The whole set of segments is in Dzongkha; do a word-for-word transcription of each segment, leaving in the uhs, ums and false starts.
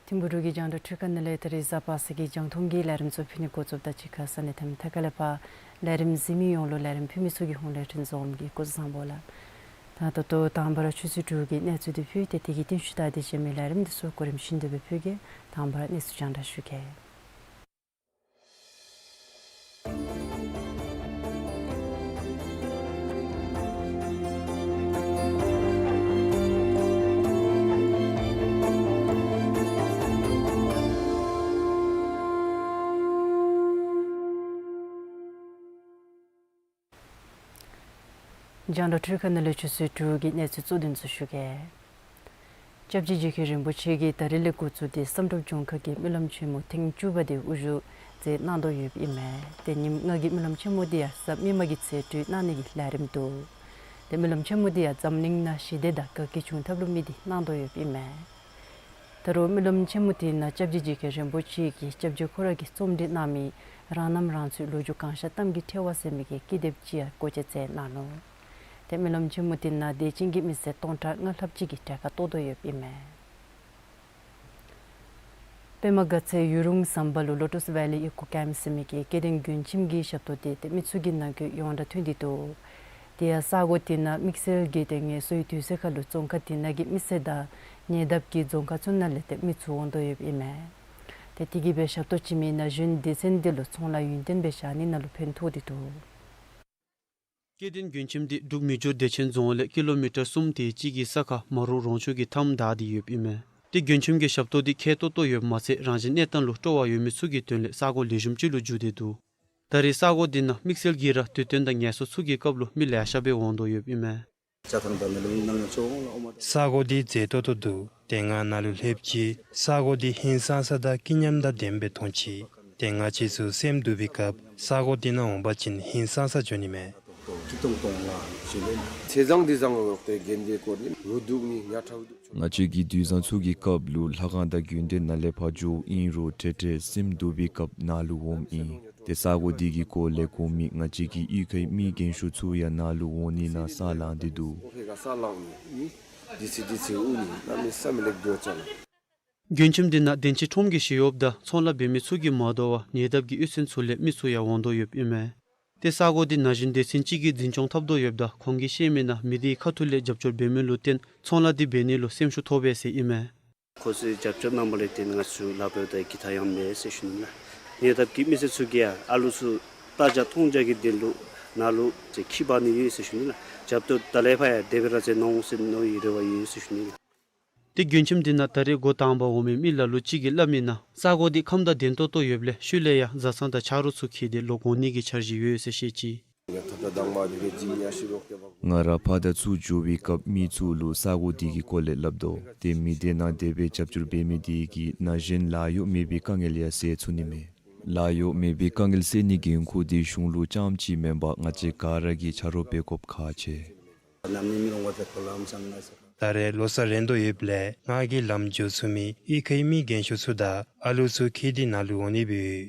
ཐིམ་ཕུག་འབྲུག་གི་རྒྱང་བསྒྲགས་འཕྲུལ་ཁང་ནང་ལས་ད་རིས་གཟའ་པ་སངས་ཀྱི་རྒྱང་མཐོང་གི་ལས་རིམ་ཚུ་ཕུལ་ནི་འགོ་བཙུགསཔ་ད་གཅིག་ཁར་ས་གནས་མཐའ་མ་ཐད་ཀར་ལས་ཕར་ལས་རིམ་གཟིགས་མི་ཡོངས་ལུ་ལས་རིམ་ཕུལ་མི་ཚུ་གི་ཧོངས་ལས་འཕྲིན་བཟང་གི་སྐུ་གཟུགས་བཟང་པོ་ལགས། ད་ད་ལྟོ་དང་པ་ར་ཆུ་ཚོད་དྲུག་གི་གནས་ཚུལ་འདི་ཕུལ་ཏེ་དེ་གི་རྟིང་ཤུལ་ད་དེ་བཞིན་མི་ལས་རིམ་འདི་ཚུ་གོ་རིམ་བཞིན་དུ་སྦེ་ཕུལ་གེ། དང་པ་ར་གནས་ཚུལ་རྒྱང་བསྒྲགས་ཞུ་གེ། རྒྱང་བསྒྲགས་འཕྲུལ་ཁང་ནང་ལས་ཆུ་ཚོད་དྲུག་གི་གནས་ཚུལ་གཙོ་དོན་ཚུ་ཞུ་གེ། སྐྱབས་རྗེ་རྗེ་མཁན་རིན་པོ་ཆེ་གིས་ད་རིས་ལས་འགོ་བཙུགས་ཏེ་བསམ་གྲུབ་ལྗོངས་མཁར་གྱི་སྨོན་ལམ་ཆེན་མོ་ཐེངས་བཅུ་པ་དེ་དབུ་བཞུགས་མཛད་གནང་དོ་ཡོདཔ་ཨིན་མས། ཏེ་ཉིནམ་ལྔ་གི་སྨོན་ལམ་ཆེན་མོ་འདི་ཡང་གཟའ་མིག་དམར་གྱི་ཚེས་གྲོལ་གནང་ནི་གི་ལས་རིམ་འདུག། ཏེ་སྨོན་ལམ་ཆེན་མོ་འདི་ཡང་འཛམ་གླིང་ནང་ཞི་བདེ་དང་དགའ་སྐྱིད་འབྱུང་ཐབས་ལུ་དམིགས་ཏེ་གནང་དོ་ཡོདཔ་ཨིན་མས། ད་རུང་སྨོན་ལམ་ཆེན་མོ་འདི་ནང་སྐྱབས་རྗེ་རྗེ་མཁན་རིན་པོ་ཆེ་གིས་སྐྱབས་རྗེ་ཁོ་ར་གིས་རྩོམ་སྒྲིག་གནང་མི་རང་རྣམ་རང་ཚོད་ལོ་རྒྱུས་གང་ཤར་གཏམ་གྱི་ཕྲེང་བ་ཟེར་མི་གི་ཀི་དེབ་ཅིག་ཡང་སྒོ་འབྱེད་མཛད་གནང་ནུག། ཏེ་སྨོན་ལམ་ཆེན་མོ་འདི་ནང་དད་ཅན་གྱི་མི་སེར་སྟོང་ཕྲག་ལྔ་ལྷགཔ་ཅིག་གིས་གྲལ་ཁར་གཏོགས་དོ་ཡོདཔ་ཨིན་མས། པདྨ་དགའ་ཚལ་ཡུལ་རུང་ཟམ་པ་ལུ་Lotus Valley Eco Camp ཟེར་མི་གི་སྐྱེ་ལྡན་མགྲོན་ཁྱིམ་གྱི་ཞབས་ཏོག་འདི་ཏེ་མི་ཚུ་གི་ནང་འཁོད་ཡོངས་གྲགས་ཐོན་ཏེ་འདུག། དེ་ཡང་ས་གོ་འདི་ནང་དམིགས་བསལ་གྱི་ཏེ་ངལ་གསོའི་དུས་ཚོད་ཁར་ལུ་རྫོང་ཁག་འདི་ནང་གི་མི་སེར་དང་ཉེ་འདབས་ཀྱི་རྫོང་ཁག་ཚུ་ནང་ལས་ཏེ་མི་ཚུ་འོང་དོ་ཡོདཔ་ཨིན་མས། ཏེ་དེ་གིས་སྦེ་ཞབས་ཏོག་བྱིན་མི་ན་གཞོན་སྡེ་ཚན་འདི་ལུ་ཚོང་ལཱ་ཡུན་བརྟན་སྦེ་བཞག་ནི་ནང་ལུ་ཕན་ཐོགས་ཏེ་འདུག། སྐྱེ་ལྡན་མགྲོན་ཁྱིམ་འདི་འབྲུག་མི་འགྱུར་བདེ་ཆེན་རྫོང་ལས་ཀི་ལོ་མི་ཊར་གསུམ་དེ་ཅིག་གི་ས་ཁར་མ་རུང་རོང་ཆུ་གི་མཐའམ་བདའ་སྟེ་ཡོདཔ་ཨིན་མས། ཏེ་མགྲོན་ཁྱིམ་གྱི་ཞབས་ཏོག་འདི་མཁས་ཏོག་ཏོ་ཡོདཔ་མ་ཚད་རང་བཞིན་གནས་སྟངས་ལུ་སྤྲོ་བ་ཡོད་མི་ཚུ་གི་དོན་ལས་ས་གོ་ལེགས་ཤོམ་ཅིག་ལུ་འགྱུར་ཏེ་འདུག། ད་རེས་ས་གོ་འདི་ནང་དམིགས་བསལ་གྱིས་ར་དུས་སྟོན་དང་ངལ་གསོ་ཚུ་གི་སྐབས་ལུ་མི་ལེ་ཤ་སྦེ་འོང་དོ་ཡོདཔ་ཨིན་མས། ས་གོ་འདི་མཛེས་ཏོག་ཏོ་འདུག། ཏེ་ང་ནཱ་ལུ་སླེབས་ཅི། ས་གོ་འདི་ཧིང་སངས་ས་དང་སྐྱིད་ཉམས་དང་ལྡནམ་སྦེ་མཐོང་ཅི། ཏེ་ང་བཅས་ཚུ་སེམས་སྡུག་པའི་སྐབས་ས་གོ་འདི་ནང་འོང་པ་ཅིན་ཧིང་སངས་ས་འགྱོ་ནི་མས། ང་བཅས་ཀྱི་དུས་བཟང་ཚུ་གི་སྐབས་ལུ་ལྷ་ཁང་དང་དགོན་སྡེ་ནང་ལས་ཕར་འགྱོཝ་ཨིན་རུང་ཏེ་ཏེ་སེམས་སྡུག་པའི་སྐབས་ནཱ་ལུ་འོངམ་ཨིན། ཏེ་ས་གོ་འདི་གི་སྐོར་ལས་གོ་མི་ང་བཅས་ཀྱི་གཡུས་ཁའི་མི་རྒན་ཤོས་ཚུ་ཡང་ནཱ་ལུ་འོང་ནི་ནང་ས་ལངས་ཏེ་འདུག། མགྲོན་ཁྱིམ་འདི་ནང་བདེན་ཅིག་ཁྲོམ་གྱི་ཞི་གཡོགཔ་དང་ཚོང་ལཱ་འབད་མི་ཚུ་གིས་མ་དོ་བར་ཉེ་འདབས་ཀྱི་གཡུས་ཚན་ཚུ་ལས་མི་ཚུ་ཡང་འོང་དོ་ཡོདཔ་ཨིན་མས། ཏེ་ས་གོ་འདི་ན་གཞོན་སྡེ་ཚན་ཅིག་གིས་འཛིན་སྐྱོང་འཐབ་དོ་ཡོདཔ་ད་ཁོང་གིས་བཤད་མི་ནང་མི་སྡེའི་ཁ་ཐུག་ལས་རྒྱབ་སྐྱོར་འབད་མི་ལུ་བརྟེན་ཚོང་ལཱ་འདི་འབད་ནི་ལུ་སེམས་ཤུགས་ཐོབ་པས་ཟེར་ཨིན་མས། ཁོང་ཚུ་རྒྱབ་སྐྱོར་གནང་བ་ལས་བརྟེན་ང་ཚུ་ལཱ་འབདཝ་ད་གི་ཐ་ཡང་མེད་ཟེར་ཞུ་ནི་ལགས། ཉེ་འདབས་ཀྱི་མི་སེར་ཚུ་གིས་ཡང་ཨ་ལུ་ཚུ་ལྟ་རྒྱ་མཐོང་རྒྱ་གི་དོན་ལུ་ནཱ་ལུ་ཁྱིད་འབག་ནི་ཡོད་ཟེར་ཞུ་ནི་ལགས། རྒྱབ་སྐྱོར་ད་ལས་ཕར་ཡང་དེ་སྦེ་ར་མཛད་གནང་འོང་ཟེར་མནོ་བའི་རེ་བ་ཡོད་ཟེར་ཞུ་ནི་ལགས། ཏེ་མགྲོན་ཁྱིམ་འདི་ནང་ད་རེས་འགོ་དང་པ་འོང་མི་མི་ལ་ལུ་ཅིག་གིས་སླབ་མི་ནང་ས་གོ་འདི་ཁམས་དང་ལྡན་ཏོག་ཏོ་ཡོདཔ་ལས་ཤུལ་ལས་ཡང་བཟའ་ཚང་དང་ཆ་རོགས་ཚུ་འཁྱིད་དེ་ལོག་འོང་ནི་གི་འཆར་གཞི་ཡོད་ཟེར་བཤད་ཅི། ང་ར་ཕར་དང་ཚུར་འགྱོ་བའི་སྐབས་མི་ཚུ་ལུ་ས་གོ་འདི་གི་སྐོར་ལས་སླབ་དོ། ཏེ་མི་སྡེ་ནང་དེ་སྦེ་རྒྱབ་སྐྱོར་འབད་མི་དེ་གིས་ན་གཞོན་ལཱ་གཡོག་མེད་པའི་དཀའ་ངལ་ཡང་སེལ་ཚུགས་ནི་མས། ལཱ་གཡོག་མེད་པའི་དཀའ་ངལ་སེལ་ནི་འགན་ཁུར་འདི་གཞུང་ལུ་རྐྱངམ་ཅིག་མེན་པར་ང་བཅས་ག་ར་གིས་ཆ་རོགས་འབད་དགོཔ་ཁག་ཆེ། ད་རེས་ལོ་གསར་རན་དོ་ཡོདཔ་ལས་ང་གིས་ལམ་འགྱོ་ཚུགས་མི་གཡུས་ཁའི་མི་རྒན་ཤོས་ཚུ་དང་ཨ་ལུ་ཚུ་འཁྱིད་དེ་ནཱ་ལུ་འོང་ནི་སྦེ་ཡོད།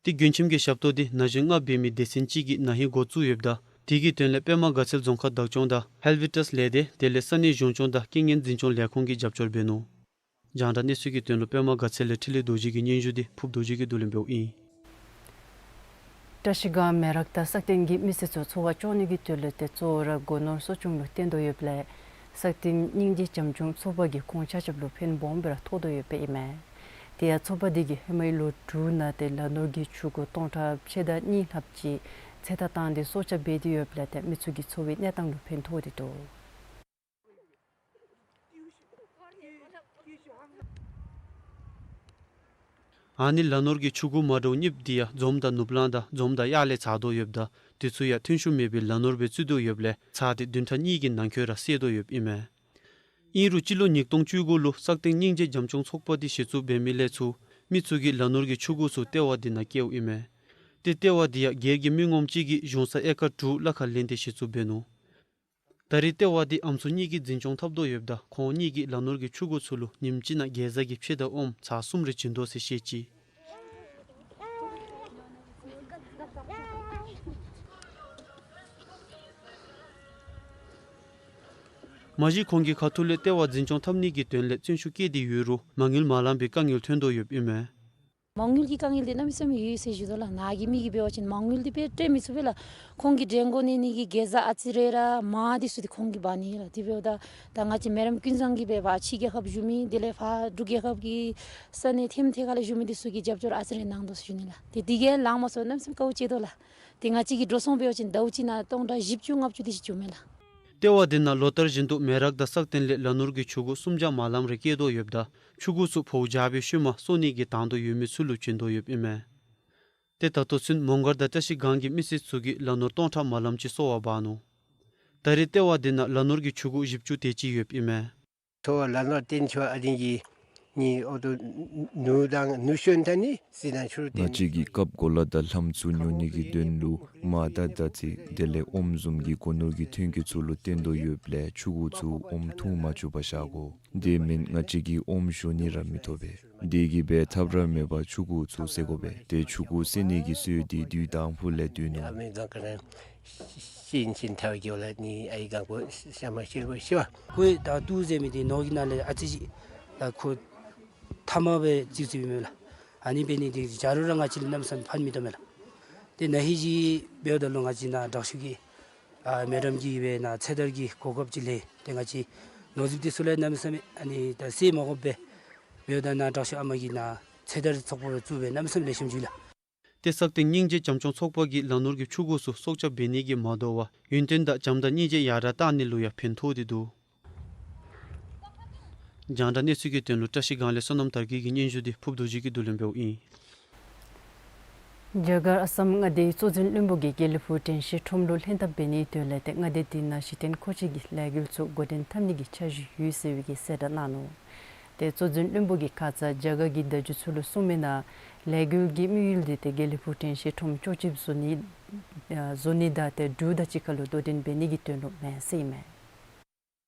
ཏེ་མགྲོན་ཁྱིམ་གྱི་ཞབས་ཏོག་འདི་ན་གཞོན་ལྔ་འབད་མི་སྡེ་ཚན་ཅིག་གིས་ན་ཧིང་འགོ་བཙུགས་ཡོདཔ་ད་དེ་གི་དོན་ལས་པདྨ་དགའ་ཚལ་རྫོང་ཁག་བདག་སྐྱོང་དང་ཧེལ་ཝི་ཊས་ལས་སྡེ་དེ་ལས་ས་གནས་གཞུང་སྐྱོང་དང་རྐྱེན་ངན་འཛིན་སྐྱོང་ལས་ཁུངས་ཀྱིས་རྒྱབ་སྐྱོར་འབད་ནུག། རྒྱང་བསྒྲགས་གནས་ཚུལ་གྱི་དོན་ལུ་པདྨ་དགའ་ཚལ་ལས་འཕྲིན་ལས་རྡོ་རྗེ་གི་སྙན་ཞུ་འདི་ཕུབ་རྡོ་རྗེ་གིས་བསྡུ་ལེན་འབདཝ་ཨིན། བཀྲ་ཤིས་སྒང་མེ་རག་དང་སག་སྟེང་གི་མི་སེར་ཚུ་འཚོ་བ་སྐྱོང་ནི་གི་དོན་ལུ་ཏེ་གཙོ་བོ་ར་སྒོ་ནོར་གསོ་སྐྱོང་ལུ་བརྟེན་དོ་ཡོདཔ་ལས་སག་སྟེང་སྙིང་རྗེ་བྱམས་སྐྱོང་ཚོགས་པ་གིས་ཁོང་ཆ་ཁྱབ་ལུ་ཕན་སྦོམ་སྦེ་ར་ཐོགས་དོ་ཡོདཔ་ཨིན་མས། དེ་ཡང་ཚོགས་པ་འདི་གིས་ཧེ་མའི་ལོ་དྲུག་ནང་ཏེ་ལ་ནོར་གྱི་ཆུ་མགོ་སྟོང་ཕྲག་ཕྱེད་དང་གཉིས་ལྷགཔ་ཅིག་ཚོད་ལྟ་བཏང་སྟེ་གསོ་སྐྱབས་འབད་དེ་ཡོདཔ་ལས་ཏེ་མི་ཚུ་གི་འཚོ་བའི་གནས་སྟངས་ལུ་ཕན་ཐོགས་ཏེ་འདུག། ཨ་ནི་ལ་ནོར་གྱི་ཆུ་གུ་མ་འདྲཝ་གཉིས་འདི་ཡང་འཛོམས་དང་ནུབ་གླང་དང་འཛོམས་དང་གཡག་ལས་ཚ་དོ་ཡོདཔ་ད་དེ་ཚུ་ཡང་ཐོན་ཤུགས་མེད་པའི་ལ་ནོར་སྦེ་བརྩི་དོ་ཡོདཔ་ལས་ཚ་སྟེ་བདུན་ཕྲག་གཉིས་ཀྱི་ནང་འཁོད་ར་བསད་དོ་ཡོདཔ་ཨིན་མས། ཨིན་རུང་སྤྱི་ལོ་ཉིས་སྟོང་བཅུ་དགུ་ལུ་སག་སྟེང་སྙིང་རྗེ་བྱམས་སྐྱོང་ཚོགས་པ་འདི་གཞི་བཙུགས་འབད་མི་ལས་ཚུར་མི་ཚུ་གིས་ལ་ནོར་གྱི་ཆུ་གུ་ཚུ་ལྟེ་བ་འདི་ནང་བསྐྱལཝ་ཨིན་མས། ཏེ་ལྟེ་བ་འདི་ཡང་སྒེར་གྱི་མི་ངོམ་ཅིག་གིས་གཞུང་ས་ཨེ་ཀར་དྲུག་ལྷག་ཁར་ལེན་ཏེ་གཞི་བཙུགས་འབད་ནུག། ད་རེས་ལྟེ་བ་འདི་ཨམ་སྲུ་གཉིས་ཀྱིས་འཛིན་སྐྱོང་འཐབ་དོ་ཡོདཔ་ད་ཁོང་གཉིས་ཀྱིས་ལ་ནོར་གྱི་ཆུ་གུ་ཚུ་ལུ་ཉིནམ་གཅིག་ནང་གེ་ཛ་གི་ཕྱེ་དང་ཨོམ་ཚར་གསུམ་རེ་བྱིན་དོ་ཟེར་བཤད་ཅི། མ་གཞི་ཁོང་གི་ཁ་ཐུག་ལས་ལྟེ་བ་འཛིན་སྐྱོང་འཐབ་ནི་གི་དོན་ལས་བརྩོན་ཤུགས་བསྐྱེད་དེ་ཡོད་རུང་མ་དངུལ་མ་ལང་པའི་དཀའ་ངལ་ཐོན་དོ་ཡོདཔ་ཨིན་མས། མ་དངུལ་གྱི་དཀའ་ངལ་འདི་གནམ་མེད་ས་མེད་ཡོད་ཟེར་ཞུ་དོ་ལགས། ནཱ་གི་མི་གིས་འབད་བ་ཅིན་མ་དངུལ་འདི་སྦེ་སྤྲོད་མི་ཚུགས་པས་ལགས། ཁོང་གི་འདྲེན་མགོ་གནས་ནི་གི་གེ་ཛ་ཨ་ཙི་རེ་ར་མར་འདི་ཚུ་འདི་ཁོང་གིས་འབག་ནི་ལགས། དེ་འབདཝ་ད་ད་ང་བཅས་མེ་རམས་ཀུན་བཟང་གིས་འབད་བ་ཕྱི་རྒྱལ་ཁབ་བཞུགས་མི་དེ་ལས་ཕར་འབྲུག་རྒྱལ་ཁབ་ཀྱི་ས་གནས་ཐེམ་ཐེ་ཁ་ལས་བཞུགས་མི་འདི་ཚུ་གིས་རྒྱབ་སྐྱོར་ཨ་ཙི་རེ་གནང་དོ་ཟེར་ཞུ་ནི་ལགས། དེ་འདི་གིས་ལང་མ་སོང་གནམ་མེད་ས་མེད་དཀའཝ་སྤྱད་དོ་ལགས། དེ་ང་བཅས་ཀྱི་འགྲོ་སོང་འབད་བ་ཅིན་ཟླཝ་གཅིག་ནང་སྟོང་ཕྲག་བཞི་བཅུ་ལྔ་བཅུ་དེ་ཅིག་བྱུངམ་མས་ལགས། ལྟེ་བ་འདི་ནང་ལོ་ལྟར་བཞིན་དུ་མེ་རག་དང་སག་སྟེང་ལས་ལ་ནོར་གྱི་ཆུ་གུ་སུམ་བརྒྱ་མ་ལངམ་རེ་སྐྱེ་དོ་ཡོདཔ་ད་ཆུ་གུ་ཚུ་ཕོཝ་རྒྱག་པའི་ཤུལ་མ་གསོ་ནི་གི་དང་དུ་ཡོད་མི་ཚུ་ལུ་བྱིན་དོ་ཡོདཔ་ཨིན་མས། ཏེ་ད་ལྟོ་ཚུན་མོང་སྒར་དང་བཀྲ་ཤིས་སྒང་གི་མི་སེར་ཚུ་གིས་ལ་ནོར་སྟོང་ཕྲག་མ་ལངམ་ཅིག་གསོ་བར་འབག་ནུག། ད་རེས་ལྟེ་བ་འདི་ནང་ལ་ནོར་གྱི་ཆུ་གུ་བཞི་བཅུ་དེ་ཅིག་ཡོདཔ་ཨིན་མས། ཚོ་བ་ལ་ནོར་བསྟེན་ཆོག་ཨ་དེ་གི་ནི་ཨོ་ཏོ་ནུ་དང་ནུ་ཤོན་ཐ་ནི་སི་ནང་ཆུར་ང་བསྟེན་བཅས་ཀྱིས་སྐབས་གོ་ལ་དང་ལྷམ་ཚུ་ཉོ་ནི་གི་དོན་ལུ་མར་དང་དར་ཚི་དེ་ལས་ཨོམ་བཟུམ་གྱི་སྒོ་ནོར་གྱི་ཐོན་སྐྱེད་ཚུ་ལུ་བརྟེན་དོ་ཡོདཔ་ལས་ཆུ་གུ་ཚུ་ཨོམ་འཐུང་མ་བཅུག་པར་བཞག་དགོ། དེ་མེན་ང་བཅས་ཀྱིས་ཨོམ་བཞོ་ནི་ར་མི་ཐོབ་པས། དེ་གིས་འབད་ཐབས་ར་མེད་པར་ཆུ་གུ་ཚུ་བསད་དགོ་པས། ཏེ་ཆུ་གུ་བསད་ནི་གི་སྲོལ་འདི་དུས་དང་ཕུ་ལས་བསྡུ་ནུག། ཨ་མི་གང་ག་ར་ཤིན་ཤིན་ཐལ་གྱི་ལ་ནི་ཨའི་གང་གོ་ཤ་མ་ཤིར་བ་ཤི་བ། ཁོ་ད་ཏུ་ཟེར་མི་དེ་ནོར་གྱི་ནང་ལས་ཨ་ཙི་ཅིག་ལ་ཁོ་ཐ་མ་སྦེ་བརྩི་བརྩིཝ་མས་ལགས། ཨ་ནི་འབད་ནི་དེ་གིས་ཇ་རུ་ར་ང་བཅས་ལུ་གནམ་མེད་ས་མེད་ཕན་མི་ཐོགས་མས་ལགས། ཏེ་ན་ཧིང་ཅིག་འབདཝ་ད་ལུ་ང་བཅས་ནཱ་དྲག་ཤོས་ཀྱིས་ཨ་མེ་རམས་ཀྱི་སྦེ་ནཱ་ཚེ་ཐར་གྱི་གོ་སྐབས་ཅིག་ལེན། ཏེ་ང་བཅས་ནོར་རྫིཔ་དེ་ཚུ་ལས་གནམ་མེད་ས་མེད་ཨ་ནི་ད་བསད་མ་དགོཔ་སྦེ་འབདཝ་ད་ནཱ་དྲག་ཤོས་ཨ་མ་གིས་ནཱ་ཚེ་ཐར་ཚོགས་པ་བཙུགས་སྦེ་གནམ་མེད་ས་མེད་ལེགས་ཤོམ་བྱུང་ཡི་ལགས། ཏེ་སག་སྟེང་སྙིང་རྗེ་བྱམས་སྐྱོང་ཚོགས་པ་གིས་ལ་ནོར་གྱི་ཆུ་གུ་ཚུ་སྲོག་སྐྱབས་འབད་ནི་གིས་མ་དོ་བར་ཡུན་བརྟན་དང་བྱམས་དང་སྙིང་རྗེ་ཡར་དྲག་གཏང་ནི་ལུ་ཡང་ཕན་ཐོགས་ཏེ་འདུག། རྒྱང་བསྒྲགས་གནས་ཚུལ་གྱི་དོན་ལུ་བཀྲ་ཤིས་སྒང་ལས་བསོད་ནམས་དར་རྒྱས་ཀྱི་སྙན་ཞུ་འདི་ཕུབ་རྡོ་རྗེ་གིས་བསྡུ་ལེན་འབདཝ་ཨིན། རྒྱ་གར་ཨ་སམ་མངའ་སྡེའི་གཙོ་འཛིན་བློན་པོ་གིས་དགེ་ལེགས་ཕུག་དྲན་ཤེས་ཁྲོམ་ལུ་ལྷན་ཐབས་འབད་ནིའི་དོན་ལས་ཏེ་མངའ་སྡེ་དེ་ནང་གཞི་རྟེན་མཁོ་ཆས་ཀྱི་ལས་འགུལ་ཚུ་འགོ་འདྲེན་འཐབ་ནི་གི་འཆར་གཞི་ཡོད་ཟེར་བའི་གི་གསལ་བསྒྲགས་གནང་ནུག། ཏེ་གཙོ་འཛིན་བློན་པོ་གིས་ཁ་ཙ་རྒྱ་གར་གྱི་བརྡ་བརྒྱུད་ཚུ་ལུ་གསུངས་མི་ནང་ལས་འགུལ་གྱི་དམིགས་ཡུལ་འདི་ཏེ་དགེ་ལེགས་ཕུག་དྲན་ཤེས་ཁྲོམ་ཅོག་ཅིག་བཟོ་ནི་ཨ་བཟོ་ནི་དང་ཏེ་འབྲུག་དང་གཅིག་ཁར་ལུ་དོ་འགྲན་འབད་ནི་གི་དོན་ལུ་མེན་ཟེར་ཨིན་མས།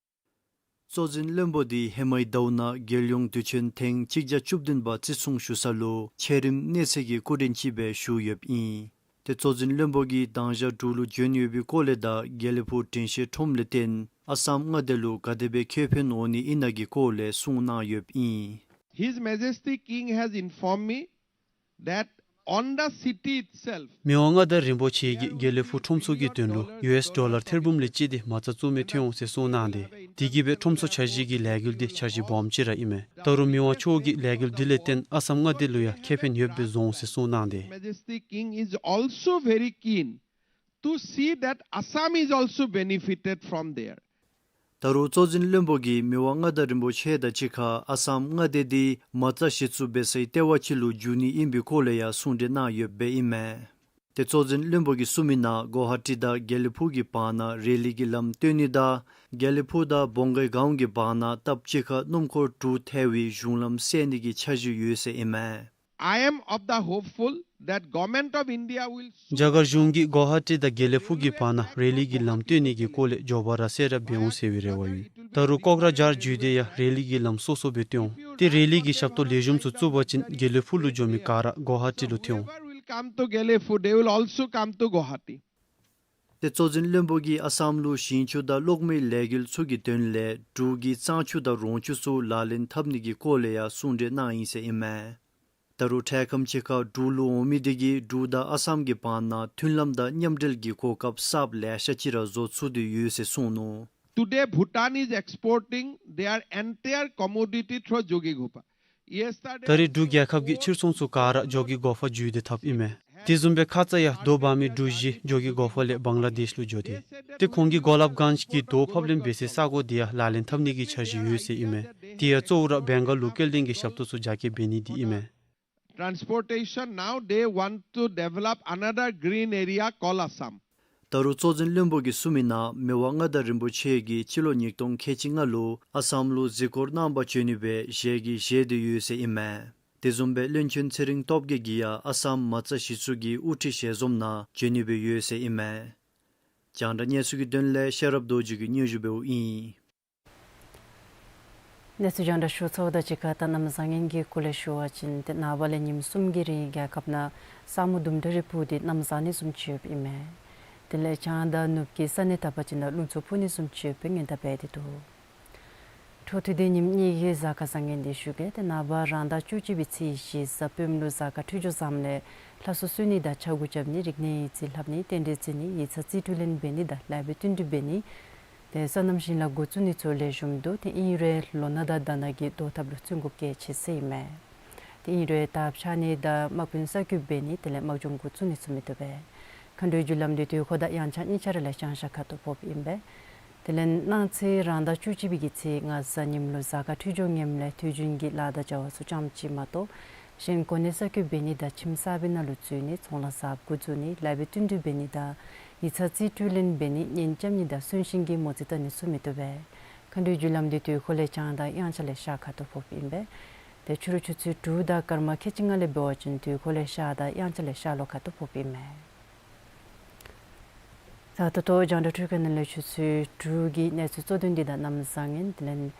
གཙོ་འཛིན་བློན་པོ་འདི་ཧེ་མའི་ཟླཝ་ནང་རྒྱལ་ཡོངས་དུས་ཆེན་ཐེངས་གཅིག་བརྒྱ་བཅུ་བདུན་པ་བརྩི་སྲུང་ཞུ་ས་ལུ་ཆེ་རིམ་གནས་ཚད་ཀྱི་སྐུ་མགྲོན་ཅིག་སྦེ་ཞུ་ཡོདཔ་ཨིན། ཏེ་གཙོ་འཛིན་བློན་པོ་གིས་མདང་ཞག་འབྲུག་ལུ་བྱོན་ཡོད་པའི་སྐོར་ལས་དང་དགེ་ལེགས་ཕུག་དྲན་ཤེས་ཁྲོམ་ལས་བརྟེན་ཨ་སམ་མངའ་སྡེ་ལུ་ག་དེ་སྦེ་ཁེ་ཕན་འོང་ནི་ཨིན་ན་གི་སྐོར་ལས་གསུངས་གནང་ཡོདཔ་ཨིན། His Majesty King has informed me that on the city itself, མི་དབང་མངའ་བདག་རིན་པོ་ཆེ་གིས་དགེ་ལེགས་ཕུག་ཁྲོམ་ཚོགས་ཀྱི་དོན་ལུ་ཡུ་ཨེསི་ཌོ་ལར་ཐེར་འབུམ་ལས་གཅིག་དེ་མ་རྩ་བཙུགས་མི་ཐོན་འོང་ཟེར་གསུངས་གནང་སྟེ། དེ་གིས་སྦེ་ཁྲོམ་ཚོགས་འཆར་གཞི་གི་ལས་འགུལ་འདི་འཆར་གཞི་སྦོམ་ཅིག་ར་ཨིན་མས། ད་རུང་མི་དབང་མཆོག་གིས་ལས་འགུལ་འདི་ལས་བརྟེན་ཨ་སམ་མངའ་སྡེ་ལུ་ཡང་ཁེ་ཕན་ཡོདཔ་སྦེ་བཟོ་འོང་ཟེར་གསུངས་གནང་སྟེ། Majesty King is also very keen to see that Assam is also benefited from there. ད་རུང་གཙོ་འཛིན་བློན་པོ་གིས་མི་དབང་མངའ་བདག་རིན་པོ་ཆེ་དང་གཅིག་ཁར་ཨ་སམ་མངའ་སྡེ་འདི་མ་རྩ་གཞི་བཙུགས་འབད་སའི་ལྟེ་བ་ཅིག་ལུ་འགྱུར་ནི་ཨིན་པའི་སྐོར་ལས་ཡང་གསུང་གྲོས་གནང་ཡོདཔ་ཨིན་མས། ཏེ་གཙོ་འཛིན་བློན་པོ་གིས་གསུངས་མི་ནང་གོ་ཧ་ཊི་དང་དགེ་ལེགས་ཕུག་གི་བར་ན་རེ་ལི་གི་ལམ་བཏོན་ནི་དང་དགེ་ལེགས་ཕུག་དང་བོང་གའི་སྒང་གི་བར་ན་སྟབས་གཅིག་ཁར་སྣུམ་འཁོར་དྲུག་ཐལ་བའི་གཞུང་ལམ་བསལ་ནི་གི་འཆར་གཞི་ཡོད་ཟེར་ཨིན་མས། I am of the hopeful that Government of India will རྒྱ་གར་གཞུང་གིས་གོ་ཧ་ཊི་དང་དགེ་ལེགས་ཕུག་གི་བར་ན་རེ་ལི་གི་ལམ་བཏོན་ནི་གི་སྐོར་ལས་མགྱོགས་པ་ར་གསལ་བསྒྲགས་འབད་འོང་ཟེར་བའི་རེ་བ་ཡོད། ད་རུང་ལྐོག་ར་བརྒྱ་བརྒྱུད་དེ་ཡང་རེ་ལི་གི་ལམ་སོ་སོ་སྦེ་བཏོན་འོང་། ཏེ་རེ་ལི་གི་ཞབས་ཏོག་ལེགས་ཤོམ་ཚུ་བཙུགས་པ་ཅིན་དགེ་ལེགས་ཕུག་ལུ་འགྱོ་མི་ག་ར་གོ་ཧ་ཊི་ལུ་ཐོན་འོང་། Whoever will come to Gelephu, they will also come to Guwahati. ཏེ་གཙོ་འཛིན་བློན་པོ་གིས་ཨ་སམ་ལུ་ཞིང་ཆུ་དང་གློག་མེའི་ལས་འགུལ་ཚུ་གི་དོན་ལས་འབྲུག་གི་གཙང་ཆུ་དང་རོང་ཆུ་ཚུ་ལག་ལེན་འཐབ་ནི་གི་སྐོར་ལས་ཡང་གསུང་གྲོས་གནང་ཡི་ཟེར་ཨིན་མས། ད་རུང་འཕྲལ་ཁམས་ཅིག་ཁར་འབྲུག་ལུ་འོང་མི་དེ་གིས་འབྲུག་དང་ཨ་སམ་གྱི་བར་ན་མཐུན་ལམ་དང་མཉམ་འབྲེལ་གྱི་གོ་སྐབས་གསརཔ་ལེ་ཤ་ཅིག་ར་བཟོ་ཚུགས་ཏེ་ཡོད་ཟེར་གསུངས་ནུག། Today, Bhutan is exporting their entire commodity through Jogighopa. Yesterday, ད་རེས་འབྲུག་རྒྱལ་ཁབ་ཀྱིས་ཕྱིར་ཚོང་ཚུ་ག་ར་ཇོ་གི་གོ་ཧྥ་བརྒྱུད་དེ་འཐབ་ཨིན་མས། དེ་བཟུམ་སྦེ་ཁ་ཙ་ཡང་རྡོ་འབག་མི་གྲུ་བཞི་ཇོ་གི་གོ་ཕ་ལས་བང་ལ་དེཤ་ལུ་འགྱོ་སྟེ་ཏེ་ཁོང་གིས་གོ་ལབ་གྷན་ཇི་གི་རྡོ་ཕབ་ལེན་འབད་སའི་ས་གོ་དེ་ཡང་ལག་ལེན་འཐབ་ནི་གི་འཆར་གཞི་ཡོད་ཟེར་ཨིན་མས། དེ་ཡང་གཙོ་བོ་ར་བེང་ག་ལུ་སྐྱེལ་འདྲེན་གྱི་ཞབས་ཏོག་ཚུ་རྒྱ་སྐྱེད་འབད་ནི་དེ་ཨིན་མས། Transportation, now they want to develop another green area called Assam. ད་རུང་གཙོ་འཛིན་བློན་པོ་གིས་གསུངས་མི་ནང་མི་དབང་མངའ་བདག་རིན་པོ་ཆེ་གིས་སྤྱི་ལོ་ཉིས་སྟོང་ཁལ་གཅིག་ལྔ་ལུ་ཨ་སམ་ལུ་གཟིགས་སྐོར་གནང་པར་འབྱོན་ནི་སྦེ་ཞལ་གྱིས་བཞེས་ཏེ་ཡོད་ཟེར་ཨིན་མས། དེ་བཟུམ་སྦེ་བློན་ཆེན་ཚེ་རིང་སྟོབས་རྒྱས་ཀྱིས་ཡང་ཨ་སམ་མ་རྩ་གཞི་བཙུགས་ཀྱི་དབུ་ཁྲིད་ཞལ་འཛོམས་ནང་འབྱོན་ནི་སྦེ་ཡོད་ཟེར་ཨིན་མས། རྒྱང་བསྒྲགས་གནས་ཚུལ་གྱི་དོན་ལས་ཤེས་རབ་རྡོ་རྗེ་གིས་སྙན་ཞུ་འབདཝ་ཨིན། གནས་ཚུལ་རྒྱང་བསྒྲགས་ཞུ་ཚརཝ་དང་གཅིག་ཁར་ད་གནམ་བཟང་ངན་གྱི་སྐོར་ལས་ཞུ་བ་ཅིན་ཏེ་ནངས་པ་ལས་ཉིནམ་གསུམ་གྱི་རིང་རྒྱལ་ཁབ་ནང་ས་སྨུག་དུམ་གྲ་རེ་སྤུབས་ཏེ་གནམ་བཟང་ནི་བཟུམ་ཅིག་ཡོདཔ་ཨིན་མས། དེ་ལས་བྱང་དང་ནུབ་ཀྱི་ས་གནས་དག་པ་ཅིག་ནང་རླུང་འཚུབ་འཕུ་ནི་བཟུམ་ཅིག་ཡོད་པའི་སྔོན་བརྡ་འབད་དེ་འདུག། འཕྲོ་མཐུད་དེ་ཉིནམ་གཉིས་ཀྱི་གཟའ་སྐར་བཟང་ངན་འདི་ཞུ་གེ། ཏེ་ནངས་པ་རང་ཟླ་བཅུ་གཅིག་པའི་ཚེས་བཞི་གཟའ་སྤེནམ་ལུ་གཟའ་སྐར་འཕྲོད་སྦྱོར་བཟངམ་ལས་ལྷ་སྲུང་གསོལ་ནི་དང་ཕྱག་དབུ་རྐྱབ་ནི་རིག་གནས་ཡིག་རྩིས་ལྷབ་ནི་རྟེན་འབྲེལ་བརྩི་ནི་ཡིག་ཚང་རྩིས་སྤྲོད་ལེན་འབད་ནི་དང་ལཱ་འབད་བསྟུན་གྲོས་འབད་ནི་ཏེ་སོ་ནམ་ཞིང་ལཱ་འགོ་བཙུགས་ནི་ཚུ་ལེགས་ཤོམ་འདུག། ཏེ་ཨིན་རུང་ལོ་ན་དང་ཟླ་ན་གི་གཏོར་ཐབས་ལུ་བརྩོན་དགོཔ་གལ་ཆེ་ཟེར་ཨིན་མས། ཏེ་ཨིན་རུང་དར་འཕྱར་ནི་དང་དམག་དཔོན་གསར་བསྐོ་འབད་ནི་དེ་ལས་དམག་སྦྱོང་འགོ་བཙུགས་ནི་ཚུ་མི་བཏུབ་པས། མཁའ་འགྲོའི་རྒྱུ་ལམ་འདི་དུས་འཁོར་དང་དབྱངས་འཆར་གཉིས་ཆ་ར་ལས་བྱང་ཤར་ཁ་ཐུག་ཕོགཔ་ཨིན་པས། དེ་ལས་གནངས་ཚེ་རང་ཟླ་བཅུ་གཅིག་པའི་གི་ཚེས་ལྔ་གཟའ་ཉིམ་ལུ་གཟའ་སྐར་འཕྲོད་སྦྱོར་ངནམ་ལས་དུས་རྒྱུན་གྱི་ལཱ་དང་བྱ་བ་ཚུ་ཙམ་ཅིག་མ་གཏོགས་གཞན་གོ་གནས་གསར་བསྐོ་འབད་ནི་དང་ཁྱིམ་གསར་པའི་ནང་ལུ་འཛུལ་ནི་ཚོང་ལཱ་གསརཔ་འགོ་བཙུགས་ནི་ལཱ་འབད་བསྟུན་གྲོས་འབད་ནི་དང་ཡིག་ཚང་རྩིས་སྤྲོད་ལེན་འབད་ནི་གཉེན་རྐྱབ་ནི་དང་གསོན་གཤིན་གྱི་མོ་རྩིས་བལྟ་ནི་ཚུ་མི་བཏུབ་པས། མཁའ་འགྲོའི་རྒྱུ་ལམ་འདི་དུས་འཁོར་ལས་བྱང་དང་དབྱངས་འཆར་ལས་ཤར་ཁ་ཐུག་ཕོགཔ་ཨིན་པས། ཏེ་ཕྱི་རུ་ཆུ་ཚོད་དྲུག་དང་སྐར་མ་ཁལ་གཅིག་ལྔ་ལས་འབད་བ་ཅིན་དུས་འཁོར་ལས་ཤར་དང་དབྱངས་འཆར་ལས་ཤར་ལྷོ་ཁ་ཐུག་ཕོགཔ་ཨིན་མས། ད་ད་ལྟོ་རྒྱང་བསྒྲགས་འཕྲུལ་ཁང་ནང་ལས་ཆུ་ཚོད་དྲུག་གི་གནས་ཚུལ་གཙོ་དོན་འདི་དང་གནམ་བཟང་ངན་དེ་ལས་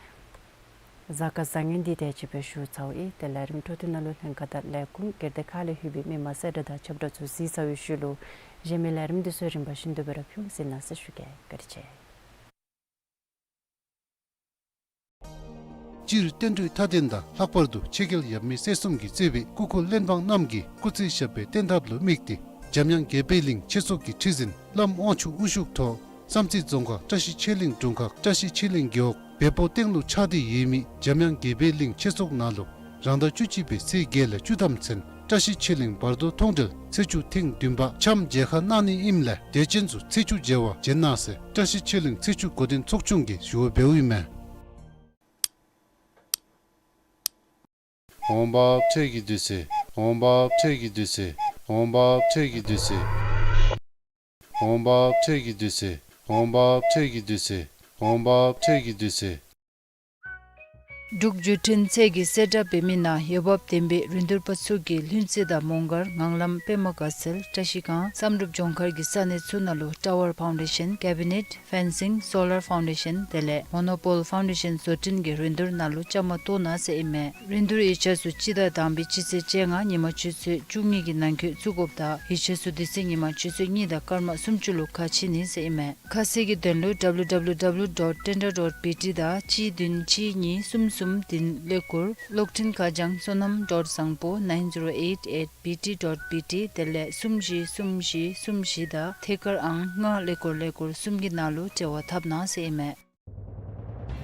གཟའ་སྐར་བཟང་ངན་འདི་དེ་ཅིག་སྦེ་ཞུ་ཚརཝ་ཨིན། ཏེ་ལས་རིམ་འཕྲོ་མཐུད་ནང་ལུ་ལྷན་ཁག་དང་ལས་ཁུངས་སྒེར་སྡེ་ཁག་ལས་ལྷོད་པའི་མི་མང་གསལ་བསྒྲགས་དང་ཁྱབ་བསྒྲགས་ཚུ་གཟིགས་ཚར་བའི་ཤུལ་ལུ་གཞན་མི་ལས་རིམ་འདི་ཚུ་རིམ་པ་བཞིན་དུ་སྦེ་ར་ཕུལ་གཟིགས་གནང་ཟེར་ཞུ་གེ། བཀའ་དྲིན་ཆེ། སྤྱིར་བསྟན་འགྲོའི་མཐའ་རྟེན་དང་ལྷག་པར་དུ་ཆོས་རྒྱལ་ཡབ་མེས་སྲས་གསུམ་གྱིས་གཙོས་པའི་སྐུ་འཁོར་གླེན་པ་རྣམས་ཀྱིས་སྐུ་ཚེ་ཞབས་པད་བརྟན་ཐབས་ལུ་དམིགས་ཏེ་འཇམ་དབྱངས་དགྱེས་པའི་གླིང་ཆོས་ཚོགས་ཀྱི་ཁྲི་འཛིན་བླམ་དབང་ཕྱུག་དབུ་བཞུགས་ཐོག་བསམ་རྩེ་རྫོང་ཁག་བཀྲ་ཤིས་ཆོས་གླིང་དྲུང་ཁག་བཀྲ་ཤིས་ཆོས་གླིང་རྒེད་འོག་བལ་པོ་སྟེང་ལུ་ཆགས་ཏེ་ཡོད་མི་འཇམ་དབྱངས་དགྱེས་པའི་གླིང་ཆོས་ཚོགས་ནང་ལུ་རང་ཟླ་བཅུ་གཅིག་པའི་ཚེས་བརྒྱད་ལས་བཅུ་ཐམ་ཚུན་བཀྲ་ཤིས་ཆོས་གླིང་བར་དོ་མཐོང་གྲོལ་ཚེས་བཅུ་ཐེངས་བདུན་པ་འཆམ་མཇལ་ཁ་གནང་ནི་ཨིནམ་ལས་དད་ཅན་ཚུ་ཚེས་བཅུ་མཇལ་བར་བྱོན་གནང་ཟེར་བཀྲ་ཤིས་ཆོས་གླིང་ཚེས་བཅུ་འགོ་འདྲེན་ཚོགས་ཆུང་གིས་ཞུ་བ་འབདཝ་ཨིན་མས། འབྲུག་བརྒྱུད་འཕྲིན་ཚད་ཀྱིས་གསལ་བསྒྲགས་འབད་མི་ནང་འོས་འབབ་ལྡན་པའི་རིན་བསྡུར་པ་ཚུ་གིས་ལྷུན་རྩེ་དང་མོང་སྒར་ངང་ལམ་པདྨ་དགའ་ཚལ་བཀྲ་ཤིས་སྒང་བསམ་གྲུབ་ལྗོངས་མཁར་གྱི་ས་གནས་ཚུ་ནང་ལུ་ཊ་ཝར་ཕའུན་ཌེ་ཤན་ཀེ་བི་ནེཊ་ཕེན་སིང་སོ་ལར་ཕའུན་ཌེ་ཤན་དེ་ལས་མོ་ནོ་པོལ་ཕའུན་ཌེ་ཤན་བཟོ་སྐྲུན་གྱི་རིན་བསྡུར་ནང་ལུ་བཅའ་མར་གཏོགས་གནང་ཟེར་ཨིན་མས། རིན་བསྡུར་ཡིག་ཆ་ཚུ་སྤྱི་ཟླ་དང་པའི་སྤྱི་ཚེས་བཅོ་ལྔ་ཉིན་མ་ཆུ་ཚོད་བཅུ་གཉིས་ཀྱི་ནང་འཁོད་བཙུགས་དགོཔ་དང་ཡིག་ཆ་ཚུ་དེ་ཚེ་ཉིན་མ་ཆུ་ཚོད་གཉིས་དང་སྐར་མ་སུམ་ཅུ་ལུ་ཁ་ཕྱེ་ནི་ཟེར་ཨིན་མས། ཁ་གསལ་གྱི་དོན་ལུ་W W W dot tender dot B T དང་གཅིག་བདུན་གཅིག་གཉིས་གསུམ་གསུམ་བདུན་ཀླད་ཀོར་གློག་འཕྲིན་ཁ་བྱང་བསོད་ནམས་ཌོཊ་བཟང་པོ་nine zero eight at B T dot B T དེ་ལས་གསུམ་བཞི་གསུམ་བཞི་གསུམ་བཞི་དང་ཐད་ཀར་ཨང་ལྔ་ཀླད་ཀོར་ཀླད་ཀོར་གསུམ་གྱི་ནང་ལུ་འབྲེལ་བ་འཐབ་གནང་ཟེར་ཨིན་མས།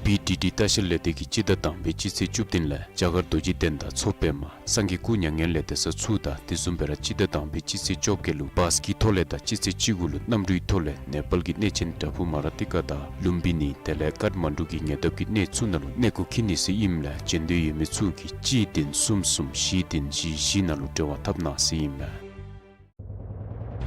བི་ཌི་ཌི་ལྟ་བཤལ་ལས་སྡེ་གིས་སྤྱི་ཟླ་དང་པའི་སྤྱི་ཚེས་བཅུ་བདུན་ལས་རྒྱ་གར་རྡོ་རྗེ་གདན་དང་མཚོ་པདྨ་སངས་རྒྱས་སྐུ་མྱ་ངན་ལས་འདས་ས་ཚུ་དང་དེ་བཟུམ་སྦེ་ར་སྤྱི་ཟླ་དང་པའི་སྤྱི་ཚེས་བཅོ་བརྒྱད་ལུ་བཱས་ཀྱི་ཐོག་ལས་དང་སྤྱི་ཚེས་བཅུ་དགུ་ལུ་གནམ་གྲུའི་ཐོག་ལས་ནེ་པཱལ་གྱི་གནས་ཆེན་བྲག་ཕུག་མ་ར་ཏི་ཀ་དང་ལུམ་བི་ནི་དེ་ལས་ཀཊ་མན་ཌུ་གི་ཉེ་འདབས་ཀྱི་གནས་ཚུ་ནང་ལུ་གནས་སྐོར་འཁྱིད་ནི་ཟེར་ཨིནམ་ལས་བྱོན་འདོད་ཡོད་མི་ཚུ་གིས་གཅིག་བདུན་གསུམ་གསུམ་བཞི་བདུན་བཞི་བཞི་ནང་ལུ་འབྲེལ་བ་འཐབ་གནང་ཟེར་ཨིན་མས།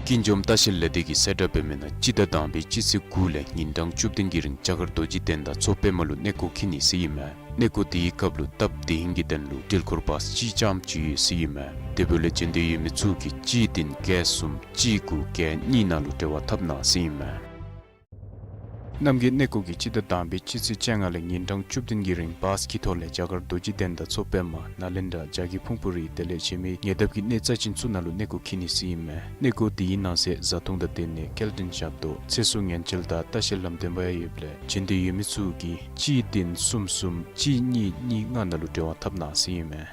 ཀུན་འབྱུང་ལྟ་བཤལ་ལས་སྡེ་གིས་གསལ་བསྒྲགས་འབད་མི་ནང་སྤྱི་ཟླ་དང་པའི་སྤྱི་ཚེས་དགུ་ལས་ཉིན་གྲངས་བཅུ་བདུན་གྱི་རིང་རྒྱ་གར་རྡོ་རྗེ་གདན་དང་མཚོ་པདྨ་ལུ་གནས་སྐོར་འཁྱིད་ནི་ཟེར་ཨིན་མས། གནས་སྐོར་དེའི་སྐབས་ལུ་སྟབས་བདེ་ཧིང་གི་དོན་ལུ་འགྲུལ་འཁོར་བཱས་གཅིག་རྐྱངམ་ཅིག་ཡོད་ཟེར་ཨིན་མས། དེ་འབདཝ་ལས་བྱོན་འདོད་ཡོད་མི་ཚུ་གིས་གཅིག་བདུན་བརྒྱད་གསུམ་གཅིག་དགུ་བརྒྱད་གཉིས་ནང་ལུ་འབྲེལ་བ་འཐབ་གནང་ཟེར་ཨིན་མས། རྣམ་རྒྱལ་གནས་སྐོར་གྱིས་སྤྱི་ཟླ་དང་པའི་སྤྱི་ཚེས་བཅོ་ལྔ་ལས་ཉིན་གྲངས་བཅུ་བདུན་གྱི་རིང་བཱས་ཀྱི་ཐོག་ལས་རྒྱ་གར་རྡོ་རྗེ་གདན་དང་མཚོ་པདྨ་ནཱ་ལེནྡྲ་བྱ་རྒོད་ཕུང་པོ་རི་དེ་ལས་གཞན་མི་ཉེ་འདབས་ཀྱི་གནས་རྩ་ཅན་ཚུ་ནང་ལུ་གནས་སྐོར་འཁྱིད་ནི་ཟེར་ཨིན་མས། གནས་སྐོར་དེའི་ནང་གསེས་བཟའ་འཐུང་དང་སྡོད་གནས་སྐྱེལ་འདྲེན་ཞབས་ཏོག་ཚེ་སྲོག་ཉེན་བཅོལ་དང་ལྟ་བཤལ་ལམ་སྟོན་པ་ཡང་ཡོདཔ་ལས་བྱོན་འདོད་ཡོད་མི་ཚུ་གིས་གཅིག་བདུན་གསུམ་གསུམ་གཅིག་གཉིས་གཉིས་ལྔ་ནང་ལུ་འབྲེལ་བ་འཐབ་གནང་ཟེར་ཨིན་མས།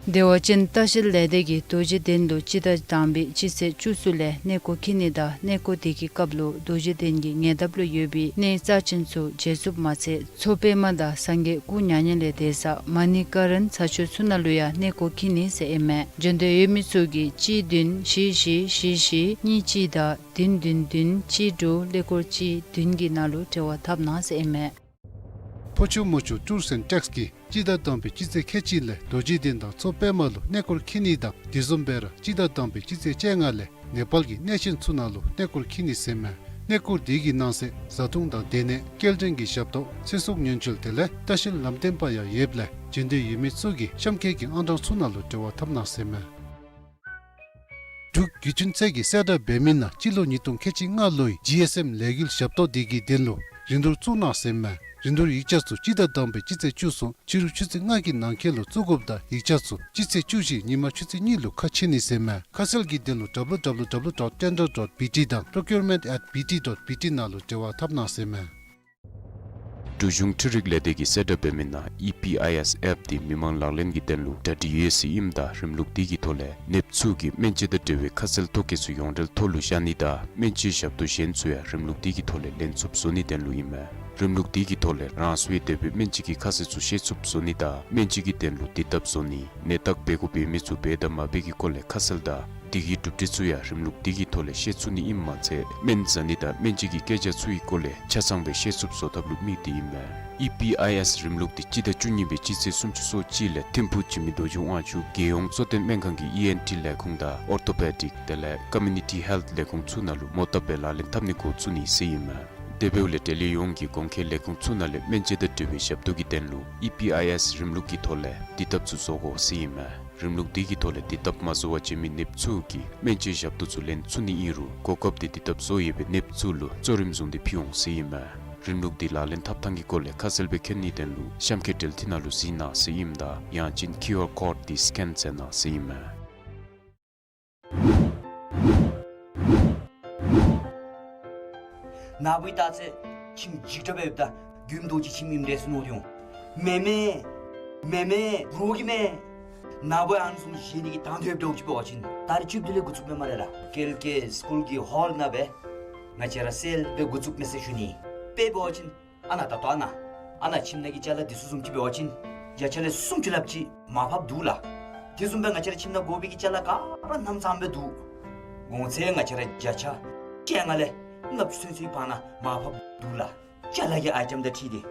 བདེ་བ་ཅན་ལྟ་བཤལ་ལས་སྡེ་གིས་རྡོ་རྗེ་གདན་ལུ་སྤྱི་ཟླ་དང་པའི་སྤྱི་ཚེས་བཅུ་གསུམ་ལས་གནས་སྐོར་འཁྱིད་ནི་དང་གནས་སྐོར་དེ་གི་སྐབས་ལུ་རྡོ་རྗེ་གདན་གྱི་ཉེ་འདབས་ལུ་ཡོད་པའི་གནས་རྩ་ཆེན་ཚུ་མཇལ་ཚུགསཔ་མ་ཚད་མཚོ་པདྨ་དང་སངས་རྒྱས་སྐུ་མྱ་ངན་ལས་འདས་ས་མ་ཎི་ཀ་རན་ས་ཆ་ཚུ་ནང་ལུ་ཡང་གནས་སྐོར་འཁྱིད་ནི་ཟེར་ཨིན་མས། འབྱོན་འདོད་ཡོད་མི་ཚུ་གིས་གཅིག་བདུན་བཞི་བཞི་བཞི་བཞི་གཉིས་གཅིག་དང་བདུན་བདུན་བདུན་གཅིག་དྲུག་ཀླད་ཀོར་གཅིག་བདུན་གྱི་ནང་ལུ་འབྲེལ་བ་འཐབ་གནང་ཟེར་ཨིན་མས། ཕོ་ཆུ་མོ་ཆུ་ཊུརསི་ཨེནཌ་ཊེགསི་གིས་སྤྱི་ཟླ་དང་པའི་སྤྱི་ཚེས་ཁལ་གཅིག་ལས་རྡོ་རྗེ་གདན་དང་མཚོ་པདྨ་ལུ་གནས་སྐོར་འཁྱིད་ནི་དང་དེ་བཟུམ་སྦེ་ར་སྤྱི་ཟླ་དང་པའི་སྤྱི་ཚེས་བཅོ་ལྔ་ལས་ནེ་པཱལ་གྱི་གནས་ཆེན་ཚུ་ནང་ལུ་གནས་སྐོར་འཁྱིད་ནི་ཟེར་མས། གནས་སྐོར་དེ་གི་ནང་གསེས་བཟའ་འཐུང་དང་སྡོད་གནས་སྐྱེལ་འདྲེན་གྱི་ཞབས་ཏོག་ཚེ་སྲོག་ཉེན་བཅོལ་དེ་ལས་ལྟ་བཤལ་ལམ་སྟོན་པ་ཡང་ཡོདཔ་ལས་འབྱོན་འདོད་ཡོད་མི་ཚུ་གིས་གཤམ་འཁོད་ཀྱི་ཨང་གྲངས་ཚུ་ནང་ལུ་འབྲེལ་བ་འཐབ་གནང་ཟེར་མས། འབྲུག་བརྒྱུད་འཕྲིན་ཚད་ཀྱིས་གསལ་བསྒྲགས་འབད་མི་ནང་སྤྱི་ལོ་ཉིས་སྟོང་ཁལ་གཅིག་ལྔ་ལོའི་ཇི་ཨེསི་ཨེམ་ལས་འགུལ་ཞབས་ཏོག་དེ་གི་དོན་ལུ་རིན་བསྡུར་བཙུགས་གནང་ཟེར་མས། རིན་བསྡུར་ཡིག་ཆ་ཚུ་སྤྱི་ཟླ་དང་པའི་སྤྱི་ཚེས་བཅུ་གསུམ་ཕྱི་རུ་ཆུ་ཚོད་ལྔ་གི་ནང་འཁོད་ལུ་བཙུགས་དགོཔ་དང་ཡིག་ཆ་ཚུ་སྤྱི་ཚེས་བཅུ་བཞི་ཉིན་མ་ཆུ་ཚོད་གཉིས་ལུ་ཁ་ཕྱེ་ནི་ཟེར་མས། ཁ་གསལ་གྱི་དོན་ལུ་W W W dot tender dot B T དང་procurement at B T dot B T ནང་ལུ་འབྲེལ་བ་འཐབ་གནང་ཟེར་མས། འབྲུག་གཞུང་འཕྲུལ་རིག་ལས་སྡེ་གིས་གསལ་བསྒྲགས་འབད་མི་ནང་ཨི་པི་ཨའི་ཨེསི་ཨེཔ་དེ་མི་མང་ལག་ལེན་གྱི་དོན་ལུ་གྲ་སྒྲིག་ཡོད་ཟེར་ཨིནམ་ད་རིམ་ལུགས་དེ་གི་ཐོག་ལས་ནདཔ་ཚུ་གིས་སྨན་དཔྱད་དང་འབྲེལ་བའི་ཁ་གསལ་ཐོ་བཀོད་ཚུ་ཡོངས་འབྲེལ་ཐོག་ལུ་བཞག་ནི་དང་སྨན་བཅོས་ཞབས་ཏོག་གཞན་ཚུ་ཡང་རིམ་ལུགས་དེ་གི་ཐོག་ལས་ལེན་ཚུགསཔ་བཟོ་ནིའི་དོན་ལུ་ཨིན་མས། རིམ་ལུགས་དེ་གི་ཐོག་ལས་རང་སོའི་འདོད་པའི་སྨན་བཅོས་ཀྱི་ཁ་གསལ་ཚུ་ཤེས་ཚུགསཔ་བཟོ་ནི་དང་སྨན་བཅོས་ཀྱི་དོན་ལུ་དུས་ཐབས་བཟོ་ནི། ནད་བརྟག་འབད་དགོཔ་ཡོད་མི་ཚུ་འབད་དང་མ་འབད་ཀྱི་སྐོར་ལས་ཁ་གསལ་དང་དེ་གི་གྲུབ་འབྲས་ཚུ་ཡང་རིམ་ལུགས་དེ་གི་ཐོག་ལས་ཤེས་ཚུགས་ནི་ཨིནམ་མ་ཚད་སྨན་ཟ་ནི་དང་སྨན་བཅོས་ཀྱི་སྐད་ཆ་ཚུ་གི་སྐོར་ལས་ཆ་ཚང་སྦེ་ཤེས་ཚུགསཔ་བཟོ་ཐབས་ལུ་དམིགས་ཏེ་ཨིན་མས། ཨི་པི་ཨའི་ཨེསི་རིམ་ལུགས་དེ་སྤྱི་ཟླ་བཅུ་གཉིས་པའི་སྤྱི་ཚེས་སུམ་ཅུ་སོ་གཅིག་ལས་ཐིམ་ཕུག་འཇིགས་མེད་རྡོ་རྗེ་དབང་ཕྱུག་རྒྱལ་ཡོངས་གཙོ་བསྟེན་སྨན་ཁང་གི་ཨི་ཨེན་ཊི་ལས་ཁུངས་དང་ཨོར་ཐོ་པེ་ཌིག་དེ་ལས་ཀོ་མིའུ་ནི་ཊི་ཧེལཐ་ལས་ཁུངས་ཚུ་ནང་ལུ་མོ་བཏབ་སྦེ་ལག་ལེན་འཐབ་ནི་འགོ་བཙུགས་ནི་ཟེར་ཨིན་མས། དེ་འབདཝ་ལས་འབྲེལ་ཡོད་ཡོངས་ཀྱིས་གོང་འཁོད་ལས་ཁུངས་ཚུ་ནང་ལས་སྨན་དཔྱད་དང་འབྲེལ་བའི་ཞབས་ཏོག་གི་དོན་ལུ་ཨི་པི་ཨའི་ཨེསི་རིམ་ལུགས་ཀྱི་ཐོག་ལས་དུས་ཐབས་ཚུ་བཟོ་དགོ་ཟེར་ཨིན་མས། རིམ་ལུགས་དེ་གི་ཐོག་ལས་དུས་ཐབས་མ་བཟོ་བར་བྱོན་མི་ནདཔ་ཚུ་གིས་སྨན་བཅོས་ཞབས་ཏོག་ཚུ་ལེན་ཚུགས་ནི་ཨིན་རུང་གོ་སྐབས་དེ་དུས་ཐབས་བཟོ་ཡོད་པའི་ནདཔ་ཚུ་ལུ་གཙོ་རིམ་བཟུང་སྟེ་ཕུལ་འོང་ཟེར་ཨིན་མས། རིམ་ལུགས་དེ་ལག་ལེན་འཐབ་ཐངས་ཀྱི་སྐོར་ལས་ཁ་གསལ་སྦེ་མཁྱེན་ནིའི་དོན་ལུ་གཤམ་འཁོད་འབྲེལ་མཐུད་ནང་ལུ་གཟིགས་གནང་ཟེར་ཨིནམ་ད་ཡང་ཅིན་ཀིའུ་ཨར་ཀོཌ་དེ་སི་ཀེན་མཛད་གནང་ཟེར་ཨིན་མས། ན་བུའི་ད་ཚེ་ཁྱིམ་འཇིགས་སྐྲག་སྦེ་ཡོདཔ་ད་མགྱོནམ་རྡོ་རྗེ་ཁྱིམ་ཨིནམ་འདྲས་ཟེར་མནོ་སྟེ་འོང་། མེན་མེན། མེན་མེན། རོགས་ཀྱིས་མེན། ན་བུ་ཨ་ནི་བཟུམ་བཞེས་ནི་གི་དང་འདོད་འདྲཝ་ཅིག་འབད་བ་ཅིན་ད་རིས་བཅུ་བདུན་ལས་འགོ་བཙུགས་མས་སྨ་རེ་ལགས། ཀེལ་ཀེ་སི་ཀུལ་གྱི་ཧོལ་ནང་སྦེ་ང་བཅས་ར་སེལ་སྦེ་འགོ་བཙུགས་མས་ཟེར་ཞུ་ནི། དཔེ་འབད་བ་ཅིན་ཨ་ནཱ་ད་ལྟོ་ཨ་ནཱ་ཨ་ནཱ་ཁྱིམ་ནང་གི་ཅ་ལ་འདི་ཚུ་བཟུམ་ཅིག་འབད་བ་ཅིན་བརྒྱ་ཆ་ལས་སུམ་ཅུ་ལྷགཔ་ཅིག་མར་ཕབ་འདུག་ལགས། དེ་བཟུམ་སྦེ་ང་བཅས་ར་ཁྱིམ་ནང་དགོ་པའི་གི་ཅ་ལ་ག་ར་རྣམ་ཚང་སྦེ་འདུག། གོང་ཚད་ང་བཅས་ར་བརྒྱ་ཆ་བཅོ་ལྔ་ལས་ལྔ་བཅུ་ཚུན་ཚོད་ཀྱི་བར་ན་མར་ཕབ་འདུག་ལགས། ཅ་ལ་གི་ཨའི་ཊེམ་དང་འཁྲིལ་ཏེ་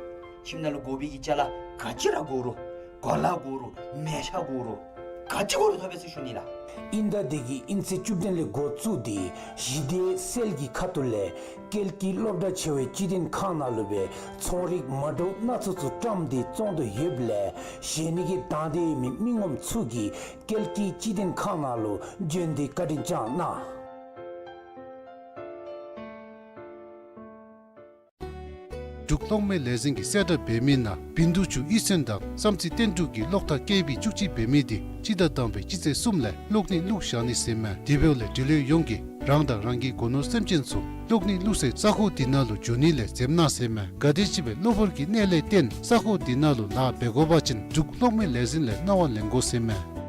ཁྱིམ་ནང་ལུ་དགོ་པའི་གི་ཅ་ལ་ག་ཅི་ར་དགོ་རུང་གོ་ལ་དགོ་རུང་མལ་ཆ་དགོ་རུང་ག་ཅི་དགོ་རུང་ཐོབ་པས་ཟེར་ཞུ་ནི་ལགས། ཨིན་ཟླ་འདི་གི་ཨིན་ཚེས་བཅུ་བདུན་ལས་འགོ་བཙུགས་ཏེ་གཞི་སྡེ་སེལ་གྱི་ཁ་ཐུག་ལས་ཀེལ་ཀི་སློབ་གྲྭ་ཆེ་བའི་སྤྱི་དོན་ཁང་ནང་ལུ་སྦེ་ཚོང་རིགས་མ་འདྲཝ་སྣ་ཚོགས་ཚུ་བཀྲམ་སྟེ་བཙོང་དོ་ཡོདཔ་ལས་བཞེས་ནི་གི་དང་འདོད་ཡོད་མི་མི་ངོམ་ཚུ་གིས་ཀེལ་ཀི་སྤྱི་དོན་ཁང་ནང་ལུ་བྱོན་ཏེ་བཀའ་དྲིན་བསྐྱང་གནང་། འབྲུག་གློག་མེ་ལས་འཛིན་གྱིས་གསལ་བསྒྲགས་འབད་མི་ནང་བིན་དུ་ཆུ་ཨི་སོན་དང་བསམ་རྩེ་བསྟན་འབྲུག་གི་གློག་ཐག་བཀལ་བའི་བཅུ་གཅིག་འབད་མི་དེ་སྤྱི་ཟླ་དང་པའི་སྤྱི་ཚེས་གསུམ་ལས་གློག་ནད་བླུགས་བཞག་ནི་ཟེར་མས། དེ་འབདཝ་ལས་འབྲེལ་ཡོད་ཡོངས་ཀྱིས་རང་དང་རང་གི་སྒོ་ནོར་སེམས་ཅན་ཚུ་གློག་ནད་བླུགས་སའི་ས་ཁོངས་དེ་ནང་ལུ་འགྱོ་ནི་ལས་འཛེམ་གནང་ཟེར་མས། ག་དེམ་ཅིག་སྦེ་གློ་བུར་གྱི་གནད་ལས་བརྟེན་ས་ཁོངས་དེ་ནང་ལུ་ལཱ་འབད་དགོ་པ་ཅིན་འབྲུག་གློག་མེ་ལས་འཛིན་ལས་གནང་བ་ལེན་དགོ་ཟེར་མས།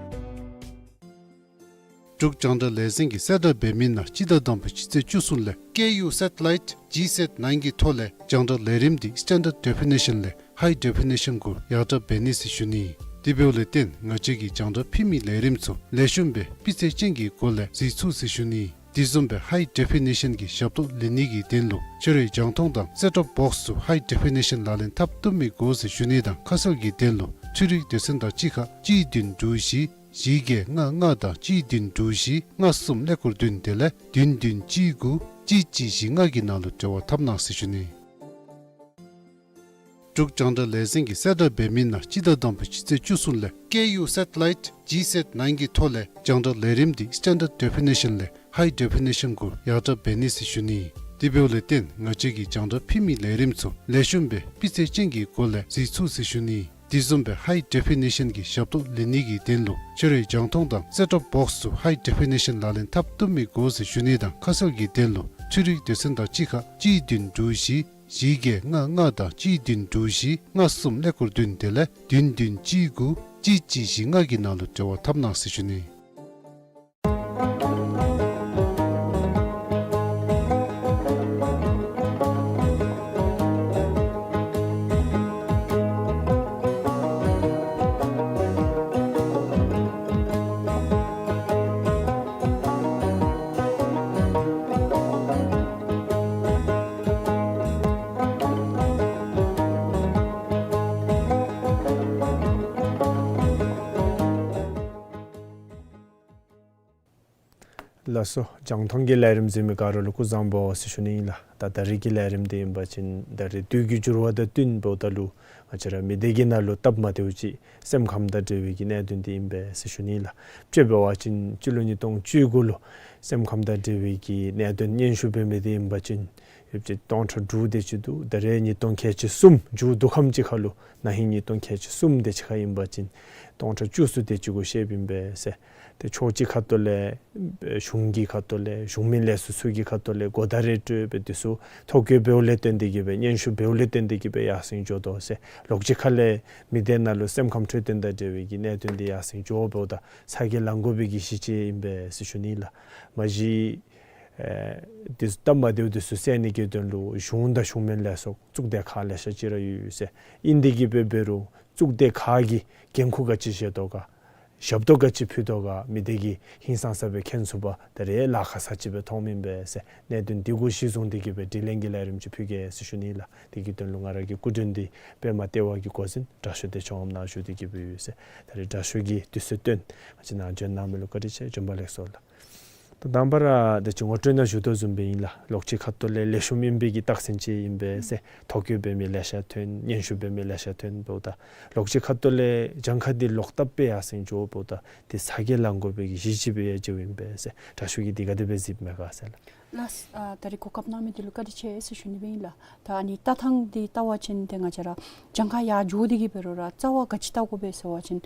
འབྲུག་རྒྱང་བསྒྲགས་ལས་འཛིན་གྱིས་གསལ་བསྒྲགས་འབད་མི་ནང་སྤྱི་ཟླ་དང་པའི་སྤྱི་ཚེས་བཅུ་གསུམ་ལས་ཀེ་ཡུ་སེ་ཊི་ལའིཊ་ཇི་སེཊ་ནའིན་གྱི་ཐོག་ལས་རྒྱང་བསྒྲགས་ལས་རིམ་འདི་སི་ཊེན་ཌརཌ་ཌེ་ཕི་ནི་ཤཱན་ལས་ཧའི་ཌེ་ཕི་ནི་ཤཱན་གུ་ཡར་དྲག་འབད་ནི་ཟེར་ཞུ་ནི། དེ་འབདཝ་ལས་བརྟེན་ང་བཅས་ཀྱིས་རྒྱང་བསྒྲགས་ཕུལ་མི་ལས་རིམ་ཚུ་ལེགས་ཤོམ་སྦེ་སྤུས་ཚད་ཅན་གྱི་སྒོ་ལས་གཟིགས་ཚུགས་ཟེར་ཞུ་ནི། དེ་བཟུམ་སྦེ་ཧའི་ཌེ་ཕི་ནི་ཤཱན་གྱི་ཞབས་ཏོག་ལེན་ནི་གི་དོན་ལུ་ཁྱོད་རའི་རྒྱང་མཐོང་དང་སེཊ་ཊོབ་བོགསི་ཚུ་ཧའི་ཌེ་ཕི་ནི་ཤཱན་ལག་ལེན་འཐབ་བཏུབ་མི་དགོ་ཟེར་ཞུ་ནི་དང་ཁ་གསལ་གྱི་དོན་ལུ་འཕྲུལ་རིག་སྡེ་ཚན་དང་གཅིག་ཁར་གཅིག་བདུན་དྲུག་བཞི་བཞི་བརྒྱད་ལྔ་ལྔ་དང་གཅིག་བདུན་དྲུག་བཞི་ལྔ་གསུམ་ཀླད་ཀོར་བདུན་དེ་ལས་བདུན་བདུན་གཅིག་དགུ་གཅིག་གཅིག་བཞི་ལྔ་གི་ནང་ལུ་འབྲེལ་བ་འཐབ་གནང་ཟེར་ཞུ་ནི། འབྲུག་རྒྱང་བསྒྲགས་ལས་འཛིན་གྱིས་གསལ་བསྒྲགས་འབད་མི་ནང་སྤྱི་ཟླ་དང་པའི་སྤྱི་ཚེས་བཅུ་གསུམ་ལས་ཀེ་ཡུ་སེ་ཊི་ལའིཊ་ཇི་སེཊ་ནའིན་གྱི་ཐོག་ལས་རྒྱང་བསྒྲགས་ལས་རིམ་འདི་སི་ཊེན་ཌརཌ་ཌེ་ཕི་ནི་ཤཱན་ལས་ཧའི་ཌེ་ཕི་ནི་ཤཱན་གུ་ཡར་དྲག་འབད་ནི་ཟེར་ཞུ་ནི། དེ་འབདཝ་ལས་བརྟེན་ང་བཅས་ཀྱིས་རྒྱང་བསྒྲགས་ཕུལ་མི་ལས་རིམ་ཚུ་ལེགས་ཤོམ་སྦེ་སྤུས་ཚད་ཅན་གྱི་སྒོ་ལས་གཟིགས་ཚུགས་ཟེར་ཞུ་ནི། དེ་བཟུམ་སྦེ་ཧའི་ཌེ་ཕི་ནི་ཤཱན་གྱི་ཞབས་ཏོག་ལེན་ནི་གི་དོན་ལུ་ཁྱོད་རའི་རྒྱང་མཐོང་དང་སེཊ་ཊོབ་བོགསི་ཚུ་ཧའི་ཌེ་ཕི་ནི་ཤཱན་ལག་ལེན་འཐབ་བཏུབ་མི་དགོ་ཟེར་ཞུ་ནི་དང་ཁ་གསལ་གྱི་དོན་ལུ་འཕྲུལ་རིག་སྡེ་ཚན་དང་གཅིག་ཁར་གཅིག་བདུན་དྲུག་བཞི་བཞི་བརྒྱད་ལྔ་ལྔ་དང་གཅིག་བདུན་དྲུག་བཞི་ལྔ་གསུམ་ཀླད་ཀོར་བདུན་དེ་ལས་བདུན་བདུན་གཅིག་དགུ་ གཅིག་གཅིག་བཞི་ལྔ་གི་ནང་ལུ་འབྲེལ་བ་འཐབ་གནང་ཟེར་ཞུ་ནི། ལགས་སོ། རྒྱང་མཐོང་གི་ལས་རིམ་གཟིགས་མི་ག་ར་ལུ་སྐུ་གཟུགས་བཟང་པོ་ཟེར་ཞུ་ནི་ཨིན་ལགས། ད་ད་རིས་ཀྱི་ལས་རིམ་འདི་ཨིན་པ་ཅིན་ད་རིས་དུས་ཀྱི་འགྱུར་བ་དང་བསྟུན་འབདཝ་ད་ལུ་ང་བཅས་ར་མི་སྡེ་གི་ནང་ལུ་སྟབས་མ་བདེཝ་ཅིག་སེམས་ཁམས་དང་འབྲེལ་བའི་གི་གནད་དོན་འདི་ཨིན་པས་ཟེར་ཞུ་ནི་ལགས། དཔྱེ་འབད་བ་ཅིན་སྤྱི་ལོ་ཉིས་སྟོང་བཅུ་དགུ་ལུ་སེམས་ཁམས་དང་འབྲེལ་བའི་གི་གནད་དོན་སྙན་ཞུ་འབད་མི་འདི་ཨིན་པ་ཅིན་ཡོདཔ་ཅིག་སྟོང་ཕྲག་དྲུག་དེ་ཅིག་འདུག། ད་རིས་ཉིས་སྟོང་ཁལ་གཅིག་གསུམ་མཇུག་བསྡུ་ཁམས་ཅིག་ཁར་ལུ་ན་ཧིང་ཉིས་སྟོང་ཁལ་གཅིག་གསུམ་དེ་ཅིག་ཁར་ཨིན་པ་ཅིན་སྟོང་ཕྲག་བཅུ་གསུམ་དེ་ཅིག་གུ་བཤདཔ་ཨིན་པས་ཟེར། ཏེ་ཕྱོགས་གཅིག་ཁ་ཐུག་ལས་གཞུང་གི་ཁ་ཐུག་ལས་གཞུང་མིན་ལས་ཚོགས་ཚུ་གི་ཁ་ཐུག་ལས་གོ་བརྡ་རེ་སྤྲོད་སྦེ་འདི་ཚུ་ཐོ་བཀོད་འབདཝ་ལས་བརྟེན་ཏེ་གིས་སྦེ་སྙན་ཞུ་འབདཝ་ལས་བརྟེན་ཏེ་གིས་སྦེ་ཡར་སེང་འགྱོ་དོ་ཟེར། ལོགས་གཅིག་ཁ་ལས་མི་སྡེ་ནང་ལུ་སེམས་ཁམས་འཕྲོད་བསྟེན་དང་འབྲེལ་བའི་གི་གནད་དོན་འདི་ཡར་སེང་འགྱོ་འབདཝ་ད་ཚ་གྱང་ལང་དགོ་པའི་གི་གཞི་ཅིག་ཨིན་པས་ཟེར་ཞུ་ནི་ལགས། མ་གཞི་ཨེ་འདི་ཚུ་སྟབས་མ་བདེཝ་འདི་ཚུ་སེལ་ནི་གི་དོན་ལུ་གཞུང་དང་གཞུང་མིན་ལས་ཚོགས་གཙུག་སྡེ་ཁག་ལེ་ཤ་ཅིག་ར་ཡོད་ཟེར། ཨིན་ཏེ་གིས་སྦེ་འབད་རུང་གཙུག་སྡེ་ཁག་གི་འགན་ཁུར་ག་ཅི་བཞེས་དོ་ག་ཞབས་ཏོག་ག་ཅི་ཕུལ་དོ་ག་མི་སྡེ་གིས་ཧིང་སངས་ས་སྦེ་མཁྱེན་ཚུགས་པར་ད་རིས་ལཱ་ཁག་ས་ཅིག་སྦེ་མཐོངམ་ཨིན་པས་ཟེར། གནད་དོན་འདི་གུ་གཞི་བཟུང་སྟེ་གིས་སྦེ་དྲི་ལན་གྱི་ལས་རིམ་ཅིག་ཕུལ་གེ་ཟེར་ཞུ་ནི་ལགས། དེ་གི་དོན་ལུ་ང་ར་གི་སྐུ་མགྲོན་འདི་པདྨ་ལྟེ་བ་གི་འགོ་འཛིན་དྲག་ཤོས་བདེ་མཆོག་ངམ་ནཱ་བཞུགས་ཏེ་གིས་སྦེ་ཡོད་ཟེར། ད་རིས་དྲག་ཤོས་ཀྱིས་དུས་ཚོད་བཏོན་ང་བཅས་ནཱ་བྱོན་གནང་མི་ལུ་བཀའ་དྲིན་ཆེ། བྱོན་པ་ལེགས་སོ་ལགས། ད་དང་པ་ར་ད་ཅི་ངོ་སྤྲོད་ནང་ཞུ་དོ་བཟུམ་སྦེ་ཨིན་ལགས། ལོགས་གཅིག་ཁ་ཐུག་ལས་ལེགས་ཤོམ་ཨིན་པའི་གི་རྟགས་མཚན་ཅིག་ཨིན་པས་ཟེར། ཐོ་བཀོད་འབད་མི་ལེ་ཤ་ཐོན། སྙན་ཞུ་འབད་མི་ལེ་ཤ་ཐོན་འབདཝ་ད་ལོགས་གཅིག་ཁ་ཐུག་ལས་གྱངས་ཁ་འདི་ལོག་ལྟབ་སྦེ་ཡར་སེང་འགྱོ་འབདཝ་ད་འདི་ཚ་གྱང་ལང་དགོ་པའི་གི་གཞི་ཅིག་སྦེ་ཡང་མཇལཝ་ཨིན་པས་ཟེར། དྲག་ཤོས་ཀྱིས་འདི་ག་དེ་སྦེ་གཟིགསཔ་མས་ག་ཟེར་ལགས། ལགས། ཨ་ད་རིས་གོ་སྐབས་གནང་མི་འདི་ལུ་བཀའ་དྲིན་ཆེ་ཟེར་ཞུ་ནི་སྦེ་ཨིན་ལགས། ད་ཨ་ནི་ལྟ་ཐངས་འདི་བལྟ་བ་ཅིན་ཏེ་ང་བཅས་ར་གྱངས་ཁ་ཡར་འགྱོ་སྟེ་གིས་འབད་རུང་ར་རྩ་བ་ག་ཅི་བལྟ་དགོ་པས་ཟེར་བ་ཅིན་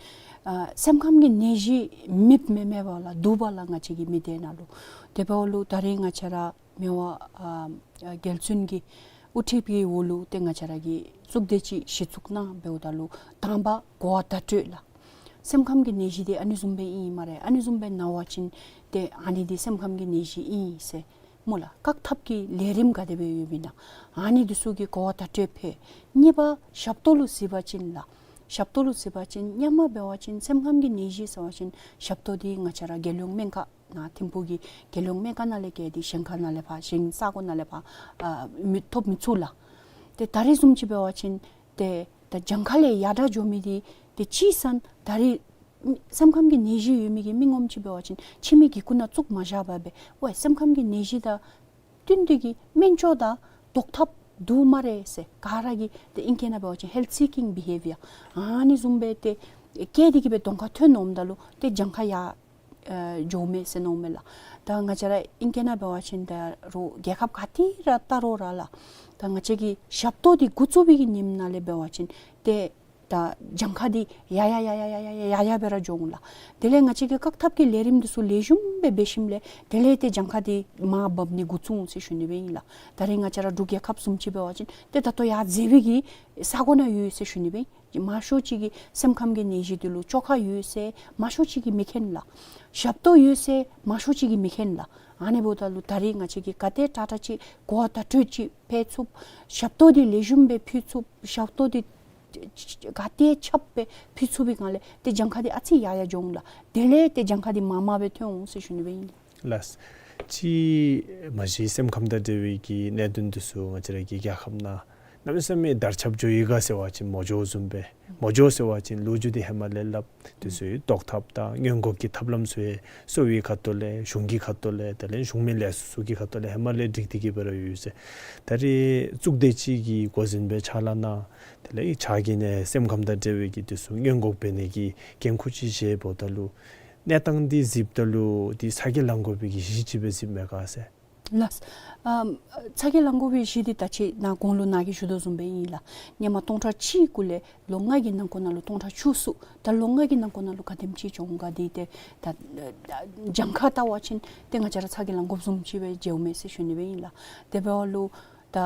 ཨ་སེམས་ཁམས་ཀྱི་ནད་གཞི་མེདཔ་མེན་མེན་པ་ལགས། འདུག་པ་ལགས། ང་བཅས་ཀྱི་མི་སྡེ་ནང་ལུ། དེ་འབདཝ་ལུ་ད་རིས་ང་བཅས་ར་མི་དབང་ཨ་རྒྱལ་བཙུན་གྱི་དབུ་ཁྲིད་ཀྱི་འོག་ལུ་ཏེ་ང་བཅས་ར་གིས་གཙུག་སྡེ་ཅིག་གཞི་བཙུགས་གནང་འབདཝ་ད་ལུ་དང་པ་གོ་བ་བརྡ་སྤྲོད་ལགས། སེམས་ཁམས་ཀྱི་ནད་གཞི་འདི་ཨ་ནི་བཟུམ་སྦེ་ཨིན་སྨ་རེ། ཨ་ནི་བཟུམ་སྦེ་ན་བ་ཅིན་ཏེ་ཨ་ནི་འདི་སེམས་ཁམས་ཀྱི་ནད་གཞི་ཨིན་ཟེར་སྨོ་ལགས། བཀག་ཐབས་ཀྱི་ལས་རིམ་ག་དེ་སྦེ་ཡོདཔ་ཨིན་ན་ཨ་ནི་འདི་ཚུ་གི་གོ་བ་བརྡ་སྤྲོད་ཕུལ། གཉིས་པ་ཞབས་ཏོག་ལུ་གཟིགས་པ་ཅིན་ལགས། ཞབས་ཏོག་ལུ་གཟིགས་པ་ཅིན་སྔོན་མ་འབད་བ་ཅིན་སེམས་ཁམས་ཀྱི་ནད་གཞི་ཟེར་བ་ཅིན་ཞབས་ཏོག་འདི་ང་བཅས་ར་རྒྱལ་ཡོངས་སྨན་ཁང་ནང་ཐིམ་ཕུག་གི་རྒྱལ་ཡོངས་སྨན་ཁང་ནང་ལས་བརྒལ་ཏེ་གཞན་ཁ་ནང་ལས་ཕར་གཞན་ས་གོ་ནང་ལས་ཕར་ཨ་མི་ཐོབ་མི་ཚུགས་ལགས། ཏེ་ད་རིས་བཟུམ་ཅིག་འབད་བ་ཅིན་ཏེ་ད་གྱངས་ཁ་ལས་ཡར་དྲགས་འགྱོ་མི་འདི་ཏེ་ཅིག་ཟེར་ན་ད་རིས་སེམས་ཁམས་ཀྱི་ནད་གཞི་ཡོད་མི་གི་མི་ངོམ་ཅིག་འབད་བ་ཅིན་ཁྱིམ་གྱི་སྒོ་ནང་བཙུགས་མ་བཞག་པར་སྦེ་ཝའི་སེམས་ཁམས་ཀྱི་ནད་གཞི་དང་བསྟུན་ཏེ་གིས་སྨན་བཅོས་དང་བཟློག་ཐབས་འདུག་སྨ་རེ་ཟེར་ག་ར་གིས་ཏེ་ཨིང་སྐད་ནང་འབད་བ་ཅིན་ཧེལཐ་སི་ཀིང་བི་ཧེ་བི་ཡར་ཨ་ནི་བཟུམ་སྦེ་ཏེ་བཀལ་ཏེ་གིས་སྦེ་གདོང་ཁར་ཐོན་འོངམ་ད་ལུ་ཏེ་གྱངས་ཁ་ཡར་ཨེ་འགྱོཝ་མས་ཟེར་མནོཝ་མས་ལགས། ད་ང་བཅས་ར་ཨིང་སྐད་ནང་འབད་བ་ཅིན་ད་རུང་རྒྱལ་ཁབ་ག་ཏེ་ར་བལྟ་རུང་ར་ལགས། ད་ང་བཅས་ཀྱི་ཞབས་ཏོག་འདི་འགོ་བཙུགས་པའི་གི་ཉིནམ་ནང་ལས་འབད་བ་ཅིན་ཏེ་ད་གྱངས་ཁ་འདི་ཡར་ཡར་ཡར་ཡར་སྦེ་ར་འགྱོ་འོང་ལགས། དེ་ལས་ང་བཅས་ཀྱིས་བཀག་ཐབས་ཀྱི་ལས་རིམ་འདི་ཚུ་ལེགས་ཤོམ་སྦེ་འབད་ཞིནམ་ལས་དེ་ལས་ཏེ་གྱངས་ཁ་འདི་མར་འབབ་ནི་འགོ་བཙུགས་འོང་ཟེར་ཞུ་ནི་སྦེ་ཨིན་ལགས། ད་རིས་ང་བཅས་ར་འབྲུག་རྒྱལ་ཁབ་བཟུམ་ཅིག་འབད་བ་ཅིན་ཏེ་ད་ལྟོ་ཡར་འཛེགས་པའི་གི་ས་གོ་ནང་ཡོད་ཟེར་ཞུ་ནི་སྦེ་ཨིན། མང་ཤོས་ཅིག་གིས་སེམས་ཁམས་ཀྱི་ནད་གཞི་འདི་ལུ་བཅོས་ཁ་ཡོད་ཟེར་མང་ཤོས་ཅིག་གིས་མི་མཁྱེན་ལགས། ཞབས་ཏོག་ཡོད་ཟེར་མང་ཤོས་ཅིག་གིས་མི་མཁྱེན་ལགས། ཨ་ནི་འབདཝ་ད་ལུ་ད་རིས་ང་བཅས་ཀྱིས་ག་དེ་དྲག་དྲག་ཅིག་གོ་བ་བརྡ་སྤྲོད་ཅིག་ཕུལ་ཚུགས། ཞབས་ཏོག་འདི་ལེགས་ཤོམ་སྦེ་ཕུལ་ཚུགས། ཞབས་ཏོག་འདི་ག་དེ་ཁྱབ་སྦེ་ཕུལ་ཚུགས་པའི་སྒང་ལས་ཏེ་གྱངས་ཁ་འདི་ཨ་ཙི་ཡར་ཡར་འགྱོ་འོང་ལགས། དེ་ལས་ཏེ་གྱངས་ཁ་འདི་མར་མར་སྦེ་ཐོན་འོང་ཟེར་ཞུ་ནི་སྦེ་ཨིན། ལགས། ཅིག་མ་གཞི་སེམས་ཁམས་དང་འབྲེལ་བའི་གི་གནད་དོན་འདི་ཚུ་ང་བཅས་ར་གི་རྒྱལ་ཁབ་ནང་གནམ་མེད་ས་མེད་དར་ཁྱབ་འགྱོ་ཡི་ག་ཟེར་བ་ཅིན་མ་འགྱོཝ་བཟུམ་སྦེ། མ་འགྱོ་ཟེར་བ་ཅིན་ལོ་རྒྱུས་འདི་ཧེ་མ་ལས་སླབ། འདི་ཚུ་བཟློག་ཐབས་དང་སྔོན་འགོག་གི་ཐབས་ལམ་ཚུ་ཡང་གསོ་བའི་ཁ་ཐུག་ལས་གཞུང་གི་ཁ་ཐུག་ལས་དེ་ལས་གཞུང་མིན་ལས་ཚོགས་ཚུ་གི་ཁ་ཐུག་ལས་ཧེ་མ་ལས་སྒྲིག་སྟེ་གིས་སྦེ་ར་ཡོད་ཟེར། ད་རིས་གཙུག་སྡེ་ཅིག་གི་འགོ་འཛིན་སྦེ་ཕྱག་ལཱ་གནང་། དེ་ལས་ཕྱག་གི་ནང་སེམས་ཁམས་དང་འབྲེལ་བའི་གི་འདི་ཚུ་སྔོན་འགོག་འབད་ནི་གི་འགན་ཁུར་ཅིག་བཞེས་འབདཝ་ད་ལུ་གནས་སྟངས་འདི་གཟིགསཔ་ད་ལུ་འདི་ཚ་གྱང་ལང་དགོ་པའི་གི་གཞི་ཅིག་སྦེ་གཟིགསཔ་མས་ག་ཟེར། ལགས། ཨམ་ཚ་གྱང་ལང་དགོ་པའི་གཞི་འདི་ད་ཅི་ནཱ་གོང་ལུ་ནཱ་གིས་ཞུ་དོ་བཟུམ་སྦེ་ཨིན་ལགས། ཧེ་མ་སྟོང་ཕྲག་གཅིག་གུ་ལས་ལོ་ལྔ་གི་ནང་འཁོད་ནང་ལུ་སྟོང་ཕྲག་བཅུ་གསུམ། ད་ལོ་ལྔ་གི་ནང་འཁོད་ནང་ལུ་ག་དེམ་ཅིག་བྱུང་ག་འདི་ཏེ་ད་གྱངས་ཁ་བལྟ་བ་ཅིན་ཏེ་ང་བཅས་ར་ཚ་གྱང་ལང་དགོཔ་བཟུམ་ཅིག་སྦེ་མཇལཝ་མས་ཟེར་ཞུ་ནི་སྦེ་ཨིན་ལགས། དེ་འབདཝ་ད་ལུ་ད་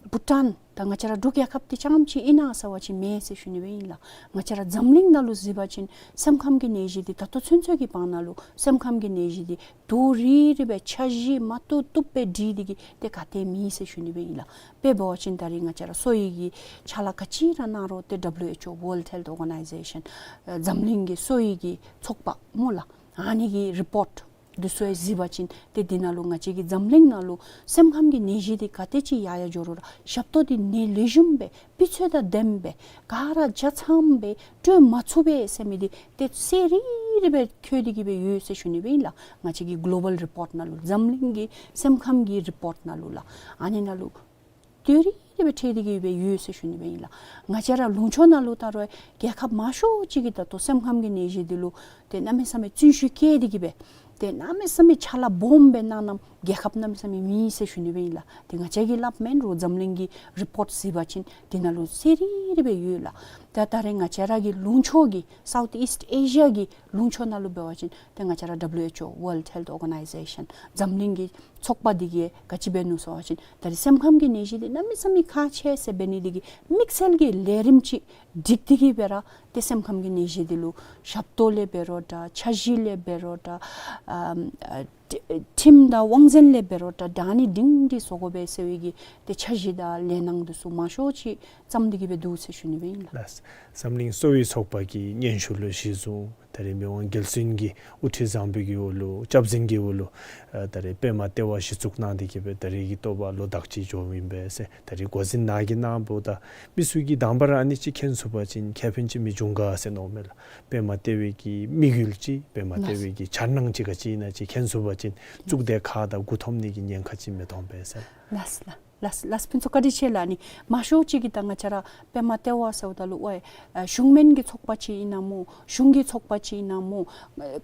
བྷུ་ཊཱན་ད་ང་བཅས་ར་འབྲུག་རྒྱལ་ཁབ་འདི་རྐྱངམ་ཅིག་ཨིན་ན་ཟེར་བ་ཅིན་མེན་ཟེར་ཞུ་ནི་སྦེ་ཨིན་ལགས། ང་བཅས་ར་འཛམ་གླིང་ནང་ལུ་གཟིགས་པ་ཅིན་སེམས་ཁམས་ཀྱི་ནད་གཞི་འདི་ད་ལྟོ་ཚུན་ཚོད་ཀྱི་བར་ན་ལུ་སེམས་ཁམས་ཀྱི་ནད་གཞི་འདི་རྡོག་རིལ་རི་སྦེ་འཆར་གཞི་མ་བཏུབ་བཏུབ་སྦེ་སྒྲིག་སྟེ་གིས་ཏེ་ག་ཏེ་མེད་ཟེར་ཞུ་ནི་སྦེ་ཨིན་ལགས། དཔེ་འབད་བ་ཅིན་ད་རིས་ང་བཅས་ར་གསོ་བའི་གི་ཕྱག་ལཱ་ག་ཅི་ར་གནང་རུང་ཏེ་W H O, World Health Organization, ཨ་འཛམ་གླིང་གི་གསོ་བའི་གི་ཚོགས་པ་སྨོ་ལགས། ཨ་ནི་གི་རི་པོརཊ་འདི་ཚུ་ཡང་གཟིགས་པ་ཅིན་ཏེ་འདི་ནང་ལུ་ང་བཅས་ཀྱི་འཛམ་གླིང་ནང་ལུ་སེམས་ཁམས་ཀྱི་ནད་གཞི་འདི་ག་དེ་ཅིག་ཡར་ཡར་འགྱོ་རུང་ར་ཞབས་ཏོག་འདི་ནད་ལེགས་ཤོམ་སྦེ་སྤུས་ཚད་དང་ལྡནམ་སྦེ་ག་ར་ཆ་ཚང་སྦེ་སྤྲོད་མ་ཚུགས་པས་ཟེར་མི་འདི་ཏེ་གསལ་རི་རི་སྦེ་འཁོད་དེ་གིས་སྦེ་ཡོད་ཟེར་ཞུ་ནི་སྦེ་ཨིན་ལགས། ང་བཅས་ཀྱི་གོ་ལོ་བཱལ་རི་པོརཊ་ནང་ལུ་འཛམ་གླིང་གི་སེམས་ཁམས་ཀྱི་རི་པོརཊ་ནང་ལུ་ལགས། ཨ་ནི་ནང་ལུ་ཏེ་རི་རི་སྦེ་འཁོད་དེ་གིས་སྦེ་ཡོད་ཟེར་ཞུ་ནི་སྦེ་ཨིན་ལགས། ང་བཅས་ར་ལུང་ཕྱོགས་ནང་ལུ་ད་རུང་རྒྱལ་ཁབ་མང་ཤོས་ཅིག་གིས་ད་ལྟོ་སེམས་ཁམས་ཀྱི་ནད་གཞི་འདི་ལུ་ཏེ་གནམ་མེད་ས་མེད་བརྩོན་ཤུགས་བསྐྱེད་དེ་གིས་སྦེ་ཏེ་གནམ་མེད་ས་མེད་ཕྱག་ལཱ་སྦོམ་སྦེ་གནང་གནངམ་རྒྱལ་ཁབ་གནམ་མེད་ས་མེད་མེད་ཟེར་ཞུ་ནི་སྦེ་ཨིན་ལགས། ཏེ་ང་བཅས་ཀྱིས་སླབ་མེན་རུང་འཛམ་གླིང་གི་རི་པོརཊ་གཟིགས་པ་ཅིན་འདི་ནང་ལུ་གསལ་རི་རི་སྦེ་ཡོད་ལགས། ད་ད་རེས་ང་བཅས་ར་གི་ལུང་ཕྱོགས་ཀྱི་Southeast Asia གི་ལུང་ཕྱོགས་ནང་ལུ་འབད་བ་ཅིན་ཏེ་ང་བཅས་ར་W H O, World Health Organization, འཛམ་གླིང་གི་ཚོགས་པ་འདི་གིས་ག་ཅི་འབད་ནུག་ཟེར་བ་ཅིན་ད་རེས་སེམས་ཁམས་ཀྱི་ནད་གཞི་འདི་གནམ་མེད་ས་མེད་ཁག་ཆེ་ཟེར་འབད་ནི་འདི་གིས་དམིགས་བསལ་གྱི་ལས་རིམ་ཅིག་སྒྲིག་སྟེ་གིས་སྦེ་ར་ཏེ་སེམས་ཁམས་ཀྱི་ནད་གཞི་འདི་ལུ་ཞབས་ཏོག་ལས་འབད་རུང་འདྲ་འཆར་གཞི་ལས་འབད་རུང་འདྲ་ཨམ་ཨ་ཁྲིམས་དང་དབང་འཛིན་ལས་འབད་རུང་འདྲ་ད་ཨ་ནི་སྒྲིང་སྒྲི་བཟོ་དགོ་པས་ཟེར་བའི་གི་ཏེ་འཆར་གཞི་དང་ལས་སྣ་འདི་ཚུ་མང་ཤོས་ཅིག་བརྩམས་ཏེ་གིས་སྦེ་འདུག་ཟེར་ཞུ་ནི་སྦེ་ཨིན་ལགས། ལགས། འཛམ་གླིང་གསོ་བའི་ཚོགས་པ་གི་སྙན་ཞུ་ལུ་གཞི་བཟུང་ད་རེས་མི་དབང་རྒྱལ་བཙུན་གྱི་དབུ་ཁྲིད་བཟང་པོའི་གི་འོག་ལུ་སྐྱབས་འཛིན་གྱི་འོག་ལུ་ཨ་ད་རེས་པདྨ་ལྟེ་བ་གཞི་བཙུགས་གནང་སྟེ་གིས་སྦེ་ད་རེས་ཀྱི་ཐོག་ལུ་ཟླཝ་དག་ཅིག་འགྱོཝ་ཨིན་པས་ཟེར། ད་རེས་འགོ་འཛིན་ནཱ་གིས་གནངམ་ད་མི་ཚུ་གིས་དང་པ་ར་ཨ་ནི་ཅིག་མཁྱེན་ཚུགས་པ་ཅིན་ཁེ་ཕན་ཅིག་མི་འབྱུང་ག་ཟེར་མནོཝ་མས་ལགས། པདྨ་ལྟེ་བའི་གི་དམིགས་ཡུལ་ཅིག་པདྨ་ལྟེ་བའི་གི་འཆར་སྣང་ཅིག་ག་ཅི་ཨིན་ན་ཅིག་མཁྱེན་ཚུགས་པ་ཅིན་གཙུག་སྡེ་ཁག་དང་མགུ་འཐོམ་ནི་གི་ཉེན་ཁ་ཅིག་མི་ཐོན་པས་ཟེར། ལགས་ལགས། ལགས་ལགས། ཕུན་ཚོགས་བཀའ་དྲིན་ཆེ་ལགས། ཨ་ནི་མང་ཤོས་ཅིག་གིས་ད་ང་བཅས་ར་པདྨ་ལྟེ་བ་ཟེརཝ་ད་ལུ་ཝའི་ཨ་གཞུང་མིན་གྱི་ཚོགས་པ་ཅིག་ཨིན་ན་སྨོ་གཞུང་གི་ཚོགས་པ་ཅིག་ཨིན་ན་སྨོ་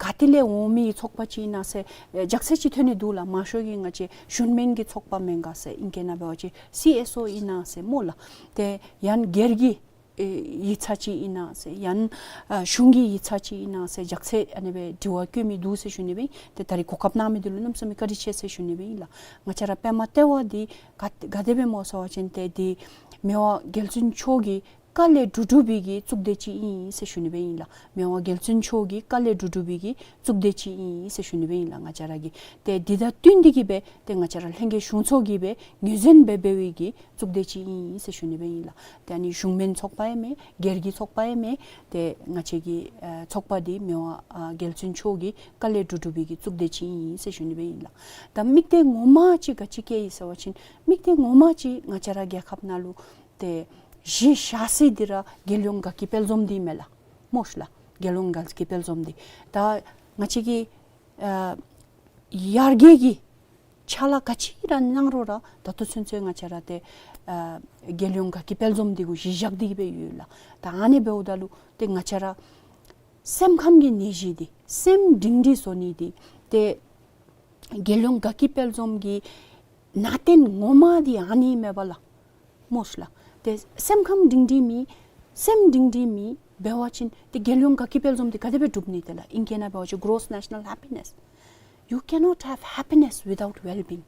ག་ཏེ་ལས་འོང་མི་ཚོགས་པ་ཅིག་ཨིན་ན་ཟེར་ཨ་ཅག་ཚེ་ཅིག་ཐོན་ནི་འདུག་ལགས། མང་ཤོས་ཀྱིས་ང་བཅས་གཞུང་མིན་གྱི་ཚོགས་པ་མེན་ག་ཟེར། ཨིང་སྐད་ནང་འབད་བ་ཅིན་སི་ཨེསི་ཨོ་ཨིན་ན་ཟེར་སྨོ་ལགས། ཏེ་ཡང་སྒེར་གྱི་ཨེ་ཡིག་ཚང་ཅིག་ཨིན་ན་ཟེར་ཡང་ཨ་གཞུང་གི་ཡིག་ཚང་ཅིག་ཨིན་ན་ཟེར་ཅག་ཚེ་ཨ་ནི་སྦེ་དྲི་བ་བཀོད་མི་འདུག་ཟེར་ཞུ་ནི་སྦེ་ཨིན། ཏེ་ད་རེས་གོ་སྐབས་གནང་མི་འདི་ལུ་གནམ་མེད་ས་མེད་བཀའ་དྲིན་ཆེ་ཟེར་ཞུ་ནི་སྦེ་ཨིན་ལགས། ང་བཅས་ར་པདྨ་ལྟེ་བ་འདི་ག་ག་དེ་སྦེ་སྨོ་ཟེར་བ་ཅིན་ཏེ་འདི་མི་དབང་རྒྱལ་བཙུན་མཆོག་གི་བཀའ་ལས་གྲུབ་གྲུབ་པའི་གི་གཙུག་སྡེ་ཅིག་ཨིན་ཟེར་ཞུ་ནི་སྦེ་ཨིན་ལགས། མི་དབང་རྒྱལ་བཙུན་མཆོག་གི་བཀའ་ལས་གྲུབ་གྲུབ་པའི་གི་གཙུག་སྡེ་ཅིག་ཨིན་ཟེར་ཞུ་ནི་སྦེ་ཨིན་ལགས། ང་བཅས་ར་གི་ཏེ་འདི་དང་བསྟུན་ཏེ་གིས་སྦེ་ཏེ་ང་བཅས་ར་ལྷན་རྒྱས་གཞུང་ཚོགས་ཀྱིས་སྦེ་ངོས་འཛིན་འབད་འབད་བའི་གི་གཙུག་སྡེ་ཅིག་ཨིན་ཟེར་ཞུ་ནི་སྦེ་ཨིན་ལགས། ཏེ་ཨ་ནི་གཞུང་མིན་ཚོགས་པ་ཡང་མེན་སྒེར་གྱི་ཚོགས་པ་ཡང་མེན། ཏེ་ང་བཅས་ཀྱི་ཨ་ཚོགས་པ་འདི་མི་དབང་ཨ་རྒྱལ་བཙུན་མཆོག་གི་བཀའ་ལས་གྲུབ་གྲུབ་པའི་གི་གཙུག་སྡེ་ཅིག་ཨིན་ཟེར་ཞུ་ནི་སྦེ་ཨིན་ལགས། ད་དམིགས་གཏད་ངོ་མ་ཅིག་ག་ཅི་བསྐྱེད་ཡི་ཟེར་བ་ཅིན་དམིགས་གཏད་ངོ་མ་ཅིག་ང་བཅས་ར་རྒྱལ་ཁབ་ནང་ལུ་ཏེ་གཞི་བཞག་ས་འདི་ར་རྒྱལ་ཡོངས་དགའ་སྐྱིད་དཔལ་འཛོམས་འདི་མས་ལགས། སྨོ་ཤ་ལགས། རྒྱལ་ཡོངས་དགའ་སྐྱིད་དཔལ་འཛོམས་འདི་ད་ང་བཅས་ཀྱི་ཨ་ཡར་རྒྱས་ཀྱི་ཕྱག་ལཱ་ག་ཅི་ར་གནང་རུང་ར་ད་ལྟོ་ཚུན་ཚོད་ང་བཅས་ར་ཏེ་ཨ་རྒྱལ་ཡོངས་དགའ་སྐྱིད་དཔལ་འཛོམས་འདི་གུ་གཞི་བཞག་སྟེ་གིས་སྦེ་ཡོད་ལགས། ད་ཨ་ནི་འབདཝ་ད་ལུ་ཏེ་ང་བཅས་ར་སེམས་ཁམས་ཀྱི་ནད་གཞི་འདི་སེམས་སྒྲིང་སྒྲི་བཟོ་ནི་འདི་ཏེ་རྒྱལ་ཡོངས་དགའ་སྐྱིད་དཔལ་འཛོམས་ཀྱི་ནང་རྟེན་ངོ་མ་འདི་ཨ་ནི་མས་པ་ལགས། སྨོ་ཤ་ལགས། ཏེ་སེམས་ཁམས་སྒྲིང་སྒྲི་མེད་སེམས་སྒྲིང་སྒྲི་མེད་འབད་བ་ཅིན་ཏེ་རྒྱལ་ཡོངས་དགའ་སྐྱིད་དཔལ་འཛོམས་འདི་ག་དེ་སྦེ་འགྲུབ་ནི་ཏེ་ལགས། ཨིང་སྐད་ནང་འབད་བ་ཅིན་gross national happiness. You cannot have happiness without well-being.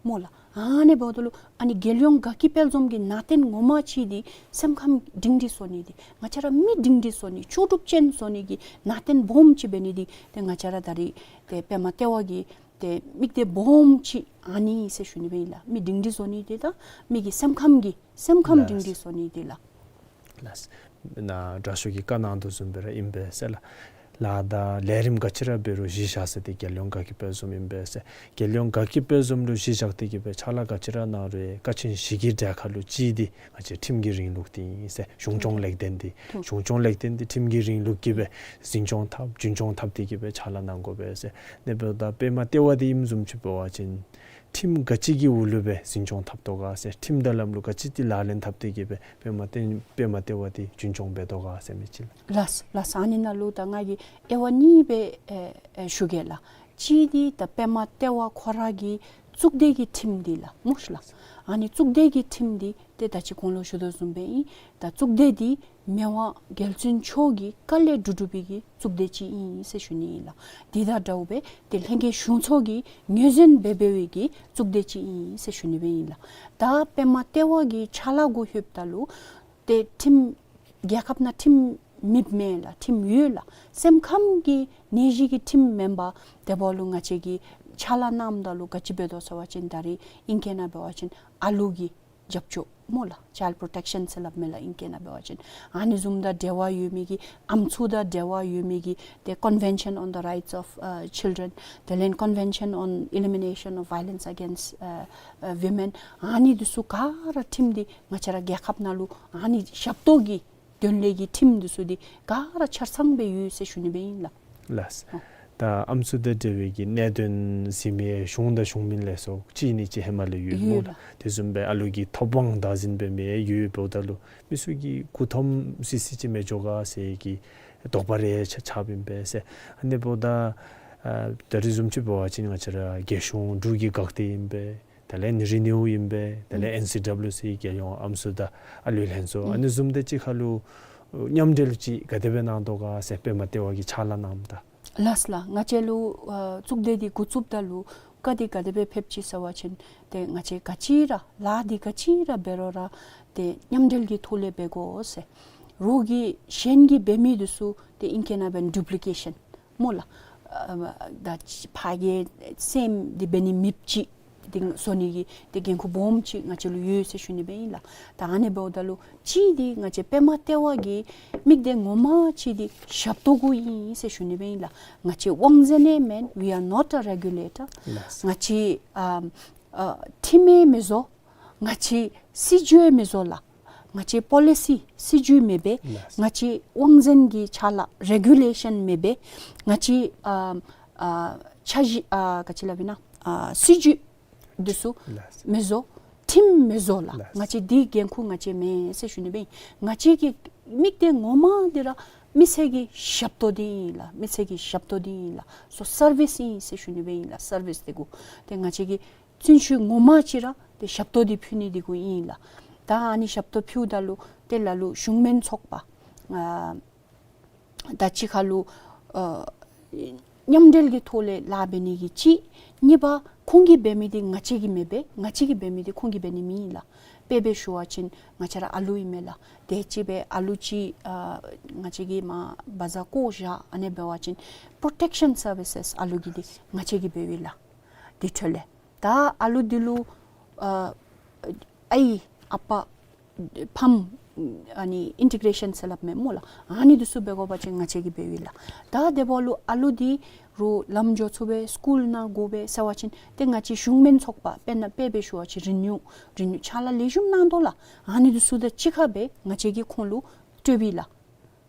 སྨོ་ལགས། ཨ་ནི་འབདཝ་ད་ལུ་ཨ་ནི་རྒྱལ་ཡོངས་དགའ་སྐྱིད་དཔལ་འཛོམས་ཀྱི་ནང་རྟེན་ངོ་མ་ཅིག་འདི་སེམས་ཁམས་སྒྲིང་སྒྲི་བཟོ་ནི་འདི་ང་བཅས་ར་མི་སྒྲིང་སྒྲི་བཟོ་ནི་ལྕོགས་གྲུབ་ཅན་བཟོ་ནི་གི་ནང་རྟེན་སྦོམ་ཅིག་འབད་ནི་འདི་ཏེ་ང་བཅས་ར་ད་རེས་ཏེ་པདྨ་ལྟེ་བ་གི་ཏེ་དམིགས་གཏད་སྦོམ་ཅིག་ཨ་ནི་ཟེར་ཞུ་ནི་སྦེ་ཨིན་ལགས། མི་སྒྲིང་སྒྲི་བཟོ་ནི་འདི་དང་མི་གི་སེམས་ཁམས་ཀྱི་སེམས་ཁམས་ལགས། སྒྲིང་སྒྲི་བཟོ་ནི་འདི་ལགས། ལགས། ནཱ་དྲག་ཤོས་ཀྱིས་བཀའ་གནང་དོ་བཟུམ་སྦེ་ར་ཨིན་པས་ཟེར་ལགས། ལཱ་དང་ལས་རིམ་ག་ཅི་ར་འབད་རུང་གཞི་བཞག་ས་འདི་རྒྱལ་ཡོངས་དགའ་སྐྱིད་དཔལ་འཛོམས་ཨིན་པས་ཟེར། རྒྱལ་ཡོངས་དགའ་སྐྱིད་དཔལ་འཛོམས་ལུ་གཞི་བཞག་སྟེ་གིས་སྦེ་ཕྱག་ལཱ་ག་ཅི་ར་གནང་རུང་ཀ་ཆེན་བཞི་གི་གྲལ་ཁར་ལུ་གཅིག་འདི་ང་བཅས་ཁྲིམས་ཀྱི་རིང་ལུགས་འདི་ཨིན་ཟེར། གཞུང་སྐྱོང་ལེགས་ལྡན་འདི་གཞུང་སྐྱོང་ལེགས་ལྡན་འདི་ཁྲིམས་ཀྱི་རིང་ལུགས་ཀྱིས་སྦེ་འཛིན་སྐྱོང་འཐབ་རྒྱུན་སྐྱོང་འཐབ་སྟེ་གིས་སྦེ་ཕྱག་ལཱ་གནང་དགོ་པས་ཟེར། ཨ་ནི་འབདཝ་ད་པདྨ་ལྟེ་བ་འདི་ཨིནམ་བཟུམ་ཅིག་འབད་བ་ཅིན་ཁྲིམས་ག་ཅི་གི་འོག་ལུ་སྦེ་འཛིན་སྐྱོང་འཐབ་དོ་ག་ཟེར། ཁྲིམས་དང་ལམ་ལུགས་ག་ཅི་འདི་ལག་ལེན་འཐབ་སྟེ་གིས་སྦེ་པདྨ་ལྟེ་པདྨ་ལྟེ་བ་འདི་རྒྱུན་སྐྱོང་འབད་དོ་ག་ཟེར་མི་ཅིག་ལགས། ལགས་ལགས། ཨ་ནི་ནང་ལུ་ད་ང་གིས་དབྱེ་བ་གཉིས་སྦེ་ཨེ་ཨེ་ཞུ་གེ་ལགས། གཅིག་འདི་ད་པདྨ་ལྟེ་བ་ཁོ་ར་གི་གཙུག་སྡེ་གི་ཁྲིམས་འདི་ལགས། སྨོ་ཤ་ལགས། ཨ་ནི་གཙུག་སྡེ་གི་ཁྲིམས་འདི་ ཏེ་ད་ཅི་གོང་ལུ་ཞུ་དོ་བཟུམ་སྦེ་ཨིན། ད་གཙུག་སྡེ་འདི་མི་དབང་རྒྱལ་བཙུན་མཆོག་གི་བཀའ་ལས་གྲུབ་གྲུབ་པའི་གི་གཙུག་སྡེ་ཅིག་ཨིན་ཟེར་ཞུ་ནི་ཨིན་ལགས། དེ་དང་འདྲཝ་སྦེ་ཏེ་ལྷན་རྒྱས་གཞུང་ཚོགས་ཀྱིས་ངོས་འཛིན་འབད་འབད་བའི་གི་གཙུག་སྡེ་ཅིག་ཨིན་ཟེར་ཞུ་ནི་སྦེ་ཨིན་ལགས། ད་པདྨ་ལྟེ་བ་གི་ཕྱག་ལཱ་གུ་ལྷོདཔ་ད་ལུ་ཏེ་ཁྲིམས་རྒྱལ་ཁབ་ནང་ཁྲིམས་མེདཔ་མེན་ལགས། ཁྲིམས་ཡོད་ལགས། སེམས་ཁམས་ཀྱི་ནད་གཞི་གི་ཁྲིམས་མེན་པར་དེ་འབདཝ་ལུ་ང་བཅས་ཀྱིས་ཕྱག་ལཱ་གནངམ་ད་ལུ་ག་ཅི་འབད་དོ་ཟེར་བ་ཅིན་ད་རེས་ཨིང་སྐད་ནང་འབད་བ་ཅིན་ཨ་ལུ་གི་རྒྱབ་སྐྱོར་སྨོ་ལགས། Child Protection ཟེར་སླབ་མས་ལགས་ཨིང་སྐད་ནང་འབད་བ་ཅིན། ཨ་ནི་བཟུམ་དང་འབྲེལ་བ་ཡོད་མི་གི་ཨམ་སྲུ་དང་འབྲེལ་བ་ཡོད་མི་གི་ཏེ་Convention on the Rights of, uh, Children དེ་ལས་Convention on Elimination of Violence Against, uh, uh, Women ཨ་ནི་འདི་ཚུ་ག་ར་ཁྲིམས་འདི་ང་བཅས་ར་རྒྱལ་ཁབ་ནང་ལུ་ཨ་ནི་ཞབས་ཏོག་གི་དོན་ལས་ཀྱི་ཁྲིམས་འདི་ཚུ་འདི་ག་ར་ཆ་ཚང་སྦེ་ཡོད་ཟེར་ཞུ་ནི་སྦེ་ཨིན་ལགས། ལགས། ཨོ། ད་ཨམ་སྲུ་དང་འབྲེལ་བའི་གི་གནད་དོན་གཟིགས་མི་གཞུང་དང་གཞུང་མིན་ལས་ཚོགས་གཅིག་ནི་གཅིག་ཧེ་མ་ལས་ཡོད་ཡོད་སྨོ་ལགས། ལགས། དེ་བཟུམ་སྦེ་ཨ་ལུ་གི་ཐོབ་དབང་བདག་འཛིན་འབད་མི་ཡོད། འབདཝ་ད་ལུ་མི་ཚུ་གིས་མགུ་འཐོམ་སི་སི་ཅིག་མི་འགྱོ་ག་ཟེར་གྱི་དོགས་པ་རེ་ཆ་ཆགསཔ་ཨིན་པས་ཟེར། ཨ་ནི་འབདཝ་ད་ཨ་ད་རེས་བཟུམ་ཅིག་འབད་བ་ཅིན་ང་བཅས་ར་རྒྱལ་གཞུང་འབྲུག་གི་འགག་སྡེ་ཨིན་པས། དེ་ལས་ནི་རི་ནིའུ་ཨིན་པས། དེ་ལས་ཨེན་སི་ཌབ་ལིའུ་སི་རྒྱལ་ཡོངས་ཨམ་སྲུ་དང་ཨ་ལུའི་ལྷན་ཚོགས། ཨ་ནི་བཟུམ་དེ་ཅིག་ཁར་ལུ་མཉམ་འབྲེལ་ཅིག་ག་དེ་སྦེ་གནང་དོ་ག་ཟེར་པདྨ་ལྟེ་བ་གིས་ཕྱག་ལཱ་གནངམ་ད། ལགས་ལགས། ང་བཅས་ལུ་ཨ་གཙུག་སྡེ་འདི་འགོ་བཙུགསཔ་ད་ལུ་བཀའ་འདི་ག་དེ་སྦེ་ཕེབས་ཅི་ཟེར་བ་ཅིན་ཏེ་ང་བཅས་ག་ཅི་ར་ལཱ་འདི་ག་ཅི་ར་འབད་རུང་ར་ཏེ་མཉམ་འབྲེལ་གྱི་ཐོག་ལས་འབད་དགོ་ཟེར། རོགས་ཀྱིས་གཞན་གྱིས་འབད་མི་འདི་ཚུ་ཏེ་ཨིང་སྐད་ནང་འབད་བ་ཅིན་ཌུབ་ལི་ཀེ་ཤཱན་སྨོ་ལགས། ཨ་ད་ཕར་གྱི་སེམས་འདི་འབད་ནི་མེདཔ་ཅིག་འདི་བཟོ་ནི་གི་ཏེ་འགན་ཁུར་སྦོམ་ཅིག་ང་བཅས་ལུ་ཡོད་ཟེར་ཞུ་ནི་སྦེ་ཨིན་ལགས། ད་ཨ་ནི་འབདཝ་ད་ལུ་གཅིག་འདི་ང་བཅས་པདྨ་ལྟེ་བ་གི་དམིགས་གཏད་ངོ་མ་གཅིག་འདི་ཞབས་ཏོག་གུ་ཨིན་ཟེར་ཞུ་ནི་སྦེ་ཨིན་ལགས། ང་བཅས་དབང་འཛིན་ཡང་མེན། We are not a regulator. ལགས། ང་བཅས་ཨ་ཨ་ཁྲིམས་ཡང་མི་བཟོ། ང་བཅས་སྲིད་བྱུས་མི་བཟོ་ལགས། ང་བཅས་པོ་ལི་སི་སྲིད་བྱུས་མེད་པས། ལགས། ང་བཅས་དབང་འཛིན་གྱི་ཕྱག་ལཱ་རེ་གུ་ལེ་ཤཱན་མེད་པས། ང་བཅས་ཨ་ཨ་འཆར་གཞི་ཨ་ག་ཅི་སླབ་ཨིན་ན་ཨ་སྲིད་བྱུས་འདི་ཚུ་ལགས། མི་བཟོ། ཁྲིམས་མི་བཟོ་ལགས། ལགས། ང་བཅས་འདི་འགན་ཁུར་ང་བཅས་མེན་ཟེར་ཞུ་ནི་སྦེ་ཨིན། ང་བཅས་ཀྱི་དམིགས་གཏད་ངོ་མ་འདི་ར་མི་སེར་གྱི་ཞབས་ཏོག་འདི་ཨིན་ལགས། མི་སེར་གྱི་ཞབས་ཏོག་འདི་ཨིན་ལགས། སོ་སར་བིསི་ཨིན་ཟེར་ཞུ་ནི་སྦེ་ཨིན་ལགས། སར་བིསི་འདི་གུ་ཏེ་ང་བཅས་ཀྱི་བརྩོན་ཤུགས་ངོ་མ་ཅིག་ར་ཏེ་ཞབས་ཏོག་འདི་ཕུལ་ནི་འདི་གུ་ཨིན་ལགས། ད་ཨ་ནི་ཞབས་ཏོག་ཕུལཝ་ད་ལུ་ཏེ་ལ་ལུ་གཞུང་མིན་ཚོགས་པ་ཨ་ད་གཅིག་ཁར་ལུ་ཨ་མཉམ་འབྲེལ་གྱི་ཐོག་ལས་ལཱ་འབད་ནི་གི་གཅིག། གཉིས་པ་ཁོང་གིས་འབད་མི་འདི་ང་བཅས་ཀྱིས་མི་འབད། ང་བཅས་ཀྱིས་འབད་མི་འདི་ཁོང་གིས་འབད་ནི་མེད་ལགས། དཔེ་འབད་ཞུ་བ་ཅིན་ང་བཅས་ར་ཨ་ལུ་ཨིན་མས་ལགས། དེ་ཅིག་སྦེ་ཨ་ལུ་ཅིག་ཨ་ང་བཅས་ཀྱིས་མར་བ་ཛ་བཀོ་བཞག་ཨ་ནི་འབད་བ་ཅིན་པྲོ་ཊེཀ་ཤཱན་སར་བི་སེས་ཨ་ལུ་གི་འདི་ང་བཅས་ཀྱིས་འབདཝ་ཨིན་ལགས། དེ་འཕྲོ་ལས་ད་ཨ་ལུ་འདི་ལུ་ཨ་ཨའི་ཨ་པ་ཕམ་ཨ་ནི་ཨིན་ཊི་གྲེ་ཤཱན་ཟེར་སླབ་མས་སྨོ་ལགས། ཨ་ནི་འདི་ཚུ་འབད་དགོ་པ་ཅིན་ང་བཅས་ཀྱིས་འབདཝ་ཨིན་ལགས། ད་དེ་འབདཝ་ལུ་ཨ་ལུ་འདི་རུང་ལམ་འགྱོ་ཚུགས་པས། སི་ཀུལ་ནང་འགྱོ་བས་ཟེར་བ་ཅིན་ཏེ་ང་བཅས་གཞུང་མིན་ཚོགས་པ་དཔེར་ན་དཔེ་འབད་ཞུ་བ་ཅིན་རི་ནིའུ་རི་ནིའུ་ཕྱག་ལཱ་ལེགས་ཤོམ་གནང་དོ་ལགས། ཨ་ནི་འདི་ཚུ་དང་གཅིག་ཁར་སྦེ་ང་བཅས་ཀྱིས་ཁོང་ལུ་སྤྲོདཔ་ཨིན་ལགས།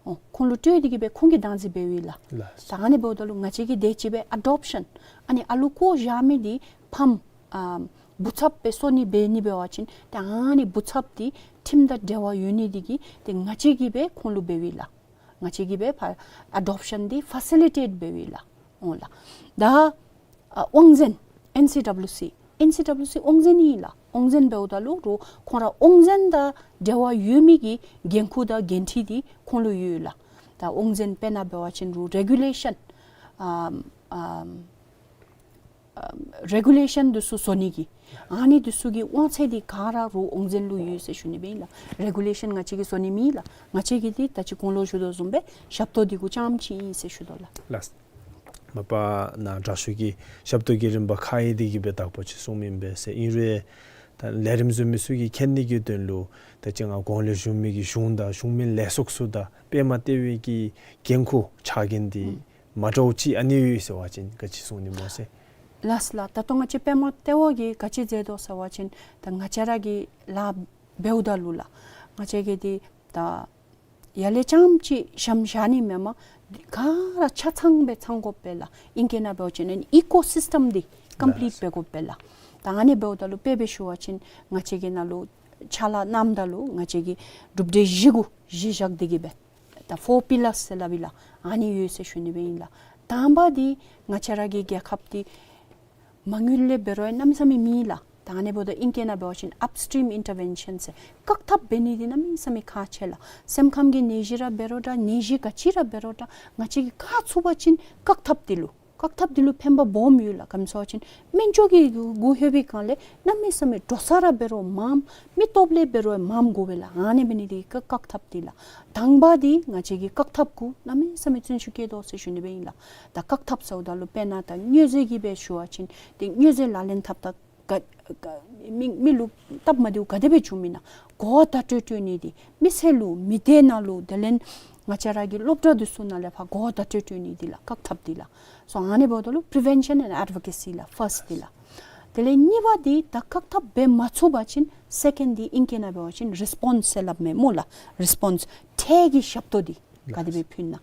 ཨོ་ཁོང་ལུ་སྤྲོད་དེ་གི་སྦེ་ཁོང་གི་བདག་འཛིན་འབདཝ་ཨིན་ལགས། ལགས། ད་ཨ་ནི་འབདཝ་ད་ལུ་ང་བཅས་ཀྱིས་དེ་ཅིག་སྦེ་ཨ་ཌོབ་ཤཱན་ཨ་ནི་ཨ་ལུ་བཀོ་བཞག་མི་འདི་ཕམ་ཨ་བུ་ཚབ་སྦེ་བཟོ་ནི་འབད་ནི་འབད་བ་ཅིན་ཏེ་ཨ་ནི་བུ་ཚབ་འདི་ཁྲིམས་དང་འབྲེལ་བ་ཡོད་ནི་འདི་གིས་ཏེ་ང་བཅས་ཀྱིས་སྦེ་ཁོང་ལུ་འབདཝ་ཨིན་ལགས། ང་བཅས་ཀྱིས་སྦེ་ཕར་ཨ་ཌོབ་ཤཱན་འདི་ཕ་སི་ལི་ཊེཊ་འབདཝ་ཨིན་ལགས། ཨོ་ལགས། ད་ཨ་དབང་འཛིན་ཨེན་སི་ཌབ་ལིའུ་སི་ཨེན་སི་ཌབ་ལིའུ་སི་དབང་འཛིན་ཨིན་ལགས། དབང་འཛིན་འབདཝ་ད་ལུ་རུང་ཁོང་ར་དབང་འཛིན་དང་འབྲེལ་བ་ཡོད་མི་གི་འགན་ཁུར་དང་འགན་འཁྲི་འདི་ཁོང་ལུ་ཡོད་ལགས། ད་དབང་འཛིན་དཔེར་ན་འབད་བ་ཅིན་རུང་རེ་གུ་ལེ་ཤཱན་ཨམ་ཨམ་ཨམ་རེ་གུ་ལེ་ཤཱན་འདི་ཚུ་བཟོ་ནི་གི་ཨ་ནི་འདི་ཚུ་གི་དབང་ཚད་འདི་ག་ར་རུང་དབང་འཛིན་ལུ་ཡོད་ཟེར་ཞུ་ནི་སྦེ་ཨིན་ལགས། རེ་གུ་ལེ་ཤཱན་ང་བཅས་ཀྱིས་བཟོ་ནི་མེད་ལགས། ང་བཅས་ཀྱི་འདི་ད་ཅི་གོང་ལུ་ཞུ་དོ་བཟུམ་སྦེ་ཞབས་ཏོག་འདི་གུ་རྐྱངམ་ཅིག་ཨིན་ཟེར་ཞུ་དོ་ལགས། ལགས། མ་པ་ནཱ་དྲག་ཤོས་ཀྱིས་ཞབས་ཏོག་གི་རིམ་པ་ཁག་ཡོད་དེ་གི་སྦེ་དག་པ་ཅིག་གསུངམ་ཨིན་པས་ཟེར། ཨིན་རུང་ད་ལས་རིམ་བཟོ་མི་ཚུ་གིས་མཁྱེན་ནི་གི་དོན་ལུ་ད་ཅི་ང་གོང་ལས་ཞུ་མི་གི་གཞུང་དང་གཞུང་མིན་ལས་ཚོགས་ཚུ་དང་པདྨ་ལྟེ་བའི་གི་འགན་ཁུར་ཕྱག་འགན་འདི་ཨུམ་མ་འདྲཝ་ཅིག་ཨ་ནི་ཡོད་ཟེར་བ་ཅིན་ག་ཅི་གསུང་ནི་སྨོ་ཟེར། ལགས་ལགས། ད་ལྟོ་ང་བཅས་པདྨ་ལྟེ་བ་གིས་ག་ཅི་མཛད་དོ་ཟེར་བ་ཅིན་ད་ང་བཅས་ར་གི་ལཱ་འབདཝ་ད་ལུ་ལགས་ང་བཅས་ཀྱིས་འདི་ད་ཡར་ལས་རྐྱངམ་ཅིག་ཞམ་བཞག་ནི་མེན་པར་ག་ར་ཆ་ཚང་སྦེ་ཚང་དགོ་པས་ལགས། ཨིང་སྐད་ནང་འབད་བ་ཅིན་ཨི་ཀོ་སིསི་ཊམ་འདི་ཀམ་པི་ལིཊ་འབད་དགོ་པས་ལགས། ད་ཨ་ནི་འབདཝ་ད་ལུ་དཔེ་འབད་ཞུ་བ་ཅིན་ང་བཅས་ཀྱིས་ནཱ་ལུ་ཕྱག་ལཱ་གནངམ་ད་ལུ་ང་བཅས་ཀྱིས་གྲུབ་འབྲས་བཞི་གུ་གཞི་བཞག་སྟེ་གི་སྦེ་ད་ཕོར་པི་ལར་ཟེར་སླབ་ཨིན་ལགས། ཨ་ནི་ཡོད་ཟེར་ཞུ་ནི་སྦེ་ཨིན་ལགས། དང་པ་འདི་ང་བཅས་ར་གི་རྒྱལ་ཁབ་འདི་མ་དངུལ་ལས་འབད་རུང་གནམ་མེད་ས་མེད་མེད་ལགས། ད་ཨ་ནི་འབདཝ་ད་ཨིང་སྐད་ནང་འབད་བ་ཅིན་upstream intervention ཟེར། བཀག་ཐབས་འབད་ནི་འདི་གནམ་མེད་ས་མེད་ཁག་ཆེ་ལགས། སེམས་ཁམས་ཀྱི་ནད་གཞི་ར་འབད་རུང་འདྲ་ནད་གཞི་ག་ཅི་ར་འབད་རུང་འདྲ་ང་བཅས་ཀྱིས་ཁག་ཚུགས་པ་ཅིན་བཀག་ཐབས་འདི་ལུ་བཀག་ཐབས་འདི་ལུ་ཕན་པ་སྦོམ་ཡོད་ལགས། ག་ཅི་སྨོ་ཟེར་བ་ཅིན་སྨན་བཅོས་ཀྱི་གུ་ལྷོད་པའི་སྒང་ལས་གནམ་མེད་ས་མེད་འགྲོ་ས་ར་འབད་རུང་མངམ་མི་སྟོབས་ལས་འབད་རུང་མངམ་དགོ་པས་ལགས། ཨ་ནི་འབད་ནི་འདི་གིས་བཀག་ཐབས་འདི་ལགས། དང་པ་འདི་ང་བཅས་ཀྱིས་བཀག་ཐབས་གུ་གནམ་མེད་ས་མེད་བརྩོན་ཤུགས་བསྐྱེད་དོ་ཟེར་ཞུ་ནི་སྦེ་ཨིན་ལགས། ད་བཀག་ཐབས་ཟེརཝ་ད་ལུ་དཔེར་ན་ད་མྱོས་རྫས་ཀྱི་སྦེ་ཞུ་བ་ཅིན་ཏེ་མྱོས་རྫས་ལག་ལེན་འཐབ་ད་ག་ག་མི་མི་ལུ་སྟབས་མ་བདེཝ་ག་དེ་སྦེ་བྱུང་མི་ན་གོ་བརྡ་སྤྲོད་སྤྲོད་ནི་འདི་མི་སེར་ལུ་མི་སྡེ་ནང་ལུ་དེ་ལས་ང་བཅས་ར་གི་སློབ་གྲྭ་འདི་ཚུ་ནང་ལས་ཕར་གོ་བརྡ་སྤྲོད་སྤྲོད་ནི་འདི་ལགས་བཀག་ཐབས་འདི་ལགས། སོ་ཨ་ནི་འབདཝ་ད་ལུ་prevention and advocacy ལགས་first འདི་ལགས། དེ་ལས་གཉིས་པ་འདི་ད་བཀག་ཐབས་འབད་མ་ཚུགས་པ་ཅིན་second འདི་ཨིང་སྐད་ནང་འབད་བ་ཅིན་response ཟེར་སླབ་མས་སྨོ་ལགས། response ཁྲལ་གྱི་ཞབས་ཏོག་འདི་ག་དེ་སྦེ་ཕུལ་ན།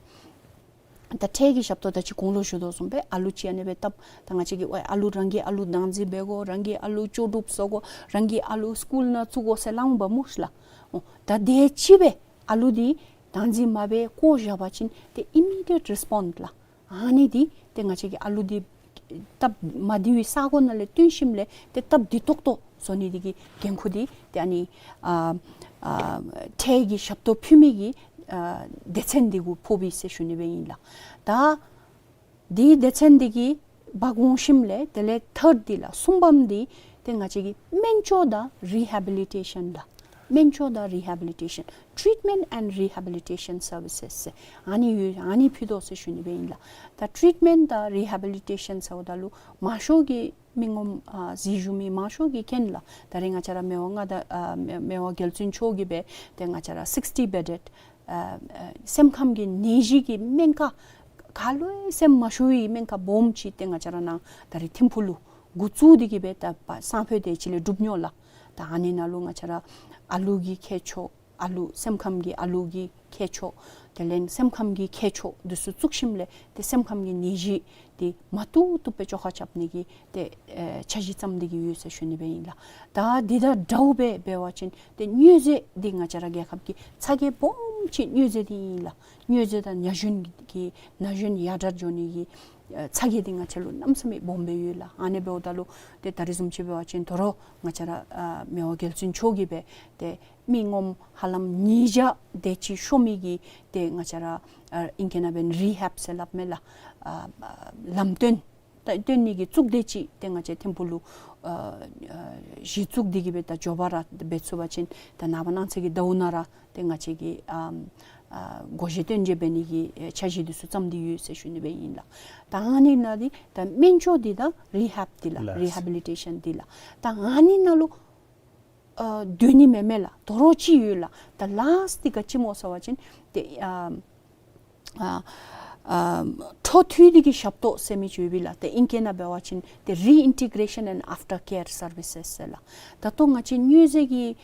ད་ཁྲལ་གྱི་ཞབས་ཏོག་ད་ཅི་གོང་ལུ་ཞུ་དོ་བཟུམ་སྦེ་ཨ་ལུ་ཅིག་ཨ་ནི་སྦེ་བཏབ། ད་ང་བཅས་ཀྱིས་ཨ་ཨ་ལུ་རང་གི་ཨ་ལུ་བདག་འཛིན་འབད་དགོ། རང་གི་ཨ་ལུ་ལྕོགས་གྲུབ་བཟོ་དགོ། རང་གི་ཨ་ལུ་སི་ཀུལ་ནང་བཙུགས་དགོ་ཟེར་སླབ་འོང་པ་སྨོ་ཤི་ལགས། འོ་ད་དེ་ཅིག་སྦེ་ཨ་ལུ་འདི་བདག་འཛིན་མ་འབད་བཀོ་བཞག་པ་ཅིན་ཏེ་immediate response ལགས། ཨ་ནི་འདི་ཏེ་ང་བཅས་ཀྱིས་ཨ་ལུ་འདི་སྟབས་མ་བདེ་བའི་ས་གོ་ནང་ལས་བཏོན་ཞིནམ་ལས་ཏེ་སྟབས་བདེ་ཏོག་ཏོ་བཟོ་ནི་འདི་གི་འགན་ཁུར་འདི་ཏེ་ཨ་ནི་ཨ་ཨ་ཁྲལ་གྱི་ཞབས་ཏོག་ཕུལ་མི་གི་ཨ་སྡེ་ཚན་འདི་གུ་ཕོག་པས་ཟེར་ཞུ་ནི་སྦེ་ཨིན་ལགས། ད་འདི་སྡེ་ཚན་འདི་གི་འབག་འོང་ཞིནམ་ལས་དེ་ལས་third འདི་ལགས་གསུམ་པམ་འདི་ཏེ་ང་བཅས་ཀྱི་སྨན་བཅོས་དང་རི་ཧེ་བི་ལི་ཊེ་ཤཱན་ལགས། སྨན་བཅོས་དང་རི་ཧེ་བི་ལི་ཊེ་ཤཱན། treatment and rehabilitation services ཟེར་ཨ་ནི་ཡོད། ཨ་ནི་ཕུལ་དོ་ཟེར་ཞུ་ནི་སྦེ་ཨིན་ལགས། ད་ཊི་རིཊ་མེནཊ་དང་རི་ཧེ་བི་ལི་ཊེ་ཤཱན་ཟེརཝ་ད་ལུ་མང་ཤོས་ཀྱི་མི་ངོམ་ཨ་གཟིགས་བཞུགས་མི་མང་ཤོས་ཀྱིས་མཁྱེན་ལགས། ད་རེས་ང་བཅས་ར་མི་དབང་མངའ་བདག་ཨ་མི་མི་དབང་རྒྱལ་བཙུན་མཆོག་གིས་སྦེ་ཏེ་ང་བཅས་ར་sixty bedded ཨ་ཨ་སེམས་ཁམས་ཀྱི་ནད་གཞི་གི་སྨན་ཁང་ག་ལུ་ཡང་སེམས་མ་ཤོར་བའི་སྨན་ཁང་སྦོམ་ཅིག་ཏེ་ང་བཅས་ར་ནཱ་ད་རེས་ཐིམ་ཕུག་ལུ་འགོ་བཙུགས་ཏེ་གིས་སྦེ་ད་པ་སང་ཕོད་དེ་ཅིག་ལས་གྲུབ་ནི་ལགས། ད་ཨ་ནི་ནང་ལུ་ང་བཅས་ར་ཨ་ལུ་གི་མཁལ་མཆོག་ཨ་ལུ་སེམས་ཁམས་ཀྱི་ཨ་ལུ་གི་མཁལ་མཆོག་དེ་ལས་སེམས་ཁམས་ཀྱི་མཁལ་མཆོག་འདི་ཚུ་བཙུགས་ཞིནམ་ལས་ཏེ་སེམས་ཁམས་ཀྱི་ནད་གཞི་འདི་མ་བཏུབ་བཏུབ་སྦེ་བཅོ་ཁ་རྐྱབ་ནི་གི་ཏེ་ཨེ་འཆར་གཞི་བརྩམས་ཏེ་གིས་ཡོད་ཟེར་ཞུ་ནི་སྦེ་ཨིན་ལགས། ད་འདི་དང་འདྲཝ་སྦེ་འབད་བ་ཅིན་ཏེ་མྱོས་རྫས་འདི་ང་བཅས་ར་རྒྱལ་ཁབ་ཀྱི་ཚ་གྱང་སྦོམ་ཅིག་མྱོས་རྫས་འདི་ཨིན་ལགས། མྱོས་རྫས་དང་ན་གཞོན་གྱི་ན་གཞོན་ཡར་དྲག་འགྱོ་ནི་གི་ཨེ་ཚ་གྱང་འདི་ང་བཅས་ལུ་གནམ་མེད་ས་མེད་སྦོམ་སྦེ་ཡོད་ལགས། ཨ་ནི་འབདཝ་ད་ལུ་ཏེ་ད་རེས་བཟུམ་ཅིག་འབད་བ་ཅིན་དོ་རུང་ང་བཅས་ར་ཨ་མི་དབང་རྒྱལ་བཙུན་མཆོག་གིས་སྦེ་ཏེ་མི་ངོམ་ཧ་ལམ་ཉིས་བརྒྱ་དེ་ཅིག་ཤོར་མི་གི་ཏེ་ང་བཅས་ར་ཨ་ཨིང་སྐད་ནང་འབད་རི་ཧེབ་ཟེར་སླབ་མས་ལགས། ཨ་ཨ་ལམ་སྟོན་ད་སྟོན་ནི་གི་གཙུག་སྡེ་ཅིག་ཏེ་ང་བཅས་ཐིམ་ཕུག་ལུ་ཨ་ཨ་གཞི་བཙུགས་ཏེ་གིས་སྦེ་ད་མགྱོགས་པ་ར་འབད་ཚུགས་པ་ཅིན་ད་ནངས་པ་གནངས་ཚེ་གི་ཟླཝ་ནང་ར་ཏེ་ང་བཅས་ཀྱིས་ཨ་ཨ་སྒོ་འབྱེད་སྟོན་འབྱེད་འབད་ནི་གི་ཨེ་འཆར་གཞི་འདི་ཚུ་བརྩམས་ཏེ་ཡོད་ཟེར་ཞུ་ནི་སྦེ་ཨིན་ལགས། ད་ཨ་ནི་ནང་འདི་ད་སྨན་བཅོས་འདི་དང་རི་ཧེབ་འདི་ལགས། ལགས། རི་ཧེ་བི་ལི་ཊེ་ཤཱན་འདི་ལགས། ད་ཨ་ནི་ནང་ལུ་ཨ་སྡོད་ནི་མེན་མས་ལགས། དོ་རུང་ཅིག་ཡོད་ལགས། ད་ལཱསཊ་འདི་ག་ཅི་སྨོ་ཟེར་བ་ཅིན་ཏེ་ཨ་ཨ་ཨ་འཕྲོ་མཐུད་དེ་གི་ཞབས་ཏོག་ཟེར་མི་ཅིག་ཡོད་པས་ལགས། ཏེ་ཨིང་སྐད་ནང་འབད་བ་ཅིན་ཏེ་རི་ཨིན་ཊི་གེ་རེ་ཤཱན་ཨེནཌ་ཨཕ་ཊར་ཀེར་སར་བི་སེས་ཟེར་ལགས། ད་ལྟོ་ང་བཅས་མྱོས་རྫས་ཀྱི་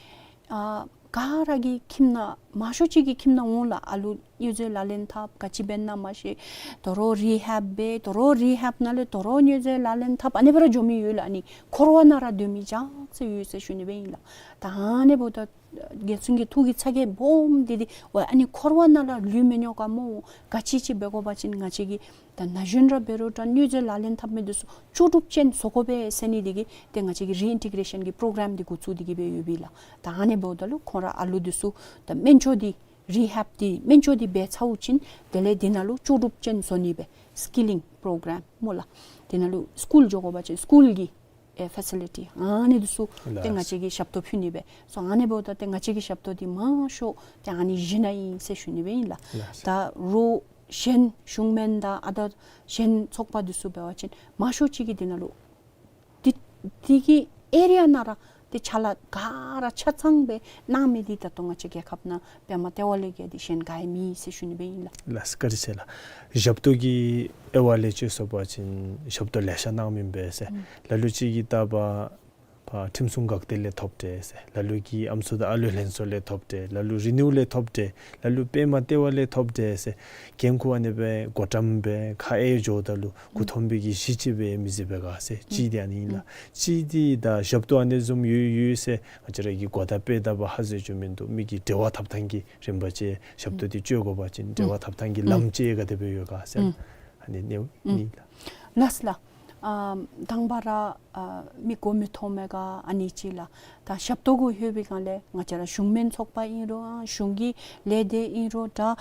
ཨ་ག་ར་གི་ཁྱིམ་ནང་མང་ཤོས་ཅིག་གི་ཁྱིམ་ནང་འོང་ལགས། ཨ་ལུ་མྱོས་རྫས་ལག་ལེན་འཐབ་ག་ཅི་འབད་ན་མ་ཤེས། དོ་རུང་རི་ཧེབ་འབད། དོ་རུང་རི་ཧེབ་ནང་ལས་དོ་རུང་མྱོས་རྫས་ལག་ལེན་འཐབ། ཨ་ནི་སྦེ་ར་འགྱོ་མི་ཡོད་ལགས། ཨ་ནི་འཁོར་བ་ནང་ར་སྡོད་མི་ཅ་ཆས་ཡོད་ཟེར་ཞུ་ནི་སྦེ་ཨིན་ལགས། ད་ཨ་ནི་འབདཝ་ད་རྒྱལ་བཙུན་གྱི་ཐུགས་ཀྱི་ཚ་གྱང་སྦོམ་འདི་འདི་ཝའི་ཨ་ནི་འཁོར་བ་ནང་ལུ་ལུས་མི་ཉོ་ག་སྨོ། ག་ཅི་ཅིག་འབད་དགོ་པ་ཅིན་ང་བཅས་ཀྱིས་ད་ན་གཞོན་ར་འབད་རུང་འདྲ་མྱོས་རྫས་ལག་ལེན་འཐབ་མི་འདི་ཚུ་ལྕོགས་གྲུབ་ཅན་བཟོ་དགོ་པས་ཟེར་ནི་འདི་གིས་ཏེ་ང་བཅས་ཀྱིས་རི་ཨིན་ཊི་གེ་རེ་ཤཱན་གྱི་པྲོ་གྲམ་འདི་འགོ་བཙུགས་ཏེ་གིས་སྦེ་ཡོད་པས་ལགས། ད་ཨ་ནི་འབདཝ་ད་ལུ་ཁོང་ར་ཨ་ལུ་འདི་ཚུ་ད་སྨན་བཅོས་འདི་རི་ཧེབ་འདི་སྨན་བཅོས་འདི་འབད་ཚརཝ་ཅིག་དེ་ལས་འདི་ནང་ལུ་ལྕོགས་གྲུབ་ཅན་བཟོ་ནི་སྦེ་སི་ཀི་ལིང་པྲོ་གྲམ་སྨོ་ལགས། འདི་ནང་ལུ་སི་ཀུལ་འགྱོ་དགོ་པ་ཅིན་སི་ཀུལ་གྱི་ཨེ་ཕེ་སི་ལི་ཊི་ཨ་ནི་འདི་ཚུ་ཏེ་ལགས། ང་བཅས་ཀྱིས་ཞབས་ཏོག་ཕུལ་ནི་སྦེ་སོང་། ཨ་ནི་འབདཝ་ད་ཏེ་ང་བཅས་ཀྱི་ཞབས་ཏོག་འདི་མང་ཤོས་ཏེ་ཨ་ནི་བཞི་ནང་ཨིན་ཟེར་ཞུ་ནི་སྦེ་ཨིན་ལགས། ལགས། ད་རོགས་གཞན་གཞུང་མེན་དང་ཨ་ད་གཞན་ཚོགས་པ་འདི་ཚུ་འབད་བ་ཅིན་མང་ཤོས་ཅིག་གིས་འདི་ནང་ལུ་འདི་འདི་གི་ཨེ་རི་ཡ་ནང་ར་ཏེ་ཕྱག་ལཱ་ག་ར་ཆ་ཚང་སྦེ་གནང་མི་འདི་ད་ལྟོ་ང་བཅས་རྒྱལ་ཁབ་ནང་པདྨ་ལྟེ་བ་ལས་བརྒལ་ཏེ་གཞན་ག་ཡང་མེད་ཟེར་ཞུ་ནི་སྦེ་ཨིན་ལགས། ལགས་སོ། བཀའ་དྲིན་ཆེ་ལགས། ཞབས་ཏོག་གི་དབྱེ་བ་ལས་ཅིག་སོང་པ་ཅིན་ཞབས་ཏོག་ལེ་ཤ་གནང་མི་ཨིན་པས་ཟེར། ཨུམ། ལ་ལུ་ཅིག་གིས་ད་ཕར་ཕར་ཁྲིམས་སྲུང་འགག་སྡེ་ལས་ཐོབ་སྟེ་ཟེར། ལ་ལུ་གིས་ཨམ་སྲུ་དང་ཨ་ལུ་ལྷན་ཚོགས་ལས་ཐོབ་སྟེ། ལ་ལུ་རི་ནིའུ་ལས་ཐོབ་སྟེ། ལ་ལུ་པདྨ་ལྟེ་བ་ལས་ཐོབ་སྟེ་ཟེར། འགན་ཁུར་ཨ་ནི་སྦེ་བགོ་བཀྲམ་སྦེ་ཁ་ཨེ་འགྱོཝ་ད་ལུ་མགུ་འཐོམས་པའི་གི་གཞི་ཅིག་སྦེ་མི་བཟོ་བས་ག་ཟེར། གཅིག་འདི་ཨ་ནི་ཨིན་ལགས། གཅིག་འདི་ད་ཞབས་ཏོག་ཨ་ནི་བཟུམ་ཡོད་ཡོད་ཟེར་ང་བཅས་ར་གིས་གོ་བརྡ་སྤེལ་ད་པ་ཧ་གོ་ཚུགས་མིན་འདུག། མི་གི་འབྲེལ་བ་འཐབ་ཐངས་ཀྱི་རིམ་པ་ཅིག་ཞབས་ཏོག་འདི་སྤྱོད་དགོ་པ་ཅིན་འབྲེལ་བ་འཐབ་ཐངས་ཀྱི་ལམ་ཅིག་ག་དེ་སྦེ་ཡོད་ག་ཟེར། ཨ་ནི་ཨ་ནི་ཨིན་ལགས། ལགས་ལགས། ཨ་དང་པ་ར་ཨ་མི་གོ་མི་མཐོང་མི་ག་ཨ་ནི་ཅིག་ལགས། ད་ཞབས་ཏོག་གུ་ལྷོད་པའི་སྒང་ལས་ང་བཅས་ར་གཞུང་མིན་ཚོགས་པ་ཨིན་རུང་ཨ་གཞུང་གི་ལས་སྡེ་ཨིན་རུང་ད་ཨ་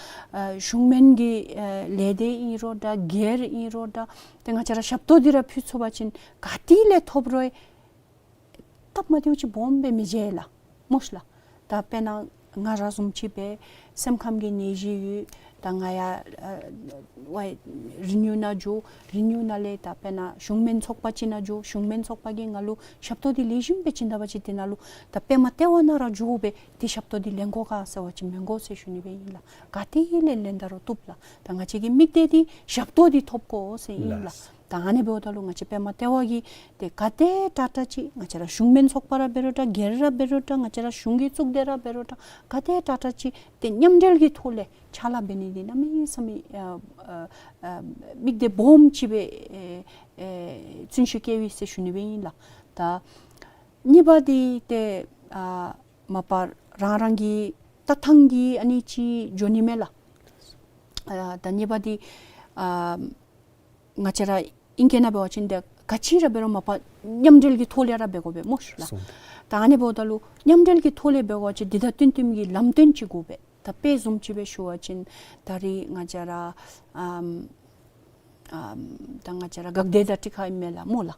གཞུང་མིན་གྱི་ཨ་ལས་སྡེ་ཨིན་རུང་ད་སྒེར་ཨིན་རུང་ད་ཏེ་ང་བཅས་ར་ཞབས་ཏོག་འདི་ར་ཕུལ་ཚུགས་པ་ཅིན་ག་ཏེ་ལས་ཐོབ་རུང་སྟབས་མ་བདེཝ་ཅིག་སྦོམ་སྦེ་མི་མཇལ་ལགས། མོ་ཤིག་ལགས། ད་དཔེར་ན་ང་ར་བཟུམ་ཅིག་སྦེ་སེམས་ཁམས་ཀྱི་ནད་གཞི་ཡོད། ད་ང་ཡང་ཨ་ཝའི་རི་ནིའུ་ནང་འགྱོ། རི་ནིའུ་ནང་ལས་ད་དཔེར་ན་གཞུང་མིན་ཚོགས་པ་ཅིག་ནང་འགྱོ། གཞུང་མིན་ཚོགས་པ་གིས་ང་ལུ་ཞབས་ཏོག་འདི་ལེགས་ཤོམ་སྦེ་བྱིན་ད་པ་ཅིན་དེ་ནང་ལུ་ད་པདྨ་ལྟེ་བ་ནང་ར་འགྱོ་སྦེ་ཏེ་ཞབས་ཏོག་འདི་ལེན་དགོ་ག་ཟེར་བ་ཅིན་མི་དགོ་ཟེར་ཞུ་ནི་སྦེ་ཨིན་ལགས། ག་ཏེ་ལས་ལེན་ད་རུང་བཏུབ་ལགས། ད་ང་བཅས་ཀྱི་དམིགས་གཏད་འདི་ཞབས་ཏོག་འདི་ཐོབ་དགོ་ཟེར་ཨིན་ལགས། ལགས། ད་ཨ་ནི་འབདཝ་ད་ལུ་ང་བཅས་པདྨ་ལྟེ་བ་གིས་ཏེ་ག་དེ་དྲག་དྲག་ཅིག་ང་བཅས་ར་གཞུང་མིན་ཚོགས་པ་ར་འབད་རུང་འདྲ་སྒེར་ར་འབད་རུང་འདྲ་ང་བཅས་ར་གཞུང་གི་གཙུག་སྡེ་ར་འབད་རུང་འདྲ་ག་དེ་དྲག་དྲག་ཅིག་ཏེ་མཉམ་འབྲེལ་གྱི་ཐོག་ལས་ཕྱག་ལཱ་འབད་ནི་འདི་གནམ་མེད་ས་མེད་ཨ་ཨ་ཨ་དམིགས་གཏད་སྦོམ་ཅིག་སྦེ་ཨེ་ཨེ་བརྩོན་ཤུགས་བསྐྱེད་པས་ཟེར་ཞུ་ནི་སྦེ་ཨིན་ལགས། ད་གཉིས་པ་འདི་ཏེ་ཨ་མ་པ་རང་རང་གི་ལྟ་ཐངས་ཀྱིས་ཨ་ནི་ཅིག་འགྱོ་ནི་མས་ལགས། ཨ་ད་གཉིས་པ་འདི་ཨ་ང་བཅས་ར་ཨིང་སྐད་ནང་འབད་བ་ཅིན་ཏེ་ག་ཅི་ར་འབད་རུང་མ་པ་མཉམ་འབྲེལ་གྱི་ཐོག་ལས་ར་འབད་དགོ་པས་མོ་ཤིག་ལགས། སོང་། ད་ཨ་ནི་འབདཝ་ད་ལུ་མཉམ་འབྲེལ་གྱི་ཐོག་ལས་འབད་དགོ་པ་ཅིན་འདི་དང་བསྟུན་བསྟུནམ་གྱི་ལམ་སྟོན་ཅིག་དགོ་པས། ད་དཔེ་བཟུམ་ཅིག་སྦེ་ཞུ་བ་ཅིན་ད་རེས་ང་བཅས་ར་ཨམ་ཨམ་ད་ང་བཅས་ར་དགག་སྡེ་དང་འཁྲིལ་ཁ་ཨིན་མས་ལགས་མོ་ལགས།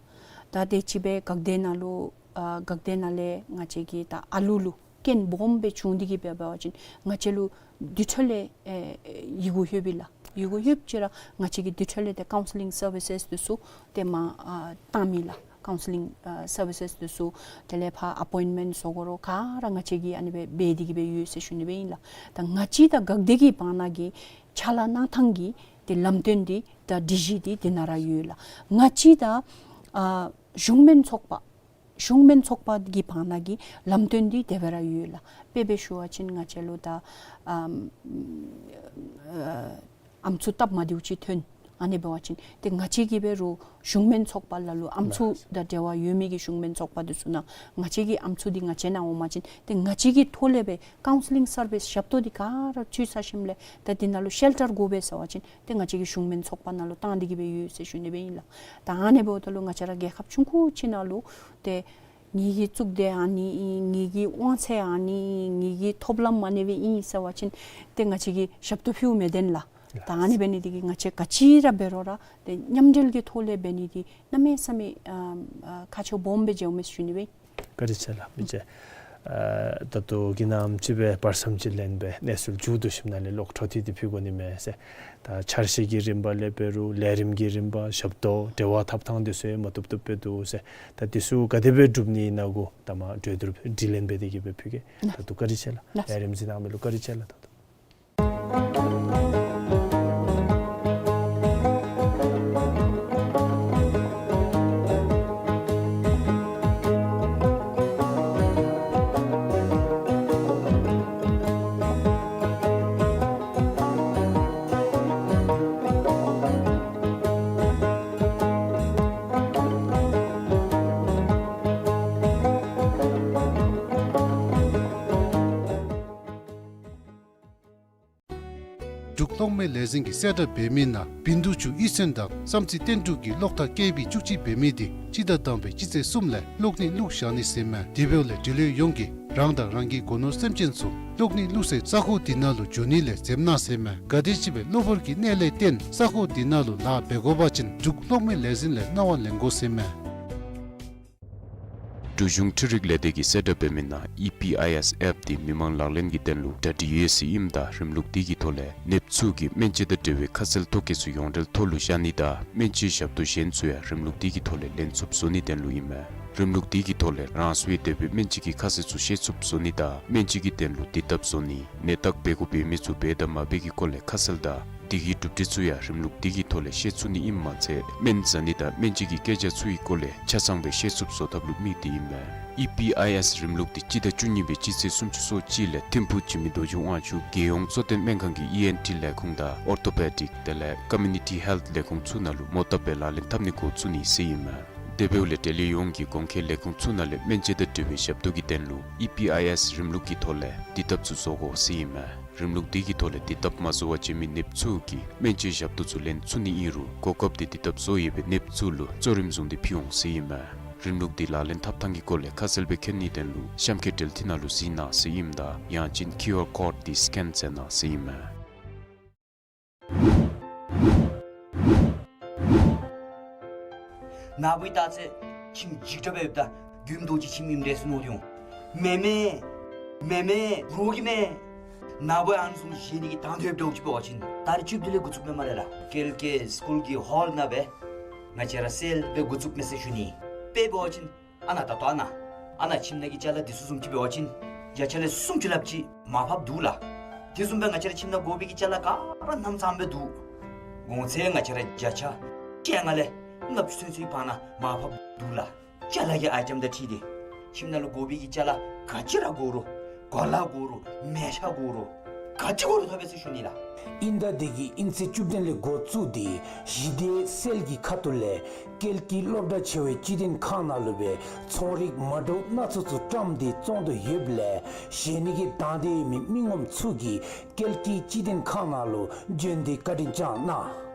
ད་དེ་ཅིག་སྦེ་དགག་སྡེ་ནང་ལུ་ཨ་དགག་སྡེ་ནང་ལས་ང་བཅས་ཀྱི་ད་ཨ་ལུ་ལུ་རྐྱེན་སྦོམ་སྦེ་བྱུང་སྟེ་གིས་འབད་བ་ཅིན་ང་བཅས་ལུ་དེ་འཕྲོ་ལས་ཨེ་ཡི་གུ་ལྷོད་པས་ལགས། ཡི་གུ་ལྷོདཔ་ཅིག་ར་ང་བཅས་ཀྱིས་དེ་འཕྲོ་ལས་ཏེ་ཀའུན་སི་ལིང་སར་བི་སེས་འདི་ཚུ་ཏེ་མར་ཨ་བཏང་མི་ལགས། ཀའུན་སི་ལིང་ཨ་སར་བི་སེས་འདི་ཚུ་དེ་ལས་ཕར་ཨ་པོའིནཊ་མེནཊ་བཟོ་དགོ་རུང་ག་ར་ང་བཅས་ཀྱིས་ཨ་ནི་སྦེ་འབད་དེ་གིས་སྦེ་ཡོད་ཟེར་ཞུ་ནི་སྦེ་ཨིན་ལགས། ད་ང་བཅས་དང་དགག་སྡེ་གི་བར་ན་གི་ཕྱག་ལཱ་གནང་ཐངས་ཀྱི་ཏེ་ལམ་སྟོན་འདི་དང་སྒྲིག་གཞི་འདི་དེ་ནང་ར་ཡོད་ལགས། ང་བཅས་དང་ཨ་གཞུང་མིན་ཚོགས་པ་གཞུང་མིན་ཚོགས་པ་གི་བར་ན་གི་ལམ་སྟོན་འདི་དེ་སྦེ་ར་ཡོད་ལགས། དཔེ་སྦེ་ཞུ་བ་ཅིན་ང་བཅས་ལུ་ད་ཨམ་ཨ་ཨམ་སྲུ་སྟབས་མ་བདེཝ་ཅིག་ཐོན། ཨ་ནི་འབད་བ་ཅིན་ཏེ་ང་བཅས་ཀྱིས་འབད་རུང་གཞུང་མིན་ཚོགས་པ་ལ་ལུ་ཨམ་སྲུ་དང་འབྲེལ་བ་ཡོད་མི་གི་གཞུང་མིན་ཚོགས་པ་འདི་ཚུ་ནང་ང་བཅས་ཀྱི་ཨམ་སྲུ་འདི་ང་བཅས་ནང་འོང་པ་ཅིན་ཏེ་ང་བཅས་ཀྱི་ཐོག་ལས་སྦེ་ཀའུན་སི་ལིང་སར་བི་སེས་ཞབས་ཏོག་འདི་ག་ར་ཚུ་ཚར་ཞིནམ་ལས་ད་འདི་ནང་ལུ་ཤེལ་ཊར་དགོ་པས་ཟེར་བ་ཅིན་ཏེ་ང་བཅས་ཀྱིས་གཞུང་མིན་ཚོགས་པ་ནང་ལུ་བཏང་སྟེ་གིས་སྦེ་ཡོད་ཟེར་ཞུ་ནི་སྦེ་ཨིན་ལགས། ད་ཨ་ནི་འབདཝ་ད་ལུ་ང་བཅས་ར་རྒྱལ་ཁབ་ཆུང་ཀུ་ཅིག་ནང་ལུ་ཏེ་ངེ་གི་གཙུག་སྡེ་ཨ་ནི་ཨིན། ངེ་གི་དབང་ཚད་ཨ་ནི་ཨིན། ངེ་གི་ཐོབ་ལམ་ཨ་ནི་སྦེ་ཨིན་ཟེར་བ་ཅིན་ཏེ་ང་བཅས་ཀྱིས་ཞབས་ཏོག་ཕུལཝ་མི་བཏུབ་ལགས། ད་ཨ་ནི་འབད་ནི་འདི་གིས་ང་བཅས་ག་ཅི་ར་འབད་རུང་ར་ཏེ་མཉམ་འབྲེལ་གྱི་ཐོག་ལས་འབད་ནི་འདི་གནམ་མེད་ས་མེད་ཨ་ཨ་ཁག་ཆེཝ་སྦོམ་སྦེ་མཇལཝ་མས་ཟེར་ཞུ་ནི་སྦེ། བཀའ་དྲིན་ཆེ་ལགས། མི་རྗེ་ཨ་ད་ལྟོ་གི་ནམ་ཅིག་སྦེ་བར་མཚམས་ཅིག་ལེན་སྦེ་གནས་ཚུལ་མཇུག་བསྡུ་ཞིནམ་ལས་ལོག་འཕྲོ་མཐུད་དེ་ཕུལ་དགོ་ནི་མས་ཟེར། ད་འཆར་གཞི་གི་རིམ་པ་ལས་འབད་རུང་ལས་རིམ་གྱི་རིམ་པ་ཞབས་ཏོག་འབྲེལ་བ་འཐབ་ཐངས་འདི་ཚུ་ཡང་མ་བཏུབ་བཏུབ་སྦེ་འདུག་ཟེར། ད་འདི་ཚུ་ག་དེ་སྦེ་སྒྲུབ་ནི་ཨིན་ན་གུ་ད་མར་གྲོས་བསྡུར་དྲི་ལན་འབད་དེ་གིས་སྦེ་ཕུལ་གེ། ད་ལྟོ་བཀའ་དྲིན་ཆེ་ལགས། ལས་རིམ་གཟིགས་གནང་མི་ལུ་བཀའ་དྲིན་ཆེ་ལགས། ད་ལྟོ། འབྲུག་གློག་མེ་ལས་འཛིན་གྱིས་གསལ་བསྒྲགས་འབད་མི་ནང་བིན་དུ་ཆུ་གཡུས་ཚན་དང་བསམ་རྩེ་བསྟན་འབྲུག་གི་གློག་ཐག་ཀེ་བི་བཅུ་གཅིག་འབད་མི་དེ་སྤྱི་ཟླ་དང་པའི་སྤྱི་ཚེས་གསུམ་ལས་གློག་ནད་བླུགས་བཞག་ནི་ཟེར་མས། དེ་འབདཝ་ལས་འབྲེལ་ཡོད་ཡོངས་ཀྱིས་རང་དང་རང་གི་སྒོ་ནོར་སེམས་ཅན་ཚུ་གློག་ནད་བླུགས་སའི་ས་ཁོངས་དེ་ནང་ལུ་འགྱོ་ནི་ལས་འཛེམ་གནང་ཟེར་མས། ག་དེམ་ཅིག་སྦེ་གློ་བུར་གྱི་གནད་ལས་བརྟེན་ས་ཁོངས་དེ་ནང་ལུ་ལཱ་འབད་དགོ་པ་ཅིན་འབྲུག་གློག་མེ་ལས་འཛིན་ལས་གནང་བ་ལེན་དགོ་ཟེར་མས། འབྲུག་གཞུང་འཕྲུལ་རིག་ལས་སྡེ་གིས་གསལ་བསྒྲགས་འབད་མི་ནང་ཨི་པི་ཨའི་ཨེསི་ཨེཔ་དེ་མི་མང་ལག་ལེན་གྱི་དོན་ལུ་གྲ་སྒྲིག་ཡོད་ཟེར་ཨིནམ་ད་རིམ་ལུགས་དེ་གི་ཐོག་ལས་ནདཔ་ཚུ་གིས་སྨན་བཅོས་དང་འབྲེལ་བའི་ཁ་གསལ་ཐོ་བཀོད་ཚུ་ཡོངས་འབྲེལ་ཐོག་ལུ་བཞག་ནི་དང་སྨན་བཅོས་ཞབས་ཏོག་གཞན་ཚུ་ཡང་རིམ་ལུགས་དེ་གི་ཐོག་ལས་ལེན་ཚུགསཔ་བཟོ་ནིའི་དོན་ལུ་ཨིན་མས། རིམ་ལུགས་དེ་གི་ཐོག་ལས་རང་སོའི་དེ་སྦེ་སྨན་བཅོས་ཀྱི་ཁ་གསལ་ཚུ་ཤེས་ཚུགསཔ་བཟོ་ནི་དང་སྨན་བཅོས་ཀྱི་དོན་ལུ་དེ་ལྟབ་བཟོ་ནི། ནད་བརྟག་འབད་དགོཔ་འབད་མི་ཚུ་འབད་དང་མ་འབད་ཀྱི་སྐོར་ལས་ཁ་གསལ་དང་དེ་གི་གྲུབ་འབྲས་ཚུ་ཡང་རིམ་ལུགས་དེ་གི་ཐོག་ལས་ཤེས་ཚུགས་ནི་ཨིནམ་མ་ཚད་སྨན་ཟ་ནི་དང་སྨན་བཅོས་ཀྱི་སྐད་ཆ་ཚུ་གི་སྐོར་ལས་ཆ་ཚང་སྦེ་ཤེས་ཚུགསཔ་བཟོ་ཐབས་ལུ་དམིགས་ཏེ་ཨིན་མས། ཨི་པི་ཨའི་ཨེསི་རིམ་ལུགས་དེ་སྤྱི་ཟླ་བཅུ་གཉིས་པའི་སྤྱི་ཚེས་སུམ་ཅུ་སོ་གཅིག་ལས་ཐིམ་ཕུག་འཇིགས་མེད་རྡོ་རྗེ་དབང་ཕྱུག་རྒྱལ་ཡོངས་གཙོ་བསྟེན་སྨན་ཁང་གི་ཨི་ཨེན་ཊི་ལས་ཁུངས་དང་ཨོར་ཐོ་པེ་ཌིཀ་དེ་ལས་ཀོ་མིའུ་ནི་ཊི་ཧེལཐ་ལས་ཁུངས་ཚུ་ནང་ལུ་མོ་བཏབ་སྦེ་ལག་ལེན་འཐབ་ནི་འགོ་བཙུགས་ནི་ཟེར་ཨིན་མས། དེ་འབདཝ་ལས་འབྲེལ་ཡོད་ཡོངས་ཀྱིས་གོང་འཁོད་ལས་ཁུངས་ཚུ་ནང་ལས་སྨན་བཅོས་དང་འབྲེལ་བའི་ཞབས་ཏོག་གི་དོན་ལུ་ཨི་པི་ཨའི་ཨེསི་རིམ་ལུགས་ཀྱི་ཐོག་ལས་དེ་ལྟབ་ཚུ་བཟོ་དགོ་ཟེར་ཨིན་མས། རིམ་ལུགས་འདི་གི་ཐོག་ལས་དེ་ལྟར་མ་བཟོ་བར་བྱོན་མི་ནདཔ་ཚུ་གིས་སྨན་བཅོས་ཞབས་ཏོག་ཚུ་ལེན་ཚུགས་ནི་ཨིན་རུང་གོ་སྐབས་དེ་དེ་ལྟར་བཟོ་ཡོད་པའི་ནདཔ་ཚུ་ལུ་གཙོ་རིམ་བཟུང་སྟེ་ཕུལ་འོང་ཟེར་ཨིན་མས། རིམ་ལུགས་འདི་ལག་ལེན་འཐབ་ཐངས་ཀྱི་སྐོར་ལས་ཁ་གསལ་སྦེ་མཁྱེན་ནི་དོན་ལུ་གཤམ་འཁོད་འབྲེལ་མཐུད་ནང་ལུ་གཟིགས་གནང་ཟེར་ཨིནམ་ད་ཡང་ཅིན་ཀིའུ་ཨར་ཀོཌ་འདི་སི་ཀེན་མཛད་གནང་ཟེར་ཨིན་མས། ན་བུ་ད་ཚེ་ཁྱིམ་འཇིགས་སྐྲག་སྦེ་ཡོདཔ་ད་མགྱོནམ་རྡོ་རྗེ་ཁྱིམ་ཨིནམ་འདྲས་ཟེར་མནོ་སྟེ་འོང་། མེན་མས། མེན་མས། འགྲོ་གི་མས། ན་བུ་ཨ་ནི་བཟུམ་བཞེས་ནི་གི་དང་འདོད་འདྲཝ་ཅིག་འབད་བ་ཅིན་ད་རིས་བཅུ་བདུན་ལས་འགོ་བཙུགསཔ་མས་སྨ་རེ་ལགས། ཀལ་ཀེ་སི་ཀུལ་གྱི་ཧོལ་ནང་སྦེ་ང་བཅས་ར་སེལ་སྦེ་འགོ་བཙུགསཔ་མས་ཟེར་ཞུ་ནི། དཔེ་འབད་བ་ཅིན་ཨ་ནཱ་ད་ལྟོ་ཨ་ནཱ་ཨ་ནཱ་ཁྱིམ་ནང་གི་ཅ་ལ་འདི་ཚུ་བཟུམ་ཅིག་འབད་བ་ཅིན་བརྒྱ་ཆ་ལས་སུམ་ཅུ་ལྷགཔ་ཅིག་མར་ཕབ་འདུག་ལགས། དེ་བཟུམ་སྦེ་ང་བཅས་ར་ཁྱིམ་ནང་དགོ་པའི་གི་ཅ་ལ་ག་ར་རྣམ་ཚང་སྦེ་འདུག། གོང་ཚད་ང་བཅས་ར་བརྒྱ་ཆ་བཅོ་ལྔ་ལས་ལྔ་བཅུ་ཚུན་ཚོད་བར་ན་མར་ཕབ་འདུག་ལགས། ཅ་ལ་གི་ཨའི་ཊེམ་དང་འཁྲིལ་ཏེ་ཁྱིམ་ནང་ལུ་དགོ་པའི་གི་ཅ་ལ་ག་ཅི་ར་དགོ་རུང་གོ་ལ་དགོ་རུང་མལ་ཆ་དགོ་རུང་ག་ཅི་དགོ་རུང་ཐོབ་པས་ཟེར་ཞུ་ནི་ལགས། ཨིན་ཟླ་འདི་གི་ཨིན་ཚེས་བཅུ་བདུན་ལས་འགོ་བཙུགས་ཏེ་གཞི་སྡེ་སེལ་གྱི་ཁ་ཐུག་ལས་ཀལ་ཀི་སློབ་གྲྭ་ཆེ་བའི་སྤྱི་བདེ་ཁང་ནང་ལུ་སྦེ་ཚོང་རིགས་མ་འདྲཝ་སྣ་ཚོགས་ཚུ་བཀྲམ་སྟེ་བཙོང་དོ་ཡོདཔ་ལས་བཞེས་ནི་གི་དང་འདོད་ཡོད་མི་མི་ངོམ་ཚུ་གིས་ཀལ་ཀི་སྤྱི་བདེ་ཁང་ནང་ལུ་བྱོན་ཏེ་བཀའ་དྲིན་བསྐྱང་གནང་།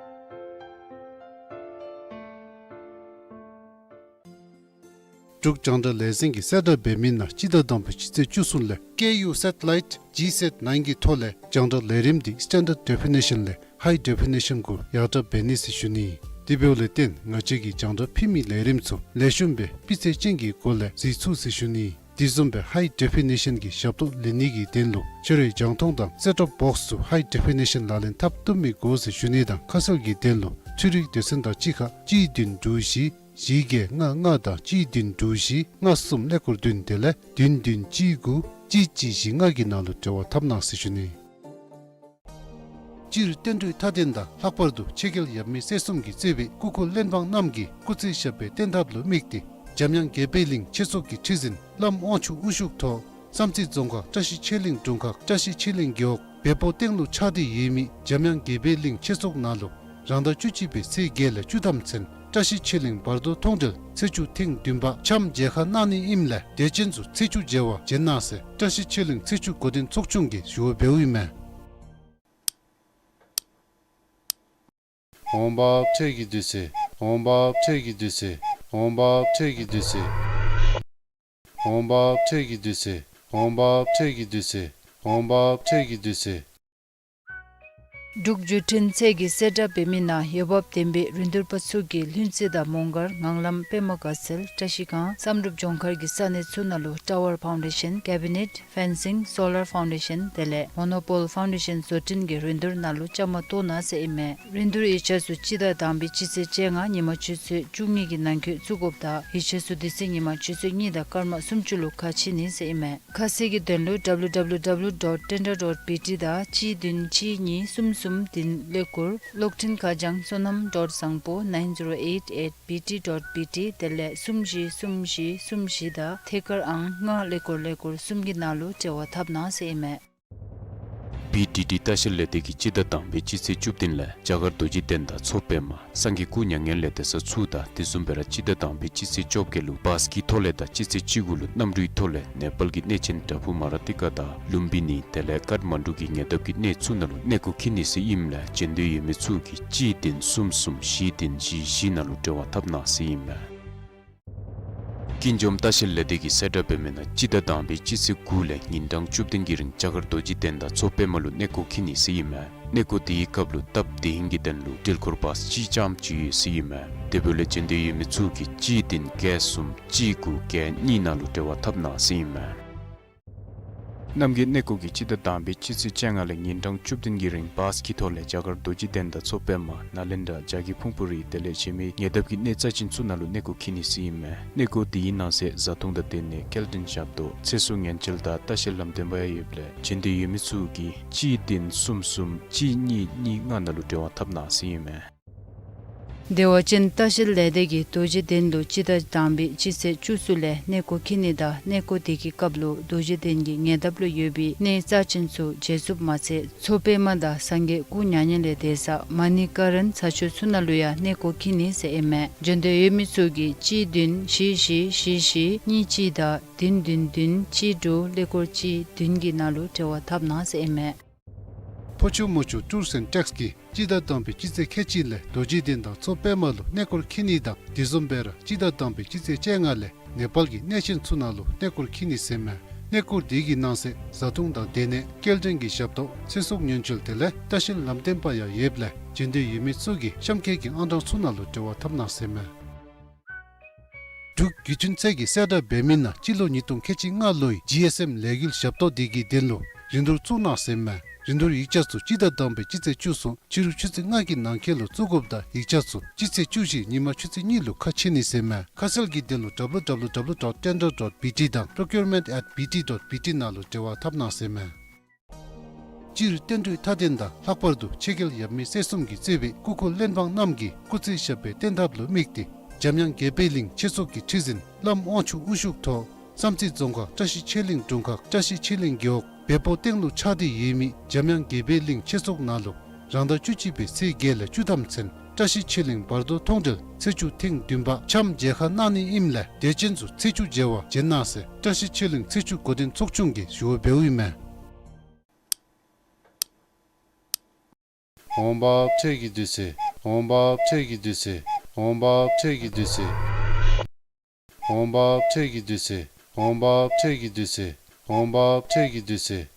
འབྲུག་རྒྱང་བསྒྲགས་ལས་འཛིན་གྱིས་གསལ་བསྒྲགས་འབད་མི་ནང་སྤྱི་ཟླ་དང་པའི་སྤྱི་ཚེས་བཅུ་གསུམ་ལས་ཀེ་ཡུ་སེ་ཊི་ལའིཊ་ཇི་སེཊ་ནའིན་གྱི་ཐོག་ལས་རྒྱང་བསྒྲགས་ལས་རིམ་འདི་སི་ཊེན་ཌརཌ་ཌེ་ཕི་ནེ་ཤཱན་ལས་ཧའི་ཌེ་ཕི་ནེ་ཤཱན་གུ་ཡར་དྲག་འབད་ནི་ཟེར་ཞུ་ནི། དེ་འབདཝ་ལས་བརྟེན་ང་བཅས་ཀྱིས་རྒྱང་བསྒྲགས་ཕུལ་མི་ལས་རིམ་ཚུ་ལེགས་ཤོམ་སྦེ་སྤུས་ཚད་ཅན་གྱི་སྒོ་ལས་གཟིགས་ཚུགས་ཟེར་ཞུ་ནི། དེ་བཟུམ་སྦེ་ཧའི་ཌེ་ཕི་ནེ་ཤཱན་གྱི་ཞབས་ཏོག་ལེན་ནི་གི་དོན་ལུ་ཁྱོད་རའི་རྒྱང་མཐོང་དང་སེཊ་ཊོབ་བོགསི་ཚུ་ཧའི་ཌེ་ཕི་ནེ་ཤཱན་ལག་ལེན་འཐབ་བཏུབ་མི་དགོ་ཟེར་ཞུ་ནི་དང་ཁ་གསལ་གྱི་དོན་ལུ་འཕྲུལ་རིག་སྡེ་ཚན་དང་གཅིག་ཁར་གཅིག་བདུན་དྲུག་བཞི་བཞི་བརྒྱད་ལྔ་ལྔ་དང་གཅིག་བདུན་དྲུག་བཞི་ལྔ་གསུམ་ཀླད་ཀོར་བདུན་དེ་ལས་བདུན་བདུན་གཅིག་དགུ་གཅིག་གཅིག་བཞི་ལྔ་གི་ནང་ལུ་འབྲེལ་བ་འཐབ་གནང་ཟེར་ཞུ་ནི། སྤྱིར་བསྟན་འགྲོའི་མཐའ་རྟེན་དང་ལྷག་པར་དུ་ཆོས་རྒྱལ་ཡབ་མེས་སྲས་གསུམ་གྱིས་གཙོས་པའི་སྐུ་འཁོར་གླེགས་བམ་རྣམས་ཀྱིས་སྐུ་ཚེ་ཞབས་པད་བརྟན་ཐབས་ལུ་དམིགས་ཏེ་འཇམ་དབྱངས་དགྱེས་པའི་གླིང་ཆོས་ཚོགས་ཀྱི་ཁྲི་འཛིན་བླམ་དབང་ཕྱུག་དབུ་བཞུགས་ཐོག་བསམ་རྩེ་རྫོང་ཁག་བཀྲ་ཤིས་ཆོས་གླིང་དྲུང་ཁག་བཀྲ་ཤིས་ཆོས་གླིང་རྒེད་འོག་བལ་པོ་སྟེང་ལུ་ཆགས་ཏེ་ཡོད་མི་འཇམ་དབྱངས་དགྱེས་པའི་གླིང་ཆོས་ཚོགས་ནང་ལུ་རང་ཟླ་བཅུ་གཅིག་པའི་ཚེས་བརྒྱད་ལས་བཅུ་ཐམ་ཚུན་བཀྲ་ཤིས་ཆོས་གླིང་བར་དོ་མཐོང་གྲོལ་ཚེས་བཅུ་ཐེངས་བདུན་པ་འཆམ་མཇལ་ཁ་གནང་ནི་ཨིནམ་ལས་དད་ཅན་ཚུ་ཚེས་བཅུ་མཇལ་བར་བྱོན་གནང་ཟེར་བཀྲ་ཤིས་ཆོས་གླིང་ཚེས་བཅུ་འགོ་འདྲེན་ཚོགས་ཆུང་གིས་ཞུ་བ་འབདཝ་ཨིན་མས། འོང་འབབ་འཕྲལ་གྱི་དུས་ཚོད། འོང་འབབ་འཕྲལ་གྱི་དུས་ཚོད། འོང་འབབ་འཕྲལ་གྱི་དུས་ཚོད། འོང་འབབ་འཕྲལ་གྱི་དུས་ཚོད། འོང་འབབ་འཕྲལ་གྱི་དུས་ཚོད། འོང་འབབ་འཕྲལ་གྱི་དུས་ཚོད། འབྲུག་བརྒྱུད་འཕྲིན་ཚད་ཀྱིས་གསལ་བསྒྲགས་འབད་མི་ནང་འོས་འབབ་ལྡན་པའི་རིན་བསྡུར་པ་ཚུ་གིས་ལྷུན་རྩེ་དང་མོང་སྒར་ངང་ལམ་པདྨ་དགའ་ཚལ་བཀྲ་ཤིས་སྒང་བསམ་གྲུབ་ལྗོངས་མཁར་གྱི་ས་གནས་ཚུ་ནང་ལུ་ཊ་ཝར་ཕའུན་ཌེ་ཤཱན་ཀེ་བི་ནེཊ་ཕེན་སིང་སོ་ལར་ཕའུན་ཌེ་ཤཱན་དེ་ལས་མོ་ནོ་པོལ་ཕའུན་ཌེ་ཤཱན་བཟོ་སྐྲུན་གྱི་རིན་བསྡུར་ནང་ལུ་བཅའ་མར་གཏོགས་གནང་ཟེར་ཨིན་མས། རིན་བསྡུར་ཡིག་ཆ་ཚུ་སྤྱི་ཟླ་དང་པའི་སྤྱི་ཚེས་བཅོ་ལྔ་ཉིན་མ་ཆུ་ཚོད་བཅུ་གཉིས་ཀྱི་ནང་འཁོད་བཙུགས་དགོཔ་དང་ཡིག་ཆ་ཚུ་དེ་ཚེ་ཉིན་མ་ཆུ་ཚོད་གཉིས་དང་སྐར་མ་སུམ་ཅུ་ལུ་ཁ་ཕྱེ་ནི་ཟེར་ཨིན་མས། ཁ་གསལ་གྱི་དོན་ལུ་W W W dot tender dot B T དང་གཅིག་བདུན་གཅིག་གཉིས་གསུམ་གསུམ་བདུན་ཀླད་ཀོར་གློག་འཕྲིན་ཁ་བྱང་བསོད་ནམས་dot བཟང་པོ་nine zero eight at B T dot B T དེ་ལས་གསུམ་བཞི་གསུམ་བཞི་གསུམ་བཞི་དང་ཐད་ཀར་ཨང་ལྔ་ཀླད་ཀོར་ཀླད་ཀོར་གསུམ་གྱི་ནང་ལུ་འབྲེལ་བ་འཐབ་གནང་ཟེར་ཨིན་མས། B D D ལྟ་བཤལ་ལས་སྡེ་གིས་སྤྱི་ཟླ་དང་པའི་སྤྱི་ཚེས་བཅུ་བདུན་ལས་རྒྱ་གར་རྡོ་རྗེ་གདན་དང་མཚོ་པདྨ་སངས་རྒྱས་སྐུ་མྱ་ངན་ལས་འདས་ས་ཚུ་དང་དེ་བཟུམ་སྦེ་ར་སྤྱི་ཟླ་དང་པའི་སྤྱི་ཚེས་བཅོ་བརྒྱད་ལུ་བཱས་ཀྱི་ཐོག་ལས་དང་སྤྱི་ཚེས་བཅུ་དགུ་ལུ་གནམ་གྲུའི་ཐོག་ལས་ནེ་པཱལ་གྱི་གནས་ཆེན་དྲ་ཕུག་མ་ར་ཏི་ཀ་དང་ལུམ་བི་ནི་དེ་ལས་ཀཱཐ་མན་ཌུ་གི་ཉེ་འདབས་ཀྱི་གནས་ཚུ་ནང་ལུ་གནས་སྐོར་འཁྱིད་ནི་ཟེར་ཨིནམ་ལས་བྱོན་འདོད་ཡོད་མི་ཚུ་གིས་གཅིག་བདུན་གསུམ་གསུམ་བཞི་བདུན་བཞི་བཞི་ནང་ལུ་འབྲེལ་བ་འཐབ་གནང་ཟེར་ཨིན་མས། ཀུན་འཛོམས་ལྟ་བཤལ་ལས་སྡེ་གིས་གསལ་བསྒྲགས་འབད་མི་ནང་སྤྱི་ཟླ་དང་པའི་སྤྱི་ཚེས་དགུ་ལས་ཉིན་གྲངས་བཅུ་བདུན་གྱི་རིང་རྒྱ་གར་རྡོ་རྗེ་གདན་དང་མཚོ་པདྨ་ལུ་གནས་སྐོར་འཁྱིད་ནི་ཟེར་ཨིན་མས། གནས་སྐོར་དེའི་སྐབས་ལུ་སྟབས་བདེ་ཧིང་གི་དོན་ལུ་འགྲུལ་འཁོར་བཱས་གཅིག་རྐྱངམ་ཅིག་ཡོད་ཟེར་ཨིན་མས། དེ་འབདཝ་ལས་བྱོན་འདོད་ཡོད་མི་ཚུ་གིས་གཅིག་བདུན་བརྒྱད་གསུམ་གཅིག་དགུ་བརྒྱད་གཉིས་ནང་ལུ་འབྲེལ་བ་འཐབ་གནང་ཟེར་ཨིན་མས། རྣམ་རྒྱལ་གནས་སྐོར་གྱིས་སྤྱི་ཟླ་དང་པའི་སྤྱི་ཚེས་བཅོ་ལྔ་ལས་ཉིན་གྲངས་བཅུ་བདུན་གྱི་རིང་བཱས་ཀྱི་ཐོག་ལས་རྒྱ་གར་རྡོ་རྗེ་གདན་དང་མཚོ་པདྨ་ནཱ་ལེནྡྲ་རྒྱ་གི་ཕུང་པོ་རི་དེ་ལས་གཞན་མི་ཉེ་འདབས་ཀྱི་གནས་རྩ་ཅན་ཚུ་ནང་ལུ་གནས་སྐོར་འཁྱིད་ནི་ཟེར་ཨིན་མས། གནས་སྐོར་དེའི་ནང་གསེས་བཟའ་འཐུང་དང་སྡོད་གནས་སྐྱེལ་འདྲེན་ཞབས་ཏོག་ཚེ་སྲོག་ཉེན་བཅོལ་དང་ལྟ་བཤལ་ལམ་སྟོན་པ་ཡང་ཡོདཔ་ལས་བྱོན་འདོད་ཡོད་མི་ཚུ་གིས་གཅིག་བདུན་གསུམ་གསུམ་གཅིག་གཉིས་གཉིས་ལྔ་ནང་ལུ་འབྲེལ་བ་འཐབ་གནང་ཟེར་ཨིན་མས། བདེ་བ་ཅན་ལྟ་བཤལ་ལས་སྡེ་གིས་རྡོ་རྗེ་གདན་ལུ་སྤྱི་ཟླ་དང་པའི་སྤྱི་ཚེས་བཅུ་གསུམ་ལས་གནས་སྐོར་འཁྱིད་ནི་དང་གནས་སྐོར་དེ་གི་སྐབས་ལུ་རྡོ་རྗེ་གདན་གྱི་ཉེ་འདབས་ལུ་ཡོད་པའི་གནས་རྩ་ཅན་ཚུ་མཇལ་ཚུགསཔ་མ་ཚད་མཚོ་པདྨ་དང་སངས་རྒྱས་སྐུ་མྱ་ངན་ལས་འདས་ས་མ་ཎི་ཀ་རན་ས་ཆ་ཚུ་ནང་ལུ་ཡང་གནས་སྐོར་འཁྱིད་ནི་ཟེར་ཨིན་མས། བྱོན་འདོད་ཡོད་མི་ཚུ་གིས་གཅིག་བདུན་བཞི་བཞི་བཞི་བཞི་གཉིས་གཅིག་དང་བདུན་བདུན་བདུན་གཅིག་དྲུག་ཀླད་ཀོར་གཅིག་བདུན་གྱི་ནང་ལུ་འབྲེལ་བ་འཐབ་གནང་ཟེར་ཨིན་མས། ཕོ་ཆུ་མོ་ཆུ་ཊུརསི་ཨེནཌ་ཊེགསི་གིས་སྤྱི་ཟླ་དང་པའི་སྤྱི་ཚེས་ཁལ་གཅིག་ལས་རྡོ་རྗེ་གདན་དང་མཚོ་པདྨ་ལུ་གནས་སྐོར་འཁྱིད་ནི་དང་དེ་བཟུམ་སྦེ་ར་སྤྱི་ཟླ་དང་པའི་སྤྱི་ཚེས་བཅོ་ལྔ་ལས་ནེ་པཱལ་གྱི་གནས་ཆེན་ཚུ་ནང་ལུ་གནས་སྐོར་འཁྱིད་ནི་ཟེར་མས། གནས་སྐོར་དེ་གི་ནང་གསེས་བཟའ་འཐུང་དང་སྡོད་གནས་སྐྱེལ་འདྲེན་གྱི་ཞབས་ཏོག་ཚེ་སྲོག་ཉེན་བཅོལ་དེ་ལས་ལྟ་བཤལ་ལམ་སྟོན་པ་ཡང་ཡོདཔ་ལས་བྱོན་འདོད་ཡོད་མི་ཚུ་གིས་གཤམ་འཁོད་ཀྱི་ཨང་གྲངས་ཚུ་ནང་ལུ་འབྲེལ་བ་འཐབ་གནང་ཟེར་མས། འབྲུག་བརྒྱུད་འཕྲིན་ཚད་ཀྱི་གསལ་བསྒྲགས་འབད་མི་ནང་སྤྱི་ལོ་ཉིས་སྟོང་ཁལ་གཅིག་ལྔ་ལོའི་ཇི་ཨེསི་ཨེམ་ལས་འགུལ་ཞབས་ཏོག་དེ་གི་དོན་ལུ་རིན་བསྡུར་བཙུགས་གནང་ཟེར་མས། རིན་བསྡུར་ཡིག་ཆ་ཚུ་སྤྱི་ཟླ་དང་པའི་སྤྱི་ཚེས་བཅུ་གསུམ་ཕྱི་རུ་ཆུ་ཚོད་ལྔ་གི་ནང་འཁོད་ལུ་བཙུགས་དགོཔ་དང་ཡིག་ཆ་ཚུ་སྤྱི་ཚེས་བཅུ་བཞི་ཉིན་མ་ཆུ་ཚོད་གཉིས་ལུ་ཁ་ཕྱེ་ནི་ཟེར་མས། ཁ་གསལ་གྱི་དོན་ལུ་W W W dot tender dot B T དང་procurement at B T dot B T ནང་ལུ་འབྲེལ་བ་འཐབ་གནང་ཟེར་མས། སྤྱིར་བསྟན་འགྲོའི་མཐའ་དོན་དང་ལྷག་པར་དུ་ཆོས་རྒྱལ་ཡབ་མེས་སྲས་གསུམ་གྱིས་གཙོས་པའི་སྐུ་འཁོར་བློན་འབངས་རྣམས་ཀྱིས་སྐུ་ཚེ་ཞབས་པད་བརྟན་ཐབས་ལུ་དམིགས་ཏེ་འཇམ་དབྱངས་དགྱེས་པའི་གླིང་ཆོས་ཚོགས་ཀྱི་ཁྲི་འཛིན་བླམ་དབང་ཕྱུག་དབུ་བཞུགས་ཐོག་བསམ་རྩེ་རྫོང་ཁག་བཀྲ་ཤིས་ཆོས་གླིང་དྲུང་ཁག་བཀྲ་ཤིས་ཆོས་གླིང་རྒེད་འོག་བལ་པོ་སྟེང་ལུ་ཆགས་ཏེ་ཡོད་མི་འཇམ་དབྱངས་དགྱེས་པའི་གླིང་ཆོས་ཚོགས་ནང་ལུ་རང་ཟླ་བཅུ་གཅིག་པའི་ཚེས་བརྒྱད་ལས་བཅུ་ཐམ་ཚུན་བཀྲ་ཤིས་ཆོས་གླིང་བར་དོ་མཐོང་གྲོལ་ཚེས་བཅུ་ཐེངས་བདུན་པ་འཆམ་མཇལ་ཁ་གནང་ནི་ཨིནམ་ལས་དད་ཅན་ཚུ་ཚེས་བཅུ་མཇལ་བར་བྱོན་གནང་ཟེར་བཀྲ་ཤིས་ཆོས་གླིང་ཚེས་བཅུ་འགོ་འདྲེན་ཚོགས་ཆུང་གིས་ཞུ་བ་འབདཝ་ཨིན་མས། འོང་འབབ་ཁྲལ་གྱི་དུས་ཚོད། འོང་འབབ་ཁྲལ་གྱི་དུས་ཚོད། འོང་འབབ་ཁྲལ་གྱི་དུས་ཚོད། འོང་འབབ་ཁྲལ་གྱི་དུས་ཚོད། འོང་འབབ་ཁྲལ་གྱི་དུས་ཚོད། འོང་འབབ་ཁྲལ་གྱི་དུས་ཚོད།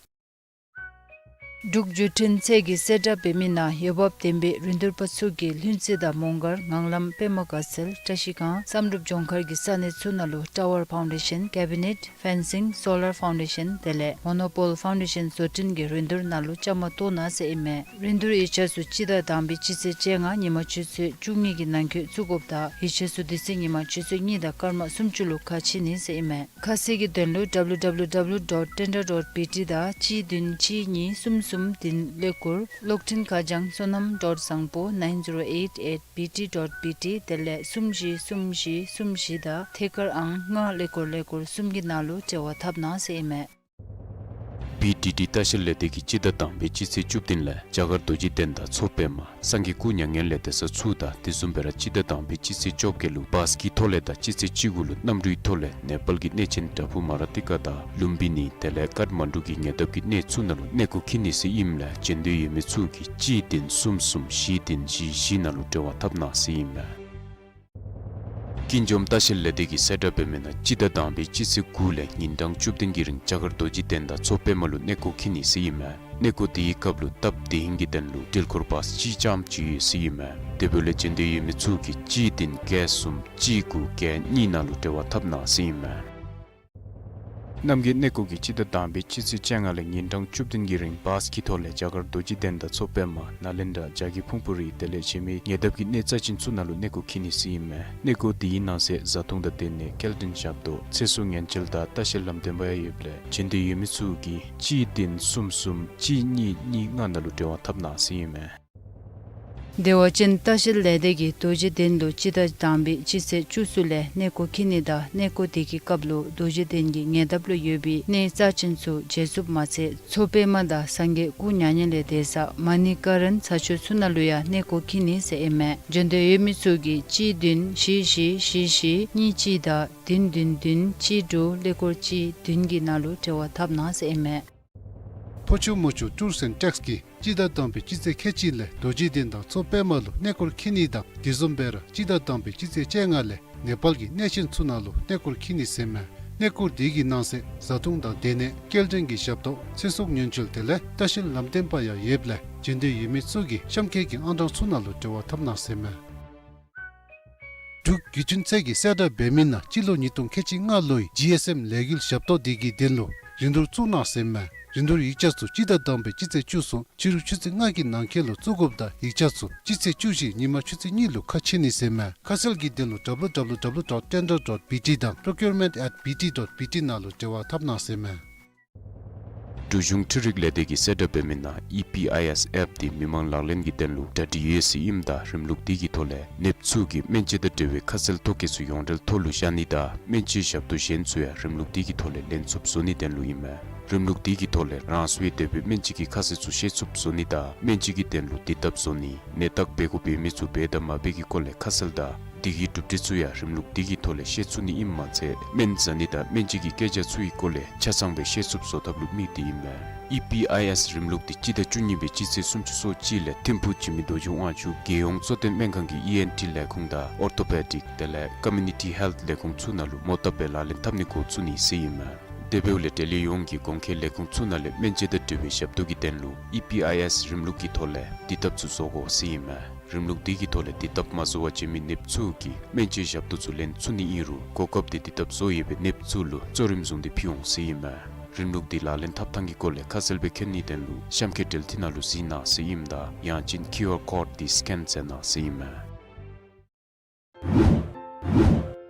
འབྲུག་བརྒྱུད་འཕྲིན་ཚད་ཀྱི་གསལ་བསྒྲགས་འབད་མི་ནང་འོས་འབབ་ལྡན་པའི་རིན་བསྡུར་པ་ཚུ་གིས་ལྷུན་རྩེ་དང་མོང་སྒར་ངང་ལམ་པདྨ་དགའ་ཚལ་བཀྲ་ཤིས་སྒང་བསམ་གྲུབ་ལྗོངས་མཁར་གྱི་ས་གནས་ཚུ་ནང་ལུ་ཊ་ཝར་ཕའུན་ཌེ་ཤཱན་ཀེ་བི་ནེཊ་ཕེན་སིང་སོ་ལར་ཕའུན་ཌེ་ཤཱན་དེ་ལས་མོ་ནོ་པོལ་ཕའུན་ཌེ་ཤཱན་བཟོ་སྐྲུན་གྱི་རིན་བསྡུར་ནང་ལུ་བཅའ་མར་གཏོགས་གནང་ཟེར་ཨིན་མས། རིན་བསྡུར་ཡིག་ཆ་ཚུ་སྤྱི་ཟླ་དང་པའི་སྤྱི་ཚེས་བཅོ་ལྔ་ཉིན་མ་ཆུ་ཚོད་བཅུ་གཉིས་ཀྱི་ནང་འཁོད་བཙུགས་དགོཔ་དང་ཡིག་ཆ་ཚུ་དེ་ཚེ་ཉིན་མ་ཆུ་ཚོད་གཉིས་དང་སྐར་མ་སུམ་ཅུ་ལུ་ཁ་ཕྱེ་ནི་ཟེར་ཨིན་མས། ཁ་གསལ་གྱི་དོན་ལུ་W W W dot tender dot B T དང་གཅིག་བདུན་གཅིག་གཉིས་གསུམ་གསུམ་བདུན་ཀླད་ཀོར་གློག་འཕྲིན་ཁ་བྱང་བསོད་ནམས་dot བཟང་པོ nine zero eight at B T dot B T དེ་ལས་གསུམ་བཞི་གསུམ་བཞི་གསུམ་བཞི་དང་ཐད་ཀར་ཨང་ལྔ་ཀླད་ཀོར་ཀླད་ཀོར་གསུམ་གྱི་ནང་ལུ་འབྲེལ་བ་འཐབ་གནང་ཟེར་ཨིན་མས། B D D ལྟ་བཤལ་ལས་སྡེ་གིས་སྤྱི་ཟླ་དང་པའི་སྤྱི་ཚེས་བཅུ་བདུན་ལས་རྒྱ་གར་རྡོ་རྗེ་གདན་དང་མཚོ་པདྨ་སངས་རྒྱས་སྐུ་མྱ་ངན་ལས་འདས་ས་ཚུ་དང་དེ་བཟུམ་སྦེ་ར་སྤྱི་ཟླ་དང་པའི་སྤྱི་ཚེས་བཅོ་བརྒྱད་ལུ་བཱས་ཀྱི་ཐོག་ལས་དང་སྤྱི་ཚེས་བཅུ་དགུ་ལུ་གནམ་གྲུའི་ཐོག་ལས་ནེ་པཱལ་གྱི་གནས་ཆེན་བྲག་ཕུག་མ་ར་ཏི་ཀ་དང་ལུམ་བི་ནི་དེ་ལས་ཀཏ་མན་ཌུ་གི་ཉེ་འདབས་ཀྱི་གནས་ཚུ་ནང་ལུ་གནས་སྐོར་འཁྱིད་ནི་ཟེར་ཨིནམ་ལས་བྱོན་འདོད་ཡོད་མི་ཚུ་གིས་གཅིག་བདུན་གསུམ་གསུམ་བཞི་བདུན་བཞི་བཞི་ནང་ལུ་འབྲེལ་བ་འཐབ་གནང་ཟེར་ཨིན་མས། ཀུན་འཇོམས་ལྟ་བཤལ་ལས་སྡེ་གིས་གསལ་བསྒྲགས་འབད་མི་ནང་སྤྱི་ཟླ་དང་པའི་སྤྱི་ཚེས་དགུ་ལས་ཉིན་གྲངས་བཅུ་བདུན་གྱི་རིང་རྒྱ་གར་རྡོ་རྗེ་གདན་དང་མཚོ་པདྨ་ལུ་གནས་སྐོར་འཁྱིད་ནི་ཟེར་ཨིན་མས། གནས་སྐོར་དེའི་སྐབས་ལུ་སྟབས་བདེ་ཧིང་གི་དོན་ལུ་འགྲུལ་འཁོར་བཱས་གཅིག་རྐྱངམ་ཅིག་ཡོད་ཟེར་ཨིན་མས། དེ་འབདཝ་ལས་བྱོན་འདོད་ཡོད་མི་ཚུ་གིས་གཅིག་བདུན་བརྒྱད་གསུམ་གཅིག་དགུ་བརྒྱད་གཉིས་ནང་ལུ་འབྲེལ་བ་འཐབ་གནང་ཟེར་ཨིན་མས། རྣམ་རྒྱལ་གནས་སྐོར་གྱིས་སྤྱི་ཟླ་དང་པའི་སྤྱི་ཚེས་བཅོ་ལྔ་ལས་ཉིན་གྲངས་བཅུ་བདུན་གྱི་རིང་བཱས་ཀྱི་ཐོག་ལས་རྒྱ་གར་རྡོ་རྗེ་གདན་དང་མཚོ་པདྨ་ནཱ་ལེནྡྲ་རྒྱ་གི་ཕུང་པོ་རི་དེ་ལས་གཞན་མི་ཉེ་འདབས་ཀྱི་གནས་རྩ་ཅན་ཚུ་ནང་ལུ་གནས་སྐོར་འཁྱིད་ནི་ཟེར་ཨིན་མས། གནས་སྐོར་དེའི་ནང་གསེས་བཟའ་འཐུང་དང་སྡོད་གནས་སྐྱེལ་འདྲེན་ཞབས་ཏོག་ཚེ་སྲོག་ཉེན་བཅོལ་དང་ལྟ་བཤལ་ལམ་སྟོན་པ་ཡང་ཡོདཔ་ལས་བྱོན་འདོད་ཡོད་མི་ཚུ་གིས་གཅིག་བདུན་གསུམ་གསུམ་གཅིག་གཉིས་གཉིས་ལྔ་ནང་ལུ་འབྲེལ་བ་འཐབ་གནང་ཟེར་ཨིན་མས། བདེ་བ་ཅན་ལྟ་བཤལ་ལས་སྡེ་གིས་རྡོ་རྗེ་གདན་ལུ་སྤྱི་ཟླ་དང་པའི་སྤྱི་ཚེས་བཅུ་གསུམ་ལས་གནས་སྐོར་འཁྱིད་ནི་དང་གནས་སྐོར་དེ་གི་སྐབས་ལུ་རྡོ་རྗེ་གདན་གྱི་ཉེ་འདབས་ལུ་ཡོད་པའི་གནས་རྩ་ཅན་ཚུ་མཇལ་ཚུགསཔ་མ་ཚད་མཚོ་པདྨ་དང་སངས་རྒྱས་སྐུ་མྱ་ངན་ལས་འདས་ས་མ་ཎི་ཀ་རན་ས་ཆ་ཚུ་ནང་ལུ་ཡང་གནས་སྐོར་འཁྱིད་ནི་ཟེར་ཨིན་མས། བྱོན་འདོད་ཡོད་མི་ཚུ་གིས་གཅིག་བདུན་བཞི་བཞི་བཞི་བཞི་གཉིས་གཅིག་དང་བདུན་བདུན་བདུན་གཅིག་དྲུག་ཀླད་ཀོར་གཅིག་བདུན་གྱི་ནང་ལུ་འབྲེལ་བ་འཐབ་གནང་ཟེར་ཨིན་མས། ཕོ་ཆུ་མོ་ཆུ་ཊུརསི་ཨེནཌ་ཊེགསི་གིས་སྤྱི་ཟླ་དང་པའི་སྤྱི་ཚེས་ཁལ་གཅིག་ལས་རྡོ་རྗེ་གདན་དང་མཚོ་པདྨ་ལུ་གནས་སྐོར་འཁྱིད་ནི་དང་དེ་བཟུམ་སྦེ་ར་སྤྱི་ཟླ་དང་པའི་སྤྱི་ཚེས་བཅོ་ལྔ་ལས་ནེ་པཱལ་གྱི་གནས་ཆེན་ཚུ་ནང་ལུ་གནས་སྐོར་འཁྱིད་ནི་ཟེར་མས། གནས་སྐོར་དེ་གི་ནང་གསེས་བཟའ་འཐུང་དང་སྡོད་གནས་སྐྱེལ་འདྲེན་གྱི་ཞབས་ཏོག་ཚེ་སྲོག་ཉེན་བཅོལ་དེ་ལས་ལྟ་བཤལ་ལམ་སྟོན་པ་ཡང་ཡོདཔ་ལས་བྱོན་འདོད་ཡོད་མི་ཚུ་གིས་གཤམ་འཁོད་ཀྱི་ཨང་གྲངས་ཚུ་ནང་ལུ་འབྲེལ་བ་འཐབ་གནང་ཟེར་མས། འབྲུག་བརྒྱུད་འཕྲིན་ཚད་ཀྱི་གསལ་བསྒྲགས་འབད་མི་ནང་སྤྱི་ལོ་ཉིས་སྟོང་ཁལ་གཅིག་ལྔ་ལོའི་ཇི་ཨེསི་ཨེམ་ལས་འགུལ་ཞབས་ཏོག་དེ་གི་དོན་ལུ་རིན་བསྡུར་བཙུགས་གནང་ཟེར་མས། རིན་བསྡུར་ཡིག་ཆ་ཚུ་སྤྱི་ཟླ་དང་པའི་སྤྱི་ཚེས་བཅུ་གསུམ་ཕྱི་རུ་ཆུ་ཚོད་ལྔ་གི་ནང་འཁོད་ལུ་བཙུགས་དགོཔ་དང་ཡིག་ཆ་ཚུ་སྤྱི་ཚེས་བཅུ་བཞི་ཉིན་མ་ཆུ་ཚོད་གཉིས་ལུ་ཁ་ཕྱེ་ནི་ཟེར་མས། ཁ་གསལ་གྱི་དོན་ལུ་W W W dot tender dot B T དང་procurement at B T dot B T ནང་ལུ་འབྲེལ་བ་འཐབ་གནང་ཟེར་མས། འབྲུག་གཞུང་འཕྲུལ་རིག་ལས་སྡེ་གིས་གསལ་བསྒྲགས་འབད་མི་ནང་ཨི་པི་ཨའི་ཨེསི་ཨེཔ་དེ་མི་མང་ལག་ལེན་གྱི་དོན་ལུ་གྲ་སྒྲིག་ཡོད་ཟེར་ཨིནམ་ད་རིམ་ལུགས་དེ་གི་ཐོག་ལས་ནདཔ་ཚུ་གིས་སྨན་བཅོས་དང་འབྲེལ་བའི་ཁ་གསལ་ཐོ་བཀོད་ཚུ་ཡོངས་འབྲེལ་ཐོག་ལུ་བཞག་ནི་དང་སྨན་བཅོས་ཞབས་ཏོག་གཞན་ཚུ་ཡང་རིམ་ལུགས་དེ་གི་ཐོག་ལས་ལེན་ཚུགསཔ་བཟོ་ནིའི་དོན་ལུ་ཨིན་མས། རིམ་ལུགས་དེ་གི་ཐོག་ལས་རང་སོའི་དེ་སྦེ་སྨན་བཅོས་ཀྱི་ཁ་གསལ་ཚུ་ཤེས་ཚུགསཔ་བཟོ་ནི་དང་སྨན་བཅོས་ཀྱི་དོན་ལུ་དེ་ལྟར་བཟོ་ནི་ནད་བརྟག་འབད་དགོཔ་ཡོད་མི་ཚུ་འབད་དང་མ་འབད་གི་སྐོར་ལས་ཁ་གསལ་དང་ དེ་གི་གྲུབ་འབྲས་ཚུ་ཡང་རིམ་ལུགས་དེ་གི་ཐོག་ལས་ཤེས་ཚུགས་ནི་ཨིནམ་མ་ཚད་སྨན་ཟ་ནི་དང་སྨན་བཅོས་ཀྱི་སྐད་ཆ་ཚུ་གི་སྐོར་ལས་ཆ་ཚང་སྦེ་ཤེས་ཚུགསཔ་བཟོ་ཐབས་ལུ་དམིགས་ཏེ་ཨིན་མས། ཨི་པི་ཨའི་ཨེསི་རིམ་ལུགས་དེ་སྤྱི་ཟླ་བཅུ་གཉིས་པའི་སྤྱི་ཚེས་སུམ་ཅུ་སོ་གཅིག་ལས་ཐིམ་ཕུག་འཇིགས་མེད་རྡོ་རྗེ་དབང་ཕྱུག་རྒྱལ་ཡོངས་གཙོ་བསྟེན་སྨན་ཁང་གི་ཨི་ཨེན་ཊི་ལས་ཁུངས་དང་ཨོར་ཐོ་པེ་ཌིཀ་དེ་ལས་ཀོ་མིའུ་ནི་ཊི་ཧེལཐ་ལས་ཁུངས་ཚུ་ནང་ལུ་མོ་བཏབ་སྦེ་ལག་ལེན་འཐབ་ནི་འགོ་བཙུགས་ནི་ཟེར་ཨིན་མས། དེ་འབདཝ་ལས་འབྲེལ་ཡོད་ཡོངས་ཀྱིས་གོང་འཁོད་ལས་ཁུངས་ཚུ་ནང་ལས་སྨན་བཅོས་དང་འབྲེལ་བའི་ཞབས་ཏོག་གི་དོན་ལུ་ཨི་པི་ཨའི་ཨེསི་རིམ་ལུགས་ཀྱི་ཐོག་ལས་དེ་དེ་དཔྱད་ཚུ་བཟོ་དགོ་ཟེར་ཨིན་མས། རིམ་ལུགས་དེ་གི་ཐོག་ལས་དེ་དེ་དཔྱད་མ་བཟོ་བར་བྱོན་མི་ནདཔ་ཚུ་གིས་སྨན་བཅོས་ཞབས་ཏོག་ཚུ་ལེན་ཚུགས་ནི་ཨིན་རུང་གོ་སྐབས་དེ་དེ་དེ་དཔྱད་བཟོ་ཡོད་པའི་ནདཔ་ཚུ་ལུ་གཙོ་རིམ་བཟུང་སྟེ་ཕུལ་འོང་ཟེར་ཨིན་མས། རིམ་ལུགས་དེ་ལག་ལེན་འཐབ་ཐངས་ཀྱི་སྐོར་ལས་ཁ་གསལ་སྦེ་མཁྱེན་ནིའི་དོན་ལུ་གཤམ་འཁོད་འབྲེལ་མཐུད་ནང་ལུ་གཟིགས་གནང་ཟེར་ཨིནམ་ད་ཡང་ཅིན་ཀིའུ་ཨར་ཀོཌ་དེ་སི་ཀེན་མཛད་གནང་ཟེར་ཨིན་མས།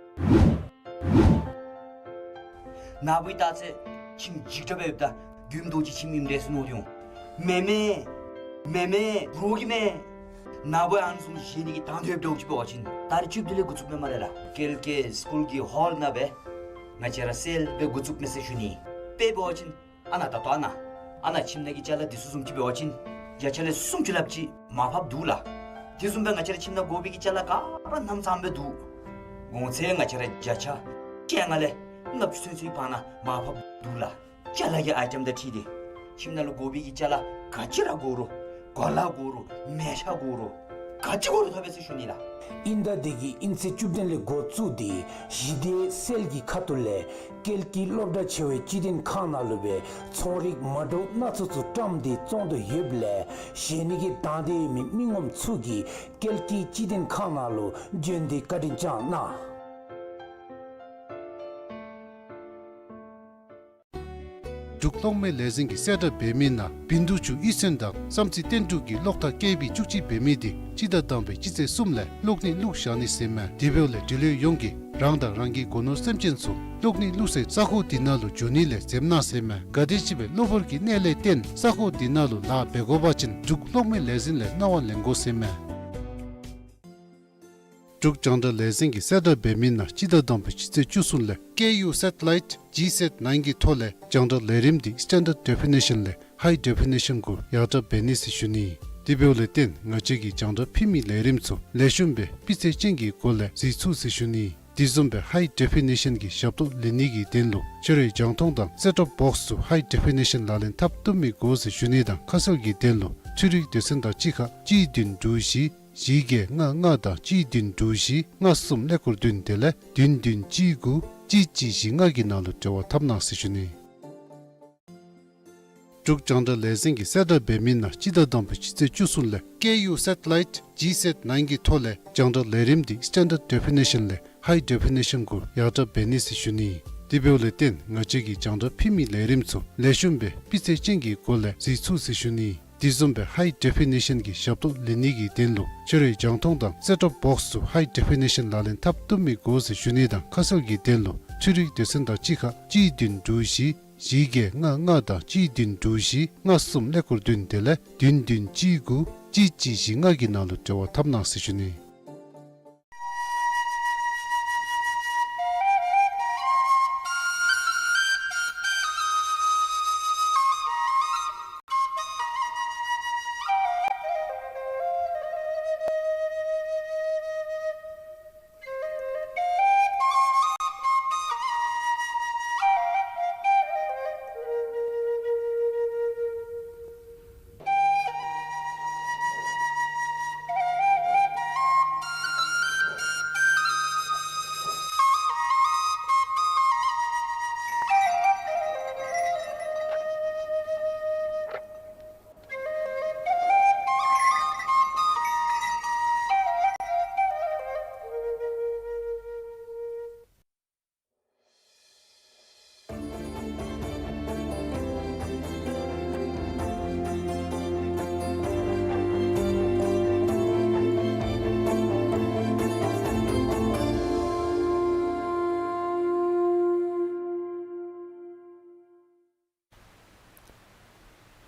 ནཱ་བུ་ད་ཚེ་ཁྱིམ་འཇིགས་དྲགས་སྦེ་ཡོདཔ་ད་མགྱོནམ་རྡོ་རྗེ་ཁྱིམ་ཨིནམ་འདྲས་ཟེར་མནོ་སྟེ་འོང་། མེན་མེན། མེན་མེན། རོགས་ཀྱིས་མེན། ནཱ་བུ་ཨ་ནི་བཟུམ་བཞེས་ནི་གི་དང་འདོད་འདྲཝ་ཅིག་འབད་བ་ཅིན་ད་རིས་ཅིག་དེ་ལས་འགོ་བཙུགས་མས་སྨ་རེ་ལགས། ཀེལ་ཀེ་སི་ཀུལ་གྱི་ཧོལ་ནང་སྦེ་ང་བཅས་ར་སེལ་སྦེ་འགོ་བཙུགས་མས་ཟེར་ཞུ་ནི། དཔེ་འབད་བ་ཅིན་ཨ་ནཱ་ད་ལྟོ་ཨ་ནཱ་ཨ་ནཱ་ཁྱིམ་ནང་གི་ཅ་ལ་འདི་ཚུ་བཟུམ་ཅིག་འབད་བ་ཅིན་བརྒྱ་ཆ་ལས་སུམ་ཅུ་ལྷགཔ་ཅིག་མར་ཕབ་འདུག་ལགས། དེ་བཟུམ་སྦེ་ང་བཅས་ར་ཁྱིམ་ནང་དགོ་པའི་གི་ཅ་ལ་ག་ར་སྣུམ་ཙམ་སྦེ་འདུག། གོང་ཚད་ང་བཅས་ར་བརྒྱ་ཆ་བཅོ་ལྔ་ལས་ལྔ་བཅུ་ཚུན་ཚོད་བར་ན་མར་ཕབ་འདུག་ལགས། ཅ་ལ་གི་ཨའི་ཊེམ་དང་འཁྲིལ་ཏེ་ཁྱིམ་ནང་ལུ་དགོ་པའི་གི་ཅ་ལ་ག་ཅི་ར་དགོ་རུང་གོ་ལ་དགོ་རུང་མལ་ཆ་དགོ་རུང་ག་ཅི་དགོ་རུང་ཐོབ་པས་ཟེར་ཞུ་ནི་ལགས། ཨིན་ཟླ་འདི་གི་དབྱིན་ཚེས་བཅུ་བདུན་ལས་འགོ་བཙུགས་ཏེ་གཞི་དེ་སེལ་གྱི་ཁ་ཐུག་ལས་ཀེལ་ཀི་སློབ་གྲྭ་ཆེ་བའི་སྤྱི་དོན་ཁང་ནང་ལུ་སྦེ་ཚོང་རིག་མ་འདྲཝ་སྣ་ཚོགས་ཚུ་བཀྲམ་སྟེ་བཙོང་དོ་ཡོདཔ་ལས་བཞེས་ནི་གི་དང་འདོད་ཡོད་མི་མི་ངོམ་ཚུ་གིས་ཀེལ་ཀི་སྤྱི་དོན་ཁང་ནང་ལུ་བྱོན་ཏེ་བཀའ་དྲིན་བསྐྱང་གནང་། འབྲུག་གློག་མེ་ལས་འཛིན་གྱིས་གསལ་བསྒྲགས་འབད་མི་ནང་བིན་དུ་ཆུ་གཡུས་ཚན་དང་བསམ་རྩེ་བསྟན་འབྲུག་གི་གློག་ཐག་ཀེ་བི་བཅུ་གཅིག་འབད་མི་དེ་སྤྱི་ཟླ་དང་པའི་སྤྱི་ཚེས་གསུམ་ལས་གློག་ནད་བླུགས་བཞག་ནི་ཟེར་མས། དེ་འབདཝ་ལས་འབྲེལ་ཡོད་ཡོངས་ཀྱིས་རང་དང་རང་གི་སྒོ་ནོར་སེམས་ཅན་ཚུ་གློག་ནད་བླུགས་སའི་ས་གོ་དེ་ནང་ལུ་འགྱོ་ནི་ལས་འཛེམ་གནང་ཟེར་མས། ག་དེམ་ཅིག་སྦེ་གློ་བུར་གྱི་ནད་ལས་བརྟེན་ས་གོ་དེ་ནང་ལུ་ལཱ་འབད་དགོ་པ་ཅིན་འབྲུག་གློག་མེ་ལས་འཛིན་ལས་གནང་བ་ལེན་དགོ་ཟེར་མས། འབྲུག་རྒྱང་བསྒྲགས་ལས་འཛིན་གྱིས་གསལ་བསྒྲགས་འབད་མི་ནང་སྤྱི་ཟླ་དང་པའི་སྤྱི་ཚེས་བཅུ་གསུམ་ལས་ཀེ་ཡུ་སེ་ཊི་ལའིཊ་ཇི་སེཊ་ནའིན་གྱི་ཐོག་ལས་རྒྱང་བསྒྲགས་ལས་རིམ་དེ་སི་ཊེན་ཌརཊ་ཌེ་ཕི་ནེ་ཤཱན་ལས་ཧའི་ཌེ་ཕི་ནེ་ཤཱན་གུ་ཡར་དྲག་འབད་ནི་ཟེར་ཞུ་ནི། དེ་འབདཝ་ལས་བརྟེན་ང་བཅས་ཀྱིས་རྒྱང་བསྒྲགས་ཕུལ་མི་ལས་རིམ་ཚུ་ལེགས་ཤོམ་སྦེ་སྤུས་ཚད་ཅན་གྱི་སྒོ་ལས་གཟིགས་ཚུགས་ཟེར་ཞུ་ནི། དེ་བཟུམ་སྦེ་ཧའི་ཌེ་ཕི་ནེ་ཤཱན་གྱི་ཞབས་ཏོག་ལེན་ནི་གི་དོན་ལུ་ཁྱོད་རའི་རྒྱང་མཐོང་དང་སེཊ་ཊོབ་བོགསི་ཚུ་ཧའི་ཌེ་ཕི་ནེ་ཤཱན་ལག་ལེན་འཐབ་བཏུབ་མི་དགོ་ཟེར་ཞུ་ནི་དང་ཁ་གསལ་གྱི་དོན་ལུ་འཕྲུལ་རིག་སྡེ་ཚན་དང་གཅིག་ཁར་གཅིག་བདུན་དྲུག་བཞི་བཞི་བརྒྱད་ལྔ་ལྔ་དང་གཅིག་བདུན་དྲུག་བཞི་ལྔ་གསུམ་ཀླད་ཀོར་བདུན་དེ་ལས་བདུན་བདུན་གཅིག་དགུ་གཅིག་གཅིག་བཞི་ལྔ་གི་ནང་ལུ་འབྲེལ་བ་འཐབ་གནང་ཟེར་ཞུ་ནི། འབྲུག་རྒྱང་བསྒྲགས་ལས་འཛིན་གྱིས་གསལ་བསྒྲགས་འབད་མི་ནང་སྤྱི་ཟླ་དང་པའི་སྤྱི་ཚེས་བཅུ་གསུམ་ལས་ཀེ་ཡུ་སེ་ཊི་ལའིཊ་ཇི་སེཊ་ནའིན་གྱི་ཐོག་ལས་རྒྱང་བསྒྲགས་ལས་རིམ་དེ་སི་ཊེན་ཌརཊ་ཌེ་ཕི་ནེ་ཤཱན་ལས་ཧའི་ཌེ་ཕི་ནེ་ཤཱན་གུ་ཡར་དྲག་འབད་ནི་ཟེར་ཞུ་ནི། དེ་འབདཝ་ལས་བརྟེན་ང་བཅས་ཀྱིས་རྒྱང་བསྒྲགས་ཕུལ་མི་ལས་རིམ་ཚུ་ལེགས་ཤོམ་སྦེ་སྤུས་ཚད་ཅན་གྱི་སྒོ་ལས་གཟིགས་ཚུགས་ཟེར་ཞུ་ནི། དེ་བཟུམ་སྦེ་ཧའི་ཌེ་ཕི་ནེ་ཤཱན་གྱི་ཞབས་ཏོག་ལེན་ནི་གི་དོན་ལུ་ཁྱོད་རའི་རྒྱང་མཐོང་དང་སེཊ་ཊོབ་བོགསི་ཚུ་ཧའི་ཌེ་ཕི་ནེ་ཤཱན་ལག་ལེན་འཐབ་བཏུབ་མི་དགོ་ཟེར་ཞུ་ནི་དང་ཁ་གསལ་གྱི་དོན་ལུ་འཕྲུལ་རིག་སྡེ་ཚན་དང་གཅིག་ཁར་གཅིག་བདུན་དྲུག་བཞི་བཞི་བརྒྱད་ལྔ་ལྔ་དང་གཅིག་བདུན་དྲུག་བཞི་ལྔ་གསུམ་ཀླད་ཀོར་བདུན་དེ་ལས་བདུན་བདུན་གཅིག་དགུ་གཅིག་གཅིག་བཞི་ལྔ་གི་ནང་ལུ་འབྲེལ་བ་འཐབ་གནང་ཟེར་ཞུ་ནི།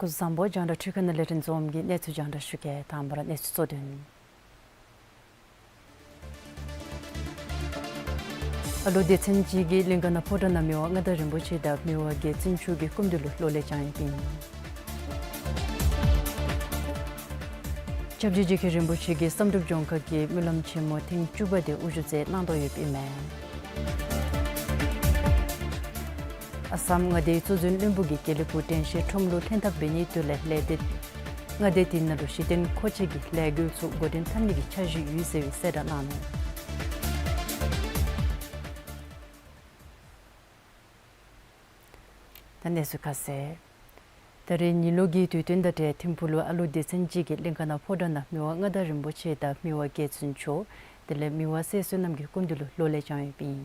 སྐུ་གཟུགས་བཟང་པོ། རྒྱང་བསྒྲགས་འཕྲུལ་ཁང་ནང་ལས་རིན་འཛོམས་ཀྱིས་གནས་ཚུལ་རྒྱང་བསྒྲགས་ཞུ་གེ། དང་པ་ར་གནས་ཚུལ་གཙོ་དོན། ཨ་ལོ་སྡེ་ཚན་གཅིག་གིས་གླིང་ག་ནང་ཕོ་བྲང་ནང་མི་དབང་མངའ་བདག་རིན་པོ་ཆེ་དང་མི་དབང་རྒྱལ་བཙུན་མཆོག་གི་སྐུ་མདུན་ལུ་གློག་ཀླད་བརྐྱངས་བཀྱིགས། སྐྱབས་རྗེ་རྗེ་མཁན་རིན་པོ་ཆེ་གིས་བསམ་གྲུབ་ལྗོངས་མཁར་གྱི་སྨོན་ལམ་ཆེན་མོ་ཐེངས་བཅུ་པ་དེ་དབུ་བཞུགས་མཛད་གནང་དོ་ཡོདཔ་ཨིན་མས། ཨ་སམ་མངའ་སྡེའི་གཙོ་འཛིན་བློན་པོ་གིས་དགེ་ལེགས་ཕུག་དྲན་ཤེས་ཁྲོམ་ལུ་ལྷན་ཐབས་འབད་ནིའི་དོན་ལས་ལས་སྡེ་མངའ་སྡེ་དེ་ནང་ལུ་གཞི་རྟེན་མཁོ་ཆས་ཀྱི་ལས་འགུལ་ཚུ་འགོ་འདྲེན་འཐབ་ནི་གི་འཆར་གཞི་ཡོད་ཟེར་བའི་གསལ་བསྒྲགས་གནང་ནུག། ད་གནས་ཚུལ་ཁ་གསལ། ད་རེས་ཉི་ལོ་གི་དུས་སྟོན་དང་འབྲེལ་ཐིམ་ཕུག་ལུ་ཨ་ལུ་སྡེ་ཚན་གཅིག་གིས་གླིང་ཀ་ན་ཕོ་བྲང་ནང་མི་དབང་མངའ་བདག་རིན་པོ་ཆེ་དང་མི་དབང་རྒྱལ་བཙུན་མཆོག་དེ་ལས་མི་དབང་སྲས་བསོད་ནམས་ཀྱི་སྐུ་མདུན་ལུ་ལོ་ལེགས་བགྱང་ཡོདཔ་ཨིན།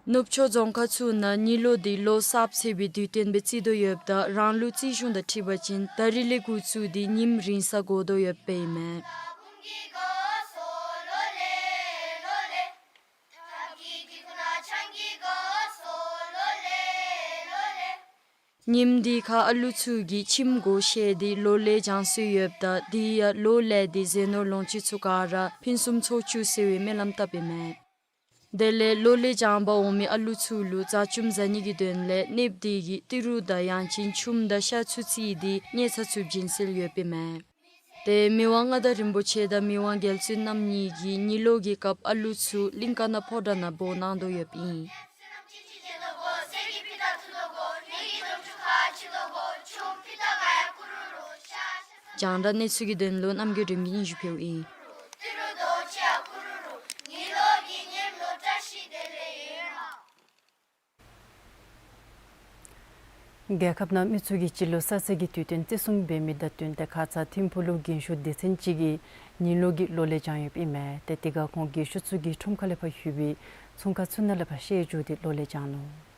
ནུབ་ཕྱོགས་རྫོང་ཁག་ཚུ་ནང་ཉི་ལོ་འདི་ལོ་གསརཔ་ཚེས་པའི་དུས་སྟོན་སྦེ་བརྩི་དོ་ཡོདཔ་ད་རང་ལུགས་རྩིས་གཞུང་དང་འཁྲིལ་བ་ཅིན་ད་རིས་ལས་འགོ་བཙུགས་ཏེ་ཉིནམ་རིང་ས་འགོར་དོ་ཡོདཔ་ཨིན་མས། ཉིནམ་འདི་ཁར་ཨ་ལུ་ཚུ་གིས་ཁྱིམ་སྒོ་ཕྱེ་སྟེ་ལོ་ལེགས་བགྱང་སྲོལ་ཡོདཔ་ད་དེ་ཡང་ལོ་ལེགས་འདི་ཟས་ནོར་ལོངས་སྤྱོད་ཚུ་ག་ར་ཕུན་སུམ་ཚོགས་བཅུག་ཟེར་བའི་སྨོན་ལམ་བཏབ་ཨིན་མས། དེ་ལས་ལོ་ལེགས་བགྱང་པར་འོང་མི་ཨ་ལུ་ཚུ་ལུ་བཟའ་བཅོམ་བཟའ་ནི་གི་དོན་ལས་གནསཔོ་དེ་གིས་ཏི་རུ་དང་ཡང་ཅིན་ཆུམ་དང་ཤ་ཚུ་བརྩིས་ཏེ་ཉལ་ས་ཚུ་བྱིན་སྲོལ་ཡོདཔ་ཨིན་མས། ཏེ་མི་དབང་མངའ་བདག་རིན་པོ་ཆེ་དང་མི་དབང་རྒྱལ་བཙུན་རྣམ་གཉིས་ཀྱིས་ཉི་ལོ་གི་སྐབས་ཨ་ལུ་ཚུ་གླིང་ཀ་ན་ཕོ་བྲང་ནང་འབོ་གནང་དོ་ཡོདཔ་ཨིན། རྒྱང་བསྒྲགས་གནས་ཚུལ་གྱི་དོན་ལུ་རྣམ་རྒྱལ་སྒྲོལ་མ་གིས་སྙན་ཞུ་ཕུལཝ་ཨིན། རྒྱལ་ཁབ་ནང་མི་ཚུ་གིས་སྤྱི་ལོ་གསར་ཚེས་ཀྱི་དུས་སྟོན་བརྩི་སྲུང་འབད་མི་དང་བསྟུན་ཏེ་ཁ་ཙ་ཐིམ་ཕུག་ལུ་རྒན་ཤོས་སྡེ་ཚན་གཅིག་གིས་ཉི་ལོ་གི་ལོ་ལེགས་བགྱང་ཡོདཔ་ཨིན་མས། ཏེ་དེ་ཁར་ཁོང་རྒན་ཤོས་ཚུ་གིས་ཁྲོམ་ཁ་ལས་ཕར་ལྷོད་པའི་ཚོང་ཁང་ཚུ་ནང་ལས་ཕར་བཤལ་འགྱོ་སྟེ་ལོ་ལེགས་བགྱང་ནུག།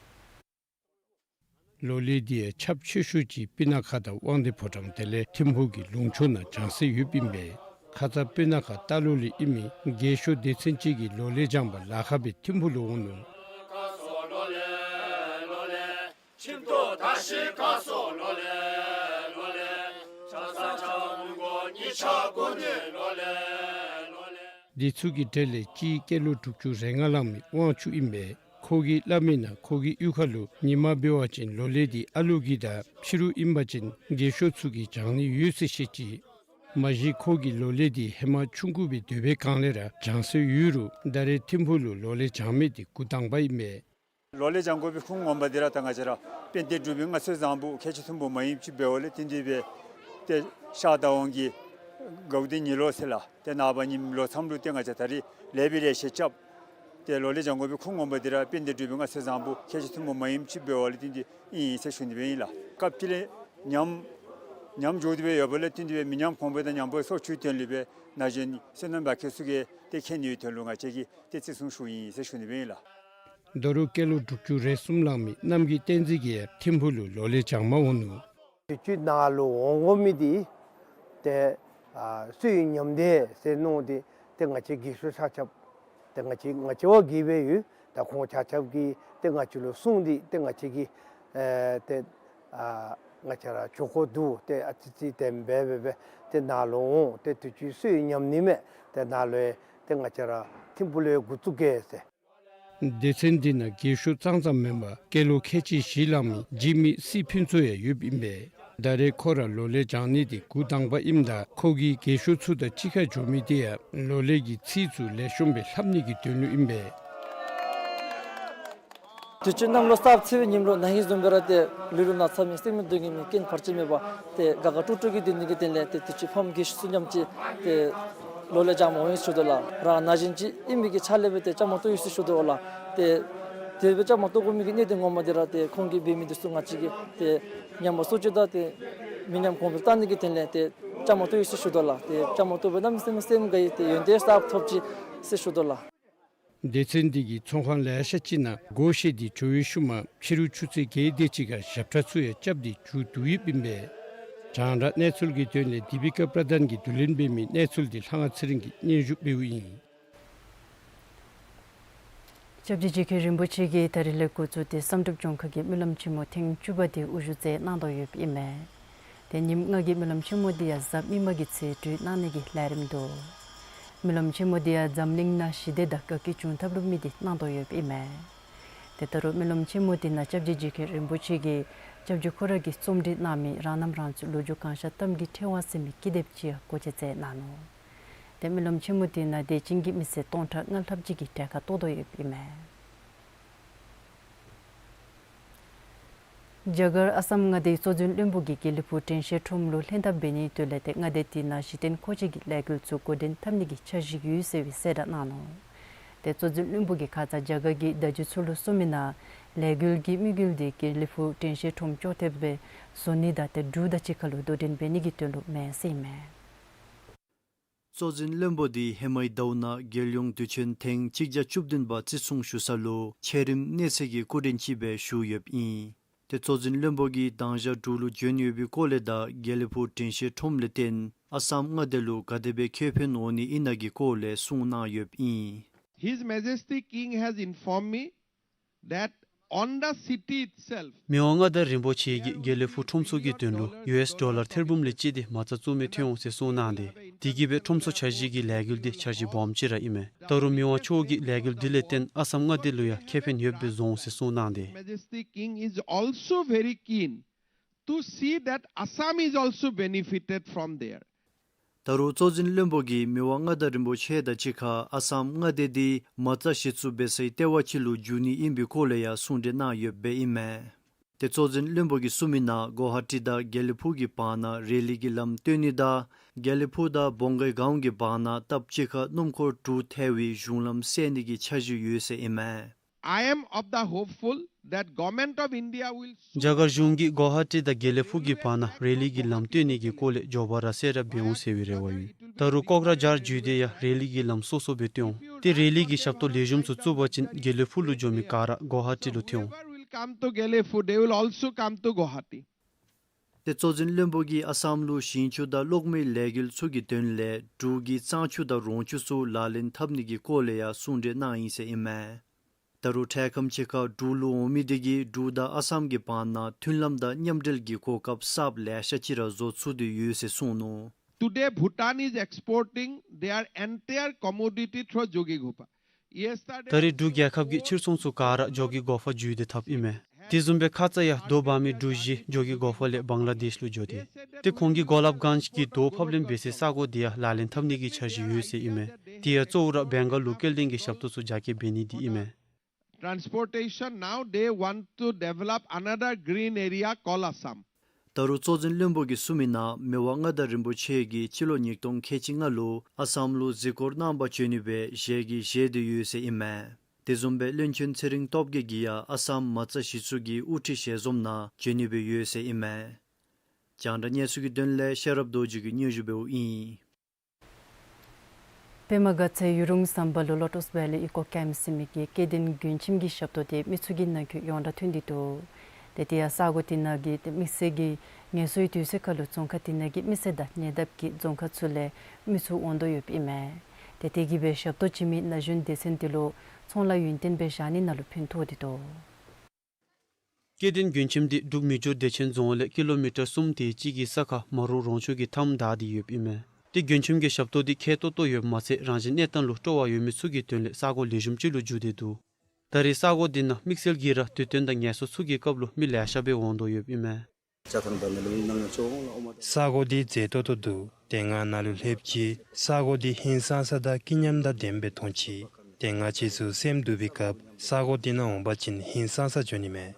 ལོ་ལེགས་འདི་ཡང་ཁྱབ་ཆེ་ཤོས་ཅིག་སྤུ་ན་ཁ་དང་དབང་འདུས་ཕོ་བྲང་དེ་ལས་ཐིམ་ཕུག་གི་ལུང་ཕྱོགས་ནང་བགྱང་སྲོལ་ཡོདཔ་ཨིན་པས། ཁ་ཙ་སྤུ་ན་ཁ་རྟ་ལོག་ལས་ཨིན་མི་རྒན་ཤོས་སྡེ་ཚན་གཅིག་གིས་ལོ་ལེགས་བགྱང་པར་ལཱ་ཁག་སྦེ་ཐིམ་ཕུག་ལུ་འོང་ནུག། འདི་ཚུ་གི་གྲས་ལས་གཅིག་སྐྱེས་ལོ་དྲུག་ཅུ་རེ་ལྔ་ལང་མི་དབང་ཕྱུག་ཨིན་པས། ཁོ་གིས་སླབ་མིའི་ནང་ཁོ་གི་གཡུས་ཁ་ལུ་ཉིནམ་འབད་བ་ཅིན་ལོ་ལེགས་འདི་ཨ་ལུ་གི་དང་ཕྱི་རུ་ཨིན་པ་ཅིན་རྒན་ཤོས་ཚུ་གིས་བགྱང་ནི་ཡོད་ཟེར་བཤད་ཅི། མ་གཞི་ཁོ་གིས་ལོ་ལེགས་འདི་ཧེ་མ་ཆུང་ཀུ་སྦེ་སྡོད་པའི་སྒང་ལས་ར་བགྱང་སྲོལ་ཡོད་རུང་ད་རེས་ཐིམ་ཕུག་ལུ་ལོ་ལེགས་བགྱང་མི་འདི་འགོ་དང་པ་ཨིན་མས། ལོ་ལེགས་བགྱང་དགོ་པའི་ཁུངས་ངོ་མ་འདི་ར་ད་ང་བཅས་ར་དཔལ་ལྡན་འབྲུག་པའི་མངའ་གསོལ་བཟང་པོ་ཁལ་གཅིག་ཐོན་པོ་མ་ཡུམ་ཅིག་འབདཝ་ལས་བརྟེན་ཏེ་སྦེ་ཏེ་ཤར་དང་ཝང་གི་དགའ་བདེ་ཉི་ལོ་ཟེར་ལགས། ཏེ་ནངས་པ་ཉིནམ་ལོ་མཚམས་ལུ་ཏེ་ང་བཅས་ད་རིས་ལེགས་པའི་ལེགས་བཤད་རྐྱབ། ཏེ་ལོ་ལེགས་བགྱང་དགོ་པའི་ཁུངས་ངོ་མ་འདི་ར་དཔལ་ལྡན་འབྲུག་པའི་མངའ་གསོལ་བཟང་པོ་ཁལ་གཅིག་ཐོན་པོ་མ་ཡུམ་ཅིག་འབདཝ་ལས་བརྟེན་ཏེ་ཨིན་ཟེར་ཞུ་ནི་སྦེ་ཨིན་ལགས། སྐབས་དེ་ལས་ཉམས་ཉམས་འགྱོ་སྟེ་སྦེ་ཡོདཔ་ལས་བརྟེན་ཏེ་སྦེ་མི་ཉམས་གོང་འཕེལ་དང་ཉམས་པ་སོར་ཆུད་དོན་ལུ་སྦེ་ན་གཞོན་བསོད་ནམས་ལགས་ཁྱེད་ཚུ་གིས་ཏེ་མཁྱེན་ནིའི་དོན་ལུ་ང་བཅས་ཀྱིས་ཏེ་བརྩི་སྲུང་ཞུཝ་ཨིན་ཟེར་ཞུ་ནི་སྦེ་ཨིན་ལགས། ད་རུང་སྐྱེས་ལོ་དྲུག་ཅུ་རེ་གསུམ་ལང་མི་རྣམ་རྒྱལ་བསྟན་འཛིན་གྱིས་ཡང་ཐིམ་ཕུག་ལུ་ལོ་ལེགས་བགྱང་པར་འོང་ནུག། དུས་ཅི་ནཱ་ལུ་འོང་དགོ་མི་འདི་ཏེ་ཨ་སྲོལ་ཡིག་ཉམས་ལྡན་ཟེར་མནོ་སྟེ་ཏེ་ང་བཅས་རྒས་ཤོས་ཆ་ཁྱབ་ཏེ་ང་བཅས་ང་བཅས་བ་གིས་སྦེ་ཡོད། ད་ཁོང་ཆ་ཁྱབ་ཀྱིས་ཏེ་ང་བཅས་ལུ་གསུངས་ཏེ་ཏེ་ང་བཅས་ཀྱིས་ཨེ་ཏེ་ཨ་ང་བཅས་ར་ཇོ་ཁོ་འདུག། ཏེ་ཨ་ཙི་ཙི་དེམ་སྦེ་སྦེ་སྦེ་ཏེ་ནཱ་ལུ་འོང་། ཏེ་དུས་ཅི་སྲོལ་ཡིག་ཉམས་ནི་མས། ཏེ་ནཱ་ལུ་ཏེ་ང་བཅས་ར་ཐིམ་ཕུག་ལུ་འགོ་བཙུགས་གེ་ཟེར། སྡེ་ཚན་འདི་ནང་རྒས་ཤོས་ཙང་ཙང་མེན་པར་སྐྱེས་ལོ་ཁལ་གཅིག་བཞི་ལང་མི་འཇིགས་མེད་སྲིད་ཕུན་ཚོགས་ཡང་ཡོདཔ་ཨིན་པས། ད་རེས་ཁོ་ར་ལོ་ལེགས་བགྱང་ནི་འདི་འགོ་དང་པ་ཨིནམ་ད་ཁོ་གིས་རྒས་ཤོས་ཚུ་དང་གཅིག་ཁར་འགྱོ་མི་འདི་ཡང་ལོ་ལེགས་ཀྱི་ཚིག་ཚུ་ལེགས་ཤོམ་སྦེ་ལྷབ་ནི་གི་དོན་ལུ་ཨིན་པས། དུས་ཅི་གནམ་ལོ་གསརཔ་ཚེས་པའི་ཉིནམ་ལུ་ན་ཧིང་བཟུམ་སྦེ་ར་ཏེ་ལུས་ལུ་ན་ཚ་མེད་གསེར་མིག་གདོང་གི་མེད་རྐྱེན་བར་ཆད་མེད་པར་ཏེ་དགའ་དགའ་སྤྲོ་སྤྲོ་གི་སྡོད་ནི་གི་དོན་ལས་ཏེ་དུས་ཅི་ཕམ་རྒས་ཤོས་ཚུ་མཉམ་ཅིག་ཏེ་ལོ་ལེགས་བགྱང་པར་འོང་ཡི་ཟེར་ཞུ་དོ་ལགས། རང་ན་གཞོན་ཅིག་ཨིན་མི་གི་ཆ་ལས་སྦེ་ཏེ་བཅའ་མར་གཏོགས་ཡི་ཟེར་ཞུ་དོ་ལགས། ཏེ་དེ་སྦེ་བཅའ་མར་གཏོགས་དགོ་མི་གི་གནད་དོན་ངོ་མ་འདི་ར་ཏེ་ཁོང་གིས་འབད་མི་འདི་ཚུ་ང་བཅས་ཀྱིས་ཏེ་ཉམས་པ་སོར་ཆུད་དང་ཏེ་མི་ཉམས་གོང་འཕེལ་གཏང་ནི་གི་དོན་ལས་ཏེ་བཅའ་མར་གཏོགས་ཡི་ཟེར་ཞུ་དོ་ལགས། ཏེ་བཅའ་མར་གཏོགས་པའི་གནམ་མེད་ས་མེད་སེམས་དགའ་ཡི། ཏེ་ཡོན་ཏན་གསརཔ་ཐོབ་ཅི་ཟེར་ཞུ་དོ་ལགས། སྡེ་ཚན་འདི་གིས་ཚོང་ཁང་ལེ་ཤ་ཅིག་ནང་སྒོ་ཕྱེ་སྟེ་འགྱོ་བའི་ཤུལ་མ་ཕྱི་རུ་ཆུ་ཚོད་བརྒྱད་དེ་ཅིག་ཁར་ཞབས་ཁྲ་ཚུ་ཡང་རྐྱབ་སྟེ་མཇུག་བསྡུ་ཡོདཔ་ཨིན་པས། རྒྱང་བསྒྲགས་གནས་ཚུལ་གྱི་དོན་ལས་དི་པི་ཀ་པྲ་དཱན་གྱིས་བསྡུ་ལེན་འབད་མི་གནས་ཚུལ་འདི་ལྷ་དབང་ཚེ་རིང་གིས་སྙན་ཞུ་འབདཝ་ཨིན། སྐྱབས་རྗེ་རྗེ་མཁན་རིན་པོ་ཆེ་གིས་ད་རིས་ལས་འགོ་བཙུགས་ཏེ་བསམ་གྲུབ་ལྗོངས་མཁར་གྱི་སྨོན་ལམ་ཆེན་མོ་ཐེངས་བཅུ་པ་དེ་དབུ་བཞུགས་མཛད་གནང་དོ་ཡོདཔ་ཨིན་མས། ཏེ་ཉིནམ་ལྔ་གི་སྨོན་ལམ་ཆེན་མོ་འདི་ཡང་གཟའ་མིག་དམར་གྱི་ཚེས་གྲོལ་གནང་ནི་གི་ལས་རིམ་འདུག། སྨོན་ལམ་ཆེན་མོ་འདི་ཡང་འཛམ་གླིང་ནང་ཞི་བདེ་དང་དགའ་སྐྱིད་འབྱུང་ཐབས་ལུ་དམིགས་ཏེ་གནང་དོ་ཡོདཔ་ཨིན་མས། ཏེ་ད་རུང་སྨོན་ལམ་ཆེན་མོ་འདི་ནང་སྐྱབས་རྗེ་རྗེ་མཁན་རིན་པོ་ཆེ་གིས་ སྐྱབས་རྗེ་ཁོ་ར་གིས་རྩོམ་སྒྲིག་གནང་མི་རང་རྣམ་རང་ཚོའི་ལོ་རྒྱུས་གང་ཤར་གཏམ་གྱི་ཕྲེང་བ་ཟེར་མི་ཀི་དེབ་ཅིག་ཡང་སྐོར་ར་མཛད་གནང་ནུག། ཏེ་སྨོན་ལམ་ཆེན་མོ་དེ་ནང་དད་ཅན་གྱི་མི་སེར་སྟོང་ཕྲག་ལྔ་ལྷགཔ་ཅིག་གིས་གྲལ་ཁར་གཏོགས་དོ་ཡོདཔ་ཨིན་མས། རྒྱ་གར་ཨ་སམ་མངའ་སྡེའི་གཙོ་འཛིན་བློན་པོ་གིས་དགེ་ལེགས་ཕུག་དྲན་ཤེས་ཁྲོམ་ལུ་ལྷན་ཐབས་འབད་ནིའི་དོན་ལས་ཏེ་མངའ་སྡེ་དེ་ནང་གཞི་རྟེན་མཁོ་ཆས་ཀྱི་ལས་འགུལ་ཚུ་འགོ་འདྲེན་འཐབ་ནི་གི་འཆར་གཞི་ཡོད་ཟེར་བའི་གསལ་བསྒྲགས་གནང་ནུག། ཏེ་གཙོ་འཛིན་བློན་པོ་གིས་ཁ་ཙ་རྒྱ་གར་གྱི་བརྡ་བརྒྱུད་ཚུ་ལུ་གསུངས་མི་ནང་ལས་འགུལ་གྱི་དམིགས་ཡུལ་དེ་དགེ་ལེགས་ཕུག་དྲན་ཤེས་ཁྲོམ་ཅོག་འཐདཔ་སྦེ་བཟོ་ནི་དང་ཏེ་འབྲུག་དང་གཅིག་ཁར་ལུ་དོ་འགྲན་འབད་ནི་གི་དོན་ལུ་མེན་ཟེར་ཨིན་མས། གཙོ་འཛིན་བློན་པོ་དེ་ཧེ་མའི་ཟླཝ་ནང་རྒྱལ་ཡོངས་དུས་ཆེན་ཐེངས་གཅིག་བརྒྱ་བཅུ་བདུན་པ་བརྩི་སྲུང་ཞུ་ས་ལུ་ཆེ་རིམ་གནས་ཚད་ཀྱི་སྐུ་མགྲོན་ཅིག་སྦེ་བཞུགས་ཡོདཔ་ཨིན། ཏེ་གཙོ་འཛིན་བློན་པོ་གིས་དང་ཞག་འབྲུག་ལུ་བྱོན་ཡོད་པའི་སྐོར་ལས་དང་དགེ་ལེགས་ཕུག་དྲན་ཤེས་ཁྲོམ་ལས་བརྟེན་ཨ་སམ་མངའ་སྡེ་ལུ་ག་དེ་སྦེ་ཁེ་ཕན་འོང་ནི་ཨིན་ན་གི་སྐོར་ལས་གསུངས་གནང་ཡོདཔ་ཨིན། His Majesty King has informed me that on the city itself, མི་དབང་མངའ་བདག་རིན་པོ་ཆེ་གིས་དགེ་ལེགས་ཕུག་ཁྲོམ་ཚུ་གི་དོན་ལུ་ཡུ་ཨེསི་ཌོ་ལར་ཐེར་འབུམ་ལས་གཅིག་དེ་མ་རྩ་བཙུགས་མི་ཐོན་འོང་ཟེར་གསུངས་གནང་སྟེ་དེ་གིས་སྦེ་ཁྲོམ་ཚུ་འཆར་གཞི་གི་ལས་འགུལ་དེ་འཆར་གཞི་སྦོམ་ཅིག་ར་ཨིན་མས། ད་རུང་མི་དབང་མཆོག་གིས་ལས་འགུལ་དེ་ལས་བརྟེན་ཨ་སམ་མངའ་སྡེ་ལུ་ཡང་ཁེ་ཕན་ཡོདཔ་སྦེ་བཟོ་འོང་ཟེར་གསུངས་གནང་སྟེ། Majesty King is also very keen to see that Assam is also benefited from there. ད་རུང་གཙོ་འཛིན་བློན་པོ་གིས་མི་དབང་མངའ་བདག་རིན་པོ་ཆེ་དང་གཅིག་ཁར་ཨ་སམ་མངའ་སྡེ་འདི་མ་རྩ་གཞི་བཙུགས་འབད་སའི་ལྟེ་བ་ཅིག་ལུ་འགྱུར་ནི་ཨིན་པའི་སྐོར་ལས་ཡང་གསུང་གྲོས་གནང་ཡོདཔ་ཨིན་མས། ཏེ་གཙོ་འཛིན་བློན་པོ་གིས་གསུངས་མི་ནང་གོ་ཧ་ཊི་དང་དགེ་ལེགས་ཕུག་གི་བར་ན་རེ་ལི་གི་ལམ་བཏོན་ནི་དང་དགེ་ལེགས་ཕུག་དང་བོང་གའི་སྒང་གི་བར་ན་སྟབས་གཅིག་ཁར་སྣུམ་འཁོར་དྲུག་ཐལ་བའི་གཞུང་ལམ་བསལ་ནི་གི་འཆར་གཞི་ཡོད་ཟེར་ཨིན་མས། I am of the hopeful that Government of India will soon རྒྱ་གར་གཞུང་གིས་གོ་ཧ་ཊི་དང་དགེ་ལེགས་ཕུག་གི་བར་ན་རེ་ལི་གི་ལམ་བཏོན་ནི་གི་སྐོར་ལས་མགྱོགས་པ་ར་གསལ་ར་འབད་འོང་ཟེར་བའི་རེ་བ་ཡོད། ད་རུང་ཀོག་ར་ཇཱར་བརྒྱུད་དེ་ཡང་རེ་ལི་གི་ལམ་སོ་སོ་སྦེ་བཏོན་འོང་། ཏེ་རེ་ལི་གི་ཞབས་ཏོག་ལེགས་ཤོམ་ཚུ་བཙུགས་པ་ཅིན་དགེ་ལེགས་ཕུག་ལུ་འགྱོ་མི་ག་ར་གོ་ཧ་ཊི་ལུ་ཐོན་འོང་། Whoever will come to Gelephu, they will also come to Guwahati. ཏེ་གཙོ་འཛིན་བློན་པོ་གིས་ཨ་སམ་ལུ་ཞིང་ཆུ་དང་གློག་མེའི་ལས་འགུལ་ཚུ་གི་དོན་ལས་འབྲུག་གི་གཙང་ཆུ་དང་རོང་ཆུ་ཚུ་ལག་ལེན་འཐབ་ནི་གི་སྐོར་ལས་ཡང་གསུང་གྲོས་གནང་ཡི་ཟེར་ཨིན་མས། ད་རུང་འཕྲལ་ཁམས་ཅིག་ཁར་འབྲུག་ལུ་འོང་མི་དེ་གིས་འབྲུག་དང་ཨ་སམ་གྱི་བར་ན་མཐུན་ལམ་དང་མཉམ་འབྲེལ་གྱི་གོ་སྐབས་གསརཔ་ལེ་ཤ་ཅིག་ར་བཟོ་ཚུགས་ཏེ་ཡོད་ཟེར་གསུངས་ནུག། Today, Bhutan is exporting their entire commodity through Jogighopa. Yesterday, ད་རེས་འབྲུག་རྒྱལ་ཁབ་ཀྱིས་ཕྱིར་ཚོང་ཚུ་ག་ར་ཇོ་གི་སྒོ་ཕར་བརྒྱུད་དེ་འཐབ་ཨིན་མས། དེ་བཟུམ་སྦེ་ཁ་ཙ་ཡང་རྡོ་འབག་མི་གྲུ་བཞི་ཇོ་གི་སྒོ་ཕར་ལས་བང་ལ་དེཤ་ལུ་འགྱོ་སྟེ། ཏེ་ཁོང་གིས་གོ་ལབ་གཱན་ཇི་གི་རྡོ་ཕབ་ལེན་འབད་སའི་ས་གོ་དེ་ཡང་ལག་ལེན་འཐབ་ནི་གི་འཆར་གཞི་ཡོད་ཟེར་ཨིན་མས། དེ་ཡང་གཙོ་བོ་ར་བེང་ག་ལུ་སྐྱེལ་འདྲེན་གྱི་ཞབས་ཏོག་ཚུ་རྒྱ་སྐྱེད་འབད་ནི་དེ་ཨིན་མས། Transportation, now they want to develop another green area called Assam. ད་རུང་གཙོ་འཛིན་བློན་པོ་གིས་གསུངས་མི་ནང་མི་དབང་མངའ་བདག་རིན་པོ་ཆེ་གིས་སྤྱི་ལོ་ཉིས་སྟོང་ཁལ་གཅིག་ལྔ་ལུ་ཨ་སམ་ལུ་གཟིགས་སྐོར་གནང་པར་བྱོན་ནི་སྦེ་ཞལ་གྱིས་བཞེས་ཏེ་ཡོད་ཟེར་ཨིན་མས། དེ་བཟུམ་སྦེ་བློན་ཆེན་ཚེ་རིང་སྟོབས་རྒྱས་ཀྱིས་ཡང་ཨ་སམ་མ་རྩ་གཞི་བཙུགས་ཀྱི་དབུ་ཁྲིད་ཞལ་འཛོམས་ནང་བྱོན་ནི་སྦེ་ཡོད་ཟེར་ཨིན་མས། རྒྱང་བསྒྲགས་གནས་ཚུལ་གྱི་དོན་ལས་ཤེས་རབ་རྡོ་རྗེ་གིས་སྙན་ཞུ་འབདཝ་ཨིན། པདྨ་དགའ་ཚལ་ཡུལ་གྲུ་ཟམ་པ་ལུ་ལོ་ཊསི་ཝེ་ལི་ཨི་ཀོ་ཀེམཔ་ཟེར་མི་གི་སྐྱེ་ལྡན་མགྲོན་ཁྱིམ་གྱི་ཞབས་ཏོག་དེ་མི་ཚུ་གི་ནང་འཁོད་ཡོངས་གྲགས་ཐོན་ཏེ་འདུག། ཏེ་དེ་ཡང་ས་གོ་དེ་ནང་གི་ཏེ་དམིགས་བསལ་གྱི་ངལ་གསོའི་དུས་ཚོད་ཁར་ལུ་རྫོང་ཁག་དེ་ནང་གི་མི་སེར་དང་ཉེ་འདབས་ཀྱི་རྫོང་ཁག་ཚུ་ལས་མི་ཚུ་འོང་དོ་ཡོདཔ་ཨིན་མས། ཏེ་དེ་གིས་སྦེ་ཞབས་ཏོག་བྱིན་མི་ན་གཞོན་སྡེ་ཚན་དེ་ལུ་ཚོང་ལཱ་ཡུན་བརྟན་སྦེ་བཞག་ནི་ནང་ལུ་ཕན་ཐོགས་ཏེ་འདུག། སྐྱེ་ལྡན་མགྲོན་ཁྱིམ་དེ་འབྲུག་མི་འགྱུར་བདེ་ཆེན་རྫོང་ལས་ཀི་ལོ་མི་ཊར་སུམ་དེ་ཅིག་གི་ས་ཁར་མ་རུ་རོང་ཆུ་གི་མཐའམ་བདའ་སྟེ་ཡོདཔ་ཨིན་མས། ཏེ་མགྲོན་ཁྱིམ་གྱི་ཞབས་ཏོག་དེ་ཁེ་ཏོག་ཏོ་ཡོདཔ་མ་ཚད་རང་བཞིན་གནས་སྟངས་ལུ་སྤྲོ་བ་ཡོད་མི་ཚུ་གི་དོན་ལས་ས་གོ་ལེགས་ཤོམ་ཅིག་ལུ་འགྱུར་ཏེ་འདུག། ད་རེས་ས་གོ་དེ་ནང་དམིགས་བསལ་གྱིས་ར་དུས་སྟོན་དང་ངལ་གསོ་ཚུ་གི་སྐབས་ལུ་མི་ལེ་ཤ་སྦེ་འོང་དོ་ཡོདཔ་ཨིན་མས། ས་གོ་འདི་མཛེས་ཏོག་ཏོ་འདུག། ཏེ་ང་ནཱ་ལུ་ལྷོདཔ་ཅིག་ས་གོ་འདི་ཧིང་སངས་ས་དང་སྐྱིད་ཉམས་དང་ལྡནམ་སྦེ་མཐོང་ཅི། ཏེ་ང་བཅས་ཚུ་སེམས་སྡུག་པའི་སྐབས་ས་གོ་འདི་ནང་འོང་པ་ཅིན་ཧིང་སངས་ས་འགྱོ་ནི་མས།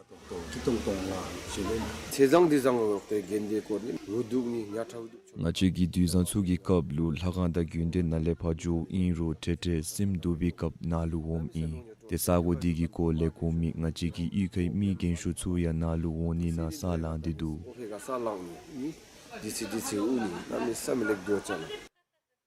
ང་བཅས་ཀྱིས་དུས་བཟང་ཚུ་གི་སྐབས་ལུ་ལྷ་ཁང་དང་དགོན་སྡེ་ནང་ལས་ཕར་འགྱོཝ་ཨིན་རུང་ཏེ་ཏེ་སེམས་སྡུག་པའི་སྐབས་ནཱ་ལུ་འོངམ་ཨིན། ཏེ་ས་གོ་འདི་གི་སྐོར་ལས་གོ་མི་ང་བཅས་ཀྱི་གཡུས་ཁའི་མི་རྒན་ཤོས་ཚུ་ཡང་ནཱ་ལུ་འོང་ནི་ནང་ས་ལངས་ཏེ་འདུག།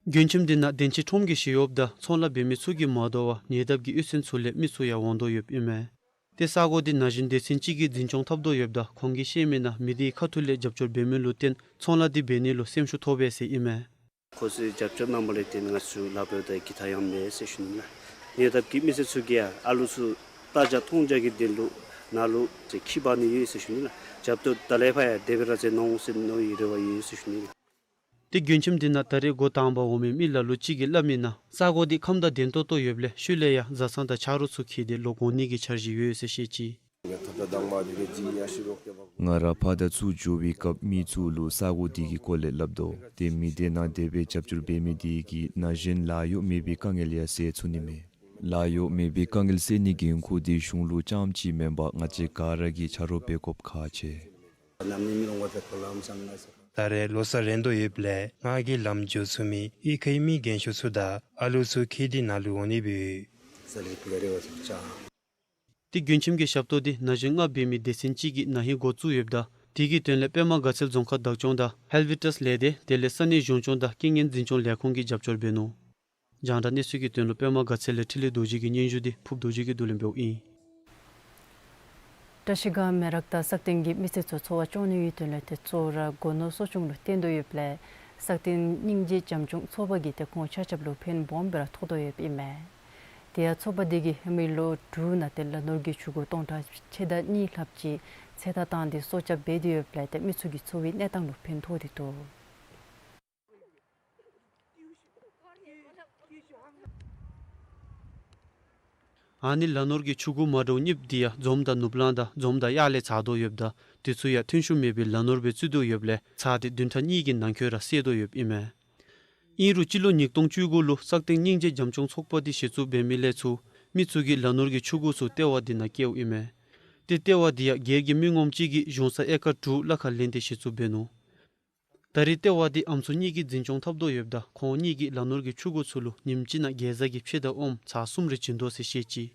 མགྲོན་ཁྱིམ་འདི་ནང་དེ་ཅིག་ཁྲོམ་གྱི་ཞི་གཡོགཔ་དང་ཚོང་ལཱ་འབད་མི་ཚུ་གིས་མ་དོ་བར་ཉེ་འདབས་ཀྱི་གཡུས་ཚན་ཚུ་ལས་མི་ཚུ་ཡང་འོང་དོ་ཡོདཔ་ཨིན་མས། ཏེ་ས་གོ་འདི་ན་གཞོན་སྡེ་ཚན་ཅིག་གིས་འཛིན་སྐྱོང་འཐབ་དོ་ཡོདཔ་ད་ཁོང་གིས་བཤད་མི་ནང་མི་སྡེའི་ཁ་ཐུག་ལས་རྒྱབ་སྐྱོར་འབད་མི་ལུ་བརྟེན་ཚོང་ལཱ་འདི་འབད་ནི་ལུ་སེམས་ཤུགས་ཐོབ་པས་ཟེར་ཨིན་མས། ཁོང་ཚུ་རྒྱབ་སྐྱོར་གནང་བ་ལས་བརྟེན་ང་ཚུ་ལཱ་འབདཝ་ད་གི་ཐ་ཡང་མེད་ཟེར་ཞུ་ནི་ལགས། ཉེ་འདབས་ཀྱི་མི་སེར་ཚུ་གིས་ཡང་ཨ་ལུ་ཚུ་ལྟ་རྒྱ་མཐོང་རྒྱ་གི་དོན་ལུ་ནཱ་ལུ་ཁྱིད་འབག་ནི་ཡོད་ཟེར་ཞུ་ནི་ལགས། རྒྱབ་སྐྱོར་ད་ལས་ཕར་ཡང་དེ་སྦེ་ར་མཛད་གནང་འོང་ཟེར་མནོ་བའི་རེ་བ་ཡོད་ཟེར་ཞུ་ནི་ལགས། ཏེ་མགྲོན་ཁྱིམ་འདི་ནང་ད་རེས་འགོ་དང་པ་འོང་མི་མི་ལ་ལུ་ཅིག་གིས་སླབ་མི་ནང་ས་གོ་འདི་ཁམས་དང་ལྡན་ཏོག་ཏོ་ཡོདཔ་ལས་ཤུལ་ལས་ཡང་བཟའ་ཚང་དང་ཆ་རོགས་ཚུ་འཁྱིད་དེ་ལོག་འོང་ནི་གི་འཆར་གཞི་ཡོད་ཟེར་བཤད་ཅི། ང་ར་ཕར་དང་ཚུར་འགྱོ་བའི་སྐབས་མི་ཚུ་ལུ་ས་གོ་འདི་གི་སྐོར་ལས་སླབ་དོ། ཏེ་མི་སྡེ་ནང་དེ་སྦེ་རྒྱབ་སྐྱོར་འབད་མི་དེ་གིས་ན་གཞོན་ལཱ་གཡོག་མེད་པའི་དཀའ་ངལ་ཡང་སེལ་ཚུགས་ནི་མས། ལཱ་གཡོག་མེད་པའི་དཀའ་ངལ་སེལ་ནི་འགན་ཁུར་འདི་གཞུང་ལུ་རྐྱངམ་ཅིག་མེན་པར་ང་བཅས་ག་ར་གིས་ཆ་རོགས་འབད་དགོཔ་ཁག་ཆེ། ད་རེས་ལོ་གསར་རན་དོ་ཡོདཔ་ལས་ང་གིས་ལམ་འགྱོ་ཚུགས་མི་གཡུས་ཁའི་མི་རྒན་ཤོས་ཚུ་དང་ཨ་ལུ་ཚུ་ཁྱིམ་འདི་ནང་ལུ་འོང་ནི་སྦེ་ཡོད། ཏེ་མགྱོན་ཁྱིམ་གྱི་ཞབས་ཏོག་འདི་ན་གཞོན་ལྔ་འབད་མི་སྡེ་ཚན་ཅིག་གིས་ན་ཧིང་འགོ་བཙུགས་ཡོདཔ་ད་དེ་གི་དོན་ལས་པདྨ་དགའ་ཚལ་རྫོང་ཁག་བདག་སྐྱོང་དང་ཧེལ་ཝི་ཊས་ལས་སྡེ་དེ་ལས་ས་གནས་གཞུང་སྐྱོང་དང་རྐྱེན་ངན་འཛིན་སྐྱོང་ལས་ཁུངས་ཀྱིས་རྒྱབ་སྐྱོར་འབད་ནུག། རྒྱང་བསྒྲགས་གནས་ཚུལ་གྱི་དོན་ལུ་པདྨ་དགའ་ཚལ་ལས་འཕྲིན་ལས་རྡོ་རྗེ་གི་སྙན་ཞུ་འདི་ཕུབ་རྡོ་རྗེ་གིས་བསྡུ་ལེན་འབདཝ་ཨིན། བཀྲ་ཤིས་སྒང་མེ་རག་དང་སག་སྟེང་གི་མི་སེར་ཚུ་འཚོ་བ་སྐྱོང་ནིའི་དོན་ལས་ཏེ་གཙོ་བོ་ར་སྒོ་ནོར་གསོ་སྐྱོང་ལུ་བརྟེན་དོ་ཡོདཔ་ལས་སག་སྟེང་སྙིང་རྗེ་བྱམས་སྐྱོང་ཚོགས་པ་གིས་ཏེ་ཁོང་ཆ་ཁྱབ་ལུ་ཕན་སྦོམ་སྦེ་ར་ཐོགས་དོ་ཡོདཔ་ཨིན་མས། དེ་ཡང་ཚོགས་པ་དེ་གིས་ཧེ་མའི་ལོ་དྲུག་ནང་ཏེ་ལ་ནོར་གྱི་ཆུ་གུ་སྟོང་ཕྲག་ཕྱེད་དང་གཉིས་ལྷགཔ་ཅིག་ཚོད་ལྟ་བཏང་སྟེ་སྲོག་སྐྱབས་འབད་དེ་ཡོདཔ་ལས་ཏེ་མི་ཚུ་གི་འཚོ་བའི་གནས་སྟངས་ལུ་ཕན་ཐོགས་ཏེ་འདུག། ཨ་ནི་ལ་ནོར་གྱི་ཆུ་གུ་མ་འདྲཝ་གཉིས་འདི་ཡང་འཛོམས་དང་ནུབ་གླང་དང་འཛོམས་དང་གཡག་ལས་ཚ་དོ་ཡོདཔ་ད་དེ་ཚུ་ཡང་ཐོན་ཤུགས་མེད་པའི་ལ་ནོར་སྦེ་བརྩི་དོ་ཡོདཔ་ལས་ཚར་དེ་བདུན་ཕྲག་གཉིས་ཀྱི་ནང་འཁོད་ར་བསལ་དོ་ཡོདཔ་ཨིན་མས། ཨིན་རུང་སྤྱི་ལོ་ཉིས་སྟོང་བཅུ་དགུ་ལུ་སག་སྟེང་སྙིང་རྗེ་བྱམས་སྐྱོང་ཚོགས་པ་འདི་གཞི་བཙུགས་འབད་མི་ལས་ཚུར་མི་ཚུ་གིས་ལ་ནོར་གྱི་ཆུ་གུ་ཚུ་ལྟེ་བ་འདི་ནང་བསྐྱལཝ་ཨིན་མས། ཏེ་ལྟེ་བ་འདི་ཡང་སྒེར་གྱི་མི་ངོམ་ཅིག་གིས་གཞུང་ས་ཨེ་ཀར་དྲུག་ལྷག་ཁར་ལེན་ཏེ་གཞི་བཙུགས་འབད་ནུག། ད་རེས་ལྟེ་བ་འདི་ཨམ་སྲུ་གཉིས་ཀྱིས་འཛིན་སྐྱོང་འཐབ་དོ་ཡོདཔ་ད་ཁོང་གཉིས་ཀྱིས་ལ་ནོར་གྱི་ཆུ་གུ་ཚུ་ལུ་ཉིནམ་གཅིག་ནང་གེ་ཛ་གི་ཕྱེ་དང་ཨོམ་ཚར་གསུམ་རེ་བྱིན་དོ་ཟེར་བཤད་ཅི།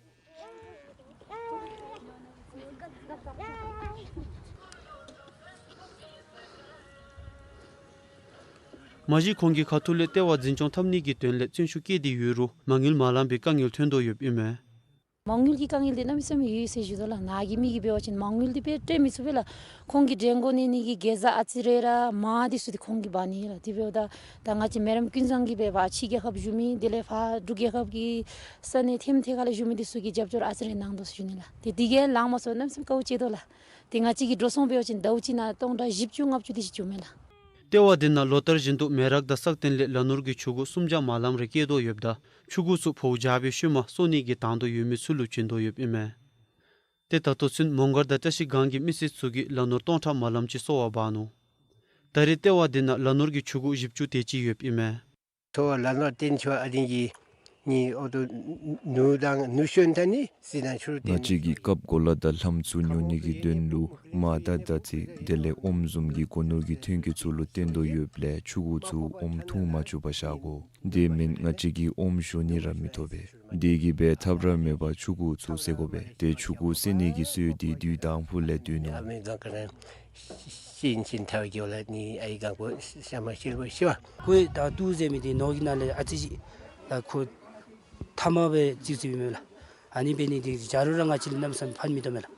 མ་གཞི་ཁོང་གི་ཁ་ཐུག་ལས་ལྟེ་བ་འཛིན་སྐྱོང་འཐབ་ནི་གི་དོན་ལས་བརྩོན་ཤུགས་བསྐྱེད་དེ་ཡོད་རུང་མ་དངུལ་མ་ལང་པའི་དཀའ་ངལ་ཐོན་དོ་ཡོདཔ་ཨིན་མས། མ་དངུལ་གྱི་དཀའ་ངལ་འདི་གནམ་མེད་ས་མེད་ཡོད་ཟེར་ཞུ་དོ་ལགས། ནཱ་གི་མི་གིས་འབད་བ་ཅིན་མ་དངུལ་འདི་སྦེ་སྤྲོད་མི་ཚུགས་པས་ལགས། ཁོང་གི་འགྲེམས་སྒོ་གནས་ནི་གི་གེ་ཛ་ཨ་ཙི་རེ་ར་མར་འདི་ཚུ་འདི་ཁོང་གིས་འབག་ནི་ལགས། དེ་འབདཝ་ད་ད་ང་བཅས་མེ་རམ་ཀུན་བཟང་གིས་འབད་བ་ཕྱི་རྒྱལ་ཁབ་བཞུགས་མི་དེ་ལས་ཕར་འབྲུག་རྒྱལ་ཁབ་ཀྱི་ས་གནས་ཐེམ་ཐེ་ཁ་ལས་བཞུགས་མི་འདི་ཚུ་གིས་རྒྱབ་སྐྱོར་ཨ་ཙི་རེ་གནང་དོ་ཟེར་ཞུ་ནི་ལགས། དེ་འདི་གིས་ལང་མ་སོང་གནམ་མེད་ས་མེད་དཀའཝ་སྤྱད་དོ་ལགས། དེ་ང་བཅས་ཀྱིས་འགྲོ་སོང་འབད་བ་ཅིན་ཟླཝ་གཅིག་ནང་སྟོང་ཕྲག་བཞི་བཅུ་ལྔ་བཅུ་དེ་ཅིག་འབྱུང་མས་ལགས། ལྟེ་བ་འདི་ནང་ལོ་ལྟར་བཞིན་དུ་མེ་རག་དང་སག་སྟེང་ལས་ལ་ནོར་གྱི་ཆུ་གུ་སུམ་བརྒྱ་མ་ལངམ་རེ་བསྐྱལ་དོ་ཡོདཔ་ད་ཆུ་གུ་ཚུ་བོཝ་བཞག་པའི་ཤུལ་མ་གསོ་ནི་གི་དང་དུ་ཡོད་མི་ཚུ་ལུ་བྱིན་དོ་ཡོདཔ་ཨིན་མས། ཏེ་ད་ལྟོ་ཚུན་མོང་སྒར་དང་བཀྲ་ཤིས་སྒང་གི་མི་སེར་ཚུ་གིས་ལ་ནོར་སྟོང་ཕྲག་མ་ལངམ་ཅིག་གསོ་བར་འབག་ནུག། ད་རེས་ལྟེ་བ་འདི་ནང་ལ་ནོར་གྱི་ཆུ་གུ་བཞི་བཅུ་དེ་ཅིག་ཡོདཔ་ཨིན་མས། ཚོ་བ་ལ་ནོར་བརྟན་ཆོས་ཨ་དིང་གི་ནི་ཨོ་ཏོ་ནུ་དང་ནུ་ཤོན་ཐ་ནི་སི་ནང་ཆུར་ང་བཏོན་བཅས་ཀྱིས་སྐབས་འགོ་ལ་དང་ལྷམ་ཚུ་ཉོ་ནི་གི་དོན་ལུ་མར་དང་དར་ཚིལ་དེ་ལས་ཨོམ་བཟུམ་གྱི་སྒོ་ནོར་གྱི་ཐོན་སྐྱེད་ཚུ་ལུ་བརྟེན་དོ་ཡོདཔ་ལས་ཆུ་གུ་ཚུ་ཨོམ་འཐུང་མ་བཅུག་པར་བཞག་དགོ། དེ་མེན་ང་བཅས་ཀྱིས་ཨོམ་བཞོ་ནི་ར་མི་ཐོབ་པས། དེ་གིས་འབད་ཐབས་ར་མེད་པར་ཆུ་གུ་ཚུ་བསད་དགོ་པས། ཏེ་ཆུ་གུ་བསད་ནི་གི་སྲོལ་འདི་དུས་དང་ཕུ་ལས་བསྡུ་ནུག། ཨ་མི་གང་ག་ར་ཤིན་ཤིན་ཐལ་གྱི་ཝ་ལ་ནི་ཨའི་གང་པོ་ཤ་མ་ཤིལ་པོ་ཤི་བ། ཁོའི་ད་ཏུ་ཟེར་མི་དེ་ནོར་གྱི་ནང་ལས་ཨ་ཙི་ཅིག་ལ་ཁོ་ཐ་མ་སྦེ་ཙིག་ཙིག་སྦེ་མས་ལགས། ཨ་ནི་འབད་ནི་དེ་གིས་ཇ་རུ་ར་ང་བཅས་ལུ་གནམ་མེད་ས་མེད་ཕན་མི་ཐོགས་མས་ལགས།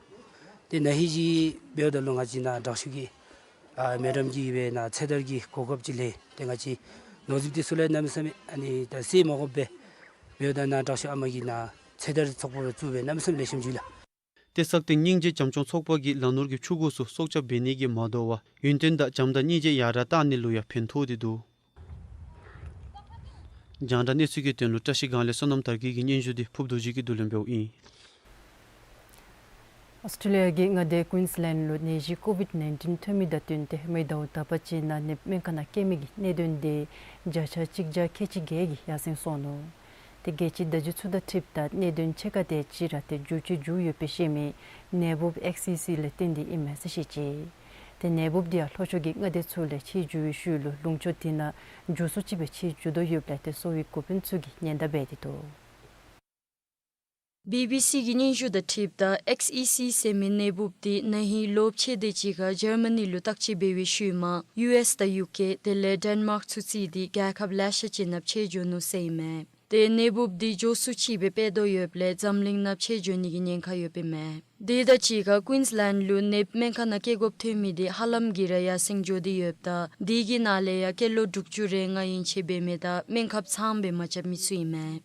ཏེ་ན་ཧིང་ཅིག་འབདཝ་ད་ལུ་ང་བཅས་ནཱ་དྲག་ཤོས་ཀྱི་ཨ་མེ་ཌམ་གྱིས་སྦེ་ནཱ་ཚེ་ཐར་གྱི་གོ་སྐབས་ཅིག་ལེན། ཏེ་ང་བཅས་ནོར་རྫིཔ་དེ་ཚུ་ལས་གནམ་མེད་ས་མེད་ཨ་ནི་ད་བསད་མ་དགོཔ་སྦེ་འབདཝ་ད་ནཱ་དྲག་ཤོས་ཨ་མ་གིས་ནཱ་ཚེ་ཐར་ཚོགས་པ་སྦེ་བཙུགས་སྦེ་གནམ་མེད་ས་མེད་ལེགས་ཤོམ་ཅིག་ལགས། ཏེ་སག་སྟེང་སྙིང་རྗེ་བྱམས་སྐྱོང་ཚོགས་པ་གིས་ལ་ནོར་གྱི་ཆུ་གུ་ཚུ་སྲོག་སྐྱབས་འབད་ནི་གིས་མ་དོ་བར་ཡུན་བརྟན་དང་བྱམས་དང་སྙིང་རྗེ་ཡར་དྲག་གཏང་ནི་ལུ་ཡང་ཕན་ཐོགས་ཏེ་འདུག། རྒྱང་བསྒྲགས་གནས་ཚུལ་གྱི་དོན་ལུ་བཀྲ་ཤིས་སྒང་ལས་བསོད་ནམས་དར་རྒྱས་ཀྱི་སྙན་ཞུ་འདི་ཕུབ་རྡོ་རྗེ་གིས་བསྡུ་ལེན་འབདཝ་ཨིན། ཨོསི་ཊེ་ལི་ཡ་གི་མངའ་སྡེ་ཀུན་སི་ལེནཌ་ལུ་ནད་གཞི་ཀོ་ཝིཌ་ནའིན་ཊིན་ཐོན་མི་དང་བསྟུན་ཏེ་ཧེ་མའི་ཟླཝ་དག་པ་ཅིག་ནང་ནདཔ་སྨན་ཁང་ནང་བསྐྱལ་མི་གི་གནད་དོན་དེ་བརྒྱ་ཆ་གཅིག་བརྒྱ་ཁལ་གཅིག་བརྒྱད་ཀྱིས་ཡར་སེང་སོང་ནུག། ཏེ་རྒྱལ་སྤྱིའི་བརྡ་བརྒྱུད་ཚུ་དང་འཁྲིལཝ་ད་གནད་དོན་ཕྱེད་ཀ་དེ་ཅིག་ར་ཏེ་འགྱུར་བཅོས་འགྱོ་ཡོད་པའི་ཤེས་མི་ནད་འབུབ་ཨེགསི་ཨི་སི་ལས་བརྟེན་ཏེ་ཨིན་མས་ཟེར་བཤད་ཅི། ཏེ་ནད་འབུབ་དེ་ཡང་ལྷོ་ཕྱོགས་ཀྱི་མངའ་སྡེ་ཚུ་ལས་ཕྱི་འགྱུར་བའི་ཤུལ་ལུ་ལུང་ཕྱོགས་དེ་ནང་མགྱོགས་སུ་ཅིག་སྦེ་ཕྱི་འགྱུར་དོ་ཡོདཔ་ལས་ཏེ་གསོ་བའི་འགོ་དཔོན་ཚུ་གིས་ཉེན་བརྡ་འབད་དེ་འདུག། བི་བི་སི་གི་སྙན་ཞུ་དང་འཁྲིལཝ་ད་ཨེགསི་ཨི་སི་ཟེར་མི་ནད་འབུབ་དེ་ན་ཧིང་ལོ་ཕྱེད་དེ་ཅིག་ཁར་ཇར་མ་ནི་ལུ་བརྟག་དཔྱད་འབད་བའི་ཤུལ་མ་ཡུ་ཨེསི་དང་ཡུ་ཀེ་དེ་ལས་ཌེན་མཱརཀ་ཚུ་བརྩིས་ཏེ་རྒྱལ་ཁབ་ལེ་ཤ་ཅིག་ནང་མཆེད་འགྱོ་ནུག་ཟེར་ཨིན་མས། ཏེ་ནད་འབུབ་དེ་མགྱོགས་སུ་ཅིག་སྦེ་སྤེལ་དོ་ཡོདཔ་ལས་འཛམ་གླིང་ནང་མཆེད་འགྱོ་ནི་གི་ཉེན་ཁ་ཡོདཔ་ཨིན་མས། དེ་དང་གཅིག་ཁར་ཀུན་སི་ལེནཌ་ལུ་ནདཔ་སྨན་ཁང་ནང་བསྐྱལ་དགོཔ་ཐོན་མི་དེ་ཧ་ལམ་གྱིས་ར་ཡར་སེང་འགྱོ་སྟེ་ཡོདཔ་ད་དེ་གི་ནང་ལས་ཡང་སྐྱེས་ལོ་དྲུག་ཅུ་རེ་ལྔ་ཡན་ཆད་འབད་མི་དང་སྨན་ཁབ་ཚངམ་སྦེ་མ་རྐྱབ་མི་ཚུ་ཨིན་མས།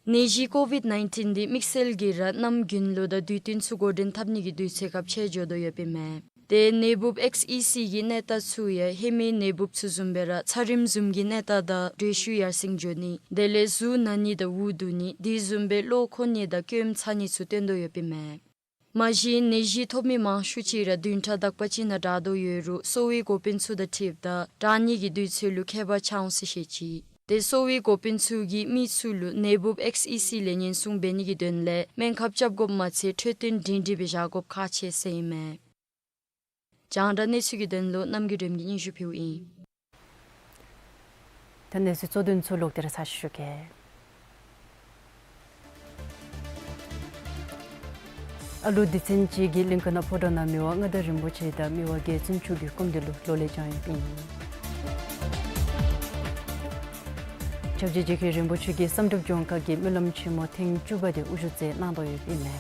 ནད་གཞི་ཀོ་ཝིཌ་ནའིན་ཊིན་དེ་དམིགས་བསལ་གྱིས་ར་གནམ་དགུན་ལུ་དང་དུས་སྟོན་ཚུ་འགོ་འདྲེན་འཐབ་ནི་གི་དུས་ཚོད་ཁར་མཆེད་འགྱོ་དོ་ཡོདཔ་ཨིན་མས། ཏེ་ནད་འབུབ་ཨེགསི་ཨི་སི་གི་གནས་རྟགས་ཚུ་ཡང་ཧེ་མའི་ནད་འབུབ་ཚུ་བཟུམ་སྦེ་ར་ཚ་རིམས་བཟུམ་གྱི་གནས་རྟགས་དང་འདྲེས་ཤུལ་ཡར་སེང་འགྱོ་ནི་དེ་ལས་གཟུགས་ན་ནི་དང་འུ་སྡུག་ནི་དེ་བཟུམ་སྦེ་བློ་འཁོར་ནི་དང་སྐྱོ་ཧེམ་ཚ་ནི་ཚུ་སྟོན་དོ་ཡོདཔ་ཨིན་མས། མ་གཞི་ནད་གཞི་ཐོབ་མི་མང་ཤོས་ཅིག་ར་བདུན་ཕྲག་དག་པ་ཅིག་ནང་དྲག་དོ་ཡོད་རུང་གསོ་བའི་འགོ་དཔོན་ཚུ་དང་འཁྲིལཝ་ད་དྲག་ནི་གི་དུས་ཚོད་ལུ་ཁྱད་པར་ཆགས་འོང་ཟེར་བཤད་ཅི། དེ་གསོ་བའི་འགོ་དཔོན་ཚུ་གིས་མི་ཚུ་ལུ་ནད་འབུཔ་ཨེགསི་ཨི་སི་ལས་ཉེན་སྲུང་འབད་ནི་གི་དོན་ལས་སྨན་ཁབ་རྐྱབ་དགོཔ་མ་ཚད་འཕྲོད་བསྟེན་སྒྲིང་སྒྲིང་སྦེ་བཞག་དགོཔ་ཁག་ཆེ་ཟེར་ཨིན་མས། རྒྱང་བསྒྲགས་གནས་ཚུལ་གྱི་དོན་ལུ་རྣམ་རྒྱལ་སྒྲོལམ་གྱིས་སྙན་ཞུ་ཕུལཝ་ཨིན། ད་གནས་ཚུལ་གཙོ་དོན་ཚུ་ལོག་སྟེ་ར་ཚར་ཞུ་གེ། ཨ་ལུ་སྡེ་ཚན་ཅིག་གིས་གླིང་ཀ་ནང་ཕོ་བྲང་ནང་མི་དབང་མངའ་བདག་རིན་པོ་ཆེ་དང་མི་དབང་རྒྱལ་བཙུན་མཆོག་གི་སྐུ་མདུན་ལུ་ལོ་ལེགས་བྱང་ཡོདཔ་ཨིན། སྐྱབས་རྗེ་རྗེ་མཁན་རིན་པོ་ཆེ་གིས་བསམ་གྲུབ་ལྗོངས་མཁར་གྱི་སྨོན་ལམ་ཆེན་མོ་ཐེངས་བཅུ་པ་དེ་དབུ་བཞུགས་མཛད་གནང་དོ་ཡོདཔ་ཨིན་མས།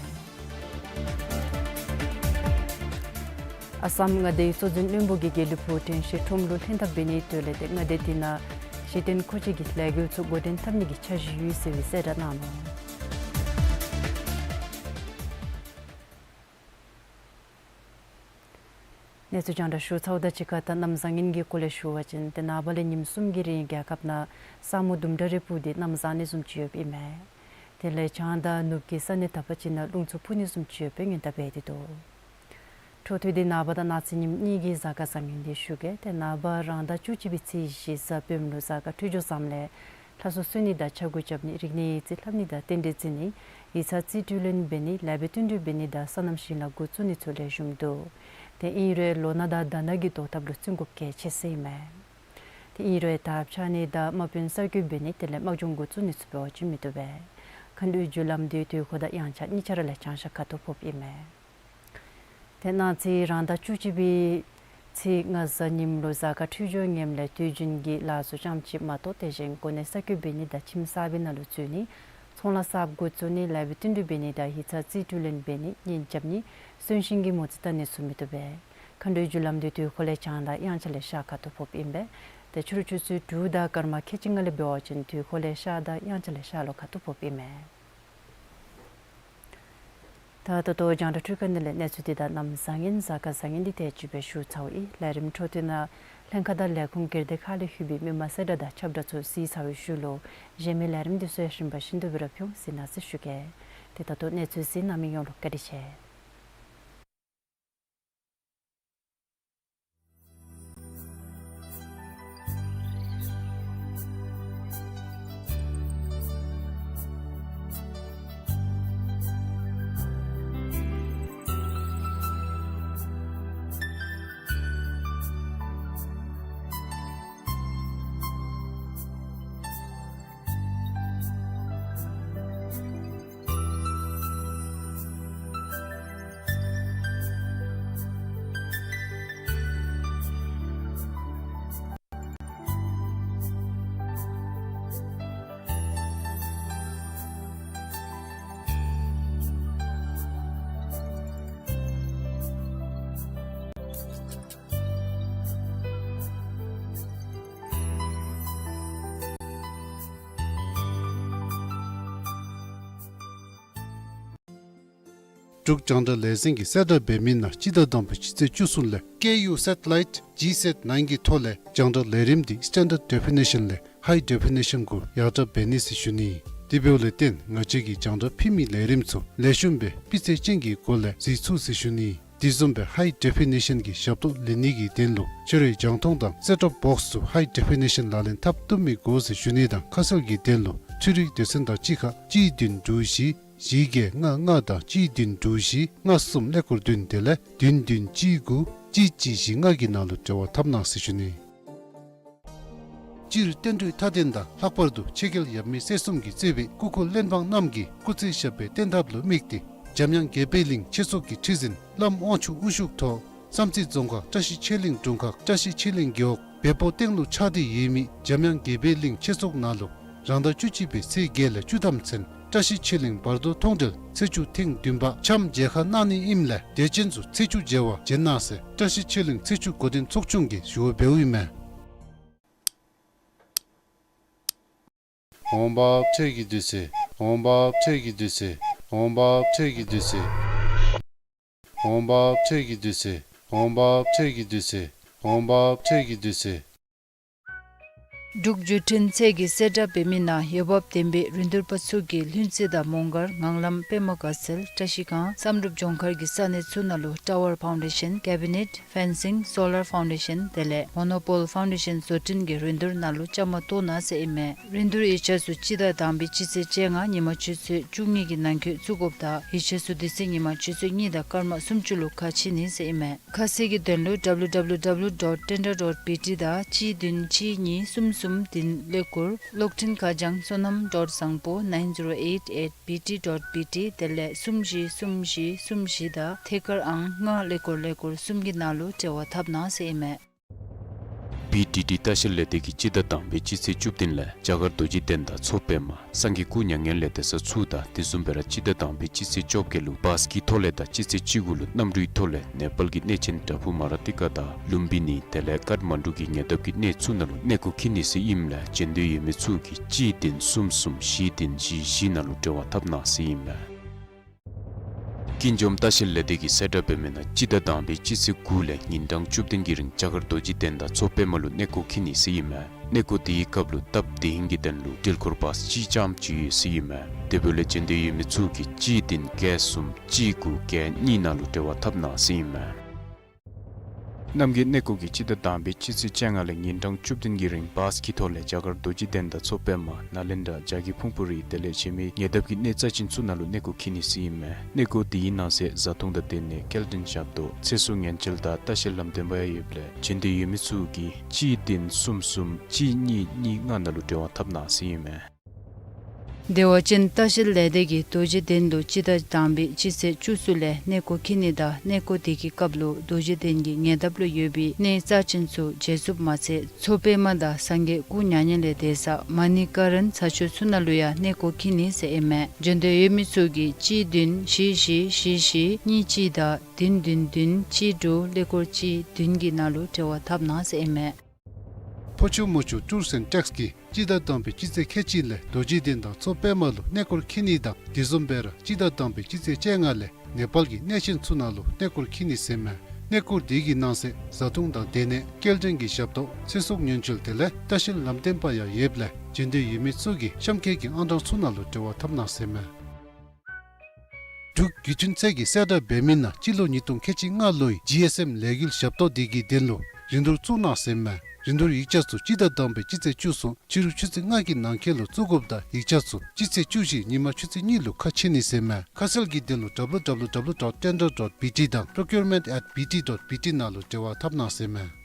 ཨ་སམ་མངའ་སྡེའི་གཙོ་འཛིན་བློན་པོ་གིས་དགེ་ལེགས་ཕུག་དྲན་ཤེས་ཁྲོམ་ལུ་ལྷན་ཐབས་འབད་ནིའི་དོན་ལས་ཏེ་མངའ་སྡེ་དེ་ནང་གཞི་རྟེན་མཁོ་ཆས་ཀྱི་ལས་འགུལ་ཚུ་འགོ་འདྲེན་འཐབ་ནི་གི་འཆར་གཞི་ཡོད་ཟེར་བའི་གསལ་བསྒྲགས་གནང་ནུག། གནས་ཚུལ་རྒྱང་བསྒྲགས་ཞུ་ཚརཝ་དང་གཅིག་ཁར་ད་གནམ་བཟང་ངན་གྱི་སྐོར་ལས་ཞུ་བ་ཅིན་ཏེ་ནངས་པ་ལས་ཉིནམ་གསུམ་གྱི་རིང་རྒྱལ་ཁབ་ནང་ས་སྨུག་དུམ་གྲ་རེ་སྤུབས་ཏེ་གནམ་བཟང་ནི་བཟུམ་ཅིག་ཡོདཔ་ཨིན་མས། དེ་ལས་བྱང་དང་ནུབ་ཀྱི་ས་གནས་དག་པ་ཅིག་ནང་རླུང་འཚུབ་འཕུ་ནི་བཟུམ་ཅིག་ཡོདཔ་སྦེ་སྔོན་བརྡ་འབད་དེ་འདུག། འཕྲོ་མཐུད་དེ་ནངས་པ་དང་གནངས་ཚེ་ཉིནམ་གཉིས་ཀྱི་གཟའ་སྐར་བཟང་ངན་དེ་ཞུ་གེ། ཏེ་ནངས་པ་རང་ཟླ་བཅུ་གཅིག་པའི་ཚེས་བཞི་གཟའ་སྤེནམ་ལུ་གཟའ་སྐར་འཕྲོད་སྦྱོར་བཟངམ་ལས་ལྷ་སྲུང་གསོལ་ནི་དང་ཕྱག་འགུལ་རྐྱབ་ནི་རིག་གནས་ཡིག་རྩིས་ལྷབ་ནི་དང་རྟེན་འབྲེལ་བརྩི་ནི་ཡིག་ཚང་རྩིས་སྤྲོད་ལེན་འབད་ནི་ལེགས་པའི་བསྟུན་གྲོས་འབད་ནི་དང་སོ་ནམ་ཞིང་ལཱ་འགོ་བཙུགས་ནི་ཚུ་ལེགས་ཤོམ་འདུག། ཏེ་ཨིན་རུང་ལོ་ན་དང་ཟླ་ན་གི་བཟློག་ཐབས་ལུ་བརྩོན་དགོཔ་གལ་ཆེ་ཟེར་ཨིན་མས། ཏེ་ཨིན་རུང་དར་འཕྱར་ནི་དང་དམག་དཔོན་གསར་བསྐོ་འབད་ནི་དེ་ལས་དམག་སྦྱོང་འགོ་བཙུགས་ནི་ཚུ་འབད་བ་ཅིན་མི་བཏུབ་པས། མཁའ་འགྲོའི་རྒྱུ་ལམ་དེ་དུས་འཁོར་དང་དབྱངས་འཆར་གཉིས་ཆ་ར་ལས་བྱང་ཤར་ཁ་ཐུག་ཕོགཔ་ཨིན་མས། ཏེ་གནངས་ཚེ་རང་ཟླ་བཅུ་གཅིག་པའི་ཚེས་ལྔ་གཟའ་ཉིམ་ལུ་གཟའ་སྐར་འཕྲོད་སྦྱོར་ངནམ་ལས་དུས་རྒྱུན་གྱི་ལཱ་ཚུ་ཙམ་ཅིག་མ་གཏོགས་དེ་བཞིན་གོ་གནས་གསར་བསྐོ་འབད་ནི་དང་ཁྱིམ་གསར་པའི་ནང་ལུ་འཛུལ་ནི་ཚོང་ལཱ་གསརཔ་འགོ་བཙུགས་ནི་ལེགས་པའི་བསྟུན་གྲོས་འབད་ནི་དང་ཡིག་ཚང་རྩིས་སྤྲོད་ལེན་འབད་ནི་གཉེན་རྐྱབ་ནི་གསོན་གཤིན་གྱི་མོ་རྩིས་བལྟ་ནི་ཚུ་མི་བཏུབ་པས། མཁའ་འགྲོའི་རྒྱུ་ལམ་དེ་དུས་འཁོར་ལས་བྱང་དང་དབྱངས་འཆར་ལས་ཤར་ཁ་ཐུག་ཕོགཔ་ཨིན་པས། ཏེ་ཕྱི་རུ་ཆུ་ཚོད་དྲུག་དང་སྐར་མ་ཁལ་གཅིག་ལྔ་ལས་འབད་བ་ཅིན་དུས་འཁོར་ལས་ཤར་དང་དབྱངས་འཆར་ལས་ཤར་ལྷོ་ཁ་ཐུག་ཕོགཔ་ཨིན་མས། ད་ད་ལྟོ་རྒྱང་བསྒྲགས་འཕྲུལ་ཁང་ནང་ལས་གནས་ཚུལ་འདི་དང་གནམ་བཟང་ངན་གཟའ་སྐར་བཟང་ངན་འདི་དེ་ཅིག་སྦེ་ཞུ་ཚརཝ་ཨིན། ལས་རིམ་འཕྲོ་མཐུད་ནང་ལྷན་ཁག་དང་ལས་ཁུངས་སྒེར་སྡེ་ཁག་ལས་ལྷོད་པའི་མི་མང་གསལ་བསྒྲགས་དང་ཁྱབ་བསྒྲགས་ཚུ་གཟིགས་ཚར་བའི་ཤུལ་ལུ་གཞན་མི་ལས་རིམ་འདི་ཚུ་ཡང་རིམ་པ་བཞིན་དུ་སྦེ་ར་ཕུལ་འོང་གཟིགས་གནང་ཟེར་ཞུ་གེ། ཏེ་ད་ལྟོ་གནས་ཚུལ་གཟིགས་གནང་མི་ཡོངས་ལུ་བཀའ་དྲིན་ཆེ། འབྲུག་རྒྱང་བསྒྲགས་ལས་འཛིན་གྱིས་གསལ་བསྒྲགས་འབད་མི་ནང་སྤྱི་ཟླ་དང་པའི་སྤྱི་ཚེས་བཅུ་གསུམ་ལས་ཀེ་ཡུ་སེ་ཊི་ལའིཊ་ཇི་སེཊ་ནའིན་གྱི་ཐོག་ལས་རྒྱང་བསྒྲགས་ལས་རིམ་འདི་སི་ཊེན་ཌརཌ་ཌེ་ཕི་ནེ་ཤཱན་ལས་ཧའི་ཌེ་ཕི་ནེ་ཤཱན་གུ་ཡར་དྲག་འབད་ནི་ཟེར་ཞུ་ནི། དེ་འབདཝ་ལས་བརྟེན་ང་བཅས་ཀྱིས་རྒྱང་བསྒྲགས་ཕུལ་མི་ལས་རིམ་ཚུ་ལེགས་ཤོམ་སྦེ་སྤུས་ཚད་ཅན་གྱི་སྒོ་ལས་གཟིགས་ཚུགས་ཟེར་ཞུ་ནི། དེ་བཟུམ་སྦེ་ཧའི་ཌེ་ཕི་ནེ་ཤཱན་གྱི་ཞབས་ཏོག་ལེན་ནི་གི་དོན་ལུ་ཁྱོད་རའི་རྒྱང་མཐོང་དང་སེཊ་ཊོབ་བོགསི་ཚུ་ཧའི་ཌེ་ཕི་ནེ་ཤཱན་ལག་ལེན་འཐབ་བཏུབ་མི་དགོ་ཟེར་ཞུ་ནི་དང་ཁ་གསལ་གྱི་དོན་ལུ་འཕྲུལ་རིག་སྡེ་ཚན་དང་གཅིག་ཁར་གཅིག་བདུན་དྲུག་བཞི་བཞི་བརྒྱད་ལྔ་ལྔ་དང་གཅིག་བདུན་དྲུག་བཞི་ལྔ་གསུམ་ཀླད་ཀོར་བདུན་དེ་ལས་བདུན་བདུན་གཅིག་དགུ་གཅིག་གཅིག་བཞི་ལྔ་གི་ནང་ལུ་འབྲེལ་བ་འཐབ་གནང་ཟེར་ཞུ་ནི། སྤྱིར་བསྟན་འགྲོའི་མཐའ་དོན་དང་ལྷག་པར་དུ་ཆོས་རྒྱལ་ཡབ་མེས་སྲས་གསུམ་གྱིས་གཙོས་པའི་སྐུ་འཁོར་བློན་འབངས་རྣམས་ཀྱིས་སྐུ་ཚེ་ཞབས་པད་བརྟན་ཐབས་ལུ་དམིགས་ཏེ་འཇམ་དབྱངས་དགྱེས་པའི་གླིང་ཆོས་ཚོགས་ཀྱི་ཁྲི་འཛིན་བླམ་དབང་ཕྱུག་དབུ་བཞུགས་ཐོག་བསམ་རྩེ་རྫོང་ཁག་བཀྲ་ཤིས་ཆོས་གླིང་དྲུང་ཁག་བཀྲ་ཤིས་ཆོས་གླིང་རྒེད་འོག་བལ་པོ་སྟེང་ལུ་ཆགས་ཏེ་ཡོད་མི་འཇམ་དབྱངས་དགྱེས་པའི་གླིང་ཆོས་ཚོགས་ནང་ལུ་རང་ཟླ་བཅུ་གཅིག་པའི་ཚེས་བརྒྱད་ལས་བཅུ་ཐམ་ཚུན་བཀྲ་ཤིས་ཆོས་གླིང་བར་དོ་མཐོང་གྲོལ་ཚེས་བཅུ་ཐེངས་བདུན་པ་འཆམ་མཇལ་ཁ་གནང་ནི་ཨིནམ་ལས་དད་ཅན་ཚུ་ཚེས་བཅུ་མཇལ་བར་བྱོན་གནང་ཟེར་བཀྲ་ཤིས་ཆོས་གླིང་ཚེས་བཅུ་འགོ་འདྲེན་ཚོགས་ཆུང་གིས་ཞུ་བ་འབདཝ་ཨིན་མས། ཨོཾ་བྷ་བྷ་ཊ་ཀྱི་བདུད་རྩི། ཨོཾ་བྷ་བྷ་ཊ་ཀྱི་བདུད་རྩི། ཨོཾ་བྷ་བྷ་ཊ་ཀྱི་བདུད་རྩི། ཨོཾ་བྷ་བྷ་ཊ་ཀྱི་བདུད་རྩི། ཨོཾ་བྷ་བྷ་ཊ་ཀྱི་བདུད་རྩི། འབྲུག་བརྒྱུད་འཕྲིན་ཚད་ཀྱིས་གསལ་བསྒྲགས་འབད་མི་ནང་འོས་འབབ་ལྡན་པའི་རིན་བསྡུར་པ་ཚུ་གིས་ལྷུན་རྩེ་དང་མོང་སྒར་ངང་ལམ་པདྨ་དགའ་ཚལ་བཀྲ་ཤིས་སྒང་བསམ་གྲུབ་ལྗོངས་མཁར་གྱི་ས་གནས་ཚུ་ནང་ལུ་Tower Foundation, Cabinet, Fencing, Solar Foundation དེ་ལས་Monopole Foundation བཟོ་སྐྲུན་གྱི་རིན་བསྡུར་ནང་ལུ་བཅའ་མར་གཏོགས་གནང་ཟེར་ཨིན་མས། རིན་བསྡུར་ཡིག་ཆ་ཚུ་སྤྱི་ཟླ་དང་པའི་སྤྱི་ཚེས་བཅོ་ལྔ་ཉིན་མ་ཆུ་ཚོད་བཅུ་གཉིས་ཀྱི་ནང་འཁོད་བཙུགས་དགོཔ་དང་ཡིག་ཆ་ཚུ་དེ་ཚེ་ཉིན་མ་ཆུ་ཚོད་གཉིས་དང་སྐར་མ་སུམ་ཅུ་ལུ་ཁ་ཕྱེ་ནི་ཟེར་ཨིན་མས། ཁ་གསལ་གྱི་དོན་ལུ་W W W dot tender dot B T དང་གཅིག་བདུན་གཅིག་གཉིས་གསུམ་གསུམ་བདུན་ཀླད་ཀོར་གློག་འཕྲིན་ཁ་བྱང་བསོད་ནམས་dot བཟང་པོ nine zero eight at B T dot B T དེ་ལས་གསུམ་བཞི་གསུམ་བཞི་གསུམ་བཞི་དང་ཐད་ཀར་ཨང་ལྔ་ཀླད་ཀོར་ཀླད་ཀོར་གསུམ་གྱི་ནང་ལུ་འབྲེལ་བ་འཐབ་གནང་ཟེར་ཨིན་མས། B D D ལྟ་བཤལ་ལས་སྡེ་གིས་སྤྱི་ཟླ་དང་པའི་སྤྱི་ཚེས་བཅུ་བདུན་ལས་རྒྱ་གར་རྡོ་རྗེ་གདན་དང་མཚོ་པདྨ་སངས་རྒྱས་སྐུ་མྱ་ངན་ལས་འདས་ས་ཚུ་དང་དེ་བཟུམ་སྦེ་ར་སྤྱི་ཟླ་དང་པའི་སྤྱི་ཚེས་བཅོ་བརྒྱད་ལུ་བཱས་ཀྱི་ཐོག་ལས་དང་སྤྱི་ཚེས་བཅུ་དགུ་ལུ་གནམ་གྲུའི་ཐོག་ལས་ནེ་པཱལ་གྱི་གནས་ཆེན་དྭ་ཕུ་མ་ར་ཏི་ཀ་དང་ལུམ་བི་ནི་དེ་ལས་ཀཏ་མན་ཌུ་གི་ཉེ་འདབས་ཀྱི་གནས་ཚུ་ནང་ལུ་གནས་སྐོར་འཁྱིད་ནི་ཟེར་ཨིནམ་ལས་འབྱོན་འདོད་ཡོད་མི་ཚུ་གིས་གཅིག་བདུན་གསུམ་གསུམ་བཞི་བདུན་བཞི་བཞི་ནང་ལུ་འབྲེལ་བ་འཐབ་གནང་ཟེར་ཨིན་མས། ཀུན་འབྱུང་ལྟ་བཤལ་ལས་སྡེ་གིས་གསལ་བསྒྲགས་འབད་མི་ནང་སྤྱི་ཟླ་དང་པའི་སྤྱི་ཚེས་དགུ་ལས་ཉིན་གྲངས་བཅུ་བདུན་གྱི་རིང་རྒྱ་གར་རྡོ་རྗེ་གདན་དང་མཚོ་པདྨ་ལུ་གནས་སྐོར་འཁྱིད་ནི་ཟེར་ཨིན་མས། གནས་སྐོར་དེའི་སྐབས་ལུ་སྟབས་བདེ་ཧིང་གི་དོན་ལུ་འགྲུལ་འཁོར་བཱས་གཅིག་རྐྱངམ་ཅིག་ཡོད་ཟེར་ཨིན་མས། དེ་འབདཝ་ལས་འབྱོན་འདོད་ཡོད་མི་ཚུ་གིས་གཅིག་བདུན་བརྒྱད་གསུམ་གཅིག་དགུ་བརྒྱད་གཉིས་ནང་ལུ་འབྲེལ་བ་འཐབ་གནང་ཟེར་ཨིན་མས། རྣམ་རྒྱལ་གནས་སྐོར་གྱིས་སྤྱི་ཟླ་དང་པའི་སྤྱི་ཚེས་བཅོ་ལྔ་ལས་ཉིན་གྲངས་བཅུ་བདུན་གྱི་རིང་བཱས་ཀྱི་ཐོག་ལས་རྒྱ་གར་རྡོ་རྗེ་གདན་དང་མཚོ་པདྨ་ནཱ་ལེནྡྲ་རྒྱ་གི་ཕུང་པོ་རི་དེ་ལས་གཞན་མི་ཉེ་འདབས་ཀྱི་གནས་རྩ་ཆེན་ཚུ་ནང་ལུ་གནས་སྐོར་འཁྱིད་ནི་ཟེར་ཨིན་མས། གནས་སྐོར་དེའི་ནང་གསེས་བཟའ་འཐུང་དང་སྡོད་གནས་སྐྱེལ་འདྲེན་ཞབས་ཏོག་ཚེ་སྲོག་ཉེན་བཅོལ་དང་ལྟ་བཤལ་ལམ་སྟོན་པ་ཡང་ཡོདཔ་ལས་འབྱོན་འདོད་ཡོད་མི་ཚུ་གིས་གཅིག་བདུན་གསུམ་གསུམ་གཅིག་གཉིས་གཉིས་ལྔ་ནང་ལུ་འབྲེལ་བ་འཐབ་གནང་ཟེར་ཨིན་མས། བདེ་བ་ཅན་ལྟ་བཤལ་ལས་སྡེ་གིས་རྡོ་རྗེ་གདན་དུ་སྤྱི་ཟླ་དང་པའི་སྤྱི་ཚེས་བཅུ་གསུམ་ལས་གནས་སྐོར་འཁྱིད་ནི་དང་གནས་སྐོར་དེ་གི་སྐབས་ལུ་རྡོ་རྗེ་གདན་གྱི་ཉེ་འདབས་ལུ་ཡོད་པའི་གནས་རྩ་ཆེན་ཚུ་མཇལ་ཚུགསཔ་མ་ཚད་མཚོ་པདྨ་དང་སངས་རྒྱས་སྐུ་མྱ་ངན་ལས་འདས་ས་མ་ཎི་ཀ་རན་ས་ཆ་ཚུ་ནང་ལུ་ཡང་གནས་སྐོར་འཁྱིད་ནི་ཟེར་ཨིན་མས། འབྱོན་འདོད་ཡོད་མི་ཚུ་གིས་གཅིག་བདུན་བཞི་བཞི་བཞི་བཞི་གཉིས་གཅིག་དང་བདུན་བདུན་བདུན་གཅིག་དྲུག་ཀླད་ཀོར་གཅིག་བདུན་གྱི་ནང་ལུ་འབྲེལ་བ་འཐབ་གནང་ཟེར་ཨིན་མས། ཕོ་ཆུ་མོ་ཆུ་ཊུརསི་ཨེནཌ་ཊེགསི་གིས་སྤྱི་ཟླ་དང་པའི་སྤྱི་ཚེས་ཁལ་གཅིག་ལས་རྡོ་རྗེ་གདན་དང་མཚོ་པདྨ་ལུ་གནས་སྐོར་འཁྱིད་ནི་དང་དེ་བཟུམ་སྦེ་ར་སྤྱི་ཟླ་དང་པའི་སྤྱི་ཚེས་བཅོ་ལྔ་ལས་ནེ་པཱལ་གྱི་གནས་ཆེན་ཚུ་ནང་ལུ་གནས་སྐོར་འཁྱིད་ནི་ཟེར་མས། གནས་སྐོར་དེ་གི་ནང་གསེས་བཟའ་འཐུང་དང་སྡོད་གནས་སྐྱེལ་འདྲེན་གྱི་ཞབས་ཏོག་ཚེ་སྲོག་ཉེན་བཅོལ་དེ་ལས་ལྟ་བཤལ་ལམ་སྟོན་པ་ཡང་ཡོདཔ་ལས་འབྱོན་འདོད་ཡོད་མི་ཚུ་གིས་གཤམ་འཁོད་ཀྱི་ཨང་གྲངས་ཚུ་ནང་ལུ་འབྲེལ་བ་འཐབ་གནང་ཟེར་མས། འབྲུག་བརྒྱུད་འཕྲིན་ཚད་ཀྱིས་གསལ་བསྒྲགས་འབད་མི་ནང་སྤྱི་ལོ་ཉིས་སྟོང་ཁལ་གཅིག་ལྔ་ལོའི་ཇི་ཨེསི་ཨེམ་ལས་འགུལ་ཞབས་ཏོག་དེ་གི་དོན་ལུ་རིན་བསྡུར་བཙུགས་གནང་ཟེར་མས། རིན་བསྡུར་ཡིག་ཆ་ཚུ་སྤྱི་ཟླ་དང་པའི་སྤྱི་ཚེས་བཅུ་གསུམ་ཕྱི་རུ་ཆུ་ཚོད་ལྔ་གི་ནང་འཁོད་ལུ་བཙུགས་དགོཔ་དང་ཡིག་ཆ་ཚུ་སྤྱི་ཚེས་བཅུ་བཞི་ཉིན་མ་ཆུ་ཚོད་གཉིས་ལུ་ཁ་ཕྱེ་ནི་ཟེར་མས། ཁ་གསལ་གྱི་དོན་ལུ་W W W dot tender dot B T དང་procurement at B T dot B T ནང་ལུ་འབྲེལ་བ་འཐབ་གནང་ཟེར་མས།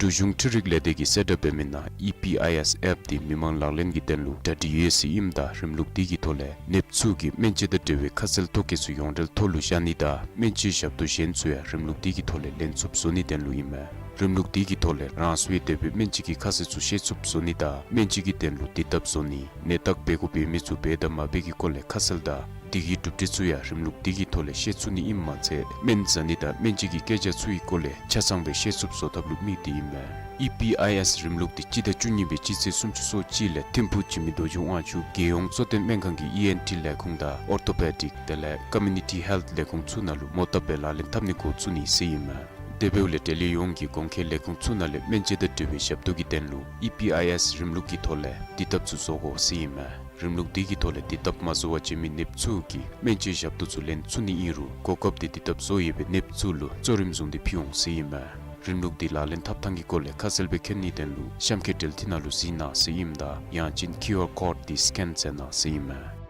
འབྲུག་གཞུང་འཕྲུལ་རིག་ལས་སྡེ་གིས་གསལ་བསྒྲགས་འབད་མི་ནང་ཨི་པི་ཨའི་ཨེསི་ཨེཔ་དེ་མི་མང་ལག་ལེན་གྱི་དོན་ལུ་གྲ་སྒྲིག་ཡོད་ཟེར་ཨིནམ་ད་རིམ་ལུགས་དེ་གི་ཐོག་ལས་ནདཔ་ཚུ་གིས་སྨན་དཔྱད་དང་འབྲེལ་བའི་ཁ་གསལ་ཐོ་བཀོད་ཚུ་ཡོངས་འབྲེལ་ཐོག་ལུ་བཞག་ནི་དང་སྨན་བཅོས་ཞབས་ཏོག་གཞན་ཚུ་ཡང་རིམ་ལུགས་དེ་གི་ཐོག་ལས་ལེན་ཚུགསཔ་བཟོ་ནིའི་དོན་ལུ་ཨིན་མས། རིམ་ལུགས་དེ་གི་ཐོག་ལས་རང་སོའི་འདོད་པའི་སྨན་དཔྱད་ཀྱི་ཁ་གསལ་ཚུ་ཤེས་ཚུགསཔ་བཟོ་ནི་དང་སྨན་དཔྱད་ཀྱི་དོན་ལུ་དུས་ཐབས་བཟོ་ནི་ནད་རྟགས་འབད་དགོཔ་ཡོད་མི་ཚུ་འབད་དང་མ་འབད་ཀྱི་སྐོར་ལས་ཁ་གསལ་དང་དེ་གི་གྲུབ་འབྲས་ཚུ་ཡང་རིམ་ལུགས་དེ་གི་ཐོག་ལས་ཤེས་ཚུགས་ནི་ཨིནམ་མ་ཚད་སྨན་ཟ་ནི་དང་སྨན་དཔྱད་ཀྱི་སྐད་ཆ་ཚུ་གི་སྐོར་ལས་ཆ་ཚང་སྦེ་ཤེས་ཚུགསཔ་བཟོ་ཐབས་ལུ་དམིགས་ཏེ་ཨིན་མས། ཨི་པི་ཨའི་ཨེསི་རིམ་ལུགས་དེ་སྤྱི་ཟླ་བཅུ་གཉིས་པའི་སྤྱི་ཚེས་སུམ་ཅུ་སོ་གཅིག་ལས་ཐིམ་ཕུག་འཇིགས་མེད་རྡོ་རྗེ་དབང་ཕྱུག་རྒྱལ་ཡོངས་གཙོ་བསྟེན་སྨན་ཁང་གི་ཨི་ཨེན་ཊི་ལས་ཁུངས་དང་ཨོར་ཐོ་པེ་ཌིཀ་དེ་ལས་ཀོ་མིའུ་ནི་ཊི་ཧེལཐ་ལས་ཁུངས་ཚུ་ནང་ལུ་མོ་བཏབ་སྦེ་ལག་ལེན་འཐབ་ནི་འགོ་བཙུགས་ནི་ཟེར་ཨིན་མས། དེ་འབདཝ་ལས་འབྲེལ་ཡོད་ཡོངས་ཀྱིས་གོང་འཁོད་ལས་ཁུངས་ཚུ་ནང་ལས་སྨན་དཔྱད་དང་འབྲེལ་བའི་ཞབས་ཏོག་གི་དོན་ལུ་ཨི་པི་ཨའི་ཨེསི་རིམ་ལུགས་ཀྱི་ཐོག་ལས་དུས་ཐབས་ཚུ་བཟོ་དགོ་ཟེར་ཨིན་མས། རིམ་ལུགས་དེ་གི་ཐོག་ལས་དུས་ཐབས་མ་བཟོ་བར་བྱོན་མི་ནདཔ་ཚུ་གིས་སྨན་བཅོས་ཞབས་ཏོག་ཚུ་ལེན་ཚུགས་ནི་ཨིན་རུང་གོ་སྐབས་དེ་དུས་ཐབས་བཟོ་ཡོད་པའི་ནདཔ་ཚུ་ལུ་གཙོ་རིམ་བཟུང་སྟེ་ཕུལ་འོང་ཟེར་ཨིན་མས། རིམ་ལུགས་དེ་ལག་ལེན་འཐབ་ཐངས་ཀྱི་སྐོར་ལས་ཁ་གསལ་སྦེ་མཁྱེན་ནིའི་དོན་ལུ་གཤམ་འཁོད་འབྲེལ་མཐུད་ནང་ལུ་གཟིགས་གནང་ཟེར་ཨིནམ་ད་ཡང་ཅིན་ཀིའུ་ཨར་ཀོཌ་དེ་སི་ཀེན་མཛད་གནང་ཟེར་ཨིན་མས།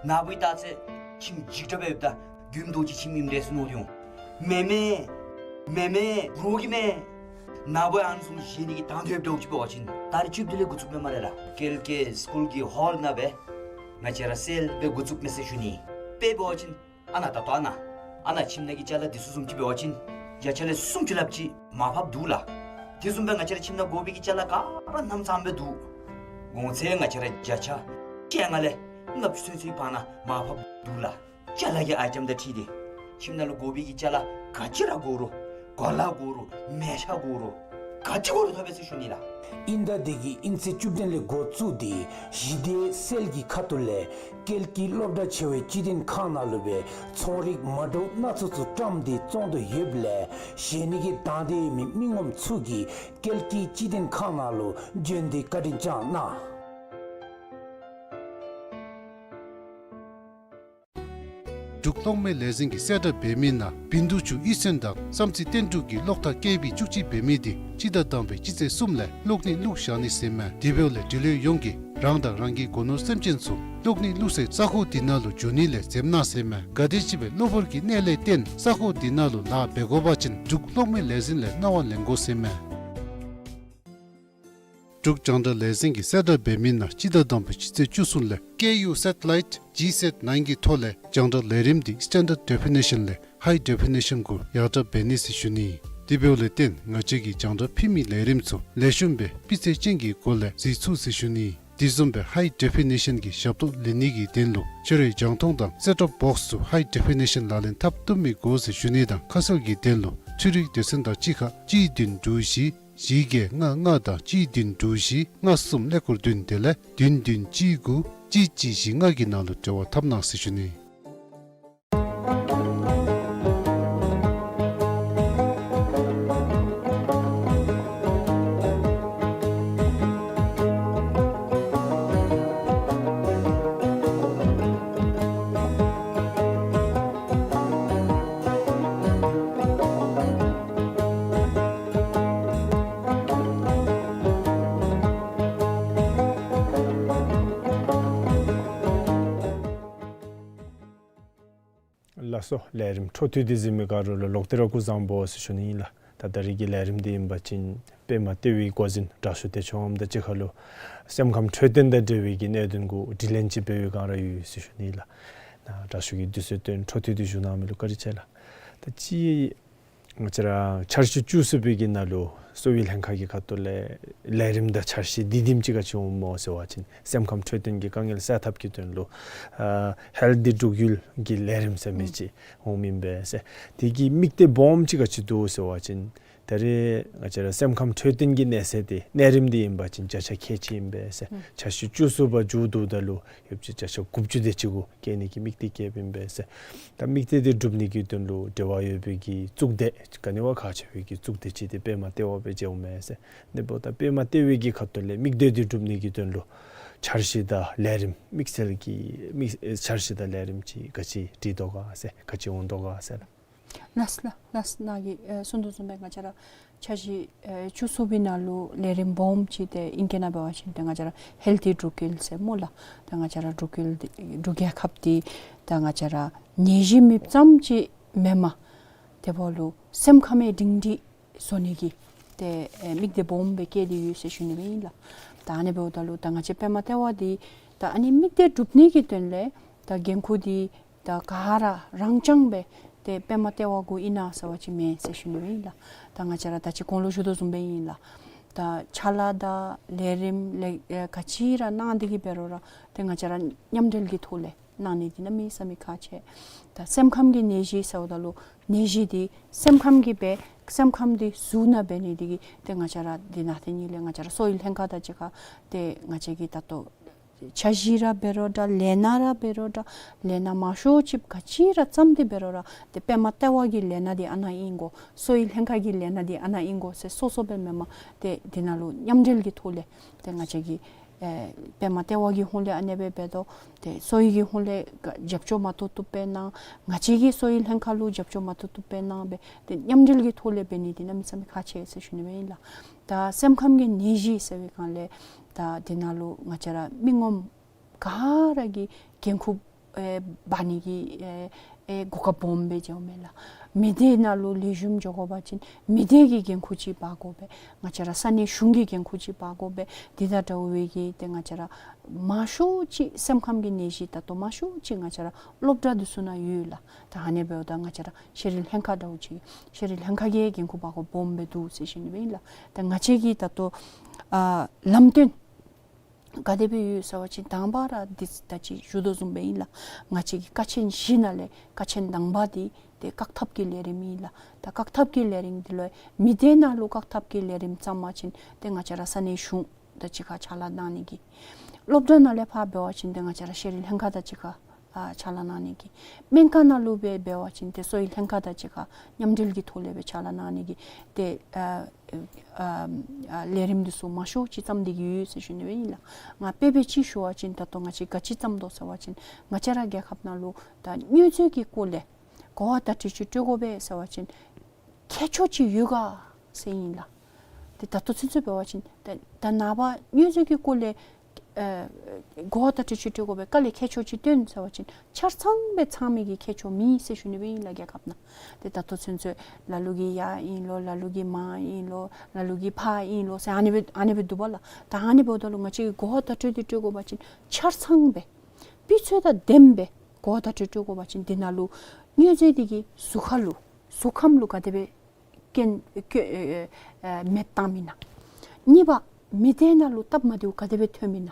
ནཱ་བུའི་ད་ཚེ་ཁྱིམ་འཇིགས་སྐྲག་སྦེ་ཡོདཔ་ད་རྒྱུན་དུ་ཅིག་ཁྱིམ་ཨིནམ་འདྲས་སུ་མནོ་སྟེ་འོང་། མེན་མེན། མེན་མེན། འགྲོ་གི་མེན། ནཱ་བུ་ཨ་ནི་བཟུམ་བཞེས་ནི་གི་དང་འདོད་འདྲཝ་ཅིག་འབད་བ་ཅིན་ད་རིས་བཅུ་བདུན་ལས་འགོ་བཙུགསཔ་མས་སྨ་རེ་ལགས། ཀེལ་ཀེ་སི་ཀུལ་གྱི་ཧོལ་ནང་སྦེ་ང་བཅས་ར་སེལ་སྦེ་འགོ་བཙུགསཔ་མས་ཟེར་ཞུ་ནི། དཔེ་འབད་བ་ཅིན་ཨ་ནཱ་ད་ལྟོ་ཨ་ནཱ་ཨ་ནཱ་ཁྱིམ་ནང་གི་ཅ་ལ་འདི་ཚུ་བཟུམ་ཅིག་འབད་བ་ཅིན་བརྒྱ་ཆ་ལས་སུམ་ཅུ་ལྷགཔ་ཅིག་མར་ཕབ་འདུག་ལགས། དེ་བཟུམ་སྦེ་ང་བཅས་ར་ཁྱིམ་ནང་དགོ་པའི་གི་ཅ་ལ་ག་ར་རྣམ་ཚང་སྦེ་འདུག། གོང་ཚད་ང་བཅས་ར་བརྒྱ་ཆ་བཅོ་ལྔ་ལས་ལྔ་བཅུ་ཚུན་ཚོད་ཀྱི་བར་ན་མར་ཕབ་འདུག་ལགས། ཅ་ལ་གི་ཨའི་ཊེམ་དང་འཁྲིལ་ཏེ་ཁྱིམ་ནང་ལུ་དགོ་པའི་གི་ཅ་ལ་ག་ཅི་ར་དགོ་རུང་གོ་ལ་དགོ་རུང་མལ་ཆ་དགོ་རུང་ ག་ཅི་གོ་རུང་ཐོབ་པས་ཟེར་ཞུ་ནི་ལགས། དབྱིན་ཟླ་འདི་གི་དབྱིན་ཚེས་བཅུ་བདུན་ལས་འགོ་བཙུགས་ཏེ་ཞི་བདེའི་སེལ་གྱི་ཁ་ཐུག་ལས་ཀལ་གྱི་སློབ་གྲྭ་ཆེ་བའི་སྤྱི་དོན་ཁང་ནང་ལུ་སྦེ་ཚོང་རིགས་མ་འདྲཝ་སྣ་ཚོགས་ཚུ་བཀྲམ་སྟེ་བཙོང་དོ་ཡོདཔ་ལས་གཞན་གྱི་དང་འདོད་མི་མི་ངོམ་ཚུ་གིས་ཀལ་གྱི་སྤྱི་དོན་ཁང་ནང་ལུ་བྱོན་ཏེ་བཀའ་དྲིན་བསྐྱང་གནང་། འབྲུག་གློག་མེ་ལས་འཛིན་གྱིས་གསལ་བསྒྲགས་འབད་མི་ནང་བིན་དུ་ཆུ་གཡུས་ཚན་དང་བསམ་རྩེ་བསྟན་འབྲུག་གི་གློག་ཐག་ཀེ་བི་བཅུ་གཅིག་འབད་མི་དེ་སྤྱི་ཟླ་དང་པའི་སྤྱི་ཚེས་གསུམ་ལས་གློག་ནད་བླུགས་བཞག་ནི་ཟེར་མས། དེ་འབདཝ་ལས་འབྲེལ་ཡོད་ཡོངས་ཀྱིས་རང་དང་རང་གི་སྒོ་ནོར་སེམས་ཅན་ཚུ་གློག་ནད་བླུགས་སའི་ས་ཁོངས་དེ་ནང་ལུ་འགྱོ་ནི་ལས་འཛེམ་གནང་ཟེར་མས། ག་དེམ་ཅིག་སྦེ་གློ་བུར་གྱི་ནད་ལས་བརྟེན་ས་ཁོངས་དེ་ནང་ལུ་ལཱ་འབད་དགོ་པ་ཅིན་འབྲུག་གློག་མེ་ལས་འཛིན་ལས་གནང་བ་ལེན་དགོ་ཟེར་མས། འབྲུག་རྒྱང་བསྒྲགས་ལས་འཛིན་གྱིས་གསལ་བསྒྲགས་འབད་མི་ནང་སྤྱི་ཟླ་དང་པའི་སྤྱི་ཚེས་བཅུ་གསུམ་ལས་ཀེ་ཡུ་སེ་ཊི་ལའིཊ་ཇི་སེཊ་ནའིན་གྱི་ཐོག་ལས་རྒྱང་བསྒྲགས་ལས་རིམ་འདི་སི་ཊེན་ཌརཌ་ཌེ་ཕི་ནེ་ཤཱན་ལས་ཧའི་ཌེ་ཕི་ནེ་ཤཱན་གུ་ཡར་དྲག་འབད་ནི་ཟེར་ཞུ་ནི། དེ་འབདཝ་ལས་བརྟེན་ང་བཅས་ཀྱི་རྒྱང་བསྒྲགས་ཕུལ་མི་ལས་རིམ་ཚུ་ལེགས་ཤོམ་སྦེ་སྤུས་ཚད་ཅན་གྱི་སྒོ་ལས་གཟིགས་ཚུགས་ཟེར་ཞུ་ནི། དེ་བཟུམ་སྦེ་ཧའི་ཌེ་ཕི་ནེ་ཤཱན་གྱི་ཞབས་ཏོག་ལེན་ནི་གི་དོན་ལུ་ཁྱོད་རའི་རྒྱང་མཐོང་དང་སེཊ་ཊོབ་བོགསི་ཚུ་ཧའི་ཌེ་ཕི་ནེ་ཤཱན་ལག་ལེན་འཐབ་བཏུབ་མི་དགོ་ཟེར་ཞུ་ནི་དང་ཁ་གསལ་གྱི་དོན་ལུ་འཕྲུལ་རིག་སྡེ་ཚན་དང་གཅིག་ཁར་གཅིག་བདུན་དྲུག་བཞི་བཞི་བརྒྱད་ལྔ་ལྔ་དང་གཅིག་བདུན་དྲུག་བཞི་ལྔ་གསུམ་ཀླད་ཀོར་བདུན་དེ་ལས་བདུན་བདུན་གཅིག་དགུ་གཅིག་གཅིག་བཞི་ལྔ་གི་ནང་ལུ་འབྲེལ་བ་འཐབ་གནང་ཟེར་ཞུ་ནི། ལགས་སོ། ལས་རིམ་འཕྲོ་མཐུད་དེ་གཟིགས་མི་ག་ར་ལུ་ལོག་སྟེ་ར་སྐུ་གཟུགས་བཟང་པོ་ཟེར་ཞུ་ནི་ཨིན་ལགས། ད་ད་རིས་ཀྱི་ལས་རིམ་འདི་ཨིན་པ་ཅིན་པདྨ་ལྟེ་བའི་འགོ་འཛིན་དྲག་ཤོས་བདེ་མཆོག་དབང་མོ་དང་གཅིག་ཁར་ལུ་སེམས་ཁམས་འཕྲོད་བསྟེན་དང་འབྲེལ་བའི་གི་གནད་དོན་གུ་དྲི་ལན་ཅིག་འབད་བའི་བསྒང་ར་ཡོད་ཟེར་ཞུ་ནི་ཨིན་ལགས། ད་དྲག་ཤོས་ཀྱིས་དུས་ཚོད་བཏོན་འཕྲོ་མཐུད་དེ་བཞུགས་གནང་མི་ལུ་བཀའ་དྲིན་ཆེ་ལགས། ད་ཅི་ང་བཅས་ར་འཆར་གཞི་བཅུ་གསུམ་པའི་གི་ནང་ལུ་གསོ་བའི་ལྷན་ཁག་གི་ཁ་ཐུག་ལས་ལས་རིམ་དང་འཆར་གཞི་འདི་དེམ་ཅིག་ག་ཅི་འོང་སྨོ་ཟེར་བ་ཅིན་སེམས་ཁམས་འཕྲོད་བསྟེན་གྱི་དཀའ་ངལ་སེལ་ཐབས་ཀྱི་དོན་ལུ་ཨ་ཧེལ་ཐི་འབྲུག་ཡུལ་གྱི་ལས་རིམ་ཟེར་མི་ཅིག་འོང་མི་ཨིན་པས་ཟེར། དེ་གི་དམིགས་གཏད་སྦོམ་ཅིག་ག་ཅི་འདུག་ཟེར་བ་ཅིན་ད་རེས་ང་བཅས་ར་སེམས་ཁམས་འཕྲོད་བསྟེན་གྱི་གནས་ཚད་དེ་གནས་རིམ་འདི་ཨིན་པ་ཅིན་བརྒྱ་ཆ་ཁལ་གཅིག་ཨིན་པས་ཟེར། འཆར་གཞི་བཅུ་གསུམ་པ་མཇུག་བསྡུཝ་ད་ལུ་ཡོད་ཚད་བརྒྱ་ཆ་དགུ་བཅུ་དེ་ཅིག་གུ་བསྐྱལ་ནི་གི་དམིགས་གཏད་བསྐྱེདཔ་ཨིན་པས་ཟེར། ད་དམིགས་གཏད་དེ་འགྲུབ་ནི་གི་དོན་ལུ་འབྲེལ་བ་ཡོད་པའི་གི་གཙུག་སྡེ་ག་ནི་བ་ཁག་ཆེ་བའི་གི་གཙུག་སྡེ་ཅིག་དེ་པདྨ་ལྟེ་བ་སྦེ་མཇལཝ་མས་ཟེར། དེ་འབདཝ་ད་པདྨ་ལྟེ་བའི་གི་ཁ་ཐུག་ལས་དམིགས་གཏད་དེ་འགྲུབ་ནི་གི་དོན་ལུ་འཆར་གཞི་དང་ལས་རིམ་དམིགས་བསལ་གྱི་དམིགས་འཆར་གཞི་དང་ལས་རིམ་ཅིག་ག་ཅི་སྒྲིག་དོ་ག་ཟེར་ག་ཅི་འོང་དོ་ག་ཟེར་ལགས། ལགས་ལགས་ལགས། ནཱ་གིས་ཨེ་གསུང་དོ་བཟུམ་སྦེ་ང་བཅས་ར་འཆར་གཞི་ཨེ་བཅུ་གསུམ་པའི་ནང་ལུ་ལས་རིམ་སྦོམ་ཅིག་དེ་ཨིང་སྐད་ནང་འབད་བ་ཅིན་ཏེ་ང་བཅས་ར་ཧེལ་ཐི་འབྲུག་ཡུལ་ཟེར་སྨོ་ལགས། ཏེ་ང་བཅས་ར་འབྲུག་ཡུལ་འདི་འབྲུག་རྒྱལ་ཁབ་འདི་ཏེ་ང་བཅས་ར་ནད་གཞི་མེདཔ་ཙམ་ཅིག་མེན་པར་དེ་འབདཝ་ལུ་སེམས་ཁམས་སྒྲིང་སྒྲི་བཟོ་ནི་གི་ཏེ་ཨེ་དམིགས་གཏད་སྦོམ་སྦེ་བསྐྱེད་དེ་ཡོད་ཟེར་ཞུ་ནི་ཨིན་ལགས། ད་ཨ་ནི་འབདཝ་ད་ལུ་ད་ང་བཅས་པདྨ་ལྟེ་བ་འདི་ད་ཨ་ནི་དམིགས་གཏད་འགྲུབ་ནི་གི་དོན་ལས་ད་འགན་ཁུར་འདི་ད་ག་ར་རང་རྐྱང་སྦེ་ཏེ་པདྨ་ལྟེ་བ་གུ་ཨིན་ན་ཟེར་བ་ཅིན་མེན་ཟེར་ཞུ་ནི་ཨིན་ལགས། ད་ང་བཅས་ར་ད་ཅི་གོང་ལུ་ཞུ་དོ་བཟུམ་སྦེ་ཨིན་ལགས། ད་ཕྱག་ལཱ་དང་ལས་རིམ་ལས་ཨེ་ག་ཅི་ར་གནང་སྟེ་གི་འབད་རུང་ར་ཏེ་ང་བཅས་ར་མཉམ་འབྲེལ་གྱི་ཐོག་ལས་གནང་ནི་འདི་གནམ་མེད་ས་མེད་ཁག་ཆེ། ད་སེམས་ཁམས་ཀྱི་ནད་གཞི་ཟེརཝ་ད་ལུ་ནད་གཞི་འདི་སེམས་ཁམས་ཀྱི་སྦེ་སེམས་ཁམས་འདི་གཟུགས་ནང་འབད་ནི་འདི་གིས་ཏེ་ང་བཅས་ར་འདི་ནང་ཏེ་ནི་ལས་ང་བཅས་ར་གསོ་བའི་ལྷན་ཁག་དང་གཅིག་ཁར་ཏེ་ང་བཅས་ཀྱིས་ད་ལྟོ་འཆར་གཞི་ར་འབད་རུང་འདྲ་ལས་སྣ་ར་འབད་རུང་འདྲ་ལས་སྣ་མང་ཤོས་ཅིག་ག་ཅི་ར་བརྩམས་ཏེ་འབད་རུང་ར་ཏེ་པདྨ་ལྟེ་བ་གི་ལས་སྣ་འདི་ཨ་ནཱ་ཨིན་དགོ། གསོ་བའི་ལྷན་ཁག་གི་ལས་སྣ་འདི་ཨ་ནཱ་ཨིན་དགོ་ཟེར་སོ་སོ་སྦེ་མེན་པར་ཏེ་འདི་ནང་ལུ་མཉམ་འབྲེལ་གྱི་ཐོག་ལས་ཏེ་ང་བཅས་ཀྱིས་ཨེ་པདྨ་ལྟེ་བ་གི་ཧོངས་ལས་ཨ་ནེ་སྦེ་འབད་དོ། ཏེ་གསོ་བའི་གི་ཧོངས་ལས་རྒྱབ་སྐྱོར་མ་ཐོབ་ཐོབ་སྦེ་གནང་། ང་བཅས་ཀྱིས་གསོ་བའི་ལྷན་ཁག་ལུ་རྒྱབ་སྐྱོར་མ་ཐོབ་ཐོབ་སྦེ་གནང་སྦེ་ཏེ་མཉམ་འབྲེལ་གྱི་ཐོག་ལས་འབད་ནི་འདི་གནམ་མེད་ས་མེད་ཁག་ཆེ་ཟེར་ཞུ་ནི་སྦེ་ཨིན་ལགས། ད་སེམས་ཁམས་ཀྱི་ནད་གཞི་ཟེར་བའི་སྒང་ལས་ད་འདི་ནང་ལུ་ང་བཅས་ར་མི་ངོམ་ག་ར་གིས་འགན་ཁུར་ཨེ་འབག་ནི་གི་ཨེ་ཨེ་གོ་སྐབས་སྦོམ་སྦེ་མཇལཝ་མས་ལགས། མི་སྡེ་ནང་ལུ་ལེགས་ཤོམ་འགྱོ་དགོ་པ་ཅིན་མི་སྡེ་གིས་འགན་ཁུར་ཅིག་འབག་དགོ་པས། ང་བཅས་ར་ས་གནས་གཞུང་གིས་འགན་ཁུར་ཅིག་འབག་དགོ་པས། འདི་དང་འདྲཝ་སྦེ་གི་ཏེ་ང་བཅས་ར་མང་ཤོས་ཅིག་སེམས་ཁམས་ཀྱི་ནད་གཞི་ད་ལྟོ་མང་ཤོས་ཅིག་ང་བཅས་ར་སློབ་གྲྭ་འདི་ཚུ་ནང་ཡོད་ལགས། ད་ཨ་ནི་འབདཝ་ད་ང་བཅས་ར་ཤེས་རིག་ལྷན་ཁག་འདྲཝ་ཅིག་ཤེས་རིག་ལྷན་ཁག་གིས་འགན་ཁུར་འབག་དགོཔ་སྦོམ་སྦེ་འདུག་ཟེར་ཞུ་ནི་སྦེ་ཨིན་ལགས། ད་ང་བཅས་ཀྱིས་ད་ལྟོ་ཨ་ལམ་སྟོན་ ག་དེ་སྦེ་ཡོད་ཟེར་བ་ཅིན་དང་པ་ར་འདི་ད་ཅི་ཞུ་དོ་བཟུམ་སྦེ་ཨིན་ལགས། ང་བཅས་ཀྱི་ཀ་ཆེན་བཞི་ནང་ལས་ཀ་ཆེན་དང་པ་འདི་ཏེ་བཀག་ཐབས་ཀྱི་ལས་རིམ་ཨིན་ལགས། ད་བཀག་ཐབས་ཀྱི་ལས་རིམ་འདི་ལུ་མི་སྡེ་ནང་ལུ་བཀག་ཐབས་ཀྱི་ལས་རིམ་བརྩམ་པ་ཅིན་ཏེ་ང་བཅས་ར་ས་གནས་གཞུང་དང་གཅིག་ཁར་ཕྱག་ལཱ་གནང་ནི་གི། སློབ་གྲྭ་ནང་ལས་ཕར་འབད་བ་ཅིན་ཏེ་ང་བཅས་ར་ཤེས་རིག་ལྷན་ཁག་དང་གཅིག་ཁར་ཨ་ཕྱག་ལཱ་གནང་ནི་གི། སྨན་ཁང་ནང་ལུ་སྦེ་འབད་བ་ཅིན་ཏེ་གསོ་བའི་ལྷན་ཁག་དང་གཅིག་ཁར་མཉམ་འབྲེལ་གྱི་ཐོག་ལས་སྦེ་ཕྱག་ལཱ་གནང་ནི་གི་ཏེ་ཨ་ཨ་ཨ་ལས་རིམ་འདི་ཚུ་མང་ཤོས་ཅིག་བརྩམས་ཏེ་གི་ཡོད་ཟེར་ཞུ་ནི་སྦེ་ཨིན་ལགས། ང་དཔེ་སྦེ་ཅིག་ཞུ་བ་ཅིན་ད་ལྟོ་ང་བཅས་ག་ཅི་བརྩམས་དོ་ཟེར་བ་ཅིན་ང་བཅས་ར་རྒྱལ་ཁབ་ནང་ལུ་ད་མྱོས་རྫས་ཀྱི་སྐོར་ལས་གོ་བ་བརྡ་སྤྲོད་ཅིག་སྤྲོད་དགོ་པས་ཟེར་བ་ཅིན་ཁྱད་ཆོས་ཅིག་ཡོད་ག་ཟེར་ཨིན་ལགས། ཏེ་ད་ལྟོ་ཚུན་ཚོད་འབད་བ་ཅིན་ད་ད་ནངས་པ་མྱོས་རྫས་ཀྱི་སྐོར་ལས་ཨ་གོ་བ་བརྡ་སྤྲོད་ཅིག་སྤྲོད་དགོ་པས། དཀའ་ལས་ཁྱད་ཆོས་ཅིག་སྟོན་ཟེར་བ་ཅིན་ཆ་ཚང་སྦེ་ཚང་མི་གི་ཁྱད་ཆོས་མེད་ཟེར་ཞུ་ནི་སྦེ་ཨིན་ལགས་རྒྱལ་ཁབ་ནང་། ཏེ་ད་ལྟོ་ཚུན་ཚོད་ལ་ལུ་གིས་ཡར་ཨིན་ལོ་ལ་ལུ་གིས་མར་ཨིན་ལོ་ལ་ལུ་གིས་ཕར་ཨིན་ལོ་ཟེར་ཨ་ནི་སྦེ་ཨ་ནི་སྦེ་འདུག་པ་ལགས། ད་ཨ་ནི་འབདཝ་ད་ལུ་ང་བཅས་ཀྱིས་གོ་བ་བརྡ་སྤྲོད་འདི་སྤྲོད་དགོ་པ་ཅིན་ཆ་ཚང་སྦེ་སྤུས་ཚད་དང་ལྡནམ་སྦེ་གོ་བ་བརྡ་སྤྲོད་སྤྲོད་དགོ་པ་ཅིན་འདི་ནང་ལུ་མྱོས་རྫས་འདི་གིས་གཟུགས་ཁ་ལུ་གཟུགས་ཁམས་ལུ་ག་དེ་སྦེ་སྐྱོན་སྐྱོན་ཨེ་ཨེ་ཨེ་མེདཔ་བཏངམ་ཨིན་ན། གཉིས་པ་མི་སྡེ་ནང་ལུ་སྟབས་མ་བདེཝ་ག་དེ་སྦེ་ཐོནམ་ཨིན་ན།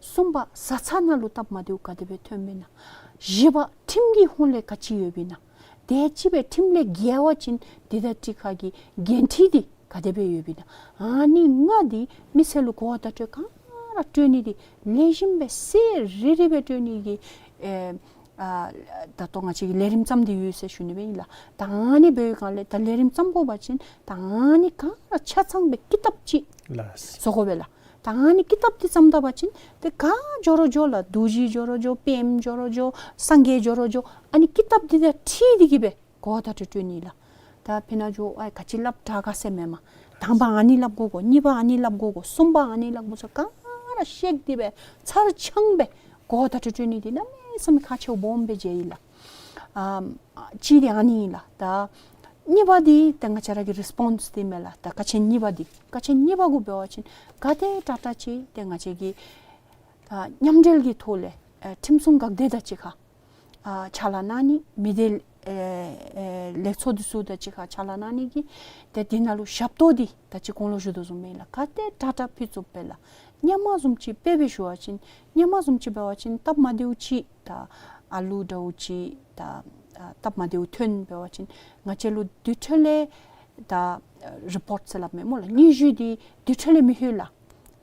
གསུམ་པ་བཟའ་ཚང་ནང་ལུ་སྟབས་མ་བདེཝ་ག་དེ་སྦེ་ཐོནམ་ཨིན་ན། བཞི་པ་ཁྲིམས་ཀྱི་ཧོངས་ལས་ག་ཅི་ཡོདཔ་ཨིན་ན། དེ་ཅིག་སྦེ་ཁྲིམས་ལས་འགལ་བ་ཅིན་འདི་དང་གཅིག་ཁར་གྱི་འགན་འཁྲི་འདི་ག་དེ་སྦེ་ཡོདཔ་ཨིན་ན། ཨ་ནི་ལྔ་འདི་མི་སེར་ལུ་གོ་བ་བརྡ་སྤྲོད་ག་ར་སྤྲོད་ནི་འདི་ལེགས་ཤོམ་སྦེ་གསལ་རི་རི་སྦེ་སྤྲོད་ནི་གི་ཨེ་ཨ་ད་ལྟོ་ང་བཅས་ཀྱིས་ལས་རིམ་བརྩམས་ཏེ་ཡོད་ཟེར་ཞུ་ནི་སྦེ་ཨིན་ལགས། ད་ཨ་ནི་འབདཝ་ལས་ད་ལས་རིམ་བརྩམ་དགོ་པ་ཅིན་ད་ཨ་ནི་ག་ར་ཆ་ཚང་སྦེ་ཀི་དེབ་ཅིག་ལགས། བཟོ་དགོ་པས་ལགས། ད་ཨ་ནི་ཀི་དེབ་འདི་བརྩམ་ད་པ་ཅིན་ཏེ་ག་འགྱོ་རུང་འགྱོ་ལགས། རྡོ་རྗེ་འགྱོ་རུང་འགྱོ་པདྨ་འགྱོ་རུང་འགྱོ་སངས་རྒྱས་འགྱོ་རུང་འགྱོ་ཨ་ནི་ཀི་དེབ་འདི་དང་འཁྲིལ་ཏེ་གི་སྦེ་གོ་བ་བརྡ་སྤྲོད་སྤྲོད་ནི་ལགས། ད་ཕི་ནཱ་འགྱོ་ཨའི་ག་ཅི་སླབ་དྲག་ག་ཟེར་མེན་མས། དང་པ་ཨ་ནི་སླབ་དགོ་གོ། གཉིས་པ་ཨ་ནི་སླབ་དགོ་གོ། གསུམ་པ་ཨ་ནི་སླབ་དགོ་ཟེར་ག་ར་བཤད་དེ་སྦེ་ཚར་ཚང་སྦེ་གོ་བ་བརྡ་སྤྲོད་སྤྲོད་ནི་འདི་གནམ་མེད་ས་མེད་ཁག་ཆེཝ་སྦོམ་སྦེ་མཇལ་ཡི་ལགས། ཨམ་གཅིག་འདི་ཨ་ནི་ཨིན་ལགས། ད་གཉིས་པ་འདི་ཏེ་ང་བཅས་ར་གི་རི་སི་པོནསི་འདི་མས་ལགས། ད་ཀ་ཆེན་གཉིས་པ་འདི་ཀ་ཆེན་གཉིས་པ་གུ་འབད་བ་ཅིན་ག་དེ་དྲག་དྲག་ཅིག་ཏེ་ང་བཅས་ཀྱིས་ད་མཉམ་འབྲེལ་གྱི་ཐོག་ལས་ཨེ་ཁྲིམས་སྲུང་འགག་སྡེ་དང་གཅིག་ཁར་ཨ་ཕྱག་ལཱ་གནང་ནི། མི་སྡེ་ཨེ་ཨེ་ལས་ཚོགས་འདི་ཚུ་དང་གཅིག་ཁར་ཕྱག་ལཱ་གནང་ནི་གི་ཏེ་འདི་ནང་ལུ་ཞབས་ཏོག་འདི་ད་ཅི་གོང་ལུ་ཞུ་དོ་བཟུམ་སྦེ་ལགས། ག་དེ་དྲག་དྲག་ཕུལ་ཚུགས་པས་ལགས། སྔོན་མ་བཟུམ་ཅིག་དཔེ་སྦེ་ཞུ་བ་ཅིན་སྔོན་མ་བཟུམ་ཅིག་འབད་བ་ཅིན་སྟབས་མ་བདེཝ་ཅིག་ད་ཨ་ལུ་འདྲཝ་ཅིག་ད་ཨ་སྟབས་མ་བདེཝ་ཐོན་འབད་བ་ཅིན་ང་བཅས་ལུ་དེ་འཕྲོ་ལས་ད་ཨ་རི་པོརཊ་ཟེར་སླབ་མས་སྨོ་ལགས། སྙན་ཞུ་འདི་དེ་འཕྲོ་ལས་མི་ལྷོད་ལགས།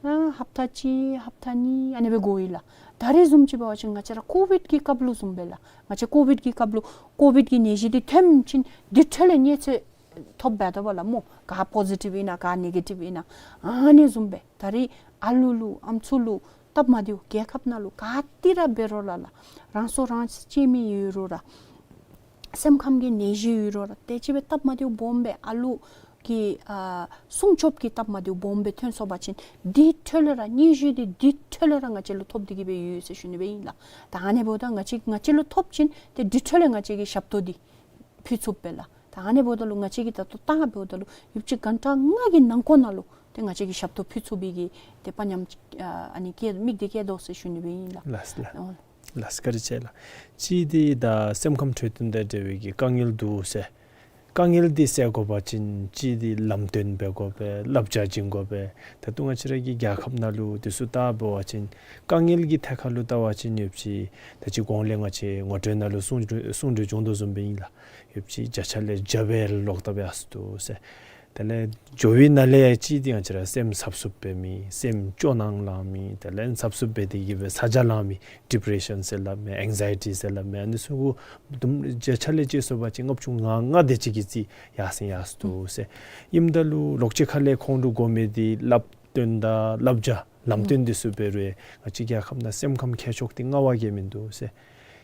ཨ་ཧབ་ཏ་གཅིག་ཧབ་ཏ་གཉིས་ཨ་ནི་སྦེ་འགོར་ཡི་ལགས། ད་རེས་བཟུམ་ཅིག་འབད་བ་ཅིན་ང་བཅས་ར་ཀོ་བིཌ་ཀྱི་སྐབས་ལུ་བཟུམ་སྦེ་ལགས། ང་བཅས་ཀོ་བིཌ་ཀྱི་སྐབས་ལུ་ཀོ་བིཌ་ཀྱི་ནད་གཞི་འདི་ཐོན་ཞིནམ་དེ་འཕྲོ་ལས་གནས་ཚུལ་ཐོབ་འབད་དོ་བ་ལགས་སྨོ། ག་པོ་ཟི་ཊིབ་ཨིན་ན་ག་ནེ་གེ་ཊིབ་ཨིན་ན། ཨ་ནི་བཟུམ་སྦེ་ད་རེས་ཨ་ལུ་ལུ་ཨམ་སྲུ་ལུ་སྟབས་མ་བདེཝ་རྒྱལ་ཁབ་ནང་ལུ་ག་ཏེ་ར་འབད་རུང་ར་ལགས། རང་སྲོག་རང་གཅོད་མི་ཡོད་རུང་ར་སེམས་ཁམས་ཀྱི་ནད་གཞི་ཡོད་རུང་ར་དེ་ཅིག་སྦེ་སྟབས་མ་བདེཝ་སྦོམ་སྦེ་ཨ་ལུ་གི་ཨ་སྲུང་སྐྱོབ་ཀྱི་སྟབས་མ་བདེཝ་སྦོམ་སྦེ་ཐོན་སོང་པ་ཅིན་དེ་འཕྲོ་ལས་ར་སྙན་ཞུ་འདི་དེ་འཕྲོ་ལས་ར་ང་བཅས་ལུ་ཐོབ་སྟེ་གི་སྦེ་ཡོད་ཟེར་ཞུ་ནི་སྦེ་ཨིན་ལགས། ད་ཨ་ནི་འབདཝ་ད་ང་བཅས་ང་བཅས་ལུ་ཐོབ་ཞིནམ་ཏེ་དེ་འཕྲོ་ལས་ང་བཅས་ཀྱིས་ཞབས་ཏོག་འདི་ཕུལ་ཚུགས་པས་ལགས། ད་ཨ་ནི་འབདཝ་ད་ལུ་ང་བཅས་ཀྱིས་ད་ལྟོ་ད་འབདཝ་ད་ལུ་ཡོདཔ་ཅིག་གྷན་ཊ་ལྔ་གི་ནང་འཁོད་ནང་ལུ་ཏེ་ང་བཅས་ཀྱིས་ཞབས་ཏོག་ཕུལ་ཚུགས་པའི་གི་ཏེ་དཔའ་ཉམས་ཨ་ཨ་ནི་བསྐྱེད་དམིགས་འདི་བསྐྱེད་དོ་ཟེར་ཞུ་ནི་སྦེ་ཨིན་ལགས། ལགས་ལགས། ཨོ་ལགས་བཀའ་དྲིན་ཆེ་ལགས། གཅིག་འདི་ད་སེམས་ཁམས་འཕྲོད་བསྟེན་དང་འབྲེལ་བའི་གི་དཀའ་ངལ་འདུག་ཟེར། དཀའ་ངལ་འདི་སེལ་དགོ་པ་ཅིན་གཅིག་འདི་ལམ་སྟོན་འབད་དགོ་པས། བསླབ་བྱ་བྱིན་དགོ་པས། ད་ལྟོ་ང་བཅས་ར་གི་རྒྱལ་ཁབ་ནང་ལུ་དེ་ཚུ་ད་འབད་བ་ཅིན་དཀའ་ངལ་གྱི་ཐད་ཁར་ལུ་བལྟ་བ་ཅིན་ཡོདཔ་ཅིག་ད་ཅི་གོང་ལས་ང་བཅས་ངོ་སྤྲོད་ནང་ལུ་གསུང་གསུང་གྲོས་བྱུང་དོ་བཟུམ་སྦེ་ཨིན་ལགས། ཡོདཔ་ཅིག་བརྒྱ་ཆ་ལས་བརྒྱ་སྦེ་ལོག་ལྟབ་ཡར་སོ་འདུག་ཟེར། དེ་ལས་འགྱོ་བའི་ནང་ལས་གཅིག་འདི་ང་བཅས་ར་སེམས་འཚབ་འཚུབ་འབད་མི་སེམས་སྐྱོ་སྣང་ལང་མི་དེ་ལས་འཚབ་འཚུབ་འབད་དེ་གི་སྦེ་ཚ་གྱང་ལང་མི་ཌི་པི་རེ་ཤཱན་ཟེར་སླབ་མི་ཨེང་ཛའི་ཊི་ཟེར་སླབ་མི་ཨ་ནི་ཚུ་གུ་བརྒྱ་ཆ་ལས་དཔྱད་སོང་པ་ཅིན་ལྔ་བཅུ་ང་ལྔ་དེ་ཅིག་གི་རྩིས་ཡར་སེང་ཡར་སོ་འདུག་ཟེར། ཨིནམ་ད་ལུ་ལོགས་ཅིག་ཁ་ལས་ཁོང་ལུ་དགོ་མི་འདི་བསླབ་སྟོན་དང་བསླབ་བྱ་ལམ་སྟོན་འདི་ཚུ་འབད་རུང་ང་བཅས་རྒྱལ་ཁབ་ནང་སེམས་ཁམས་ཁྱད་ཆོས་འདི་མངའ་བ་གིས་མིན་འདུག་ཟེར།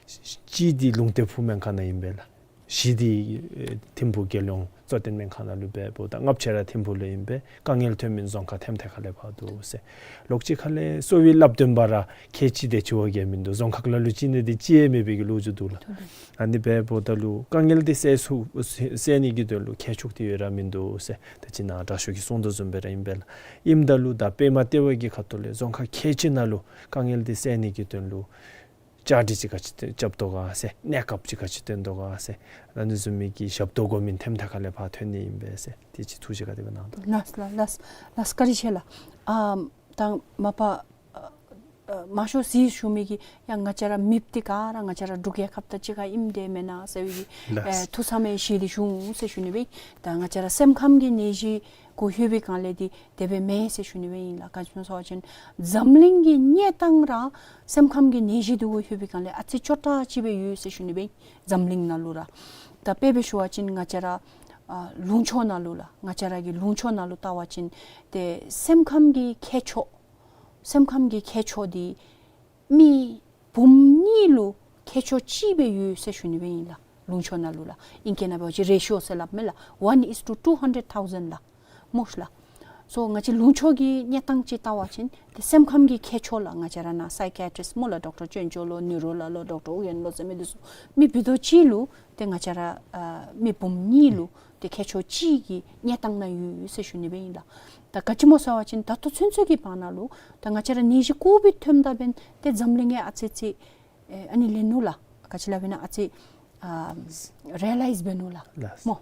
གཅིག་འདི་ལུང་བསྟན་ཕུག་སྨན་ཁང་ནང་ཨིན་པས་ལགས། བཞི་འདི་ཨེ་ཐིམ་ཕུག་རྒྱལ་ཡོངས་གཙོ་བསྟེན་སྨན་ཁང་ནང་ལུ་འབདཝ་ད་ལྔ་བཅུ་ར་ཐིམ་ཕུག་ལུ་ཨིན་པས། དཀའ་ངལ་ཐོན་མི་རྫོང་ཁག་ཐེམ་ཐེ་ཁ་ལས་ཕར་འདུག་ཟེར། ལོགས་ཅིག་ཁ་ལས་གསོ་བའི་བསླབ་སྟོན་པ་ར་ཁལ་གཅིག་དེ་ཅིག་བ་གིས་མིན་འདུག། རྫོང་ཁག་ལ་ལུ་གཅིག་ནི་དེ་ཅིག་ཡང་མེད་པའི་གི་ལོ་རྒྱུས་འདུག་ལགས། ཨ་ནི་འབདཝ་ད་ལུ་དཀའ་ངལ་འདི་སེལ་ཚུགས་སེལ་ནི་གི་དོན་ལུ་ཁྱད་ཆོས་འདི་ཡོད་ར་མིན་འདུག་ཟེར། ད་ཅི་ནཱ་དྲག་ཤོས་ཀྱིས་གསུངས་དོ་བཟུམ་སྦེ་ར་ཨིན་པས་ལགས། ཨིནམ་ད་ལུ་ད་པདྨ་ལྟེ་བ་གི་ཁ་ཐུག་ལས་རྫོང་ཁག་ཁལ་གཅིག་ནང་ལུ་དཀའ་ངལ་འདི་སེལ་ནི་གི་དོན་ལུ་བཅར་འདྲི་ཅིག་ག་ཅི་རྐྱབ་དོ་ག་ཟེར། གནས་སྐབས་ཅིག་ག་ཅི་སྟོན་དོ་ག་ཟེར། ཨ་ནི་བཟུམ་མའི་གི་ཞབས་ཏོག་དགོ་མི་ཐེམ་ཐེ་ཁ་ལས་ཕར་ཐོན་ནི་ཨིན་པས་ཟེར། དེ་ཅིག་ཐུགས་བཞེད་ག་དེ་སྦེ་གནང་དོ། ལགས་ལགས་ལགས་ལགས། བཀའ་དྲིན་ཆེ་ལགས། ཨམ་ད་མ་པ་ཨ་ ཨ་མང་ཤོས་ཅིག་ཞུ་མི་གི་ཡང་ང་བཅས་ར་མེདཔ་འདི་ག་ར་ང་བཅས་ར་འབྲུག་རྒྱལ་ཁབ་དང་གཅིག་ཁར་ཨིནམ་འདྲས་མེན་ན་ཟེར་བའི་གི་ལགས། ཨེ་ཐུགས་བསམ་ཡང་བཞེས་ཏེ་ཞུ་འོང་ཟེར་ཞུ་ནི་སྦེ། ད་ང་བཅས་ར་སེམས་ཁམས་ཀྱི་ནད་གཞི་གུ་ལྷོད་པའི་སྒང་ལས་འདི་དེ་སྦེ་མེན་ཟེར་ཞུ་ནི་སྦེ་ཨིན་ལགས། ག་ཅི་སྨོ་ཟེར་བ་ཅིན་འཛམ་གླིང་གི་གནས་སྟངས་ར་སེམས་ཁམས་ཀྱི་ནད་གཞི་འདི་གུ་ལྷོད་པའི་སྒང་ལས་ཨ་ཙི་སྐྱོ་དྲགས་ཅིག་སྦེ་ཡོད་ཟེར་ཞུ་ནི་སྦེ། འཛམ་གླིང་ནང་ལུ་ར། ད་དཔེ་སྦེ་ཞུ་བ་ཅིན་ང་བཅས་ར་ཨ་ལུང་ཕྱོགས་ནང་ལུ་ལགས། ང་བཅས་ར་གི་ལུང་ཕྱོགས་ནང་ལུ་བལྟ་བ་ཅིན་ཏེ་སེམས་ཁམས་ཀྱི་ཁྱད་ཆོས་སེམས་ཁམས་ཀྱི་ཁྱད་ཆོས་འདི་མི་འབུམ་གཉིས་ལུ་ཁྱད་ཆོས་གཅིག་སྦེ་ཡོད་ཟེར་ཞུ་ནི་སྦེ་ཨིན་ལགས། ལུང་ཕྱོགས་ནང་ལུ་ལགས། ཨིང་སྐད་ནང་འབད་བ་ཅིན་རེ་ཤི་ཡོ་ཟེར་སླབ་མས་ལགས། One is to two hundred thousand ལགས། སྨོ་ཤ་ལགས། སོ་ང་བཅས་ལུང་ཕྱོགས་ཀྱི་གནས་སྟངས་ཅིག་བལྟ་བ་ཅིན་ཏེ་སེམས་ཁམས་ཀྱི་ཁྱད་ཆོས་ལགས། ང་བཅས་ར་ནཱ་སའི་ཀ་ཡ་ཊིསཊ་སྨོ་ལགས། ཌོག་ཊར་ཅོན་ཅོ་ལོ་ནིའུ་རོ་ལགས་ལོ་ཌོག་ཊར་ཨུ་ཡོན་ལོ་ཟེར་མི་འདི་ཚུ་མི་བུ་རྡོག་གཅིག་ལུ་ཏེ་ང་བཅས་ར་ཨ་མི་འབུམ་གཉིས་ལུ་ཏེ་ཁྱད་ཆོས་གཅིག་གི་གནས་སྟངས་ནང་ཡོད་ཟེར་ཞུ་ནི་སྦེ་ཨིན་ལགས། ད་ག་ཅི་སྨོ་ཟེར་བ་ཅིན་ད་ལྟོ་ཚུན་ཚོད་ཀྱི་བར་ན་ལུ་ད་ང་བཅས་ར་ནད་གཞི་ཀོ་བིཌ་ཐོནམ་ད་འབདན་ཏེ་འཛམ་གླིང་ཡང་ཨ་ཙི་ཙི་ཨེ་ཨ་ནི་ལེན་ནུག་ལགས། ག་ཅི་སླབ་ཨིན་ན་ཨ་ཙི་ཨ་རི་ཡེ་ལའིཛ་འབད་ནུག་ལགས། ལགས། སྨོ།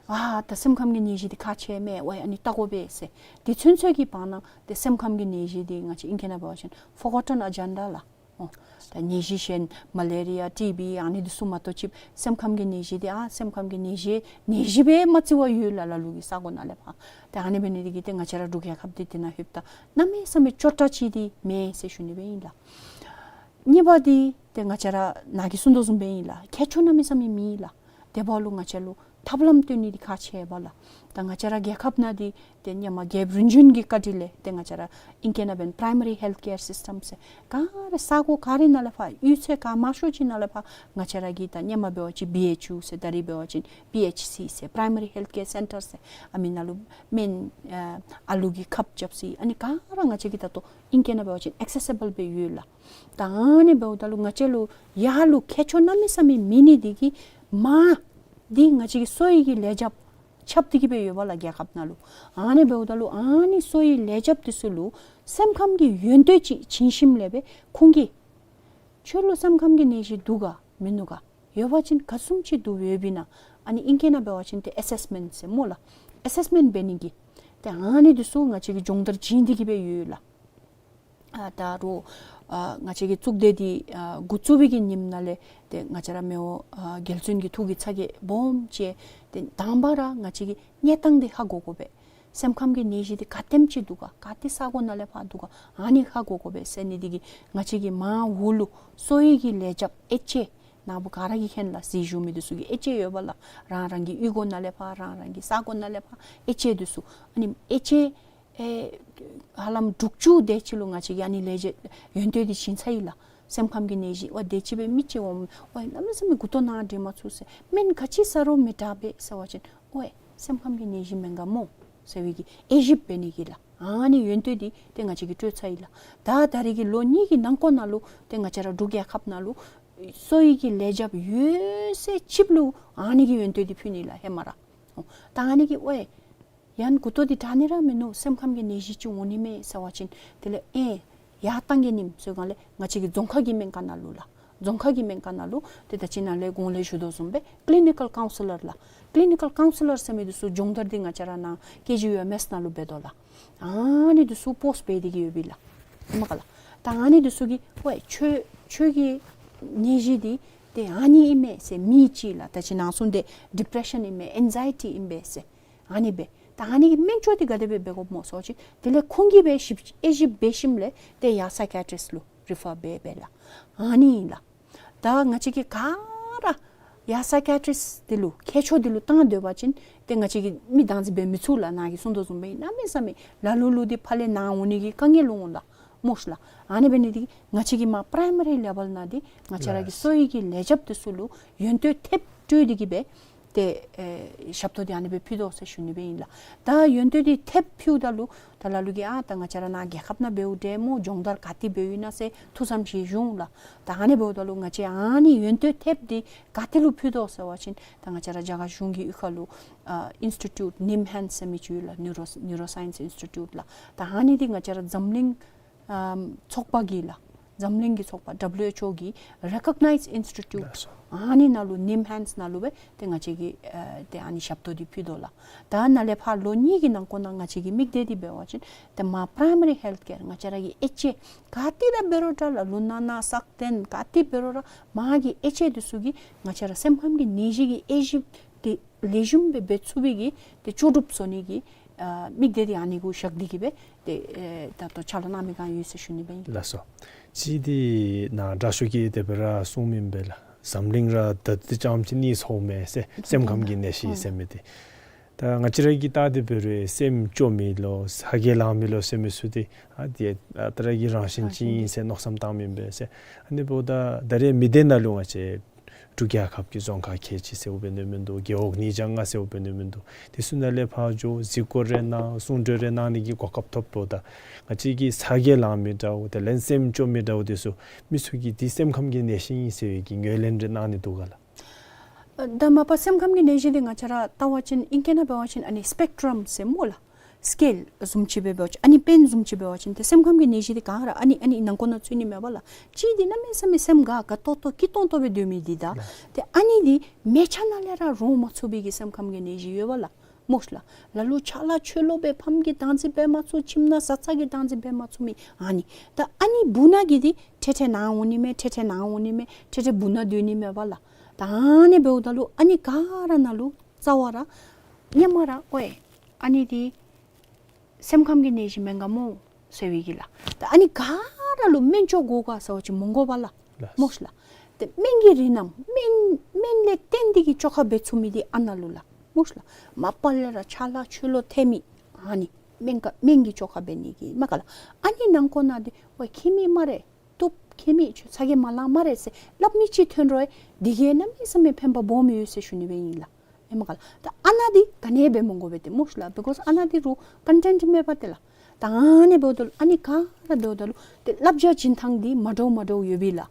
ཨ་ད་སེམས་ཁམས་ཀྱི་ནད་གཞི་འདི་ཁག་ཆེ་མས། ཝའི་ཨ་ནི་བལྟ་དགོ་པས་ཟེར། དེ་ཚུན་ཚོད་ཀྱི་བར་ན་ཏེ་སེམས་ཁམས་ཀྱི་ནད་གཞི་འདི་ང་བཅས་ཨིང་སྐད་ནང་འབད་བ་ཅིན་ཕོར་གོ་ཊོན་ཨེ་ཇེན་ཌ་ལགས། ཨོ། ད་ནད་གཞི་གཞན་མ་ལེ་རི་ཡ་ཊི་བི་ཨ་ནི་འདི་ཚུ་མ་གཏོགས་ཅིག་སེམས་ཁམས་ཀྱི་ནད་གཞི་འདི་ཨ་སེམས་ཁམས་ཀྱི་ནད་གཞི་ནད་གཞི་སྦེ་མ་བརྩི་བར་ཡོད་ལགས། ལ་ལུ་གི་ས་གོ་ནང་ལས་ཕར། ཏེ་ཨ་ནི་འབད་ནི་འདི་གིས་ཏེ་ང་བཅས་ར་འབྲུག་རྒྱལ་ཁབ་འདི་འདི་ནང་ལྷོདཔ་ད་གནམ་མེད་ས་མེད་སྐྱོ་དྲགས་ཅིག་འདི་མེན་ཟེར་ཞུ་ནི་སྦེ་ཨིན་ལགས། གཉིས་པ་འདི་ཏེ་ང་བཅས་ར་ནཱ་གིས་གསུང་དོ་བཟུམ་སྦེ་ཨིན་ལགས། ཁྱད་ཆོས་གནམ་མེད་ས་མེད་མེད་ལགས། དེ་འབདཝ་ལུ་ང་བཅས་ལུ་ཐབས་ལམ་སྟོན་ནི་འདི་ཁག་ཆེ་བས་ལགས། ད་ང་བཅས་ར་རྒྱལ་ཁབ་ནང་འདི་ཏེ་ཧེ་མ་རྒྱལཔོ་རིམ་བྱོན་གྱི་བཀའ་དྲིན་ལས་ཏེ་ང་བཅས་ར་ཨིང་སྐད་ནང་འབདན་པ་རའི་མ་རི་ཧེལཐ་ཀེར་སིསི་ཊམ་ཟེར་ག་ར་ས་གོ་ག་ར་ནང་ལས་ཕར་གཡུས་ཚན་ག་མང་ཤོས་ཅིག་ནང་ལས་ཕར་ང་བཅས་ར་གི་ད་ཧེ་མ་འབད་བ་ཅིན་བི་ཨེཆ་ཡུ་ཟེར་ད་རིས་འབད་བ་ཅིན་པི་ཨེཆ་སི་ཟེར་པ་རའི་མ་རི་ཧེལཐ་ཀེར་སེན་ཊར་ཟེར་ཨ་མི་ནང་ལུ་སྨན་ཨ་ཨ་ལུ་གི་ཁབ་རྐྱབ་ས་ཨ་ནི་ག་ར་ང་བཅས་ཀྱི་ད་ལྟོ་ཨིང་སྐད་ནང་འབད་བ་ཅིན་ཨེག་སེ་སི་བཱལ་སྦེ་ཡོད་ལགས། ད་ཨ་ནི་འབདཝ་ད་ལུ་ང་བཅས་ལུ་ཡར་ལུ་ཁྱད་ཆོས་གནམ་མེད་ས་མེད་མེད་ནི་འདི་གིས་མར་འདི་ང་བཅས་ཀྱི་གསོ་བའི་གི་ལས་བྱེདཔ་ཁྱབ་སྟེ་གི་སྦེ་ཡོད་པས་ལགས་རྒྱལ་ཁབ་ནང་ལུ། ཨ་ནི་འབདཝ་ད་ལུ་ཨ་ནི་གསོ་བའི་ལས་བྱེདཔ་འདི་ཚུ་ལུ་སེམས་ཁམས་ཀྱི་ཡོན་ཏན་ཅིག་བྱིན་ཞིནམ་ལས་སྦེ་ཁོང་གིས་ཁྱོད་ལུ་སེམས་ཁམས་ཀྱི་ནད་གཞི་འདུག་ག་མིན་ནུག་ག། ཡོད་པ་ཅིན་ག་བཟུམ་ཅིག་འདུག་ཡོདཔ་ཨིན་ན། ཨ་ནི་ཨིང་སྐད་ནང་འབད་བ་ཅིན་ཏེ་ཨེ་སེསི་མེནཊ་ཟེར་སྨོ་ལགས། ཨེ་སེསི་མེནཊ་འབད་ནི་གི་ཏེ་ཨ་ནི་འདི་ཚུ་ང་བཅས་ཀྱིས་སྦྱོང་བརྡར་བྱིན་ཏེ་གི་སྦེ་ཡོད་ལགས། ཨ་ད་རུང་ཨ་ང་བཅས་ཀྱི་གཙུག་སྡེ་འདི་ཨ་འགོ་བཙུགས་པའི་གི་ཉིནམ་ནང་ལས་ཏེ་ང་བཅས་ར་མི་དབང་ཨ་རྒྱལ་བཙུན་གྱི་ཐུགས་ཀྱི་ཚ་གྱང་སྦོམ་ཅིག་ཏེ་དང་པ་ར་ང་བཅས་ཀྱི་གནས་སྟངས་འདི་ཧ་གོ་དགོ་པས། སེམས་ཁམས་ཀྱི་ནད་གཞི་འདི་ག་དེམ་ཅིག་འདུག་ག། ག་ཏེ་ས་གོ་ནང་ལས་ཕར་འདུག་ག། ཨ་ནི་ཧ་གོ་དགོ་པས་ཟེར་ནི་འདི་གིས་ང་བཅས་ཀྱི་མར་འོག་ལུ་གསོ་བའི་གི་ལས་བྱེདཔ་ཨེཆ་ཨེ་ནཱ་བུ་ག་ར་གིས་མཁྱེན་ལགས། ཟས་ཞུ་མི་འདི་ཚུ་གི་ཨེཆ་ཨེ་ཡོད་པས་ལགས། རང་རང་གི་གཡུས་སྒོ་ནང་ལས་ཕར་རང་རང་གི་ས་གོ་ནང་ལས་ཕར་ཨེཆ་ཨེ་འདི་ཚུ། ཨ་ནི་ཨེཆ་ཨེ་ཨེ་ཧ་ལམ་དྲུག་ཅུ་དེ་ཅིག་ལུ་ང་བཅས་ཀྱིས་ཨ་ནི་ལས་བྱེད་ཡོན་ཏན་འདི་བྱིན་ཚར་ཡི་ལགས། སེམས་ཁམས་ཀྱི་ནད་གཞི་ཝའི་དེ་ཅིག་སྦེ་མི་ཅིག་འོང་ཝའི་གནམ་མེད་ས་མེད་མགུ་ཏོ་ནང་འདྲེན་མ་ཚུགས་ཟེར། སྨན་ག་ཅི་ཟ་རུང་མི་དྲག་པས་ཟེར་བ་ཅིན་ཝའི་སེམས་ཁམས་ཀྱི་ནད་གཞི་མེན་ག་སྨོ་ཟེར་བའི་གི་དབྱེ་ཞིབ་འབད་ནི་གི་ལགས། ཨ་ནི་ཡོན་ཏན་འདི་ཏེ་ང་བཅས་ཀྱིས་སྤྲོད་ཚར་ཡི་ལགས། ད་ད་རིས་ཀྱི་ལོ་གཉིས་ཀྱི་ནང་འཁོད་ནང་ལུ་ཏེ་ང་བཅས་ར་འབྲུག་རྒྱལ་ཁབ་ནང་ལུ་གསོ་བའི་གི་ལས་བྱེདཔ་ཡོད་ཚད་ཅིག་ལུ་ཨ་ནི་གི་ཡོན་ཏན་འདི་ཕུལ་ནི་ལགས་ཧེ་མ་ར། ཨོ་ད་ཨ་ནི་གིས་ཝའི་ཡང་མགུ་ཏོ་འདི་དྲག་ནི་ར་མིན་ནུག། སེམས་ཁམས་ཀྱི་ནད་གཞི་ཅིག་འོང་ནི་མས་ཟེར་བ་ཅིན་དེ་ལས་ཨེ་ཡར་བཏང་གེ་ནིམ་ཟེར་སྒང་ལས་ང་བཅས་ཀྱི་རྫོང་ཁ་གི་སྨན་ཁང་ནང་ལུ་ལགས། རྫོང་ཁ་གི་སྨན་ཁང་ནང་ལུ་ཏེ་ད་ཅི་ནཱ་ལས་གོང་ལས་ཞུ་དོ་བཟུམ་སྦེ་ཀི་ལི་ནི་ཀཱལ་ཀའུན་སི་ལར་ལགས། ཀི་ལི་ནི་ཀཱལ་ཀའུན་སི་ལར་ཟེར་མི་འདི་ཚུ་སྦྱོང་བརྡར་འདི་ང་བཅས་ར་ནཱ་ཀེ་ཇི་ཡུ་ཨེམ་ཨེསི་ནང་ལུ་འབད་དོ་ལགས། ཨ་ནི་འདི་ཚུ་པོསཊ་འབད་དེ་གི་ཡོད་པས་ལགས། ཧེ་མ་ག་ལགས། ད་ཨ་ནི་འདི་ཚུ་གིས་ཝའི་ཁྱོད་ཁྱོད་ཀྱི་ནད་གཞི་འདི་ཏེ་ཨ་ནི་ཨིན་མས་ཟེར་མི་ཅིག་ལགས། ད་ཅི་ནཱ་གསུངས་ཏེ་ཌི་པི་རེ་ཤཱན་ཨིན་པས་ཨེང་ཛའི་ཊི་ཨིན་པས་ཟེར། ཨ་ནི་སྦེ། ད་ཨ་ནི་གི་སྨན་བཅོས་འདི་ག་དེ་སྦེ་འབད་དགོཔ་སྨོ་ཟེར་བ་ཅིན་དེ་ལས་ཁོང་གིས་སྦེ་ཞིབ་དབྱེ་ཞིབ་འབད་ཞིནམ་ལས་ཏེ་ཡར་སའི་ཀ་ཡ་ཊིསཊ་ལུ་རི་ཕར་འབད་འབད་ལགས། ཨ་ནི་ཨིན་ལགས། ད་ང་བཅས་ཀྱིས་ག་ར་ཡར་སའི་ཀ་ཡ་ཊིསཊ་འདི་ལུ་ཁྱད་ཆོས་འདི་ལུ་བཏང་སྡོད་པ་ཅིན་ཏེ་ང་བཅས་ཀྱིས་མི་བདག་འཛིན་འབད་མི་ཚུགས་ལགས། ནཱ་གིས་གསུངས་དོ་བཟུམ་སྦེ་གནམ་མེད་ས་མེད་ལ་ལུ་ལུ་འདི་ཕར་ལས་ནཱ་འོང་ནི་གི་དཀའ་ངལ་འོང་ལགས། སྨོ་ཤ་ལགས། ཨ་ནི་འབད་ནི་འདི་ང་བཅས་ཀྱིས་མར་པ་རའི་མ་རི་ལེ་བཱལ་ནང་འདི་ང་བཅས་ར་གི་ལགས། གསོ་བའི་གི་ལས་བྱེདཔ་འདི་ཚུ་ལུ་ཡོན་ཏན་ཐེབས་སྤྲོད་དེ་གི་སྦེ་ཏེ་ཨེ་ཞབས་ཏོག་འདི་ཨ་ནི་སྦེ་ཕུལ་དོ་ཟེར་ཞུ་ནི་སྦེ་ཨིན་ལགས། ད་ཡོན་ཏན་འདི་ཐེབས་ཕུལཝ་ད་ལུ་ད་ལ་ལུ་གིས་ཨ་ད་ང་བཅས་ར་ནཱ་རྒྱལ་ཁབ་ནང་འབདཝ་འདྲས་སྨོ། སྦྱོང་བརྡར་ག་ཏེ་འབདཝ་ཨིན་ན་ཟེར་ཐུགས་བསམ་བཞེས་ཞུ་འོང་ལགས། ད་ཨ་ནི་འབདཝ་ད་ལུ་ང་བཅས་ཨ་ནི་ཡོན་ཏན་ཐེབས་འདི་ག་ཏེ་ལུ་ཕུལ་དོ་ཟེར་བ་ཅིན་ད་ང་བཅས་ར་རྒྱ་གར་གཞུང་གི་གཡུས་ཁ་ལུ་ཨ་ཨིནསི་ཊི་ཊིའུཊ་ནིམ་ཧཱན་ཟེར་མི་ཅིག་ཡོད་ལགས། ནིའུ་རོ་ནིའུ་རོ་སའིནསི་ཨིནསི་ཊི་ཊིའུཊ་ལགས། ད་ཨ་ནི་འདི་ང་བཅས་ར་འཛམ་གླིང་ཨམ་ཚོགས་པ་གིས་ལགས། འཛམ་གླིང་གི་ཚོགས་པ་ཌབ་བླིའུ་ཨེཆ་ཨོ་གི་རེ་ཀོག་ནའིཛ་ཨིནསི་ཊི་ཊུཊ་ལགས་སོ། ཨ་ནི་ནང་ལུ་ནིམ་ཧཱན་སི་ནང་ལུ་སྦེ་ཏེ་ང་བཅས་ཀྱིས་ཨ་ཏེ་ཨ་ནི་ཞབས་ཏོག་འདི་ཕུལ་དོ་ལགས། ད་ནཱ་ལས་ཕར་ལོ་གཉིས་ཀྱི་ནང་འཁོད་ནང་ང་བཅས་ཀྱི་དམིགས་གཏད་འདི་འབད་བ་ཅིན་ཏེ་མར་པྲའི་མ་རི་ཧེལཐ་ཀེར་ང་བཅས་ར་གི་ཨེ་ཅི་ཨེ་ག་ཏེ་ར་འབད་རུང་འདྲ་ལགས། ལུས་ནང་ན་སག་སྟེང་ག་ཏེ་འབད་རུང་ར་མར་གྱི་ཨེ་ཅི་ཨེ་འདི་ཚུ་གིས་ང་བཅས་ར་སེམས་ཁམས་ཀྱི་ནད་གཞི་གི་དབྱེ་ཞིབ་འདི་ལེགས་ཤོམ་སྦེ་འབད་ཚུགས་པའི་གི་ཏེ་ལྕོགས་གྲུབ་བཟོ་ནི་གི་ཨ་དམིགས་གཏད་འདི་ཨ་ནི་གུ་བཞག་སྟེ་གིས་སྦེ་ཏེ་ཨེ་ད་ལྟོ་ཕྱག་ལཱ་གནང་མི་ག་ཡོད་ཟེར་ཞུ་ནི་སྦེ་ཨིན། ལགས་སོ། ཅིག་འདི་ནཱ་དྲག་ཤོས་ཀྱིས་དེ་སྦེ་ར་གསུངས་མི་ཨིན་པས་ལགས། འཛམ་གླིང་ར་ད་ལྟོ་ཙམ་ཅིག་གནས་ཚརཝ་མས་ཟེར། སེམས་ཁམས་ཀྱི་ནད་གཞི་ཟེར་མི་འདི། ད་ང་བཅས་ར་གིས་བལྟ་སྟེ་འབད་རུང་སེམས་སྐྱོ་མི་ལོ་ཚ་གྱང་ལང་མི་ལོ་ཟེར་མི་ཚུ་འདི་ཨ་འདི་ཨ་རྟག་ར་གི་རང་བཞིན་ཅིག་ཨིན་ཟེར་མནོ་བསམ་བཏང་མི་ཨིན་པས་ཟེར། ཨ་ནི་འབདཝ་ད་ད་རེས་མི་སྡེ་ནང་ལུ་ང་བཅས་འབྲུག་རྒྱལ་ཁབ་ཀྱི་རྫོང་ཁག་ཁལ་གཅིག་ཟེརཝ་འབད་ནི་མིན་འདུག། རྒེད་འོག་ཉིས་བརྒྱ་ལྔ་ཟེརཝ་འབད་ནི་མིན་འདུག། དེ་ཚུ་ནང་ལས་ཕར་འགྱོ་གཟིགས་སྐོར་རེ་གནང་གསུང་གྲོས་རེ་གནང་ནི་གི་གོ་སྐབས་ཐོབ་འབདཝ་ད་ང་བཅས་ཀྱི་ཚ་གྱང་ལང་མི་འདྲཝ་དེ་ལས་སེམས་སྐྱོ་མི་འདྲཝ་དེ་ཚུ་མི་ཚུ་གིས་འདི་སེམས་ཁམས་ཀྱི་ནད་གཞི་ཨིན་ཟེར་བའི་གི་ངོས་ལེན་རེ་གནང་ནི་འདུག་ག་ལགས། ཨ་ད་མ་པ་སེམས་ཁམས་ཀྱི་ནད་གཞི་འདི་ང་བཅས་ར་བལྟ་བ་ཅིན་ཨིང་སྐད་ནང་འབད་བ་ཅིན་ཨ་ནི་སི་པེག་ཊྲམ་ཟེར་སྨོ་ལགས། སི་ཀེལ་བཟུམ་ཅིག་སྦེ་འབད་བ་ཅིན་ཨ་ནི་པེན་བཟུམ་ཅིག་འབད་བ་ཅིན་ཏེ་སེམས་ཁམས་ཀྱི་ནད་གཞི་འདི་ག་ར་ཨ་ནི་ཨ་ནི་ནང་འཁོད་ནང་ཚུད་ནི་མས་པ་ལགས། གཅིག་འདི་གནམ་མེད་ས་མེད་སེམས་དགའ་དགའ་ཏོག་ཏོ་སྐྱིད་ཏོང་ཏོ་སྦེ་སྡོད་མི་འདི་དང་། ཏེ་ཨ་ནི་འདི་མལ་ཆ་ནང་ལས་ར་འོང་མ་ཚུགས་པའི་གི་སེམས་ཁམས་ཀྱི་ནད་གཞི་ཡོད་པ་ལགས། སྨོ་ལགས། ལ་ལུ་ཆ་ལ་ཆོས་ལོག་སྦེ་ཕམ་གྱི་བདག་འཛིན་འབད་མ་ཚུགས། ཁྱིམ་ནང་བཟའ་ཚང་གི་བདག་འཛིན་འབད་མ་ཚུགས་མི་ཨ་ནི། ད་ཨ་ནི་བུ་ནཱ་གི་འདི་ཐེ་ཐེ་ནཱ་འོང་ནི་མས། ཐེ་ཐེ་ནཱ་འོང་ནི་མས། ཐེ་ཐེ་བུ་ནཱ་སྡོད་ནི་མས་པ་ལགས། ད་ཨ་ནི་འབདཝ་ད་ལུ་ཨ་ནི་ག་ར་ནང་ལུ་རྩ་བ་ར་སྔོན་མ་ར་ཨོའི་ཨ་ནི་འདི་སེམས་ཁམས་ཀྱི་ནད་གཞི་མེན་ག་སྨོ་ཟེར་བའི་གི་ལགས། ད་ཨ་ནི་ག་ར་ལུ་སྨན་བཅོས་དགོ་ག་ཟེར་བ་ཅིན་མི་དགོ་པ་ལགས། ལགས། སྨོ་ལགས། ཏེ་སྨན་གྱི་རིགས་རྣམས་སྨན་སྨན་ལས་བརྟེན་ཏེ་གིས་བཅོས་ཁ་འབད་ཚུགས་མི་འདི་ཨ་ནཱ་ལུ་ལགས། སྨོ་ལགས། མ་པ་ལས་ར་ཆ་ལ་ཆོས་ལོག་ཐལ་མི་ཨ་ནི་སྨན་ག་སྨན་གྱིས་བཅོས་ཁ་འབད་ནི་གི་མས་ག་ལགས། ཨ་ནི་ནང་འཁོད་ནང་འདི་ཨོའི་མཁྱེན་མི་སྨ་རེ། བཏུབ་མཁྱེན་མི་ཁྱོད་ཚ་གྱང་མ་ལང་སྨ་རེ་ཟེར་སླབ་མི་ཅིག་ཐོན་རུང་འདི་གིས་གནམ་མེད་ས་མེད་ཕན་པ་སྦོམ་ཡོད་ཟེར་ཞུ་ནི་སྦེ་ཨིན་ལགས། ཨིན་མས་ག་ལགས། ད་ཨ་ནཱ་འདི་ག་ནི་འབད་མི་དགོ་པས་ཏེ་སྨོ་ལགས། བི་ཀོས་ཨ་ནཱ་འདི་རུང་ཀོན་ཊེནཊ་མེད་པ་ཏེ་ལགས། ད་ཨ་ནི་འབདཝ་ད་ལུ་ཨ་ནི་ག་ར་འབདཝ་ད་ལུ་ཏེ་བསླབ་བྱ་བྱིན་ཐངས་འདི་མ་འདྲཝ་མ་འདྲཝ་ཡོད་པས་ལགས།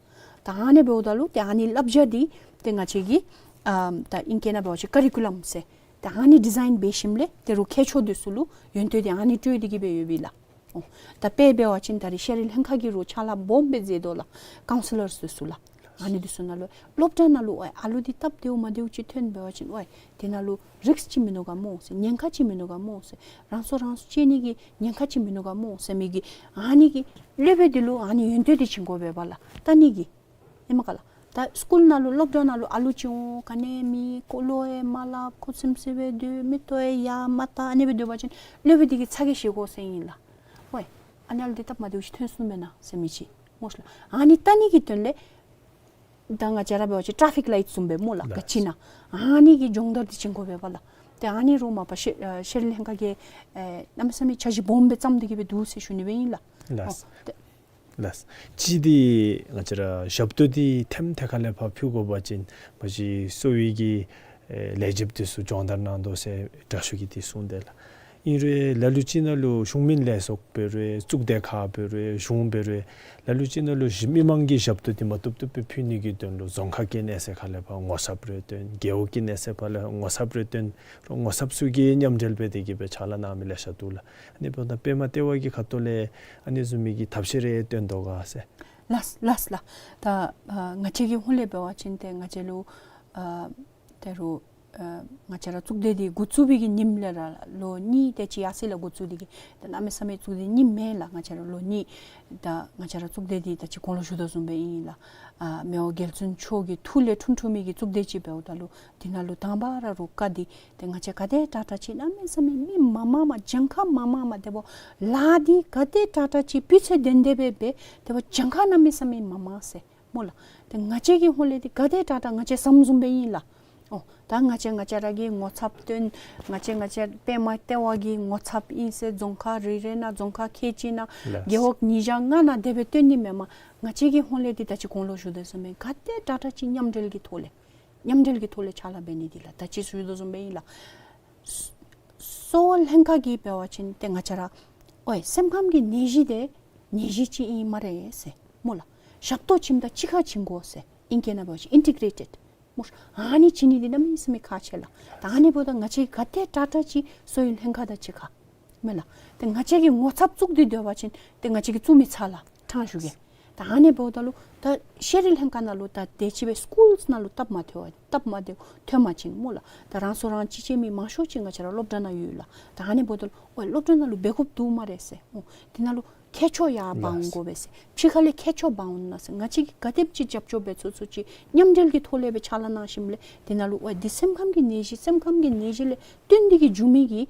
ད་ཨ་ནི་འབདཝ་ད་ལུ་ཏེ་ཨ་ནི་བསླབ་བྱ་འདི་ཏེ་ང་བཅས་ཀྱིས་ཨ་ད་ཨིང་སྐད་ནང་འབད་བ་ཅིན་ཀ་རི་ཀུ་ལམ་ཟེར་ད་ཨ་ནི་ཌི་ཛའིན་འབད་ཞིནམ་ལས་ཏེ་རུང་མཁས་མཆོག་འདི་ཚུ་ལུ་ཡོན་ཏན་འདི་ཨ་ནི་སྤྲོད་དེ་གིས་སྦེ་ཡོད་པས་ལགས། ཨོ། ད་དཔེ་འབད་བ་ཅིན་ད་རིས་ཤེས་རིག་ལྷན་ཁག་གིས་རུང་ཕྱག་ལཱ་སྦོམ་སྦེ་མཛད་དོ་ལགས། ཀའུན་སི་ལར་འདི་ཚུ་ལགས། ཨ་ནི་འདི་ཚུ་ནང་ལུ་སློབ་གྲྭ་ནང་ལུ་ཨོའི་ཨ་ལུ་འདི་སྟབས་བདེཝ་མ་བདེཝ་ཅིག་ཐོན་འབད་བ་ཅིན་ཨོའི་དེ་ནང་ལུ་རིསཀ་ཅིག་མིན་ནུག་ག་སྨོ་ཟེར། ཉེན་ཁ་ཅིག་མིན་ནུག་ག་སྨོ་ཟེར། རང་སྲོག་རང་སྲོག་གཅོད་ནི་གི་ཉེན་ཁ་ཅིག་མིན་ནུག་ག་སྨོ་ཟེར་མི་གི་ཨ་ནི་གི་སློབ་དཔོན་འདི་ལུ་ཨ་ནི་ཡོན་ཏན་འདི་བྱིན་དགོ་པས་པ་ལགས། ད་ཨ་ནི་གི་ཨིན་མས་ག་ལགས། ད་སི་ཀུལ་ནང་ལུ་སློབ་གྲྭ་ནང་ལུ་ཨ་ལུ་ཅིག་འོང་ག་ནི་མེད། ཁོ་ལུ་ཨེ་མ་སླབ། ཁོ་ཚིམ་ཚིམ་སྦེ་སྡོད། མིག་ཏོ་ཨེ་ཡར་མ་བལྟ། ཨ་ནི་སྦེ་སྡོད་པ་ཅིན་སློབ་དཔོན་འདི་གིས་ཚ་གྱང་བཞེས་དགོ་ཟེར་ཨིན་ལགས། ཝའི་ཨ་ནཱ་ལུ་འདི་སྟབས་མ་བདེཝ་ཅིག་ཐོན་སོང་མེན་ན་ཟེར་མི་ཅིག་སྨོ་ལགས། ཨ་ནི་བལྟ་ནི་གི་དོན་ལས་ད་ང་བཅས་ར་འབད་བ་ཅིན་ཊ་རེ་ཕིག་ལའིཊ་བཟུམ་སྦེ་སྨོ་ལགས། ལགས། ག་ཅི་ཨིན་ན་ཨ་ནི་གི་སྦྱོང་བརྡར་འདི་བྱིན་དགོ་པས་པ་ལགས། ཏེ་ཨ་ནི་རུང་མ་པ་ཤེ་ཨ་ཤེས་རིག་ལྷན་ཁག་གིས་ཨེ་གནམ་མེད་ས་མེད་འཆར་གཞི་སྦོམ་སྦེ་བརྩམས་ཏེ་གིས་སྦེ་འདུག་ཟེར་ཞུ་ནི་སྦེ་ཨིན་ལགས། ལགས། ཨོ། ཏེ་ལགས། གཅིག་འདི་ང་བཅས་ར་ཞབས་ཏོག་འདི་ཐེམ་ཐད་ཁ་ལས་ཕར་ཕུལ་དགོ་པ་ཅིན་མ་གཞི་གསོ་བའི་གི་ཨེ་ལས་བྱེདཔ་འདི་ཚུ་སྦྱོང་བརྡར་གནང་དོ་ཟེར་དྲག་ཤོས་ཀྱིས་འདི་གསུངས་དེས་ལགས། ཨིན་རུང་ལ་ལུ་ཅིག་ནང་ལུ་གཞུང་མིན་ལས་ཚོགས་འབད་རུང་གཙུག་སྡེ་ཁག་འབད་རུང་གཞུང་འབད་རུང་ལ་ལུ་ཅིག་ནང་ལུ་མི་མང་གི་ཞབས་ཏོག་འདི་མ་བཏུབ་བཏུབ་སྦེ་ཕུལ་ནི་གི་དོན་ལུ་རྫོང་ཁག་གི་གནས་ཚད་ཁ་ལས་ཕར་ངོ་ཚབ་རེ་བཏོན། རྒེད་འོག་གི་གནས་ཚད་ཁ་ལས་ངོ་ཚབ་རེ་བཏོན། རོགས་ངོ་ཚབ་ཚུ་གིས་མཉམ་འབྲེལ་འབད་དེ་གིས་སྦེ་ཕྱག་ལཱ་གནང་མི་ལེ་ཤ་འདུག་ལགས། ཨ་ནི་འབདཝ་ད་པདྨ་ལྟེ་བ་གི་ཁ་ཐུག་ལས་ཨ་ནི་བཟུམ་མའི་གི་ཐབས་ཤེས་རེ་བཏོན་དོ་ག་ཟེར། ལགས་ལགས་ལགས། ད་ཨ་ང་བཅས་ཀྱི་ཧོངས་ལས་འབད་བ་ཅིན་ཏེ་ང་བཅས་ལུ་ཨ་ད་རུང་ཨ་ང་བཅས་ར་གཙུག་སྡེ་འདི་འགོ་བཙུགས་པའི་གི་ཉིནམ་ལས་ར་ལོ་གཉིས་དེ་ཅིག་ཡར་སོ་ཡི་ལགས། འགོ་བཙུགས་ཏེ་གིས་ད་གནམ་མེད་ས་མེད་གཙུག་སྡེ་རྙིངམ་མེན་ལགས། ང་བཅས་ར་ལོ་གཉིས་ད་ང་བཅས་ར་གཙུག་སྡེ་འདི་ད་ཅི་གོང་ལུ་ཞུ་དོ་བཟུམ་སྦེ་ཨིན་ལགས། ཨ་མི་དབང་རྒྱལ་བཙུན་མཆོག་གི་ཐུགས་ལས་འཁྲུངས་འཁྲུངས་མི་གི་གཙུག་སྡེ་ཅིག་འབདཝ་ད་ལུ་འདི་ནང་ལུ་དང་པ་ར་རུང་བཀའ་འདི་ཏེ་ང་བཅས་ག་དེ་དྲག་དྲག་ཅིག་གནམ་མེད་ས་མེད་མི་མང་མང་མང་གྱངས་ཁ་མང་མང་མང་དེ་འབདཝ་ལཱ་འདི་ག་དེ་དྲག་དྲག་ཅིག་སྤུས་ཚད་ལྡན་ཏེ་སྦེ་འབད་དེ་འབདཝ་གྱངས་ཁ་གནམ་མེད་ས་མེད་མང་མང་ཟེར་སྨོ་ལགས། ཏེ་ང་བཅས་ཀྱི་ཧོངས་ལས་འདི་ག་དེ་དྲག་དྲག་ང་བཅས་བསམ་བཟུམ་སྦེ་ཨིན་ལགས། ཨོ་ད་ང་བཅས་ང་བཅས་ར་གིས་ངོ་ཚབ་བཏོན། ང་བཅས་ང་བཅས་པདྨ་ལྟེ་བ་གི་ངོ་ཚབ་ཨིན་ཟེར་རྫོང་ཁག་རེ་རེ་ནང་རྫོང་ཁག་ཁལ་གཅིག་ནང་ལགས། རྒེད་འོག་ཉིས་བརྒྱ་ལྔ་ནང་དེ་སྦེ་བཏོན་ནི་མེན་མས། ང་བཅས་ཀྱི་ཧོངས་ལས་འདི་ད་ཅི་གོང་ལུ་ཞུ་དོ་བཟུམ་སྦེ་ག་དེ་དྲག་དྲག་ཅིག་མཉམ་འབྲེལ་གྱི་ཐོག་ལས་མཉམ་འབྲེལ་གྱི་ཐོག་ལས་ཕྱག་ལཱ་འབད་ནི་འདི་ལགས། ད་ཅི་ཞུ་དོ་བཟུམ་སྦེ་ཨིན་ལགས། གསོ་བ་ལྷན་ཁག་གིས་འབད་བ་ཅིན་ཏེ་ང་བཅས་ར་ཨོའི་སེམས་ཁམས་ཀྱི་ནད་གཞི་འདི་ནད་གཞི་ཅིག་ཨིན་སྨ་རེ་ཟེར་སྨོ་ལགས། ཞབས་ཏོག་བྱིནམ་ད་གཅིག་ཁར་བྱིན་དགོ་ཟེར་ཨིང་སྐད་ནང་འབད་བ་ཅིན་ཨིན་ཊི་གྲེ་ཊེཌ་སྨོ། ཨ་ནི་བྱིན་ནི་འདི་གནམ་མེད་ས་མེད་ཁག་ཆེ་ལགས། ད་ཨ་ནི་འབདཝ་ད་ང་བཅས་ག་དེ་དྲག་དྲག་ཅིག་གསོ་བའི་ལྷན་ཁག་དང་གཅིག་ཁར་མེན་ལགས། ཏེ་ང་བཅས་ཀྱིས་ངོ་ཚབ་བཙུགས་ཏེ་སྡོད་པ་ཅིན་ཏེ་ང་བཅས་ཀྱིས་བཙུགས་མི་ཚར་ལགས། ཕྲང་ཞུ་གེ། ད་ཨ་ནི་འབདཝ་ད་ལུ་ད་ཤེས་རིག་ལྷན་ཁག་ནང་ལུ་ད་དེ་ཅིག་སྦེ་སི་ཀུལསི་ནང་ལུ་སྟབས་མ་བདེཝ་སྟབས་མ་བདེཝ་ཐོན་པ་ཅིན་སྨོ་ལགས། ད་རང་སོ་རང་གཅེས་ཅིག་མི་མང་ཤོས་ཅིག་ང་བཅས་ར་སློབ་གྲྭ་ནང་ཡོད་ལགས། ད་ཨ་ནི་འབདཝ་ད་ལུ་ཨོ་སློབ་གྲྭ་ནང་ལུ་འབད་དགོཔ་འདུག་སྨ་རེ་ཟེར། ཨོ་དེ་ནང་ལུ་མཁས་མཆོག་ཡར་འབག་འོང་དགོ་པས་ཟེར། ཕྱི་ཁ་ལས་མཁས་མཆོག་འབག་འོང་ན་ཟེར། ང་བཅས་ཀྱིས་ག་དེམ་ཅིག་རྒྱབ་སྐྱོར་འབད་ཚུགས་ཚུགས་ཅིག་མཉམ་འབྲེལ་གྱི་ཐོག་ལས་སྦེ་ཕྱག་ལཱ་གནང་ཞིནམ་ལས་དེ་ནང་ལུ་ཨོ་འདི་སེམས་ཁམས་ཀྱི་ནད་གཞི་སེམས་ཁམས་ཀྱི་ནད་གཞི་ལས་བརྟེན་ཏེ་གིས་འབྱུང་མི་གི་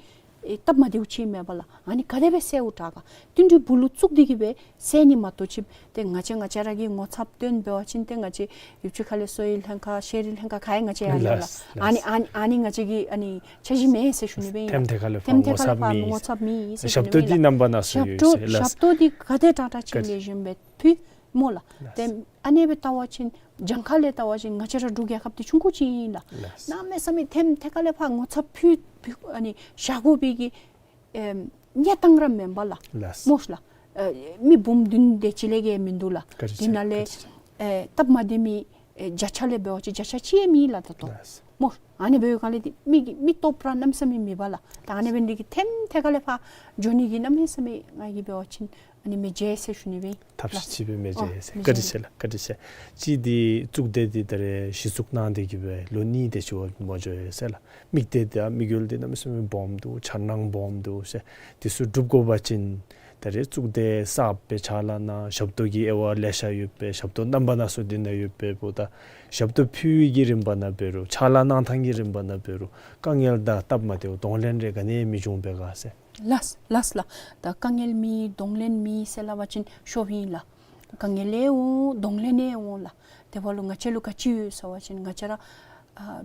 ཨེ་སྟབས་མ་བདེཝ་ཅིག་མེན་པ་ལགས། ཨ་ནི་ག་དེ་སྦེ་སེལཝ་དྲག་ག། བསྟུན་གྲོས་སྦུག་ལུ་བཙུགས་ཏེ་གིས་སྦེ་སེལ་ནི་མ་གཏོགས་ཅིག་ཏེ་ང་བཅས་ང་བཅས་ར་གིས་ངོ་ཚབ་སྟོན་འབད་བ་ཅིན་ཏེ་ང་བཅས་ཡུལ་ཕྱོགས་ཁ་ལས་གསོ་བའི་ལྷན་ཁག་ཤེས་རིག་ལྷན་ཁག་ག་ཡང་ང་བཅས་ཡར་ཡོད་ལགས། ལགས། ཨ་ནི་ཨ་ནི་ཨ་ནི་ང་བཅས་ཀྱི་ཨ་ནི་འཆར་གཞི་མེད་ཟེར་ཞུ་ནི་སྦེ་ཨིན་ལགས། ཐེམ་ཐེ་ཁ་ལས་ཐེམ་ཐེ་ཁ་ལས་ཕར་ངོ་ཚབ་མེད་ཟེར་ཞུ་ནི་སྦེ་ཨིན་ལགས། ཞབས་ཏོག་འདི་རྣམ་པ་སྣ་ཚོགས་ཡོད་ཟེར་ལགས། ཞབས་ཏོག་འདི་ག་དེ་དྲག་དྲག་ཅིག་ལེགས་ཤོམ་སྦེ་ཕུལ་སྨོ་ལགས། ལགས། ཏེ་ཨ་ནི་སྦེ་བལྟ་བ་ཅིན་གྱངས་ཁ་ལས་བལྟ་བ་ཅིན་ང་བཅས་ར་འབྲུག་རྒྱལ་ཁབ་འདི་ཆུང་ཀུ་ཅིག་ཨིན་ལགས། ལགས། གནམ་མེད་ས་མེད་ཐེམ་ཐེ་ཁ་ལས་ཕར་ངོ་ཚབ་ཕུལ་ཕུལ་ཨ་ནི་བཞག་དགོ་པའི་གི་ཨེམ་གནས་སྟངས་ར་མེན་པ་ལགས། ལགས། སྨོ་ལགས། ཨེ་མི་འབུམ་བདུན་དེ་ཅིག་ལས་བརྒལ་མིན་འདུག་ལགས། བཀའ་དྲིན་ཆེ། དེ་ནང་ལས་བཀའ་དྲིན་ཆེ། ཨེ་སྟབས་མ་བདེ་མི་ཨེ་བརྒྱ་ཆ་ལས་འབད་བ་ཅིན་བརྒྱ་ཆ་གཅིག་ཡང་མེད་ལགས་ད་ལྟོ། ལགས། སྨོ་ཨ་ནི་འབདཝ་ལས་འདི་མི་གི་མི་སྟོབས་ར་གནམ་མེད་ས་མེད་མེད་པ་ལགས། ད་ཨ་ནི་འབད་ནི་དེ་གིས་ཐེམ་ཐེ་ཁ་ལས་ཕར་འགྱོ་ནི་གི་གནམ་མེད་ས་མེད་ང་གིས་འབད་བ་ཅིན་ཨ་ནི་མི་མཇལ་ཟེར་ཞུ་ནི་སྦེ་ཨིན་ལགས། ཐབས་ཤེས་ཅིག་སྦེ་མི་མཇལ་ཨོ་ཟེར། མི་བཀའ་དྲིན་མཇལ། ཆེ་ལགས། བཀའ་དྲིན་ཆེ། གཅིག་འདི་གཙུག་སྡེ་འདི་ད་རེས་གཞི་བཙུགས་གནང་སྟེ་གིས་སྦེ་ལོ་གཉིས་དེ་ཅིག་འབདཝ་མ་འགྱོ་ཡི་ཟེར་ལགས། དམིགས་གཏད་དང་དམིགས་ཡུལ་འདི་གནམ་མེད་ས་མེད་སྦོམ་འདུག། འཆར་སྣང་སྦོམ་འདུག་ཟེར། འདི་ཚུ་འགྲུབ་དགོ་པ་ཅིན་ད་རེས་གཙུག་སྡེ་གསརཔ་སྦེ་ཕྱག་ལཱ་གནང་ཞབས་ཏོག་གི་དབྱེ་བ་ལེ་ཤ་ཡོད་པས། ཞབས་ཏོག་རྣམ་པ་སྣ་ཚོགས་འདི་ནང་ཡོད་པས། འབདཝ་ད་ཞབས་ཏོག་ཕུལ་བའི་གི་རིམ་པ་ནང་འབད་རུང་ཕྱག་ལཱ་གནང་ཐངས་ཀྱི་རིམ་པ་ནང་འབད་རུང་དཀའ་ངལ་དང་སྟབས་མ་བདེཝ་གདོང་ལེན་རེ་ག་ནི་མི་འབྱུང་པས་ག་ཟེར། ལགས་ལགས་ལགས། ད་དཀའ་ངལ་མེད་གདོང་ལེན་མེད་ཟེར་སླབ་པ་ཅིན་ཤོབ་ཨིན་ལགས། དཀའ་ངལ་ཡང་འོང་གདོང་ལེན་ཡང་འོང་ལགས། དེ་འབདཝ་ལུ་ང་བཅས་ལུ་ག་ཅི་ཡོད་ཟེར་བ་ཅིན་ང་བཅས་ར་ཨ་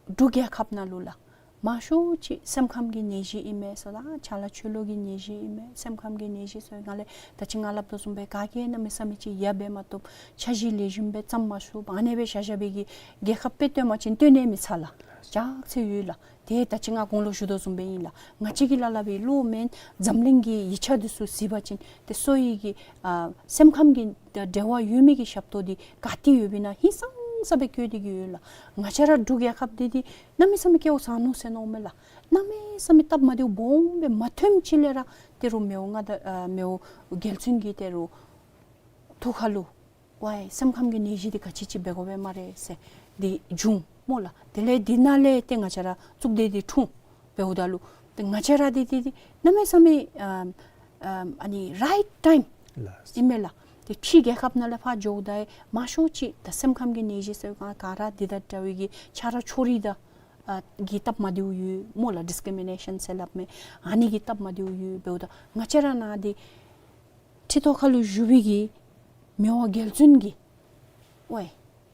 འབྲུག་རྒྱལ་ཁབ་ནང་ལུ་ལགས་མང་ཤོས་ཅིག་སེམས་ཁམས་ཀྱི་ནད་གཞི་ཨིན་མས་ཟེར་ལགས། ཆ་ལ་ཆོས་ལུགས་ཀྱི་ནད་གཞི་ཨིན་མས། སེམས་ཁམས་ཀྱི་ནད་གཞི་ཟེར་ང་ལས་ད་ཅི་ང་སླབ་དོ་བཟུམ་སྦེ་ག་གིས་གནམ་མེད་ས་མེད་ཅིག་ཡ་འབད་མ་བཏུབ། འཆར་གཞི་ལེགས་ཤོམ་སྦེ་བརྩམ་མ་ཚུགས། ཨ་ནི་སྦེ་བཞག་བཞག་པའི་གི་རྒྱལ་ཁབ་དཔེ་སྟོན་པ་ཅིན་སྟོན་ནི་མི་ཚར་ལགས། ལགས། ཅག་ཚེ་ཡོད་ལགས། དེ་ད་ཅི་ང་གོང་ལུ་ཞུ་དོ་བཟུམ་སྦེ་ཨིན་ལགས། ང་བཅས་ཀྱིས་སླབ་སླབ་པའི་བློ་མེན་འཛམ་གླིང་གི་ཡིག་ཆ་འདི་ཚུ་གཟིགས་པ་ཅིན་ཏེ་གསོ་བའི་གི་ཨ་སེམས་ཁམས་ཀྱི་འབྲེལ་བ་ཡོད་མི་གི་ཞབས་ཏོག་འདི་ག་ཏེ་ཡོདཔ་ཨིན་ན་ཧིང་སངས་ས་སྦེ་བཀོད་དེ་གིས་ཡོད་ལགས། ང་བཅས་ར་འབྲུག་རྒྱལ་ཁབ་འདི་འདི་གནམ་མེད་ས་མེད་སྐལཝ་བཟང་ནུག་ཟེར་མནོཝ་མས་ལགས། གནམ་མེད་ས་མེད་སྟབས་མ་བདེཝ་སྦོམ་སྦེ་མ་ཐོནམ་ཅིག་ལས་ར་ཏེ་རུང་མི་དབང་མངའ་བདག་ཨ་མི་དབང་རྒྱལ་བཙུན་གྱི་ཏེ་རུང་ཐུགས་ཁ་ལུ་ཝའི་སེམས་ཁམས་ཀྱི་ནད་གཞི་འདི་ག་ཅི་ཅིག་འབད་དགོ་པས་སྨ་རེ་ཟེར་འདི་བྱུང་སྨོ་ལགས། དེ་ལས་འདི་ནང་ལས་ཏེ་ང་བཅས་ར་གཙུག་སྡེ་འདི་འཁྲུངས། འབདཝ་ད་ལུ་ཏེ་ང་བཅས་ར་འདི་འདི་འདི་གནམ་མེད་ས་མེད་ཨམ་ཨམ་ཨ་ནི་རའིཊ་ཊའིམ་ལགས། ཨིན་མས་ལགས། ཏེ་ཕྱི་རྒྱལ་ཁབ་ནང་ལས་ཕར་འགྱོཝ་ད་མང་ཤོས་ཅིག་ད་སེམས་ཁམས་ཀྱི་ནད་གཞི་ཟེར་ག་ག་ར་འདི་དང་འདྲ་བའི་གི་ཆ་རོགས་ཕྱོགས་རིས་དང་ཨ་གི་སྟབས་མ་བདེཝ་ཡོད་སྨོ་ལགས། ཌིསི་ཀི་རི་མི་ནེ་ཤཱན་ཟེར་སླབ་མི་ཨ་ནི་གི་སྟབས་མ་བདེཝ་ཡོད། འབདཝ་ད་ང་བཅས་ར་ནང་འདི་ཁྲི་ཐོག་ཁ་ལུ་བཞུགས་པའི་གི་མི་དབང་རྒྱལ་བཙུན་གྱིས་ཝའི་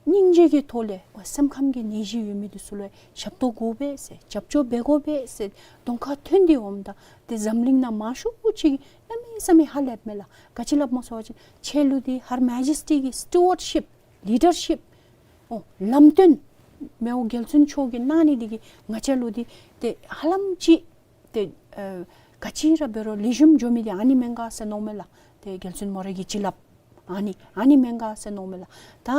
སྙིང་རྗེ་གི་ཐོག་ལས་ཝའི་སེམས་ཁམས་ཀྱི་ནད་གཞི་ཡོད་མི་འདི་ཚུ་ལུ་ཞབས་ཏོག་དགོ་པས་ཟེར་རྒྱབ་སྐྱོར་འབད་དགོ་པས་ཟེར་གདོང་ཁར་ཐོན་ཏེ་འོངམ་ད་ཏེ་འཛམ་གླིང་ནང་མང་ཤོས་ཅིག་གིས་གནམ་མེད་ས་མེད་ཧ་ལས་མས་ལགས། ག་ཅི་སླབ་སྨོ་ཟེར་བ་ཅིན་ཁྱེད་ལུ་འདི་Her Majesty གི་སི་ཊུ་ཝརཌ་ཤིཔ་ལི་ཌར་ཤིཔ་ཨོ་ལམ་སྟོན་མི་དབང་རྒྱལ་བཙུན་མཆོག་གིས་གནང་ནི་འདི་གིས་ང་བཅས་ལུ་འདི་ཏེ་ཧ་ལམ་ཅིག་ཏེ་ཨ་ག་ཅི་ར་འབད་རུང་ལེགས་ཤོམ་འགྱོ་མི་འདི་ཨ་ནི་མེན་ག་ཟེར་མནོཝ་མས་ལགས། ཏེ་རྒྱལ་བཙུན་མོ་རའི་གི་བྱིན་རླབས་ཨ་ནི་ཨ་ནི་མེན་ག་ཟེར་མནོཝ་མས་ལགས། ད་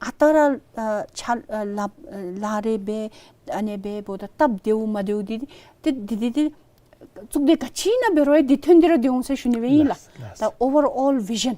ཨ་རྟག་ར་ཨ་ཆ་ཨ་ལཱ་ཨ་ལཱ་རེ་འབད་ཨ་ནི་འབདཝ་ད་སྟབས་བདེཝ་མ་བདེཝ་འདི་ཏེ་འདི་འདི་ཏེ་གཙུག་སྡེ་ག་ཅི་ནང་འབད་རུང་ཡང་འདི་ཐོན་ཏེ་ར་སྡོད་འོང་ཟེར་ཞུ་ནི་སྦེ་ཨིན་ལགས། ལགས་ལགས། ད་ཨོ་ཝར་ཨོལ་བི་ཞཱན་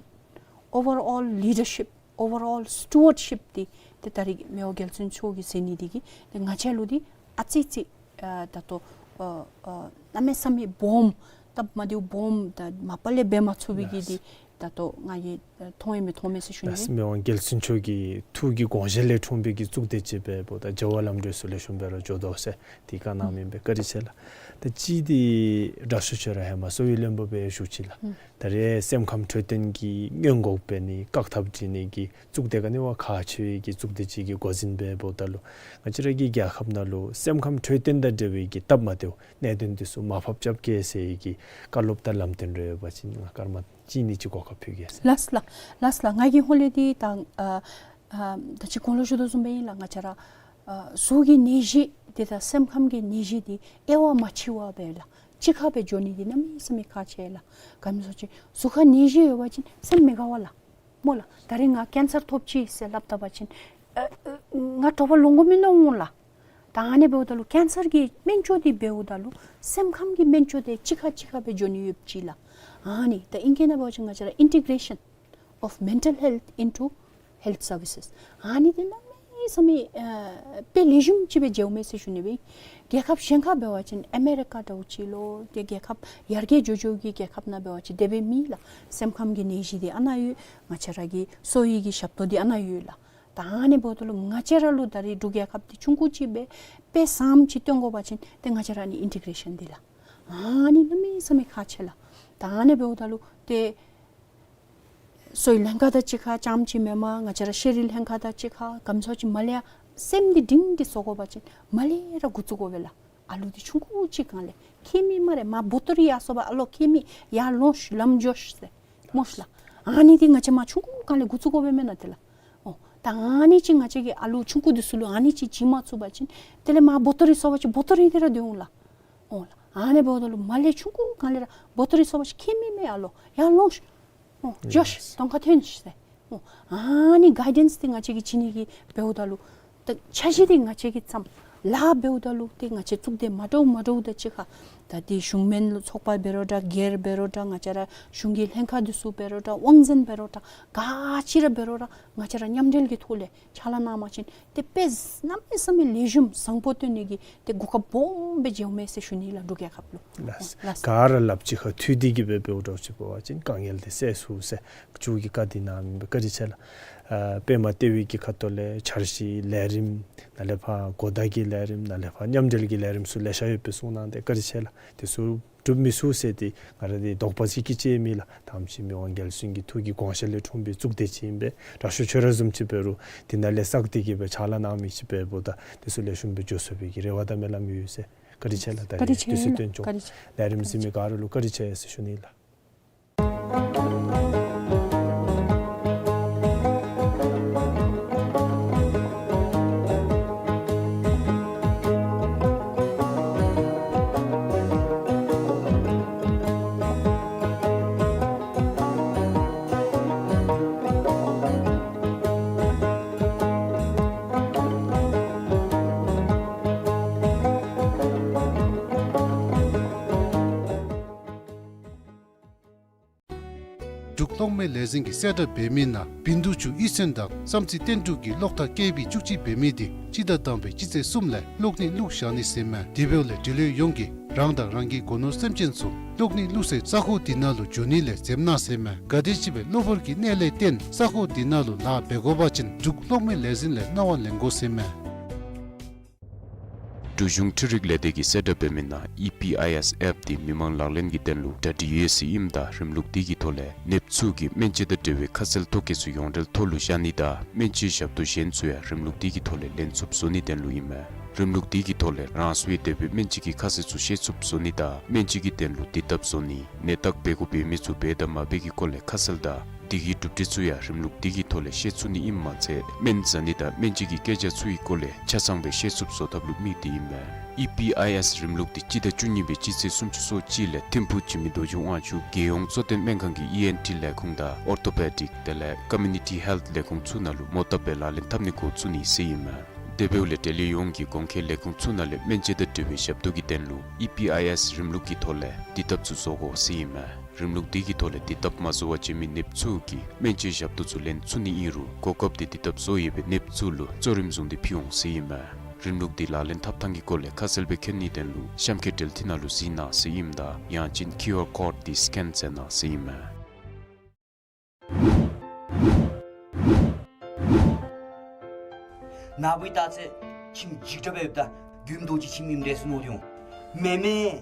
ཨོ་ཝར་ཨོལ་ལི་ཌར་ཤིཔ་ཨོ་ཝར་ཨོལ་སི་ཊུ་ཝརཌ་ཤིཔ་འདི་ཏེ་ད་རེས་མི་དབང་རྒྱལ་བཙུན་མཆོག་གིས་མཛད་ནི་འདི་གིས་ཏེ་ང་བཅས་ལུ་འདི་ཨ་ཙི་ཙི་ཨ་ད་ལྟོ་ཨ་ཨ་གནམ་མེད་ས་མེད་སྦོམ་སྟབས་མ་བདེཝ་སྦོམ་ད་མ་པ་ལས་འབད་མ་ཚུགས་པའི་གི་ལགས། འདི་ད་ལྟོ་ང་གིས་ཨ་མཐོང་ཡང་མི་མཐོང་མས་ཟེར་ཞུ་ནི། ལགས། མི་དབང་རྒྱལ་བཙུན་མཆོག་གི་ཐུགས་ཀྱི་དགོངས་བཞེད་ལས་འཁྲུངས་པའི་གི་གཙུག་སྡེ་ཅིག་འབདཝ་ད་བྱ་བ་ལམ་འགྲོ་ཚུ་ལེགས་ཤོམ་སྦེ་ར་འགྱོ་དོ་ཟེར་འདི་བཀའ་གནངམ་ཨིན་པས། བཀའ་དྲིན་ཆེ་ལགས། ད་གཅིག་འདི་དྲག་ཤོས་ཅིག་ར་ཧེ་མ་གསོ་བའི་བློན་པོ་སྦེ་བཞུགས་ཅི་ལགས། ཨུམ། ད་རེས་སེམས་ཁམས་འཕྲོད་བསྟེན་གྱི་སྔོན་འགོག་འབད་ནི་བཀག་ཐབས་འབད་ནི་གི་གཙུག་སྡེ་ག་ནི་བ་ཁག་ཆེ་བའི་གི་གཙུག་སྡེ་ཅིག་གི་འགོ་འཛིན་སྦེ་འབདཝ་ད་ལུ་ང་བཅས་ར་གི་རྒྱལ་ཁབ་ནང་ལུ་སེམས་ཁམས་འཕྲོད་བསྟེན་དང་འབྲེལ་བའི་གི་སྟབས་མ་བདེཝ་གནད་དོན་འདི་ཚུ་མར་ཕབ་རྐྱབ་གེ་ཟེར་བའི་གི་བཀའ་སློབ་དང་ལམ་སྟོན་རེ་ཡོད་པ་ཅིན་ང་སྐར་མ་གཅིག་གཉིས་ཅིག་གོ་སྐབས་ཕུལ་གེ་ཟེར། ལགས་ལགས། ལགས་ལགས། ང་གི་ཧོང་ལས་འདི་ད་ཨ་ཨ་ད་ཅི་གོང་ལུ་ཞུ་དོ་བཟུམ་སྦེ་ཨིན་ལགས། ང་བཅས་ར་ཨ་གཟུགས་ཀྱི་ནད་གཞི་འདི་དང་སེམས་ཁམས་ཀྱི་ནད་གཞི་འདི་དབྱེ་བ་མ་ཕྱེ་བར་སྦེ་ལགས་གཅིག་ཁར་སྦེ་འགྱོ་ནི་འདི་གནམ་མེད་ས་མེད་ཁག་ཆེ་ལགས། ག་ཅི་སྨོ་ཟེར་བ་ཅིན་གཟུགས་ཁར་ནད་གཞི་ཡོད་པ་ཅིན་སེམས་མི་དགའ་བས་ལགས། སྨོ་ལགས། ད་རེས་ང་ཀེན་སར་ཐོབ་ཅི་ཟེར་སླབ་ད་པ་ཅིན་ཨ་ཨ་ང་དྲོ་པ་ལོང་དགོ་མི་མནོ་འོང་ལགས། ད་ཨ་ནི་འབདཝ་ད་ལུ་ཀེན་སར་གྱི་སྨན་བཅོས་འདི་འབདཝ་ད་ལུ་སེམས་ཁམས་ཀྱི་སྨན་བཅོས་འདི་གཅིག་ཁར་གཅིག་ཁར་སྦེ་འགྱོ་ནི་ཡོདཔ་ཅིག་ལགས། ཨ་ནི་ད་ཨིང་སྐད་ནང་འབད་བ་ཅིན་ང་བཅས་ར་ཨིན་ཊི་གེ་རེ་ཤཱན་ of mental health into health services. ཨ་ནི་འདི་གནམ་མེད་ས་མེད་ཨ་དཔེ་ལེགས་ཤོམ་ཅིག་སྦེ་མཇལཝ་མས་ཟེར་ཞུ་ནི་སྦེ། རྒྱལ་ཁབ་གཞན་ཁར་འབད་བ་ཅིན་ཨ་མེ་རི་ཀ་འདྲཝ་ཅིག་ལོ། ཏེ་རྒྱལ་ཁབ་ཡར་རྒྱས་འགྱོ་འགྱོཝ་གི་རྒྱལ་ཁབ་ནང་འབད་བ་ཅིན་དེ་སྦེ་མེད་ལགས། སེམས་ཁམས་ཀྱི་ནད་གཞི་འདི་ཨ་ནཱ་ཡོད། ང་བཅས་ར་གི་གསོ་བའི་གི་ཞབས་ཏོག་འདི་ཨ་ནཱ་ཡོད་ལགས། ད་ཨ་ནི་འབདཝ་ད་ལུ་ང་བཅས་ར་ལུ་ད་རེས་འབྲུག་རྒྱལ་ཁབ་འདི་ཆུང་ཀུ་ཅིག་སྦེ་དཔེ་བཟངམ་ཅིག་སྟོན་དགོ་པ་ཅིན་ཏེ་ང་བཅས་ར་ནི་ཨིན་ཊི་གེ་རེ་ཤཱན་འདི་ལགས། ཨ་ནི་གནམ་མེད་ས་མེད་ཁག་ཆེ་ལགས། ད་ཨ་ནི་འབདཝ་ད་ལུ་ཏེ་གསོ་བའི་ལྷན་ཁག་དང་གཅིག་ཁར་རྐྱངམ་ཅིག་མེན་པར་ང་བཅས་ར་ཤེས་རིག་ལྷན་ཁག་དང་གཅིག་ཁར་ག་ཅི་ཅིག་མར་ལས་ཡར་སེམས་འདི་སྒྲིང་སྒྲི་བཟོ་དགོ་པ་ཅིན་མར་ལས་ར་འགོ་བཙུགས་དགོ་པས་ལགས། ཨ་ལུ་འདི་ཆུང་ཀུ་ཅིག་སྒང་ལས་ཁྱད་མེད་སྨ་རེ། མར་བོ་ཏོ་རི་ཡར་སོང་པ་ཨ་ལོ་ཁྱད་མེད་ཡར་ལོངས་ཤིག་ལམ་འགྱོ་ཤིག་ཟེར་སྨོ་ཤིག་ལགས། ཨ་ནི་འདི་ང་བཅས་མར་ཆུང་ཀུ་སྒང་ལས་འགོ་བཙུགས་དགོ་པས་མེན་ན་ཏེ་ལགས། ཨོ་ད་ཨ་ནི་ཅིག་ང་བཅས་ཀྱིས་ཨ་ལུ་ཆུང་ཀུ་འདི་ཚུ་ལུ་ཨ་ནི་ཅིག་བྱིན་མ་ཚུགས་པ་ཅིན་དེ་ལས་མར་བོ་ཏོ་རི་སོང་པ་ཅིན་བོ་ཏོ་རི་འདི་ར་སྡོད་འོང་ལགས། ཨོ་ལགས། ཨ་ནི་འབདཝ་ད་ལུ་མར་ལས་ཆུང་ཀུ་སྒང་ལས་ར་བོ་ཏོ་རི་སོང་པ་ཅིན་ཁྱད་མེད་མེན་ཨ་ལོ་ཡར་ལོངས་ཤིག། ཨོ་འགྱོ་ཤིག། གདོང་ཁར་ཐོན་ཤིག་ཟེར། ཨོ་ཨ་ནི་གའི་ཌེནསི་འདི་ང་བཅས་ཀྱིས་བྱིན་ནི་གི་འབདཝ་ད་ལུ་ད་འཆར་གཞི་འདི་ང་བཅས་ཀྱིས་བརྩམས། ལཱ་འབདཝ་ད་ལུ་ཏེ་ང་བཅས་གཙུག་སྡེ་མ་འདྲཝ་མ་འདྲཝ་དང་གཅིག་ཁར་ད་ཏེ་གཞུང་མིན་ཚོགས་པ་འབད་རུང་འདྲ་སྒེར་འབད་རུང་འདྲ་ང་བཅས་ར་གཞུང་གི་ལྷན་ཁག་འདི་ཚུ་འབད་རུང་འདྲ་དབང་འཛིན་འབད་རུང་འདྲ་ག་ཅི་ར་འབད་རུང་ར་ང་བཅས་ར་མཉམ་འབྲེལ་གྱི་ཐོག་ལས་ཕྱག་ལཱ་གནང་པ་ཅིན་ཏེ་དཔེ་གནམ་མེད་ས་མེད་ལེགས་ཤོམ་བཟང་པོ་སྟོན་ནི་གི་ཏེ་གོ་སྐབས་སྦོམ་སྦེ་མཇལཝ་མས་ཟེར་ཞུ་ནི་ལགས་འབྲུག་རྒྱལ་ཁབ་ལུ། ལགས། ལགས། ག་ར་ལགཔ་གཅིག་ཁར་མཐུད་དེ་གིས་སྦེ་འབདཝ་འདྲཝ་ཅིག་འབད་བ་ཅིན་དཀའ་ངལ་འདི་སེལ་ཚུགས་ཟེར། མཇུག་གི་བཀའ་འདི་གནངམ་ཨིན་པས། བཀའ་དྲིན་ཆེ་ལགས། ཨ་པདྨ་ལྟེ་བའི་གི་ཁ་ཐུག་ལས་འཆར་གཞི་ལས་རིམ་ནཱ་ལས་ཕར་གོ་བརྡ་གི་ལས་རིམ་ནཱ་ལས་ཕར་མཉམ་འབྲེལ་གྱི་ལས་རིམ་ཚུ་ལེ་ཤ་ཡོད་པའི་གསུང་གནང་སྟེ་བཀའ་དྲིན་ཆེ་ལགས། དེ་ཚུ་འགྲུབ་མི་ཚུགས་ཟེར་ཏེ་ང་ར་འདི་དོགས་པ་ཅིག་གིས་ཅིག་མེད་ལགས། ད་ཨེམ་ཆི་མི་དབང་རྒྱལ་བཙུན་གྱི་ཐུགས་ཀྱི་དགོངས་བཞེད་ལས་འཁྲུངས་པའི་གཙུག་སྡེ་ཅིག་ཨིན་པས། དྲག་ཤོས་ཁྱོད་ར་བཟུམ་ཅིག་འབད་རུང་འདི་ནང་ལས་བསགས་ཏེ་གིས་སྦེ་ཕྱག་ལཱ་གནང་མི་ཅིག་འབདཝ་ད་དེ་ཚུ་ལེགས་ཤོམ་སྦེ་འགྱོ་ཚུགས་པའི་གི་རེ་བ་དང་སྨོན་ལམ་ཡོད་ཟེར། བཀའ་དྲིན་ཆེ་ལགས། ད་བཀའ་དྲིན་རེས་ཆེ་དུས་ཚོད་ལགས། བཏོན་བྱུང་། བཀའ་དྲིན་ཆེ། ལས་རིམ་གཟིགས་མི་ག་ར་ལུ་བཀའ་དྲིན་ཆེ་ཟེར་ཞུ་ནི་ལགས། འབྲུག་གློག་མེ་ལས་འཛིན་གྱིས་གསལ་བསྒྲགས་འབད་མི་ནང་བིང་འབྲུག་ཆུ་གཡུས་ཚན་དང་བསམ་རྩེ་བསྟན་འབྲུག་གི་གློག་ཐག་ཀེ་བི་བཅུ་གཅིག་འབད་མི་འདི་སྤྱི་ཟླ་དང་པའི་སྤྱི་ཚེས་གསུམ་ལས་གློག་ནད་བླུགས་བཞག་ནི་ཟེར་མས། དེ་འབདཝ་ལས་འབྲེལ་ཡོད་ཡོངས་ཀྱིས་རང་དང་རང་གི་སྒོ་ནོར་སེམས་ཅན་ཚུ་གློག་ནད་བླུགས་སའི་ས་ཁོངས་འདི་ནང་ལུ་འགྱོ་ནི་ལས་འཛེམ་གནང་ཟེར་མས། ག་དེམ་ཅིག་སྦེ་གློ་བུར་གྱི་ནད་ལས་བརྟེན་ས་ཁོངས་འདི་ནང་ལུ་ལཱ་འབད་དགོ་པ་ཅིན་འབྲུག་གློག་མེ་ལས་འཛིན་ལས་གནང་བ་ལེན་དགོ་ཟེར་མས། འབྲུག་གཞུང་འཕྲུལ་རིག་ལས་སྡེ་གིས་གསལ་བསྒྲགས་འབད་མི་ནང་ཨི་པི་ཨའི་ཨེསི་ཨེཔ་འདི་མི་མང་ལག་ལེན་གྱི་དོན་ལུ་གྲ་སྒྲིག་ཡོད་ཟེར་ཨིནམ་ད་རིམ་ལུགས་འདི་གི་ཐོག་ལས་ནདཔ་ཚུ་གིས་སྨན་དཔྱད་དང་འབྲེལ་བའི་ཁ་གསལ་ཐོ་བཀོད་ཚུ་ཡོངས་འབྲེལ་ཐོག་ལུ་བཞག་ནི་དང་སྨན་དཔྱད་ཞབས་ཏོག་གཞན་ཚུ་ཡང་རིམ་ལུགས་འདི་གི་ཐོག་ལས་ལེན་ཚུགསཔ་བཟོ་ནིའི་དོན་ལུ་ཨིན་མས། རིམ་ལུགས་འདི་གི་ཐོག་ལས་རང་སོའི་དེ་སྦེ་སྨན་དཔྱད་ཀྱི་ཁ་གསལ་ཚུ་ཤེས་ཚུགསཔ་བཟོ་ནི་དང་སྨན་དཔྱད་ཀྱི་དོན་ལུ་དེ་སྟབས་བཟོ་ནི་ནད་བརྟག་འབད་དགོཔ་ཡོད་མི་ཚུ་འབད་དང་མ་འབད་ཀྱི་སྐོར་ལས་ཁ་གསལ་དང་དེ་གི་གྲུབ་འབྲས་ཚུ་ཡང་རིམ་ལུགས་འདི་གི་ཐོག་ལས་ཤེས་ཚུགས་ནི་ཨིནམ་མ་ཚད་སྨན་ཟ་ནི་དང་སྨན་དཔྱད་ཀྱི་སྐད་ཆ་ཚུ་གི་སྐོར་ལས་ཆ་ཚང་སྦེ་ཤེས་ཚུགསཔ་བཟོ་ཐབས་ལུ་དམིགས་ཏེ་ཨིན་མས། ཨི་པི་ཨའི་ཨེསི་རིམ་ལུགས་འདི་སྤྱི་ཟླ་བཅུ་གཉིས་པའི་སྤྱི་ཚེས་སུམ་ཅུ་སོ་གཅིག་ལས་ཐིམ་ཕུག་འཇིགས་མེད་རྡོ་རྗེ་དབང་ཕྱུག་རྒྱལ་ཡོངས་གཙོ་བསྟེན་སྨན་ཁང་གི་ཨི་ཨེན་ཊི་ལས་ཁུངས་དང་ཨོར་ཐོ་པེ་ཌིཀ་དེ་ལས་ཀོ་མིའུ་ནི་ཊི་ཧེལཐ་ལས་ཁུངས་ཚུ་ནང་ལུ་མོ་བཏབ་སྦེ་ལག་ལེན་འཐབ་ནི་འགོ་བཙུགས་ནི་ཟེར་ཨིན་མས། དེ་འབདཝ་ལས་འབྲེལ་ཡོད་ཡོངས་ཀྱིས་གོང་འཁོད་ལས་ཁུངས་ཚུ་ནང་ལས་སྨན་དཔྱད་དང་འབྲེལ་བའི་ཞབས་ཏོག་གི་དོན་ལུ་ཨི་པི་ཨའི་ཨེསི་རིམ་ལུགས་ཀྱི་ཐོག་ལས་དེ་སྟབས་ཚུ་བཟོ་དགོ་ཟེར་ཨིན་མས། རིམ་ལུགས་འདི་གི་ཐོག་ལས་དེ་སྟབས་མ་བཟོ་བར་བྱོན་མི་ནདཔ་ཚུ་གིས་སྨན་དཔྱད་ཞབས་ཏོག་ཚུ་ལེན་ཚུགས་ནི་ཨིན་རུང་གོ་སྐབས་འདི་དེ་སྟབས་བཟོ་ཡོད་པའི་ནདཔ་ཚུ་ལུ་གཙོ་རིམ་བཟུང་སྟེ་ཕུལ་འོང་ཟེར་ཨིན་མས། རིམ་ལུགས་འདི་ལག་ལེན་འཐབ་ཐངས་ཀྱི་སྐོར་ལས་ཁ་གསལ་སྦེ་མཁྱེན་ནིའི་དོན་ལུ་གཤམ་འཁོད་འབྲེལ་མཐུད་ནང་ལུ་གཟིགས་གནང་ཟེར་ཨིནམ་ད་ཡང་ཅིན་ཀིའུ་ཨར་ཀོཌ་འདི་སི་ཀེན་མཛད་གནང་ཟེར་ཨིན་མས། ནཱ་བུ་ད་ཚེ་ཁྱིམ་འཇིགས་སྐྲག་སྦེ་ཡོདཔ་ད་མགྱོནམ་རྡོ་རྗེ་ཁྱིམ་ཨིནམ་འདྲས་ཟེར་མནོ་སྟེ་འོང་། མེན་མེན།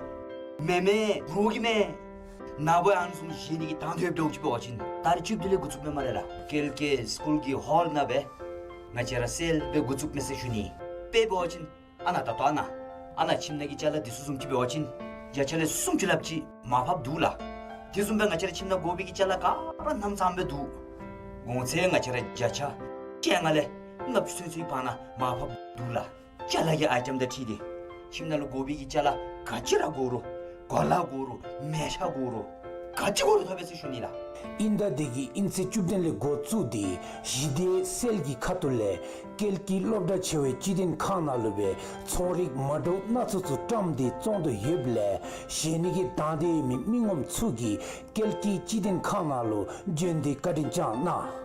མེན་མེན། རོགས་ཀྱིས་མེན། ནཱ་བུ་ཨ་ནི་བཟུམ་བཞེས་ནི་གི་དང་འདོད་འདྲཝ་ཅིག་འབད་བ་ཅིན་ད་རེས་ཅིག་དེ་ལས་འགོ་བཙུགས་མས་སྨ་རེ་ལགས། ཀེལ་ཀེ་སི་ཀུལ་གྱི་ཧོལ་ནང་སྦེ་ང་བཅས་ར་སེལ་སྦེ་འགོ་བཙུགས་མས་ཟེར་ཞུ་ནི། དཔེ་འབད་བ་ཅིན་ཨ་ནཱ་ད་ལྟོ་ཨ་ནཱ་ཨ་ནཱ་ཁྱིམ་ནང་གི་ཅ་ལ་འདི་ཚུ་བཟུམ་ཅིག་འབད་བ་ཅིན་བརྒྱ་ཆ་ལས་སུམ་ཅུ་ལྷགཔ་ཅིག་མར་ཕབ་འདུག་ལགས། དེ་བཟུམ་སྦེ་ང་བཅས་ར་ཁྱིམ་ནང་དགོ་པའི་གི་ཅ་ལ་ག་ར་སྣུམ་ཚངམ་སྦེ་འདུག། གོང་ཚད་ང་བཅས་ར་བརྒྱ་ཆ་བཅོ་ལྔ་ལས་ལྔ་བཅུ་ཚུན་ཚོད་བར་ན་མར་ཕབ་འདུག་ལགས། ཅ་ལ་གི་ཨའི་ཊེམ་དང་འཁྲིལ་ཏེ་ཁྱིམ་ནང་ལུ་དགོ་པའི་གི་ཅ་ལ་ག་ཅི་ར་དགོ་རུང་གོ་ལ་དགོ་རུང་མལ་ཆ་དགོ་རུང་ག་ཅི་དགོ་རུང་ཐོབ་པས་ཟེར་ཞུ་ནི་ལགས། དབྱིན་ཟླ་འདི་གི་དབྱིན་ཚེས་བཅུ་བདུན་ལས་འགོ་བཙུགས་ཏེ་ཞི་བདེའི་སེལ་གྱི་ཁ་ཐུག་ལས་ཀལ་གྱི་སློབ་གྲྭ་ཆེ་བའི་སྤྱི་དོན་ཁང་ནང་ལུ་སྦེ་ཚོང་རིགས་མ་འདྲཝ་སྣ་ཚོགས་ཚུ་བཀྲམ་སྟེ་བཙོང་དོ་ཡོདཔ་ལས་གཞན་མི་གི་དང་འདོད་ཡོད་མི་མི་ངོམ་ཚུ་གིས་ཀལ་གྱི་སྤྱི་དོན་ཁང་ནང་ལུ་བྱོན་ཏེ་བཀའ་དྲིན་བསྐྱང་གནང་།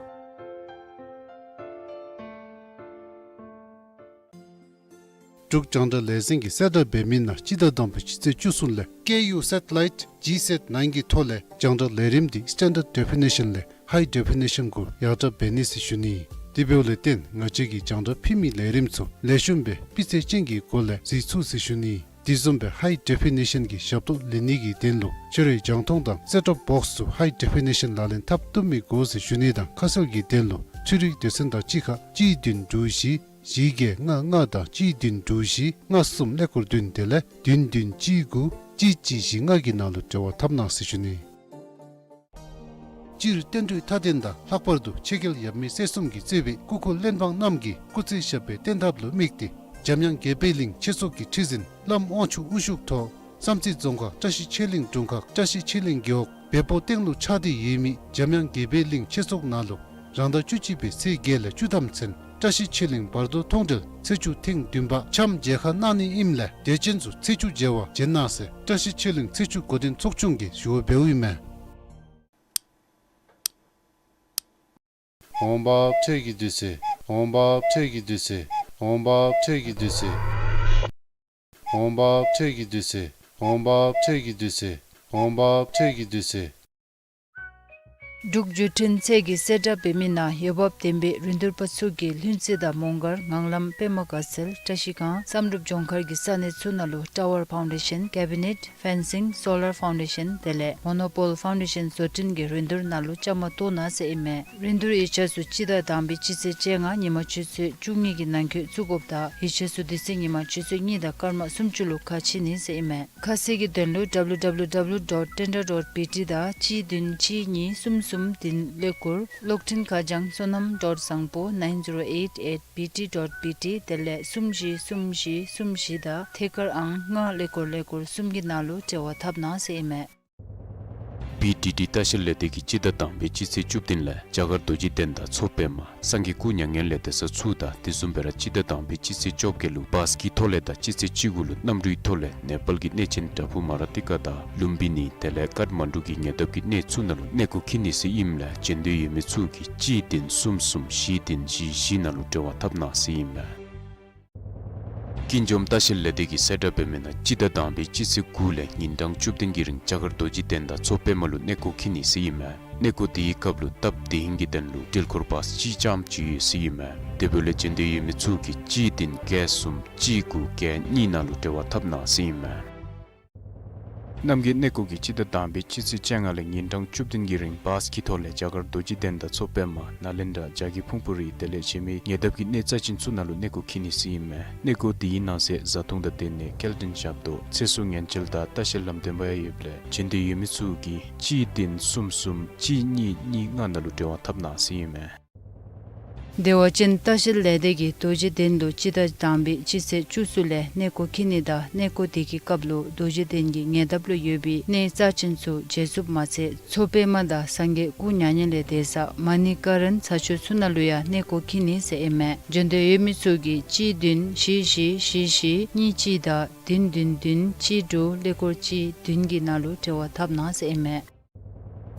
འབྲུག་རྒྱང་བསྒྲགས་ལས་འཛིན་གྱིས་གསལ་བསྒྲགས་འབད་མི་ནང་སྤྱི་ཟླ་དང་པའི་སྤྱི་ཚེས་བཅུ་གསུམ་ལས་ཀེ་ཡུ་སེ་ཊི་ལའིཊ་ཇི་སེཊ་ནའིན་གྱི་ཐོག་ལས་རྒྱང་བསྒྲགས་ལས་རིམ་འདི་སི་ཊེན་ཌརཌ་ཌེ་ཕི་ནི་ཤཱན་ལས་ཧའི་ཌེ་ཕི་ནི་ཤཱན་གུ་ཡར་དྲག་འབད་ནི་ཟེར་ཞུ་ནི། དེ་འབདཝ་ལས་བརྟེན་ང་བཅས་ཀྱིས་རྒྱང་བསྒྲགས་ཕུལ་མི་ལས་རིམ་ཚུ་ལེགས་ཤོམ་སྦེ་སྤུས་ཚད་ཅན་གྱི་སྒོ་ལས་གཟིགས་ཚུགས་ཟེར་ཞུ་ནི། དེ་བཟུམ་སྦེ་ཧའི་ཌེ་ཕི་ནི་ཤཱན་གྱི་ཞབས་ཏོག་ལེན་ནི་གི་དོན་ལུ་ཁྱོད་རའི་རྒྱང་མཐོང་དང་སེཊ་ཊོབ་བོགསི་ཚུ་ཧའི་ཌེ་ཕི་ནི་ཤཱན་ལག་ལེན་འཐབ་བཏུབ་མི་དགོ་ཟེར་ཞུ་ནི་དང་ཁ་གསལ་གྱི་དོན་ལུ་འཕྲུལ་རིག་སྡེ་ཚན་དང་གཅིག་ཁར་གཅིག་བདུན་དྲུག་བཞི་བཞི་བརྒྱད་ལྔ་ལྔ་དང་གཅིག་བདུན་དྲུག་བཞི་ལྔ་གསུམ་ཀླད་ཀོར་བདུན་དེ་ལས་བདུན་བདུན་གཅིག་དགུ་གཅིག་གཅིག་བཞི་ལྔ་གི་ནང་ལུ་འབྲེལ་བ་འཐབ་གནང་ཟེར་ཞུ་ནི། སྤྱིར་བསྟན་འགྲོའི་མཐའ་རྟེན་དང་ལྷག་པར་དུ་ཆོས་རྒྱལ་ཡབ་མེས་སྲས་གསུམ་གྱིས་གཙོས་པའི་སྐུ་འཁོར་གླེགས་བམ་རྣམས་ཀྱིས་སྐུ་ཚེ་ཞབས་པད་བརྟན་ཐབས་ལུ་དམིགས་ཏེ་འཇམ་དབྱངས་དགྱེས་པའི་གླིང་ཆོས་ཚོགས་ཀྱི་ཁྲི་འཛིན་བླམ་དབང་ཕྱུག་དབུ་བཞུགས་ཐོག་བསམ་རྩེ་རྫོང་ཁག་བཀྲ་ཤིས་ཆོས་གླིང་དྲུང་ཁག་བཀྲ་ཤིས་ཆོས་གླིང་རྒེད་འོག་བལ་པོ་སྟེང་ལུ་ཆགས་ཏེ་ཡོད་མི་འཇམ་དབྱངས་དགྱེས་པའི་གླིང་ཆོས་ཚོགས་ནང་ལུ་རང་ཟླ་བཅུ་གཅིག་པའི་ཚེས་བརྒྱད་ལས་བཅུ་ཐམ་ཚུན་བཀྲ་ཤིས་ཆོས་གླིང་བར་དོ་མཐོང་གྲོལ་ཚེས་བཅུ་ཐེངས་བདུན་པ་འཆམ་མཇལ་ཁ་གནང་ནི་ཨིནམ་ལས་དད་ཅན་ཚུ་ཚེས་བཅུ་མཇལ་བར་བྱོན་གནང་ཟེར་བཀྲ་ཤིས་ཆོས་གླིང་ཚེས་བཅུ་འགོ་འདྲེན་ཚོགས་ཆུང་གིས་ཞུ་བ་འབདཝ་ཨིན་མས། འབྲུག་བརྒྱུད་འཕྲིན་ཚད་ཀྱིས་གསལ་བསྒྲགས་འབད་མི་ནང་འོས་འབབ་ལྡན་པའི་རིན་བསྡུར་པ་ཚུ་གིས་ལྷུན་རྩེ་དང་མོང་སྒར་ངང་ལམ་པདྨ་དགའ་ཚལ་བཀྲ་ཤིས་སྒང་བསམ་གྲུབ་ལྗོངས་མཁར་གྱི་ས་གནས་ཚུ་ནང་ལུ་ཊ་ཝར་ཕའུན་ཌེ་ཤཱན་ཀེ་བི་ནེཊ་ཕེན་སིང་སོ་ལར་ཕའུན་ཌེ་ཤཱན་དེ་ལས་མོ་ནོ་པོལ་ཕའུན་ཌེ་ཤཱན་བཟོ་སྐྲུན་གྱི་རིན་བསྡུར་ནང་ལུ་བཅའ་མར་གཏོགས་གནང་ཟེར་ཨིན་མས། རིན་བསྡུར་ཡིག་ཆ་ཚུ་སྤྱི་ཟླ་དང་པའི་སྤྱི་ཚེས་བཅོ་ལྔ་ཉིན་མ་ཆུ་ཚོད་བཅུ་གཉིས་ཀྱི་ནང་འཁོད་བཙུགས་དགོཔ་དང་ཡིག་ཆ་ཚུ་དེ་ཚེ་ཉིན་མ་ཆུ་ཚོད་གཉིས་དང་སྐར་མ་སུམ་ཅུ་ལུ་ཁ་ཕྱེ་ནི་ཟེར་ཨིན་མས། ཁ་གསལ་གྱི་དོན་ལུ་ཌབ་ལུ་ཌབ་ལུ་ཌབ་ལུ་ཌོཊ་ཊེན་ཌར་ཌོཊ་བི་ཊི་དང་གཅིག་བདུན་གཅིག་གཉིས་གསུམ་གསུམ་བདུན་ཀླད་ཀོར་གློག་འཕྲིན་ཁ་བྱང་བསོད་ནམས་ཌོཊ་བཟང་པོ་ནའིན་ཛི་རོ་ཨེཊ་ཨེཊ་བི་ཊི་ཌོཊ་བི་ཊི་དེ་ལས་གསུམ་བཞི་གསུམ་བཞི་གསུམ་བཞི་དང་ཐད་ཀར་ཨང་ལྔ་ཀླད་ཀོར་ཀླད་ཀོར་གསུམ་གྱི་ནང་ལུ་འབྲེལ་བ་འཐབ་གནང་ཟེར་ཨིན་མས། བི་ཊི་ཊི་ལྟ་བཤལ་ལས་སྡེ་གིས་སྤྱི་ཟླ་དང་པའི་སྤྱི་ཚེས་བཅུ་བདུན་ལས་རྒྱ་གར་རྡོ་རྗེ་གདན་དང་མཚོ་པདྨ་སངས་རྒྱས་སྐུ་མྱ་ངན་ལས་འདས་ས་ཚུ་དང་དེ་བཟུམ་སྦེ་ར་སྤྱི་ཟླ་དང་པའི་སྤྱི་ཚེས་བཅོ་བརྒྱད་ལུ་བཱས་ཀྱི་ཐོག་ལས་དང་སྤྱི་ཚེས་བཅུ་དགུ་ལུ་གནམ་གྲུའི་ཐོག་ལས་ནེ་པཱལ་གྱི་གནས་ཆེན་བྲག་ཕུག་མ་ར་ཏི་ཀ་དང་ལུམ་བི་ནི་དེ་ལས་ཀཏ་མན་ཌུ་གི་ཉེ་འདབས་ཀྱི་གནས་ཚུ་ནང་ལུ་གནས་སྐོར་འཁྱིད་ནི་ཟེར་ཨིནམ་ལས་བྱོན་འདོད་ཡོད་མི་ཚུ་གིས་གཅིག་བདུན་གསུམ་གསུམ་བཞི་བདུན་བཞི་བཞི་ནང་ལུ་འབྲེལ་བ་འཐབ་གནང་ཟེར་ཨིན་མས། ཀུན་འཇོམས་ལྟ་བཤལ་ལས་སྡེ་གིས་གསལ་བསྒྲགས་འབད་མི་ནང་སྤྱི་ཟླ་དང་པའི་སྤྱི་ཚེས་དགུ་ལས་ཉིན་གྲངས་བཅུ་བདུན་གྱི་རིང་རྒྱ་གར་རྡོ་རྗེ་གདན་དང་མཚོ་པདྨ་ལུ་གནས་སྐོར་འཁྱིད་ནི་ཟེར་ཨིན་མས། གནས་སྐོར་དེའི་སྐབས་ལུ་སྟབས་བདེ་ཧིང་གི་དོན་ལུ་འགྲུལ་འཁོར་བཱས་གཅིག་རྐྱངམ་ཅིག་ཡོད་ཟེར་ཨིན་མས། དེ་འབདཝ་ལས་བྱོན་འདོད་ཡོད་མི་ཚུ་གིས་གཅིག་བདུན་བརྒྱད་གསུམ་གཅིག་དགུ་བརྒྱད་གཉིས་ནང་ལུ་འབྲེལ་བ་འཐབ་གནང་ཟེར་ཨིན་མས། རྣམ་རྒྱལ་གནས་སྐོར་གྱིས་སྤྱི་ཟླ་དང་པའི་སྤྱི་ཚེས་བཅོ་ལྔ་ལས་ཉིན་གྲངས་བཅུ་བདུན་གྱི་རིང་བཱས་ཀྱི་ཐོག་ལས་རྒྱ་གར་རྡོ་རྗེ་གདན་དང་མཚོ་པདྨ་ནཱ་ལེནྡྲ་རྒྱ་གི་ཕུང་པོ་རི་དེ་ལས་གཞན་མི་ཉེ་འདབས་ཀྱི་གནས་རྩ་ཅན་ཚུ་ནང་ལུ་གནས་སྐོར་འཁྱིད་ནི་ཟེར་ཨིན་མས། གནས་སྐོར་དེའི་ནང་གསེས་བཟའ་འཐུང་དང་སྡོད་གནས་སྐྱེལ་འདྲེན་ཞབས་ཏོག་ཚེ་སྲོག་ཉེན་བཅོལ་དང་ལྟ་བཤལ་ལམ་སྟོན་པ་ཡང་ཡོདཔ་ལས་བྱོན་འདོད་ཡོད་མི་ཚུ་གིས་གཅིག་བདུན་གསུམ་གསུམ་གཅིག་གཉིས་གཉིས་ལྔ་ནང་ལུ་འབྲེལ་བ་འཐབ་གནང་ཟེར་ཨིན་མས། བདེ་བ་ཅན་ལྟ་བཤལ་ལས་སྡེ་གིས་རྡོ་རྗེ་གདན་ལུ་སྤྱི་ཟླ་དང་པའི་སྤྱི་ཚེས་བཅུ་གསུམ་ལས་གནས་སྐོར་འཁྱིད་ནི་དང་གནས་སྐོར་དེ་གི་སྐབས་ལུ་རྡོ་རྗེ་གདན་གྱི་ཉེ་འདབས་ལུ་ཡོད་པའི་གནས་རྩ་ཅན་ཚུ་མཇལ་ཚུགསཔ་མ་ཚད་མཚོ་པདྨ་དང་སངས་རྒྱས་སྐུ་མྱ་ངན་ལས་འདས་ས་མ་ཎི་ཀ་རན་ཚ་ཆུ་ཚུ་ནང་ལུ་ཡང་གནས་སྐོར་འཁྱིད་ནི་ཟེར་ཨིན་མས། བྱོན་འདོད་ཡོད་མི་ཚུ་གིས་གཅིག་བདུན་བཞི་བཞི་བཞི་བཞི་གཉིས་གཅིག་དང་བདུན་བདུན་བདུན་གཅིག་དྲུག་ཀླད་ཀོར་གཅིག་བདུན་གྱི་ནང་ལུ་འབྲེལ་བ་འཐབ་གནང་ཟེར་ཨིན་མས།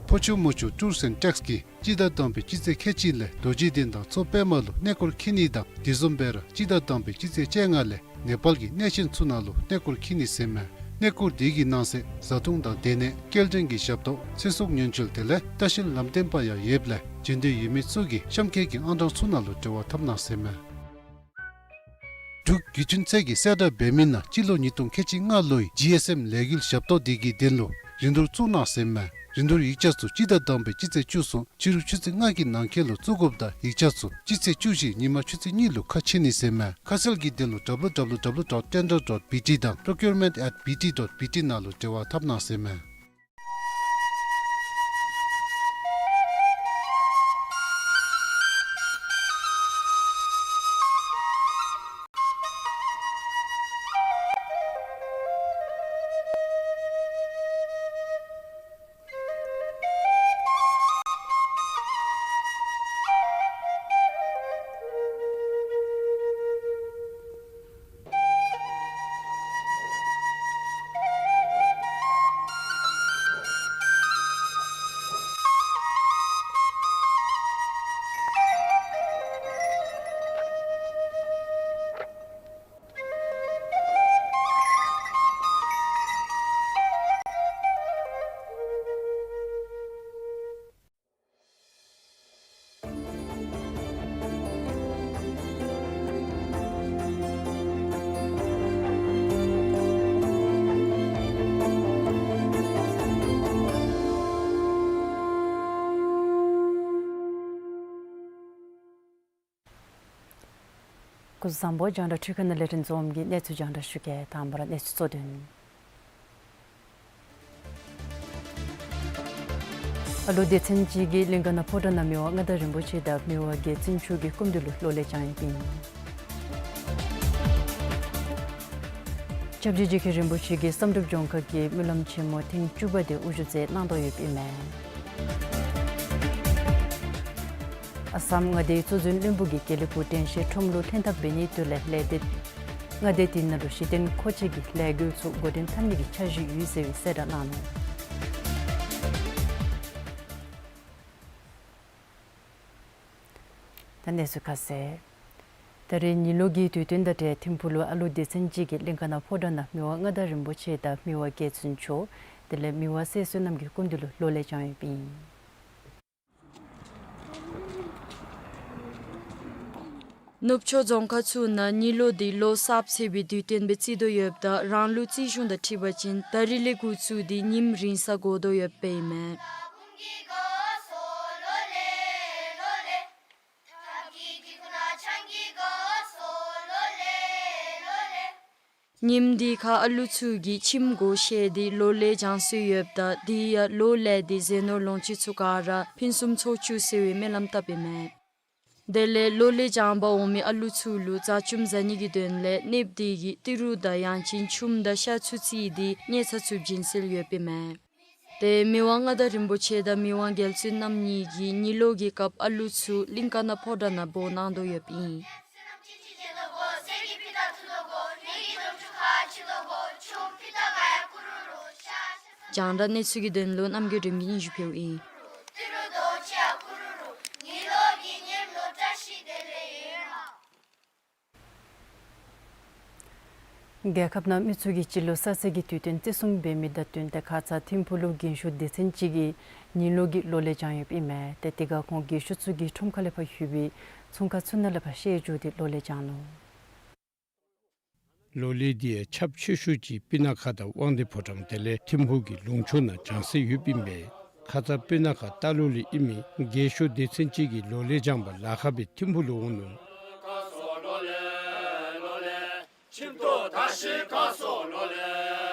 ཕོ་ཆུ་མོ་ཆུ་ཊུརསི་ཨེནཌ་ཊེགསི་གིས་སྤྱི་ཟླ་དང་པའི་སྤྱི་ཚེས་ཁལ་གཅིག་ལས་རྡོ་རྗེ་གདན་དང་མཚོ་པདྨ་ལུ་གནས་སྐོར་འཁྱིད་ནི་དང་དེ་བཟུམ་སྦེ་ར་སྤྱི་ཟླ་དང་པའི་སྤྱི་ཚེས་བཅོ་ལྔ་ལས་ནེ་པཱལ་གྱི་གནས་ཆེན་ཚུ་ནང་ལུ་གནས་སྐོར་འཁྱིད་ནི་ཟེར་མས། གནས་སྐོར་དེ་གི་ནང་གསེས་བཟའ་འཐུང་དང་སྡོད་གནས་སྐྱེལ་འདྲེན་གྱི་ཞབས་ཏོག་ཚེ་སྲོག་ཉེན་བཅོལ་དེ་ལས་ལྟ་བཤལ་ལམ་སྟོན་པ་ཡང་ཡོདཔ་ལས་བྱོན་འདོད་ཡོད་མི་ཚུ་གིས་གཤམ་འཁོད་ཀྱི་ཨང་གྲངས་ཚུ་ནང་ལུ་འབྲེལ་བ་འཐབ་གནང་ཟེར་མས། འབྲུག་བརྒྱུད་འཕྲིན་ཚད་ཀྱིས་གསལ་བསྒྲགས་འབད་མི་ནང་སྤྱི་ལོ་ཉིས་སྟོང་ཁལ་གཅིག་ལྔ་ལོའི་ཇི་ཨེསི་ཨེམ་ལས་འགུལ་ཞབས་ཏོག་དེ་གི་དོན་ལུ་རིན་བསྡུར་བཙུགས་གནང་ཟེར་མས། རིན་བསྡུར་ཡིག་ཆ་ཚུ་སྤྱི་ཟླ་དང་པའི་སྤྱི་ཚེས་བཅུ་གསུམ་ཕྱི་རུ་ཆུ་ཚོད་ལྔ་གི་ནང་འཁོད་ལུ་བཙུགས་དགོཔ་དང་ཡིག་ཆ་ཚུ་སྤྱི་ཚེས་བཅུ་བཞི་ཉིན་མ་ཆུ་ཚོད་གཉིས་ལུ་ཁ་ཕྱེ་ནི་ཟེར་མས། ཁ་གསལ་གྱི་དོན་ལུ་ཌབ་ལུ་ཌབ་ལུ་ཌབ་ལུ་ཌོཊ་ཊེན་ཌར་ཌོཊ་བི་ཊི་དང་པོ་རོ་ཀིའུར་མེནཊ་ཨེཊ་བི་ཊི་ཌོཊ་བི་ཊི་ནང་ལུ་འབྲེལ་བ་འཐབ་གནང་ཟེར་མས། སྐུ་གཟུགས་བཟང་པོ། རྒྱང་བསྒྲགས་འཕྲུལ་ཁང་ནང་ལས་རིན་འཛོམས་ཀྱིས་གནས་ཚུལ་རྒྱང་བསྒྲགས་ཞུ་གེ། དང་པ་ར་གནས་ཚུལ་གཙོ་དོན། ཨ་ལུ་སྡེ་ཚན་གཅིག་གིས་གླིང་ཀ་ན་ཕོ་བྲང་ནང་མི་དབང་མངའ་བདག་རིན་པོ་ཆེ་དང་མི་དབང་རྒྱལ་བཙུན་མཆོག་གི་སྐུ་མདུན་ལུ་ལོ་ལེགས་བྱང་ཡོདཔ་ཨིན། སྐྱབས་རྗེ་རྗེ་མཁན་རིན་པོ་ཆེ་གིས་བསམ་གྲུབ་ལྗོངས་མཁར་གྱི་སྨོན་ལམ་ཆེན་མོ་ཐེངས་བཅུ་པ་དེ་དབུ་བཞུགས་མཛད་གནང་དོ་ཡོདཔ་ཨིན་མས། ཨ་སམ་མངའ་སྡེའི་གཙོ་འཛིན་བློན་པོ་གིས་དགེ་ལེགས་ཕུག་དྲན་ཤེས་ཁྲོམ་ལུ་ལྷན་ཐབས་འབད་ནིའི་དོན་ལས་ལས་སྡེ་མངའ་སྡེ་དེ་ནང་ལུ་གཞི་རྟེན་མཁོ་ཆས་ཀྱི་ལས་འགུལ་ཚུ་འགོ་འདྲེན་འཐབ་ནི་གི་འཆར་གཞི་ཡོད་ཟེར་བའི་གསལ་བསྒྲགས་གནང་ནུག། ད་གནས་ཚུལ་ཁ་གསལ། ད་རེས་ཉི་ལོ་གི་དུས་སྟོན་དང་འབྲེལ་ཐིམ་ཕུག་ལུ་ཨ་ལུ་སྡེ་ཚན་གཅིག་གིས་གླིང་ཀ་ན་ཕོ་བྲང་ནང་མི་དབང་མངའ་བདག་རིན་པོ་ཆེ་དང་མི་དབང་རྒྱལ་བཙུན་མཆོག་དེ་ལས་མི་དབང་སྲས་བསོད་ནམས་ཀྱི་སྐུ་མདུན་ལུ་ལོ་ལེགས་བྱང་ཡོདཔ་ཨིན། ནུབ་ཕྱོགས་རྫོང་ཁག་ཚུ་ནང་ཉི་ལོ་འདི་ལོ་གསརཔ་ཚེས་པའི་དུས་སྟོན་སྦེ་བརྩི་དོ་ཡོདཔ་ད་རང་ལུགས་རྩིས་གཞུང་དང་འཁྲིལ་བ་ཅིན་ད་རིས་ལས་འགོ་བཙུགས་ཏེ་ཉིནམ་རིང་ས་འགོར་དོ་ཡོདཔ་ཨིན་མས། ཉིནམ་འདི་ཁར་ཨ་ལུ་ཚུ་གིས་ཁྱིམ་སྒོ་ཕྱེ་སྟེ་ལོ་ལེགས་བྱང་སྲོལ་ཡོདཔ་ད་དེ་ཡང་ལོ་ལེགས་འདི་ཟས་ནོར་ལོངས་སྤྱོད་ཚུ་ག་ར་ཕུན་སུམ་ཚོགས་བཅུག་ཟེར་བའི་སྨོན་ལམ་བཏབ་ཨིན་མས། དེ་ལས་ལོ་ལེགས་བྱང་པར་འོང་མི་ཨ་ལུ་ཚུ་ལུ་བཟའ་བཅའམ་བཟའ་ནི་གི་དོན་ལས་གནསཔོ་དེ་གིས་ཏི་རུ་དང་ཡང་ཅིན་ཆུམ་དང་ཤ་ཚུ་བརྩིས་ཏེ་ཉལ་ས་ཚུ་བྱིན་སྲོལ་ཡོདཔ་ཨིན་མས། ཏེ་མི་དབང་མངའ་བདག་རིན་པོ་ཆེ་དང་མི་དབང་རྒྱལ་བཙུན་རྣམ་གཉིས་ཀྱིས་ཉི་ལོ་གི་སྐབས་ཨ་ལུ་ཚུ་གླིང་ཀ་ན་ཕོ་བྲང་ནང་འབོ་གནང་དོ་ཡོདཔ་ཨིན། རྒྱང་བསྒྲགས་གནས་ཚུལ་གྱི་དོན་ལུ་རྣམ་རྒྱལ་སྒྲོལ་མ་གིས་སྙན་ཞུ་ཕུལཝ་ཨིན། རྒྱལ་ཁབ་ནང་མི་ཚུ་གིས་སྤྱི་ལོ་གསར་ཚེས་ཀྱི་དུས་སྟོན་བརྩི་སྲུང་འབད་མི་དང་བསྟུན་ཏེ་ཁ་ཙ་ཐིམ་ཕུག་ལུ་རྒན་ཤོས་སྡེ་ཚན་གཅིག་གིས་ཉི་ལོ་གི་ལོ་ལེགས་བྱང་ཡོདཔ་ཨིན་མས། ཏེ་དེ་ཁར་ཁོང་རྒན་ཤོས་ཚུ་གིས་ཁྲོམ་ཁ་ལས་ཕར་ལྷོད་པའི་ཚོང་ཁང་ཚུ་ནང་ལས་ཕར་བཤལ་འགྱོ་སྟེ་ལོ་ལེགས་བྱང་ནུག། ལོ་ལེགས་འདི་ཡང་ཁྱབ་ཆེ་ཤོས་ཅིག་སྤུ་ན་ཁ་དང་དབང་འདུས་ཕོ་བྲང་དེ་ལས་ཐིམ་ཕུག་གི་ལུང་ཕྱོགས་ནང་བྱང་སྲོལ་ཡོདཔ་ཨིན་པས། ཁ་ཙ་སྤུ་ན་ཁ་རྟ་ལོག་ལས་ཨིན་མི་རྒན་ཤོས་སྡེ་ཚན་གཅིག་གིས་ལོ་ལེགས་བྱང་པར་ལཱ་ཁག་སྦེ་ཐིམ་ཕུག་ལུ་འོང་ནུག།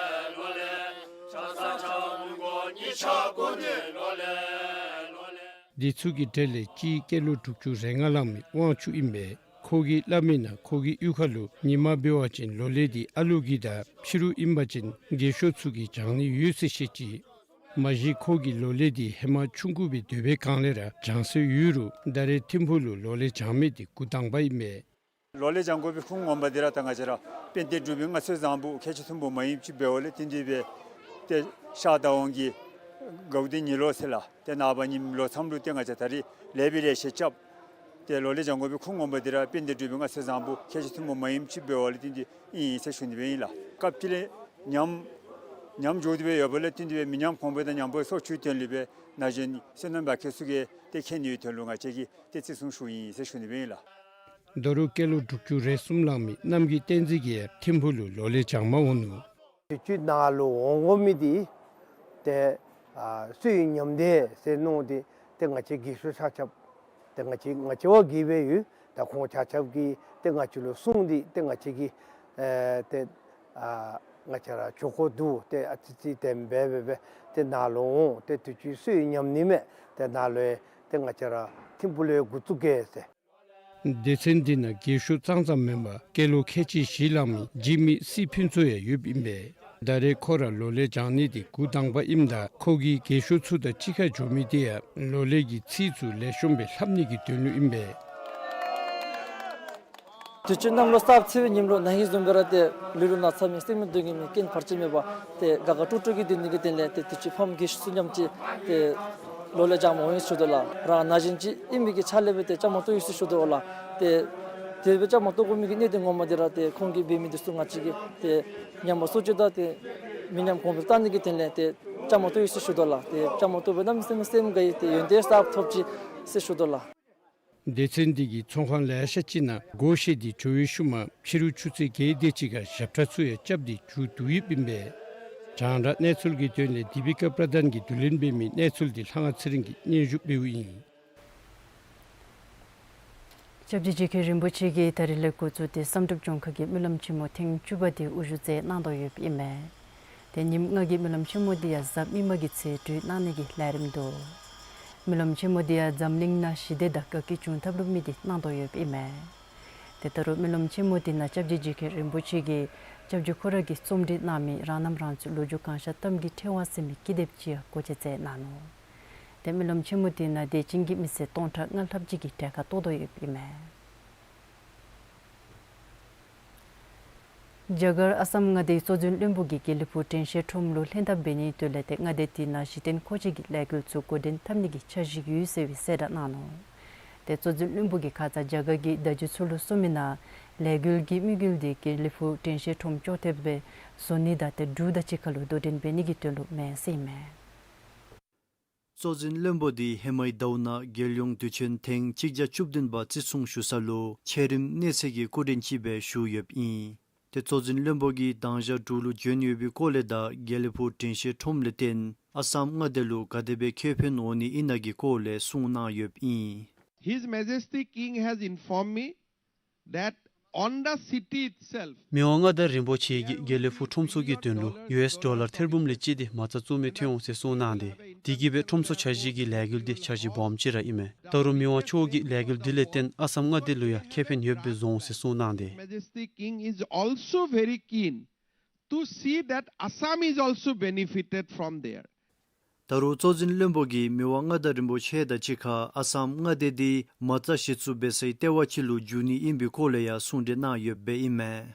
འདི་ཚུ་གི་གྲས་ལས་གཅིག་སྐྱེས་ལོ་དྲུག་ཅུ་རེ་ལྔ་ལང་མི་དབང་ཕྱུག་ཨིན་པས། ཁོ་གིས་སླབ་མིའི་ནང་ཁོ་གི་གཡུས་ཁ་ལུ་ཉིན་མ་འབད་བ་ཅིན་ལོ་ལེགས་འདི་ཨ་ལུ་གི་དང་ཕྱི་རུ་ཨིན་པ་ཅིན་རྒན་ཤོས་ཚུ་གིས་བྱང་ནི་ཡོད་ཟེར་བཤད་ཅི། མ་གཞི་ཁོ་གིས་ལོ་ལེགས་འདི་ཧེ་མ་ཆུང་ཀུ་སྦེ་སྡོད་པའི་སྒང་ལས་ར་བྱང་སྲོལ་ཡོད་རུང་ད་རེས་ཐིམ་ཕུག་ལུ་ལོ་ལེགས་བྱང་མི་འདི་འགོ་དང་པ་ཨིན་པས། ལོ་ལེགས་བྱང་དགོ་པའི་ཁུངས་ངོ་མ་འདི་ར་ད་ང་བཅས་ར་དཔལ་ལྡན་འབྲུག་པའི་མངའ་གསོལ་བཟང་པོ་ཁལ་གཅིག་ཐོན་པོ་མ་ཡིན་ཅིག་འབདཝ་ལས་བརྟེན་ཏེ་སྦེ་ཏེ་ཤར་ཟླ་བ་གི་དགའ་བདེ་ཉི་ལོ་ཟེར་ལགས། ཏེ་ནངས་པ་ཉིནམ་ལོ་མཚམས་ལུ་ཏེ་ང་བཅས་ད་རིས་ལེགས་པའི་ལེགས་བཤད་རྐྱབ། ཏེ་ལོ་ལེགས་བྱང་དགོ་པའི་ཁུངས་ངོ་མ་འདི་ར་དཔལ་ལྡན་འབྲུག་པའི་མངའ་གསོལ་བཟང་པོ་ཁལ་གཅིག་ཐོན་པོ་མ་ཡིན་ཅིག་འབདཝ་ལས་བརྟེན་ཏེ་ཨིན་ཨིན་ཟེར་ཞུ་ནི་སྦེ་ཨིན་ལགས། སྐབས་ཅིག་ལས་ཉམས་ཉམས་འགྱོ་སྟེ་སྦེ་ཡོདཔ་ལས་བརྟེན་ཏེ་སྦེ་མི་ཉམས་གོང་འཕེལ་དང་ཉམས་པ་སོར་ཆུད་དོན་ལས་སྦེ་ན་གཞོན་བསོད་ནམས་ལགས་ཁྱེད་ཚུ་གིས་ཏེ་མཁྱེན་ནིའི་དོན་ལུ་ང་བཅས་ཀྱིས་ཏེ་བརྩི་སྲུང་ཞུཝ་ཨིན་ཟེར་ཞུ་ནི་སྦེ་ཨིན་ལགས། ད་རུང་སྐྱེས་ལོ་དྲུག་ཅུ་རེ་གསུམ་ལང་མི་རྣམ་རྒྱལ་བསྟན་འཛིན་གྱིས་ཐིམ་ཕུག་ལུ་ལོ་ལེགས་བྱང་མར་འོང་ནུག། དུས་ཅི་ནཱ་ལུ་འོང་དགོ་མི་འདི་ཏེ་ཨ་བསོད་ཡོན་ཉམས་ཏེ་ཟེར་མནོ་སྟེ་ཏེ་ང་བཅས་རྒན་ཤོས་ཆ་ཁྱབ་ཏེ་ང་བཅས་ང་བཅས་བ་གིས་སྦེ་ཡོད། ད་ཁོང་ཆ་ཁྱབ་ཀྱིས་ཏེ་ང་བཅས་ལུ་གསུངས་ཏེ་ཏེ་ང་བཅས་ཀྱིས་ཨེ་ཏེ་ཨ་ང་བཅས་ར་འགྱོ་དགོ་འདུག། ཏེ་ཨ་ཙི་ཙི་དེམ་སྦེ་སྦེ་སྦེ་ཏེ་ནཱ་ལུ་འོང་ཏེ་དུས་ཅི་བསོད་ཡོན་ཉམས་ནི་མས། ཏེ་ནཱ་ལུ་ཡང་ཏེ་ང་བཅས་ར་ཐིམ་ཕུག་ལུ་ཡང་འགོ་བཙུགས་གེ་ཟེར། སྡེ་ཚན་འདི་ནང་རྒན་ཤོས་ཙང་ཙང་མེན་པར་སྐྱེས་ལོ་ཁལ་གཅིག་བཞི་ལང་མི་འཇིགས་མེད་སྲིད་ཕུན་ཚོགས་ཡང་ཡོདཔ་ཨིན་པས། ད་རེས་ཁོ་ར་ལོ་ལེགས་བྱང་ནི་འདི་འགོ་དང་པ་ཨིནམ་ད་ཁོ་གིས་རྒན་ཤོས་ཚུ་དང་གཅིག་ཁར་འགྱོ་མི་འདི་ཡང་ལོ་ལེགས་ཀྱི་ཚིག་ཚུ་ལེགས་ཤོམ་སྦེ་ལྷབ་ནི་གི་དོན་ལུ་ཨིན་པས། དུས་ཅི་གནམ་ལོ་གསརཔ་ཚེས་པའི་ཉིནམ་ལུ་ན་ཧིང་བཟུམ་སྦེ་ར་ཏེ་ལུས་ལུ་ན་ཚ་མེད་སེམས་ལུ་སྡུག་བསྔལ་མེད་རྐྱེན་བར་ཆད་མེད་པར་ཏེ་དགའ་དགའ་སྤྲོ་སྤྲོ་གི་སྡོད་ནི་གི་དོན་ལས་ཏེ་དུས་ཅི་ཕམ་རྒན་ཤོས་ཚུ་མཉམ་ཅིག་ཏེ་ལོ་ལེགས་བྱང་མར་འོང་ཡི་ཟེར་ཞུ་དོ་ལགས། རང་ན་གཞོན་ཅིག་ཨིན་མི་གི་ཆ་ལས་སྦེ་ཏེ་བཅའ་མར་གཏོགས་ཡི་ཟེར་ཞུ་དོ་ལགས། ཏེ་དེ་སྦེ་བཅའ་མར་གཏོགས་དགོ་མི་གི་གནད་དོན་ངོ་མ་འདི་ར་ཏེ་ཁོང་གིས་འབད་མི་འདི་ཚུ་ང་བཅས་ཀྱིས་ཏེ་ཉམས་པ་སོར་ཆུད་དང་ཏེ་མི་ཉམས་གོང་འཕེལ་བཏང་ནི་གི་དོན་ལས་ཏེ་བཅའ་མར་གཏོགས་ཡི་ཟེར་ཞུ་དོ་ལགས། ཏེ་བཅའ་མར་གཏོགས་པའི་གནམ་མེད་ས་མེད་སེམས་དགའ་ཡི། ཏེ་ཡོན་ཏན་གསརཔ་ཐོབ་ཅི་ཟེར་ཞུ་དོ་ལགས། སྡེ་ཚན་འདི་གིས་ཚོང་ཁང་ལེ་ཤ་ཅིག་ནང་སྒོ་ཕྱེ་སྟེ་འགྱོ་བའི་ཤུལ་མ་ཕྱི་རུ་ཆུ་ཚོད་བརྒྱད་དེ་ཅིག་ཁར་ཞབས་ཁྲ་ཚུ་ཡང་རྐྱབ་སྟེ་མཇུག་བསྡུ་ཡོདཔ་ཨིན་པས། རྒྱང་བསྒྲགས་གནས་ཚུལ་གྱི་དོན་ལས་དི་པི་ཀ་པྲ་དྷཱན་གྱིས་བསྡུ་ལེན་འབད་མི་གནས་ཚུལ་འདི་ལྷ་དབང་ཚེ་རིང་གིས་སྙན་ཞུ་འབདཝ་ཨིན། སྐྱབས་རྗེ་རྗེ་མཁན་རིན་པོ་ཆེ་གིས་ད་རིས་ལས་འགོ་བཙུགས་ཏེ་བསམ་གྲུབ་ལྗོངས་མཁར་གྱི་སྨོན་ལམ་ཆེན་མོ་ཐེངས་བཅུ་པ་དེ་དབུ་བཞུགས་མཛད་གནང་དོ་ཡོདཔ་ཨིན་མས། ཏེ་ཉིནམ་ལྔ་གི་སྨོན་ལམ་ཆེན་མོ་དེ་ཡང་གཟའ་མིག་དམར་གྱི་ཚེས་དྲུག་གནང་ནི་གི་ལས་རིམ་འདུག། སྨོན་ལམ་ཆེན་མོ་དེ་ཡང་འཛམ་གླིང་ནང་ཞི་བདེ་དང་དགའ་སྐྱིད་བྱུང་ཐབས་ལུ་དམིགས་ཏེ་གནང་དོ་ཡོདཔ་ཨིན་མས། ཏེ་ད་རུང་སྨོན་ལམ་ཆེན་མོ་དེ་ནང་སྐྱབས་རྗེ་རྗེ་མཁན་རིན་པོ་ཆེ་གིས་སྐྱབས་རྗེ་ཁོ་ར་གིས་རྩོམ་སྒྲིག་གནང་མི་རང་རྣམ་རང་ཚོའི་ལོ་རྒྱུས་གང་ཤར་གཏམ་གྱི་ཕྲེང་བ་ཟེར་མི་ཀི་དེབ་ཅིག་ཡང་སྒོ་འབྱེད་མཛད་གནང་ནུག། ཏེ་སྨོན་ལམ་ཆེན་མོ་དེ་ནང་དད་ཅན་གྱི་མི་སེར་སྟོང་ཕྲག་ལྔ་ལྷགཔ་ཅིག་གིས་གྲལ་ཁར་གཏོགས་དོ་ཡོདཔ་ཨིན་མས། རྒྱ་གར་ཨ་སམ་མངའ་སྡེའི་གཙོ་འཛིན་བློན་པོ་གིས་དགེ་ལེགས་ཕུག་དྲན་ཤེས་ཁྲོམ་ལུ་ལྷན་ཐབས་འབད་ནིའི་དོན་ལས་ཏེ་མངའ་སྡེ་དེ་ནང་གཞི་རྟེན་མཁོ་ཆས་ཀྱི་ལས་འགུལ་ཚུ་འགོ་འདྲེན་འཐབ་ནི་གི་འཆར་གཞི་ཡོད་ཟེར་བའི་གསལ་བསྒྲགས་གནང་ནུག། ཏེ་གཙོ་འཛིན་བློན་པོ་གིས་ཁ་ཙ་རྒྱ་གར་གྱི་བརྡ་བརྒྱུད་ཚུ་ལུ་གསུངས་མི་ནང་ལས་འགུལ་གྱི་དམིགས་ཡུལ་དེ་དགེ་ལེགས་ཕུག་དྲན་ཤེས་ཁྲོམ་ཅོག་འཐདཔ་སྦེ་བཟོ་ནི་དང་ཏེ་འབྲུག་དང་གཅིག་ཁར་ལུ་དོ་འགྲན་འབད་ནི་གི་དོན་ལུ་མེན་ཟེར་ཨིན་མས། གཙོ་འཛིན་བློན་པོ་དེ་ཧེ་མའི་ཟླཝ་ནང་རྒྱལ་ཡོངས་དུས་ཆེན་ཐེངས་གཅིག་བརྒྱ་བཅུ་བདུན་པ་བརྩི་སྲུང་ཞུ་ས་ལུ་ཆེ་རིམ་གནས་ཚད་ཀྱི་སྐུ་མགྲོན་ཅིག་སྦེ་བཞུགས་ཡོདཔ་ཨིན། ཏེ་གཙོ་འཛིན་བློན་པོ་གིས་མདང་ཞག་འབྲུག་ལུ་བྱོན་ཡོད་པའི་སྐོར་ལས་དང་དགེ་ལེགས་ཕུག་དྲན་ཤེས་ཁྲོམ་ལས་བརྟེན་ཨ་སམ་མངའ་སྡེ་ལུ་ག་དེ་སྦེ་ཁེ་ཕན་འོང་ནི་ཨིན་ན་གི་སྐོར་ལས་གསུངས་གནང་ཡོདཔ་ཨིན། His Majesty King has informed me that on the city itself, མི་དབང་མངའ་བདག་རིན་པོ་ཆེ་གིས་དགེ་ལེགས་ཕུག་ཁྲོམ་ཚུ་གི་དོན་ལུ་ཡུ་ཨེསི་ཌོ་ལར་ཐེར་འབུམ་ལས་གཅིག་དེ་མ་རྩ་བཙུགས་མི་ཐོན་འོང་ཟེར་གསུངས་གནང་སྟེ། དེ་གིས་སྦེ་ཁྲོམ་ཚུ་འཆར་གཞི་གི་ལས་འགུལ་དེ་འཆར་གཞི་སྦོམ་ཅིག་ར་ཨིན་མས། ད་རུང་མི་དབང་མཆོག་གིས་ལས་འགུལ་དེ་ལས་བརྟེན་ཨ་སམ་མངའ་སྡེ་ལུ་ཡང་ཁེ་ཕན་ཡོདཔ་སྦེ་བཟོ་འོང་ཟེར་གསུངས་གནང་སྟེ། Majesty King is also very keen to see that Assam is also benefited from there. ད་རུང་གཙོ་འཛིན་བློན་པོ་གིས་མི་དབང་མངའ་བདག་རིན་པོ་ཆེ་དང་གཅིག་ཁར་ཨ་སམ་མངའ་སྡེ་འདི་མ་རྩ་གཞི་བཙུགས་འབད་སའི་ལྟེ་བ་ཅིག་ལུ་འགྱུར་ནི་ཨིན་པའི་སྐོར་ལས་ཡང་གསུང་གྲོས་གནང་ཡོདཔ་ཨིན་མས།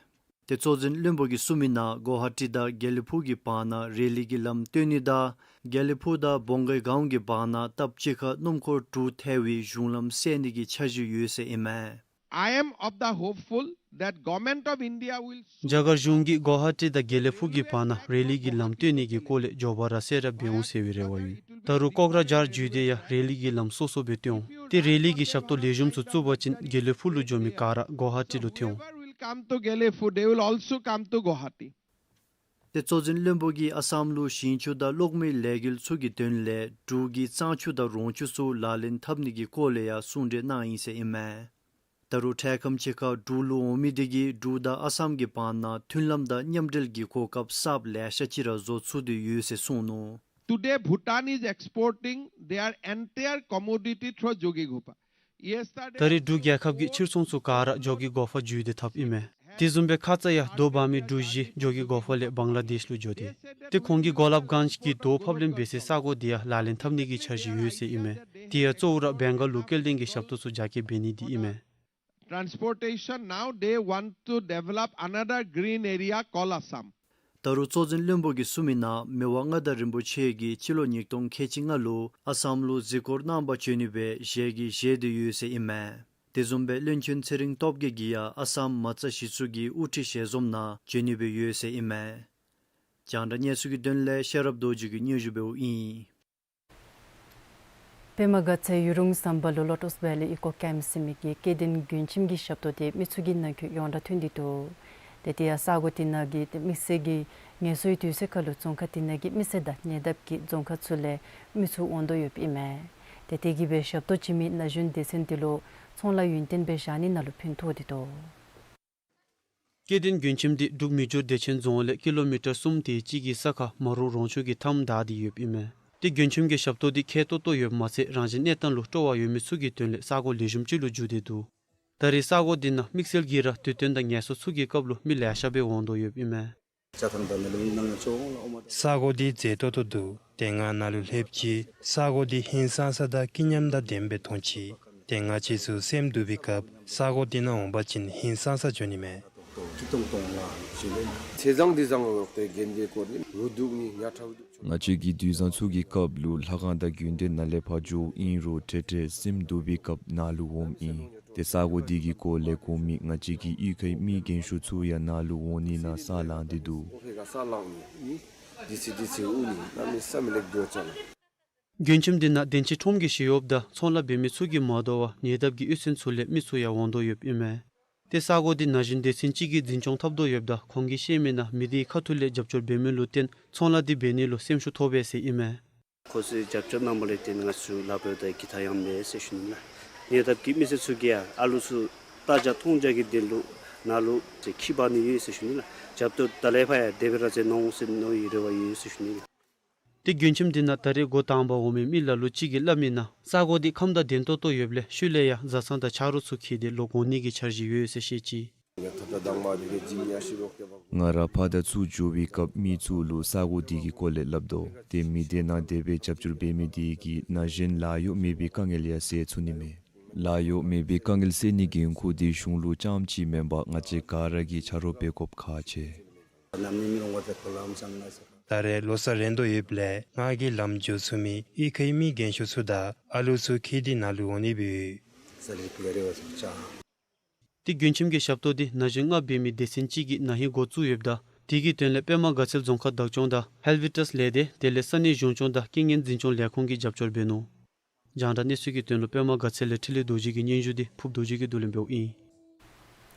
ཏེ་གཙོ་འཛིན་བློན་པོ་གིས་གསུངས་མི་ནང་གོ་ཧ་ཊི་དང་དགེ་ལེགས་ཕུག་གི་བར་ན་རེ་ལི་གི་ལམ་བཏོན་ནི་དང་དགེ་ལེགས་ཕུག་དང་བོང་གའི་སྒང་གི་བར་ན་སྟབས་གཅིག་ཁར་སྣུམ་འཁོར་དྲུག་ཐལ་བའི་གཞུང་ལམ་བསལ་ནི་གི་འཆར་གཞི་ཡོད་ཟེར་ཨིན་མས། I am of the hopeful that Government of India will རྒྱ་གར་གཞུང་གིས་གོ་ཧ་ཊི་དང་དགེ་ལེགས་ཕུག་གི་བར་ན་རེ་ལི་གི་ལམ་བཏོན་ནི་གི་སྐོར་ལས་མགྱོགས་པ་ར་གསལ་བསྒྲགས་འབད་འོང་ཟེར་བའི་རེ་བ་ཡོད། ད་རུང་ཀོག་ར་ཇཱར་བརྒྱུད་དེ་ཡང་རེ་ལི་གི་ལམ་སོ་སོ་སྦེ་བཏོན་འོང་། ཏེ་རེ་ལི་གི་ཞབས་ཏོག་ལེགས་ཤོམ་ཚུ་བཙུགས་པ་ཅིན་དགེ་ལེགས་ཕུག་ལུ་འགྱོ་མི་ག་ར་གོ་ཧ་ཊི་ལུ་ཐོན་འོང་། Whoever will come to Gelephu, they will also come to Guwahati. ཏེ་གཙོ་འཛིན་བློན་པོ་གིས་ཨ་སམ་ལུ་ཞིང་ཆུ་དང་གློག་མེའི་ལས་འགུལ་ཚུ་གི་དོན་ལས་འབྲུག་གི་གཙང་ཆུ་དང་རོང་ཆུ་ཚུ་ལག་ལེན་འཐབ་ནི་གི་སྐོར་ལས་ཡང་གསུང་གྲོས་གནང་ཡི་ཟེར་ཨིན་མས། ད་རུང་འཕྲལ་ཁམས་ཅིག་ཁར་འབྲུག་ལུ་འོང་མི་དེ་གིས་འབྲུག་དང་ཨ་སམ་གྱི་བར་ན་མཐུན་ལམ་དང་མཉམ་འབྲེལ་གྱི་གོ་སྐབས་གསརཔ་ལེ་ཤ་ཅིག་ར་བཟོ་ཚུགས་ཏེ་ཡོད་ཟེར་གསུངས་ནུག། Today, Bhutan is exporting their entire commodity through Jogighopa. Yesterday, ད་རེས་འབྲུག་རྒྱལ་ཁབ་ཀྱིས་ཕྱིར་ཚོང་ཚུ་ག་ར་ཇོ་གི་གོ་ཕ་བརྒྱུད་དེ་འཐབ་ཨིན་མས། དེ་བཟུམ་སྦེ་ཁ་ཙ་ཡང་རྡོ་འབག་མི་གྲུ་བཞི་ཇོ་གི་གོ་ཕ་ལས་བང་ལ་དེཤ་ལུ་འགྱོ་སྟེ། ཏེ་ཁོང་གིས་གོ་ལབ་གཱན་ཇི་གི་རྡོ་ཕབ་ལེན་འབད་སའི་ས་གོ་དེ་ཡང་ལག་ལེན་འཐབ་ནི་གི་འཆར་གཞི་ཡོད་ཟེར་ཨིན་མས། དེ་ཡང་གཙོ་བོ་ར་བེང་ག་ལུ་སྐྱེལ་འདྲེན་གྱི་ཞབས་ཏོག་ཚུ་རྒྱ་སྐྱེད་འབད་ནི་དེ་ཨིན་མས། Transportation, now they want to develop another green area called Assam. ད་རུང་གཙོ་འཛིན་བློན་པོ་གིས་གསུངས་མི་ནང་མི་དབང་མངའ་བདག་རིན་པོ་ཆེ་གིས་སྤྱི་ལོ་ཉིས་སྟོང་ཁལ་གཅིག་ལྔ་ལུ་ཨ་སམ་ལུ་གཟིགས་སྐོར་གནང་པར་བྱོན་ནི་སྦེ་ཞལ་གྱིས་བཞེས་ཏེ་ཡོད་ཟེར་ཨིན་མས། དེ་བཟུམ་སྦེ་བློན་ཆེན་ཚེ་རིང་སྟོབས་རྒྱས་ཀྱིས་ཡང་ཨ་སམ་མ་རྩ་གཞི་བཙུགས་ཀྱི་དབུ་ཁྲིད་ཞལ་འཛོམས་ནང་བྱོན་ནི་སྦེ་ཡོད་ཟེར་ཨིན་མས། རྒྱང་བསྒྲགས་གནས་ཚུལ་གྱི་དོན་ལས་ཤེས་རབ་རྡོ་རྗེ་གིས་སྙན་ཞུ་འབདཝ་ཨིན། པདྨ་དགའ་ཚལ་ཡུལ་གྲུ་ཟམ་པ་ལུ་Lotus Valley Eco Camp ཟེར་མི་གི་སྐྱེ་ལྡན་མགྲོན་ཁྱིམ་གྱི་ཞབས་ཏོག་དེ་མི་ཚུ་གི་ནང་འཁོད་ཡོངས་གྲགས་ཐོན་ཏེ་འདུག། ཏེ་དེ་ཡང་ས་གོ་དེ་ནང་གི་ཏེ་དམིགས་བསལ་གྱི་ངལ་གསོའི་དུས་ཚོད་ཁར་ལུ་རྫོང་ཁག་དེ་ནང་གི་མི་སེར་དང་ཉེ་འདབས་ཀྱི་རྫོང་ཁག་ཚུ་ལས་མི་ཚུ་འོང་དོ་ཡོདཔ་ཨིན་མས། ཏེ་དེ་གིས་སྦེ་ཞབས་ཏོག་བྱིན་མི་ན་གཞོན་སྡེ་ཚན་དེ་ལུ་ཚོང་ལཱ་ཡུན་བརྟན་སྦེ་བཞག་ནི་ནང་ལུ་ཕན་ཐོགས་ཏེ་འདུག། སྐྱེ་ལྡན་མགྲོན་ཁྱིམ་དེ་འབྲུག་མི་འགྱུར་བདེ་ཆེན་རྫོང་ལས་ཀི་ལོ་མི་ཊར་སུམ་དེ་ཅིག་གི་ས་ཁར་མ་རུ་རོང་ཆུ་གི་མཐའམ་བདའ་སྟེ་ཡོདཔ་ཨིན་མས། ཏེ་མགྲོན་ཁྱིམ་གྱི་ཞབས་ཏོག་དེ་ཁེ་ཏོག་ཏོ་ཡོདཔ་མ་ཚད་རང་བཞིན་གནས་སྟངས་ལུ་སྤྲོ་བ་ཡོད་མི་ཚུ་གི་དོན་ལས་ས་གོ་ལེགས་ཤོམ་ཅིག་ལུ་འགྱུར་ཏེ་འདུག། ད་རེས་ས་གོ་དེ་ནང་དམིགས་བསལ་གྱིས་ར་དུས་སྟོན་དང་ངལ་གསོ་ཚུ་གི་སྐབས་ལུ་མི་ལེ་ཤ་སྦེ་འོང་དོ་ཡོདཔ་ཨིན་མས། ས་གོ་འདི་མཛེས་ཏོག་ཏོ་འདུག། ཏེ་ང་ནཱ་ལུ་སླེབས་ཅི། ས་གོ་འདི་ཧིང་སངས་ས་དང་སྐྱིད་ཉམས་དང་ལྡནམ་སྦེ་མཐོང་ཅི། ཏེ་ང་བཅས་ཚུ་སེམས་སྡུག་པའི་སྐབས་ས་གོ་འདི་ནང་འོང་པ་ཅིན་ཧིང་སངས་ས་འགྱོ་ནི་མས། ང་བཅས་ཀྱིས་དུས་བཟང་ཚུ་གི་སྐབས་ལུ་ལྷ་ཁང་དང་དགོན་སྡེ་ནང་ལས་ཕར་འགྱོཝ་ཨིན་རུང་ཏེ་ཏེ་སེམས་སྡུག་པའི་སྐབས་ནཱ་ལུ་འོངམ་ཨིན། ཏེ་ས་གོ་འདི་གི་སྐོར་ལས་གོ་མི་ང་བཅས་ཀྱི་གཡུས་ཁའི་མི་རྒན་ཤོས་ཚུ་ཡང་ནཱ་ལུ་འོང་ནི་ནང་ས་ལངས་ཏེ་འདུག། མགྲོན་ཁྱིམ་འདི་ནང་གདན་ཁྲི་ཁྲོམ་གྱི་ཞི་གཡོགཔ་དང་ཚོང་ལཱ་འབད་མི་ཚུ་གིས་མ་དོ་བར་ཉེ་འདབས་ཀྱི་གཡུས་ཚན་ཚུ་ལས་མི་ཚུ་ཡང་འོང་དོ་ཡོདཔ་ཨིན་མས། ཏེ་ས་གོ་འདི་ན་གཞོན་སྡེ་ཚན་ཅིག་གིས་འཛིན་སྐྱོང་འཐབ་དོ་ཡོདཔ་ད་ཁོང་གིས་བཤད་མི་ནང་མི་དེའི་ཁ་ཐུག་ལས་རྒྱབ་སྐྱོར་འབད་མི་ལུ་བརྟེན་ཚོང་ལཱ་འདི་འབད་ནི་ལུ་སེམས་ཤུགས་ཐོབ་པས་ཟེར་ཨིན་མས། ཁོང་ཚུ་རྒྱབ་སྐྱོར་གནང་བ་ལས་བརྟེན་ང་ཚུ་ལཱ་འབདཝ་ད་གི་ཐ་ཡང་མེད་ཟེར་ཞུ་ནི་ལགས། ཉེ་འདབས་ཀྱི་མི་སེར་ཚུ་གིས་ཡང་ཨ་ལུ་ཚུ་ལྟ་རྒྱ་མཐོང་རྒྱ་གི་དོན་ལུ་ནཱ་ལུ་ཁྱི་འབག་ནི་ཡོད་ཟེར་ཞུ་ནི་ལགས། རྒྱབ་སྐྱོར་ད་ལས་ཕར་ཡང་དེ་སྦེ་ར་མཛད་གནང་ཟེར་མནོ་བའི་རེ་བ་ཡོད་ཟེར་ཞུ་ནི་ལགས། ཏེ་མགྱོནམ་ཁྱིམ་འདི་ནང་ད་རེས་འགོ་དང་པ་འོང་མི་མི་ལ་ལུ་ཅིག་གིས་སླབ་མིའི་ནང་ས་གོ་འདི་ཁམས་དང་ལྡན་ཏོག་ཏོ་ཡོདཔ་ལས་ཤུལ་ལས་ཡང་བཟའ་ཚང་དང་ཆ་རོགས་ཚུ་འཁྱིད་དེ་ལོག་འོང་ནི་གི་འཆར་གཞི་ཡོད་ཟེར་བཤད་ཅི། ང་ར་ཕར་དང་ཚུར་འགྱོ་བའི་སྐབས་མི་ཚུ་ལུ་ས་གོ་འདི་གི་སྐོར་ལས་སླབ་དོ། ཏེ་མི་སྡེ་ནང་དེ་སྦེ་རྒྱབ་སྐྱོར་འབད་མི་འདི་གིས་ན་གཞོན་ལཱ་གཡོག་མེད་པའི་དཀའ་ངལ་ཡང་སེལ་ཚུགས་ནི་མས། ལཱ་གཡོག་མེད་པའི་དཀའ་ངལ་སེལ་ནི་གི་འགན་ཁུར་འདི་གཞུང་ལུ་རྐྱངམ་ཅིག་མེན་པར་ང་བཅས་ག་ར་གིས་ཆ་རོགས་འབད་དགོཔ་ཁག་ཆེ། ད་རེས་ལོ་གསར་རན་དོ་ཡོདཔ་ལས་ང་གིས་ལམ་འགྱོ་ཚུགས་མི་གཡུས་ཁའི་མི་རྒན་ཤོས་ཚུ་དང་ཨ་ལུ་ཚུ་འཁྱིད་དེ་ནཱ་ལུ་འོང་ནི་སྦེ་ཡོད། ཏེ་མགྱོནམ་ཁྱིམ་གྱི་ཞབས་ཏོག་འདི་ན་གཞོན་ལྔ་འབད་མི་སྡེ་ཚན་ཅིག་གིས་ན་ཧིང་འགོ་བཙུགས་ཡོདཔ་ད་དེ་གི་དོན་ལས་པདྨ་དགའ་ཚལ་རྫོང་ཁག་བདག་སྐྱོང་དང་ཧེལ་བི་ཊས་ལས་སྡེ་དེ་ལས་ས་གནས་གཞུང་སྐྱོང་དང་རྐྱེན་ངན་འཛིན་སྐྱོང་ལས་ཁུངས་ཀྱིས་རྒྱབ་སྐྱོར་འབད་ནུག། རྒྱང་བསྒྲགས་གནས་ཚུལ་གྱི་དོན་ལུ་པདྨ་དགའ་ཚལ་ལས་འཕྲིན་ལས་རྡོ་རྗེ་གི་སྙན་ཞུ་འདི་ཕུབ་རྡོ་རྗེ་གིས་བསྡུ་ལེན་འབདཝ་ཨིན།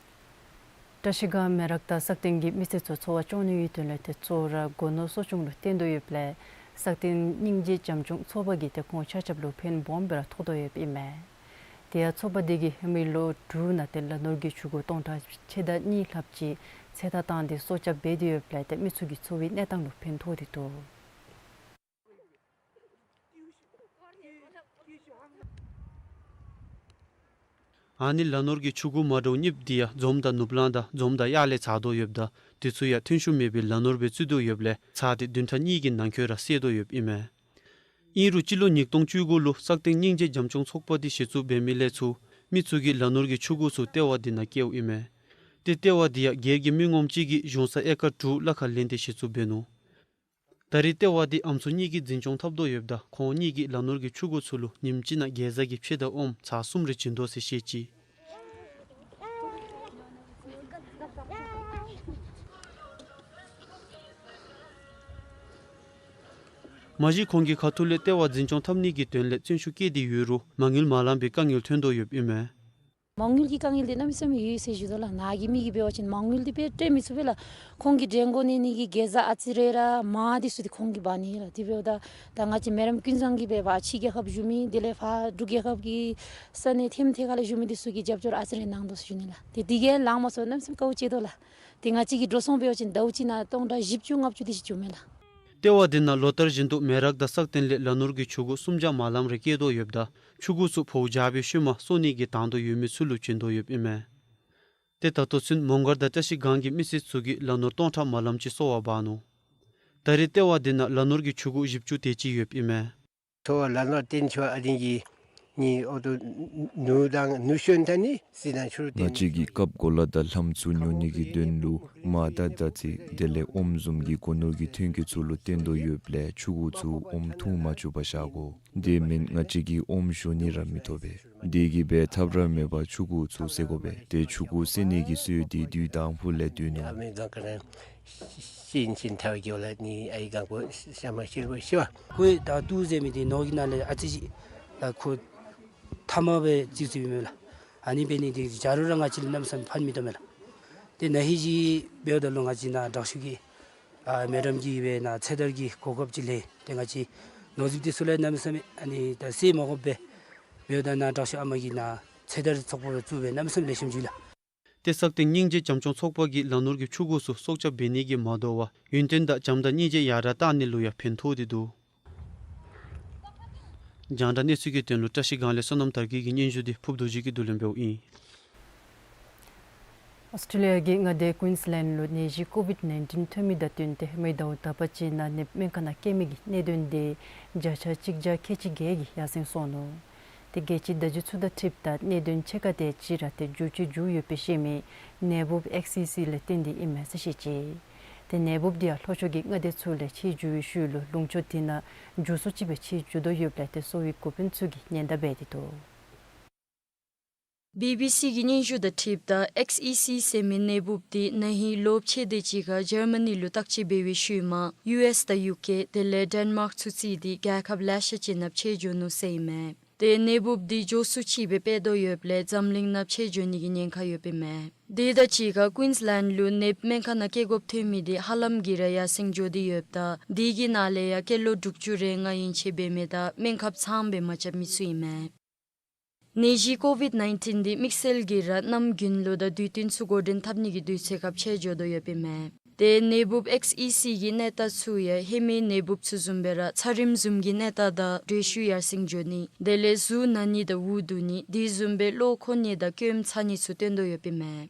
བཀྲ་ཤིས་སྒང་མེ་རག་དང་སག་སྟེང་གི་མི་སེར་ཚུ་འཚོ་བ་སྐྱོང་ནི་གི་དོན་ལས་ཏེ་གཙོ་བོ་ར་སྒོ་ནོར་གསོ་སྐྱོང་ལུ་བརྟེན་དོ་ཡོདཔ་ལས་སག་སྟེང་སྙིང་རྗེ་བྱམས་སྐྱོང་ཚོགས་པ་གིས་ཏེ་ཁོང་ཆ་ཁྱབ་ལུ་ཕན་སྦོམ་སྦེ་ར་ཐོགས་དོ་ཡོདཔ་ཨིན་མས། དེ་ཡང་ཚོགས་པ་འདི་གིས་ཧེ་མའི་ལོ་དྲུག་ནང་ཏེ་ལ་ནོར་གྱི་ཆུ་གུ་སྟོང་ཕྲག་ཕྱེད་དང་གཉིས་ལྷགཔ་ཅིག་ཚོད་ལྟ་བཏང་སྟེ་གསོ་སྐྱབས་འབད་དེ་ཡོདཔ་ལས་ཏེ་མི་ཚུ་གི་འཚོ་བའི་གནས་སྟངས་ལུ་ཕན་ཐོགས་ཏེ་འདུག། ཨ་ནི་ལ་ནོར་གྱི་ཆུ་གུ་མ་འདྲཝ་གཉིས་འདི་ཡང་འཛོམས་དང་ནུབ་གླང་དང་འཛོམས་དང་གཡག་ལས་ཚ་དོ་ཡོདཔ་ད་དེ་ཚུ་ཡང་ཐོན་ཤུགས་མེད་པའི་ལ་ནོར་སྦེ་བརྩི་དོ་ཡོདཔ་ལས་ཚ་སྟེ་བདུན་ཕྲག་གཉིས་ཀྱི་ནང་འཁོད་ར་སེལ་དོ་ཡོདཔ་ཨིན་མས། ཨིན་རུང་སྤྱི་ལོ་ཉིས་སྟོང་བཅུ་དགུ་ལུ་སག་སྟེང་སྙིང་རྗེ་བྱམས་སྐྱོང་ཚོགས་པ་འདི་གཞི་བཙུགས་འབད་མི་ལས་ཚུར་མི་ཚུ་གིས་ལ་ནོར་གྱི་ཆུ་གུ་ཚུ་ལྟེ་བ་འདི་ནང་བསྐྱལཝ་ཨིན་མས། ཏེ་ལྟེ་བ་འདི་ཡང་སྒེར་གྱི་མི་ངོམ་ཅིག་གིས་གཞུང་ས་ཨེ་ཀར་དྲུག་ལྷག་ཁར་ལེན་ཏེ་གཞི་བཙུགས་འབད་ནུག། ད་རེས་ལྟེ་བ་འདི་ཨམ་སྲུ་གཉིས་ཀྱིས་འཛིན་སྐྱོང་འཐབ་དོ་ཡོདཔ་ད་ཁོང་གཉིས་ཀྱིས་ལ་ནོར་གྱི་ཆུ་གུ་ཚུ་ལུ་ཉིནམ་གཅིག་ནང་གེ་ཛ་གི་ཕྱེ་དང་ཨོམ་ཚར་གསུམ་རེ་བྱིན་དོ་ཟེར་བཤད་ཅི། མ་གཞི་ཁོང་གི་ཁ་ཐུག་ལས་ལྟེ་བ་འཛིན་སྐྱོང་འཐབ་ནི་གི་དོན་ལས་བརྩོན་ཤུགས་བསྐྱེད་དེ་ཡོད་རུང་མ་དངུལ་མ་ལང་པའི་དཀའ་ངལ་ཐོན་དོ་ཡོདཔ་ཨིན་མས། མ་དངུལ་གྱི་དཀའ་ངལ་འདི་གནམ་མེད་ས་མེད་ཡོད་ཟེར་ཞུ་དོ་ལགས། ནཱ་གི་མི་གིས་འབད་བ་ཅིན་མ་དངུལ་འདི་འབད་སྤྲོད་མི་ཚུགས་པས་ལགས། ཁོང་གི་འགྲེམས་སྒོ་གནས་ནི་གི་གེ་ཛ་ཨ་ཙི་རེ་ར་མར་འདི་ཚུ་འདི་ཁོང་གིས་འབག་ནི་ལགས། དེ་འབདཝ་ད་ད་ང་བཅས་མི་རབས་ཀུན་བཟང་གིས་འབད་བ་ཕྱི་རྒྱལ་ཁབ་བཞུགས་མི་དེ་ལས་ཕར་འབྲུག་རྒྱལ་ཁབ་ཀྱི་ས་གནས་ཐེམ་ཐེ་ཁ་ལས་བཞུགས་མི་འདི་ཚུ་གིས་རྒྱབ་སྐྱོར་ཨ་ཙི་རེ་གནང་དོ་ཟེར་ཞུ་ནི་ལགས། ཏེ་འདི་གིས་ལང་མ་སོང་གནམ་མེད་ས་མེད་དཀའཝ་སྤྱད་དོ་ལགས། ཏེ་ང་བཅས་ཀྱི་འགྲོ་སོང་འབད་བ་ཅིན་ཟླཝ་གཅིག་ནང་སྟོང་ཕྲག་བཞི་བཅུ་ལྔ་བཅུ་དེ་ཅིག་འགྱོཝ་མས་ལགས། ལྟེ་བ་འདི་ནང་ལོ་ལྟར་བཞིན་དུ་མེ་རག་དང་སག་སྟེང་ལས་ལ་ནོར་གྱི་ཆུ་གུ་སུམ་བརྒྱ་མ་ལངམ་རེ་སྐྱེ་དོ་ཡོདཔ་ད་ཆུ་གུ་ཚུ་ཕོཝ་རྒྱག་པའི་ཤུལ་མ་གསོ་ནི་གི་དང་དུ་ཡོད་མི་ཚུ་ལུ་བྱིན་དོ་ཡོདཔ་ཨིན་མས། ཏེ་ད་ལྟོ་ཚུན་མོང་སྒར་དང་བཀྲ་ཤིས་སྒང་གི་མི་སེར་ཚུ་གིས་ལ་ནོར་སྟོང་ཕྲག་མ་ལངམ་ཅིག་གསོ་བར་འབག་ནུག། ད་རེས་ལྟེ་བ་འདི་ནང་ལ་ནོར་གྱི་ཆུ་གུ་བཞི་བཅུ་དེ་ཅིག་ཡོདཔ་ཨིན་མས། ཚོ་བ་ལ་ནོར་བརྟེན་ཆོག་ཨ་དེ་གིས་ནི་ཨོ་ཏོ་ནུ་དང་ནུ་ཤོན་ཐ་ནི་སི་ནང་ཆུར་ང་བཏོན། བཅས་ཀྱིས་རྐབ་གོ་ལ་དང་ལྷམ་ཚུ་ཉོ་ནི་གི་དོན་ལུ་མར་དང་དར་ཚིལ་དེ་ལས་ཨོམ་བཟུམ་གྱི་སྒོ་ནོར་གྱི་ཐོན་སྐྱེད་ཚུ་ལུ་བརྟེན་དོ་ཡོདཔ་ལས་ཆུ་གུ་ཚུ་ཨོམ་འཐུང་མ་བཅུག་པར་བཞག་དགོ། དེ་མེན་ང་བཅས་ཀྱིས་ཨོམ་བཞོ་ནི་ར་མི་ཐོབ་པས། དེ་གིས་འབད་ཐབས་ར་མེད་པར་ཆུ་གུ་ཚུ་བསད་དགོ་པས། ཏེ་ཆུ་གུ་བསད་ནི་གི་སྲོལ་འདི་དུས་དང་ཕུ་ལས་སྡོད་ནུག། ཨ་མི་གང་ག་རང་ཤིན་ཤིན་ཐལ་གྱི་ལ་ནི་ཨའི་གང་གོ་ཤ་མ་ཤིན་པོ་ཤི་བ། ཁོ་ད་ཏུ་ཟེར་མི་འདི་ནོར་གྱི་ནང་ལས་ཨ་ཙི་ཅིག་ལགས་ཁོ་ཐ་མ་སྦེ་བརྩི་བརྩིཝ་མས་ལགས། ཨ་ནི་འབད་ནི་འདི་བྱ་རུང་ར་ང་བཅས་ལུ་གནམ་མེད་ས་མེད་ཕན་མི་ཐོགས་མས་ལགས། ཏེ་ན་ཧིང་ཅིག་འབདཝ་ད་ལུ་ང་བཅས་ནཱ་དྲག་ཤོས་ཀྱིས་ཨ་མེ་ཌམ་གྱིས་སྦེ་ནཱ་ཚེ་ཐར་གྱི་གོ་སྐབས་ཅིག་ལེན། ཏེ་ང་བཅས་ནོར་རྫིཔ་འདི་ཚུ་ལས་གནམ་མེད་ས་མེད་ཨ་ནི་ད་བསད་མ་དགོཔ་སྦེ་འབདཝ་ད་ནཱ་དྲག་ཤོས་ཨ་མ་གིས་ནཱ་ཚེ་ཐར་ཚོགས་པ་བཙུགས་སྦེ་གནམ་མེད་ས་མེད་ལེགས་ཤོམ་བྱུང་ཡི་ལགས། ཏེ་སག་སྟེང་སྙིང་རྗེ་བྱམས་སྐྱོང་ཚོགས་པ་གིས་ལ་ནོར་གྱི་ཆུ་གུ་ཚུ་སྲོག་སྐྱབས་འབད་ནི་གིས་མ་དོ་བར་ཡུན་བརྟན་དང་བྱམས་དང་སྙིང་རྗེ་ཡར་དྲག་གཏང་ནི་ལུ་ཡང་ཕན་ཐོགས་ཏེ་འདུག། རྒྱང་བསྒྲགས་གནས་ཚུལ་གྱི་དོན་ལུ་བཀྲ་ཤིས་སྒང་ལས་བསོད་ནམས་དར་རྒྱས་ཀྱི་སྙན་ཞུ་འདི་ཕུབ་རྡོ་རྗེ་གིས་བསྡུ་ལེན་འབདཝ་ཨིན། ཨོསི་ཊྲེ་ལི་ཡ་གི་མངའ་སྡེ་ཀུན་སི་ལེནཌ་ལུ་ནད་གཞི་ཀོ་ཝིཌ་ནའིན་ཊིན་ཐོན་མི་དང་བསྟུན་ཏེ་མི་ཟླཝ་དག་པ་ཅིག་ནང་ནདཔ་སྨན་ཁང་ནང་བསྐྱལ་མི་གི་གནད་དོན་འདི་བརྒྱ་ཆ་གཅིག་བརྒྱ་ཁལ་གཅིག་བརྒྱད་ཀྱིས་ཡར་སེང་སོང་ནུག། ཏེ་རྒྱལ་སྤྱིའི་བརྡ་བརྒྱུད་ཚུ་དང་འཁྲིལཝ་ད་གནད་དོན་ཕྱེད་ཀ་དེ་ཅིག་ར་ཏེ་འགྱུར་བཅོས་འགྱོ་ཡོདཔ་སྦེ་བཤད་མི་ནད་འབུཔ་ཨེགསི་ཨི་སི་ལས་བརྟེན་ཏེ་ཨིན་མས་ཟེར་བཤད་ཅི། ཏེ་ནད་འབུཔ་འདི་ཡང་ལྷོ་ཕྱོགས་ཀྱི་མངའ་སྡེ་ཚུ་ལས་མཆེད་འགྱོ་བའི་ཤུལ་ལུ་ལུང་ཕྱོགས་དེ་ནང་མགྱོགས་སུ་ཅིག་སྦེ་མཆེད་འགྱོ་དོ་ཡོདཔ་ལས་ཏེ་གསོ་བའི་འགོ་དཔོན་ཚུ་གིས་ཉེན་བརྡ་འབད་དེ་འདུག། བི་བི་སི་གི་སྙན་ཞུ་དང་འཁྲིལཝ་ད་ཨེགསི་ཨི་སི་ཟེར་མི་ནད་འབུཔ་འདི་ན་ཧིང་ལོ་ཕྱེད་དེ་ཅིག་ཁར་ཇར་མ་ནི་ལུ་བརྟག་དཔྱད་འབད་བའི་ཤུལ་མ་ཡུ་ཨེསི་དང་ཡུ་ཀེ་དེ་ལས་ཌེན་མཱརཀ་ཚུ་རྩིས་ཏེ་རྒྱལ་ཁབ་ལེ་ཤ་ཅིག་ནང་མཆེད་འགྱོ་ནུག་ཟེར་ཨིན་མས། ཏེ་ནད་འབུཔ་འདི་མགྱོགས་སུ་ཅིག་སྦེ་སྤེལ་དོ་ཡོདཔ་ལས་འཛམ་གླིང་ནང་མཆེད་འགྱོ་ནི་གི་ཉེན་ཁ་ཡོདཔ་ཨིན་མས། དེ་དང་གཅིག་ཁར་ཀུན་སི་ལེནཌ་ལུ་ནདཔ་སྨན་ཁང་ནང་བསྐྱལ་དགོཔ་ཐོན་མི་འདི་ཧ་ལམ་གྱིས་ར་ཡར་སེང་འགྱོ་སྟེ་ཡོདཔ་ད་དེ་གི་ནང་ལས་ཡང་སྐྱེས་ལོ་དྲུག་ཅུ་རེ་ལྔ་ཡན་ཆད་འབད་མི་དང་སྨན་ཁབ་ཚངམ་སྦེ་མ་རྐྱབ་མི་ཚུ་ཨིན་མས། ནད་གཞི་ཀོ་ཝིཌ་ནའིན་ཊིན་འདི་དམིགས་བསལ་གྱིས་ར་གནམ་དགུན་ལུ་དང་དུས་སྟོན་ཚུ་འགོ་འདྲེན་འཐབ་ནི་གི་དུས་ཚོད་ཁར་ཕྱད་འགྱོ་དོ་ཡོདཔ་ཨིན་མས། ཏེ་ནད་འབུཔ་ཨེགསི་ཨི་སི་གི་གནས་རྟགས་ཚུ་ཡང་ཧེ་མའི་ནད་འབུཔ་ཚུ་བཟུམ་སྦེ་ར་ཚ་རིམས་བཟུམ་གྱི་གནས་རྟགས་དང་འདྲེས་ཤུལ་ཡར་སེང་འགྱོ་ནི་དེ་ལས་གཟུགས་ན་ནི་དང་འུ་སྡུག་ནི་དེ་བཟུམ་སྦེ་བློ་འཁོར་ནི་དང་སྐྱོ་ཧེམ་ཚ་ནི་ཚུ་སྟོན་དོ་ཡོདཔ་ཨིན་མས།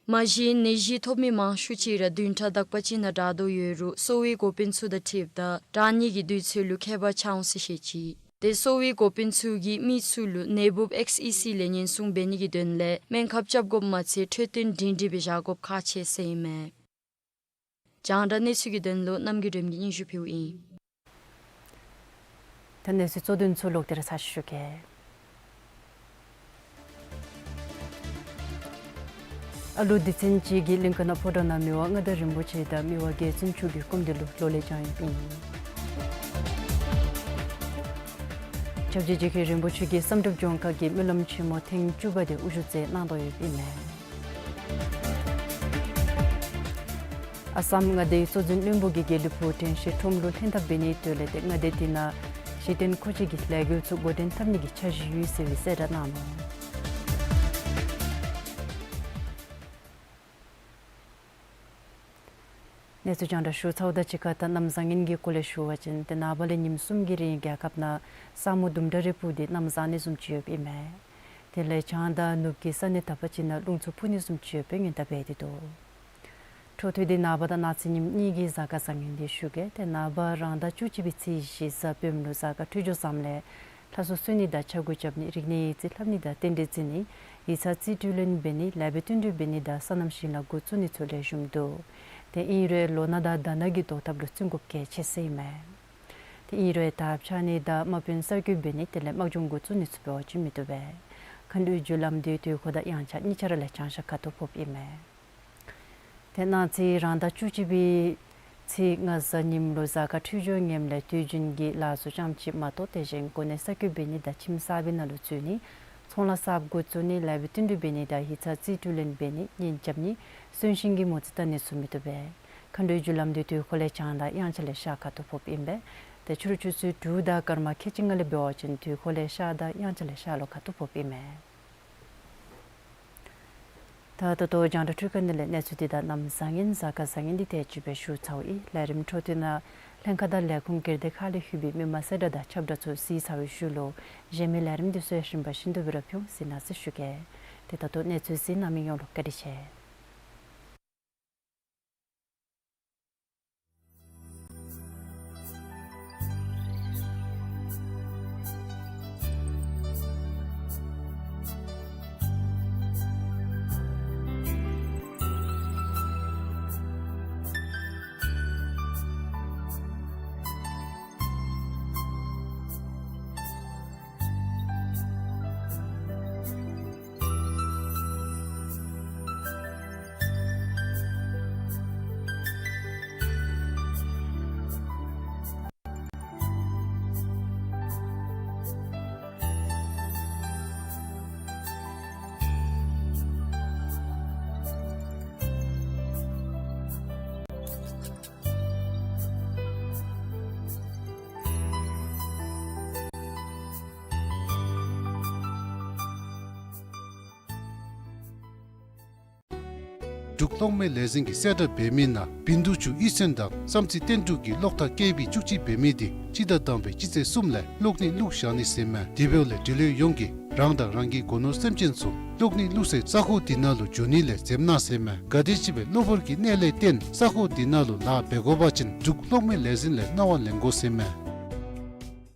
མ་གཞི་ནད་གཞི་ཐོབ་མི་མང་ཤོས་ཅིག་ར་བདུན་ཕྲག་དག་པ་ཅིག་ནང་དྲག་དོ་ཡོད་རུང་གསོ་བའི་འགོ་དཔོན་ཚུ་དང་འཁྲིལཝ་ད་དྲག་ནི་གི་དུས་ཚོད་ལུ་ཁྱད་པར་ཆགས་འོང་ཟེར་བཤད་ཅི། ཏེ་གསོ་བའི་འགོ་དཔོན་ཚུ་གིས་མི་ཚུ་ལུ་ནད་འབུཔ་ཨེགསི་ཨི་སི་ལས་ཉེན་སྲུང་འབད་ནི་གི་དོན་ལས་སྨན་ཁབ་རྐྱབ་དགོཔ་མ་ཚད་འཕྲོད་བསྟེན་སྒྲིང་སྒྲིང་སྦེ་བཞག་དགོཔ་ཁག་ཆེ་ཟེར་ཨིན་མས། རྒྱང་བསྒྲགས་གནས་ཚུལ་གྱི་དོན་ལུ་རྣམ་རྒྱལ་སྒྲོལམ་གྱིས་སྙན་ཞུ་ཕུལཝ་ཨིན། ད་གནས་ཚུལ་གཙོ་དོན་ཚུ་ལོག་སྟེ་ར་ཚར་ཞུ་གེ། ཨ་ལུ་སྡེ་ཚན་གཅིག་གིས་གླིང་ཀ་ནང་ཕོ་བྲང་ནང་མི་དབང་མངའ་བདག་རིན་པོ་ཆེ་དང་མི་དབང་རྒྱལ་བཙུན་མཆོག་གི་སྐུ་མདུན་ལུ་ལོ་ལེགས་བསྐྱངས་ཡོདཔ་ཨིན། སྐྱབས་རྗེ་རྗེ་མཁན་རིན་པོ་ཆེ་གིས་བསམ་གྲུབ་ལྗོངས་མཁར་གྱི་སྨོན་ལམ་ཆེན་མོ་ཐེངས་བཅུ་པ་དེ་དབུ་བཞུགས་མཛད་གནང་དོ་ཡོདཔ་ཨིན་མས། ཨ་སམ་མངའ་སྡེའི་གཙོ་འཛིན་བློན་པོ་གིས་དགེ་ལེགས་ཕུག་དྲན་ཤེས་ཁྲོམ་ལུ་ལྷན་ཐབས་འབད་ནིའི་དོན་ལས་ཏེ་མངའ་སྡེ་དེ་ནང་གཞི་རྟེན་མཁོ་ཆས་ཀྱི་ལས་འགུལ་ཚུ་འགོ་འདྲེན་འཐབ་ནི་གི་འཆར་གཞི་ཡོད་ཟེར་བའི་གསལ་བསྒྲགས་གནང་ནུག། གནས་ཚུལ་རྒྱང་བསྒྲགས་ཞུ་ཚརཝ་དང་གཅིག་ཁར་ད་གནམ་བཟང་ངན་གྱི་སྐོར་ལས་ཞུ་བ་ཅིན་ཏེ་ནངས་པ་ལས་ཉིནམ་གསུམ་གྱི་རིང་རྒྱལ་ཁབ་ནང་ས་སྨུག་དུམ་གྲ་རེ་སྤུབས་ཏེ་གནམ་བཟང་ནི་བཟུམ་ཅིག་ཡོདཔ་ཨིན་མས། དེ་ལས་བྱང་དང་ནུབ་ཀྱི་ས་གནས་དག་པ་ཅིག་ནང་རླུང་འཚུབ་འཕུ་ནི་བཟུམ་ཅིག་ཡོད་པའི་སྔོན་བརྡ་འབད་དེ་འདུག། འཕྲོ་མཐུད་དེ་ནངས་པ་དང་གནངས་ཚེ་ཉིནམ་གཉིས་ཀྱི་གཟའ་སྐར་བཟང་ངན་དེ་ཞུ་གེ། ཏེ་ནངས་པ་རང་ཟླ་བཅུ་གཅིག་པའི་ཚེས་བཞི་གཟའ་སྤེནམ་ལུ་གཟའ་སྐར་འཕྲོད་སྦྱོར་བཟངམ་ལས་ལྷ་གསོལ་གསོལ་ནི་དང་ཕྱག་འགུལ་རྐྱབ་ནི་རིག་གནས་ཡིག་རྩིས་ལྷབ་ནི་དང་རྟེན་འབྲེལ་བརྩི་ནི་ཡིག་ཚང་རྩིས་སྤྲོད་ལེན་འབད་ནི་ལེགས་པའི་བསྟུན་གྲོས་འབད་ནི་དང་སོ་ནམ་ཞིང་ལཱ་འགོ་བཙུགས་ནི་ཚུ་ལེགས་ཤོམ་འདུག། ཏེ་ཨིན་རུང་ལོ་ན་དང་ཟླ་ན་གི་བཟློག་ཐབས་ལུ་བརྩོན་དགོཔ་གལ་ཆེ་ཟེར་ཨིན་མས། ཏེ་ཨིན་རུང་དར་འཕྱར་ནི་དང་དམག་དཔོན་གསར་བསྐོ་འབད་ནི་དེ་ལས་དམག་སྦྱོང་འགོ་བཙུགས་ནི་ཚུ་འབད་བ་ཅིན་མི་བཏུབ་པས། མཁའ་འགྲོའི་རྒྱུ་ལམ་དེ་དུས་འཁོར་དང་དབྱངས་འཆར་གཉིས་ཆ་ར་ལས་བྱང་ཤར་ཁ་ཐུག་ཕོགཔ་ཨིན་མས། ཏེ་གནངས་ཚེ་རང་ཟླ་བཅུ་གཅིག་པའི་ཚེས་ལྔ་གཟའ་ཉིམ་ལུ་གཟའ་སྐར་འཕྲོད་སྦྱོར་ངནམ་ལས་དུས་རྒྱུན་གྱི་ལཱ་ཚུ་ཙམ་ཅིག་མ་གཏོགས་དེ་བཞིན་གོ་གནས་གསར་བསྐོ་འབད་ནི་དང་ཁྱིམ་གསར་པའི་ནང་ལུ་འཛུལ་ནི་ཚོང་ལཱ་གསརཔ་འགོ་བཙུགས་ནི་ལེགས་པའི་བསྟུན་གྲོས་འབད་ནི་དང་ཡིག་ཚང་རྩིས་སྤྲོད་ལེན་འབད་ནི་གཉེན་རྐྱབ་ནི་གསོན་གཤིན་གྱི་མོ་རྩིས་བལྟ་ནི་ཚུ་མི་བཏུབ་པས། མཁའ་འགྲོའི་རྒྱུ་ལམ་དེ་དུས་འཁོར་ལས་བྱང་དང་དབྱངས་འཆར་ལས་ཤར་ཁ་ཐུག་ཕོགཔ་ཨིན་པས། ཏེ་ཕྱི་རུ་ཆུ་ཚོད་དྲུག་དང་སྐར་མ་ཁལ་གཅིག་ལྔ་ལས་འབད་བ་ཅིན་དུས་འཁོར་ལས་ཤར་དང་དབྱངས་འཆར་ལས་ཤར་ལྷོ་ཁ་ཐུག་ཕོགཔ་ཨིན་མས། ད་ད་ལྟོ་རྒྱང་བསྒྲགས་འཕྲུལ་ཁང་ནང་ལས་གནས་ཚུལ་འདི་དང་གནམ་བཟང་ངན་གཟའ་སྐར་བཟང་ངན་འདི་དེ་ཅིག་སྦེ་ཞུ་ཚརཝ་ཨིན། ལས་རིམ་འཕྲོ་མཐུད་ནང་ལྷན་ཁག་དང་ལས་ཁུངས་སྒེར་སྡེ་ཁག་ལས་ལྷོད་པའི་མི་མང་གསལ་བསྒྲགས་དང་ཁྱབ་བསྒྲགས་ཚུ་གཟིགས་ཚར་བའི་ཤུལ་ལུ་གཞན་མི་ལས་རིམ་འདི་ཚུ་ཡང་རིམ་པ་བཞིན་དུ་སྦེ་ར་ཕུལ་འོང་གཟིགས་གནང་ཟེར་ཞུ་གེ། ཏེ་ད་ལྟོ་གནས་ཚུལ་གཟིགས་གནང་མི་ཡོངས་ལུ་བཀའ་དྲིན་ཆེ། འབྲུག་གློག་མེ་ལས་འཛིན་གྱིས་གསལ་བསྒྲགས་འབད་མི་ནང་བིན་དུ་ཆུ་གཡུས་ཚན་དང་བསམ་རྩེ་བསྟན་འབྲུག་གི་གློག་ཐག་ཀེ་བི་བཅུ་གཅིག་འབད་མི་དེ་སྤྱི་ཟླ་དང་པའི་སྤྱི་ཚེས་གསུམ་ལས་གློག་ནད་བླུགས་བཞག་ནི་ཟེར་མས། དེ་འབདཝ་ལས་འབྲེལ་ཡོད་ཡོངས་ཀྱིས་རང་དང་རང་གི་སྒོ་ནོར་སེམས་ཅན་ཚུ་གློག་ནད་བླུགས་སའི་ས་ཁོངས་དེ་ནང་ལུ་འགྱོ་ནི་ལས་འཛེམ་གནང་ཟེར་མས། ག་དེམ་ཅིག་སྦེ་གློ་བུར་གྱི་ནད་ལས་བརྟེན་ས་ཁོངས་དེ་ནང་ལུ་ལཱ་འབད་དགོ་པ་ཅིན་འབྲུག་གློག་མེ་ལས་འཛིན་ལས་གནང་བ་ལེན་དགོ་ཟེར་མས།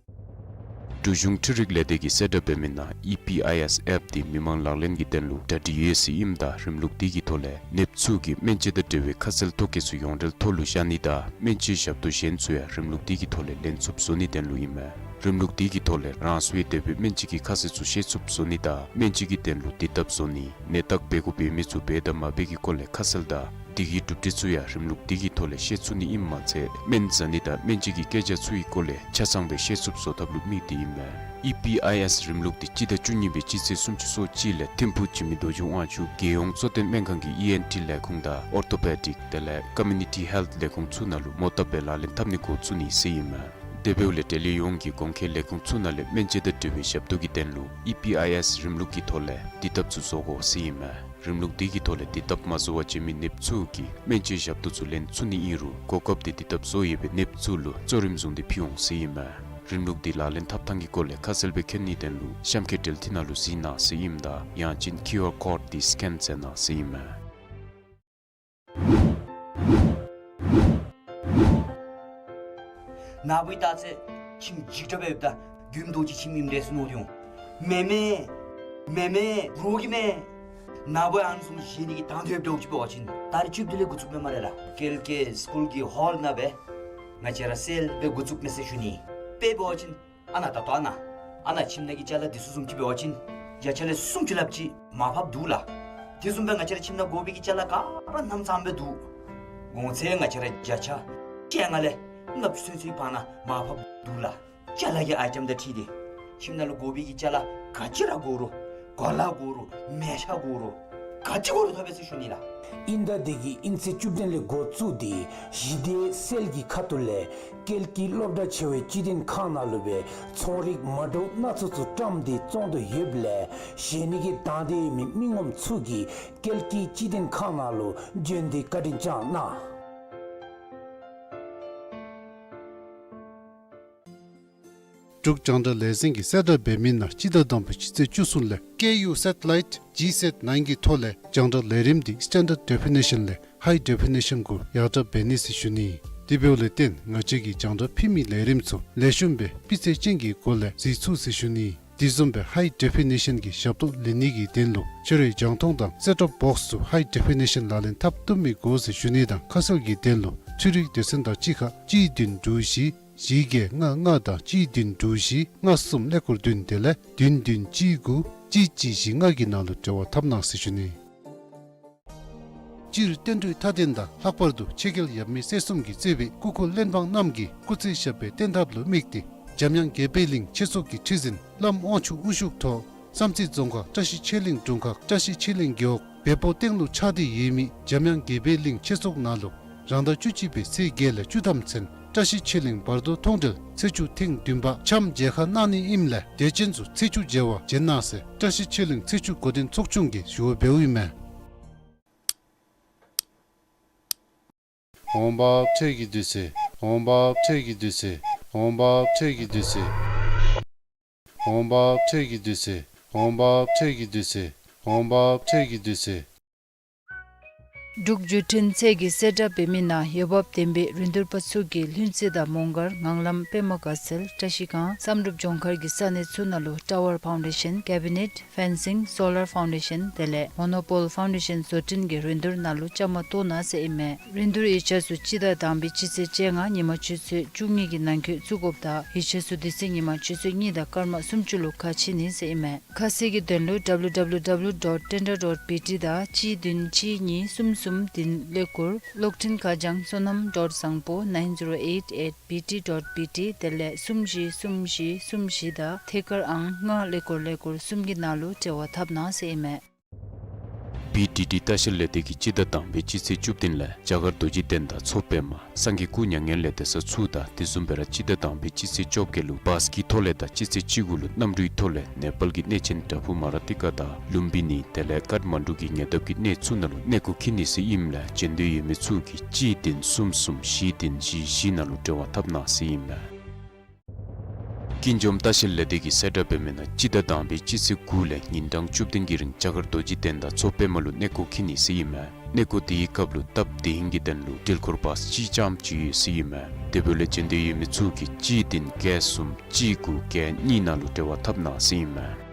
འབྲུག་གཞུང་འཕྲུལ་རིག་ལས་སྡེ་གིས་གསལ་བསྒྲགས་འབད་མི་ནང་ཨི་པི་ཨའི་ཨེསི་ཨེཔ་དེ་མི་མང་ལག་ལེན་གྱི་དོན་ལུ་གྲ་སྒྲིག་ཡོད་ཟེར་ཨིནམ་ད་རིམ་ལུགས་དེ་གི་ཐོག་ལས་ནདཔ་ཚུ་གིས་སྨན་བཅོས་དང་འབྲེལ་བའི་ཁ་གསལ་ཐོ་བཀོད་ཚུ་ཡོངས་འབྲེལ་ཐོག་ལུ་བཞག་ནི་དང་སྨན་བཅོས་ཞབས་ཏོག་གཞན་ཚུ་ཡང་རིམ་ལུགས་དེ་གི་ཐོག་ལས་ལེན་ཚུགསཔ་བཟོ་ནིའི་དོན་ལུ་ཨིན་མས། རིམ་ལུགས་དེ་གི་ཐོག་ལས་རང་སོའི་འདོད་པའི་སྨན་བཅོས་ཀྱི་ཁ་གསལ་ཚུ་ཤེས་ཚུགསཔ་བཟོ་ནི་དང་སྨན་བཅོས་ཀྱི་དོན་ལུ་དེ་ལྟབ་བཟོ་ནི་ནད་བརྟག་འབད་དགོཔ་འབད་མི་ཚུ་འབད་དང་མ་འབད་ཀྱི་སྐོར་ལས་ཁ་གསལ་དང་དེ་གི་གྲུབ་འབྲས་ཚུ་ཡང་རིམ་ལུགས་དེ་གི་ཐོག་ལས་ཤེས་ཚུགས་ནི་ཨིནམ་མ་ཚད་སྨན་ཟ་ནི་དང་སྨན་བཅོས་ཀྱི་སྐད་ཆ་ཚུ་གི་སྐོར་ལས་ཆ་ཚང་སྦེ་ཤེས་ཚུགསཔ་བཟོ་ཐབས་ལུ་དམིགས་ཏེ་ཨིན་མས། ཨི་པི་ཨའི་ཨེསི་རིམ་ལུགས་དེ་སྤྱི་ཟླ་བཅུ་གཉིས་པའི་སྤྱི་ཚེས་སུམ་ཅུ་སོ་གཅིག་ལས་ཐིམ་ཕུག་འཇིགས་མེད་རྡོ་རྗེ་དབང་ཕྱུག་རྒྱལ་ཡོངས་གཙོ་བསྟེན་སྨན་ཁང་གི་ཨི་ཨེན་ཊི་ལས་ཁུངས་དང་ཨོར་ཐོ་པེ་ཌིཀ་དེ་ལས་ཀོ་མིའུ་ནི་ཊི་ཧེལཐ་ལས་ཁུངས་ཚུ་ནང་ལུ་མོ་བཏབ་སྦེ་ལག་ལེན་འཐབ་ནི་འགོ་བཙུགས་ནི་ཟེར་ཨིན་མས། དེ་འབདཝ་ལས་འབྲེལ་ཡོད་ཡོངས་ཀྱི་གོང་འཁོད་ལས་ཁུངས་ཚུ་ནང་ལས་སྨན་བཅོས་དང་འབྲེལ་བའི་ཞབས་ཏོག་གི་དོན་ལུ་ཨི་པི་ཨའི་ཨེསི་རིམ་ལུགས་ཀྱི་ཐོག་ལས་དུས་ཐབས་ཚུ་བཟོ་དགོ་ཟེར་ཨིན་མས། རིམ་ལུགས་འདི་གི་ཐོག་ལས་དུས་ཐབས་མ་བཟོ་བར་བྱོན་མི་ནདཔ་ཚུ་གིས་སྨན་བཅོས་ཞབས་ཏོག་ཚུ་ལེན་ཚུགས་ནི་ཨིན་རུང་གོ་སྐབས་དེ་དུས་ཐབས་བཟོ་ཡོད་པའི་ནདཔ་ཚུ་ལུ་གཙོ་རིམ་བཟུང་སྟེ་ཕུལ་འོང་ཟེར་ཨིན་མས། རིམ་ལུགས་འདི་ལག་ལེན་འཐབ་ཐངས་ཀྱི་སྐོར་ལས་ཁ་གསལ་སྦེ་མཁྱེན་ནིའི་དོན་ལུ་གཤམ་འཁོད་འབྲེལ་མཐུད་ནང་ལུ་གཟིགས་གནང་ཟེར་ཨིནམ་ད་ཡང་ཅིན་ཀིའུ་ཨར་ཀོཌ་འདི་སི་ཀེན་མཛད་གནང་ཟེར་ཨིན་མས། ནཱ་བུ་ད་ཚེ་ཁྱིམ་འཇིགས་སྐྲག་སྦེ་ཡོདཔ་ད་མགོནམ་རྡོ་རྗེ་ཁྱིམ་ཨིནམ་འདྲས་སུ་མནོ་སྟེ་འོང་། མེན་མེན། མེན་མེན། འདྲོག་གེ་མེན། ནཱ་བུ་ཨ་ནི་བཟུམ་བཞེས་ནི་གི་དང་འདོད་འདྲཝ་ཅིག་འབད་བ་ཅིན་ད་རིས་ཅིག་དེ་ལས་འགོ་བཙུགས་མས་སྨ་རེ་ལགས། ཀལ་ཀེ་སི་ཀུལ་གྱི་ཧོལ་ནང་སྦེ་ང་བཅས་ར་སེལ་སྦེ་འགོ་བཙུགས་མས་ཟེར་ཞུ་ནི། དཔེ་འབད་བ་ཅིན་ཨ་ནཱ་ད་ལྟོ་ཨ་ནཱ་ཨ་ནཱ་ཁྱིམ་ནང་གི་ཅ་ལ་འདི་ཚུ་བཟུམ་ཅིག་འབད་བ་ཅིན་བརྒྱ་ཆ་ལས་སུམ་ཅུ་ལྷགཔ་ཅིག་མར་ཕབ་འདུག་ལགས། དེ་བཟུམ་སྦེ་ང་བཅས་ར་ཁྱིམ་ནང་དགོ་པའི་གི་ཅ་ལ་ག་ར་ནམ་ཚངམ་སྦེ་འདུག། གོང་ཚད་ང་བཅས་ར་བརྒྱ་ཆ་བཅོ་ལྔ་ལས་ལྔ་བཅུ་ཚུན་ཚོད་བར་ན་མར་ཕབ་འདུག་ལགས། ཅ་ལ་གི་ཨའི་ཊེམ་དང་འཁྲིལ་ཏེ་ཁྱིམ་ནང་ལུ་དགོ་པའི་གི་ཅ་ལ་ག་ཅི་ར་དགོ་རུང་གོ་ལ་དགོ་རུང་མལ་ཆ་དགོ་རུང་ག་ཅི་དགོ་རུང་ཐོབ་པས་ཟེར་ཞུ་ནི་ལགས། ཨིན་ད་དེ་གིས་དབྱིན་ཚེས་བཅུ་བདུན་ལས་འགོ་བཙུགས་ཏེ་གཞི་སྡེ་སེལ་གྱི་ཁ་ཐུག་ལས་ཀལ་ཀི་སློབ་གྲྭ་ཆེ་བའི་སྤྱི་བདེ་ཁང་ནང་ལུ་སྦེ་ཚོང་རིག་མ་འདྲཝ་སྣ་ཚོགས་ཚུ་བཀྲམ་སྟེ་བཙོང་དོ་ཡོདཔ་ལས་བཞེས་ནི་གི་དང་འདོད་ཡོད་མི་མི་ངོམ་ཚུ་གིས་ཀལ་ཀི་སྤྱི་བདེ་ཁང་ནང་ལུ་བྱོན་ཏེ་བཀའ་དྲིན་བསྐྱང་གནང་། འབྲུག་རྒྱང་བསྒྲགས་ལས་འཛིན་གྱིས་གསལ་བསྒྲགས་འབད་མི་ནང་སྤྱི་ཟླ་དང་པའི་སྤྱི་ཚེས་བཅུ་གསུམ་ལས་ཀེ་ཡུ་སེ་ཊི་ལའིཊ་ཇི་སེཊ་ནའིན་གྱི་ཐོག་ལས་རྒྱང་བསྒྲགས་ལས་རིམ་འདི་སི་ཊེན་ཌརཌ་ཌེ་ཕི་ནེ་ཤཱན་ལས་ཧའི་ཌེ་ཕི་ནེ་ཤཱན་གུ་ཡར་དྲག་འབད་ནི་ཟེར་ཞུ་ནི། དེ་འབདཝ་ལས་བརྟེན་ང་བཅས་ཀྱིས་རྒྱང་བསྒྲགས་ཕུལ་མི་ལས་རིམ་ཚུ་ལེགས་ཤོམ་སྦེ་སྤུས་ཚད་ཅན་གྱི་སྒོ་ལས་གཟིགས་ཚུགས་ཟེར་ཞུ་ནི། དེ་བཟུམ་སྦེ་ཧའི་ཌེ་ཕི་ནེ་ཤཱན་གྱི་ཞབས་ཏོག་ལེན་ནི་གི་དོན་ལུ་ཁྱོད་རའི་རྒྱང་མཐོང་དང་སེཊ་ཊོབ་བོགསི་ཚུ་ཧའི་ཌེ་ཕི་ནེ་ཤཱན་ལག་ལེན་འཐབ་བཏུབ་མི་དགོ་ཟེར་ཞུ་ནི་དང་ཁ་གསལ་གྱི་དོན་ལུ་འཕྲུལ་རིག་སྡེ་ཚན་དང་གཅིག་ཁར་གཅིག་བདུན་དྲུག་བཞི་བཞི་བརྒྱད་ལྔ་ལྔ་དང་གཅིག་བདུན་དྲུག་བཞི་ལྔ་གསུམ་ཀླད་ཀོར་བདུན་དེ་ལས་བདུན་བདུན་གཅིག་དགུ་གཅིག་གཅིག་བཞི་ལྔ་གི་ནང་ལུ་འབྲེལ་བ་འཐབ་གནང་ཟེར་ཞུ་ནི། སྤྱིར་བསྟན་འགྲོའི་མཐའ་དོན་དང་ལྷག་པར་དུ་ཆོས་རྒྱལ་ཡབ་མེས་སྲས་གསུམ་གྱིས་གཙོས་པའི་སྐུ་འཁོར་གླེགས་བམ་རྣམས་ཀྱིས་སྐུ་ཚེ་ཞབས་པད་བརྟན་ཐབས་ལུ་དམིགས་ཏེ་འཇམ་དབྱངས་དགྱེས་པའི་གླིང་ཆོས་ཚོགས་ཀྱི་ཁྲི་འཛིན་བླམ་དབང་ཕྱུག་དབུ་བཞུགས་ཐོག་བསམ་རྩེ་རྫོང་ཁག་བཀྲ་ཤིས་ཆོས་གླིང་དྲུང་ཁག་བཀྲ་ཤིས་ཆོས་གླིང་རྒེད་འོག་བལ་པོ་སྟེང་ལུ་ཆགས་ཏེ་ཡོད་མི་འཇམ་དབྱངས་དགྱེས་པའི་གླིང་ཆོས་ཚོགས་ནང་ལུ་རང་ཟླ་བཅུ་གཅིག་པའི་ཚེས་བརྒྱད་ལས་བཅུ་ཐམ་ཚུན་བཀྲ་ཤིས་ཆོས་གླིང་བར་དོ་མཐོང་གྲོལ་ཚེས་བཅུ་ཐེངས་བདུན་པ་འཆམ་མཇལ་ཁ་གནང་ནི་ཨིནམ་ལས་དད་ཅན་ཚུ་ཚེས་བཅུ་མཇལ་བར་བྱོན་གནང་ཟེར་བཀྲ་ཤིས་ཆོས་གླིང་ཚེས་བཅུ་འགོ་འདྲེན་ཚོགས་ཆུང་གིས་ཞུ་བ་འབདཝ་ཨིན་མས། འོང་འབབ་འཕྲོད་ཀྱི་དུས་ཚོད། འོང་འབབ་འཕྲོད་ཀྱི་དུས་ཚོད། འོང་འབབ་འཕྲོད་ཀྱི་དུས་ཚོད། འོང་འབབ་འཕྲོད་ཀྱི་དུས་ཚོད། འོང་འབབ་འཕྲོད་ཀྱི་དུས་ཚོད། འོང་འབབ་འཕྲོད་ཀྱི་དུས་ཚོད། འབྲུག་བརྒྱུད་འཕྲིན་ཚད་ཀྱིས་གསལ་བསྒྲགས་འབད་མི་ནང་འོས་འབབ་ལྡན་པའི་རིན་བསྡུར་པ་ཚུ་གིས་ལྷུན་རྩེ་དང་མོང་སྒར་ངང་ལམ་པདྨ་དགའ་ཚལ་བཀྲ་ཤིས་སྒང་བསམ་གྲུབ་ལྗོངས་མཁར་གྱི་ས་གནས་ཚུ་ནང་ལུ་ཊ་ཝར་ཕའུན་ཌེ་ཤཱན་ཀེ་བི་ནེཊ་ཕེན་སིང་སོ་ལར་ཕའུན་ཌེ་ཤཱན་དེ་ལས་མོ་ནོ་པོལ་ཕའུན་ཌེ་ཤཱན་བཟོ་སྐྲུན་གྱི་རིན་བསྡུར་ནང་ལུ་བཅའ་མར་གཏོགས་གནང་ཟེར་ཨིན་མས། རིན་བསྡུར་ཡིག་ཆ་ཚུ་སྤྱི་ཟླ་དང་པའི་སྤྱི་ཚེས་བཅོ་ལྔ་ཉིན་མ་ཆུ་ཚོད་བཅུ་གཉིས་ཀྱི་ནང་འཁོད་བཙུགས་དགོཔ་དང་ཡིག་ཆ་ཚུ་དེ་ཚེ་ཉིན་མ་ཆུ་ཚོད་གཉིས་དང་སྐར་མ་སུམ་ཅུ་ལུ་ཁ་ཕྱེ་ནི་ཟེར་ཨིན་མས། ཁ་གསལ་གྱི་དོན་ལུ་W W W dot tender dot B T དང་གཅིག་བདུན་གཅིག་གཉིས་གསུམ་གསུམ་བདུན་ཀླད་ཀོར་གློག་འཕྲིན་ཁ་བྱང་བསོད་ནམས་ཌོཊ་བཟང་པོ་nine zero eight at B T dot B T དེ་ལས་གསུམ་བཞི་གསུམ་བཞི་གསུམ་བཞི་དང་ཐད་ཀར་ཨང་ལྔ་ཀླད་ཀོར་ཀླད་ཀོར་གསུམ་གྱི་ནང་ལུ་འབྲེལ་བ་འཐབ་གནང་ཟེར་ཨིན་མས། བི་ཌི་ཌི་ལྟ་བཤལ་ལས་སྡེ་གིས་སྤྱི་ཟླ་དང་པའི་སྤྱི་ཚེས་བཅུ་བདུན་ལས་རྒྱ་གར་རྡོ་རྗེ་གདན་དང་མཚོ་པདྨ་སངས་རྒྱས་སྐུ་མྱ་ངན་ལས་འདས་ས་ཚུ་དང་དེ་བཟུམ་སྦེ་ར་སྤྱི་ཟླ་དང་པའི་སྤྱི་ཚེས་བཅོ་བརྒྱད་ལུ་བཱས་ཀྱི་ཐོག་ལས་དང་སྤྱི་ཚེས་བཅུ་དགུ་ལུ་གནམ་གྲུའི་ཐོག་ལས་ནེ་པཱལ་གྱི་གནས་ཆེན་བྲག་ཕུག་མ་ར་ཏི་ཀ་དང་ལུམ་བི་ནི་དེ་ལས་ཀཏ་མན་ཌུ་གི་ཉེ་འདབས་ཀྱི་གནས་ཚུ་ནང་ལུ་གནས་སྐོར་འཁྱིད་ནི་ཟེར་ཨིནམ་ལས་བྱོན་འདོད་ཡོད་མི་ཚུ་གིས་གཅིག་བདུན་གསུམ་གསུམ་བཞི་བདུན་བཞི་བཞི་ནང་ལུ་འབྲེལ་བ་འཐབ་གནང་ཟེར་ཨིན་མས། ཀུན་འཇོམས་ལྟ་བཤལ་ལས་སྡེ་གིས་གསལ་བསྒྲགས་འབད་མི་ནང་སྤྱི་ཟླ་དང་པའི་སྤྱི་ཚེས་དགུ་ལས་ཉིན་གྲངས་བཅུ་བདུན་གྱི་རིང་རྒྱ་གར་རྡོ་རྗེ་གདན་དང་མཚོ་པདྨ་ལུ་གནས་སྐོར་འཁྱིད་ནི་ཟེར་ཨིན་མས། གནས་སྐོར་དེའི་སྐབས་ལུ་སྟབས་བདེ་ཧིང་གི་དོན་ལུ་འགྲུལ་འཁོར་བཱས་གཅིག་རྐྱངམ་ཅིག་ཡོད་ཟེར་ཨིན་མས། དེ་འབདཝ་ལས་བྱོན་འདོད་ཡོད་མི་ཚུ་གིས་གཅིག་བདུན་བརྒྱད་གསུམ་གཅིག་དགུ་བརྒྱད་གཉིས་ནང་ལུ་འབྲེལ་བ་འཐབ་གནང་ཟེར་ཨིན་མས།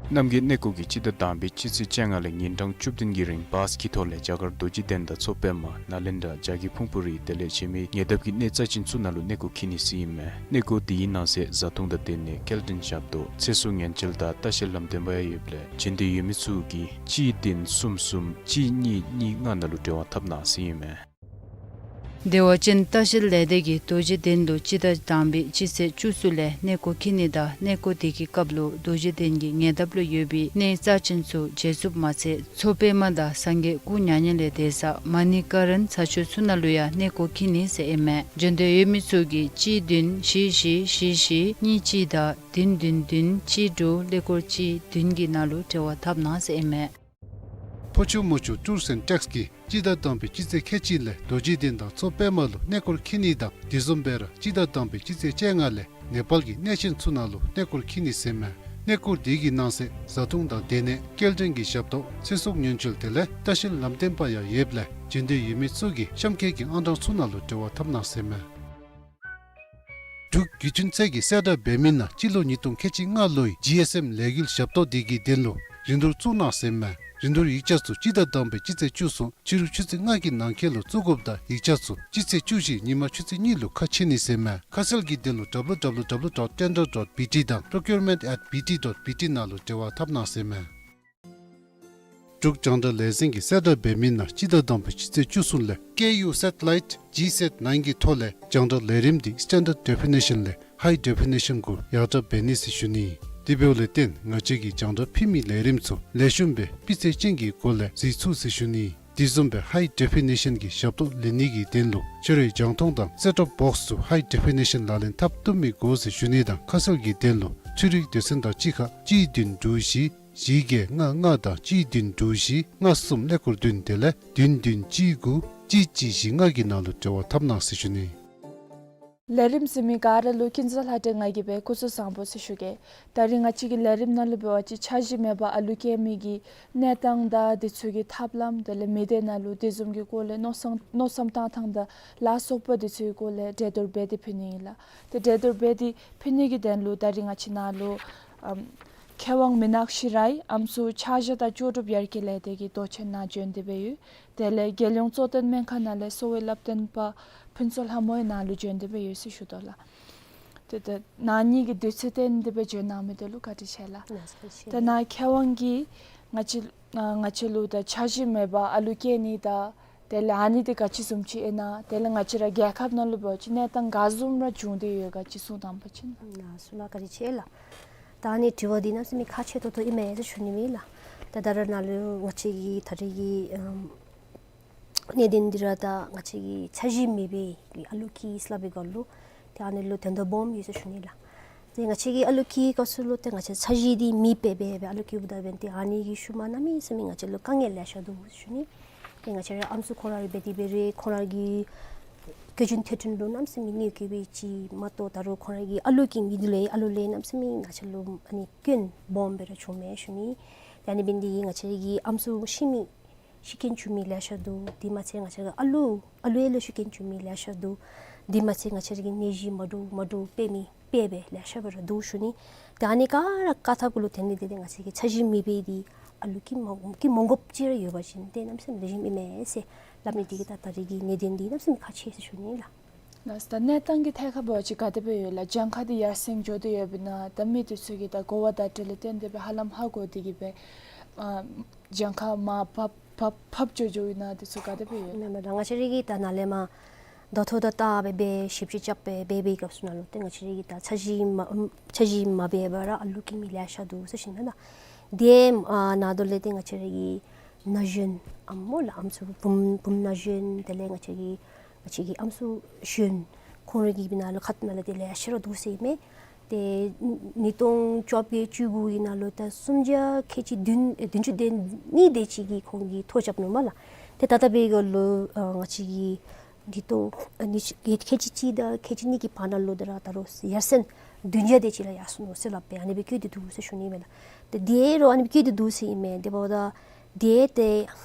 རྣམ་རྒྱལ་གནས་སྐོར་གྱིས་སྤྱི་ཟླ་དང་པའི་སྤྱི་ཚེས་བཅོ་ལྔ་ལས་ཉིན་གྲངས་བཅུ་བདུན་གྱི་རིང་བཱས་ཀྱི་ཐོག་ལས་རྒྱ་གར་རྡོ་རྗེ་གདན་དང་མཚོ་པདྨ་ནཱ་ལེནྡྲ་བྱ་རྒོད་ཕུང་པོ་རི་དེ་ལས་གཞན་མི་ཉེ་འདབས་ཀྱི་གནས་རྩ་ཆེན་ཚུ་ནང་ལུ་གནས་སྐོར་འཁྱིད་ནི་ཟེར་ཨིན་མས། གནས་སྐོར་དེའི་ནང་གསེས་བཟའ་འཐུང་དང་སྡོད་གནས་སྐྱེལ་འདྲེན་ཞབས་ཏོག་ཚེ་སྲོག་ཉེན་བཅོལ་དང་ལྟ་བཤལ་ལམ་སྟོན་པ་ཡང་ཡོདཔ་ལས་བྱོན་འདོད་ཡོད་མི་ཚུ་གིས་གཅིག་བདུན་གསུམ་གསུམ་གཅིག་གཉིས་གཉིས་ལྔ་ནང་ལུ་འབྲེལ་བ་འཐབ་གནང་ཟེར་ཨིན་མས། བདེ་བ་ཅན་ལྟ་བཤལ་ལས་སྡེ་གིས་རྡོ་རྗེ་གདན་ལུ་སྤྱི་ཟླ་དང་པའི་སྤྱི་ཚེས་བཅུ་གསུམ་ལས་གནས་སྐོར་འཁྱིད་ནི་དང་གནས་སྐོར་དེ་གི་སྐབས་ལུ་རྡོ་རྗེ་གདན་གྱི་ཉེ་འདབས་ལུ་ཡོད་པའི་གནས་རྩ་ཅན་ཚུ་མཇལ་ཚུགསཔ་མ་ཚད་མཚོ་པདྨ་དང་སངས་རྒྱས་སྐུ་མྱ་ངན་ལས་འདས་ས་མ་ཎི་ཀ་རན་ས་ཆ་ཚུ་ནང་ལུ་ཡང་གནས་སྐོར་འཁྱིད་ནི་ཟེར་ཨིན་མས། འབྱོན་འདོད་ཡོད་མི་ཚུ་གིས་གཅིག་བདུན་བཞི་བཞི་བཞི་བཞི་གཉིས་གཅིག་དང་བདུན་བདུན་བདུན་གཅིག་དྲུག་ཀླད་ཀོར་གཅིག་བདུན་གྱི་ནང་ལུ་འབྲེལ་བ་འཐབ་གནང་ཟེར་ཨིན་མས། ཕོ་ཆུ་མོ་ཆུ་ཊུརསི་ཨེནཌ་ཊེགསི་གིས་སྤྱི་ཟླ་དང་པའི་སྤྱི་ཚེས་ཁལ་གཅིག་ལས་རྡོ་རྗེ་གདན་དང་མཚོ་པདྨ་ལུ་གནས་སྐོར་འཁྱིད་ནི་དང་དེ་བཟུམ་སྦེ་ར་སྤྱི་ཟླ་དང་པའི་སྤྱི་ཚེས་བཅོ་ལྔ་ལས་ནེ་པཱལ་གྱི་གནས་ཆེན་ཚུ་ནང་ལུ་གནས་སྐོར་འཁྱིད་ནི་ཟེར་མས། གནས་སྐོར་དེ་གི་ནང་གསེས་བཟའ་འཐུང་དང་སྡོད་གནས་སྐྱེལ་འདྲེན་གྱི་ཞབས་ཏོག་ཚེ་སྲོག་ཉེན་བཅོལ་དེ་ལས་ལྟ་བཤལ་ལམ་སྟོན་པ་ཡང་ཡོདཔ་ལས་འབྱོན་འདོད་ཡོད་མི་ཚུ་གིས་གཤམ་འཁོད་ཀྱི་ཨང་གྲངས་ཚུ་ནང་ལུ་འབྲེལ་བ་འཐབ་གནང་ཟེར་མས། འབྲུག་བརྒྱུད་འཕྲིན་ཚད་ཀྱིས་གསལ་བསྒྲགས་འབད་མི་ནང་སྤྱི་ལོ་ཉིས་སྟོང་ཁལ་གཅིག་ལྔ་ལོའི་ཇི་ཨེསི་ཨེམ་ལས་འགུལ་ཞབས་ཏོག་དེ་གི་དོན་ལུ་རིན་བསྡུར་བཙུགས་གནང་ཟེར་མས། རིན་བསྡུར་ཡིག་ཆ་ཚུ་སྤྱི་ཟླ་དང་པའི་སྤྱི་ཚེས་བཅུ་གསུམ་ཕྱི་རུ་ཆུ་ཚོད་ལྔ་གི་ནང་འཁོད་ལུ་བཙུགས་དགོཔ་དང་ཡིག་ཆ་ཚུ་སྤྱི་ཚེས་བཅུ་བཞི་ཉིན་མ་ཆུ་ཚོད་གཉིས་ལུ་ཁ་ཕྱེ་ནི་ཟེར་མས། ཁ་གསལ་གྱི་དོན་ལུ་W W W dot tender dot B T དང་procurement at B T dot B T ནང་ལུ་འབྲེལ་བ་འཐབ་གནང་ཟེར་མས། འབྲུག་རྒྱང་བསྒྲགས་ལས་འཛིན་གྱིས་གསལ་བསྒྲགས་འབད་མི་ནང་སྤྱི་ཟླ་དང་པའི་སྤྱི་ཚེས་བཅུ་གསུམ་ལས་ཀེ་ཡུ་སེ་ཊི་ལའིཊ་ཇི་སེཊ་ནའིན་གྱི་ཐོག་ལས་རྒྱང་བསྒྲགས་ལས་རིམ་དེ་སི་ཊེན་ཌརཌ་ཌེ་ཕི་ནེ་ཤཱན་ལས་ཧའི་ཌེ་ཕི་ནེ་ཤཱན་གུ་ཡར་དྲག་འབད་ནི་ཟེར་ཞུ་ནི། དེ་འབདཝ་ལས་བརྟེན་ང་བཅས་ཀྱིས་རྒྱང་བསྒྲགས་ཕུལ་མི་ལས་རིམ་ཚུ་ལེགས་ཤོམ་སྦེ་སྤུས་ཚད་ཅན་གྱི་སྒོ་ལས་གཟིགས་ཚུགས་ཟེར་ཞུ་ནི། དེ་བཟུམ་སྦེ་ཧའི་ཌེ་ཕི་ནེ་ཤཱན་གྱི་ཞབས་ཏོག་ལེན་ནི་གི་དོན་ལུ་ཁྱོད་རའི་རྒྱང་མཐོང་དང་སེཊ་ཊོབ་བོགསི་ཚུ་ཧའི་ཌེ་ཕི་ནེ་ཤཱན་ལག་ལེན་འཐབ་བཏུབ་མི་དགོ་ཟེར་ཞུ་ནི་དང་ཁ་གསལ་གྱི་དོན་ལུ་འཕྲུལ་རིག་སྡེ་ཚན་དང་གཅིག་ཁར་གཅིག་བདུན་དྲུག་བཞི་བཞི་བརྒྱད་ལྔ་ལྔ་དང་གཅིག་བདུན་དྲུག་བཞི་ལྔ་གསུམ་ཀླད་ཀོར་བདུན་དེ་ལས་བདུན་བདུན་གཅིག་དགུ་གཅིག་གཅིག་བཞི་ལྔ་གི་ནང་ལུ་འབྲེལ་བ་འཐབ་གནང་ཟེར་ཞུ་ནི། ལས་རིམ་གཟིགས་མི་ག་ར་ལུ་ཀུན་བཟང་ལྷ་སྒྲོན་ང་གིས་སྦེ་སྐུ་གཟུགས་བཟང་པོ་ཟེར་ཞུ་གེ། ད་རིས་ང་བཅས་ཀྱི་ལས་རིམ་ནང་ལུ་འབད་བ་ཅིན་འཆར་གཞི་མེད་པར་ཨ་ལུ་སྐྱེ་མི་གི་གནས་སྟངས་དང་དེ་ཚུ་གི་ཐབས་ལམ་དེ་ལས་མི་སྡེ་ནང་ལུ་དེ་བཟུམ་གྱི་སྐོར་ལས་མནོ་བསམ་མནོ་བསམ་བཏང་ཐངས་དང་ལ་སོགས་པ་དེ་ཚུ་གི་སྐོར་ལས་གྲོས་བསྡུར་འབད་དེ་ཕུལ་ནི་ཨིན་ལགས། ཏེ་གྲོས་བསྡུར་འབད་དེ་ཕུལ་ནི་གི་དོན་ལུ་ད་རིས་ང་བཅས་ནཱ་ལུ་ཨམ་མཁས་དབང་མི་ནག་ཤི་རའི་ཨམ་སྲུ་ཕྱག་ཞུ་དང་ལྕོགས་གྲུབ་ཡར་རྒྱས་ལས་སྡེ་གི་མདོ་ཆེན་ནང་བྱོན་ཏེ་སྦེ་ཡོད། དེ་ལས་རྒྱལ་ཡོངས་གཙོ་བསྟེན་སྨན་ཁང་ནང་ལས་གསོ་བའི་བསླབ་སྟོན་པ་ཕུན་ཚོགས་ལྷ་མོ་ཡང་ནཱ་ལུ་བྱོན་ཏེ་སྦེ་ཡོད་ཟེར་ཞུ་དོ་ལགས། ཏེ་ཏེ་ནཱ་གཉིས་ཀྱིས་དུས་ཚོད་བཏོན་ཏེ་སྦེ་བྱོན་གནང་མི་དེ་ལུ་བཀའ་དྲིན་ཆེ་ལགས། ལགས་སོ། ཏེ་ནཱ་མཁས་དབང་གིས་ང་བཅས་ཨ་ང་བཅས་ལུ་ད་འཆར་གཞི་མེད་པར་ཨ་ལུ་སྐྱེ་ནི་དང་དེ་ལས་ཨ་ནི་དེ་ག་ཅི་བཟུམ་ཅིག་ཨིན་ན་དེ་ལས་ང་བཅས་ར་རྒྱལ་ཁབ་ནང་ལུ་འབད་བ་ཅིན་གནས་སྟངས་ག་བཟུམ་ར་བྱུང་སྟེ་ཡོད་ག་ཅིག་གསུང་དང་པ་ཅིན། ལགས་སོ་ལགས། བཀའ་དྲིན་ཆེ་ལགས། ད་ཨ་ནི་དྲི་བ་འདི་གནམ་མེད་ས་མེད་ཁག་ཆེ་ཏོག་ཏོ་ཨིན་མས་ཟེར་ཞུ་ནི་ཨིན་ལགས། ད་ད་རེས་ནཱ་ལུ་ང་བཅས་ཀྱི་ད་རེས་ཀྱི་ཨམ་གནད་དོན་འདི་ར་ད་ང་བཅས་ཀྱི་འཆར་གཞི་མེད་པའི་ཨ་ལུ་སྐྱེས་སླབ་པའི་སྐོར་ལུ་ཏེ་ཨ་ནི་ལུ་དོན་དག་སྦོམ་ཡོད་ཟེར་ཞུ་ནི་ལགས། ཏེ་ང་བཅས་ཀྱི་ཨ་ལུ་སྐྱེས་སྐབས་སུ་ལུ་ཏེ་ང་བཅས་འཆར་གཞི་འདི་མེད་པར་སྦེ་སྦེ་ཨ་ལུ་སྐྱེཝ་ད་འབདན་ཏེ་ཨ་ནི་གི་ཤུལ་མ་གནམ་མེད་ས་མེད་ང་བཅས་ལུ་དཀའ་ངལ་ལེ་ཤ་འདུག་ཟེར་ཞུ་ནི། ཏེ་ང་བཅས་ར་ཨམ་སྲུ་ཁོང་ར་ར་འབད་དེ་འབད་རུང་ཁོང་ར་གི་སྐྱོན་བརྗོད་ཐེར་འབུམ་ལུ་གནམ་མེད་ས་མེད་གནོད་སྐྱེལ་བའི་ཅིག་མ་གཏོགས་ད་རུང་ཁོང་ར་གི་ཨ་ལུ་སྐྱེ་མི་འདི་ལས་ཨ་ལུ་ལས་གནམ་མེད་ས་མེད་ང་བཅས་ལུ་ཨ་ནི་སྐྱོན་སྦོམ་སྦེ་ར་བྱུངམ་མས་ཞུ་ནི། ཏེ་ཨ་ནི་འབདན་འདི་ང་བཅས་ར་གི་ཨམ་སྲུ་ཤི་མི་ཤི་རྐྱེན་བྱུང་མི་ལེ་ཤ་འདུག། དེ་མ་ཚད་ང་བཅས་ར་གི་ཨ་ལུ་ཨ་ལུ་ཡང་ལུ་ཤི་རྐྱེན་བྱུང་མི་ལེ་ཤ་འདུག། དེ་མ་ཚད་ང་བཅས་ར་གི་ནད་གཞི་མ་འདྲཝ་མ་འདྲཝ་འཕེལ་མི་འཕེལ་སྦེ་ལེ་ཤ་སྦེ་ར་འདུག་ཞུ་ནི། ཏེ་ཨ་ནི་ག་ར་བཀག་ཐབས་གུ་ལུ་དེ་ནི་དེ་ཏེ་ང་བཅས་ཀྱི་འཆར་གཞི་མེད་པའི་འདི་ཨ་ལུ་སྐྱེ་མ་སྐྱེ་མ་དགོཔ་ཅིག་ར་ཡོད་པ་ཅིན་ཏེ་གནམ་མེད་ས་མེད་ལེགས་ཤོམ་ཨིན་མས་ཟེར་སླབ་ནི་འདི་གིས་ད་ད་རེས་ཀྱི་གནད་དོན་འདི་གནམ་མེད་ས་མེད་ཁག་ཆེ་ཟེར་ཞུ་ནི་ལགས། ལགས་སོ། ད་གནས་སྟངས་ཀྱི་ཐད་ཁར་འབད་བ་ཅིན་ག་དེ་སྦེ་ཡོད་ལགས། གྱངས་ཁ་འདི་ཡར་སེང་འགྱོ་སྟེ་ཡོདཔ་ཨིན་ན། ད་མི་འདི་ཚུ་གིས་ད་གོ་བ་བརྡ་སྤྲོད་ལས་བརྟེན་ཏེ་སྦེ་ཧ་ལམ་ཧ་གོ་སྟེ་གིས་སྦེ་ཨ་གྱངས་ཁ་མར་ཕབ་ཕབ་ཕབ་འགྱོ་འགྱོཝ་ཨིན་ན་འདི་ཚུ་ག་དེ་སྦེ་ཡོད། ཨིན་མས་ལགས། ང་བཅས་ར་གིས་ད་ནཱ་ལས་མར་ད་ཐོ་ད་ལྟ་སྦེ་སྦེ་ཞིབ་དཔྱད་རྐྱབ་སྦེ་འབད་བའི་སྐབས་སུ་ནང་ལུ་ཏེ་ང་བཅས་ར་གིས་ད་འཆར་གཞི་མ་འཆར་གཞི་མ་འབད་བར་ར་ཨ་ལུ་སྐྱེ་མི་ལེ་ཤ་འདུག་ཟེར་ཞུ་ནི་ལགས། དེ་ཨ་ནང་དོག་ལས་ཏེ་ང་བཅས་ར་གི་ན་གཞོན་ཨམ་སྨོ་ལགས་ཨམ་སྲུ་བུམོ་བུམོ་ན་གཞོན་དེ་ལས་ང་བཅས་ཀྱི་ང་བཅས་ཀྱི་ཨམ་སྲུ་གཞོན་ཁོང་ར་གི་ནང་ལུ་ཁ་ཐུག་ནང་ལུ་ཏེ་ལེ་ཤ་ར་འདུག་ཟེར་ཨིན་མས། ཏེ་ཉིས་སྟོང་བཅོ་བརྒྱད་བཅུ་དགུ་གི་ནང་ལུ་ད་སུམ་བརྒྱ་ཁལ་གཅིག་བདུན་ཨེ་བདུན་ཅུ་དོན་གཉིས་དེ་ཅིག་གིས་ཁོང་གིས་ཐོ་རྐྱབ་ནུག་སྨོ་ལགས། ཏེ་ད་ལྟོ་འབད་བའི་སྐབས་ལུ་ཨ་ང་བཅས་ཀྱི་ཉིས་སྟོང་ཨ་ཉིས་ཁལ་གཅིག་གཅིག་དང་ཁལ་གཅིག་གཉིས་ཀྱི་བར་ན་ལུ་ད་ར་ད་རུང་ཡར་སེང་བདུན་བརྒྱ་དེ་ཅིག་ལུ་ཡར་སོང་ནུག་ཟེར་སླབ་སྦེ་ཨ་ནི་སྦེ་བཀོད་དེ་འདུག་ཟེར་ཞུ་ནི་ཨིན་མས་ལགས། ཏེ་དེ་རུང་ཨ་ནི་སྦེ་བཀོད་དེ་འདུག་ཟེར་ཨིན་མས། དེ་འབདཝ་ད་དེ་ཏེ་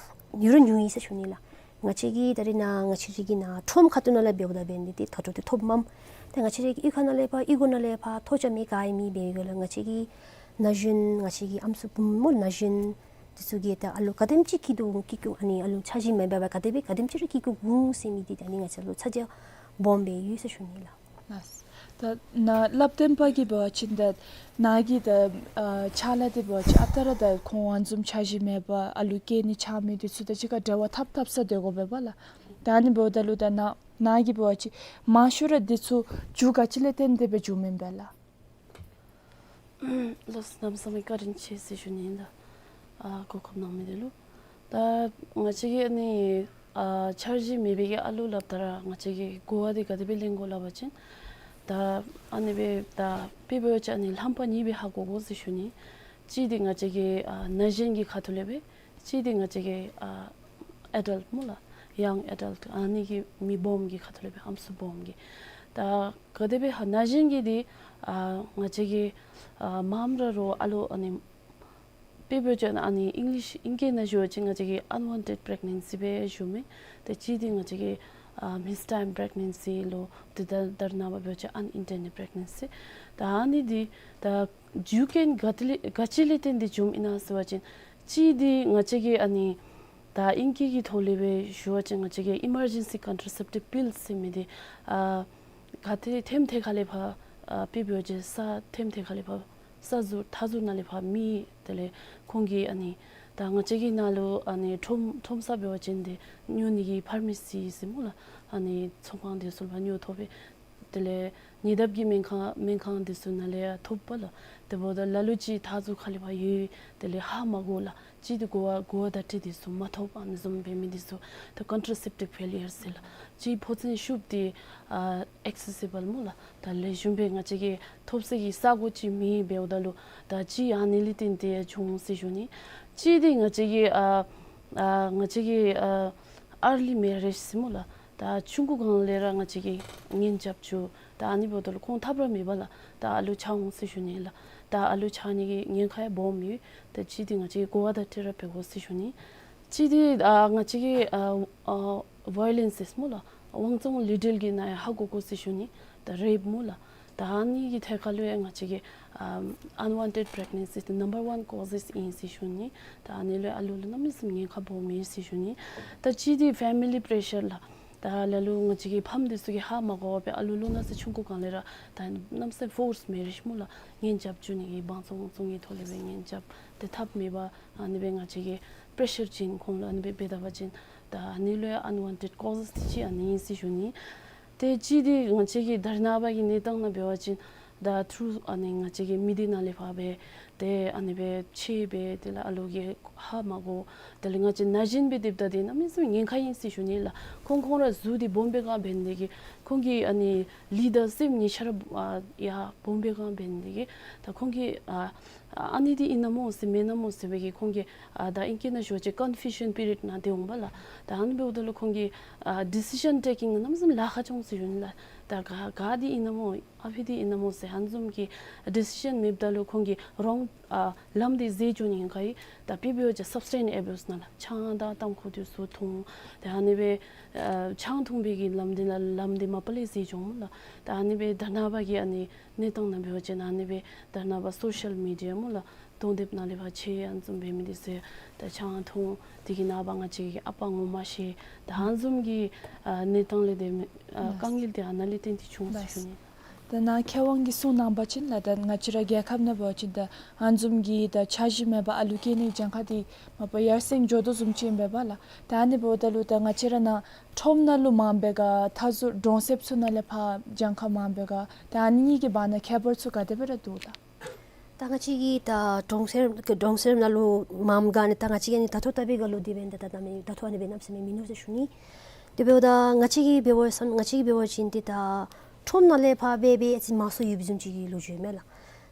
ཉུང་རུང་ཉུང་ཡི་ཟེར་ཞུ་ནི་ལགས། ང་བཅས་ཀྱི་ད་རེས་ནཱ་ང་བཅས་ར་གི་ནཱ་ཁྲོམ་ཁ་ཐུག་ནང་ལས་འབདཝ་ད་འབད་ནི་འདི་ད་ད་ལྟོ་འདི་ཐོབ་མས། ཏེ་ང་བཅས་ར་གི་གཡུས་ཁ་ནང་ལས་ཕར་གཡུས་སྒོ་ནང་ལས་ཕར་ཐོ་རྐྱབ་མི་ག་ཡང་མེད། འབད་བའི་སྐབས་ལུ་ང་བཅས་ཀྱི་ན་གཞོན་ང་བཅས་ཀྱི་ཨམ་སྲུ་བུམོ་ན་གཞོན་འདི་ཚུ་གིས་ད་ཨ་ལུ་ག་དེམ་ཅིག་སྐྱེ་དོ་འོང་སྐྱེ་སྐྱེ་ཨ་ནི་ཨ་ལུ་འཆར་གཞི་མེད་པར་ག་དེ་སྦེ་ག་དེམ་ཅིག་ར་སྐྱེ་སྐྱེ་འོང་ཟེར་མི་འདི་ད་ཨ་ནི་ང་བཅས་ལུ་ཚ་གྱང་སྦོམ་སྦེ་ཡོད་ཟེར་ཞུ་ནི་ལགས། ལགས། ད་ནཱ་བསླབ་སྟོན་པ་གིས་འབད་བ་ཅིན་ད་ནཱ་གི་ད་ཨ་ཕྱག་ལཱ་འདི་འབད་བ་ཅིན་ཨ་རྟག་ར་ད་ཁོང་ཨ་ནི་བཟུམ་འཆར་གཞི་མེད་པར་ཨ་ལུ་སྐྱེ་ནི་ཆགས་མི་འདི་ཚུ་དང་གཅིག་ཁར་འབྲེལ་བ་འཐབ་འཐབ་ས་སྡོད་དགོ་པས་པ་ལགས། ད་ཨ་ནི་འབདཝ་ད་ལུ་ད་ནཱ་ ནཱ་གིས་འབད་བ་ཅིན་མང་ཤོས་ར་འདི་ཚུ་རྒྱུ་ག་ཅི་ལས་བརྟེན་ཏེ་སྦེ་འབྱུངམ་ཨིན་པས་ལགས། ལགས་སོ། གནམ་མེད་ས་མེད་བཀའ་དྲིན་ཆེ་ཟེར་ཞུ་ནི་ཨིན་ལགས། ཨ་གོ་སྐབས་གནང་མི་འདི་ལུ། ད་ང་བཅས་ཀྱིས་ཨ་ནི་ཨ་འཆར་གཞི་མེད་པའི་གི་ཨ་ལུ་སླབ་ད་ར་ང་བཅས་ཀྱིས་གོ་བ་འདི་ག་དེ་སྦེ་ལེན་དགོ་སླབ་པ་ཅིན། ད་ཨ་ནི་སྦེ་ད་དཔེ་འབད་བ་ཅིན་ཨ་ནི་རྣམ་པ་གཉིས་སྦེ་ཧ་གོ་དགོ་ཟེར་ཞུ་ནི། གཅིག་འདི་ང་བཅས་ཀྱི་ཨ་ན་གཞོན་གྱི་ཁ་ཐུག་ལས་སྦེ། གཅིག་འདི་ང་བཅས་ཀྱི་ཨ་ཨེ་ཌལཊ་སྨོ་ལགས། ཡང་ཨེ་ཌལཊ་ཨ་ནི་གི་མི་སྦོམ་གྱི་ཁ་ཐུག་ལས་སྦེ་ཨམ་སྲུ་སྦོམ་གྱི། ད་ག་དེ་སྦེ་ཧ་ན་གཞོན་གྱི་འདི་ཨ་ང་བཅས་ཀྱི་ཨ་མངམ་ར་རོགས་ཨ་ལོ་ཨ་ནི་དཔེ་འབད་བ་ཅིན་ཨ་ནི་ཨིང་ལིཤ་ཨིང་སྐད་ནང་ཞུ་བ་ཅིན་ང་བཅས་ཀྱིས་ཨན་ཝཱན་ཊེཌ་པི་རེག་ནེན་སི་སྦེ་ཞུཝ་མས། ཏེ་གཅིག་འདི་ང་བཅས་ཀྱིས་ཨ་མིས་ཊའིམ་པི་རེག་ནེན་སི་ལོ། ཏེ་ད་ད་རེས་ནངས་པ་འབད་བ་ཅིན་ཨན་ཨིན་ཊེན་ཌེཌ་པི་རེག་ནེན་སི། ད་ཨ་ནི་འདི་ད་རྒྱུ་རྐྱེན་ག་དེ་ལས་ག་ཅི་ལས་བརྟེན་ཏེ་འབྱུངམ་ཨིན་ན་ཟེར་བ་ཅིན། གཅིག་འདི་ང་བཅས་ཀྱིས་ཨ་ནི་ད་ཨིང་སྐད་ཀྱི་ཐོག་ལས་སྦེ་ཞུ་བ་ཅིན་ང་བཅས་ཀྱིས་ཨི་མར་ཇེན་སི་ཀོན་ཊ་སེབ་ཊིབ་པིལ་ཟེར་མི་འདི་ཨ་ག་ཏེ་ཐེམ་ཐེ་ཁ་ལས་ཕར་ཨ་དཔེ་འབད་བ་ཅིན་ས་ཐེམ་ཐེ་ཁ་ལས་ཕར་ས་ཟུར་མཐའ་ཟུར་ནང་ལས་ཕར་མེད། དེ་ལས་ཁོང་གིས་ཨ་ནི་ད་ང་བཅས་ཀྱི་ནང་ལུ་ཨ་ནི་ཁྲོམ་ཁྲོམ་ས་འབད་བ་ཅིན་འདི་ཉོ་ནི་གི་ཕར་མ་སི་ཟེར་སྨོ་ལགས། ཨ་ནི་ཚོང་ཁང་འདི་ཚུ་ལས་ཕར་ཉོ་ཐོབ་པས། དེ་ལས་ཉེ་འདབས་ཀྱི་སྨན་ཁང་སྨན་ཁང་འདི་ཚུ་ནང་ལས་ཡང་ཐོབ་པས་ལགས། དེ་འབདཝ་ད་ལ་ལུ་ཅིག་མཐའ་ཟུར་ཁ་ལས་ཕར་ཡོད། དེ་ལས་ཧ་མ་གོ་ལགས། གཅིག་འདི་གོ་བ་གོ་བ་བརྡ་སྤྲོད་འདི་ཚུ་མ་ཐོབ། ཨ་ནི་བཟུམ་འབད་མི་འདི་ཚུ་ད་ཀོན་ཊ་སེབ་ཊིབ་ཕེ་ལི་ཡར་ཟེར་ལགས། གཅིག་ཕོ་ཚན་ཤུགས་འདི་ཨ་ཨེག་སེ་སི་བཱལ་སྨོ་ལགས། ད་ལེགས་ཤོམ་སྦེ་ང་བཅས་ཀྱིས་ཐོབ་ས་གི་ས་གོ་ཅིག་མེད། འབདཝ་ད་ལུ་ད་གཅིག་ཨ་ནི་ལས་བརྟེན་ཏེ་འབྱུང་ཟེར་ཞུ་ནི། གཅིག་འདི་ང་བཅས་ཀྱི་ཨ་ཨ་ང་བཅས་ཀྱི་ཨ་ཨར་ལི་མེ་རེཇ་ཟེར་སྨོ་ལགས། ད་ཆུང་ཀུ་སྒང་ལས་ར་ང་བཅས་ཀྱིས་གཉེན་རྐྱབ་བཅུག། ད་ཨ་ནི་འབདཝ་ད་ལུ་ཁོང་ཐབས་ར་མེད་པས་ལགས། ད་ཨ་ལུ་ཆགས་འོང་ཟེར་ཞུ་ནི་ལགས། ད་ཨ་ལུ་ཆགས་ནི་གི་ཉེན་ཁ་ཡང་སྦོམ་ཡོད། ད་གཅིག་འདི་ང་བཅས་ཀྱིས་གོ་བ་བརྡ་སྤྲོད་ར་འབད་དགོ་ཟེར་ཞུ་ནི། གཅིག་འདི་ཨ་ང་བཅས་ཀྱི་ཨ་ཨ་ཝའི་ལེནསི་ཟེར་སྨོ་ལགས། དབང་བཙོང་ལུས་འབྲེལ་གྱི་ནང་ཡང་ཧ་གོ་དགོ་ཟེར་ཞུ་ནི། ད་རེཔ་སྨོ་ལགས། ད་ཨ་ནི་གི་ཐད་ཁར་ལུ་ཡང་ང་བཅས་ཀྱིས་ཨ་ཨན་ཝཱན་ཊེཌ་པི་རེག་ནེན་སི་འདི་ནམ་བར་ཝཱན་ཀོ་ཟེས་ཨིན་ཟེར་ཞུ་ནི། ད་ཨ་ནི་ལུ་ཡང་ཨ་ལུ་ལུ་གནམ་མེད་ས་མེད་ཉེན་ཁ་སྦོམ་ཨིན་ཟེར་ཞུ་ནི། ད་གཅིག་འདི་ཕེ་མི་ལི་པི་རེ་ཤར་ལགས། ད་ལ་ལུ་ང་བཅས་ཀྱི་ཕམ་འདི་ཚུ་གིས་ཧ་མ་གོ་བར་སྦེ་ཨ་ལུ་ལོ་ན་ཚོད་ཆུང་ཀུ་སྒང་ལས་ར་ད་གནམ་མེད་ས་མེད་ཕོརསི་མེ་རེཇ་སྨོ་ལགས། གཉེན་རྐྱབ་བཅུག་ནི་གི་དབང་བཙོང་དབང་བཙོང་གི་ཐོག་ལས་སྦེ་གཉེན་རྐྱབ་སྟེ་ཐབས་མེད་པར་ཨ་ནི་སྦེ་ང་བཅས་ཀྱིས་པི་རེ་ཤར་བྱིན་ཁོང་ལུ་ཨ་ནི་སྦེ་འབད་ད་པ་ཅིན་ད་ཨ་ནི་ལུ་ཡང་ཨན་ཝཱན་ཊེཌ་ཀོ་ཟེས་ཅིག་ཨ་ནི་ཨིན་ཟེར་ཞུ་ནི། ཏེ་གཅིག་འདི་ང་བཅས་ཀྱི་ད་རེས་ནངས་པ་གི་གནས་སྟངས་ནང་འབད་བ་ཅིན་ད་ཐུར་ཨ་ནི་ང་བཅས་ཀྱི་མི་སྡེ་ནང་ལས་ཕར་སྦེ་ཏེ་ཨ་ནི་སྦེ་ཆད་སྦེ་དེ་ལས་ཨ་ལུ་གིས་ཧ་མ་གོ། དེ་ལས་ང་བཅས་ན་གཞོན་སྦེ་སྡོདཔ་ད་འདི་གནམ་མེད་ས་མེད་ཉེན་ཁ་ཨིན་ཟེར་ཞུ་ནི་ལགས། ཁོང་ཁོང་ར་གཟུགས་འདི་སྦོམ་པའི་སྒང་འབད་ནི་དེ་གིས་ཁོང་གི་ཨ་ནི་ལུས་དང་སེམས་གཉིས་ཆ་ར་ཨ་ཡར་སྦོམ་པའི་སྒང་འབད་ནི་དེ་གིས་ད་ཁོང་གིས་ཨ་ཨ་ནི་འདི་ཨིན་ན་སྨོ་ཟེར་མེན་ན་སྨོ་ཟེར་བའི་གི་ཁོང་གིས་ཨ་ད་ཨིང་སྐད་ནང་ཞུ་བ་ཅིན་ཀོན་ཕིའུ་ཤཱན་པི་རི་ཡོཌ་ནང་སྡོད་འོང་པས་ལགས། ད་ཨ་ནི་འབདཝ་ད་ལུ་ཁོང་གི་ཨ་ཌི་སི་ཤཱན་ཊེ་ཀིང་གནམ་མེད་ས་མེད་ལཱ་ཁག་འབྱུང་ཟེར་ཞུ་ནི་ལགས། ད་ག་ག་འདི་ཨིན་ན་སྨོ་ཨ་ཕི་འདི་ཨིན་ན་སྨོ་ཟེར་ཨ་ནི་བཟུམ་གྱི་ཌི་སི་ཤཱན་མེདཔ་ད་ལུ་ཁོང་གིས་རོང་ཨ་ལམ་འདི་འཛོལ་འགྱོ་ནི་ཨིན་ག་ཡི། ད་དཔེ་འབད་བ་ཅིན་སབ་སི་ཊེནསི་ཨེ་བིའུས་ནང་ལགས། ཆང་དང་ཏམ་ཁུ་འདི་ཚུ་འཐུང་། ད་ཨ་ནི་སྦེ་ཨ་ཆང་འཐུང་བའི་གི་ལམ་འདི་ནང་ལམ་འདི་མ་པ་ལས་འཛོལ་འགྱོ་སྨོ་ལགས། ད་ཨ་ནི་སྦེ་ད་རེས་ནངས་པ་གི་ཨ་ནི་གནས་སྟངས་ནང་འབད་བ་ཅིན་ཨ་ནི་སྦེ་ད་རེས་ནངས་པ་སོ་ཤལ་མི་ཌི་ཡ་སྨོ་ལགས། གདོང་དེབ་ནང་ལས་ཕར་ཆད་ཨ་ནི་བཟུམ་འབད་མི་འདི་ཚུ་ད་ཆང་འཐུང་དེ་གི་ནངས་པ་ང་བཅས་ཀྱི་ཨ་པ་ངོ་མ་ཤེས། ད་ཨ་ནི་བཟུམ་གྱི་ཨ་གནས་སྟངས་ལས་དེ་ཨ་དཀའ་ངལ་དེ་ཨ་ནཱ་ལས་བརྟེན་ཏེ་བྱུང་ཟེར་ཞུ་ནི། ད་ནཱ་མཁས་དབང་གིས་གསུངས་གནང་བ་ཅིན་ལགས། ད་ང་བཅས་ར་རྒྱལ་ཁབ་ནང་འབད་བ་ཅིན་ད་ཨ་ནི་བཟུམ་གྱི་ད་འཆར་གཞི་མེད་པར་ཨ་ལུ་སྐྱེ་ནི་གི་གྱངས་ཁ་འདི་མ་པ་ཡར་སེང་འགྱོ་དོ་བཟུམ་ཅིག་ཨིན་པས་ལགས། ད་ཨ་ནི་འབདཝ་ད་ལུ་ད་ང་བཅས་ར་ནཱ་ཁྲོམ་ནང་ལུ་མངམ་པས་ག་མཐའ་ཟུར་གྲོང་གསེབ་ཚུ་ནང་ལས་ཕར་གྱངས་ཁ་མངམ་པས་ག་ད་ཨ་ནི་གཉིས་ཀྱི་བར་ན་ཁྱད་པར་ཚུ་ག་དེ་སྦེ་ར་འདུག་ལགས། ད་ང་བཅས་ཀྱི་ད་གྲོང་གསེབ་གྲོང་གསེབ་ནང་ལུ་མངམ་ག་ནི་ད་ང་བཅས་ཀྱི་ནི་ད་ལྟོ་ལྟ་བའི་སྒང་ལུ་དེ་སྦེ་ད་ད་ད་མེན་ད་ལྟོ་ཨ་ནི་སྦེ་གནམ་མེད་ས་མེད་མིན་ནུག་ཟེར་ཞུ་ནི། དེ་འབདཝ་ད་ང་བཅས་ཀྱིས་འབད་བ་ང་བཅས་ཀྱིས་འབད་བ་ཅིན་ཏེ་ད་ཁྲོམ་ནང་ལས་ཕར་སྦེ་སྦེ་ཨ་ཙི་མང་སུ་ཡོད་པའི་བཟུམ་ཅིག་གི་ལོ་རྒྱུས་མས་ལགས།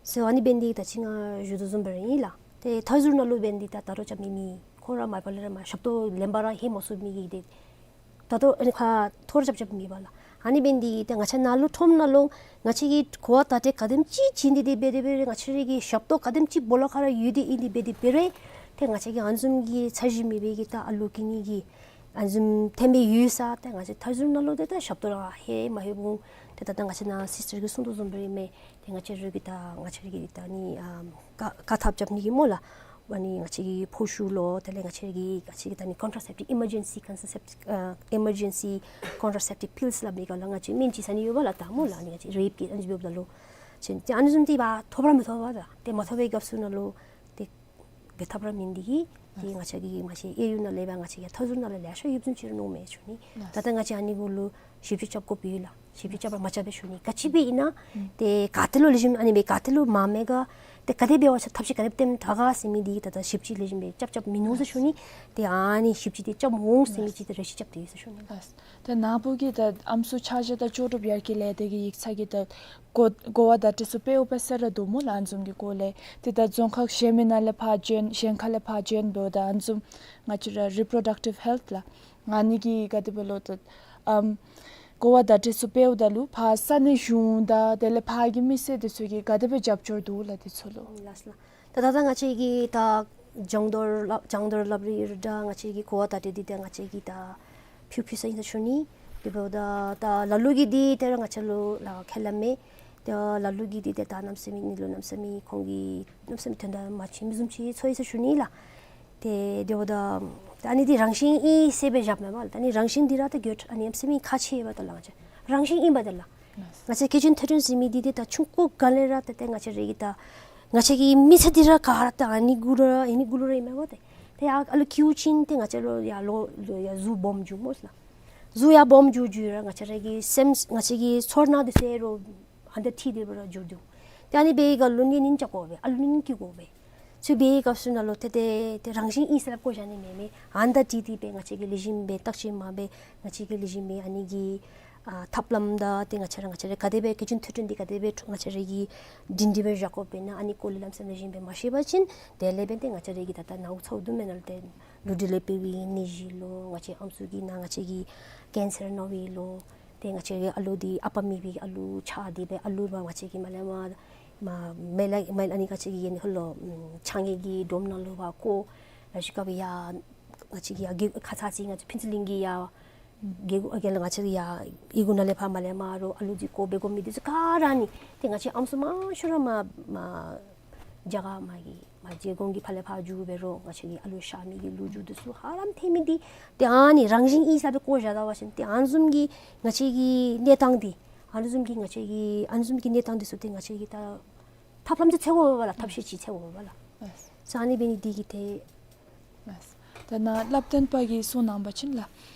ཟེར་ཨ་ནི་འབད་ནི་དེ་གིས་ད་ཅི་ང་ཞུ་དོ་བཟུམ་སྦེ་ར་ཨིན་ལགས། ཏེ་མཐའ་ཟུར་ནང་ལུ་འབད་ནི་དེ་ད་ད་རུང་རྐྱབ་མི་མེད། ཁོང་ར་མ་པ་ལས་ར་མ་ཞབས་ཏོག་ལེན་པར་ར་ལྷོད་མ་ཚུགས་མི་གི་དེ་ད་ལྟོ་ཨ་ནི་ཁ་ཐོར་རྐྱབ་རྐྱབ་མེད་པས་ལགས། ཨ་ནི་འབད་ནི་དེ་གིས་ད་ང་བཅས་ནཱ་ལུ་ཁྲོམ་ནང་ལུ་ང་བཅས་ཀྱིས་གོ་བ་བརྡ་སྤྲོད་ག་དེམ་ཅིག་བྱིན་ཏེ་དེ་འབད་དེ་འབད་རུང་ང་བཅས་ར་གི་ཞབས་ཏོག་ག་དེམ་ཅིག་སྦོ་ལོགས་ཁར་ར་ཡོད་དེ་ཨིན་དེ་འབད་དེ་འབད་རུང་ཏེ་ང་བཅས་ཀྱི་ཨ་ནི་བཟུམ་གྱི་འཆར་གཞི་མེད་པའི་གི་ད་ཨ་ལུ་སྐྱེ་ནི་གི་ཨ་ནི་བཟུམ་ཐོན་པའི་ཡུལ་ས་ཏེ་ང་བཅས་མཐའ་ཟུར་ནང་ལུ་ཏེ་ད་ཞབས་ཏོག་ར་ལྷོད་མ་ལྷོད་འོང་། ཏེ་ད་ད་ང་བཅས་ནཱ་སིས་ཊར་གྱིས་གསུང་དོ་བཟུམ་སྦེ་ར་མས། ཏེ་ང་བཅས་ར་གི་ད་ང་བཅས་ར་གི་ད་ནི་ཨ་ཀ་ཀ་ཐབས་རྐྱབ་ནི་གི་སྨོ་ལགས། ཨ་ནི་ང་བཅས་ཀྱི་ཕོ་ཤུ་ལོ་དེ་ལས་ང་བཅས་ཀྱི་ང་བཅས་ཀྱི་ད་ནི་ཀོན་ཊ་སེབ་ཊིབ་ཨི་མར་ཇེན་སི་ཀོན་ཊ་སེབ་ཨ་ཨི་མར་ཇེན་སི་ཀོན་ཊ་སེབ་ཊིབ་པིལསི་སླབ་མི་ག་ལགས། ང་བཅས་སྨན་ཅིག་ཟ་ནི་ཡོད་པས་ལགས། ད་སྨོ་ལགས་ཨ་ནི་ང་བཅས་རེཔ་གི་ཨ་ནི་འབདཝ་ད་ལུ་ཅིན་ཏེ་ཨ་ནི་བཟུམ་འདི་ཕར་ཐོབ་ར་མི་ཐོབ་པས་ལགས། ཏེ་མ་ཐོབ་པའི་སྐབས་སུ་ནང་ལུ་ཏེ་འབད་ཐབས་ར་མེད་ནི་དེ་གིས་ ཏེ་ང་བཅས་ཀྱི་ང་བཅས་གཡས་གཡོན་ནང་ལས་འབད་ང་བཅས་ཀྱི་མཐའ་ཟུར་ནང་ལས་ལེ་ཤ་ཡོདཔ་བཟུམ་ཅིག་ར་མནོཝ་མས་ཞུ་ནི། ལགས། ད་ལྟོ་ང་བཅས་ཨ་ནི་གུ་ལུ་ཞིབ་དཔྱད་རྐྱབ་དགོཔ་ཨིན་ལགས། ཞིབ་དཔྱད་རྐྱབ་ར་མ་རྐྱབ་པས་ཞུ་ནི། ག་ཅི་སྦེ་ཨིན་ན་ཏེ་ག་ཏེ་ལུ་ལེགས་ཤོམ་ཨ་ནི་སྦེ་ག་ཏེ་ལུ་མ་མེད་ག་ཏེ་ག་དེ་འབད་བ་ཅིན་ཐབས་ཤེས་ག་དེ་སྦེ་བཏོན་དྲག་ག་ཟེར་མི་འདི་ད་ལྟོ་ཞིབ་དཔྱད་ལེགས་ཤོམ་སྦེ་རྐྱབ་རྐྱབ་མིན་ནུག་ཟེར་ཞུ་ནི། ཏེ་ཨ་ནི་ཞིབ་དཔྱད་འདི་རྐྱབ་འོང་ཟེར་མི་ཅིག་ཏེ་རེ་ཞིག་རྐྱབ་སྟེ་ཡོད་ཟེར་ཞུ་ནི་ལགས། ད་ནཱ་བུ་གིས་ད་ཨམ་སྲུ་ཆ་བཞག་དང་ལྕོགས་གྲུབ་ཡར་རྒྱས་ལས་སྡེ་གི་ཡིག་ཚང་གི་ད་གོ་གོ་བ་བརྡ་སྤྲོད་ཚུ་སྤེལཝ་སྦེ་ཟེར་ར་འདུག་སྨོ་ལགས། ཨ་ནི་བཟུམ་གྱི་སྐོར་ལས་ཏེ་ད་རྫོང་ཁག་གཞན་མི་ནང་ལས་ཕར་བྱོན་གཞན་ཁ་ལས་ཕར་བྱོན་འབདཝ་ད་ཨ་ནི་བཟུམ་ང་བཅས་ར་རི་པོརོ་ཌག་ཊིབ་ཧེལཐ་ལགས། ཨ་ནི་གི་ག་དེ་སྦེ་ལོ་ད་ཨམ་གོ་བ་བརྡ་སྤྲོད་ཚུ་སྤེལཝ་ད་ལུ་ཕར་ས་གནས་གཞུང་དང་དེ་ལས་ཕར་གྱི་མི་སེར་འདི་ཚུ་གིས་ག་དེ་སྦེ་རྒྱབ་སྐྱོར་འདུག་ལགས་འདི་ཚུ་ལུ། ལགས་ལགས། ད་ད་ལྟོ་ང་བཅས་ཀྱིས་ད་སྦྱང་བརྡར་སླབ་སྦྱང་བརྡར་སླབ་རིགས་ར་ང་བཅས་ཀྱིས་ད་གོ་བ་བརྡ་སྤྲོད་འདི་ད་ང་བཅས་ཀྱིས་ད་ཕུལ་ཕུལ་ས་ཨིན་ཟེར་ཞུ་ནི། དེ་འབདཝ་ད་ད་ལ་ལུ་གིས་འདི་ད་ར་ང་བཅས་ལུ་ལགས་ཁས་ལེན་མས། ད་ལ་ལུ་གིས་འདི་ད་ད་གནམ་མེད་ས་མེད་ཨ་ནི་ལུ་གནམ་མེད་ས་མེད་ཁོང་གིས་གནམ་མེད་ས་མེད་དོན་དག་མ་ཆེ་མི་བཟུམ་ཅིག་ཚོར་ཡི་ཟེར་ཞུ་ནི་ལགས། ཏེ་དེ་འབདཝ་ད་ད་ཨ་ནི་འདི་རང་བཞིན་ཨིན་ཟེར་སྦེ་བཞགཔ་མེན་པ་ལགས། ད་ཨ་ནི་རང་བཞིན་འདི་ར་ད་གྱོད་ཨ་ནི་གནམ་མེད་ས་མེད་ཁག་ཆེ་བས་ད་ལགས། ང་བཅས་རང་བཞིན་ཨིན་པས་ད་ལགས། ང་བཅས་སྐྱེ་ཅན་ཐོས་གྲོལ་ཟེར་མི་འདི་འདི་ད་ཆུང་ཀུ་ག་ལས་ར་ད་ཏེ་ང་བཅས་ར་གི་ད་ང་བཅས་ཀྱི་མི་ཚེ་འདི་ར་ག་ར་ད་ཨ་ནི་གུ་ར་ཨ་ནི་གུ་ལུ་ར་ཨིན་མས་གོ། ཏེ་ཏེ་ཡར་ཨ་ལུ་སྐྱེས་ཞིནམ་ཏེ་ང་བཅས་ལུ་ཡར་ལོ་ལོ་ཡར་གཟུགས་སྦོམ་འགྱོཝ་སྨོ་ལགས། གཟུགས་ཡར་སྦོམ་འགྱོ་འགྱོ་ར་ང་བཅས་ར་གི་སེམས་ང་བཅས་ཀྱི་ཚོར་སྣང་འདི་ཚུ་ར་ཨ་ནི་ད་འཐིབས་ཏེ་སྦེ་ར་འགྱོ་འདུག། ཏེ་ཨ་ནི་འབད་བའི་སྐབས་ལུ་གཉེན་ཉེཝ་འགྱོ་དགོ་པས། ཨ་ལུ་གཉེན་སྐྱེ་དགོ་པས། ཚུ་འབད་བའི་སྐབས་སུ་ནང་ལུ་ཏེ་ཏེ་ཏེ་རང་བཞིན་ཨིན་ཟེར་སླབ་བཀོ་བཞག་ནི་མེན་མས། ཨ་ནི་ད་འདི་འདི་སྦེ་ང་བཅས་ཀྱིས་ལེགས་ཤོམ་སྦེ་བརྟག་དཔྱད་མ་འབད་ང་བཅས་ཀྱིས་ལེགས་ཤོམ་སྦེ་ཨ་ནི་གི་ཨ་ཐབས་ལམ་དང་ཏེ་ང་བཅས་ར་ང་བཅས་ར་ག་དེ་སྦེ་སྐྱེ་ཅན་ཐོས་གྲོལ་འདི་ག་དེ་སྦེ་ང་བཅས་ར་གིས་སྒྲིང་སྒྲི་སྦེ་བཞག་དགོཔ་ཨིན་ན་ཨ་ནི་སྐོར་ལས་ལམ་སེང་ལེགས་ཤོམ་སྦེ་མ་ཤེས་པ་ཅིན་དེ་ལས་འབདན་ཏེ་ང་བཅས་ར་གི་ད་ལྟོ་ནཱ་འུ་ཚོ་དུམ་མེན་ན་ལུ་ཏེ་ལུ་འབྲེལ་ལས་འབད་བའི་ནད་གཞི་ལོ་ང་བཅས་ཨམ་སྲུ་གི་ནང་ང་བཅས་ཀྱི་ཀེན་སར་ན་བའི་ལོ། ཏེ་ང་བཅས་ཀྱི་ཨ་ལུ་འདི་ཨ་པ་མེད་པའི་ཨ་ལུ་ཆགས་ཏེ་སྦེ་ཨ་ལུ་འབད་ང་བཅས་ཀྱིས་མར་ལས་མར་མར་མེ་ལ་མེ་ལ་ཨ་ནི་ང་བཅས་ཀྱི་ཡན་ཧོ་ལོ་ཆང་གི་སྒྲོམ་ནང་ལུ་འབད་བཀོ། ལ་ཤུལ་སྐབས་ཡར་ང་བཅས་ཀྱི་ཡར་གི་ཁ་ཙ་ཅིག་ང་བཅས་ཕུན་ཚོགས་གླིང་གི་ཡར་རྒེད་འོག་ཨ་རྒེད་ལ་ང་བཅས་ཀྱི་ཡར་གཡུས་སྒོ་ནང་ལས་ཕར་མར་ལས་མར་རོགས་ཨ་ལུ་འདི་བཀོ་འབད་དགོ་མི་འདི་ཚུ་ག་ར་ཨ་ནི་ཏེ་ང་བཅས་ཨམ་སྲུ་མང་ཤོས་ར་མར་མར་རྒྱ་གར་མར་གྱི་མར་རྗེ་གོང་གི་ཕར་ལས་ཕར་འགྱོ་འབད་རོགས་ང་བཅས་ཀྱི་ཨ་ལུ་གཤགས་མི་གི་ལོ་རྒྱུས་འདི་ཚུ་ཧ་ལམ་ཐོན་མི་འདི་ཏེ་ཨ་ནི་རང་བཞིན་ཨིན་ཟེར་སྦེ་བཀོ་བཞག་ད་པ་ཅིན་ཏེ་ཨ་ནི་བཟུམ་གྱི་ང་བཅས་ཀྱི་གནས་སྟངས་འདི་ཨ་ནི་བཟུམ་གྱི་ང་བཅས་ཀྱི་ཨ་ནི་བཟུམ་གྱི་གནས་སྟངས་འདི་ཚུ་ཏེ་ང་བཅས་ཀྱིས་ད་ཐབས་ལམ་ཅིག་འཚོལ་དགོ་པས་ལགས། ཐབས་ཤེས་ཅིག་འཚོལ་དགོ་པས་ལགས། ཨ་ས་ཨ་ནི་འབད་ནི་འདི་གིས་ཏེ་ལགས། ད་ནཱ་བསླབ་སྟོན་པ་གིས་གསུང་གནང་བ་ཅིན་ལགས།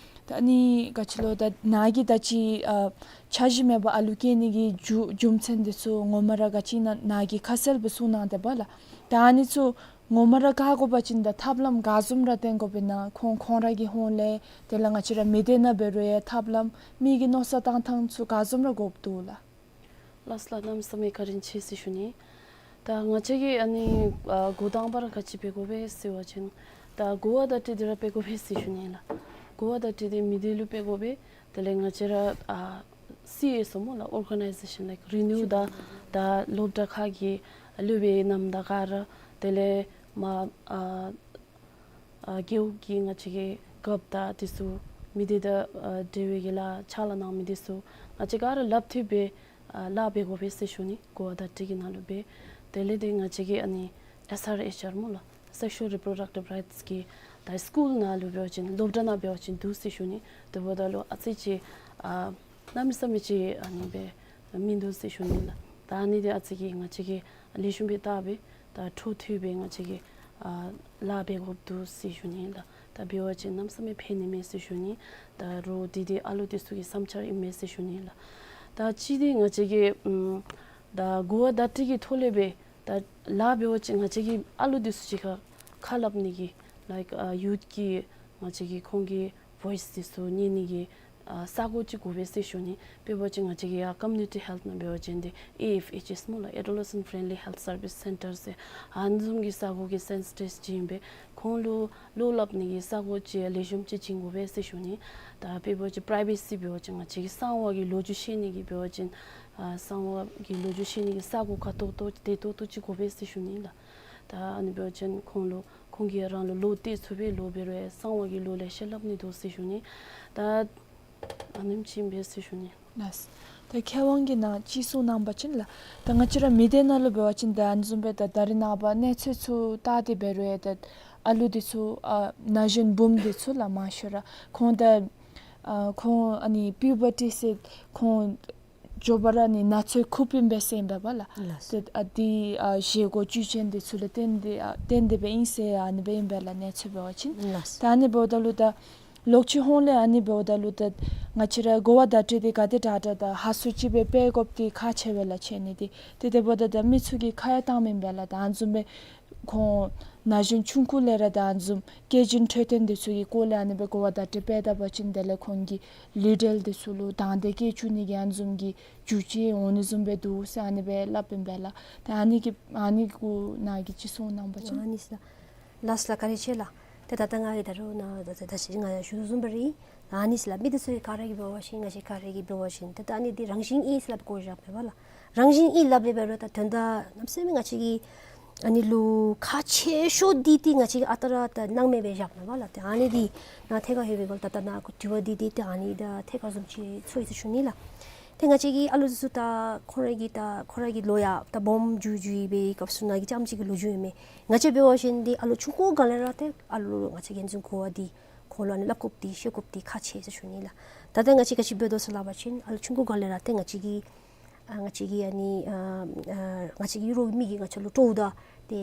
ད་ཨ་ནི་ག་ཅི་ལོ་ད་ནཱ་གིས་ད་ཅི་ཨ་འཆར་གཞི་མེད་པར་ཨ་ལུ་སྐྱེ་ནི་གི་རྒྱུ་རྒྱུ་མཚན་འདི་ཚུ་ངོ་མ་ར་ག་ཅི་ཨིན་ན་ནཱ་གིས་ཁ་གསལ་སྦེ་གསུང་གནང་དེས་པ་ལགས། ད་ཨ་ནི་ཚུ་ངོ་མ་ར་བཀག་དགོ་པ་ཅིན་ད་ཐབས་ལམ་ག་བཟུམ་ར་བཏོན་དགོཔ་ཨིན་ན་ཁོང་ཁོང་ར་གི་ཧོངས་ལས་དེ་ལས་ང་བཅས་ར་མི་སྡེ་ནང་འབད་རུང་ཡང་ཐབས་ལམ་མི་གི་མནོ་བསམ་བཏང་ཐངས་ཚུ་ག་བཟུམ་ར་དགོཔ་འདུག་ལགས། ལགས་སོ་ལགས། གནམ་མེད་ས་མེད་བཀའ་དྲིན་ཆེ་ཟེར་ཞུ་ནི། ད་ང་བཅས་ཀྱིས་ཨ་ནི་ཨ་འགོ་དང་པ་ར་ག་ཅི་འབད་དགོ་པས་ཟེར་བ་ཅིན་ད་གོ་བ་བརྡ་སྤྲོད་འདི་ར་འབད་དགོ་པས་ཟེར་ཞུ་ནི་ལགས། གོ་བ་བརྡ་སྤྲོད་འདི་མི་སྡེ་ལུ་འབད་དགོ་པས། དེ་ལས་ང་བཅས་ར་ཨ་སི་ཨེསི་ཨོ་སྨོ་ལགས། Organization like Renew ད་ད་སློབ་གྲྭ་ཁག་གི་སློབ་དཔོན་རྣམ་དག་ག་ར་དེ་ལས་མར་ཨ་ཨ་རྒེད་འོག་གི་ང་བཅས་ཀྱི་རྒཔོ་དང་འདི་ཚུ་མི་སྡེ་དང་ཨ་འབྲེལ་བའི་གི་ལཱ་ཕྱག་ལཱ་གནང་མི་འདི་ཚུ་ང་བཅས་ག་ར་ལགཔ་མཐུད་སྦེ་ཨ་ལཱ་འབད་དགོ་པས་ཟེར་ཞུ་ནི། གོ་བ་བརྡ་སྤྲོད་ཀྱི་ནང་ལུ་སྦེ། དེ་ལས་ཏེ་ང་བཅས་ཀྱི་ཨ་ནི་ཨེསི་ཨར་ཨེཆ་ཨར་སྨོ་ལགས། Sexual Reproductive Rights གི་ད་སི་ཀུལ་ནང་ལུ་འབད་བ་ཅིན་སློབ་གྲྭ་ནང་འབད་བ་ཅིན་འདུག་ཟེར་ཞུ་ནི། དེ་འབདཝ་ད་ལུ་ཨ་ཙི་ཅིག་ཨ་གནམ་མེད་ས་མེད་ཅིག་ཨ་ནི་སྦེ་མིན་འདུག་ཟེར་ཞུ་ནི་ལགས། ད་ཨ་ནི་འདི་ཨ་ཙི་ཅིག་ང་བཅས་ཀྱིས་ལེགས་ཤོམ་སྦེ་བལྟ་སྦེ་ད་འཕྲོ་མཐུད་སྦེ་ང་བཅས་ཀྱིས་ཨ་ལཱ་འབད་དགོཔ་འདུག་ཟེར་ཞུ་ནི་ལགས། ད་འབད་བ་ཅིན་གནམ་མེད་ས་མེད་ཕན་ནི་མས་ཟེར་ཞུ་ནི། ད་རོགས་འདི་འདི་ཨ་ལུ་འདི་ཚུ་གི་བསམ་འཆར་ཨིན་མས་ཟེར་ཞུ་ནི་ལགས། ད་གཅིག་འདི་ང་བཅས་ཀྱིས་ཨམ་ད་གོ་བ་བརྡ་སྤྲོད་ཀྱི་ཐོག་ལས་སྦེ་ད་ལཱ་འབད་བ་ཅིན་ང་བཅས་ཀྱིས་ཨ་ལུ་འདི་ཚུ་གཅིག་ཁར་ཁ་སླབ་ནི་གི་ལའིཀ་ཨ་ཡུཐ་ཀྱི་ང་བཅས་ཀྱི་ཁོང་གི་ཝོའིསི་འདི་ཚུ་ཉན་ནི་གི་ཨ་ས་གོ་ཅིག་དགོ་པས་ཟེར་ཞུ་ནི། དཔེ་འབད་བ་ཅིན་ང་བཅས་ཀྱི་ཡར་ཀོ་མིའུ་ནི་ཊི་ཧེལཐ་ནང་འབད་བ་ཅིན་འདི་ཨེ་ཨེཕ་ཨེཆ་ཨེསི་སྨོ་ལགས། Adolescent Friendly Health Service Centre ཟེར་ཨ་ནི་བཟུམ་གྱི་ས་གོ་གི་སེན་སི་ཊར་ཅིག་ཨིན་པས། ཁོང་ལུ་བློ་སླབ་ནི་གི་ས་གོ་ཅིག་ལེགས་ཤོམ་ཅིག་བྱིན་དགོ་པས་ཟེར་ཞུ་ནི། ད་དཔེ་འབད་བ་ཅིན་པ་རའི་ཝེ་སི་འབད་བ་ཅིན་ང་བཅས་ཀྱི་གསང་བ་གི་ལོ་རྒྱུས་བཤད་ནི་གི་འབད་བ་ཅིན་ཨ་གསང་བ་གི་ལོ་རྒྱུས་བཤད་ནི་གི་ས་གོ་ཁ་ཏོག་ཏོ་བདེ་ཏོག་ཏོ་ཅིག་དགོ་པས་ཟེར་ཞུ་ནི་ལགས། ད་ཨ་ནི་འབད་བ་ཅིན་ཁོང་ལུ་ཁོང་གིས་རང་ལུ་བློ་གཏད་ཚུགས་པའི་བློ་འབད་རུང་གསང་བ་གི་བློ་ལེ་ཤ་སླབ་ནི་འདུག་ཟེར་ཞུ་ནི། ད་ཨ་ནེམ་ཅིག་ཨིན་པས་ཟེར་ཞུ་ནི། ལགས། ད་མཁས་དབང་གིས་ནཱ་ཅིག་གསུང་གནང་བ་ཅིན་ལགས། ད་ང་བཅས་ར་མི་སྡེ་ནང་ལུ་འབད་བ་ཅིན་ད་ཨ་ནི་བཟུམ་སྦེ་ད་ད་རེས་ནངས་པ་གནས་ཚུལ་ཚུ་བལྟ་སྟེ་འབད་རུང་ཡང་ད་ཨ་ལུ་འདི་ཚུ་ཨ་ན་གཞོན་བུམོ་འདི་ཚུ་ལགས་མང་ཤོས་ར་ཁོང་ད་ཨ་ཁོང་ཨ་ནི་པིའུ་བར་ཊི་ཟེར་ཁོང་ མགྱོགས་པ་ར་ཨ་ནི་ན་ཚོད་ཁུག་པའི་སྦེ་ཟེར་ཨིན་པས་ལགས། ལགས། ཏེ་ཨ་འདི་ཨ་བཞེས་སྒོ་བཅུད་ཅན་འདི་ཚུ་ལུ་བརྟེན་ཏེ་ཨ་བརྟེན་ཏེ་སྦེ་ཨིན་ཟེར་ཨ་ནི་སྦེ་ཨིན་པས་ལགས། གནས་ཚུལ་འབད་བ་ཅིན། ལགས། ད་ཨ་ནི་འབདཝ་ད་ལུ་ད་ལོག་ཅི་ཧོང་ལས་ཨ་ནི་འབདཝ་ད་ལུ་ད་ང་བཅས་ར་གོ་བ་བརྡ་སྤྲོད་འདི་ག་དེ་དྲག་དྲག་དང་ཧ་སུ་ཅིག་སྦེ་སྤེལ་དགོཔ་འདི་ཁག་ཆེ་བས་ལགས། ཆེ་ནི་འདི་ཏེ་དེ་འབདཝ་ད་ད་མི་ཚུ་གིས་ཁ་ཡང་བཏངམ་ཨིན་པས་ལགས། ད་ཨ་ནི་བཟུམ་སྦེ་ཁོང་ན་གཞོན་ཆུང་ཀུ་ལས་ར་ད་ཨ་ནི་བཟུམ་སྐད་འབྱིན་འཕྲོད་བསྟེན་འདི་ཚུ་གི་སྐོར་ལས་ཨ་ནི་སྦེ་གོ་བ་བརྡ་སྤྲོད་འབད་ད་པ་ཅིན་དེ་ལས་ཁོང་གི་ལུས་འབྲེལ་འདི་ཚུ་ལུ་དང་འདོད་སྐྱེ་བཅུག་ནི་གི་ཨ་ནི་བཟུམ་གྱི་རྒྱུ་ཅིག་འོང་ནི་བཟུམ་སྦེ་འདུག་ཟེར་ཨ་ནི་སྦེ་སླབ་ཨིན་པས་ལགས། ད་ཨ་ནི་གི་ཨ་ནི་གུ་ནཱ་གིས་ཅིག་གསུང་གནང་པ་ཅིན། ཨ་ནི་ལགས། ལགས་ལགས། བཀའ་དྲིན་ཆེ་ལགས། ཏེ་ད་ལྟོ་ང་གིས་ད་རུང་ནཱ་ད་ད་ད་ཅི་ང་ཞུ་དོ་བཟུམ་སྦེ་ར་ཨིན། ཨ་ནི་ལགས་མི་འདི་ཚུ་ག་ར་གིས་འབད་བ་ཅིན་ང་བཅས་ག་ར་གིས་འབད་བ་ཅིན་ཏེ་ད་ཨ་ནི་འདི་རང་བཞིན་ཨིན་ཟེར་སླབ་དགོཔ་མས་པ་ལགས། རང་བཞིན་ཨིན་སླབ་སྦེ་འབད་རུང་ད་དོན་དག་གནམ་མེད་ས་མེད་ང་བཅས་ཀྱིས་ཨ་ནི་ལུ་ཁག་ཆེ་ཤོས་འདི་ཏེ་ང་བཅས་ཀྱིས་ཨ་རྟག་ར་ད་སྣང་མེད་སྦེ་བཞགཔ་མས་པ་ལགས། ཏེ་ཨ་ནི་འདི་ནཱ་ཐད་ཀར་ལྷོད་པའི་སྒང་ལས་ད་ད་ནཱ་གུ་དྲི་བ་འདི་འདི་ཏེ་ཨ་ནི་ད་ཐད་ཀར་བཟུམ་ཅིག་ཚོར་ཡི་ཟེར་ཞུ་ནི་ལགས། ཏེ་ང་བཅས་ཀྱི་ཨ་ལུ་ཚུ་ད་ཁོང་ར་གི་ད་ཁོང་ར་གི་ལོ་ཡང་ད་སྦོམ་འགྱོ་འགྱོ་བའི་སྐབས་སུ་ནཱ་གི་རྐྱངམ་ཅིག་གི་ལོ་རྒྱུས་ཨིན་མས། ང་བཅས་འབད་བ་ཅིན་འདི་ཨ་ལུ་ཆུང་ཀུ་སྒང་ལས་ར་ཏེ་ཨ་ལུ་ང་བཅས་རྒྱལ་འཛིན་གོ་བ་འདི་ཁོང་ལུ་ཨ་ནི་སླབ་དགོཔ་འདི་བཤད་དགོཔ་འདི་ཁག་ཆེ་ཟེར་ཞུ་ནི་ལགས། ད་ལྟོ་ང་བཅས་ག་ཅི་འབད་དོ་ཟེར་སླབ་པ་ཅིན་ཨ་ལུ་ཆུང་ཀུ་སྒང་ལས་ར་ཏེ་ང་བཅས་ཀྱི་ཨ་ང་བཅས་ཀྱི་ཨ་ནི་ཨ་ཨ་ང་བཅས་ཀྱི་རོགས་མི་གིས་ང་བཅས་ལུ་སྤྲོཝ་ད་ཏེ་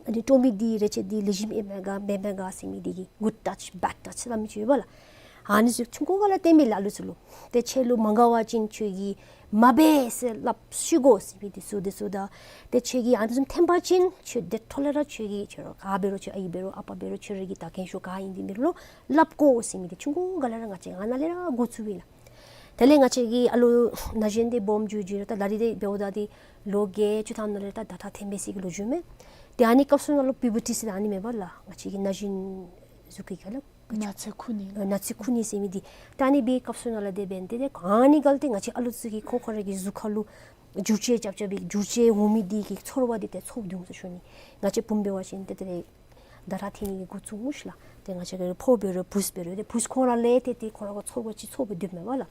ཨ་ནི་སྤྲོ་མི་འདི་རེ་ཆེ་འདི་ལེགས་ཤོམ་ཨིན་མས་ག་མེན་མས་ག་ཟེར་མི་འདི་གི་good touch bad touch ཟེར་སླབ་མི་ཅིག་ཡོད་པ་ལགས། ཨ་ནི་ཚུ་ཆུང་ཀུ་སྒང་ལས་སྟོན་མི་ལགས་ཨ་ལུ་ཚུ་ལུ། ཏེ་ཁྱོད་ལུ་མ་དགའ་བ་ཅིན་ཁྱོད་ཀྱིས་མ་འབད་ཟེར་སླབ་ཤེས་དགོ་ཟེར་མི་འདི་ཚུ་འདི་ཚུ་ད། ཏེ་ཁྱོད་ཀྱིས་ཨ་ནི་ཚུ་འཐེན་པ་ཅིན་ཁྱོད་དེ་འཕྲོ་ལས་ར་ཁྱོད་ཀྱིས་ཁྱོད་ར་ག་འབད་རུང་ཁྱོད་ཨའི་འབད་རུང་ཨ་པ་འབད་རུང་ཁྱོད་ར་གི་ད་གན་ཤོས་ག་ཨིན་འདི་འབད་རུང་སླབ་དགོ་ཟེར་མི་འདི་ཆུང་ཀུ་སྒང་ལས་ར་ང་བཅས་ཨ་ནཱ་ལས་ར་འགོ་བཙུགས་པས་ལགས། དེ་ལས་ང་བཅས་ཀྱི་ཨ་ལུ་ན་གཞོན་འདི་སྦོམ་འགྱོ་འགྱོ་ར་ད་ད་རིས་འདི་འབདཝ་ད་འདི་ལོ་བརྒྱད་ཅུ་ཐམ་ནང་ལས་ད་ད་ད་འཐེན་པའི་ཟེར་གི་ལོ་རྒྱུས་མས། ཏེ་ཨ་ནི་སྐབས་སུ་ནང་ལུ་པིའུ་བར་ཊི་ཟེར་ཨ་ནི་མས་པ་ལགས། ང་བཅས་ཀྱི་ན་གཞོན་གཟུགས་ཀྱི་ཁ་ལགས། ན་ཚོད་ཁུག་ནི། ཨ་ན་ཚོད་ཁུག་ནི་ཟེར་མི་འདི། ད་ཨ་ནི་འབད་བའི་སྐབས་སུ་ནང་ལས་དེ་འབད་ནི་དེ་ཏེ་ཨ་ནི་སྒང་ལས་ཏེ་ང་བཅས་ཨ་ལུ་ཚུ་གིས་ཁོང་ཁོང་ར་གི་གཟུགས་ཁ་ལུ་འགྱུར་བཅོས་རྐྱབ་རྐྱབ་པའི་འགྱུར་བཅོས་འོང་མི་འདི་གི་ཚོར་བ་འདི་ཏེ་ཚོར་འོང་ཟེར་ཞུ་ནི། ང་བཅས་བུམོ་འབད་བ་ཅིན་ཏེ་ཏེ་ད་ར་འཐེན་ནི་གི་འགོ་བཙུགས་སྨོ་ཤིག་ལགས། ཏེ་ང་བཅས་ཀྱི་ཕོར་འབད་རུང་བུཚ་འབད་རུང་ཏེ་བུཚ་ཁོང་ར་ལས་ཏེ་ཏེ་ཁོང་ར་གི་ཚོར་བ་ཅིག་ཚོར་བའི་དུས་མས་པ་ལགས།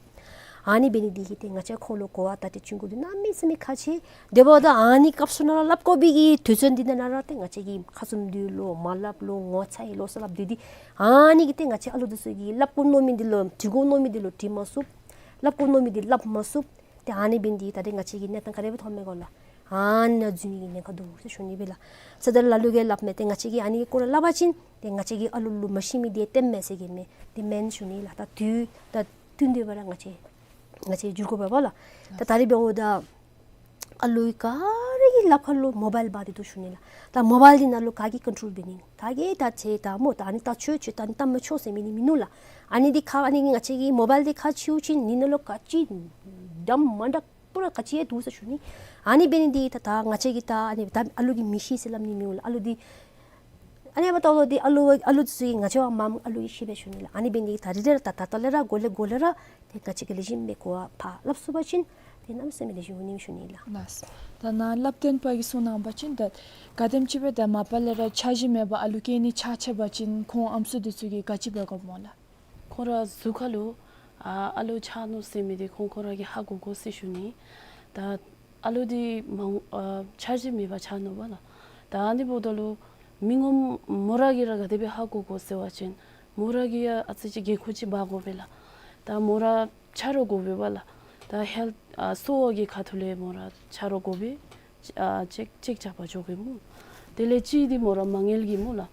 ཨ་ནི་འབད་ནི་འདི་གིས་ཏེ་ང་བཅས་ཁོང་ལུ་གོ་བ་བརྡ་སྤྲོད་བྱིན་དགོཔ་འདི་གནམ་མེད་ས་མེད་ཁག་ཆེ། དེ་འབདཝ་ད་ཨ་ནི་སྐབས་སུ་ནང་ལུ་སླབ་དགོ་པའི་གི་དུས་ཚོད་འདི་ནང་ན་ར་ཏེ་ང་བཅས་ཀྱིས་ཁ་བཙུམ་སྡོད་ལོ་མ་སླབ་ལོ་ངོ་ཚ་ཡི་ལོ་ཟེར་སླབ་སྡོད་དེ། ཨ་ནི་གིས་ཏེ་ང་བཅས་ཨ་ལུ་འདི་ཚུ་གིས་སླབ་དགོ་མནོ་མི་འདི་ལུ་དྲི་དགོ་མནོ་མི་འདི་ལུ་དྲི་མ་ཚུགས། སླབ་དགོ་མནོ་མི་འདི་སླབ་མ་ཚུགས། ཏེ་ཨ་ནི་འབད་ནི་འདི་གིས་ད་ཏེ་ང་བཅས་ཀྱི་གནས་སྟངས་ག་དེ་སྦེ་ཐོནམ་མས་གོ་ལགས། ཨ་ནཱ་འཛུལ་ནི་གི་ཉེན་ཁ་འདུག་ཟེར་ཞུ་ནི་སྦེ་ལགས། ས་ད་ལ་ལུ་གིས་སླབ་མས། ཏེ་ང་བཅས་ཀྱིས་ཨ་ནི་གི་སྐོར་ལས་སླབ་པ་ཅིན་ཏེ་ང་བཅས་ཀྱིས་ཨ་ལུ་ལུ་མ་ཤེས་མི་འདི་སྟོནམ་མས་ཟེར་གྱི་མས། དེ་མེན་ཞུ་ནི་ལགས། ད་དུས་ད་བསྟུན་ཏེ་འབད་ར་ང་བཅས་ང་བཅས་འགྱུར་དགོ་པས་པ་ལགས། ད་ད་རིས་འབདཝ་ད་ཨ་ལུ་ག་ར་གི་ལགཔ་ཁ་ལུ་མོ་བཱའིལ་འབག་སྟེ་འདུག་ཞུ་ནི་ལགས། ད་མོ་བཱའིལ་འདི་ནང་ལུ་ག་གིས་ཀོན་ཊོལ་འབད་ནི། ག་གིས་ད་ཅིག་ད་མོ་ད་ཨ་ནི་ལྟ་བཅུག་ཅིག་ད་ཨ་ནི་ལྟ་མི་ཆོག་ཟེར་མི་འདི་མིན་ནུག་ལགས། ཨ་ནི་འདི་ཁ་ཨ་ནི་ང་བཅས་ཀྱིས་མོ་བཱའིལ་འདི་ཁ་ཕྱེ་བ་ཅིན་འདི་ནང་ལུ་ག་ཅི་འདྲ་མ་འདྲཝ་པུ་ར་ག་ཅི་ཡང་འདུག་ཟེར་ཞུ་ནི། ཨ་ནི་འབད་ནི་འདི་ད་ད་ང་བཅས་ཀྱིས་ད་ཨ་ནི་ད་ཨ་ལུ་གིས་མི་ཤེས་ཟེར་སླབ་ནི་མེད་ལགས། ཨ་ལུ་འདི་ཨ་ནི་འབདཝ་ད་ལུ་འདི་ཨ་ལུ་ཨ་ལུ་ཚུ་གིས་ང་བཅས་བ་མ་ཨ་ལུ་གིས་ཤེས་པས་ཞུ་ནི་ལགས། ཨ་ནི་འབད་ནི་འདི་ད་རིས་ར་ད་ད་ལྟོ་ལས་ར་འགོ་ལས་འགོ་ལས་ར་ཏེ་ང་བཅས་ཀྱིས་ལེགས་ཤོམ་སྦེ་གོ་བ་ཕར་སླབ་ཚུགས་པ་ཅིན་ཏེ་གནམ་མེད་ས་མེད་ལེགས་ཤོམ་འོང་ནི་མས་ཞུ་ནི་ལགས། ལགས། ད་ནཱ་སླབ་སྟོན་པ་གིས་གསུང་གནང་བ་ཅིན་ད་ག་དེམ་ཅིག་སྦེ་ད་མ་པ་ལས་ར་འཆར་གཞི་མེད་པར་ཨ་ལུ་སྐྱེ་ནི་ཆགས་ཆགསཔ་ཅིན་ཁོང་ཨམ་སྲུ་འདི་ཚུ་གིས་ག་ཅི་འབད་དགོཔ་སྨོ་ལགས། ཁོང་ར་གཟུགས་ཁ་ལུ་ཨ་ཨ་ལུ་ཆགས་ནུག་ཟེར་མི་འདི་ཁོང་ཁོང་ར་གིས་ཧ་གོ་དགོ་ཟེར་ཞུ་ནི། ད་ཨ་ལུ་འདི་མ་ཨ་འཆར་གཞི་མེད་པར་ཆགས་ནུག་པ་ལགས། ད་ཨ་ནི་འབདཝ་ད་ལུ་མི་ངོམ་མོ་ར་གིས་ར་ག་དེ་སྦེ་ཧ་གོ་དགོ་ཟེར་བ་ཅིན་མོ་ར་གིས་ཡང་ཨ་ཙི་ཅིག་འགན་ཁུར་ཅིག་འབག་དགོ་པས་ལགས། ད་མོ་ར་ཆ་རོགས་དགོ་པས་པ་ལགས། ད་ཧེལཐ་ཨ་གསོ་བ་གི་ཁ་ཐུག་ལས་མོ་ར་ཆ་རོགས་དགོ་པས། ཨ་ཅེཀ་ཅེཀ་རྐྱབ་པར་འགྱོ་དགོ་སྨོ། དེ་ལས་གཅིག་འདི་མོ་ར་མ་དངུལ་གྱི་སྨོ་ལགས།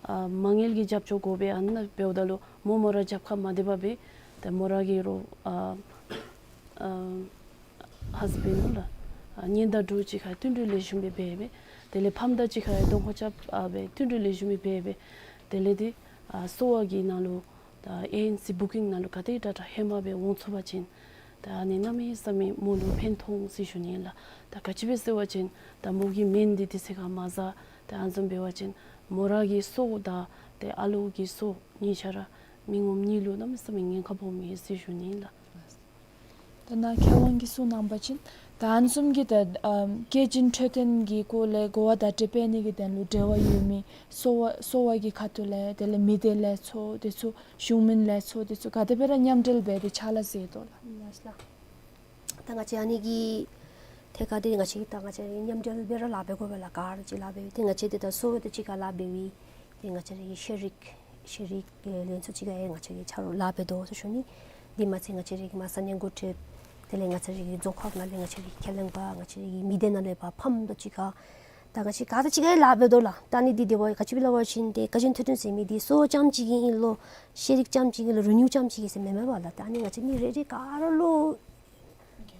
ཨ་མ་དངུལ་གྱི་རྒྱབ་སྐྱོར་དགོ་པས། ཨ་ནཱ་འབདཝ་ད་ལུ་མོ་མོ་ར་རྒྱབ་ཁར་མ་སྡོད་པར་སྦེ་ད་མོ་ར་གི་རོགས་ཨ་ཨ་ཧཱས་བེནཌ་སྨོ་ལགས། ཨ་གཉེན་དང་གྲོགས་གཅིག་ཁར་བསྟུན་གྲོས་ལེགས་ཤོམ་སྦེ་འབད་སྦེ། དེ་ལས་ཕམ་དང་གཅིག་ཁར་གདོང་ཁར་རྐྱབ་ཨ་སྦེ་བསྟུན་གྲོས་ལེགས་ཤོམ་སྦེ་འབད་སྦེ། དེ་ལས་འདི་ཨ་གསོ་བ་གི་ནང་ལུ་ད་ཨེ་ཨེན་སི་བུ་ཀིང་ནང་ལུ་ག་དེ་དྲག་དྲག་ཧེ་མ་སྦེ་འོང་ཚུགས་པ་ཅིན་ད་ཨ་ནི་གནམ་མེད་ས་མེད་མོ་ལུ་ཕན་ཐོགས་འོང་ཟེར་ཞུ་ནི་ལགས། ད་ག་ཅི་སྦེ་ཟེར་བ་ཅིན་ད་མོ་གི་སྨན་འདི་དུས་ཚོད་ཁར་མ་ཟ། ད་ཨ་ནི་བཟུམ་འབད་བ་ཅིན་མོ་ར་གི་སྲོག་དང་ཏེ་ཨ་ལུ་གི་སྲོག་གཉིས་ཆ་ར་མི་ངོམ་གཉིས་ལུ་གནམ་མེད་ས་མེད་ཉེན་ཁ་སྦོམ་ཨིན་ཟེར་ཞུ་ནི་ལགས། ད་ནཱ་མཁས་དབང་གིས་གསུང་གནང་བ་ཅིན་ད་ཨ་ནི་བཟུམ་གྱི་ད་ཨམ་སྐྱེ་ཅན་འཕྲོད་བསྟེན་གྱི་སྐོར་ལས་གོ་བ་བརྡ་སྤྲོད་འབད་ནི་གི་དོན་ལུ་འབྲེལ་བ་ཡོད་མི་གསོ་བ་གསོ་བ་གི་ཁ་ཐུག་ལས་དེ་ལས་མི་སྡེ་ལས་ཚོགས་དེ་ཚུ་གཞུང་མིན་ལས་ཚོགས་དེ་ཚུ་ག་དེ་སྦེ་ར་མཉམ་འབྲེལ་འབད་དེ་ཕྱག་ལཱ་མཛད་དོ་ལགས། ལགས་ལགས། ད་ང་བཅས་ཨ་ནི་གི་ཐད་ཁར་འདི་ང་བཅས་ཀྱིས་ད་ང་བཅས་མཉམ་འབྲེལ་སྦེ་ར་ལཱ་འབད་དགོ་པས་ལགས། ག་ར་གཅིག་ལཱ་འབད་བའི་ཏེ་ང་བཅས་འདི་ད་གསོ་བ་འདི་གཅིག་ཁར་ལཱ་འབད་བའི་ཏེ་ང་བཅས་ར་གི་ཤེས་རིག་ཤེས་རིག་ལས་ཚོགས་གཅིག་ཁར་ཡང་ང་བཅས་ཀྱིས་ཆ་རོགས་ལཱ་འབད་དོ་ཟེར་ཞུ་ནི། འདི་མ་ཚད་ང་བཅས་ར་གི་མར་ས་གནས་འགོ་ཁྲིདཔ་ དེ་ལས་ང་བཅས་རའི་གི་རྫོང་ཁག་ནང་ལས་ང་བཅས་རའི་ཁས་ལེན་པ་ང་བཅས་རའི་གི་མི་སྡེ་ནང་ལས་ཕར་ཕམ་དང་གཅིག་ཁར་ད་ང་བཅས་ག་དང་གཅིག་ཁར་ལཱ་འབད་དོ་ལགས། ད་ཨ་ནི་འདི་དེ་བ་ག་ཅི་སྦེ་སླབ་པ་ཅིན་ཏེ་དགའ་སྦྱོང་ཐོས་གྲོལ་ཟེར་མི་འདི་གསོ་བ་རྐྱངམ་གཅིག་གིས་ཨིན་ལོ་ཤེས་རིག་རྐྱངམ་གཅིག་གིས་ལོ་རིག་ནུས་རྐྱངམ་གཅིག་གིས་ཟེར་མེན་མས་པ་ལགས། ད་ཨ་ནི་ང་བཅས་མི་རེ་རེ་ག་ར་ལུ་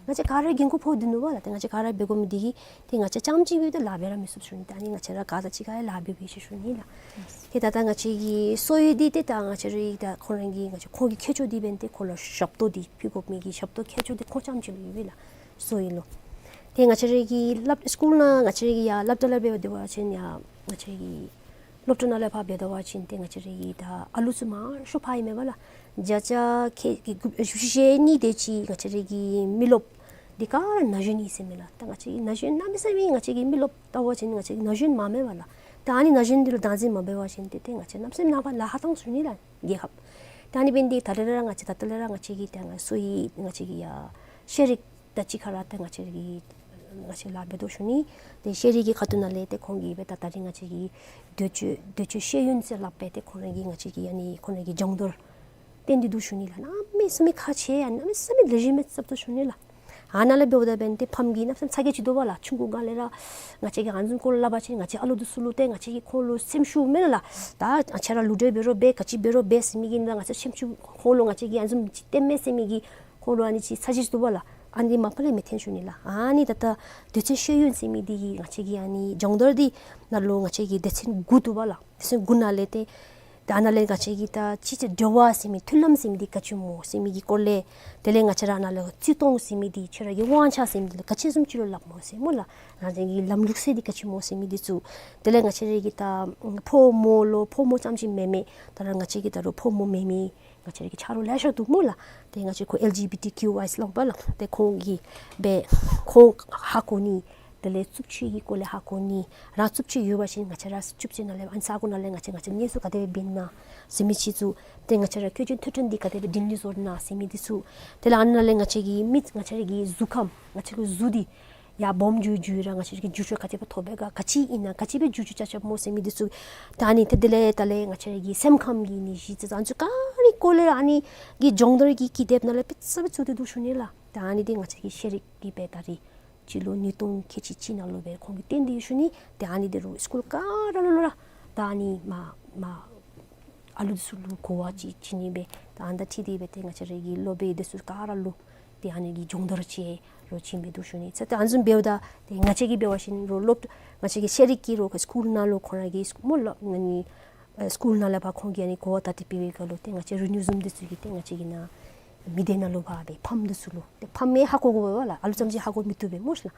ང་བཅས་ག་ར་འགན་ཁུར་ཕོག་སྡོད་ནུག་པ་ལགས། ཏེ་ང་བཅས་ག་ར་འབད་དགོ་མི་འདི་གིས་ཏེ་ང་བཅས་རྐྱངམ་གཅིག་གིས་ཏེ་ལཱ་འབད་ར་མི་ཚུགས་ཞུ་ནི། ད་ཨ་ནི་ང་བཅས་ར་ག་དང་གཅིག་ཁར་ལཱ་འབད་འབད་ཞིནམ་ཞུ་ནི་ལགས། ཏེ་ད་ད་ང་བཅས་ཀྱི་གསོ་བའི་འདི་ཏེ་ད་ང་བཅས་རའི་ད་ཁོང་ར་གི་ང་བཅས་ཁོང་གི་ཁྱད་ཆོས་འདི་འབདན་ཏེ་ཁོང་ལུ་ཞབས་ཏོག་འདི་ཕུལ་དགོ་མི་གི་ཞབས་ཏོག་ཁྱད་ཆོས་འདི་ཁོང་རྐྱངམ་གཅིག་ལུ་ཡོད་པས་ལགས། གསོ་བའི་ལུ། ཏེ་ང་བཅས་རའི་གི་སློབ་སི་ཀུལ་ནང་ང་བཅས་རའི་གི་ཡར་སློབ་གྲྭ་ལས་འབད་དེ་འབད་བ་ཅིན་ཡར་ང་བཅས་རའི་གི་སློབ་གྲྭ་ནང་ལས་ཕར་འབད་དེ་འབད་བ་ཅིན་ཏེ་ང་བཅས་རའི་གི་ད་ཨ་ལུ་ཚུ་མང་ཤོས་ཕར་ཨིན་མས་པ་ལགས། བརྒྱ་ཆ་ཁལ་གཅིག་བཞི་བཅུ་ཞེ་གཉིས་དེ་ཅིག་ང་བཅས་རའི་གི་མི་རློབས་འདི་ག་ར་ན་གཞོན་ཨིན་ཟེར་མས་ལགས། ད་ང་བཅས་ཀྱི་ན་གཞོན་གནམ་མེད་ས་མེད་ང་བཅས་ཀྱི་མི་རློབས་ལྟ་བ་ཅིན་ང་བཅས་ཀྱི་ན་གཞོན་མང་མས་པ་ལགས། ད་ཨ་ནི་ན་གཞོན་འདི་ལུ་བདག་འཛིན་མ་འབད་བ་ཅིན་ཏེ་ཏེ་ང་བཅས་གནམ་མེད་ས་མེད་ནངས་པ་ལཱ་ཁག་ཐོན་ཞུ་ནི་ལགས། རྒྱལ་ཁབ་ད་ཨ་ནི་འབདན་འདི་ད་རེས་ར་ང་བཅས་ད་ལྟོ་ལས་ར་ང་བཅས་ཀྱི་ཏེ་ང་གསོ་བའི་ང་བཅས་ཀྱི་ཡ་ཤེས་རིག་དང་གཅིག་ཁར་ཏེ་ང་བཅས་ཀྱི་ང་བཅས་ལཱ་འབད་དོ་ཞུ་ནི། ཏེ་ཤེས་རིག་གི་ཁ་ཐུག་ནང་ལས་ཏེ་ཁོང་གིས་འབད་ད་ད་རིས་ང་བཅས་ཀྱི་འདོད་སྤྱོད་འདོད་སྤྱོད་ཤེས་ཡོན་ཟེར་སླབ་སྦེ་ཏེ་ཁོང་ར་གི་ང་བཅས་ཀྱི་ཨ་ནི་ཁོང་ར་གི་སྦྱོང་བརྡར་བསྟན་ཏེ་འདུག་ཞུ་ནི་ལགས། གནམ་མེད་ས་མེད་ཁག་ཆེ་ཡ་གནམ་མེད་ས་མེད་ལེགས་ཤོམ་སྦེ་རྐྱབ་དོ་ཞུ་ནི་ལགས། ཨ་ནཱ་ལས་འབདཝ་ད་འབདན་ཏེ་ཕམ་གྱི་གནམ་མེད་ས་མེད་ཚ་གྱང་ཅིག་འདུག་པ་ལགས། ཆུང་ཀུ་སྒང་ལས་ར་ང་བཅས་ཀྱིས་ཨ་ནི་བཟུམ་སྐོར་སླབ་པ་ཅིན་ང་བཅས་ཨ་ལུ་འདི་ཚུ་ལུ་ཏེ་ང་བཅས་ཀྱིས་ཁོང་ལུ་སེམས་ཤུགས་མེད་ལགས། ད་ང་བཅས་ར་ལུ་འདྲོག་འབད་རུང་འབད་ག་ཅི་འབད་རུང་འབད་ཟེར་མི་གི་ནང་ང་བཅས་སེམས་ཤུགས་ཁོང་ལུ་ང་བཅས་ཀྱིས་ཨ་ནི་བཟུམ་ཅིག་སྟོན་མས་ཟེར་མི་གི་ཁོང་ལུ་ཨ་ནི་ཅིག་ཚ་གྱང་ཅིག་འདུག་པ་ལགས། ཨ་ནི་མ་པ་ལས་མི་འཐོན་ཞུ་ནི་ལགས། ཨ་ནི་ད་ད་སྡེ་ཚན་ཤེས་ཡོན་ཟེར་མི་འདི་གིས་ང་བཅས་ཀྱི་ཨ་ནི་སྦྱོང་བརྡར་འདི་ནང་ལུ་ང་བཅས་ཀྱི་སྡེ་ཚན་དགུ་འདུག་པ་ལགས། སྡེ་ཚན་དགུ་ནང་ལས་ཏེ་ད་ནཱ་ལས་ང་བཅས་ཀྱི་ད་སྤྱི་ཚེ་འབྲེལ་བ་ཟེར་མི་མཐུན་ལམ་ཟེར་མི་འདི་ག་ཅི་སྨོ་ཟེར་མི་གི་སྐོར་ལས། དེ་ལས་ང་བཅས་ར་ནཱ་ལས་བརྩི་མཐོང་ཟེར་མི་འདི་ཁྱོད་ར་གི་དབང་ཆ་ཟེར་མི་འདི་ལགས་ག་ཅི་བཟུམ་ཅིག་ལུ་སླབ་སྨོ་ཟེར་སྨོ་ལགས། རང་བཞིན་གྱི་ལམ་ལུགས་ཟེར་འདི་ག་ཅི་སྨོ་ཟེར་མི་འདི་ཚུ། དེ་ལས་ང་བཅས་ར་གི་ད་ཕོ་མོ་ལུ་ཕོ་མོ་རྐྱངམ་ཅིག་མེན་མས། ད་རུང་ང་བཅས་ཀྱི་ད་རུང་ཕོ་མོ་མེན་མི་ང་བཅས་ར་གི་ཆ་རོགས་ལེ་ཤ་འདུག་སྨོ་ལགས། ཏེ་ང་བཅས་ཁོ་ཨེལ་ཇི་བི་ཊི་ཀིའུ་ཨའི་ལོ་པ་ལགས། ཏེ་ཁོང་གིས་འབད་ཁོང་ཧ་གོ་ནི། དེ་ལས་རྩུབ་སྤྱོད་ཀྱི་སྐོར་ལས་ཧ་གོ་ནི། རང་རྩུབ་སྤྱོད་ཡོད་པ་ཅིན་ང་བཅས་ར་རྩུབ་སྤྱོད་ནང་ལས་ཨ་ནི་ས་གོ་ནང་ལས་ང་བཅས་ང་བཅས་གནས་ཚུལ་ག་དེ་སྦེ་འབད་ནི་ན་ཟེར་མི་ཅིག་ཚུ། ཏེ་ང་བཅས་ར་བསྐྱོད་བཅོས་ཐོས་གྲོལ་འདི་ག་དེ་སྦེ་དྲིན་ལས་བཟོ་ནི་ན་ཟེར་མི་འདི་ཚུ། དེ་ལས་ཨ་ནི་ནང་ལས་ང་བཅས་ཀྱི་མི་ང་བཅས་ར་གི་གཟུགས་ཁམས་ང་བཅས་ཀྱི་གཟུགས་འདི་ཡར་སྦོམ་འགྱོ་འགྱོ་ར་ང་བཅས་ཀྱི་འགྱུར་བཅོས་ག་དེ་སྦེ་ཐོབ་པས་ག་ག་ཅི་ཨིན་ན་ག་ཅི་སྦེ་འགྱུར་བཅོས་རྐྱབ་རྐྱབ་སྨོ་ཟེར་མི་འདི་ཚུ། ད་ཨ་ནི་ཏེ་དེ་ལས་ད་ལས་ང་བཅས་ར་གི་སེམས་ཁམས་ཀྱི་ནད་གཞི་ཙང་ཙང་ཚུ་ག་ར་གི་སྐོར་ལས་ཨ་ནི་གི་སྦྱོང་བརྡར་གྱི་ཀི་དེབ་ནང་ལས་དཔེ་ཚུ་སྦེ་བཙུགས་ཏེ་འདུག་ཞུ་ནི་ལགས། ད་ཨ་ནི་འདི་ང་བཅས་ཀྱི་ཤེས་རིག་གི་འབད་ད་རིས་སྤྱི་ལོ་ཉིས་སྟོང་ཁལ་གཅིག་གཅིག་ནང་ལུ་འབད་ཁོང་གིས་བཏོན་ཏེ་ཡོད་ཞུ་ནི། ཏེ་ཨ་ནི་འདི་རུང་སི་ཀུལ་ག་ར་ལུ་ལུ་ར་ད་ཨ་ནི་མ་མ་ཨ་ལུ་འདི་ཚུ་ལུ་གོ་བ་ཅིག་བྱིན་ནི་སྦེ་ད་ཨ་ནི་དང་འཁྲིལ་ཏེ་འབད་ཏེ་ང་བཅས་ར་གི་སློབ་དཔོན་འདི་ཚུ་ག་ར་ལུ་ཏེ་ཨ་ནི་གི་སྦྱོང་བརྡར་ཅིག་རོགས་བྱིན་སྦེ་འདུག་ཞུ་ནི། ཚེ་ཏེ་ཨ་ནི་བཟུམ་འབདཝ་ད་ཏེ་ང་བཅས་ཀྱིས་འབད་བ་ཅིན་རོགས་སློབ་ང་བཅས་ཀྱི་ཤེས་རིག་གི་རོགས་སི་ཀུལ་ནང་ལུ་ཁོང་ར་གི་སི་ཀུལ་སྨོ་ལགས་ཨ་ནི་ཨ་སི་ཀུལ་ནང་ལས་ཕར་ཁོང་གིས་ཨ་ནི་གོ་བ་ད་ཏེ་འབད་བའི་སྐབས་ལུ་ཏེ་ང་བཅས་རིག་ནུས་བཟུམ་འདི་ཚུ་གིས་ཏེ་ང་བཅས་ཀྱི་ནཱ་མི་སྡེ་ནང་ལུ་ཕར་འབད་ཕམ་འདི་ཚུ་ལུ་ཏེ་ཕམ་མས་ཧ་གོ་དགོ་པས་ལགས། ཨ་ལུ་ཙམ་ཅིག་ཧ་གོ་མི་བཏུབ་པས་སྨོ་ཤི་ལགས།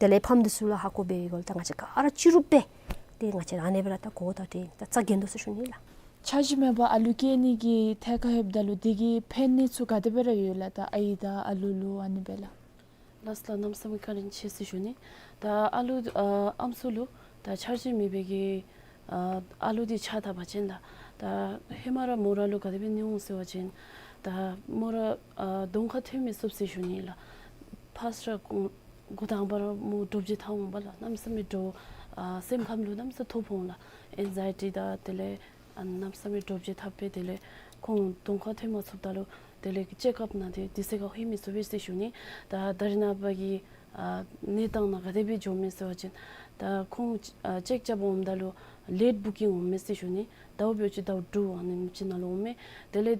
དེ་ལས་ཕམ་འདི་ཚུ་ལུ་ཧ་གོ་འབད་བའི་སྐབས་ལུ་ད་ང་བཅས་ག་ར་སྤྱི་རུབ་སྦེ་ཏེ་ང་བཅས་ཨ་ནེ་སྦེ་ར་ད་གོ་བ་ད་ཏེ་ད་རྩ་འགེངས་དོ་ཟེར་ཞུ་ནི་ལགས། འཆར་གཞི་མེད་པར་ཨ་ལུ་སྐྱེ་ནི་གི་ཐད་ཁར་ལྷོདཔ་ད་ལུ་དེ་གི་ཕན་ནུས་ཚུ་ག་དེ་སྦེ་ར་ཡོད་ལགས། ད་ཨའི་དང་ཨ་ལུ་ལུ་ཨ་ནི་སྦེ་ལགས། ལགས་སོ་ལགས། གནམ་མེད་ས་མེད་བཀའ་དྲིན་ཆེ་ཟེར་ཞུ་ནི། ད་ཨ་ལུ་ཨ་ཨམ་སྲུ་ལུ་ད་འཆར་གཞི་མེད་པའི་གི་ཨ་ཨ་ལུ་འདི་ཆགས་ད་པ་ཅིན་ལགས། ད་ཧེ་མ་ར་མོ་ར་ལུ་ག་དེ་སྦེ་ནི་འོང་ཟེར་བ་ཅིན་ད་མོ་ར་ཨ་གདོང་ཁར་ཐོན་མི་ཚུགས་ཟེར་ཞུ་ནི་ལགས། ཕར་ར་འགོ་འགོ་དང་པ་ར་མོ་འདྲོག་བྱེལ་འཐབ་འོང་པ་ལགས། གནམ་མེད་ས་མེད་འདྲོག་ཨ་སེམས་ཁམས་ལུ་གནམ་མེད་ས་མེད་ཐོ་ཕོག་འོང་ལགས། ཨེང་ཛའི་ཊི་དང་དེ་ལས་ཨ་གནམ་མེད་ས་མེད་འདྲོག་བྱེལ་འཐབ་སྦེ་དེ་ལས་ཁོང་གདོང་ཁར་ཐོན་མ་ཚུགསཔ་ད་ལུ་དེ་ལས་ཀྱི་ཅེག་ཨཔ་ནང་ཏེ་དུས་ཚོད་ཁར་ལྷོད་མི་ཚུགས་པས་ཟེར་ཞུ་ནི། ད་ད་རེས་ནངས་པ་གི་ཨ་གནས་སྟངས་ནང་ག་དེ་སྦེ་འགྱོཝ་མས་ཟེར་བ་ཅིན་ད་ཁོང་ཨ་ཅེག་རྐྱབ་འོངམ་ད་ལུ་ལེཊ་བུ་ཀིང་འོང་མས་ཟེར་ཞུ་ནི། ཟླཝ་འབདཝ་ཅིན་ཟླཝ་དྲུག་ཨ་ནེམ་ཅིག་ནང་ལུ་འོང་མས། དེ་ལས་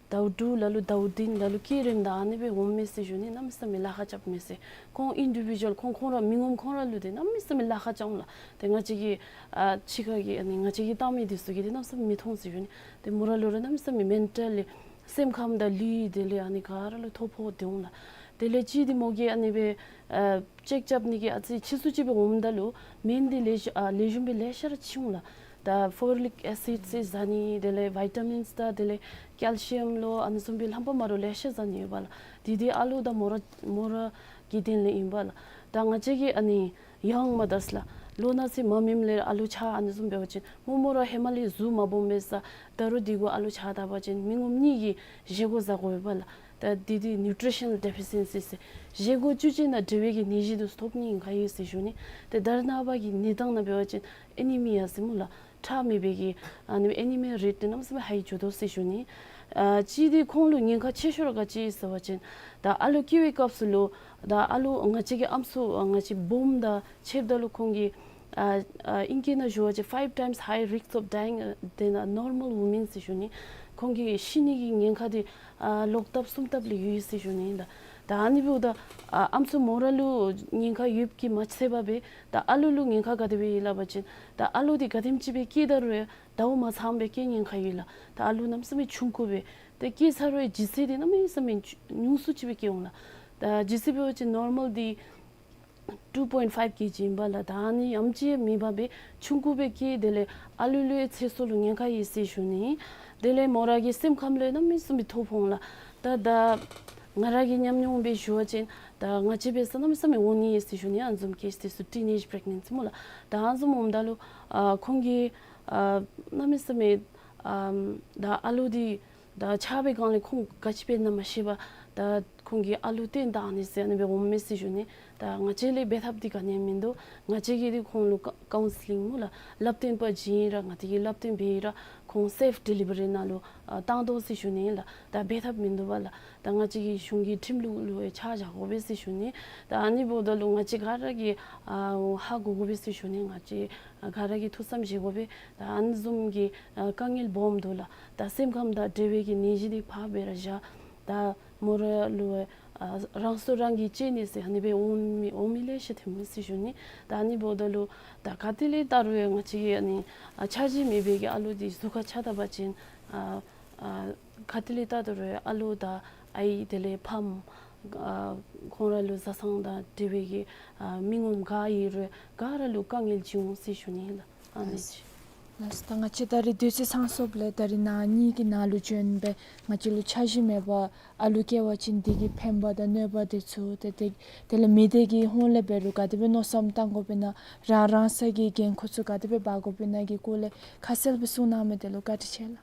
ཟླཝ་དྲུག་ལ་ལུ་ཟླཝ་བདུན་ལ་ལུ་སྐྱེ་རནམ་ད་ཨ་ནི་སྦེ་འོང་མས་ཟེར་ཞུ་ནི། གནམ་མེད་ས་མེད་ལཱ་ཁག་རྐྱབ་མས་ཟེར། ཁོང་ཨིན་ཌི་བི་ཌུ་ཨལ་ཁོང་ཁོང་ར་མི་ངོམ་ཁོང་ར་ལུ་ཏེ་གནམ་མེད་ས་མེད་ལཱ་ཁག་རྐྱབ་འོང་ལགས། ཏེ་ང་བཅས་ཀྱི་ཨ་ཕྱི་ཁ་གི་ཨ་ནི་ང་བཅས་ཀྱིས་བཏང་མི་འདི་ཚུ་གིས་ཏེ་གནམ་མེད་ས་མེད་མི་མཐོང་ཟེར་ཞུ་ནི། ཏེ་མོ་ར་ལུ་ར་གནམ་མེད་ས་མེད་མེན་ཊལ་ལི་སེམས་ཁམས་དང་ལུས་དེ་ལས་ཨ་ནི་ག་ར་ལུ་ཐོ་ཕོག་སྟེ་འོང་ལགས། དེ་ལས་གཅིག་འདི་མོ་གིས་ཨ་ནི་སྦེ་ཨ་ཅེག་རྐྱབ་ནི་གི་ཨ་ཙི་ཕྱིས་སུ་ཅིག་སྦེ་འོངམ་ད་ལུ་སྨན་འདི་ལེགས་ཤོམ་ཨ་ལེགས་ཤོམ་སྦེ་ལེ་ཤ་ར་ཕྱེ་འོང་ལགས། ད་ཕོ་ལིག་ཨེ་སིཌ་ཟེར་ཟ་ནི་དེ་ལས་བི་ཊ་མིནསི་དང་དེ་ལས་ཀེལ་ཤི་ཡམ་ལོ་ཨ་ནི་བཟུམ་སྦེ་རྣམ་པ་མ་འདྲཝ་ལེ་ཤ་ཟ་ནི་ཡོད་པ་ལགས། དེ་འདི་ཨ་ལུ་དང་མོ་ར་མོ་ར་གི་དོན་ལས་ཨིན་པ་ལགས། ད་ང་བཅས་ཀྱི་ཨ་ནི་ཡང་མ་དར་ས་ལགས། ལོ་ན་ཚོད་མ་མེནམ་ལས་ཨ་ལུ་ཆགས་ཨ་ནི་བཟུམ་འབད་བ་ཅིན་མོ་མོ་ར་ཧེ་མ་ལས་གཟུགས་མ་སྦོམ་པས་ས། ད་རུང་འདི་གུ་ཨ་ལུ་ཆགས་ད་པ་ཅིན་མི་ངོམ་གཉིས་ཀྱིས་བཞེས་སྒོ་ཟ་དགོ་པས་ལགས། ད་འདི་འདི་ནིའུ་ཊི་རི་ཤ་ནཱལ་ཌི་ཕི་ཤེན་སི་ཟེར་བཞེས་སྒོ་བཅུད་ཅན་དང་འབྲེལ་བའི་གི་ནད་གཞི་འདི་ཚུ་ཐོབ་ནི་ཨིན་ག་ཡོད་ཟེར་ཞུ་ནི། ཏེ་ད་རེས་ནངས་པ་གི་གནས་སྟངས་ནང་འབད་བ་ཅིན་ཨེ་ནི་མི་ཡ་ཟེར་སྨོ་ལགས། ཁྲག་མེད་པའི་གི་ཨ་ནི་ཨེ་ནི་མི་ཡ་རེཊ་འདི་གནམ་མེད་ས་མེད་ཧའི་འགྱོ་དོ་ཟེར་ཞུ་ནི། ཨ་གཅིག་འདི་ཁོང་ལུ་ཉེན་ཁ་ཆེ་ཤོས་ར་ག་ཅི་ཨིན་ཟེར་བ་ཅིན་ད་ཨ་ལུ་སྐྱེ་བའི་སྐབས་སུ་ལུ་ད་ཨ་ལུ་ང་བཅས་ཀྱི་ཨམ་སྲུ་ང་བཅས་སྦོམ་དང་ཕྱདཔ་ད་ལུ་ཁོང་གི་ཨ་ཨ་ཨིང་སྐད་ནང་ཞུ་བ་ཅིན་five times high risk of dying than a normal woman ཟེར་ཞུ་ནི། ཁོང་གི་ཤི་ནི་གི་ཉེན་ཁ་འདི་ཨ་ལོག་ལྟབ་གསུམ་ལྟབ་ལས་ཡོད་ཟེར་ཞུ་ནི་ལགས། ད་ཨ་ནི་འབདཝ་ད་ཨ་ཨམ་སྲུ་མོ་ར་ལུ་ཉེན་ཁ་ཡོདཔ་གིས་མ་ཚད་པར་སྦེ་ད་ཨ་ལུ་ལུ་ཉེན་ཁ་ག་དེ་སྦེ་ཡོད་ལགས་པ་ཅིན་ད་ཨ་ལུ་འདི་ག་དེམ་ཅིག་སྦེ་སྐྱེ་ད་རུང་ཟླཝ་མ་ཚངམ་སྦེ་སྐྱེ་ཉེན་ཁ་ཡོད་ལགས། ད་ཨ་ལུ་གནམ་མེད་ས་མེད་ཆུང་ཀུ་སྦེ་ཏེ་སྐྱེ་ཚར་བའི་ལྗིད་ཚད་འདི་གནམ་མེད་ས་མེད་ཆུ་ཉུང་སུ་ཅིག་སྦེ་སྐྱེ་འོང་ལགས། ད་ལྗིད་ཚད་འབད་བ་ཅིན་ནོར་མཱལ་འདི་two point five kg ཨིན་པས་ལགས། ད་ཨ་ནི་ཡང་ཅིན་མེད་པར་སྦེ་ཆུང་ཀུ་སྦེ་སྐྱེ། དེ་ལས་ཨ་ལུ་ལུ་ཡང་ཚེ་སྲོག་ལུ་ཉེན་ཁ་ཡོད་ཟེར་ཞུ་ནི། དེ་ལས་མོ་ར་གི་སེམས་ཁམས་ལུ་གནམ་མེད་ས་མེད་ཐོ་ཕོག་འོང་ལགས། ད་ད་ང་ར་གི་ཉམས་མྱོང་སྦེ་ཞུ་བ་ཅིན་ད་ང་བཅས་འབད་ས་གནམ་མེད་ས་མེད་འོང་ནི་ཡོད་ཟེར་ཞུ་ནི། ཨ་ནི་བཟུམ་ཀེསི་དེ་ཚུ་ཊིན་ཨེཇ་པི་རེག་ནེན་སི་སྨོ་ལགས། ད་ཨ་ནི་བཟུམ་འོངམ་ད་ལུ་ཨ་ཁོང་གིས་ཨ་གནམ་མེད་ས་མེད་ཨ་ད་ཨ་ལུ་འདི་ད་ཆགས་པའི་སྒང་ལས་ཁོང་ག་ཅི་འབད་ན་མ་ཤེས་པར་ད་ཁོང་གིས་ཨ་ལུ་བཏོན་བཏང་ནི་ཟེར་ཨ་ནི་སྦེ་འོངམ་མས་ཟེར་ཞུ་ནི། ད་ང་བཅས་ལས་འབད་ཐབས་འདི་ག་ནི་ཡང་མིན་འདུག། ང་བཅས་ཀྱིས་འདི་ཁོང་ལུ་ཀ་ཀའུན་སི་ལིང་སྨོ་ལགས། བསླབ་སྟོན་པ་བྱིན་ར་ང་བཅས་ཀྱིས་བསླབ་སྟོན་འབད་ར་ཁོང་སེཕ་ཌི་ལི་བ་རི་ནང་ལུ་ཨ་བཏང་དོ་ཟེར་ཞུ་ནི་ལགས། ད་འབད་ཐབས་མིན་འདུག་པ་ལགས། ད་ང་བཅས་ཀྱིས་གཞུང་གི་ཁྲིམས་ལུགས་ལུ་ཡང་ཆ་བཞག་དགོ་པས་ཟེར་ཞུ་ནི། ད་ཨ་ནི་འབདཝ་ད་ལུ་ང་བཅས་ག་ར་གིས་ཨ་ཧ་གོ་དགོ་པས་ཟེར་ཞུ་ནི། ང་བཅས་ག་ར་གིས་ཐུགས་བསམ་བཞེས་དགོ་པས། ད་ཨ་ནི་བཟུམ་གྱི་ཨ་དཀའ་ངལ་སྦོམ་འདུག་ལགས། ད་སེམས་ཁམས་དང་འབྲེལ་བའི་གི་ནད་གཞི་འདི་ཕར་སྦེ་ར་བཞག། ད་མོ་ར་ལུ་ཨ་རང་སྲོག་རང་གིས་བཅད་ནི་ཟེར་ཨ་ནི་སྦེ་འོང་མི་འོང་མི་ལེ་ཤ་ཐོན་མས་ཟེར་ཞུ་ནི། ད་ཨ་ནི་འབདཝ་ད་ལུ་ད་ག་ཏེ་ལས་བལྟ་རུང་ཡང་ང་བཅས་ཀྱི་ཨ་ནི་ཨ་འཆར་གཞི་མེད་པའི་གི་ཨ་ལུ་འདི་གཟུགས་ཁར་ཆགས་ད་པ་ཅིན་ཨ་ཨ་ག་ཏེ་ལས་བལྟ་རུང་ཨ་ལུ་དང་ཨའི་དེ་ལས་ཕམ་ཨ་ཁོང་ར་ལུ་བཟའ་ཚང་དང་འབྲེལ་བའི་གི་ཨ་མི་ངོམ་ག་ཡོད་རུང་ག་ར་ལུ་དཀའ་ངལ་ཅིག་འོང་ཟེར་ཞུ་ནི་ལགས། ཨ་ནི་ཅིག། ལགས་སོ། ད་ང་བཅས་ད་རིས་དུས་ཚོད་ཚང་སོངམ་ལས་ད་རིས་ནཱ་ངེ་གི་ནང་ལུ་བྱོན་སྦེ་ང་བཅས་ལུ་འཆར་གཞི་མེད་པར་ཨ་ལུ་སྐྱེ་བ་ཅིན་དེ་གི་ཕན་པ་དང་གནོད་པ་དེ་ཚུ་ཏེ་དེ་དེ་ལས་མི་སྡེ་གི་ཧོངས་ལས་འབད་རུང་ག་དེ་སྦེ་མནོ་བསམ་བཏང་དགོ་པས་ན་རང་རང་སོའི་གི་འགན་ཁུར་ཚུ་ག་དེ་སྦེ་འབག་དགོ་པས་ན་གི་སྐོར་ལས་ཁ་གསལ་སྦེ་གསུང་གནང་མི་དེ་ལུ་བཀའ་དྲིན་ཆེ་ལགས།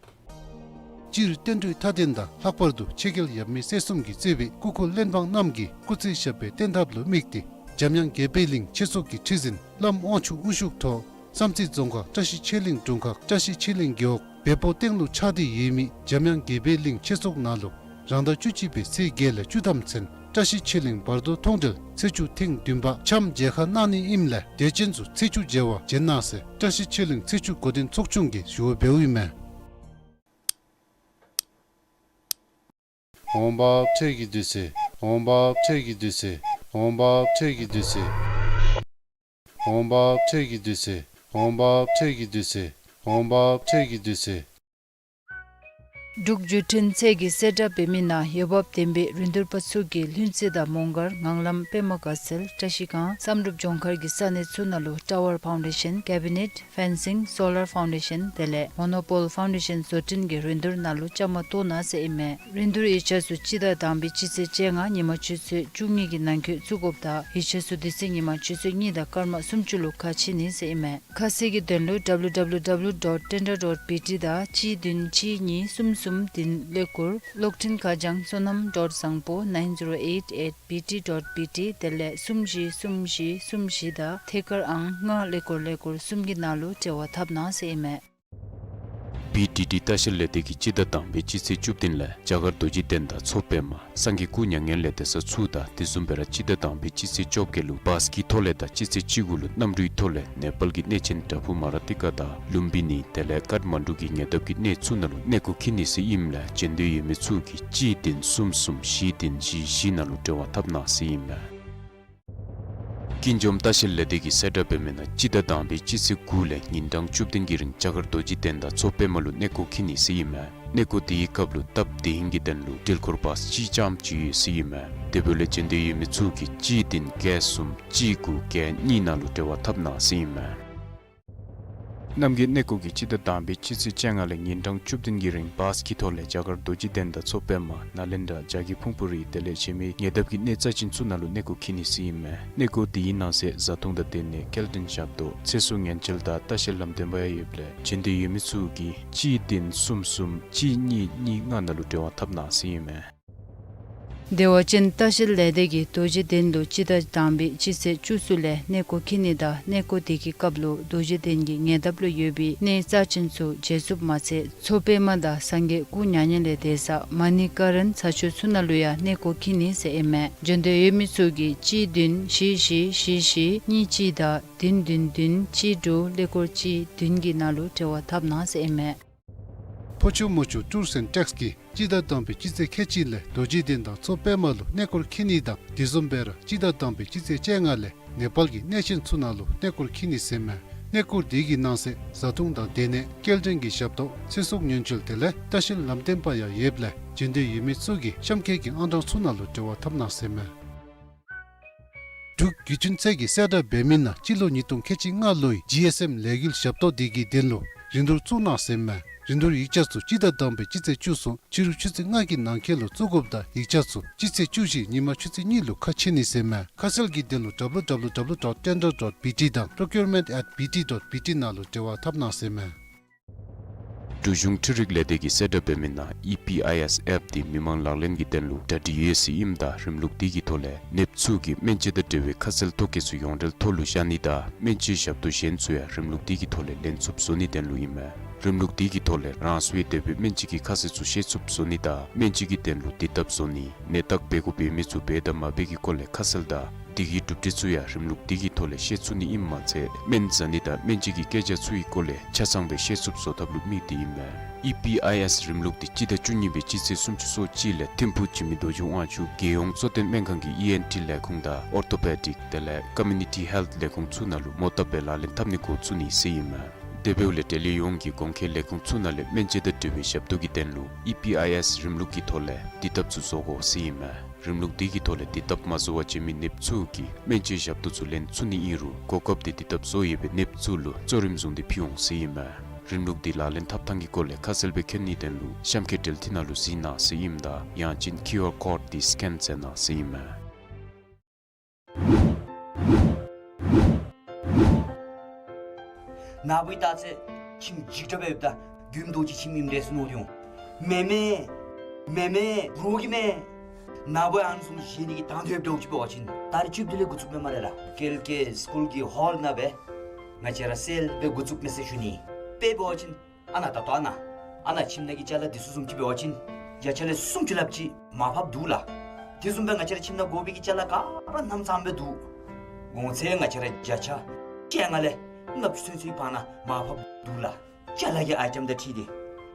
སྤྱིར་བསྟན་འགྲོའི་མཐའ་རྟེན་དང་ལྷག་པར་དུ་ཆོས་རྒྱལ་ཡབ་མེས་སྲས་གསུམ་གྱིས་གཙོས་པའི་སྐུ་འཁོར་གླེགས་བམ་རྣམས་ཀྱིས་སྐུ་ཚེ་ཞབས་པད་བརྟན་ཐབས་ལུ་དམིགས་ཏེ་འཇམ་དབྱངས་དགྱེས་པའི་གླིང་ཆོས་ཚོགས་ཀྱི་ཁྲི་འཛིན་བླམ་དབང་ཕྱུག་དབུ་བཞུགས་ཐོག་བསམ་རྩེ་རྫོང་ཁག་བཀྲ་ཤིས་ཆོས་གླིང་དྲུང་ཁག་བཀྲ་ཤིས་ཆོས་གླིང་རྒེད་འོག་བལ་པོ་སྟེང་ལུ་ཆགས་ཏེ་ཡོད་མི་འཇམ་དབྱངས་དགྱེས་པའི་གླིང་ཆོས་ཚོགས་ནང་ལུ་རང་ཟླ་བཅུ་གཅིག་པའི་ཚེས་བརྒྱད་ལས་བཅུ་ཐམ་ཚུན་བཀྲ་ཤིས་ཆོས་གླིང་བར་དོ་མཐོང་གྲོལ་ཚེས་བཅུ་ཐེངས་བདུན་པ་འཆམ་མཇལ་ཁ་གནང་ནི་ཨིནམ་ལས་དད་ཅན་ཚུ་ཚེས་བཅུ་མཇལ་བར་བྱོན་གནང་ཟེར་བཀྲ་ཤིས་ཆོས་གླིང་ཚེས་བཅུ་འགོ་འདྲེན་ཚོགས་ཆུང་གིས་ཞུ་བ་འབདཝ་ཨིན་མས། འོང་འབབ་ཁྲལ་གྱི་དུས་ཚོད། འོང་འབབ་ཁྲལ་གྱི་དུས་ཚོད། འོང་འབབ་ཁྲལ་གྱི་དུས་ཚོད། འོང་འབབ་ཁྲལ་གྱི་དུས་ཚོད། འོང་འབབ་ཁྲལ་གྱི་དུས་ཚོད། འོང་འབབ་ཁྲལ་གྱི་དུས་ཚོད། འབྲུག་བརྒྱུད་འཕྲིན་ཚད་ཀྱིས་གསལ་བསྒྲགས་འབད་མི་ནང་འོས་འབབ་ལྡན་པའི་རིན་བསྡུར་པ་ཚུ་གིས་ལྷུན་རྩེ་དང་མོང་སྒར་ངང་ལམ་པདྨ་དགའ་ཚལ་བཀྲ་ཤིས་སྒང་བསམ་གྲུབ་ལྗོངས་མཁར་གྱི་ས་གནས་ཚུ་ནང་ལུ་ཊ་ཝར་ཕའུན་ཌེ་ཤཱན་ཀེ་བི་ནེཊ་ཕེན་སིང་སོ་ལར་ཕའུན་ཌེ་ཤཱན་དེ་ལས་མོ་ནོ་པོལ་ཕའུན་ཌེ་ཤཱན་བཟོ་སྐྲུན་གྱི་རིན་བསྡུར་ནང་ལུ་བཅའ་མར་གཏོགས་གནང་ཟེར་ཨིན་མས། རིན་བསྡུར་ཡིག་ཆ་ཚུ་སྤྱི་ཟླ་དང་པའི་སྤྱི་ཚེས་བཅོ་ལྔ་ཉིན་མ་ཆུ་ཚོད་བཅུ་གཉིས་ཀྱི་ནང་འཁོད་བཙུགས་དགོཔ་དང་ཡིག་ཆ་ཚུ་དེ་ཚེ་ཉིན་མ་ཆུ་ཚོད་གཉིས་དང་སྐར་མ་སུམ་ཅུ་ལུ་ཁ་ཕྱེ་ནི་ཟེར་ཨིན་མས། ཁ་གསལ་གྱི་དོན་ལུ་W W W dot tender dot B T དང་གཅིག་བདུན་གཅིག་གཉིས་གསུམ་གསུམ་བདུན་ཀླད་ཀོར་གློག་འཕྲིན་ཁ་བྱང་བསོད་ནམས་dot བཟང་པོ nine zero eight at B T dot B T དེ་ལས་གསུམ་བཞི་གསུམ་བཞི་གསུམ་བཞི་དང་ཐད་ཀར་ཨང་ལྔ་ཀླད་ཀོར་ཀླད་ཀོར་གསུམ་གྱི་ནང་ལུ་འབྲེལ་བ་འཐབ་གནང་ཟེར་ཨིན་མས། བི་ཌི་ཌི་ལྟ་བཤལ་ལས་སྡེ་གིས་སྤྱི་ཟླ་དང་པའི་སྤྱི་ཚེས་བཅུ་བདུན་ལས་རྒྱ་གར་རྡོ་རྗེ་གདན་དང་མཚོ་པདྨ་སངས་རྒྱས་སྐུ་མྱ་ངན་ལས་འདས་ས་ཚུ་དང་དེ་བཟུམ་སྦེ་ར་སྤྱི་ཟླ་དང་པའི་སྤྱི་ཚེས་བཅོ་བརྒྱད་ལུ་བཱས་ཀྱི་ཐོག་ལས་དང་སྤྱི་ཚེས་བཅུ་དགུ་ལུ་གནམ་གྲུའི་ཐོག་ལས་ནེ་པཱལ་གྱི་གནས་ཆེན་བྲག་ཕུག་མ་ར་ཏི་ཀ་དང་ལུམ་བི་ནི་དེ་ལས་ཀཱཐ་མན་ཌུ་གི་ཉེ་འདབས་ཀྱི་གནས་ཚུ་ནང་ལུ་གནས་སྐོར་འཁྱིད་ནི་ཟེར་ཨིནམ་ལས་བྱོན་འདོད་ཡོད་མི་ཚུ་གིས་གཅིག་བདུན་གསུམ་གསུམ་བཞི་བདུན་བཞི་བཞི་ནང་ལུ་འབྲེལ་བ་འཐབ་གནང་ཟེར་ཨིན་མས། ཀུན་འབྱུང་ལྟ་བཤལ་ལས་སྡེ་གིས་གསལ་བསྒྲགས་འབད་མི་ནང་སྤྱི་ཟླ་དང་པའི་སྤྱི་ཚེས་དགུ་ལས་ཉིན་གྲངས་བཅུ་བདུན་གྱི་རིང་རྒྱ་གར་རྡོ་རྗེ་གདན་དང་མཚོ་པདྨ་ལུ་གནས་སྐོར་འཁྱིད་ནི་ཟེར་ཨིན་མས། གནས་སྐོར་དེའི་སྐབས་ལུ་སྟབས་བདེ་ཧིང་གི་དོན་ལུ་འགྲུལ་འཁོར་བཱས་གཅིག་རྐྱངམ་ཅིག་ཡོད་ཟེར་ཨིན་མས། དེ་འབདཝ་ལས་བྱོན་འདོད་ཡོད་མི་ཚུ་གིས་གཅིག་བདུན་བརྒྱད་གསུམ་གཅིག་དགུ་བརྒྱད་གཉིས་ནང་ལུ་འབྲེལ་བ་འཐབ་གནང་ཟེར་ཨིན་མས། རྣམ་རྒྱལ་གནས་སྐོར་གྱིས་སྤྱི་ཟླ་དང་པའི་སྤྱི་ཚེས་བཅོ་ལྔ་ལས་ཉིན་གྲངས་བཅུ་བདུན་གྱི་རིང་བཱས་ཀྱི་ཐོག་ལས་རྒྱ་གར་རྡོ་རྗེ་གདན་དང་མཚོ་པདྨ་ནཱ་ལེནྡྲ་རྒྱ་གི་ཕུང་པོ་རི་དེ་ལས་གཞན་མི་ཉེ་འདབས་ཀྱི་གནས་རྩ་ཅན་ཚུ་ནང་ལུ་གནས་སྐོར་འཁྱིད་ནི་ཟེར་ཨིན་མས། གནས་སྐོར་དེའི་ནང་གསེས་བཟའ་འཐུང་དང་སྡོད་གནས་སྐྱེལ་འདྲེན་ཞབས་ཏོག་ཚེ་སྲོག་ཉེན་བཅོལ་དང་ལྟ་བཤལ་ལམ་སྟོན་པ་ཡང་ཡོདཔ་ལས་བྱོན་འདོད་ཡོད་མི་ཚུ་གིས་གཅིག་བདུན་གསུམ་གསུམ་གཅིག་གཉིས་གཉིས་ལྔ་ནང་ལུ་འབྲེལ་བ་འཐབ་གནང་ཟེར་ཨིན་མས། བདེ་བ་ཅན་ལྟ་བཤལ་ལས་སྡེ་གིས་རྡོ་རྗེ་གདན་ལུ་སྤྱི་ཟླ་དང་པའི་སྤྱི་ཚེས་བཅུ་གསུམ་ལས་གནས་སྐོར་འཁྱིད་ནི་དང་གནས་སྐོར་དེ་གི་སྐབས་ལུ་རྡོ་རྗེ་གདན་གྱི་ཉེ་འདབས་ལུ་ཡོད་པའི་གནས་རྩ་ཅན་ཚུ་མཇལ་ཚུགསཔ་མ་ཚད་མཚོ་པདྨ་དང་སངས་རྒྱས་སྐུ་མྱ་ངན་ལས་འདས་ས་མ་ཎི་ཀ་རན་ས་ཆ་ཚུ་ནང་ལུ་ཡང་གནས་སྐོར་འཁྱིད་ནི་ཟེར་ཨིན་མས། འབྱོན་འདོད་ཡོད་མི་ཚུ་གིས་གཅིག་བདུན་བཞི་བཞི་བཞི་བཞི་གཉིས་གཅིག་དང་བདུན་བདུན་བདུན་གཅིག་དྲུག་ཀླད་ཀོར་གཅིག་བདུན་གྱི་ནང་ལུ་འབྲེལ་བ་འཐབ་གནང་ཟེར་ཨིན་མས། ཕོ་ཆུ་མོ་ཆུ་ཊུརསི་ཨེནཌ་ཊེགསི་གིས་སྤྱི་ཟླ་དང་པའི་སྤྱི་ཚེས་ཁལ་གཅིག་ལས་རྡོ་རྗེ་གདན་དང་མཚོ་པདྨ་ལུ་གནས་སྐོར་འཁྱིད་ནི་དང་དེ་བཟུམ་སྦེ་ར་སྤྱི་ཟླ་དང་པའི་སྤྱི་ཚེས་བཅོ་ལྔ་ལས་ནེ་པཱལ་གྱི་གནས་ཆེན་ཚུ་ནང་ལུ་གནས་སྐོར་འཁྱིད་ནི་ཟེར་མས། གནས་སྐོར་དེ་གི་ནང་གསེས་བཟའ་འཐུང་དང་སྡོད་གནས་སྐྱེལ་འདྲེན་གྱི་ཞབས་ཏོག་ཚེ་སྲོག་ཉེན་བཅོལ་དེ་ལས་ལྟ་བཤལ་ལམ་སྟོན་པ་ཡང་ཡོདཔ་ལས་འབྱོན་འདོད་ཡོད་མི་ཚུ་གིས་གཤམ་འཁོད་ཀྱི་ཨང་གྲངས་ཚུ་ནང་ལུ་འབྲེལ་བ་འཐབ་གནང་ཟེར་མས། འབྲུག་བརྒྱུད་འཕྲིན་ཚད་ཀྱིས་གསལ་བསྒྲགས་འབད་མི་ནང་སྤྱི་ལོ་ཉིས་སྟོང་ཁལ་གཅིག་ལྔ་ལོའི་ཇི་ཨེསི་ཨེམ་ལས་འགུལ་ཞབས་ཏོག་དེ་གི་དོན་ལུ་རིན་བསྡུར་བཙུགས་གནང་ཟེར་མས། རིན་བསྡུར་ཡིག་ཆ་ཚུ་སྤྱི་ཟླ་དང་པའི་སྤྱི་ཚེས་བཅུ་གསུམ་ཕྱི་རུ་ཆུ་ཚོད་ལྔ་གི་ནང་འཁོད་ལུ་བཙུགས་དགོཔ་དང་ཡིག་ཆ་ཚུ་སྤྱི་ཚེས་བཅུ་བཞི་ཉིན་མ་ཆུ་ཚོད་གཉིས་ལུ་ཁ་ཕྱེ་ནི་ཟེར་མས། ཁ་གསལ་གྱི་དོན་ལུ་W W W dot tender dot B T དང་procurement at B T dot B T ནང་ལུ་འབྲེལ་བ་འཐབ་གནང་ཟེར་མས། འབྲུག་གཞུང་འཕྲུལ་རིག་ལས་སྡེ་གིས་གསལ་བསྒྲགས་འབད་མི་ནང་ཨི་པི་ཨའི་ཨེསི་ཨེཔ་དེ་མི་མང་ལག་ལེན་གྱི་དོན་ལུ་གྲ་སྒྲིག་ཡོད་ཟེར་ཨིནམ་ད་རིམ་ལུགས་དེ་གི་ཐོག་ལས་ནདཔ་ཚུ་གིས་སྨན་དཔྱད་དང་འབྲེལ་བའི་ཁ་གསལ་ཐོ་བཀོད་ཚུ་ཡོངས་འབྲེལ་ཐོག་ལུ་བཞག་ནི་དང་སྨན་བཅོས་ཞབས་ཏོག་གཞན་ཚུ་ཡང་རིམ་ལུགས་དེ་གི་ཐོག་ལས་ལེན་ཚུགསཔ་བཟོ་ནིའི་དོན་ལུ་ཨིན་མས། རིམ་ལུགས་དེ་གི་ཐོག་ལས་རང་སོའི་འདོད་པའི་སྨན་བཅོས་ཀྱི་ཁ་གསལ་ཚུ་ཤེས་ཚུགསཔ་བཟོ་ནི་དང་སྨན་བཅོས་ཀྱི་དོན་ལུ་དུས་ཐབས་བཟོ་ནི། ནད་བརྟག་འབད་དགོཔ་ཡོད་མི་ཚུ་འབད་དང་མ་འབད་ཀྱི་སྐོར་ལས་ཁ་གསལ་དང་དེ་གི་གྲུབ་འབྲས་ཚུ་ཡང་རིམ་ལུགས་དེ་གི་ཐོག་ལས་ཤེས་ཚུགས་ནི་ཨིནམ་མ་ཚད་སྨན་ཟ་ནི་དང་སྨན་བཅོས་ཀྱི་སྐད་ཆ་ཚུ་གི་སྐོར་ལས་ཆ་ཚང་སྦེ་ཤེས་ཚུགསཔ་བཟོ་ཐབས་ལུ་དམིགས་ཏེ་ཨིན་མས། ཨི་པི་ཨའི་ཨེསི་རིམ་ལུགས་དེ་སྤྱི་ཟླ་བཅུ་གཉིས་པའི་སྤྱི་ཚེས་སུམ་ཅུ་སོ་གཅིག་ལས་ཐིམ་ཕུག་འཇིགས་མེད་རྡོ་རྗེ་དབང་ཕྱུག་རྒྱལ་ཡོངས་གཙོ་བསྟེན་སྨན་ཁང་གི་ཨི་ཨེན་ཊི་ལས་ཁུངས་དང་ཨོར་ཐོ་པེ་ཌིག་དེ་ལས་ཀོ་མིའུ་ནི་ཊི་ཧེལཐ་ལས་ཁུངས་ཚུ་ནང་ལུ་མོ་བཏབ་སྦེ་ལག་ལེན་འཐབ་ནི་འགོ་བཙུགས་ནི་ཟེར་ཨིན་མས། དེ་འབདཝ་ལས་འབྲེལ་ཡོད་ཡོངས་ཀྱིས་གོང་འཁོད་ལས་ཁུངས་ཚུ་ནང་ལས་སྨན་དཔྱད་དང་འབྲེལ་བའི་ཞབས་ཏོག་གི་དོན་ལུ་ཨི་པི་ཨའི་ཨེསི་རིམ་ལུགས་ཀྱི་ཐོག་ལས་དུས་ཐབས་ཚུ་བཟོ་དགོ་ཟེར་ཨིན་མས། རིམ་ལུགས་དེ་གི་ཐོག་ལས་དུས་ཐབས་མ་བཟོ་བར་བྱོན་མི་ནདཔ་ཚུ་གིས་སྨན་བཅོས་ཞབས་ཏོག་ཚུ་ལེན་ཚུགས་ནི་ཨིན་རུང་གོ་སྐབས་དེ་དུས་ཐབས་བཟོ་ཡོད་པའི་ནདཔ་ཚུ་ལུ་གཙོ་རིམ་བཟུང་སྟེ་ཕུལ་འོང་ཟེར་ཨིན་མས། རིམ་ལུགས་དེ་ལག་ལེན་འཐབ་ཐངས་ཀྱི་སྐོར་ལས་ཁ་གསལ་སྦེ་མཁྱེན་ནིའི་དོན་ལུ་གཤམ་འཁོད་འབྲེལ་མཐུད་ནང་ལུ་གཟིགས་གནང་ཟེར་ཨིནམ་ད་ཡང་ཅིན་ཀིའུ་ཨར་ཀོཌ་དེ་སི་ཀེན་མཛད་གནང་ཟེར་ཨིན་མས། ན་བུའི་རྟགས་ཚད་ཁྱིམ་འཇིགས་སྐྲག་སྦེ་ཡོདཔ་ད་མགྱོནམ་རྡོ་རྗེ་ཁྱིམ་ཨིནམ་འདྲས་ཟེར་མནོ་སྟེ་འོང་། མེན་མེན། མེན་མེན། འགོར་གྱི་མེན། ན་བུ་ཨ་ནི་བཟུམ་བཞེས་ནི་གི་དང་འདོད་འདྲཝ་ཅིག་འབད་བ་ཅིན་ད་རིས་བཅུ་བདུན་ལས་འགོ་བཙུགསཔ་མས་སྨ་རེ་ལགས། ཀལ་ཀེ་སི་ཀུལ་གྱི་ཧོལ་ནང་སྦེ་ང་བཅས་ར་སེལ་སྦེ་འགོ་བཙུགསཔ་མས་ཟེར་ཞུ་ནི། དཔེ་འབད་བ་ཅིན་ཨ་ནཱ་ད་ལྟོ་ཨ་ནཱ་ཨ་ནཱ་ཁྱིམ་ནང་གི་ཅ་ལ་འདི་ཚུ་བཟུམ་ཅིག་འབད་བ་ཅིན་བརྒྱ་ཆ་ལས་སུམ་ཅུ་ལྷགཔ་ཅིག་མར་ཕབ་འདུག་ལགས། དེ་བཟུམ་སྦེ་ང་བཅས་ར་ཁྱིམ་ནང་དགོ་པའི་གི་ཅ་ལ་ག་ར་རྣམ་ཚངམ་སྦེ་འདུག། གོང་ཚད་ང་བཅས་ར་བརྒྱ་ཆ་བཅོ་ལྔ་ལས་ལྔ་བཅུ་ཚུན་ཚོད་ཕར་ནང་མར་ཕབ་འདུག་ལགས། ཅ་ལ་གི་ཨའི་ཊེམ་དང་འཁྲིལ་ཏེ་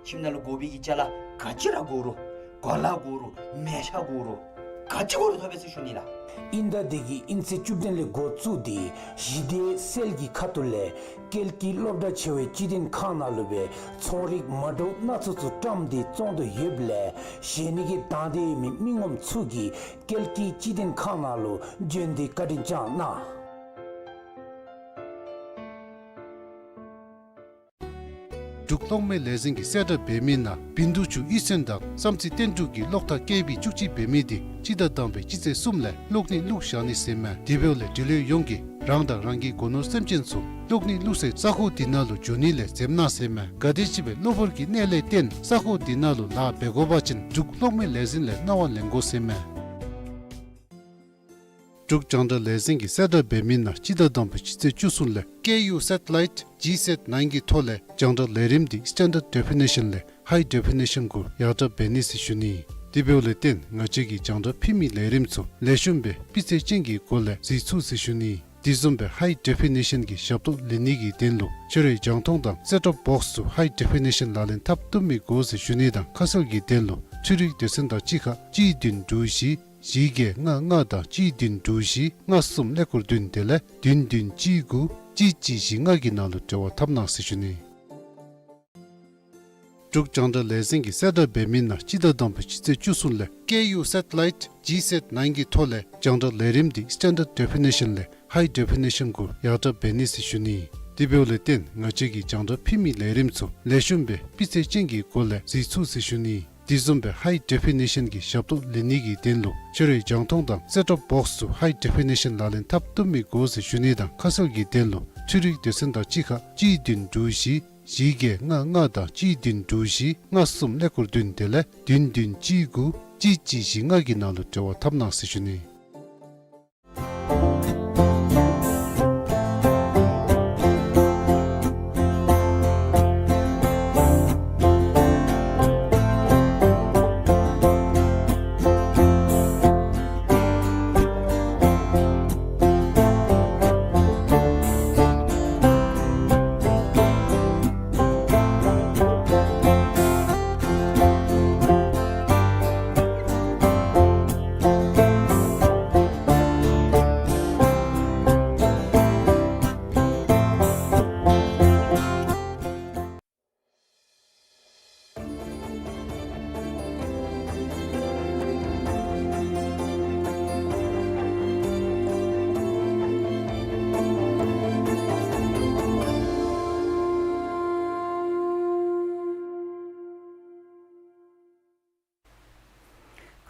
ཁྱིམ་ནང་ལུ་དགོ་པའི་གི་ཅ་ལ་ག་ཅི་ར་དགོ་རུང་གོ་ལ་དགོ་རུང་མལ་ཆ་དགོ་རུང་ག་ཅི་དགོ་རུང་ཐོབ་པས་ཟེར་ཞུ་ནི་ལགས། དབྱིན་ཟླ་འདི་གི་དབྱིན་ཚེས་བཅུ་བདུན་ལས་འགོ་བཙུགས་ཏེ་གཞི་སྡེ་སེལ་གྱི་ཁ་ཐུག་ལས་ཀལ་ཀི་སློབ་གྲྭ་ཆེ་བའི་སྤྱི་དོན་ཁང་ནང་ལུ་སྦེ་ཚོང་རིགས་མ་འདྲཝ་སྣ་ཚོགས་ཚུ་བཀྲམ་སྟེ་བཙོང་དོ་ཡོདཔ་ལས་བཞེས་ནི་གི་དང་འདོད་ཡོད་མི་མི་ངོམ་ཚུ་གིས་ཀལ་ཀི་སྤྱི་དོན་ཁང་ནང་ལུ་བྱོན་ཏེ་བཀའ་དྲིན་བསྐྱང་གནང་། འབྲུག་གློག་མེ་ལས་འཛིན་གྱིས་གསལ་བསྒྲགས་འབད་མི་ནང་བིན་དུ་ཆུ་གཡུས་ཚན་དང་བསམ་རྩེ་བསྟན་འབྲུག་གི་གློག་ཐག་བཀལ་བའི་བཅུ་གཅིག་འབད་མི་དེ་སྤྱི་ཟླ་དང་པའི་སྤྱི་ཚེས་གསུམ་ལས་གློག་ནད་བླུགས་བཞག་ནི་ཟེར་མས། དེ་འབདཝ་ལས་འབྲེལ་ཡོད་ཡོངས་ཀྱིས་རང་དང་རང་གི་སྒོ་ནོར་སེམས་ཅན་ཚུ་གློག་ནད་བླུགས་སའི་ས་གོ་དེ་ནང་ལུ་འགྱོ་ནི་ལས་འཛེམ་གནང་ཟེར་མས། ག་དེམ་ཅིག་སྦེ་གློ་བུར་གྱི་གནད་ལས་བརྟེན་ས་གོ་དེ་ནང་ལུ་ལཱ་འབད་དགོ་པ་ཅིན་འབྲུག་གློག་མེ་ལས་འཛིན་ལས་གནང་བ་ལེན་དགོ་ཟེར་མས། འབྲུག་རྒྱང་བསྒྲགས་ལས་འཛིན་གྱིས་གསལ་བསྒྲགས་འབད་མི་ནང་སྤྱི་ཟླ་དང་པའི་སྤྱི་ཚེས་བཅུ་གསུམ་ལས་ཀེ་ཡུ་སེ་ཊི་ལའིཊ་ཇི་སེཊ་ནའིན་གྱི་ཐོག་ལས་རྒྱང་བསྒྲགས་ལས་རིམ་དེ་སི་ཊེན་ཌརཌ་ཌེ་ཕི་ནི་ཤཱན་ལས་ཧའི་ཌེ་ཕི་ནི་ཤཱན་གུ་ཡར་དྲག་འབད་ནི་ཟེར་ཞུ་ནི། དེ་འབདཝ་ལས་བརྟེན་ང་བཅས་ཀྱི་རྒྱང་བསྒྲགས་ཕུལ་མི་ལས་རིམ་ཚུ་ལེགས་ཤོམ་སྦེ་སྤུས་ཚད་ཅན་གྱི་སྒོ་ལས་གཟིགས་ཚུགས་ཟེར་ཞུ་ནི། དེ་བཟུམ་སྦེ་ཧའི་ཌེ་ཕི་ནི་ཤཱན་གྱི་ཞབས་ཏོག་ལེན་ནི་གི་དོན་ལུ་ཁྱོད་རའི་རྒྱང་མཐོང་དང་སེཊ་ཊོབ་བོགསི་ཚུ་ཧའི་ཌེ་ཕི་ནི་ཤཱན་ལག་ལེན་འཐབ་བཏུབ་མི་དགོ་ཟེར་ཞུ་ནི་དང་ཁ་གསལ་གྱི་དོན་ལུ་འཕྲུལ་རིག་སྡེ་ཚན་དང་གཅིག་ཁར་གཅིག་བདུན་དྲུག་བཞི་བཞི་བརྒྱད་ལྔ་ལྔ་དང་གཅིག་བདུན་དྲུག་བཞི་ལྔ་གསུམ་ཀླད་ཀོར་བདུན་དེ་ལས་བདུན་བདུན་གཅིག་དགུ་གཅིག་གཅིག་བཞི་ལྔ་གི་ནང་ལུ་འབྲེལ་བ་འཐབ་གནང་ཟེར་ཞུ་ནི། འབྲུག་རྒྱང་བསྒྲགས་ལས་འཛིན་གྱིས་གསལ་བསྒྲགས་འབད་མི་ནང་སྤྱི་ཟླ་དང་པའི་སྤྱི་ཚེས་བཅུ་གསུམ་ལས་ཀེ་ཡུ་སེ་ཊི་ལའིཊ་ཇི་སེཊ་ནའིན་གྱི་ཐོག་ལས་རྒྱང་བསྒྲགས་ལས་རིམ་དེ་སི་ཊེན་ཌརཌ་ཌེ་ཕི་ནི་ཤཱན་ལས་ཧའི་ཌེ་ཕི་ནི་ཤཱན་གུ་ཡར་དྲག་འབད་ནི་ཟེར་ཞུ་ནི། དེ་འབདཝ་ལས་བརྟེན་ང་བཅས་ཀྱི་རྒྱང་བསྒྲགས་ཕུལ་མི་ལས་རིམ་ཚུ་ལེགས་ཤོམ་སྦེ་སྤུས་ཚད་ཅན་གྱི་སྒོ་ལས་གཟིགས་ཚུགས་ཟེར་ཞུ་ནི། དེ་བཟུམ་སྦེ་ཧའི་ཌེ་ཕི་ནི་ཤཱན་གྱི་ཞབས་ཏོག་ལེན་ནི་གི་དོན་ལུ་ཁྱོད་རའི་རྒྱང་མཐོང་དང་སེཊ་ཊོབ་བོགསི་ཚུ་ཧའི་ཌེ་ཕི་ནི་ཤཱན་ལག་ལེན་འཐབ་བཏུབ་མི་དགོ་ཟེར་ཞུ་ནི་དང་ཁ་གསལ་གྱི་དོན་ལུ་འཕྲུལ་རིག་སྡེ་ཚན་དང་གཅིག་ཁར་གཅིག་བདུན་དྲུག་བཞི་བཞི་བརྒྱད་ལྔ་ལྔ་དང་གཅིག་བདུན་དྲུག་བཞི་ལྔ་གསུམ་ཀླད་ཀོར་བདུན་དེ་ལས་བདུན་བདུན་གཅིག་དགུ་ གཅིག་གཅིག་བཞི་ལྔ་གི་ནང་ལུ་འབྲེལ་བ་འཐབ་གནང་ཟེར་ཞུ་ནི།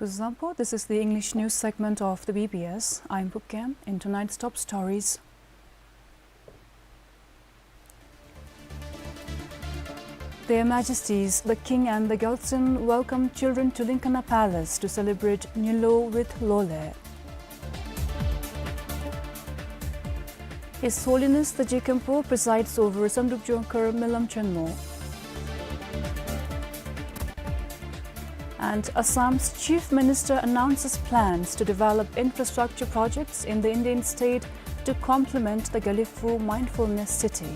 Kuzuzangpo, this is the English news segment of the B B S. I'm Pupkem. In tonight's top stories, Their Majesties, the King and the Gyaltsuen welcome children to Linkana Palace to celebrate Nyilo with Lole. His Holiness the Je Khenpo presides over Samdrup Jongkhar Milam Chenmo. And Assam's Chief Minister announces plans to develop infrastructure projects in the Indian state to complement the Gelephu Mindfulness City.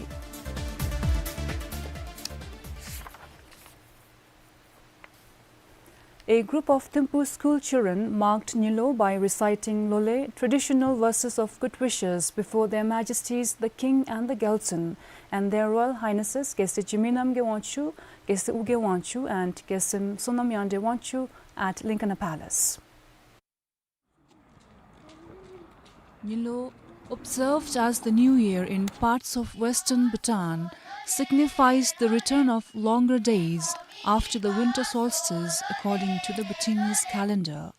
A group of Thimphu school children marked Nyilo by reciting Lole, traditional verses of good wishes, before Their Majesties the King and the Gyaltsuen and Their Royal Highnesses Geshe Jigme Namgay Wangchuck, Geshe Ugyen Wangchuck, and Geshe Sonam Yande Wangchuck at Linkana Palace. Nyilo, observed as the New Year in parts of western Bhutan, signifies the return of longer days after the winter solstice, according to the Bhutanese calendar.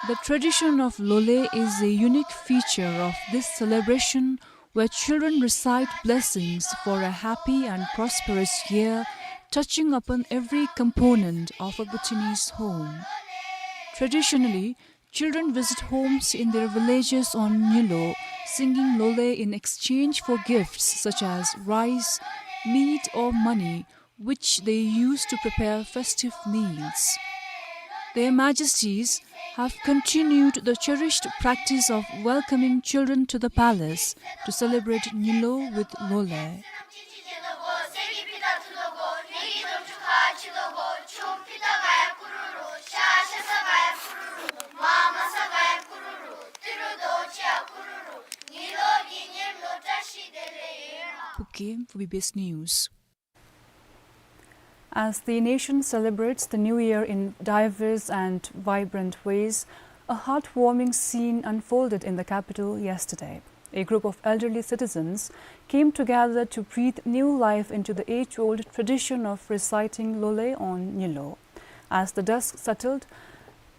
The tradition of Lole is a unique feature of this celebration, where children recite blessings for a happy and prosperous year, touching upon every component of a Bhutanese home. Traditionally, children visit homes in their villages on Nyilo, singing Lole in exchange for gifts such as rice, meat, or money, which they use to prepare festive meals. Their Majesties have continued the cherished practice of welcoming children to the palace to celebrate Nyilo with Lole. Pupkem for B B S News. As the nation celebrates the new year in diverse and vibrant ways, a heartwarming scene unfolded in the capital yesterday. A group of elderly citizens came together to breathe new life into the age-old tradition of reciting Lole on Nyilo. As the dusk settled,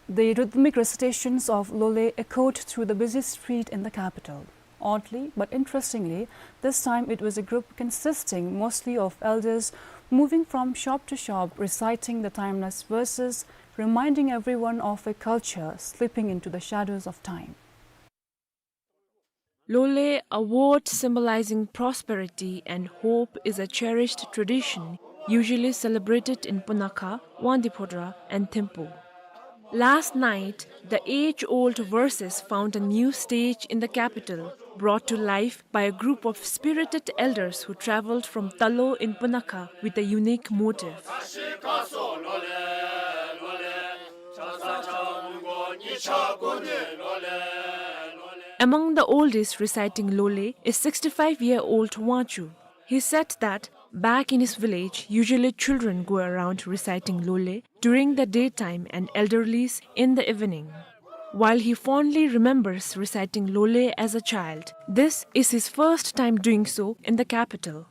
the rhythmic recitations of Lole echoed through the busy street in the capital. Oddly, but interestingly, this time it was a group consisting mostly of elders moving from shop to shop, reciting the timeless verses, reminding everyone of a culture slipping into the shadows of time. Lole, a wort symbolizing prosperity and hope, is a cherished tradition usually celebrated in Punakha, Wangdue Phodrang, and Thimphu. Last night, the age-old verses found a new stage in the capital, brought to life by a group of spirited elders who traveled from Talo in Punakha with a unique motive. Among the oldest reciting Lole is sixty-five-year-old Wangchuck. He said that back in his village, usually children go around reciting Lole during the daytime and elderlies in the evening. While he fondly remembers reciting Lole as a child, this is his first time doing so in the capital.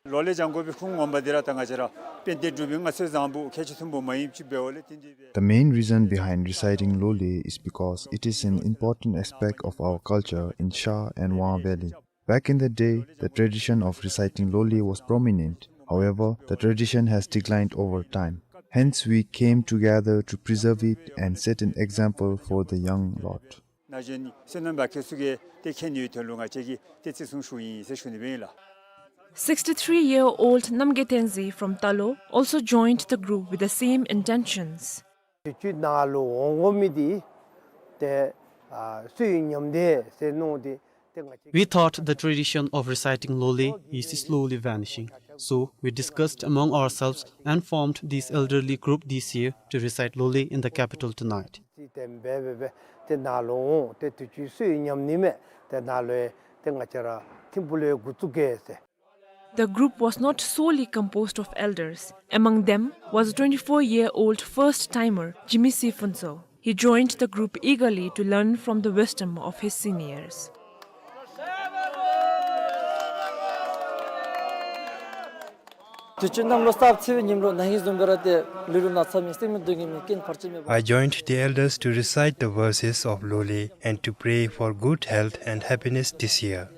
ལོ་ལེགས་སྦྱང་དགོ་པའི་ཁུངས་ངོ་མ་འདི་ར་ད་ང་བཅས་ར་དཔལ་ལྡན་འབྲུག་པའི་སྔ་ཚོད་བཟང་པོ་ཁལ་གཅིག་ཐུན་མོང་མ་ཡིན་ཅིག་འབདཝ་ལས་དེ་འདི་སྦེ། The main reason behind reciting Lole is because it is an important aspect of our culture in Sha and Wang Valley. Back in the day, the tradition of reciting Lole was prominent. However, the tradition has declined over time. Hence, we came together to preserve it and set an example for the young lot. ན་གཞོན་བསོད་ནམས་པ་ཁྱེད་ཚུ་གིས་ཏེ་མཁྱེན་ནིའི་དོན་ལུ་ང་བཅས་ཀྱིས་ཏེ་བརྩི་སྲུང་ཞུཝ་ཨིན་ཟེར་ཞུ་ནི་སྦེ་ཨིན་ལགས། Sixty-three-year-old Namgay Tenzin from Talo also joined the group with the same intentions. དུས་ཅི་ནང་ལུ་འོང་དགོ་མི་འདི་ཏེ་ཨ་སུའི་ཉམས་འདི་ཟེར་མནོ་སྟེ་ཏེ་ང་བཅས། We thought the tradition of reciting Loley is slowly vanishing, so we discussed among ourselves and formed this elderly group this year to recite Loley in the capital tonight. ཏེ་འབད་འབད་འབད་ཏེ་ནཱ་ལུ་འོང་ཏེ་དུས་ཅི་སུའི་ཉམས་ནི་མས། ཏེ་ནཱ་ལུ་ཏེ་ང་བཅས་ར་ཐིམ་ཕུག་ལུ་འགོ་བཙུགས་གེ་ཟེར། The group was not solely composed of elders. Among them was a twenty-four-year-old first-timer, Jimisi Phuntsho. He joined the group eagerly to learn from the wisdom of his seniors. དུས་ཅི་གནམ་ལོ་གསརཔ་ཚེས་པའི་ཉིནམ་ལུ་ན་ཧིང་བཟུམ་སྦེ་ར་ཏེ་ལུས་ལུ་ན་ཚ་མེད་སེམས་ལུ་སྡུག་བསྔལ་མེད་རྐྱེན་བར་ཆད་མེད་པར། I joined the elders to recite the verses of Loley and to pray for good health and happiness this year.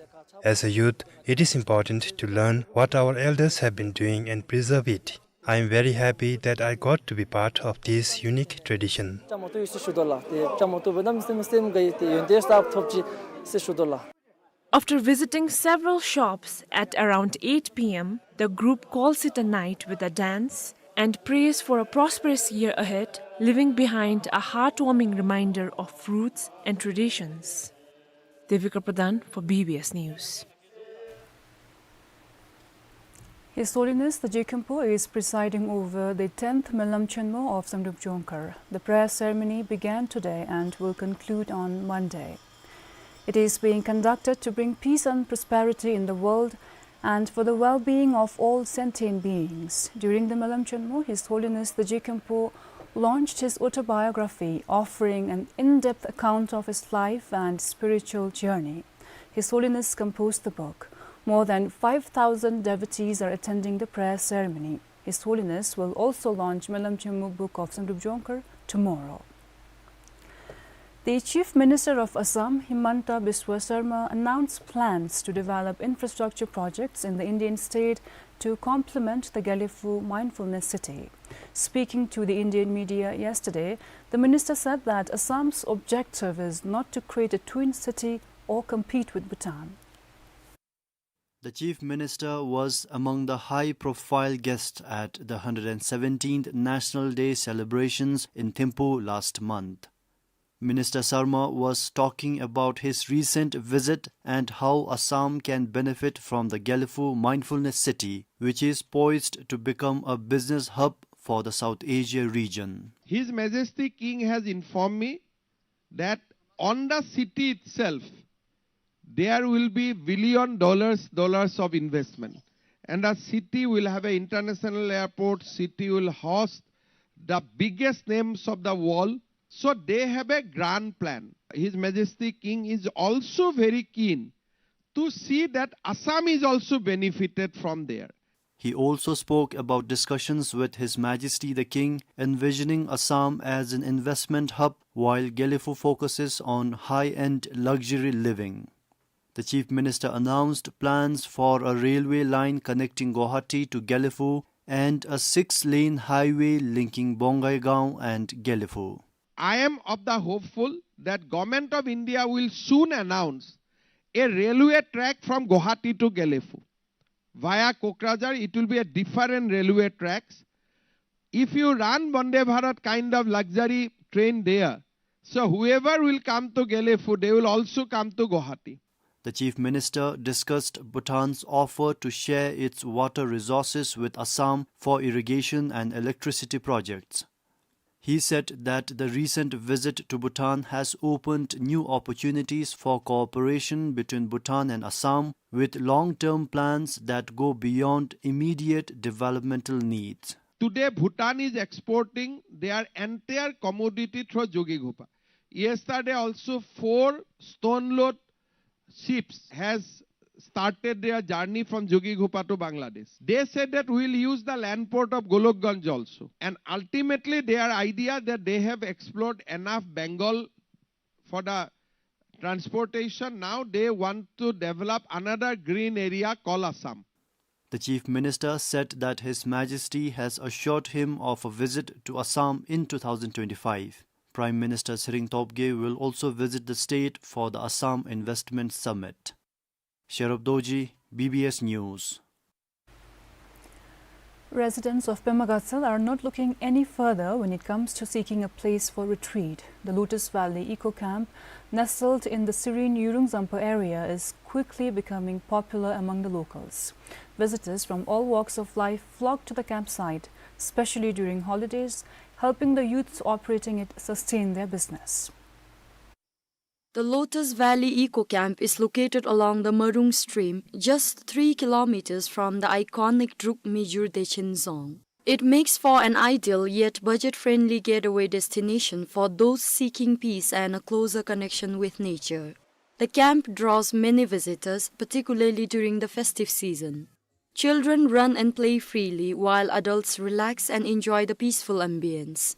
As a youth, it is important to learn what our elders have been doing and preserve it. I am very happy that I got to be part of this unique tradition. བཅའ་མར་གཏོགས་ཡི་ཟེར་ཞུ་དོ་ལགས། ཏེ་བཅའ་མར་གཏོགས་འབདཝ་ད་མི་སེམས་སེམས་དགའ་ཡི། ཏེ་ཡོན་ཏན་གསརཔ་ཐོབ་ཅི་ཟེར་ཞུ་དོ་ལགས། After visiting several shops at around eight p.m., the group calls it a night with a dance and prays for a prosperous year ahead, leaving behind a heartwarming reminder of roots and traditions. Devika Pradhan for B B S News. His Holiness the G Khenpo is presiding over the tenth Melam Chenmo of Samdrup Jongkhar. The prayer ceremony began today and will conclude on Monday. It is being conducted to bring peace and prosperity in the world and for the well-being of all sentient beings. During the Melam Chenmo, His Holiness the G Khenpo launched his autobiography, offering an in-depth account of his life and spiritual journey. His Holiness composed the book. More than five thousand devotees are attending the prayer ceremony. His Holiness will also launch Melam Chenmo Book of Samdrup Jongkhar tomorrow. The Chief Minister of Assam, Himanta Biswa Sarma, announced plans to develop infrastructure projects in the Indian state to complement the Gelephu Mindfulness City. Speaking to the Indian media yesterday, the minister said that Assam's objective is not to create a twin city or compete with Bhutan. The Chief Minister was among the high-profile guests at the hundred and seventeenth National Day celebrations in Thimphu last month. Minister Sarma was talking about his recent visit and how Assam can benefit from the Gelephu Mindfulness City, which is poised to become a business hub for the South Asia region. His Majesty King has informed me that on the city itself, there will be billion dollars, dollars of investment. And the city will have an international airport, city will host the biggest names of the world. So they have a grand plan. His Majesty King is also very keen to see that Assam is also benefited from there. He also spoke about discussions with His Majesty the King, envisioning Assam as an investment hub, while Gelephu focuses on high-end luxury living. The Chief Minister announced plans for a railway line connecting Guwahati to Gelephu and a six-lane highway linking Bongaigaon and Gelephu. I am of the hopeful that Government of India will soon announce a railway track from Guwahati to Gelephu. Via Kokrajhar, it will be a different railway tracks. If you run Vande Bharat kind of luxury train there, so whoever will come to Gelephu, they will also come to Guwahati. The Chief Minister discussed Bhutan's offer to share its water resources with Assam for irrigation and electricity projects. He said that the recent visit to Bhutan has opened new opportunities for cooperation between Bhutan and Assam, with long-term plans that go beyond immediate developmental needs. Today, Bhutan is exporting their entire commodity through Jogighopa. Yesterday also, four stone load ships has started their journey from Jogighopa to Bangladesh. They said that we'll use the land port of Golokganj also. And ultimately, their idea that they have explored enough Bengal for the transportation. Now they want to develop another green area called Assam. The Chief Minister said that His Majesty has assured him of a visit to Assam in two thousand twenty-five. Prime Minister Tshering Tobgay will also visit the state for the Assam Investment Summit. Sherub Dorji, B B S News. Residents of Pema Gatshel are not looking any further when it comes to seeking a place for retreat. The Lotus Valley Eco Camp, nestled in the serene Yurung Zampa area, is quickly becoming popular among the locals. Visitors from all walks of life flock to the campsite, especially during holidays, helping the youths operating it sustain their business. The Lotus Valley Eco Camp is located along the Marung stream, just three kilometers from the iconic Druk Mijur Dechen Dzong. It makes for an ideal yet budget-friendly getaway destination for those seeking peace and a closer connection with nature. The camp draws many visitors, particularly during the festive season. Children run and play freely, while adults relax and enjoy the peaceful ambience.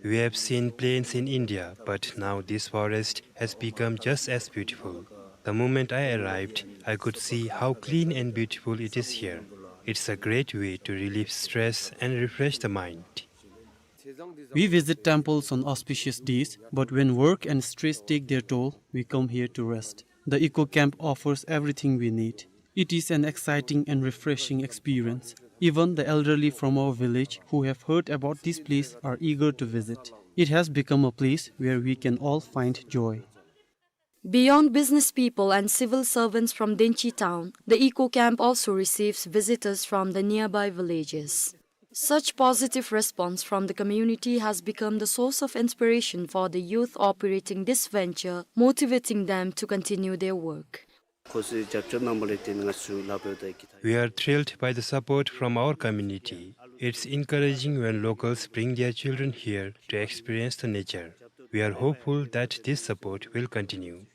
We have seen plains in India, but now this forest has become just as beautiful. The moment I arrived, I could see how clean and beautiful it is here. It's a great way to relieve stress and refresh the mind. We visit temples on auspicious days, but when work and stress take their toll, we come here to rest. The eco camp offers everything we need. It is an exciting and refreshing experience. Even the elderly from our village who have heard about this place are eager to visit. It has become a place where we can all find joy. Beyond business people and civil servants from Denchi town, the eco camp also receives visitors from the nearby villages. Such positive response from the community has become the source of inspiration for the youth operating this venture, motivating them to continue their work. We are thrilled by the support from our community. It's encouraging when locals bring their children here to experience the nature. We are hopeful that this support will continue.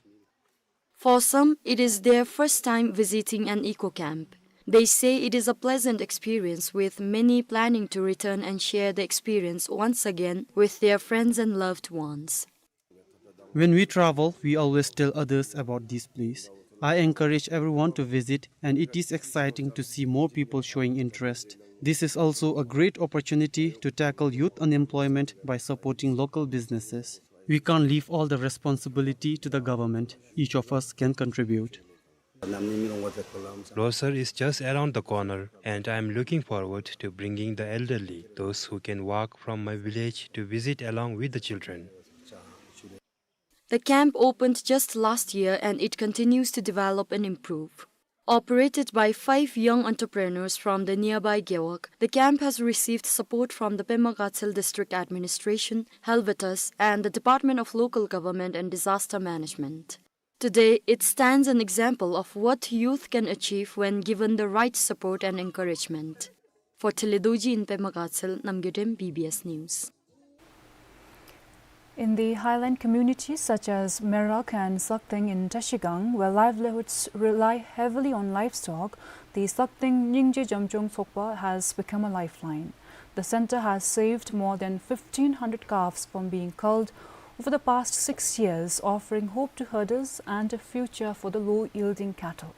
For some, it is their first time visiting an eco camp. They say it is a pleasant experience, with many planning to return and share the experience once again with their friends and loved ones. When we travel, we always tell others about this place. I encourage everyone to visit, and it is exciting to see more people showing interest. This is also a great opportunity to tackle youth unemployment by supporting local businesses. We can't leave all the responsibility to the government. Each of us can contribute. Losar is just around the corner, and I am looking forward to bringing the elderly, those who can walk, from my village to visit along with the children. The camp opened just last year and it continues to develop and improve. Operated by five young entrepreneurs from the nearby Gewog, the camp has received support from the Pema Gatshel District Administration, Helvetas, and the Department of Local Government and Disaster Management. Today, it stands an example of what youth can achieve when given the right support and encouragement. For Thile Dorji in Pema Gatshel, Namgay Dem, B B S News. In the highland communities such as Merak and Sakteng in Trashigang, where livelihoods rely heavily on livestock, the Sakteng Nyingje Jamchong Sokpa has become a lifeline. The center has saved more than fifteen hundred calves from being culled over the past six years, offering hope to herders and a future for the low-yielding cattle.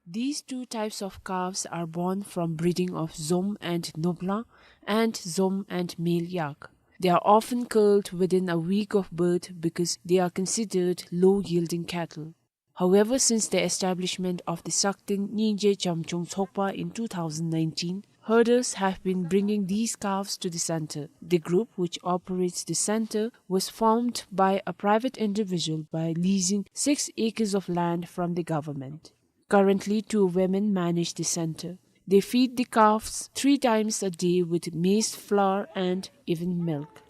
These two types of calves are born from breeding of Zom and Nobla and Zom and male yak. They are often culled within a week of birth because they are considered low-yielding cattle. However, since the establishment of the Sakteng Nyingje Jamchong Sokpa in two thousand nineteen, herders have been bringing these calves to the center. The group which operates the center was formed by a private individual by leasing six acres of land from the government. Currently, two women manage the center. They feed the calves three times a day with maize flour and even milk.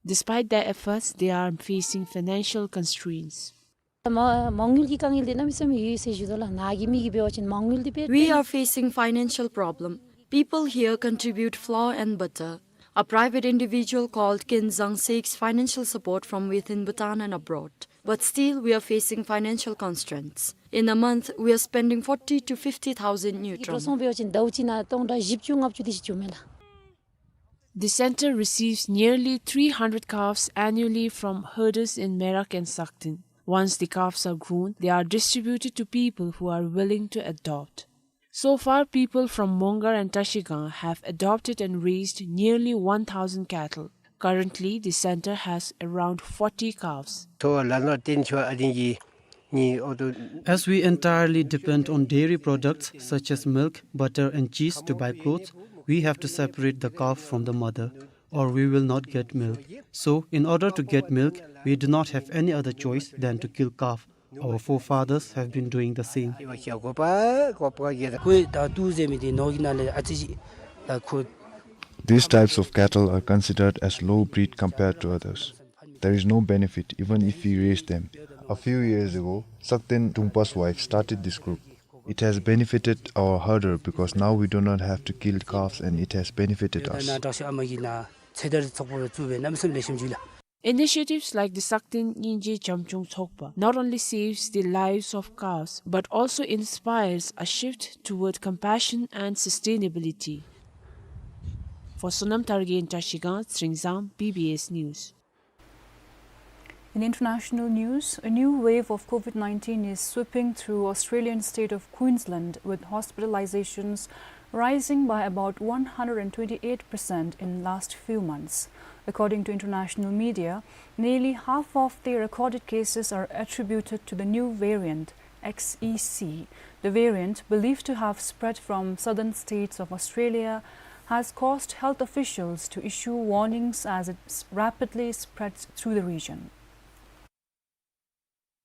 Despite their efforts, they are facing financial constraints. म- मङ्गुइल कि काङ्गुइल दे नमिसम यु से जुदोला नागी मिगी बेवाचिन मङ्गुइल दे पे- We are facing financial problem. People here contribute flour and butter. A private individual called Kin Zang seeks financial support from within Bhutan and abroad. But still, we are facing financial constraints. In a month, we are spending forty to fifty thousand ngultrum. འགྲོ་སོང་འབད་བ་ཅིན་ཟླཝ་གཅིག་ནང་སྟོང་ཕྲག་བཞི་བཅུ་ལྔ་བཅུ་དེ་ཅིག་འགྱོཝ་མས་ལགས། The center receives nearly three hundred calves annually from herders in Merak and Sakten. Once the calves are grown, they are distributed to people who are willing to adopt. So far, people from Mongar and Trashigang have adopted and raised nearly one thousand cattle. Currently, the center has around forty calves. As we entirely depend on dairy products such as milk, butter, and cheese to buy clothes, we have to separate the calf from the mother, or we will not get milk. So, in order to get milk, we do not have any other choice than to kill calf. Our forefathers have been doing the same. These types of cattle are considered as low breed compared to others. There is no benefit even if we raise them. A few years ago, Sakten Dungpa's wife started this group. It has benefited our herder because now we do not have to kill calves and it has benefited us. Initiatives like the Sakten Nyingje Jamchung Tsokpa not only saves the lives of cows but also inspires a shift toward compassion and sustainability. For Sonam Tharge in Trashigang, Tsering Zam, B B S News. In international news, a new wave of COVID nineteen is sweeping through Australian state of Queensland, with hospitalizations rising by about one hundred and twenty-eight percent in last few months. According to international media, nearly half of the recorded cases are attributed to the new variant, X E C. The variant, believed to have spread from southern states of Australia, has caused health officials to issue warnings as it s-, rapidly spreads through the region.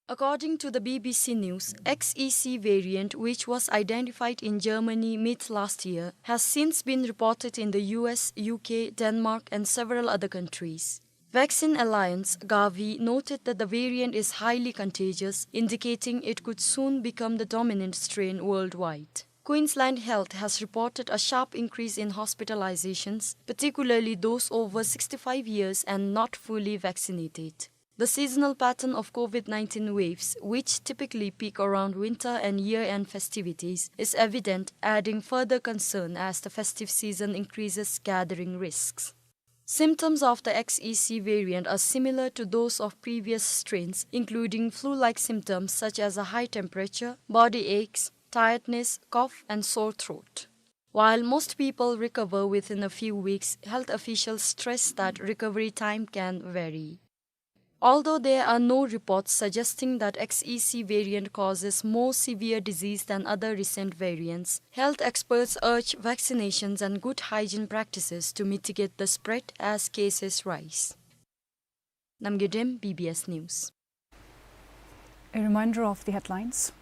According to the B B C News, X E C variant, which was identified in Germany mid last year, has since been reported in the U S, U K, Denmark, and several other countries. Vaccine Alliance, Gavi, noted that the variant is highly contagious, indicating it could soon become the dominant strain worldwide. Queensland Health has reported a sharp increase in hospitalizations, particularly those over sixty-five years and not fully vaccinated. The seasonal pattern of COVID nineteen waves, which typically peak around winter and year-end festivities, is evident, adding further concern as the festive season increases gathering risks. Symptoms of the X E C variant are similar to those of previous strains, including flu-like symptoms such as a high temperature, body aches, tiredness, cough, and sore throat. While most people recover within a few weeks, health officials stress that recovery time can vary. Although there are no reports suggesting that X E C variant causes more severe disease than other recent variants, health experts urge vaccinations and good hygiene practices to mitigate the spread as cases rise. Namgay Dem, B B S News. A reminder of the headlines.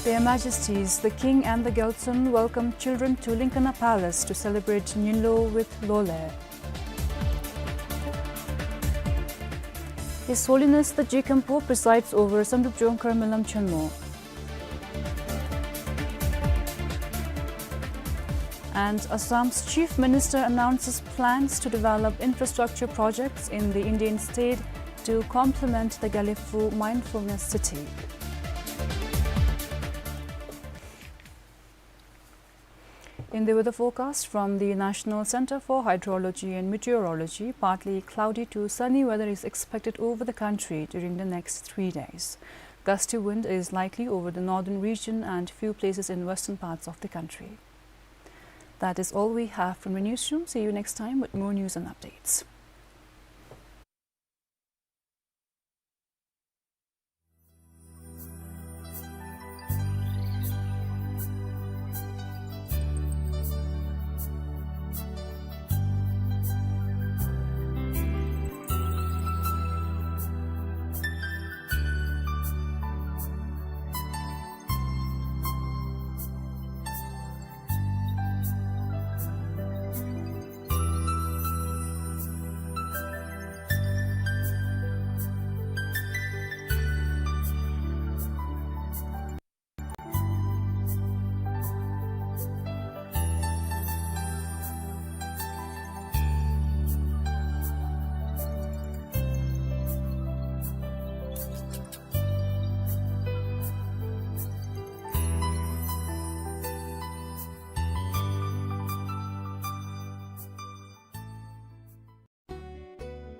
Their Majesties, the King and the Gyaltsuen welcome children to Linkana Palace to celebrate Nyilo with Loley. His Holiness the G Khenpo presides over Samdrup Jongkhar Milam Chonmo. And Assam's Chief Minister announces plans to develop infrastructure projects in the Indian state to complement the Gelephu Mindfulness City. In the weather forecast from the National Centre for Hydrology and Meteorology, partly cloudy to sunny weather is expected over the country during the next three days. Gusty wind is likely over the northern region and few places in western parts of the country. That is all we have from the newsroom. See you next time with more news and updates.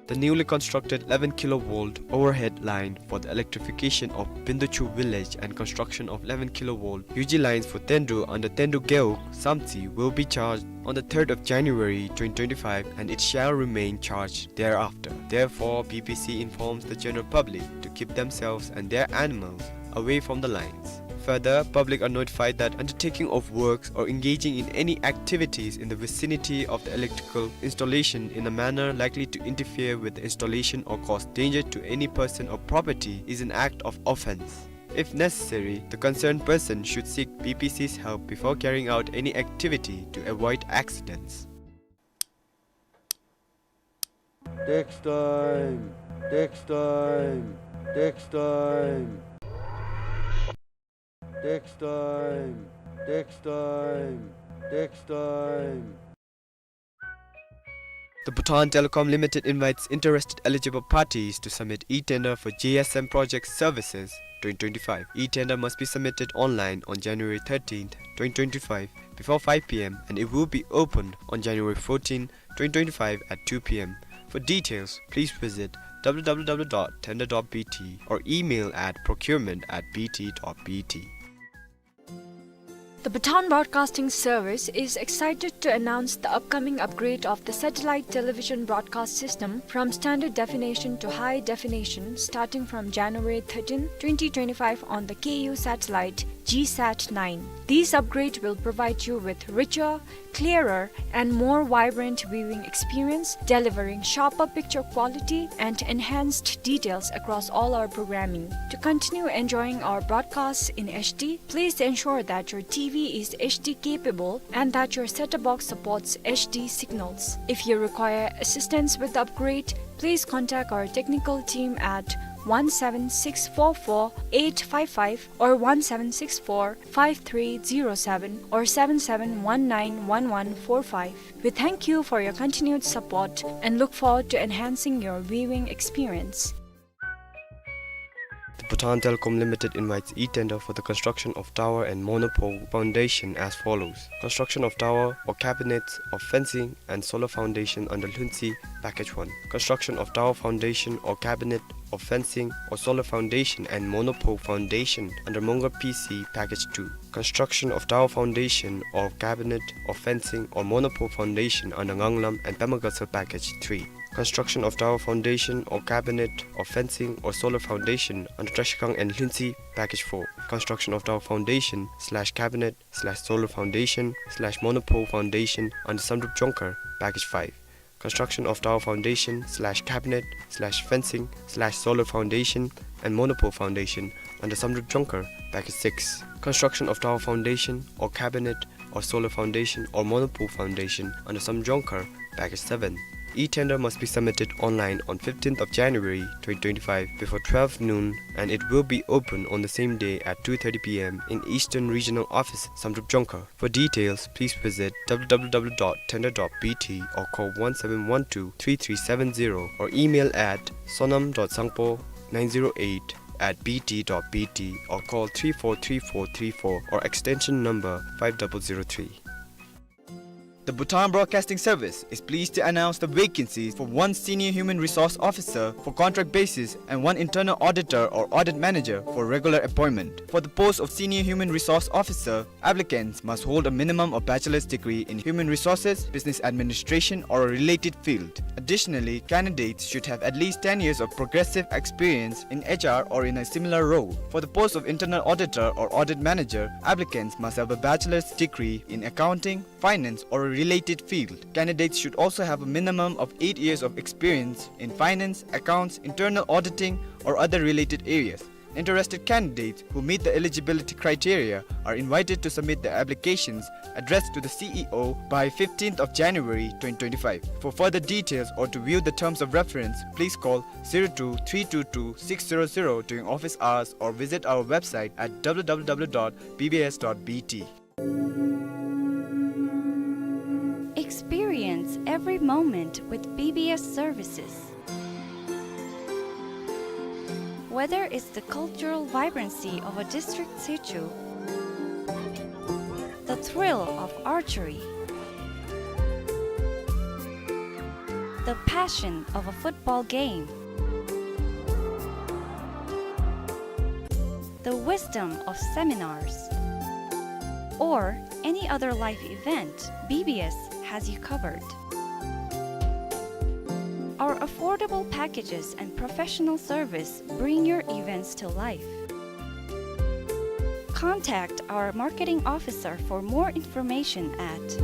The newly constructed eleven kilovolt overhead line for the electrification of Binduchu village and construction of eleven kilovolt U G lines for Tendu under Tendu Gewog Samtse will be charged on the third of January twenty twenty-five, and it shall remain charged thereafter. Therefore, B B C informs the general public to keep themselves and their animals away from the lines. Further, public are notified that undertaking of works or engaging in any activities in the vicinity of the electrical installation in a manner likely to interfere with the installation or cause danger to any person or property is an act of offence. If necessary, the concerned person should seek B B C's help before carrying out any activity to avoid accidents. Tax time, tax time, tax time. Tax time, tax time, tax time. The Bhutan Telecom Limited invites interested eligible parties to submit e-tender for J S M Project Services twenty twenty-five. E-tender must be submitted online on January thirteenth, twenty twenty-five, before five p m, and it will be opened on January fourteenth, twenty twenty-five at two p m. For details, please visit w w w dot tender dot b t or email at procurement at b t dot b t. The Bhutan Broadcasting Service is excited to announce the upcoming upgrade of the satellite television broadcast system from standard definition to high definition starting from January thirteenth, twenty twenty-five on the K U satellite G sat nine. This upgrade will provide you with richer, clearer, and more vibrant viewing experience, delivering sharper picture quality and enhanced details across all our programming. To continue enjoying our broadcasts in H D, please ensure that your T V is H D capable and that your set-top box supports H D signals. If you require assistance with the upgrade, please contact our technical team at one seven six four four eight five five or one seven six four five three zero seven or seven seven one nine one one four five. We thank you for your continued support and look forward to enhancing your viewing experience. The Bhutan Telecom Limited invites e-tender for the construction of tower and monopole foundation as follows. Construction of tower or cabinets of fencing and solar foundation under Lhuntse, Package one. Construction of tower foundation or cabinet of fencing or solar foundation and monopole foundation under Mongar P C, Package two. Construction of tower foundation or cabinet of fencing or monopole foundation under Nganglam and Pemagasar, Package three. Construction of tower foundation or cabinet of fencing or solar foundation under Trashigang and Lhuntse, Package four. Construction of tower foundation slash cabinet slash solar foundation slash monopole foundation under Samdrup Jongkhar, Package five. Construction of tower foundation slash cabinet slash fencing slash solar foundation and monopole foundation under Samdrup Jongkhar, Package six. Construction of tower foundation or cabinet or solar foundation or monopole foundation under Samdrup Jongkhar, Package seven. E-tender must be submitted online on fifteenth of January twenty twenty-five before twelve noon, and it will be open on the same day at two thirty p m in Eastern Regional Office, Samdrup Jongkhar. For details, please visit w w w dot tender dot b t or call one seven one two three three seven zero or email at sonam dot sangpo nine zero eight at b t dot b t or call three four three four three four or extension number five double zero three. The Bhutan Broadcasting Service is pleased to announce the vacancies for one Senior Human Resource Officer for contract basis and one Internal Auditor or Audit Manager for regular appointment. For the post of Senior Human Resource Officer, applicants must hold a minimum of bachelor's degree in human resources, business administration, or a related field. Additionally, candidates should have at least ten years of progressive experience in H R or in a similar role. For the post of Internal Auditor or Audit Manager, applicants must have a bachelor's degree in accounting, finance, or a related field. Candidates should also have a minimum of eight years of experience in finance, accounts, internal auditing, or other related areas. Interested candidates who meet the eligibility criteria are invited to submit their applications addressed to the C E O by fifteenth of January twenty twenty-five. For further details or to view the terms of reference, please call zero two three two two six zero zero during office hours or visit our website at w w w dot b b s dot b t. Experience every moment with B B S services. Whether it's the cultural vibrancy of a district situ, the thrill of archery, The passion of a football game. The wisdom of seminars. Or any other life event, B B S has you covered. Our affordable packages and professional service bring your events to life. Contact our marketing officer for more information at.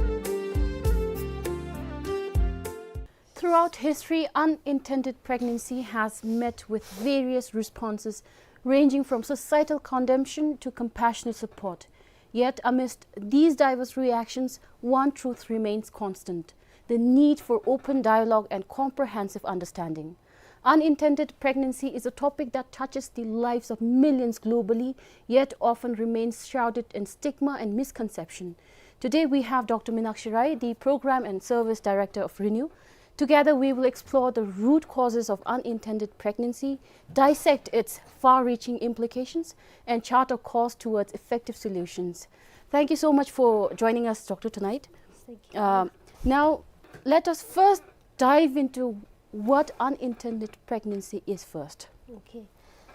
Throughout history, unintended pregnancy has met with various responses, ranging from societal condemnation to compassionate support. Yet, amidst these diverse reactions, one truth remains constant: the need for open dialogue and comprehensive understanding. Unintended pregnancy is a topic that touches the lives of millions globally, yet often remains shrouded in stigma and misconception. Today, we have Doctor Minakshi Rai, the Program and Service Director of RENEW. Together, we will explore the root causes of unintended pregnancy, dissect its far-reaching implications, and chart a course towards effective solutions. Thank you so much for joining us, Doctor, tonight. Thank you. Um, now, let us first dive into what unintended pregnancy is first. Okay.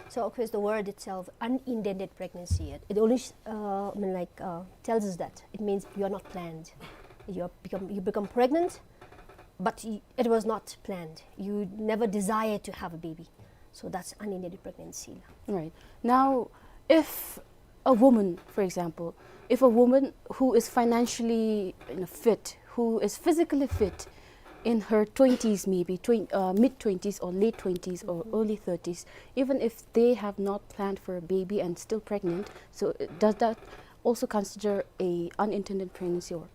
So, of course, the word itself, unintended pregnancy, it, it only, uh, I mean, like, uh, tells us that it means you are not planned. You are become, you become pregnant, but y-, it was not planned. You never desired to have a baby. So that's unintended pregnancy. Right. Now, if a woman, for example, if a woman who is financially, you know, fit, who is physically fit, in her twenties, maybe twen-, uh, mid twenties or late twenties or early thirties, even if they have not planned for a baby and still pregnant, so, uh, does that also consider a unintended pregnancy, or?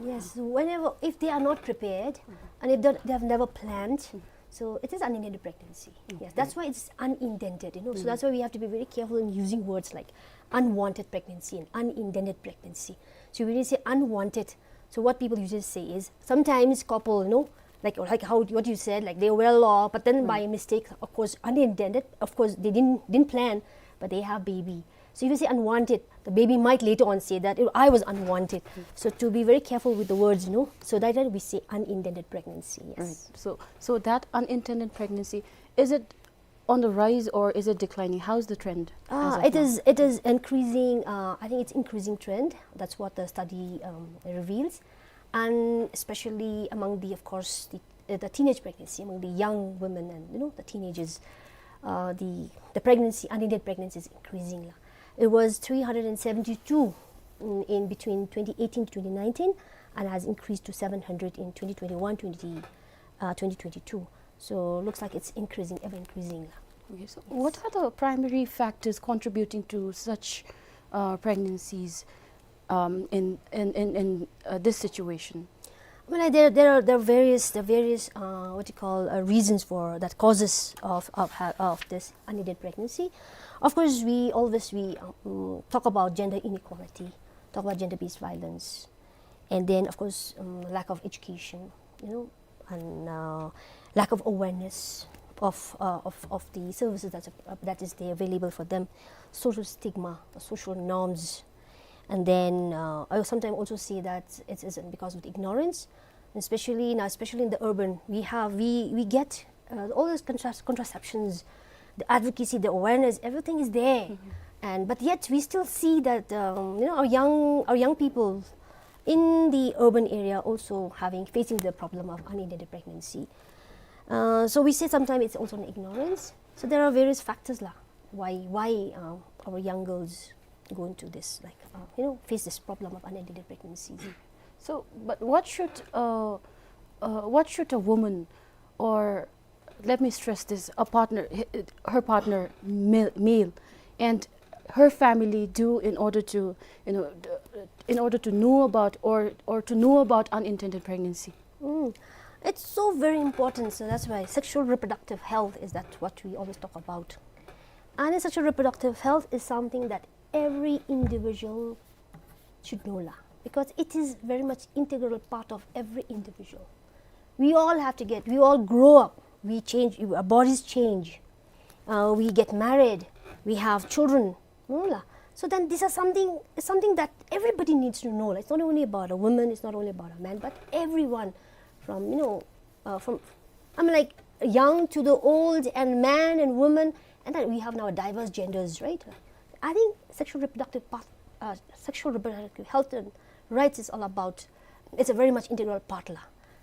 Yes, whenever, if they are not prepared and if they, they have never planned, so it is unintended pregnancy. Yes, okay, that's why it's unintended, you know. So that's why we have to be very careful in using words like unwanted pregnancy and unintended pregnancy. So when you say unwanted, so what people usually say is, sometimes couple, you know, like, like how, what you said, like, they were well off, but then by mistake, of course, unintended, of course, they didn't, didn't plan, but they have baby. So if you say unwanted, the baby might later on say that, "Oh, I was unwanted." So to be very careful with the words, you know, so that time we say unintended pregnancy, yes. Right. So, so that unintended pregnancy, is it on the rise or is it declining? How's the trend as of now? Uh, it is, it is increasing, uh, I think it's increasing trend. That's what the study, um, reveals. And especially among the, of course, the, uh, the teenage pregnancy, among the young women and, you know, the teenagers, uh, the, the pregnancy, unintended pregnancy is increasing la. It was three hundred and seventy-two in, in between twenty eighteen to twenty nineteen and has increased to seven hundred in twenty twenty-one, twenty, uh, twenty twenty-two. So looks like it's increasing, ever increasing la. Okay, so what are the primary factors contributing to such, uh, pregnancies, um, in, in, in, in, uh, this situation? Well, there, there are, there are various, there are various, uh, what you call, uh, reasons for that, causes of, of ha-, of this unintended pregnancy. Of course, we always, we, um, talk about gender inequality, talk about gender-based violence, and then, of course, um, lack of education, you know, and, uh, lack of awareness of, uh, of, of the services that's, uh, that is there available for them, social stigma, the social norms, and then, uh, I sometimes also see that it is because of the ignorance, especially now, especially in the urban, we have, we, we get, uh, all those contras-, contraceptions, the advocacy, the awareness, everything is there. And, but yet we still see that, um, you know, our young, our young people in the urban area also having, facing the problem of unintended pregnancy. Uh, so we say sometimes it's also an ignorance. So there are various factors la, why, why, uh, our young girls go into this, like, uh, you know, face this problem of unintended pregnancy. So, but what should, uh, uh, what should a woman, or let me stress this, a partner, h-, her partner, male, male, and her family do in order to, you know, d-, in order to know about, or, or to know about unintended pregnancy? Mm. It's so very important. So that's why sexual reproductive health is that what we always talk about. And sexual reproductive health is something that every individual should know la, because it is very much integral part of every individual. We all have to get, we all grow up, we change, our bodies change, uh, we get married, we have children, no la. So then these are something, something that everybody needs to know la. It's not only about a woman, it's not only about a man, but everyone from, you know, uh, from, I mean, like, young to the old and man and woman, and then we have now diverse genders, right? I think sexual reproductive path, uh, sexual reproductive health and rights is all about, it's a very much integral part la.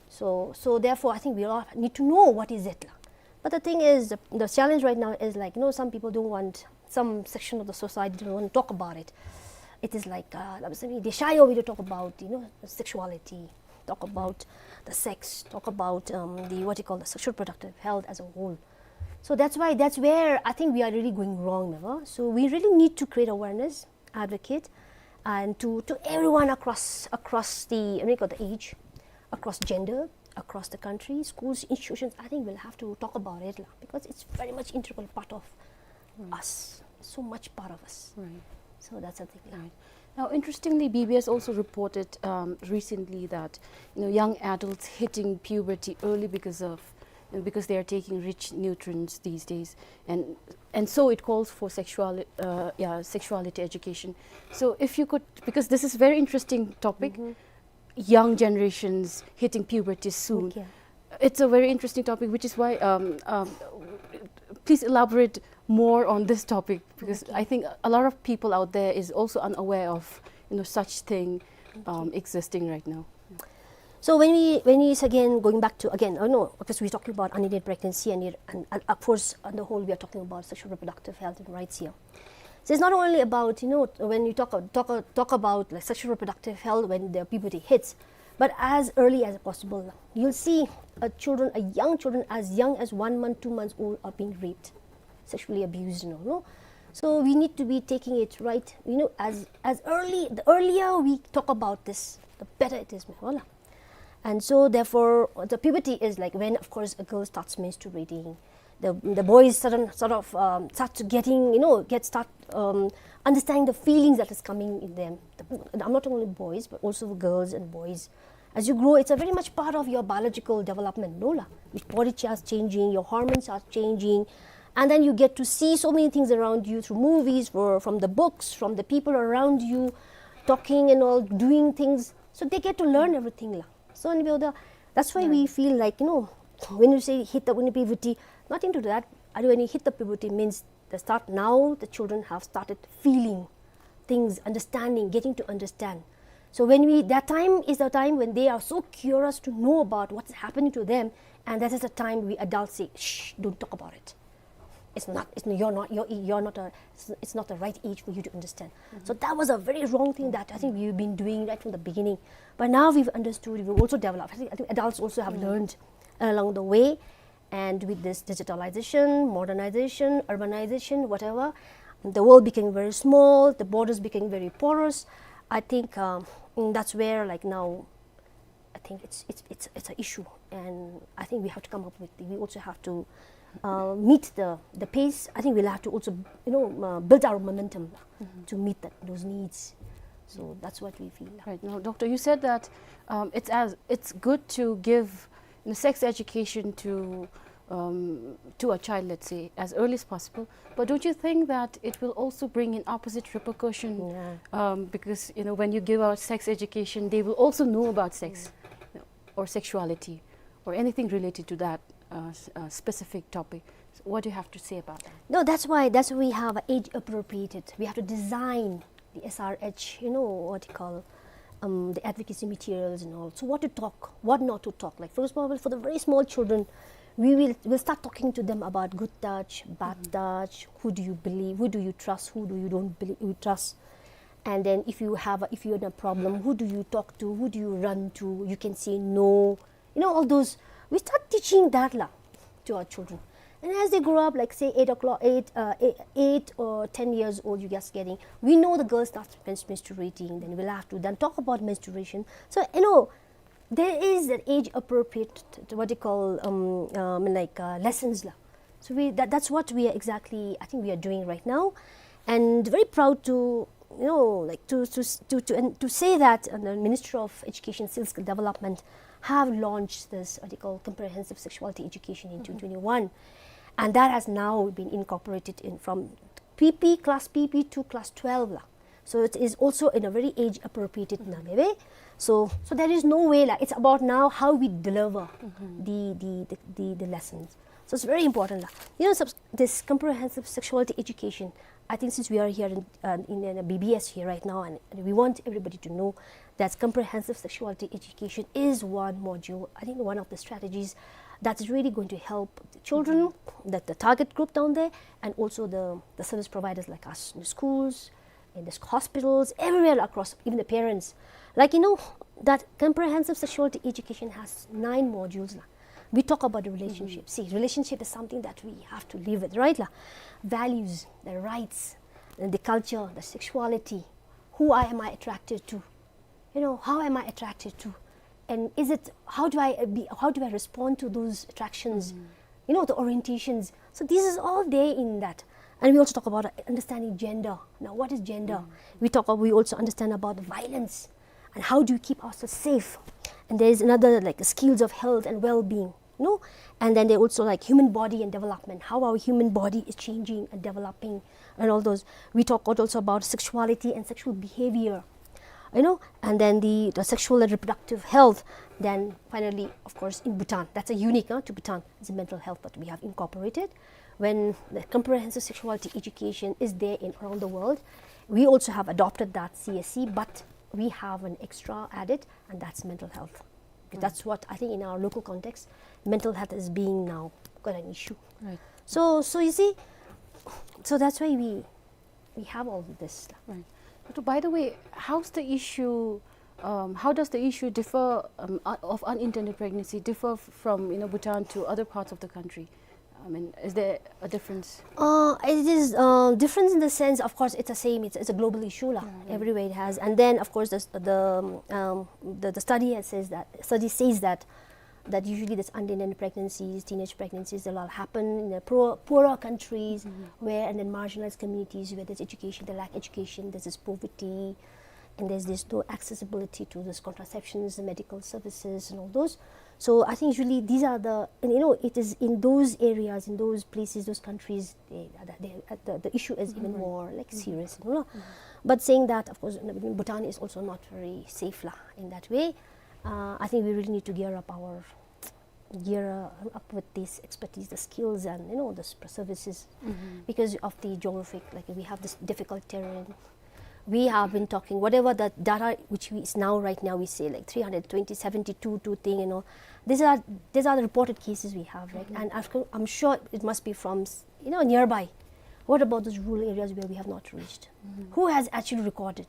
So, so therefore, I think we all need to know what is it la. But the thing is, the, the challenge right now is, like, you know, some people don't want, some section of the society don't want to talk about it. It is like, uh, they shy away to talk about, you know, sexuality, talk about the sex, talk about, um, the, what you call, the sexual productive health as a whole. So that's why, that's where I think we are really going wrong, never? So we really need to create awareness, advocate, and to, to everyone across, across the, what you call, the age, across gender, across the country, schools, institutions. I think we'll have to talk about it la, because it's very much integral part of us, so much part of us. Right. So that's the thing la. Right. Now, interestingly, B B S also reported, um, recently that, you know, young adults hitting puberty early because of, because they are taking rich nutrients these days, and, and so it calls for sexual, uh, yeah, sexuality education. So if you could, because this is very interesting topic, young generations hitting puberty soon. Okay. It's a very interesting topic, which is why, um, um, please elaborate more on this topic, because I think a lot of people out there is also unaware of, you know, such thing, um, existing right now. So when we, when we, again, going back to, again, oh no, because we're talking about unintended pregnancy and, it, and, and of course, on the whole, we are talking about sexual reproductive health and rights here. So it's not only about, you know, when you talk, talk, talk about, like, sexual reproductive health when the puberty hits, but as early as possible. You'll see, uh, children, uh, young children as young as one month, two months old are being raped, sexually abused, you know, no? So we need to be taking it right, you know, as, as early, the earlier we talk about this, the better it is, meh, voila. And so therefore, the puberty is, like, when, of course, a girl starts menstruating, the, the boys sudden, sort of, um, start to getting, you know, get, start, um, understanding the feelings that is coming in them. The, I'm not only boys, but also girls and boys. As you grow, it's a very much part of your biological development, no la? Your body starts changing, your hormones are changing, and then you get to see so many things around you through movies, for, from the books, from the people around you, talking and all, doing things. So they get to learn everything la. So, and the, that's why we feel like, you know, when you say hit the, when puberty, not into that. When you hit the puberty means the start now, the children have started feeling things, understanding, getting to understand. So when we, that time is the time when they are so curious to know about what's happening to them, and that is the time we adults say, "Shh, don't talk about it. It's not, it's not, you're not, you're, you're not a, it's, it's not the right age for you to understand." So that was a very wrong thing that I think we've been doing right from the beginning. But now we've understood, we've also developed. I think, I think adults also have learned along the way. And with this digitalization, modernization, urbanization, whatever, the world became very small, the borders became very porous. I think, um, mm, that's where, like, now, I think it's, it's, it's, it's an issue, and I think we have to come up with, we also have to, uh, meet the, the pace. I think we'll have to also, you know, uh, build our momentum to meet that, those needs. So that's what we feel. Right. Now, Doctor, you said that, um, it's as, it's good to give, you know, sex education to, um, to a child, let's say, as early as possible. But don't you think that it will also bring in opposite repercussion? Yeah. Um, because, you know, when you give out sex education, they will also know about sex, you know, or sexuality or anything related to that, uh, s-, uh, specific topic. So what do you have to say about that? No, that's why, that's why we have age appropriated. We have to design the S R H, you know, what you call, um, the advocacy materials and all. So what to talk, what not to talk. Like, for example, for the very small children, we will, we'll start talking to them about good touch, bad touch, who do you believe, who do you trust, who do you don't believe, you trust. And then if you have a, if you're in a problem, who do you talk to, who do you run to? You can say no. You know, all those, we start teaching that la to our children. And as they grow up, like, say, eight o'clock, eight, uh, eight, eight or ten years old, you just getting, we know the girl starts mens-, menstruating, then we'll have to then talk about menstruation. So, you know, there is that age appropriate, what you call, um, um, like, uh, lessons la. So we, that, that's what we are exactly, I think we are doing right now. And very proud to, you know, like, to, to, to, to, and to say that, uh, the Ministry of Education, Skill Development have launched this, what you call, comprehensive sexuality education in twenty twenty-one. And that has now been incorporated in from P P, class P P to class twelve la. So it is also in a very age appropriate way. So, so there is no way, like, it's about now how we deliver the, the, the, the, the lessons. So it's very important lah. You know, subs-, this comprehensive sexuality education, I think since we are here in, uh, in, in a B B S here right now, and, and we want everybody to know that comprehensive sexuality education is one module, I think one of the strategies that is really going to help the children, that the target group down there, and also the, the service providers like us in the schools, in the hospitals, everywhere across, even the parents. Like, you know, that comprehensive sexuality education has nine modules lah. We talk about the relationship. See, relationship is something that we have to live with, right lah? Values, the rights, and the culture, the sexuality. Who I, am I attracted to? You know, how am I attracted to? And is it, how do I, uh, be, how do I respond to those attractions? You know, the orientations. So this is all there in that. And we also talk about, uh, understanding gender. Now, what is gender? We talk, we also understand about the violence. And how do you keep ourselves safe? And there is another, like, skills of health and well-being, no? And then they also, like, human body and development, how our human body is changing and developing and all those. We talk also about sexuality and sexual behavior, you know, and then the, the sexual and reproductive health. Then finally, of course, in Bhutan, that's a unique, uh, to Bhutan, is the mental health that we have incorporated. When the comprehensive sexuality education is there in around the world, we also have adopted that C S C, but we have an extra added, and that's mental health. Because that's what I think in our local context, mental health is being now quite an issue. Right. So, so you see, so that's why we, we have all this stuff. Right. But by the way, how's the issue, um, how does the issue differ, um, uh, of unintended pregnancy differ f-, from, you know, Bhutan to other parts of the country? I mean, is there a difference? Uh, it is, uh, difference in the sense, of course, it's the same. It's, it's a global issue lah. Everywhere it has. And then, of course, the, the, um, the, the study has says that, study says that, that usually this unintended pregnancies, teenage pregnancies, they all happen in the poor, poorer countries where, and then marginalized communities where there's education, they lack education, there's this poverty, and there's, there's no accessibility to this contraceptions, the medical services, and all those. So I think usually these are the, and, you know, it is in those areas, in those places, those countries, they, they, uh, the, the issue is even more, like, serious, you know. But saying that, of course, you know, Bhutan is also not very safe lah in that way. Uh, I think we really need to gear up our, gear, uh, up with this expertise, the skills, and, you know, the s-, services, because of the geographic, like, we have this difficult terrain. We have been talking, whatever the data which we, is now, right now, we say, like, three hundred twenty, seventy-two, two thing, you know. These are, these are the reported cases we have, right? And I've co-, I'm sure it must be from, s-, you know, nearby. What about those rural areas where we have not reached? Who has actually recorded?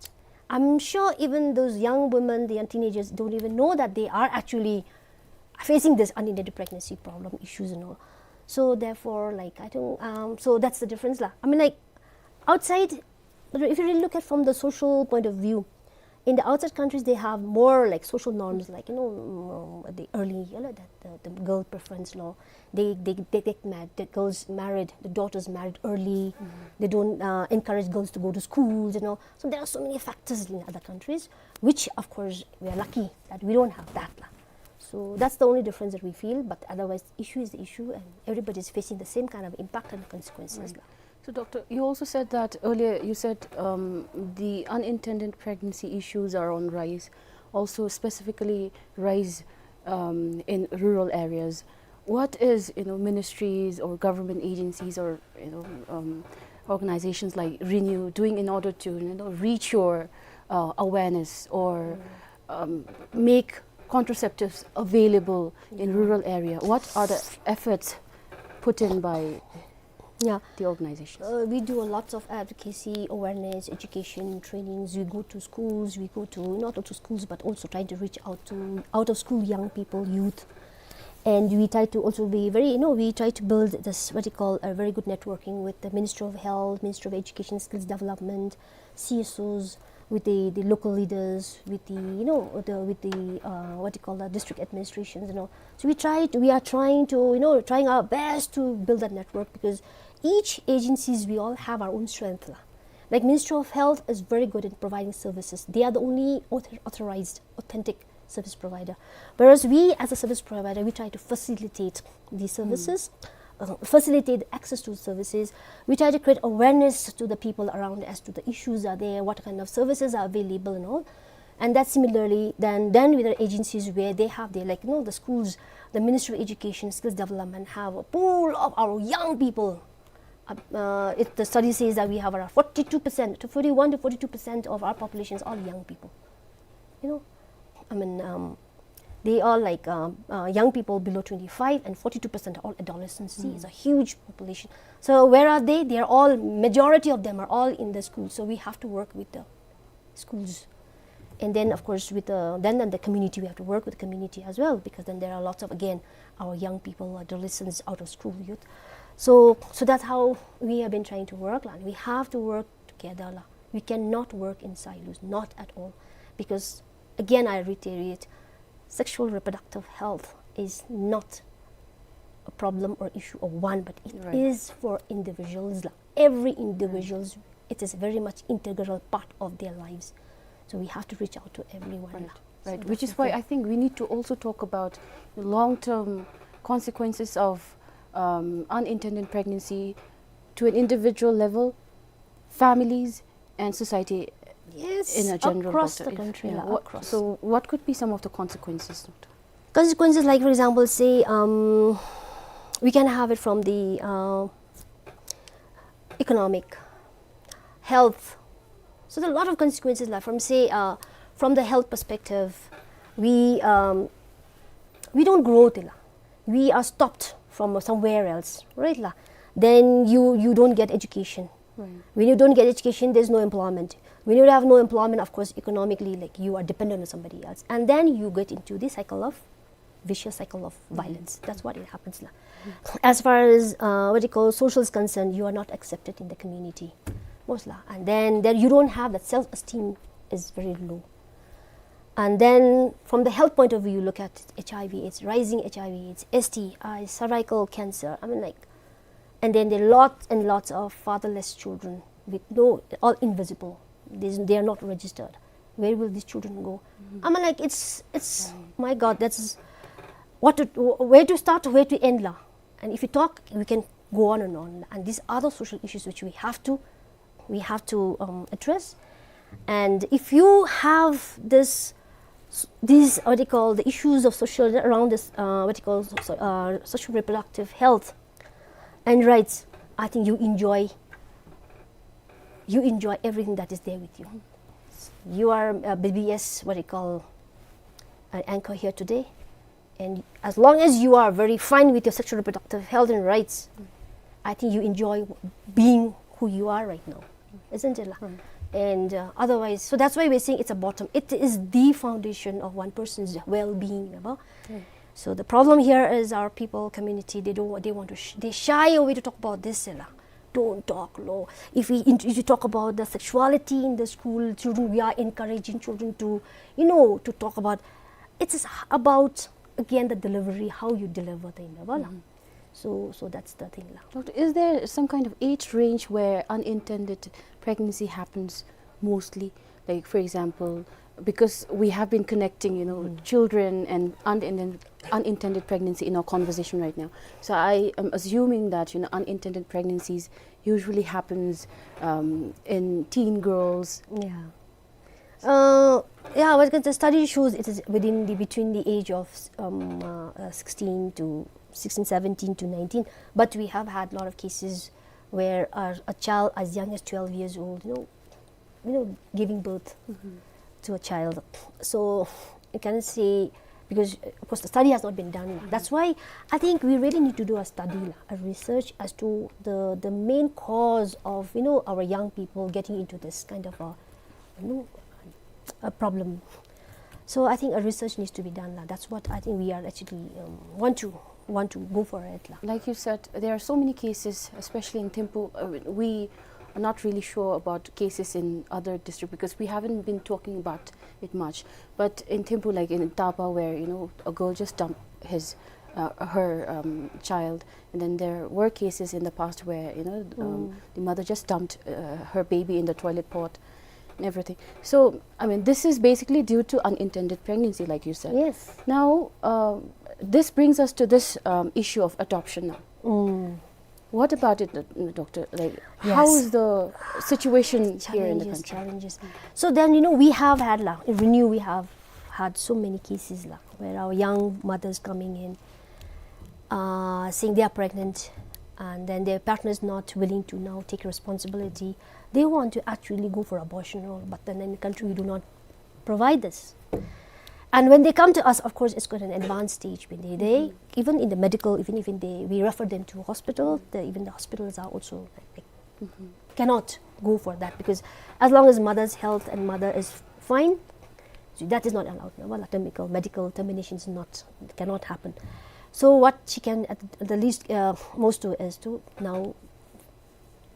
I'm sure even those young women, the young teenagers don't even know that they are actually facing this unintended pregnancy problem issues and all. So therefore, like, I don't, um, so that's the difference lah. I mean, like, outside, but if you really look at from the social point of view, in the outside countries, they have more, like, social norms, like, you know, mm, the early, you know, the, the, the girl preference law. They, they, they get married, the girls married, the daughters married early. They don't, uh, encourage girls to go to schools, you know. So there are so many factors in other countries, which, of course, we are lucky that we don't have that lah. So that's the only difference that we feel, but otherwise, the issue is the issue, and everybody is facing the same kind of impact and consequences lah. So, Doctor, you also said that earlier, you said, um, the unintended pregnancy issues are on rise, also specifically rise, um, in rural areas. What is, you know, ministries or government agencies or, you know, um, organizations like Renew doing in order to, you know, reach your, uh, awareness or, um, make contraceptives available in rural area? What are the efforts put in by the organizations? Uh, we do a lots of advocacy, awareness, education, trainings. We go to schools, we go to, not only to schools, but also trying to reach out to out of school young people, youth. And we try to also be very, you know, we try to build this, what you call, a very good networking with the Ministry of Health, Ministry of Education, Skills Development, C S Os, with the, the local leaders, with the, you know, the, with the, uh, what you call that, district administrations, you know. So we try to, we are trying to, you know, trying our best to build that network, because each agencies, we all have our own strength lah. Like, Ministry of Health is very good in providing services. They are the only author-, authorized, authentic service provider. Whereas we, as a service provider, we try to facilitate these services. uh, facilitate access to services. We try to create awareness to the people around as to the issues are there, what kind of services are available and all. And that similarly, then, then with the agencies where they have their, like, you know, the schools, the Ministry of Education, Skills Development have a pool of our young people. Uh, uh, it, the study says that we have around forty-two percent, to forty-one to forty-two percent of our population is all young people. You know, I mean, um, they are like, um, uh, young people below twenty-five, and forty-two percent are all adolescents. See, it's a huge population. So where are they? They are all, majority of them are all in the school. So we have to work with the schools. And then, of course, with the, then, then the community, we have to work with the community as well, because then there are lots of, again, our young people, adolescents, out of school youth. So, so that's how we have been trying to work la. We have to work together la. We cannot work in silos, not at all. Because, again, I reiterate, sexual reproductive health is not a problem or issue of one, but it is for individuals la. Every individuals, it is very much integral part of their lives. So we have to reach out to everyone la. Right. So that's the thing. Which is why I think we need to also talk about the long-term consequences of, um, unintended pregnancy to an individual level, families, and society in a general, Doctor. Yes, across the country la, across. So what could be some of the consequences, Doctor? Consequences, like, for example, say, um, we can have it from the, uh, economic, health. So there are a lot of consequences la, from, say, uh, from the health perspective, we, um, we don't grow te la. We are stopped from somewhere else, right la? Then you, you don't get education. Right. When you don't get education, there's no employment. When you have no employment, of course, economically, like, you are dependent on somebody else. And then you get into the cycle of, vicious cycle of violence. That's what it happens la. As far as, uh, what you call, social is concerned, you are not accepted in the community, most la. And then, then you don't have that, self-esteem is very low. And then from the health point of view, you look at H I V AIDS, rising H I V AIDS, S T I, cervical cancer. I mean, like, and then there are lots and lots of fatherless children with no, all invisible. There's, they are not registered. Where will these children go? I mean, like, it's, it's, my God, that's what to, where to start, where to end la. And if you talk, we can go on and on. And these are the social issues which we have to, we have to, um, address. And if you have this, s-, these, what you call, the issues of social, around this, uh, what you call, so, uh, social reproductive health and rights, I think you enjoy, you enjoy everything that is there with you. You are a B B S, what you call, an anchor here today. And as long as you are very fine with your sexual reproductive health and rights, I think you enjoy being who you are right now, isn't it la? Right. And, uh, otherwise, so that's why we're saying it's a bottom. It is the foundation of one person's well-being, you know? Right. So the problem here is our people, community, they don't, they want to, sh-, they shy away to talk about this, you know? Don't talk low. If we int-, if you talk about the sexuality in the school, children, we are encouraging children to, you know, to talk about, it is about, again, the delivery, how you deliver the, you know, la. So, so that's the thing la. Doctor, is there some kind of age range where unintended pregnancy happens mostly? Like, for example, because we have been connecting, you know, children and unintended, unintended pregnancy in our conversation right now. So I am assuming that, you know, unintended pregnancies usually happens, um, in teen girls. Yeah. Uh, yeah, well, the study shows it is within the, between the age of, um, uh, uh, sixteen to, sixteen, seventeen to nineteen. But we have had a lot of cases where a, a child as young as twelve years old, you know, you know, giving birth to a child. So you can say, because, uh, of course, the study has not been done. That's why I think we really need to do a study la, a research as to the, the main cause of, you know, our young people getting into this kind of a, you know, a problem. So I think a research needs to be done la. That's what I think we are actually, um, want to, want to go for it la. Like you said, there are so many cases, especially in Thimphu. Uh, we are not really sure about cases in other district because we haven't been talking about it much. But in Thimphu, like in Tapa, where, you know, a girl just dumped his, uh, her, um, child, and then there were cases in the past where, you know, um, the mother just dumped, uh, her baby in the toilet pot and everything. So, I mean, this is basically due to unintended pregnancy, like you said. Yes. Now, um, this brings us to this, um, issue of adoption now. Mm. What about it, uh, doctor? Like, how is the situation here in the country? Challenges, challenges. So then, you know, we have had, la, in Renew, we have had so many cases, la, where our young mothers coming in, uh, saying they are pregnant, and then their partner is not willing to now take responsibility. They want to actually go for abortion, or, but then in the country we do not provide this. And when they come to us, of course, it's quite an advanced stage. When they, they even in the medical, even, even they, we refer them to hospital. The, even the hospitals are also, like, cannot go for that, because as long as mother's health and mother is fine, so that is not allowed. No? Well, medical, medical termination is not, cannot happen. So what she can at the least, uh, most do is to now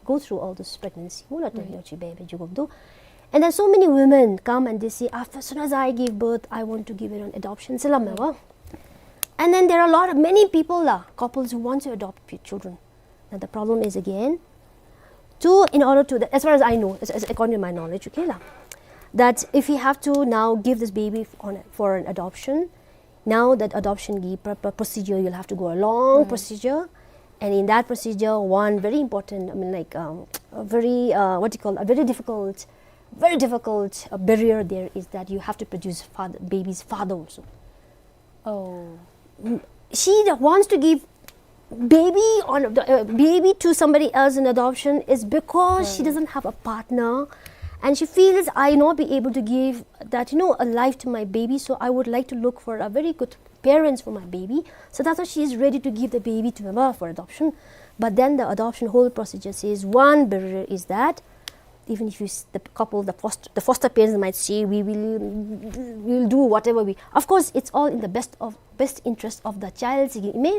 go through all this pregnancy. Mula tanya chi bebe jugum do. And then so many women come and they say, "After, as soon as I give birth, I want to give it on adoption." Salam wa. And then there are a lot of, many people, la, couples who want to adopt p-, children. Now the problem is again, to, in order to, as far as I know, as, as according to my knowledge, okay, la, that if you have to now give this baby f-, on, for an adoption, now that adoption gi-, pr-, pr-, procedure, you'll have to go a long procedure. And in that procedure, one very important, I mean, like, um, a very, uh, what do you call, a very difficult, very difficult, uh, barrier there is that you have to produce father, baby's father also. Oh. Mm, she that wants to give baby on the, uh, baby to somebody else in adoption is because she doesn't have a partner, and she feels, "I not be able to give that, you know, a life to my baby, so I would like to look for a very good parents for my baby." So that's why she is ready to give the baby to her for adoption. But then the adoption whole procedure says one barrier is that even if you s-, the couple, the foster, the foster parents might say, "We will, we will do whatever we," of course, it's all in the best of, best interest of the child,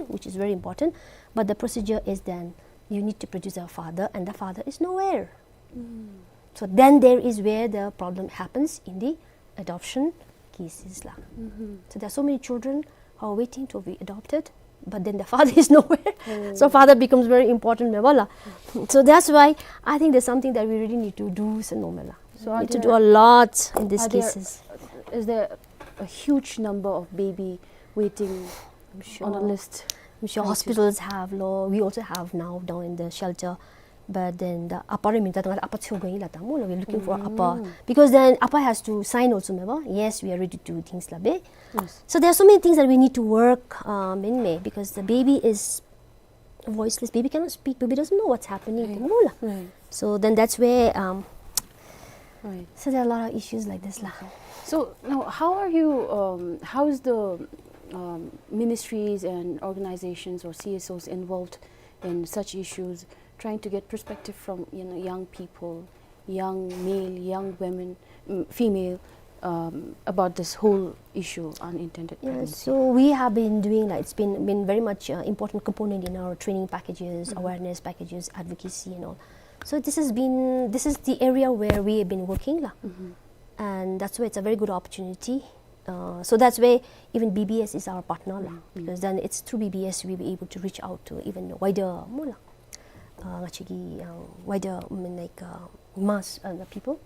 which is very important. But the procedure is then you need to produce a father, and the father is nowhere. So then there is where the problem happens in the adoption cases, la. So there are so many children who are waiting to be adopted, but then the father is nowhere. So father becomes very important, me wa la. So that's why I think there's something that we really need to do, so no me la. So we need to do a lot in these cases. Is there a huge number of baby waiting on a list? I'm sure hospitals have, lo. We also have now down in the shelter. But then the apa re minta tanga apa chu going la ta mo, we're looking for apa. Because then apa has to sign also, me wa. Yes, we are ready to do things la be. So there are so many things that we need to work, um, in me, because the baby is voiceless. Baby cannot speak. Baby doesn't know what's happening. Right. Right. So then that's where, um, right. So there are a lot of issues like this la. So now, how are you, um, how is the, um, ministries and organizations or C S Os involved in such issues, trying to get perspective from, you know, young people, young male, young women, mm, female, um, about this whole issue, unintended pregnancy? So we have been doing, like, it's been, been very much, uh, important component in our training packages, awareness packages, advocacy and all. So this has been, this is the area where we have been working la. And that's why it's a very good opportunity. Uh, so that's why even B B S is our partner la, because then it's through B B S we were able to reach out to even wider, mo la, uh, actually, uh, wider, I mean, like, uh, mass, uh, the people.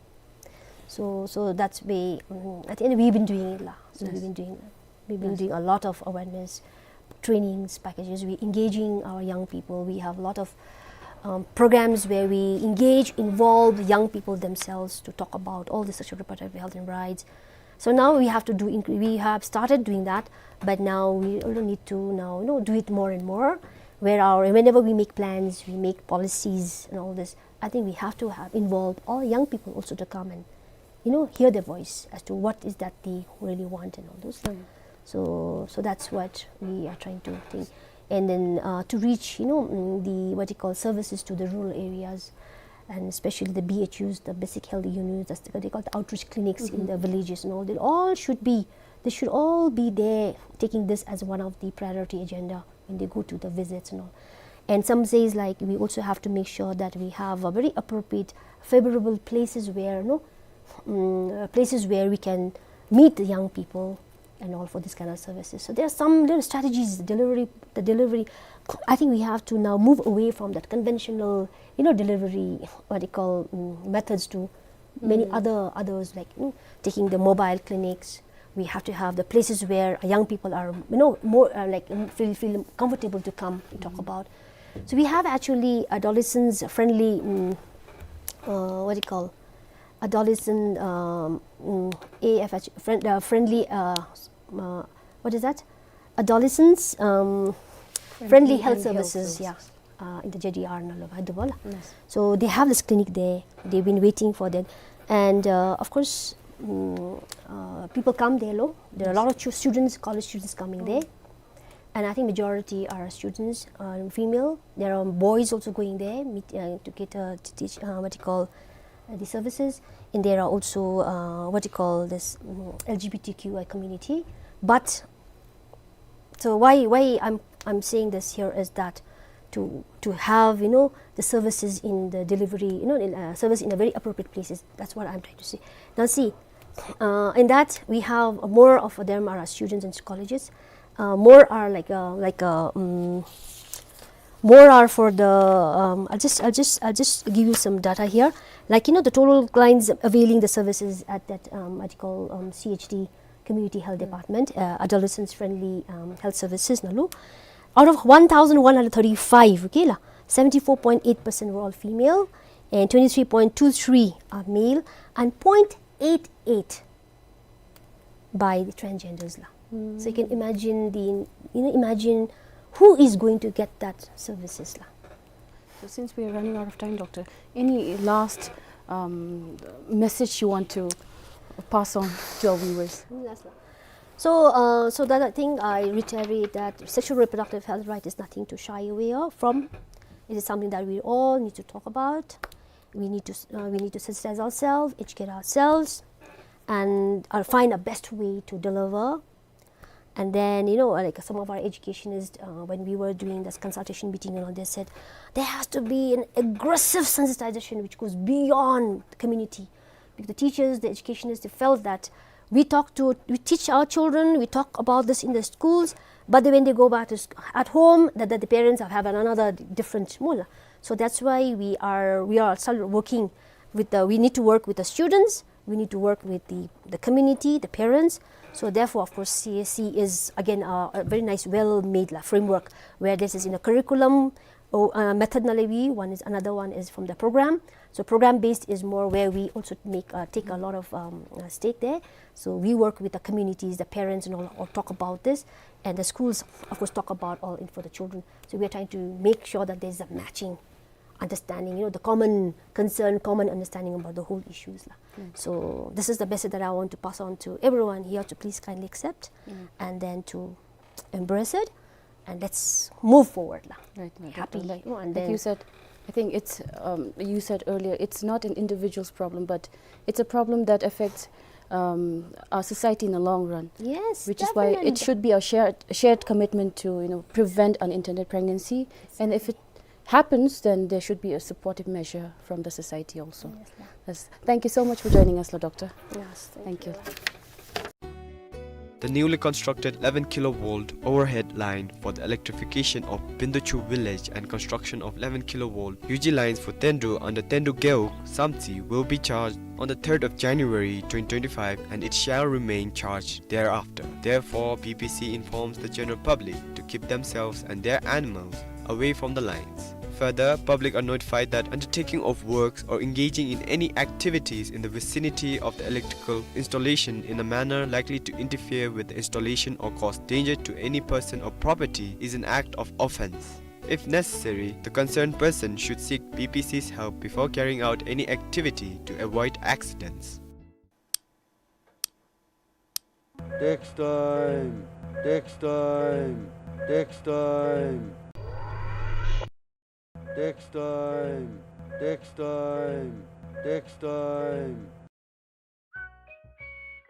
So, so that's why, um, at the end we've been doing it la. So we've been doing, we've been doing a lot of awareness trainings packages. We engaging our young people. We have a lot of, um, programs where we engage, involve the young people themselves to talk about all the sexual reproductive health and rights. So now we have to do, inc-, we have started doing that, but now we also need to now, you know, do it more and more. Where our, whenever we make plans, we make policies and all this, I think we have to have involve all young people also to come and, you know, hear their voice as to what is that they really want and all those. So, so that's what we are trying to think. And then, uh, to reach, you know, mm, the, what you call, services to the rural areas, and especially the B H Us, the basic health units, that's the, they call the outreach clinics in the villages and all. They all should be, they should all be there, taking this as one of the priority agenda when they go to the visits and all. And some says, like, we also have to make sure that we have a very appropriate, favorable places where, no, mm, uh, places where we can meet the young people and all for this kind of services. So there are some little strategies, the delivery, the delivery. I think we have to now move away from that conventional, you know, delivery, what they call, mm, methods to many other, others, like, you know, taking the mobile clinics. We have to have the places where young people are, you know, more, uh, like, mm, feel, feel comfortable to come and talk about. So we have actually adolescents friendly, mm, uh, what do you call, adolescent, um, mm, A F H, friend, uh, friendly, uh, s- uh, what is that? Adolescents, um, friendly health services, yeah, uh, in the J D R ནང་ལུ་བ་འདུག་པ་ལགས། Yes. So they have this clinic there. They've been waiting for them. And, uh, of course, mm, uh, people come there, lo. There are a lot of chu- students, college students coming there. And I think majority are students, uh, female. There are boys also going there meet, uh, to get, uh, to teach, uh, what you call, uh, the services. And there are also, uh, what you call this, mm, L G B T Q I community. But so why, why I'm, I'm saying this here is that to, to have, you know, the services in the delivery, you know, in, uh, service in a very appropriate places. That's what I'm trying to say. Now see, uh, in that we have more of them are students and colleges. Uh, more are like, uh, like, uh, mm, more are for the, um, I'll just, I'll just, I'll just give you some data here. Like, you know, the total clients availing the services at that, um, what you call, um, C H D, Community Health Department, uh, adolescents friendly, um, health services ནང་ལུ, out of one thousand one hundred thirty-five, okay ལགས, seventy-four point eight percent were all female and twenty-three point two three are male and point eight eight by the transgenders ལགས. So you can imagine the, you know, imagine who is going to get that services ལགས. So since we are running out of time, Doctor, any last, um, message you want to pass on to our viewers? Yes, ལགས. So, uh, so that I think I reiterate that sexual reproductive health right is nothing to shy away of, from. It is something that we all need to talk about. We need to, uh, we need to sensitize ourselves, educate ourselves, and, uh, find a best way to deliver. And then, you know, like, some of our educationists, uh, when we were doing this consultation meeting and all, they said there has to be an aggressive sensitization which goes beyond the community. Because the teachers, the educationists, they felt that we talk to, we teach our children, we talk about this in the schools, but then when they go back to sc- at home, that, that the parents have, have another different mola. So that's why we are, we are still working with the, we need to work with the students, we need to work with the, the community, the parents. So therefore, of course, C S C is again a, a very nice, well-made la, framework where this is in a curriculum or, uh, method ནང་ལས་བ། One is, another one is from the program. So program based is more where we also make, uh, take a lot of, um, uh, stake there. So we work with the communities, the parents and all, all talk about this. And the schools, of course, talk about all in for the children. So we are trying to make sure that there's a matching understanding, you know, the common concern, common understanding about the whole issues la. So this is the message that I want to pass on to everyone here to please kindly accept and then to embrace it, and let's move forward la. Right, right, happy, Doctor. Like, you know, and like then you said, I think it's, um, you said earlier, it's not an individual's problem, but it's a problem that affects, um, our society in the long run. Yes, which is why it definitely should be a shared, shared commitment to, you know, prevent unintended pregnancy. And if it happens, then there should be a supportive measure from the society also. Yes, ma'am. Yes. Thank you so much for joining us, la, Doctor. Yes, thank you. Thank you. The newly constructed eleven kilovolt overhead line for the electrification of Binduchu village and construction of eleven kilovolt U G lines for Tendu under Tendu Gewog Samtse will be charged on the third of January twenty twenty-five, and it shall remain charged thereafter. Therefore, B B C informs the general public to keep themselves and their animals away from the lines. Further, public are notified that undertaking of works or engaging in any activities in the vicinity of the electrical installation in a manner likely to interfere with the installation or cause danger to any person or property is an act of offence. If necessary, the concerned person should seek B B C's help before carrying out any activity to avoid accidents. Tax time, tax time, tax time. Tax time, tax time, tax time.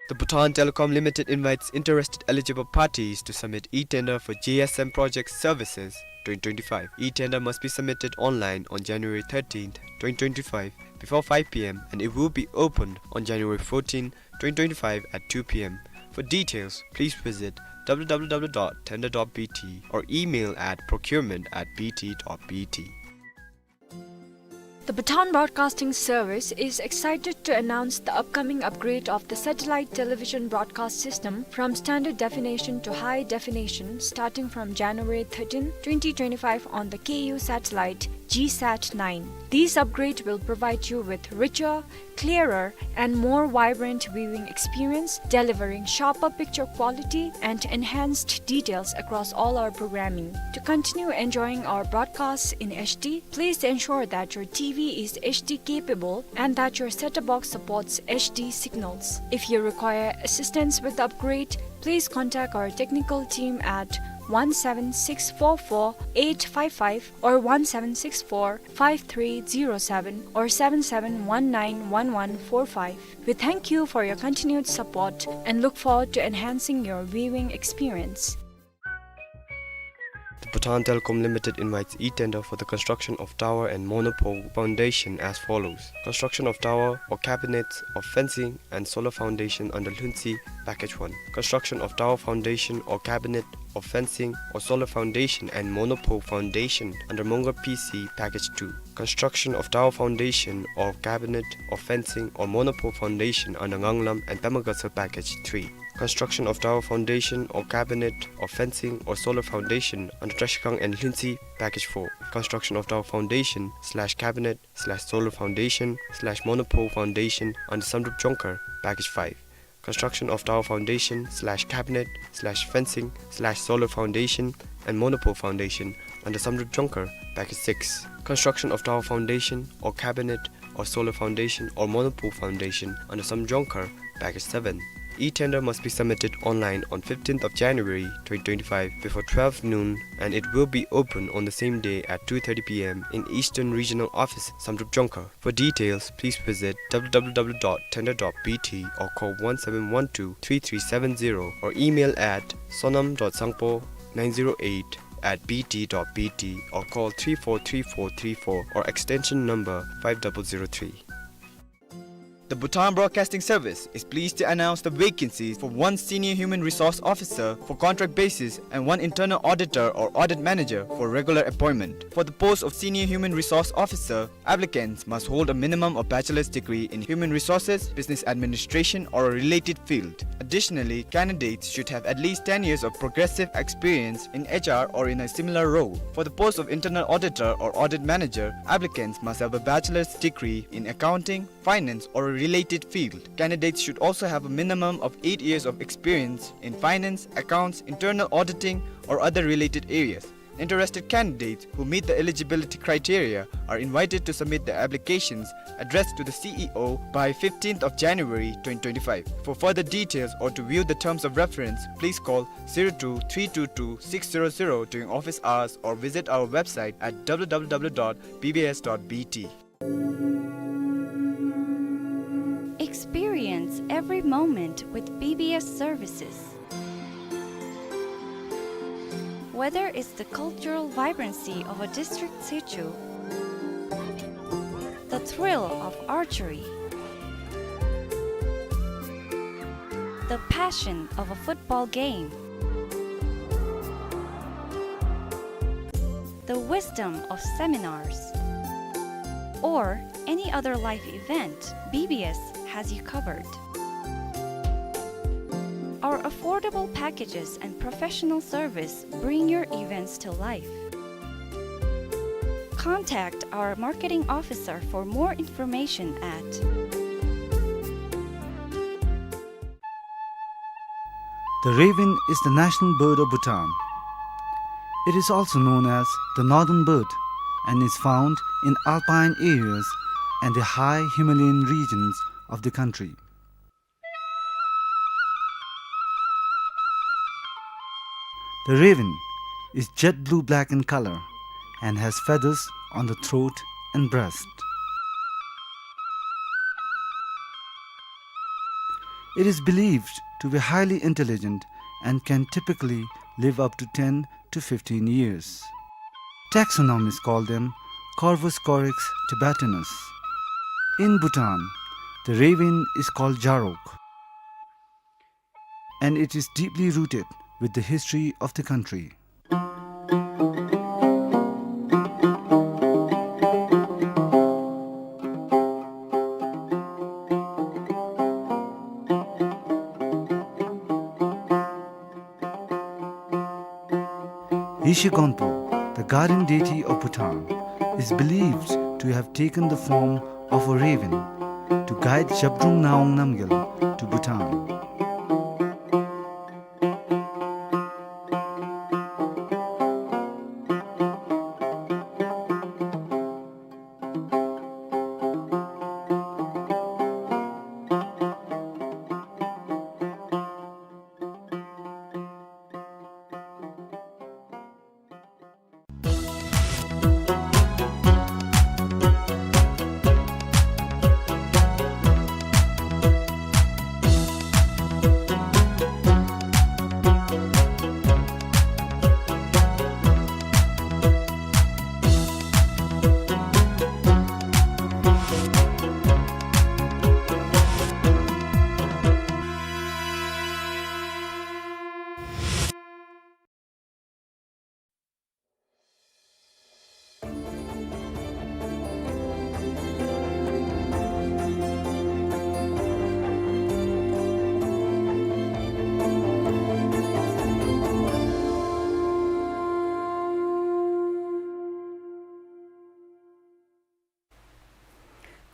The Bhutan Telecom Limited invites interested eligible parties to submit e-tender for G S M project services twenty twenty-five. E-tender must be submitted online on January thirteenth, twenty twenty-five, before five P M, and it will be opened on January fourteenth, twenty twenty-five at two P M. For details, please visit W W W dot tender dot B T or email at procurement at B T dot B T. The Bhutan Broadcasting Service is excited to announce the upcoming upgrade of the satellite television broadcast system from standard definition to high definition starting from January thirteenth, twenty twenty-five on the K U satellite G sat nine. This upgrade will provide you with richer, clearer, and more vibrant viewing experience, delivering sharper picture quality and enhanced details across all our programming. To continue enjoying our broadcasts in H D, please ensure that your T V is H D capable and that your set-top box supports H D signals. If you require assistance with the upgrade, please contact our technical team at one seven six four four eight five five or one seven six four five three zero seven or seven seven one nine one one four five. We thank you for your continued support and look forward to enhancing your viewing experience. The Bhutan Telecom Limited invites e-tender for the construction of tower and monopole foundation as follows. Construction of tower or cabinets of fencing and solar foundation under Lhuntse Package one. Construction of tower foundation or cabinet of fencing or solar foundation and monopole foundation under Mongar P C Package two. Construction of tower foundation or cabinet of fencing or monopole foundation under Nganglam and Pemagasar Package three. Construction of tower foundation or cabinet of fencing or solar foundation under Trashigang and Lhuntse Package four. Construction of tower foundation slash cabinet slash solar foundation slash monopole foundation under Samdrup Jongkhar Package five. Construction of tower foundation slash cabinet slash fencing slash solar foundation and monopole foundation under Samdrup Jongkhar Package six. Construction of tower foundation or cabinet or solar foundation or monopole foundation under Samdrup Jongkhar Package seven. E-tender must be submitted online on fifteenth of January twenty twenty-five before twelve noon, and it will be open on the same day at two thirty P M in Eastern Regional Office, Samdrup Jongkhar. For details, please visit W W W dot tender dot B T or call one seven one two three three seven zero or email at sonam dot sangpo nine zero eight at B T dot B T or call three four three four three four or extension number five double zero three. The Bhutan Broadcasting Service is pleased to announce the vacancies for one Senior Human Resource Officer for contract basis and one Internal Auditor or Audit Manager for regular appointment. For the post of Senior Human Resource Officer, applicants must hold a minimum of bachelor's degree in human resources, business administration, or a related field. Additionally, candidates should have at least ten years of progressive experience in H R or in a similar role. For the post of Internal Auditor or Audit Manager, applicants must have a bachelor's degree in accounting, finance, or a related field. Candidates should also have a minimum of eight years of experience in finance, accounts, internal auditing, or other related areas. Interested candidates who meet the eligibility criteria are invited to submit their applications addressed to the C E O by fifteenth of January twenty twenty-five. For further details or to view the terms of reference, please call zero two three two two six zero zero during office hours or visit our website at W W W dot B B S dot B T. Experience every moment with B B S services. Whether it's the cultural vibrancy of a district situ, the thrill of archery, the passion of a football game, the wisdom of seminars, or any other life event, B B S has you covered. Our affordable packages and professional service bring your events to life. Contact our marketing officer for more information at The raven is the national bird of Bhutan. It is also known as the northern bird and is found in alpine areas and the high Himalayan regions of the country. The raven is jet blue-black in color and has feathers on the throat and breast. It is believed to be highly intelligent and can typically live up to ten to fifteen years. Taxonomists call them Corvus corax tibetanus. In Bhutan, the raven is called Jarok, and it is deeply rooted with the history of the country. Yeshe Gonpo, the guardian deity of Bhutan, is believed to have taken the form of a raven to guide Zhabdrung Ngawang Namgyal to Bhutan.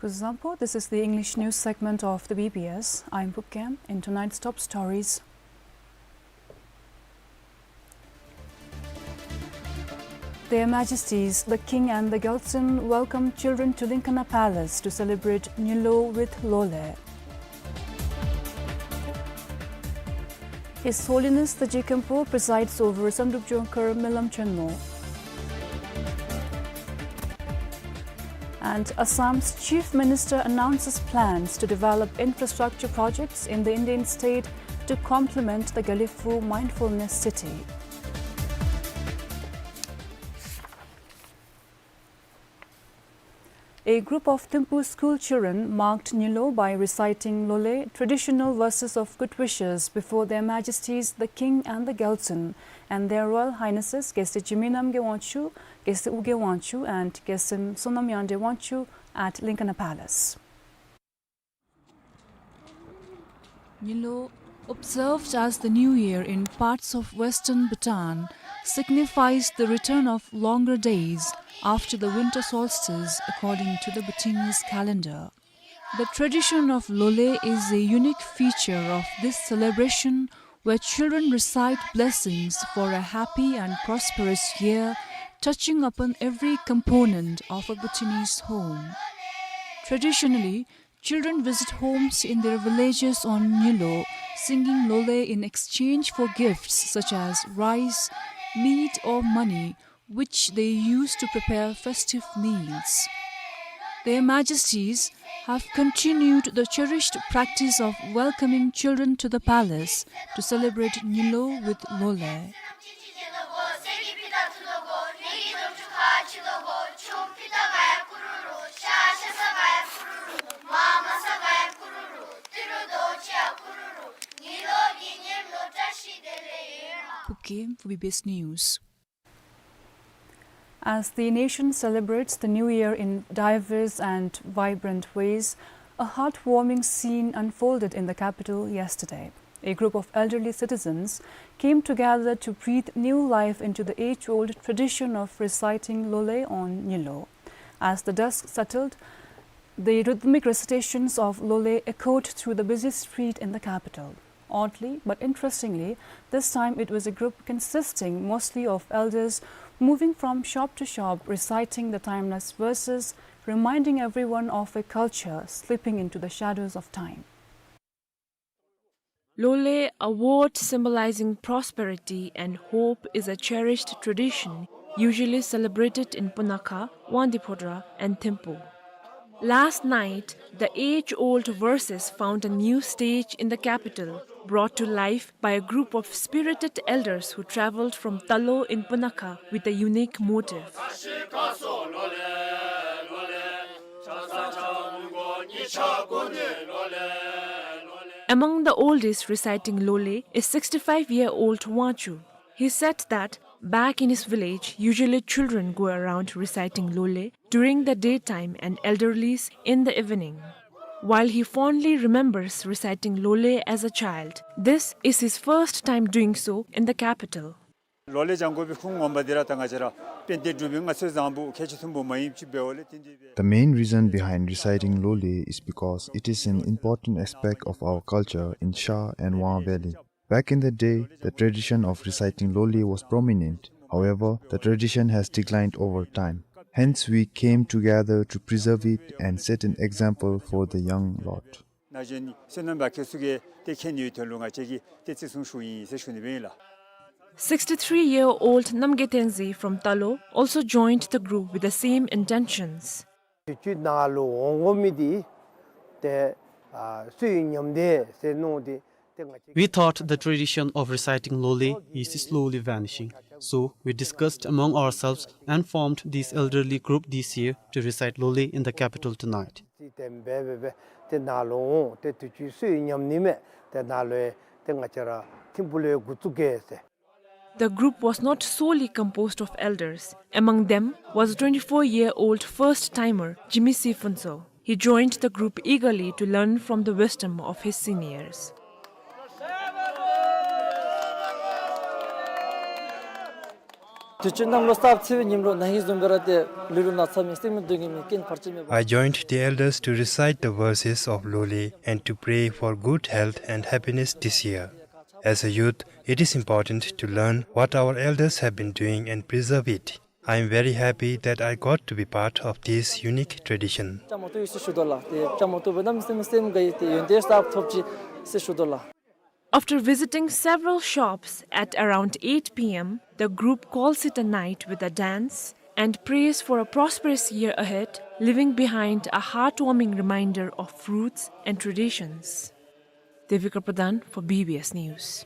Kuzuzangpo, this is the English news segment of the B B S. I'm Phukem. In tonight's top stories, Their Majesties, the King and the Gyaltsuen welcome children to Linkana Palace to celebrate Nyilo with Lole. His Holiness the Je Khenpo presides over Samdrup Jongkhar Milam Chenmo. And Assam's Chief Minister announces plans to develop infrastructure projects in the Indian state to complement the Gelephu Mindfulness City. A group of Thimphu school children marked Nyilo by reciting Lole, traditional verses of good wishes, before Their Majesties the King and the Gyaltsuen and Their Royal Highnesses Gyaltsuen Jigme Namgay Wangchuck, Gyaltsuen Wugay Wangchuck, and Gyaltsuen Sonam Yande Wangchuck at Linkana Palace. Nyilo, observed as the New Year in parts of western Bhutan, signifies the return of longer days after the winter solstice, according to the Bhutanese calendar. The tradition of Lole is a unique feature of this celebration, where children recite blessings for a happy and prosperous year, touching upon every component of a Bhutanese home. Traditionally, children visit homes in their villages on Nyilo, singing Lole in exchange for gifts such as rice, meat, or money, which they use to prepare festive meals. Their Majesties have continued the cherished practice of welcoming children to the palace to celebrate Nyilo with Lole. Phukem for B B S News. As the nation celebrates the new year in diverse and vibrant ways, a heartwarming scene unfolded in the capital yesterday. A group of elderly citizens came together to breathe new life into the age-old tradition of reciting Lole on Nyilo. As the dusk settled, the rhythmic recitations of Lole echoed through the busy street in the capital. Oddly, but interestingly, this time it was a group consisting mostly of elders moving from shop to shop, reciting the timeless verses, reminding everyone of a culture slipping into the shadows of time. Lole, a wort symbolizing prosperity and hope, is a cherished tradition usually celebrated in Punakha, Wangdue Phodrang, and Thimphu. Last night, the age-old verses found a new stage in the capital, brought to life by a group of spirited elders who traveled from Talo in Punakha with a unique motive. Among the oldest reciting Lole is sixty-five-year-old Wangchuck. He said that back in his village, usually children go around reciting Lole during the daytime and elderlies in the evening. While he fondly remembers reciting Lole as a child, this is his first time doing so in the capital. ལོ་ལས་སྦྱང་དགོ་པའི་ཁུངས་ངོ་མ་འདི་ར་ད་ང་བཅས་ར་དཔལ་ལྡན་འབྲུག་པའི་སྔ་ཚོད་བཟང་པོ་ཁལ་གཅིག་ཐུན་མོང་མ་ཡིན་ཅིག་འབདཝ་ལས་དེ་འདི་སྦེ། The main reason behind reciting Loley is because it is an important aspect of our culture in Sha and Wang Valley. Back in the day, the tradition of reciting Loley was prominent. However, the tradition has declined over time. Hence, we came together to preserve it and set an example for the young lot. ན་གཞོན་སོ་ནམ་པ་ཁྱེད་ཚུ་གིས་ཏེ་མཁྱེན་ནིའི་དོན་ལུ་ང་བཅས་ཀྱིས་ཏེ་བརྩི་སྲུང་ཞུཝ་ཨིན་ཟེར་ཞུ་ནི་སྦེ་ཨིན་ལགས། Sixty-three-year-old Namgay Tenzin from Talo also joined the group with the same intentions. དུས་ཅི་ནང་ལུ་འོང་དགོ་མི་འདི་ཏེ་ཨ་སུ་ཡི་ཉམས་འདི་ཟེར་མནོ་སྟེ་ཏེ་ང་བཅས། We thought the tradition of reciting Loley is slowly vanishing, so we discussed among ourselves and formed this elderly group this year to recite Loley in the capital tonight. ཏེ་འབད་འབད་འབད་ཏེ་ནཱ་ལུ་འོང་ཏེ་དུས་ཅི་སུ་ཡི་ཉམས་ནི་མས། ཏེ་ནཱ་ལུ་ཏེ་ང་བཅས་ར་ཐིམ་ཕུག་ལུ་འགོ་བཙུགས་གེ་ཟེར། The group was not solely composed of elders. Among them was a twenty-four-year-old first-timer, Jimisi Phuntsho. He joined the group eagerly to learn from the wisdom of his seniors. དུས་ཅི་གནམ་ལོ་གསརཔ་ཚེས་པའི་ཉིནམ་ལུ་ན་ཧིང་བཟུམ་སྦེ་ར་ཏེ་ལུས་ལུ་ན་ཚ་མེད་སེམས་ལུ་སྡུག་བསྔལ་མེད་རྐྱེན་བར་ཆད་མེད་པར། I joined the elders to recite the verses of Loley and to pray for good health and happiness this year. As a youth, it is important to learn what our elders have been doing and preserve it. I am very happy that I got to be part of this unique tradition. བཅའ་མར་གཏོགས་ཡི་ཟེར་ཞུ་དོ་ལགས། ཏེ་བཅའ་མར་གཏོགས་འབད་ན་མི་སེམས་མི་སེམས་དགའ་ཡི། ཏེ་ཡོན་ཏན་གསརཔ་ཐོབ་ཅི་ཟེར་ཞུ་དོ་ལགས། After visiting several shops at around eight P M, the group calls it a night with a dance and prays for a prosperous year ahead, leaving behind a heartwarming reminder of roots and traditions. Devika Pradhan for B B S News.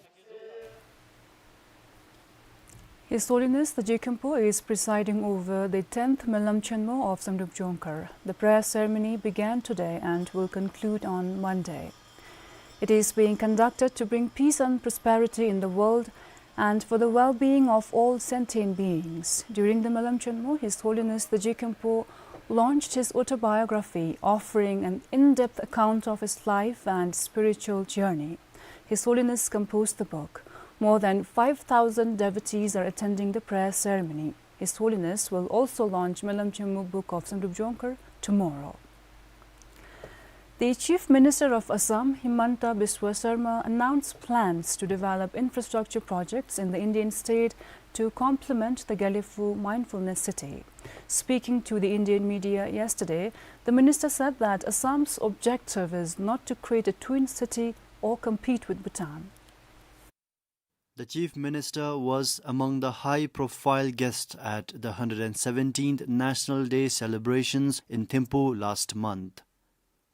His Holiness the G Khenpo is presiding over the tenth Melam Chenmo of Samdrup Jongkhar. The prayer ceremony began today and will conclude on Monday. It is being conducted to bring peace and prosperity in the world and for the well-being of all sentient beings. During the Melam Chenmo, His Holiness the G Khenpo launched his autobiography, offering an in-depth account of his life and spiritual journey. His Holiness composed the book. More than five thousand devotees are attending the prayer ceremony. His Holiness will also launch Melam Chenmo Book of Samdrup Jongkhar tomorrow. The Chief Minister of Assam, Himanta Biswa Sarma, announced plans to develop infrastructure projects in the Indian state to complement the Gelephu Mindfulness City. Speaking to the Indian media yesterday, the minister said that Assam's objective is not to create a twin city or compete with Bhutan. The Chief Minister was among the high-profile guests at the hundred and seventeenth National Day celebrations in Thimphu last month.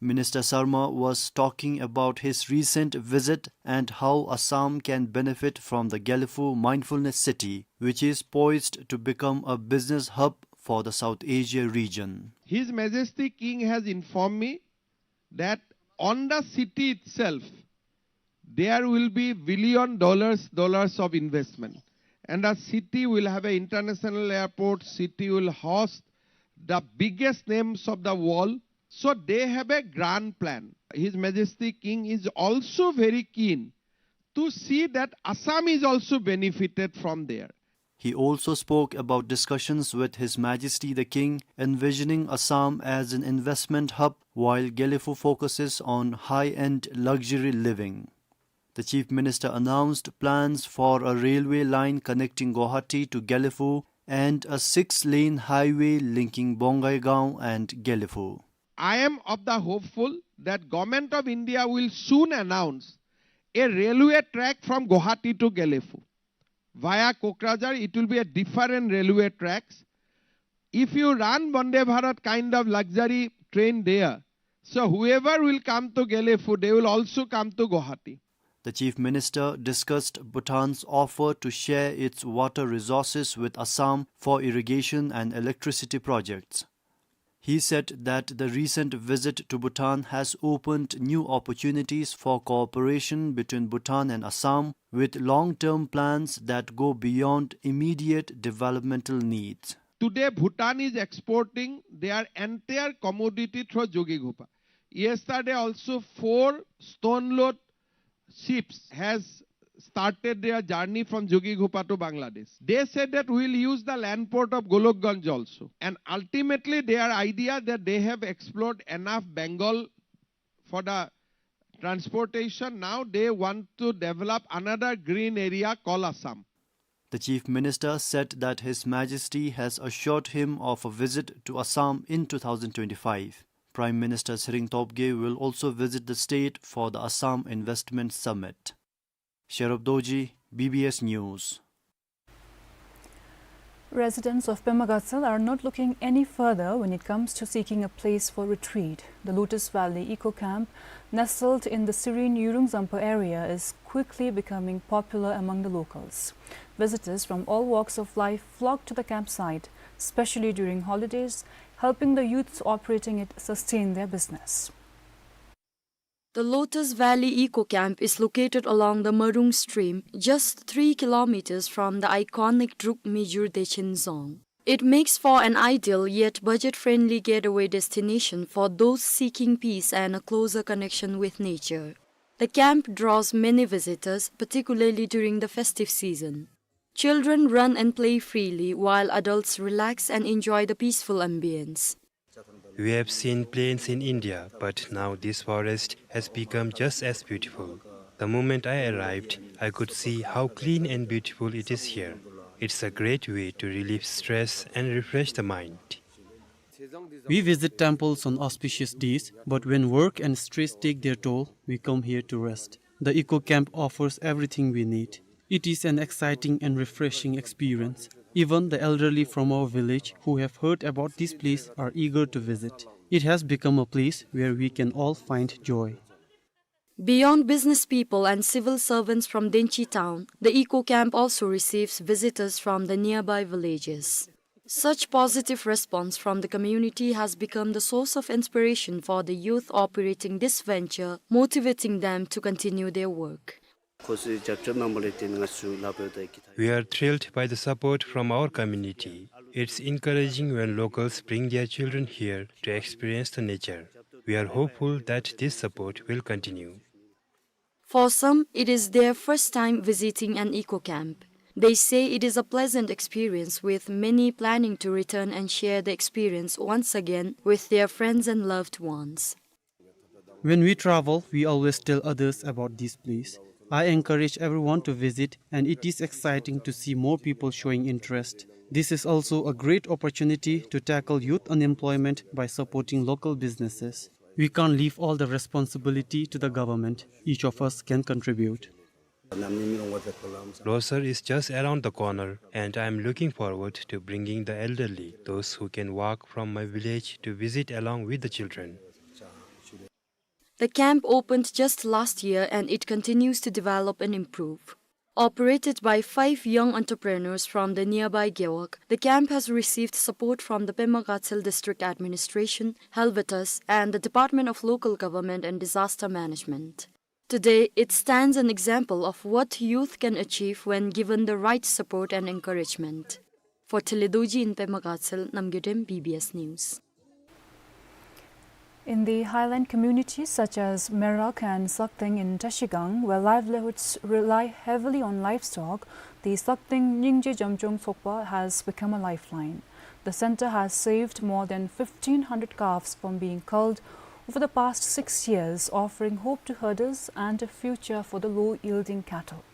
Minister Sarma was talking about his recent visit and how Assam can benefit from the Gelephu Mindfulness City, which is poised to become a business hub for the South Asia region. His Majesty King has informed me that on the city itself, there will be billion dollars, dollars of investment. And the city will have an international airport, city will host the biggest names of the world. So they have a grand plan. His Majesty King is also very keen to see that Assam is also benefited from there. He also spoke about discussions with His Majesty the King, envisioning Assam as an investment hub, while Gelephu focuses on high-end luxury living. The Chief Minister announced plans for a railway line connecting Guwahati to Gelephu and a six-lane highway linking Bongaigaon and Gelephu. I am of the hopeful that Government of India will soon announce a railway track from Guwahati to Gelephu. Via Kokrajhar, it will be a different railway tracks. If you run Vande Bharat kind of luxury train there, so whoever will come to Gelephu, they will also come to Guwahati. The Chief Minister discussed Bhutan's offer to share its water resources with Assam for irrigation and electricity projects. He said that the recent visit to Bhutan has opened new opportunities for cooperation between Bhutan and Assam, with long-term plans that go beyond immediate developmental needs. Today, Bhutan is exporting their entire commodity through Jogighopa. Yesterday also, four stone load ships has started their journey from Jogighopa to Bangladesh. They said that we'll use the land port of Golokganj also. And ultimately, their idea that they have explored enough Bengal for the transportation. Now they want to develop another green area called Assam. The Chief Minister said that His Majesty has assured him of a visit to Assam in two thousand twenty-five. Prime Minister Tshering Tobgay will also visit the state for the Assam Investment Summit. Sherub Dorji, B B S News. Residents of Pema Gatshel are not looking any further when it comes to seeking a place for retreat. The Lotus Valley Eco Camp, nestled in the serene Yurung Zampa area, is quickly becoming popular among the locals. Visitors from all walks of life flock to the campsite, especially during holidays, helping the youths operating it sustain their business. The Lotus Valley Eco Camp is located along the Marung stream, just three kilometers from the iconic Druk Mijur Dechen Dzong. It makes for an ideal yet budget-friendly getaway destination for those seeking peace and a closer connection with nature. The camp draws many visitors, particularly during the festive season. Children run and play freely while adults relax and enjoy the peaceful ambience. We have seen plains in India, but now this forest has become just as beautiful. The moment I arrived, I could see how clean and beautiful it is here. It's a great way to relieve stress and refresh the mind. We visit temples on auspicious days, but when work and stress take their toll, we come here to rest. The eco camp offers everything we need. It is an exciting and refreshing experience. Even the elderly from our village who have heard about this place are eager to visit. It has become a place where we can all find joy. Beyond business people and civil servants from Denchi town, the eco camp also receives visitors from the nearby villages. Such positive response from the community has become the source of inspiration for the youth operating this venture, motivating them to continue their work. We are thrilled by the support from our community. It's encouraging when locals bring their children here to experience the nature. We are hopeful that this support will continue. For some, it is their first time visiting an eco camp. They say it is a pleasant experience, with many planning to return and share the experience once again with their friends and loved ones. When we travel, we always tell others about this place. I encourage everyone to visit, and it is exciting to see more people showing interest. This is also a great opportunity to tackle youth unemployment by supporting local businesses. We can't leave all the responsibility to the government. Each of us can contribute. Losar is just around the corner, and I am looking forward to bringing the elderly, those who can walk from my village, to visit along with the children. The camp opened just last year and it continues to develop and improve. Operated by five young entrepreneurs from the nearby Gewog, the camp has received support from the Pema Gatshel District Administration, Helvetas, and the Department of Local Government and Disaster Management. Today, it stands an example of what youth can achieve when given the right support and encouragement. For Thile Dorji in Pema Gatshel, Namgay Dem, B B S News. In the highland communities such as Merak and Sakteng in Trashigang, where livelihoods rely heavily on livestock, the Sakteng Nyingje Jamchong Sokpa has become a lifeline. The center has saved more than fifteen hundred calves from being culled over the past six years, offering hope to herders and a future for the low-yielding cattle.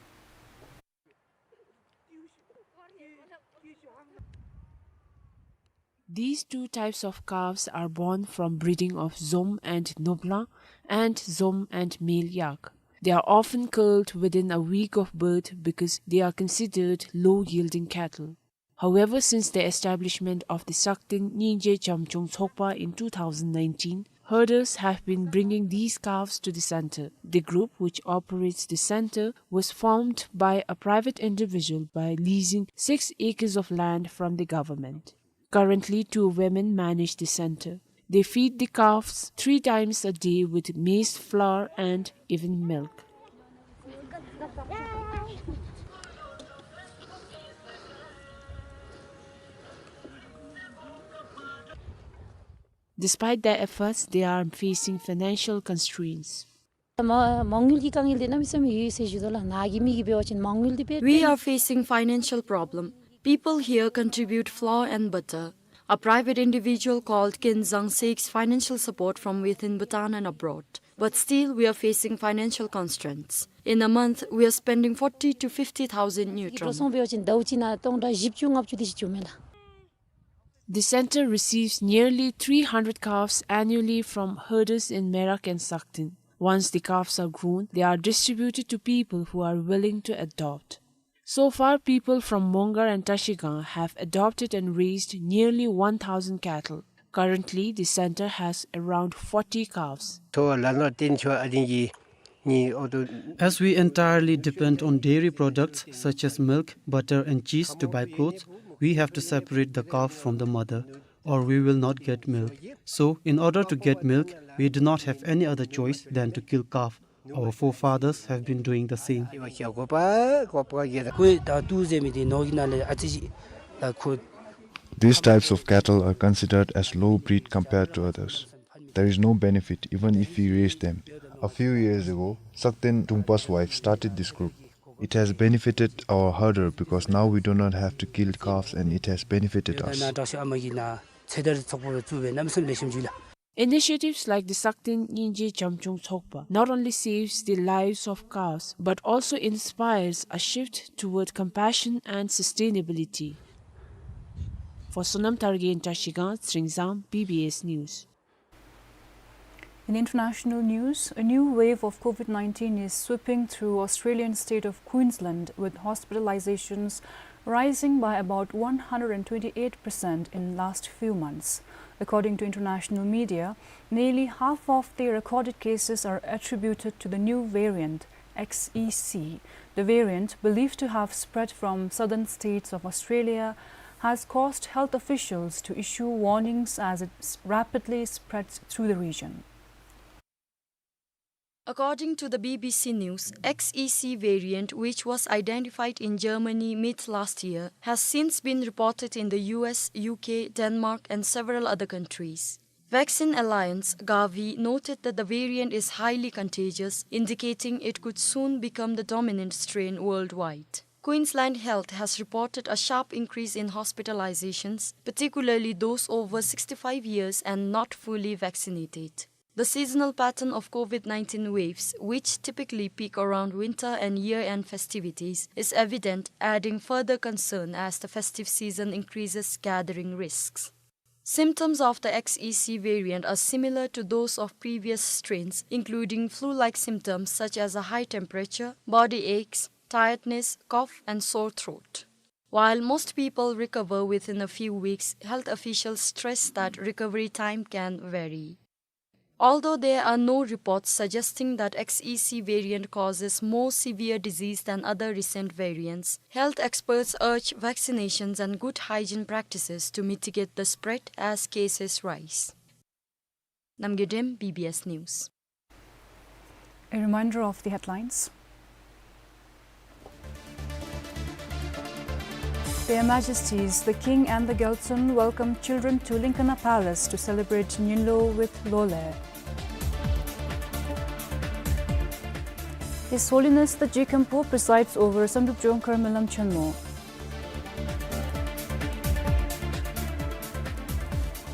These two types of calves are born from breeding of Zom and Nobla and Zom and Mel Yak. They are often culled within a week of birth because they are considered low-yielding cattle. However, since the establishment of the Sakteng Nyingje Jamchong Sokpa in two thousand nineteen, herders have been bringing these calves to the center. The group which operates the center was formed by a private individual by leasing six acres of land from the government. Currently, two women manage the center. They feed the calves three times a day with maize flour and even milk. Despite their efforts, they are facing financial constraints. མ་མ་དངུལ་གྱི་དཀའ་ངལ་འདི་གནམ་མེད་ས་མེད་ཡོད་ཟེར་ཞུ་དོ་ལགས། ནཱ་གི་མི་གིས་འབད་བ་ཅིན་མ་དངུལ་འདི་འབད། We are facing financial problem. People here contribute flour and butter. A private individual called Kin Zang seeks financial support from within Bhutan and abroad. But still, we are facing financial constraints. In a month, we are spending forty to fifty thousand ngultrum. འགྲོ་སོང་འབད་བ་ཅིན་ཟླཝ་གཅིག་ནང་སྟོང་ཕྲག་བཞི་བཅུ་ལྔ་བཅུ་དེ་ཅིག་འགྱོཝ་མས་ལགས། The center receives nearly three hundred calves annually from herders in Merak and Saktin. Once the calves are grown, they are distributed to people who are willing to adopt. So far, people from Mongar and Trashigang have adopted and raised nearly one thousand cattle. Currently, the center has around forty calves. ཐོ་ལ་ནོར་བརྟེན་ཆོག་ཨ་དེ་གི་ནི་ཨོ་ཏོ། As we entirely depend on dairy products such as milk, butter, and cheese to buy clothes, we have to separate the calf from the mother, or we will not get milk. So, in order to get milk, we do not have any other choice than to kill calf. Our forefathers have been doing the same. These types of cattle are considered as low breed compared to others. There is no benefit even if we raise them. A few years ago, Sakten Dungpa's wife started this group. It has benefited our herder because now we do not have to kill calves and it has benefited us. Initiatives like the Sakten Nyingje Jamchung Tsokpa not only saves the lives of calves but also inspires a shift toward compassion and sustainability. For Sonam Targe in Trashigang, Tsering Zam, B B S News. In international news, a new wave of COVID nineteen is sweeping through Australian state of Queensland, with hospitalizations rising by about one hundred and twenty-eight percent in last few months. According to international media, nearly half of the recorded cases are attributed to the new variant, X E C. The variant, believed to have spread from southern states of Australia, has caused health officials to issue warnings as it s-, rapidly spreads through the region. According to the B B C News, X E C variant, which was identified in Germany mid last year, has since been reported in the U S, U K, Denmark, and several other countries. Vaccine Alliance, Gavi, noted that the variant is highly contagious, indicating it could soon become the dominant strain worldwide. Queensland Health has reported a sharp increase in hospitalizations, particularly those over sixty-five years and not fully vaccinated. The seasonal pattern of COVID nineteen waves, which typically peak around winter and year-end festivities, is evident, adding further concern as the festive season increases gathering risks. Symptoms of the X E C variant are similar to those of previous strains, including flu-like symptoms such as a high temperature, body aches, tiredness, cough, and sore throat. While most people recover within a few weeks, health officials stress that recovery time can vary. Although there are no reports suggesting that X E C variant causes more severe disease than other recent variants, health experts urge vaccinations and good hygiene practices to mitigate the spread as cases rise. Namgay Dem, B B S News. A reminder of the headlines. Their Majesties, the King and the Gyaltsuen welcome children to Linkana Palace to celebrate Nyinlo with Lole. His Holiness the G Khenpo presides over Samdrup Jongkhar Melam Chenmo.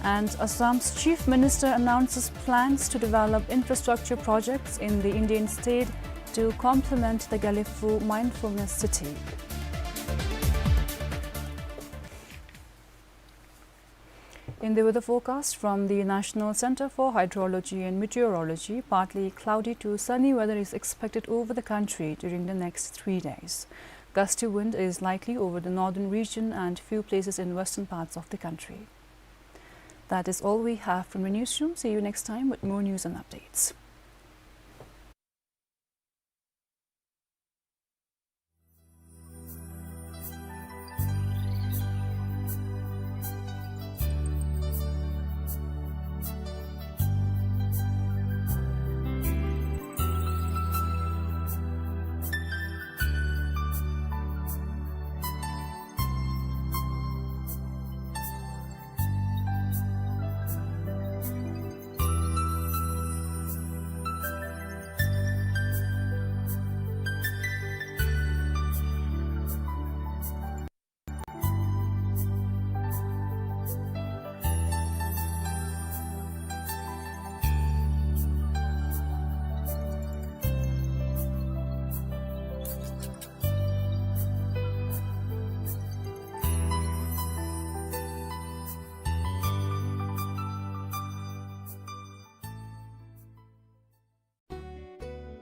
And Assam's Chief Minister announces plans to develop infrastructure projects in the Indian state to complement the Gelephu Mindfulness City. In the weather forecast from the National Centre for Hydrology and Meteorology, partly cloudy to sunny weather is expected over the country during the next three days. Gusty wind is likely over the northern region and few places in western parts of the country. That is all we have from the newsroom. See you next time with more news and updates.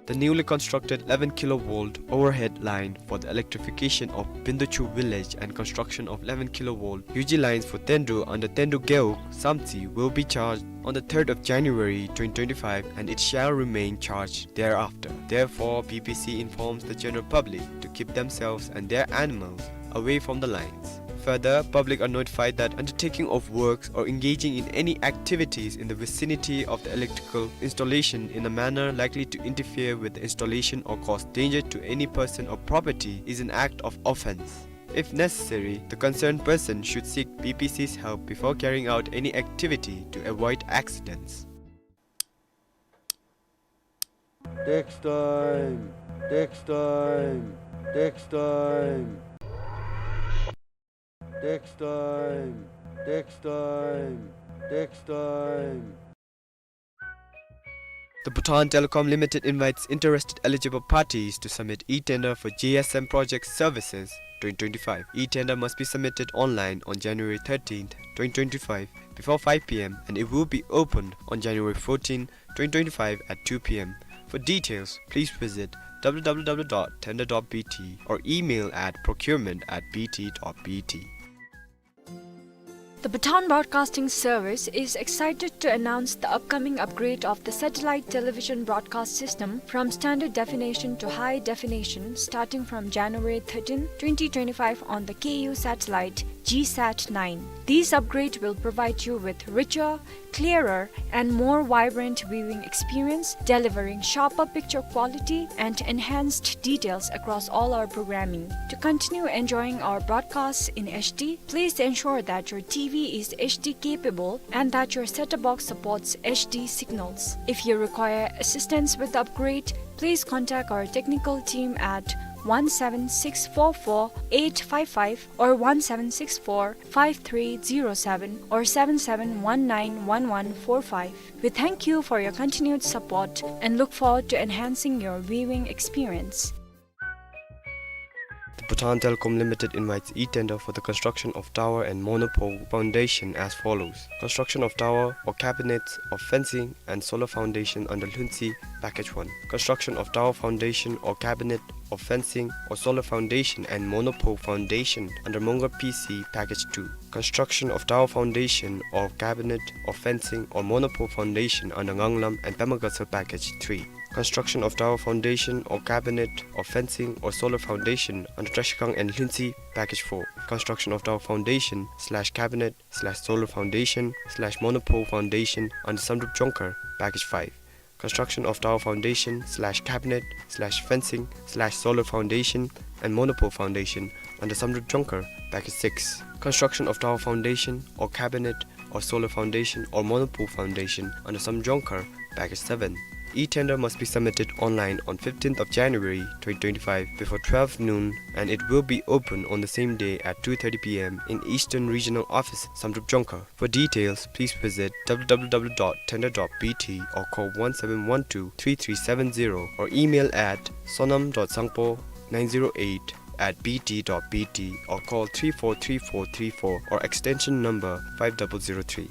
The newly constructed eleven kilovolt overhead line for the electrification of Binduchu village and construction of eleven kilovolt U G lines for Tendu under Tendu Gewog Samtse will be charged on the third of January twenty twenty-five, and it shall remain charged thereafter. Therefore, B B C informs the general public to keep themselves and their animals away from the lines. Further, public are notified that undertaking of works or engaging in any activities in the vicinity of the electrical installation in a manner likely to interfere with the installation or cause danger to any person or property is an act of offence. If necessary, the concerned person should seek B B C's help before carrying out any activity to avoid accidents. Tax time, tax time, tax time. Tax time, tax time, tax time. The Bhutan Telecom Limited invites interested eligible parties to submit e-tender for G S M project services twenty twenty-five. E-tender must be submitted online on January thirteenth, twenty twenty-five, before five p m, and it will be opened on January fourteenth, twenty twenty-five at two p m. For details, please visit w w w dot tender dot b t or email at procurement at b t dot b t. The Bhutan Broadcasting Service is excited to announce the upcoming upgrade of the satellite television broadcast system from standard definition to high definition starting from January thirteenth, twenty twenty-five on the K U satellite G sat nine. This upgrade will provide you with richer, clearer, and more vibrant viewing experience, delivering sharper picture quality and enhanced details across all our programming. To continue enjoying our broadcasts in H D, please ensure that your T V is H D capable and that your set-top box supports H D signals. If you require assistance with the upgrade, please contact our technical team at one seven six four four eight five five or one seven six four five three zero seven or seven seven one nine one one four five. We thank you for your continued support and look forward to enhancing your viewing experience. The Bhutan Telecom Limited invites e-tender for the construction of tower and monopole foundation as follows. Construction of tower or cabinets or fencing and solar foundation under Lhuntse Package one. Construction of tower foundation or cabinet or fencing or solar foundation and monopole foundation under Mongar P C Package two. Construction of tower foundation or cabinet or fencing or monopole foundation under Nganglam and Pemagasar Package three. Construction of tower foundation or cabinet or fencing or solar foundation under Trashigang and Lhuntse Package four. Construction of tower foundation slash cabinet slash solar foundation slash monopole foundation under Samdrup Jongkhar Package five. Construction of tower foundation slash cabinet slash fencing slash solar foundation and monopole foundation under Samdrup Jongkhar Package six. Construction of tower foundation or cabinet or solar foundation or monopole foundation under Samdrup Jongkhar Package seven. E-tender must be submitted online on fifteenth of January twenty twenty-five before twelve noon, and it will be open on the same day at two thirty p m in Eastern Regional Office, Samdrup Jongkhar. For details, please visit w w w dot tender dot b t or call one seven one two three three seven zero or email at sonam dot sangpo nine zero eight at b t dot b t or call three four three four three four or extension number five double zero three.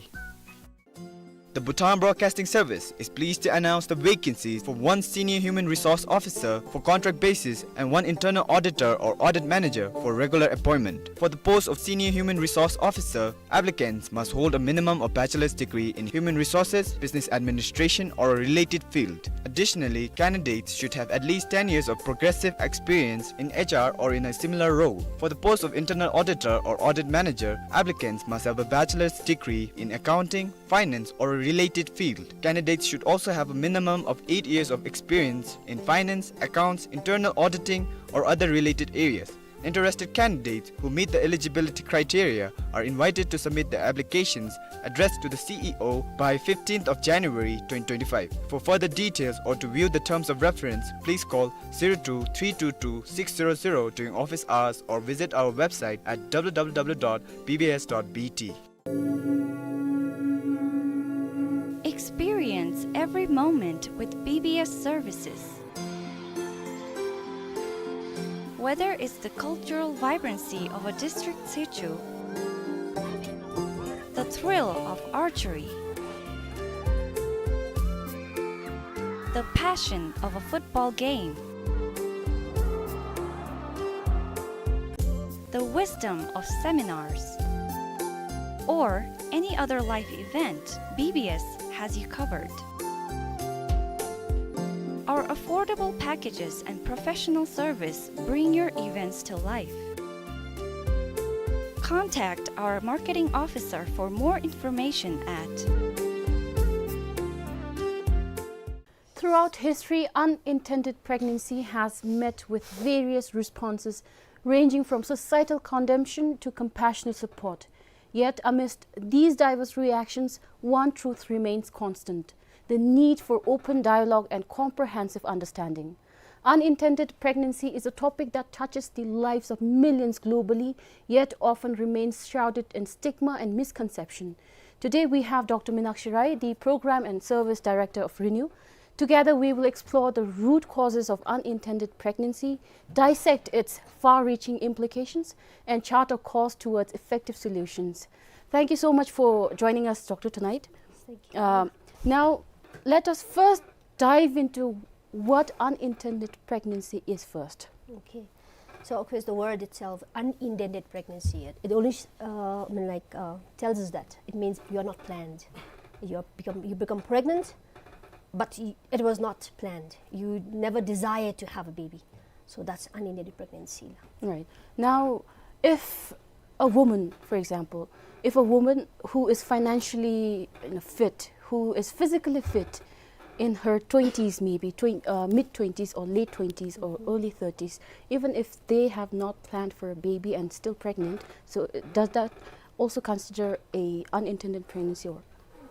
The Bhutan Broadcasting Service is pleased to announce the vacancies for one Senior Human Resource Officer for contract basis and one Internal Auditor or Audit Manager for regular appointment. For the post of Senior Human Resource Officer, applicants must hold a minimum of bachelor's degree in human resources, business administration, or a related field. Additionally, candidates should have at least ten years of progressive experience in H R or in a similar role. For the post of Internal Auditor or Audit Manager, applicants must have a bachelor's degree in accounting, finance, or a related field. Candidates should also have a minimum of eight years of experience in finance, accounts, internal auditing, or other related areas. Interested candidates who meet the eligibility criteria are invited to submit their applications addressed to the C E O by fifteenth of January twenty twenty-five. For further details or to view the terms of reference, please call zero two three two two six zero zero during office hours or visit our website at w w w dot b b s dot b t. Experience every moment with B B S services. Whether it's the cultural vibrancy of a district situ, the thrill of archery, The passion of a football game. The wisdom of seminars. Or any other life event, B B S has you covered. Our affordable packages and professional service bring your events to life. Contact our marketing officer for more information at. Throughout history, unintended pregnancy has met with various responses, ranging from societal condemnation to compassionate support. Yet, amidst these diverse reactions, one truth remains constant: the need for open dialogue and comprehensive understanding. Unintended pregnancy is a topic that touches the lives of millions globally, yet often remains shrouded in stigma and misconception. Today, we have Doctor Minakshi Rai, the Program and Service Director of RENEW. Together, we will explore the root causes of unintended pregnancy, dissect its far-reaching implications, and chart a course towards effective solutions. Thank you so much for joining us, Doctor, tonight. Thank you. Um, now, let us first dive into what unintended pregnancy is first. Okay. So, of course, the word itself, unintended pregnancy, it, it only, uh, I mean, like, uh, tells us that it means you are not planned. You are become, you become pregnant, but y-, it was not planned. You never desired to have a baby. So that's unintended pregnancy. Right. Now, if a woman, for example, if a woman who is financially, you know, fit, who is physically fit, in her twenties, maybe twen-, uh, mid twenties or late twenties or early thirties, even if they have not planned for a baby and still pregnant, so, uh, does that also consider a unintended pregnancy, or?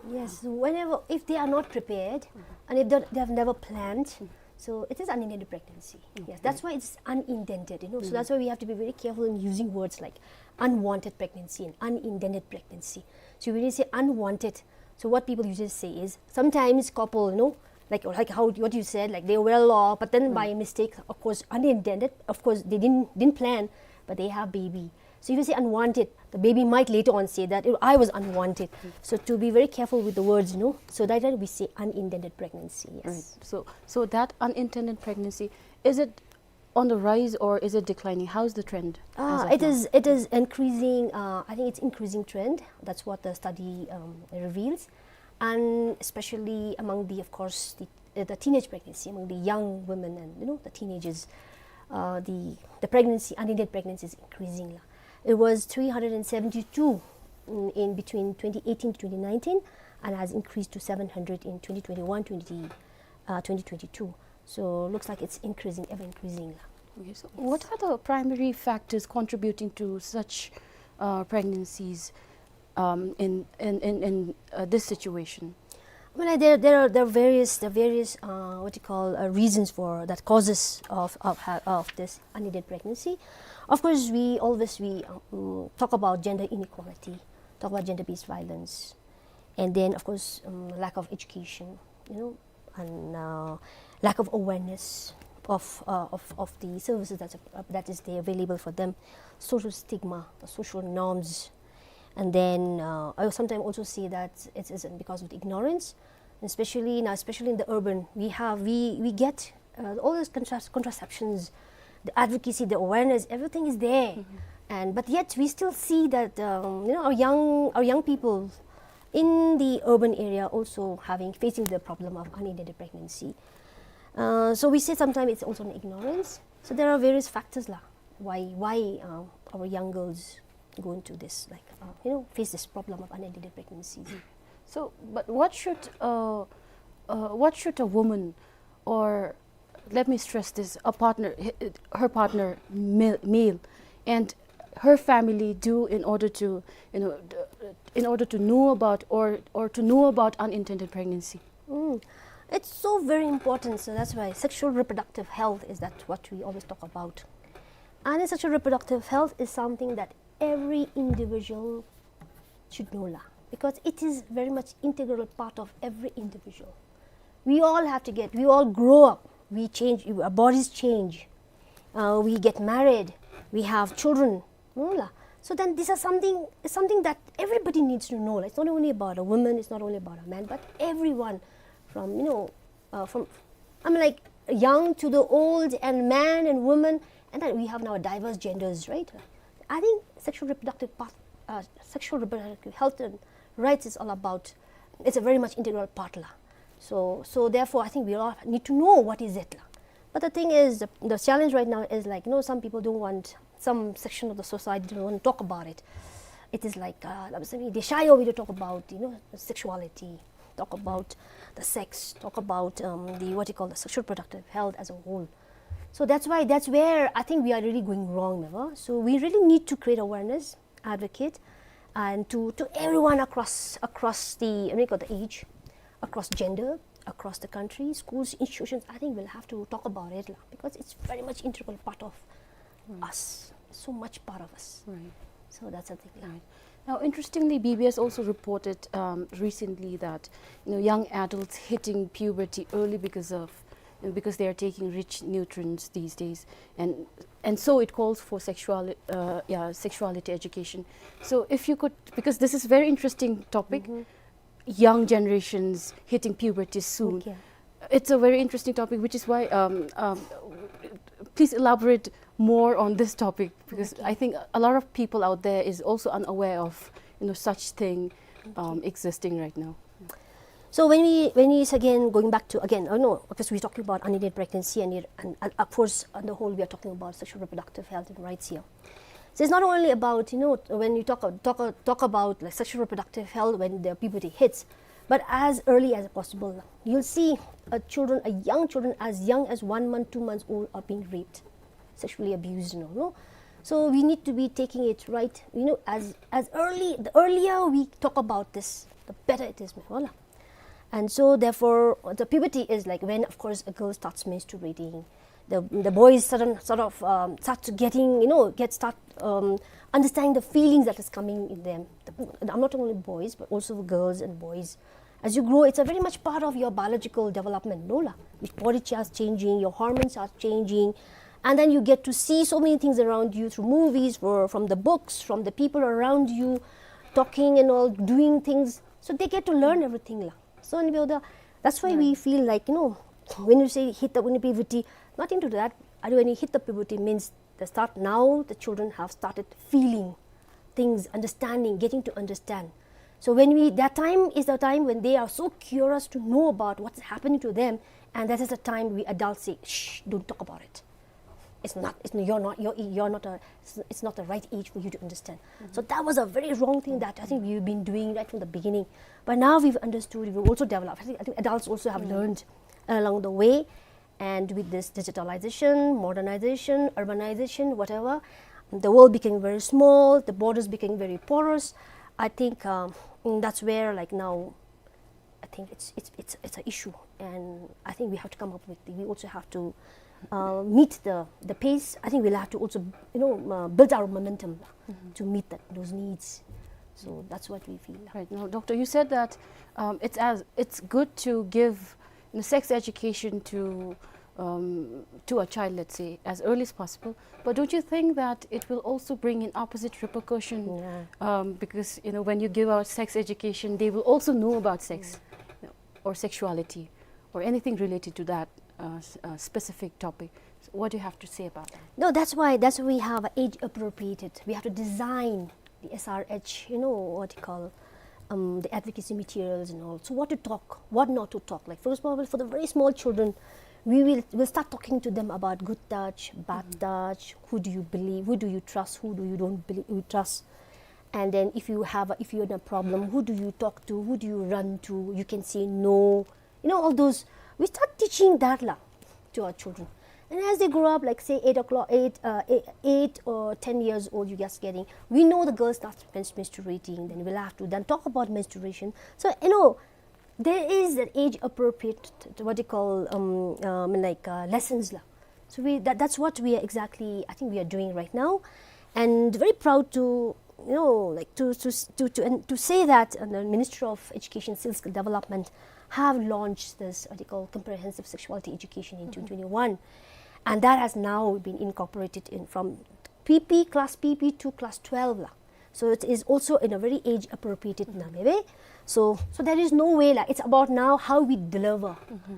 Yes, whenever, if they are not prepared and if they, they have never planned, so it is unintended pregnancy. Yes, okay, that's why it's unintended, you know. So that's why we have to be very careful in using words like unwanted pregnancy and unintended pregnancy. So when you say unwanted, so what people usually say is, sometimes couple, you know, like, like how, what you said, like, they were well off, but then by mistake, of course, unintended, of course, they didn't, didn't plan, but they have baby. So if you say unwanted, the baby might later on say that, "Oh, I was unwanted." So to be very careful with the words, you know, so that we say unintended pregnancy, yes. Right. So, so that unintended pregnancy, is it on the rise or is it declining? How's the trend as of now? Ah, it is, it is increasing, uh, I think it's increasing trend. That's what the study, um, reveals. And especially among the, of course, the, uh, the teenage pregnancy, among the young women and, you know, the teenagers, uh, the, the pregnancy, unintended pregnancy is increasing la. It was three hundred and seventy-two in, in between twenty eighteen to twenty nineteen and has increased to seven hundred in twenty twenty-one, twenty, uh, twenty twenty-two. So looks like it's increasing, ever increasing la. Okay, so what are the primary factors contributing to such, uh, pregnancies, um, in, in, in, in, uh, this situation? I mean, like, there, there are, there are various, there are various, uh, what you call, uh, reasons for that, causes of, of ha-, of this unintended pregnancy. Of course, we always, we, um, talk about gender inequality, talk about gender-based violence, and then, of course, um, lack of education, you know, and, uh, lack of awareness of, uh, of, of the services that, uh, that is there available for them, social stigma, the social norms, and then, uh, I sometimes also see that it is because of the ignorance, especially now, especially in the urban, we have, we, we get, uh, all those contras-, contraceptions, the advocacy, the awareness, everything is there. And, but yet we still see that, um, you know, our young, our young people in the urban area also having, facing the problem of unintended pregnancy. Uh, so we say sometimes it's also an ignorance. So there are various factors la, why, why, uh, our young girls go into this, like, uh, you know, face this problem of unintended pregnancies. So, but what should, uh, uh, what should a woman, or let me stress this, a partner, h-, her partner, male, male, and her family do in order to, you know, d-, in order to know about, or, or to know about unintended pregnancy? Mm. It's so very important, so that's why sexual reproductive health is that what we always talk about. And sexual reproductive health is something that every individual should know la, because it is very much integral part of every individual. We all have to get, we all grow up, we change, our bodies change, uh, we get married, we have children, no la. So then these are something, something that everybody needs to know la. It's not only about a woman, it's not only about a man, but everyone from, you know, uh, from, I mean, like, young to the old, and man and woman, and then we have now diverse genders, right? I think sexual reproductive path, uh, sexual reproductive health and rights is all about, it's a very much integral part la. So, so therefore, I think we all need to know what is it la. But the thing is, the, the challenge right now is, like, you know, some people don't want, some section of the society don't want to talk about it. It is like, uh, they shy away to talk about, you know, sexuality, talk about the sex, talk about, um, the, what you call, the sexual reproductive health as a whole. So that's why, that's where I think we are really going wrong, never. So we really need to create awareness, advocate, and to, to everyone across, across the, what you call, the age, across gender, across the country, schools, institutions. I think we'll have to talk about it la, because it's very much integral part of us, so much part of us. Right. So that's the thing la. Right. Now, interestingly, B B S also reported, um, recently that, you know, young adults hitting puberty early because of, you know, because they are taking rich nutrients these days, and, and so it calls for sexual, uh, yeah, sexuality education. So if you could, because this is very interesting topic, young generations hitting puberty soon. Okay. It's a very interesting topic, which is why, um, um, please elaborate more on this topic, because I think a lot of people out there is also unaware of, you know, such thing, um, existing right now. So when we, when we, again, going back to, again, oh no, because we're talking about unintended pregnancy and, it, and, and of course, on the whole, we are talking about sexual reproductive health and rights here. So it's not only about, you know, when you talk, talk, talk about, like, sexual reproductive health when the puberty hits, but as early as possible. You'll see, uh, children, uh, young children as young as one month, two months old are being raped, sexually abused, you know, no? So we need to be taking it right, you know, as, as early, the earlier we talk about this, the better it is, meh, voila. And so therefore, the puberty is, like, when, of course, a girl starts menstruating. The, the boys sudden, sort of, um, start to getting, you know, get, start, um, understanding the feelings that is coming in them. The, I'm not only boys, but also girls and boys. As you grow, it's a very much part of your biological development, no la? Your body starts changing, your hormones are changing, and then you get to see so many things around you through movies, or from the books, from the people around you, talking and all, doing things. So they get to learn everything la. So, and we are the, that's why we feel like, you know, when you say hit the, when puberty, nothing to that. I do, when you hit the puberty means the start now, the children have started feeling things, understanding, getting to understand. So when we, that time is the time when they are so curious to know about what's happening to them, and that is the time we adults say, "Shh, don't talk about it. It's not, it's, you're not, you're, you're not a, it's, it's not the right age for you to understand." So that was a very wrong thing that I think we've been doing right from the beginning. But now we've understood, we've also developed. I think, I think adults also have learned along the way. And with this digitalization, modernization, urbanization, whatever, the world became very small, the borders became very porous. I think, um, mm, that's where, like, now, I think it's, it's, it's, it's an issue, and I think we have to come up with, we also have to, uh, meet the, the pace. I think we'll have to also, you know, uh, build our momentum to meet that, those needs. So that's what we feel. Right. Now, Doctor, you said that, um, it's as, it's good to give, you know, sex education to, um, to a child, let's say, as early as possible. But don't you think that it will also bring in opposite repercussion? Yeah. Um, because, you know, when you give out sex education, they will also know about sex, you know, or sexuality or anything related to that, uh, s-, uh, specific topic. So what do you have to say about that? No, that's why, that's why we have age appropriated. We have to design the S R H, you know, what you call, um, the advocacy materials and all. So what to talk, what not to talk. Like, for example, for the very small children, we will, we'll start talking to them about good touch, bad touch, who do you believe, who do you trust, who do you don't believe, you trust. And then if you have a, if you're in a problem, who do you talk to, who do you run to? You can say no. You know, all those, we start teaching that la to our children. And as they grow up, like, say, eight o'clock, eight, uh, eight, eight or ten years old, you just getting, we know the girl starts mens-, menstruating, then we'll have to then talk about menstruation. So, you know, there is that age appropriate, what you call, um, um, like, uh, lessons la. So we, that, that's what we are exactly, I think we are doing right now. And very proud to, you know, like, to, to, to, to, and to say that, uh, the Ministry of Education Skill Development have launched this, what you call, comprehensive sexuality education in twenty twenty-one. And that has now been incorporated in from P P, class P P to class twelve la. So it is also in a very age appropriated manner. So, so there is no way, like, it's about now how we deliver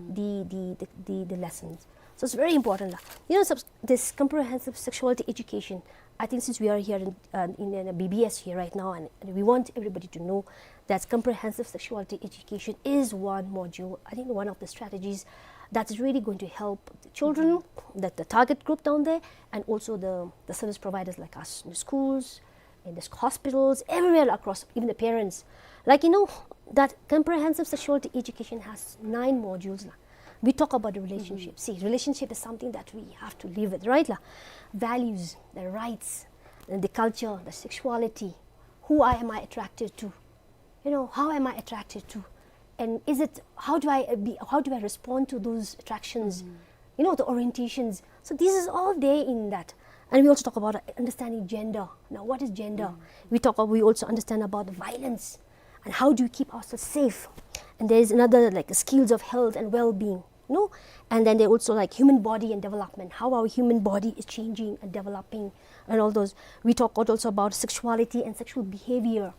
the, the, the, the, the lessons. So it's very important, like, you know, subs-, this comprehensive sexuality education. I think since we are here in, uh, in, in a B B S here right now, and, and we want everybody to know that comprehensive sexuality education is one module, I think one of the strategies that is really going to help the children, that the target group down there, and also the, the service providers like us in the schools, in the hospitals, everywhere across, even the parents. Like, you know, that comprehensive sexuality education has nine modules, la. We talk about the relationship. See, relationship is something that we have to live with, right, la? Values, the rights, and the culture, the sexuality. Who I, am I attracted to? You know, how am I attracted to? And is it, how do I, uh, be, how do I respond to those attractions? You know, the orientations. So this is all there in that. And we also talk about, uh, understanding gender. Now, what is gender? We talk, we also understand about the violence and how do we keep ourselves safe. And there is another, like, skills of health and well-being, no? And then they also, like, human body and development, how our human body is changing and developing and all those. We talk also about sexuality and sexual behavior,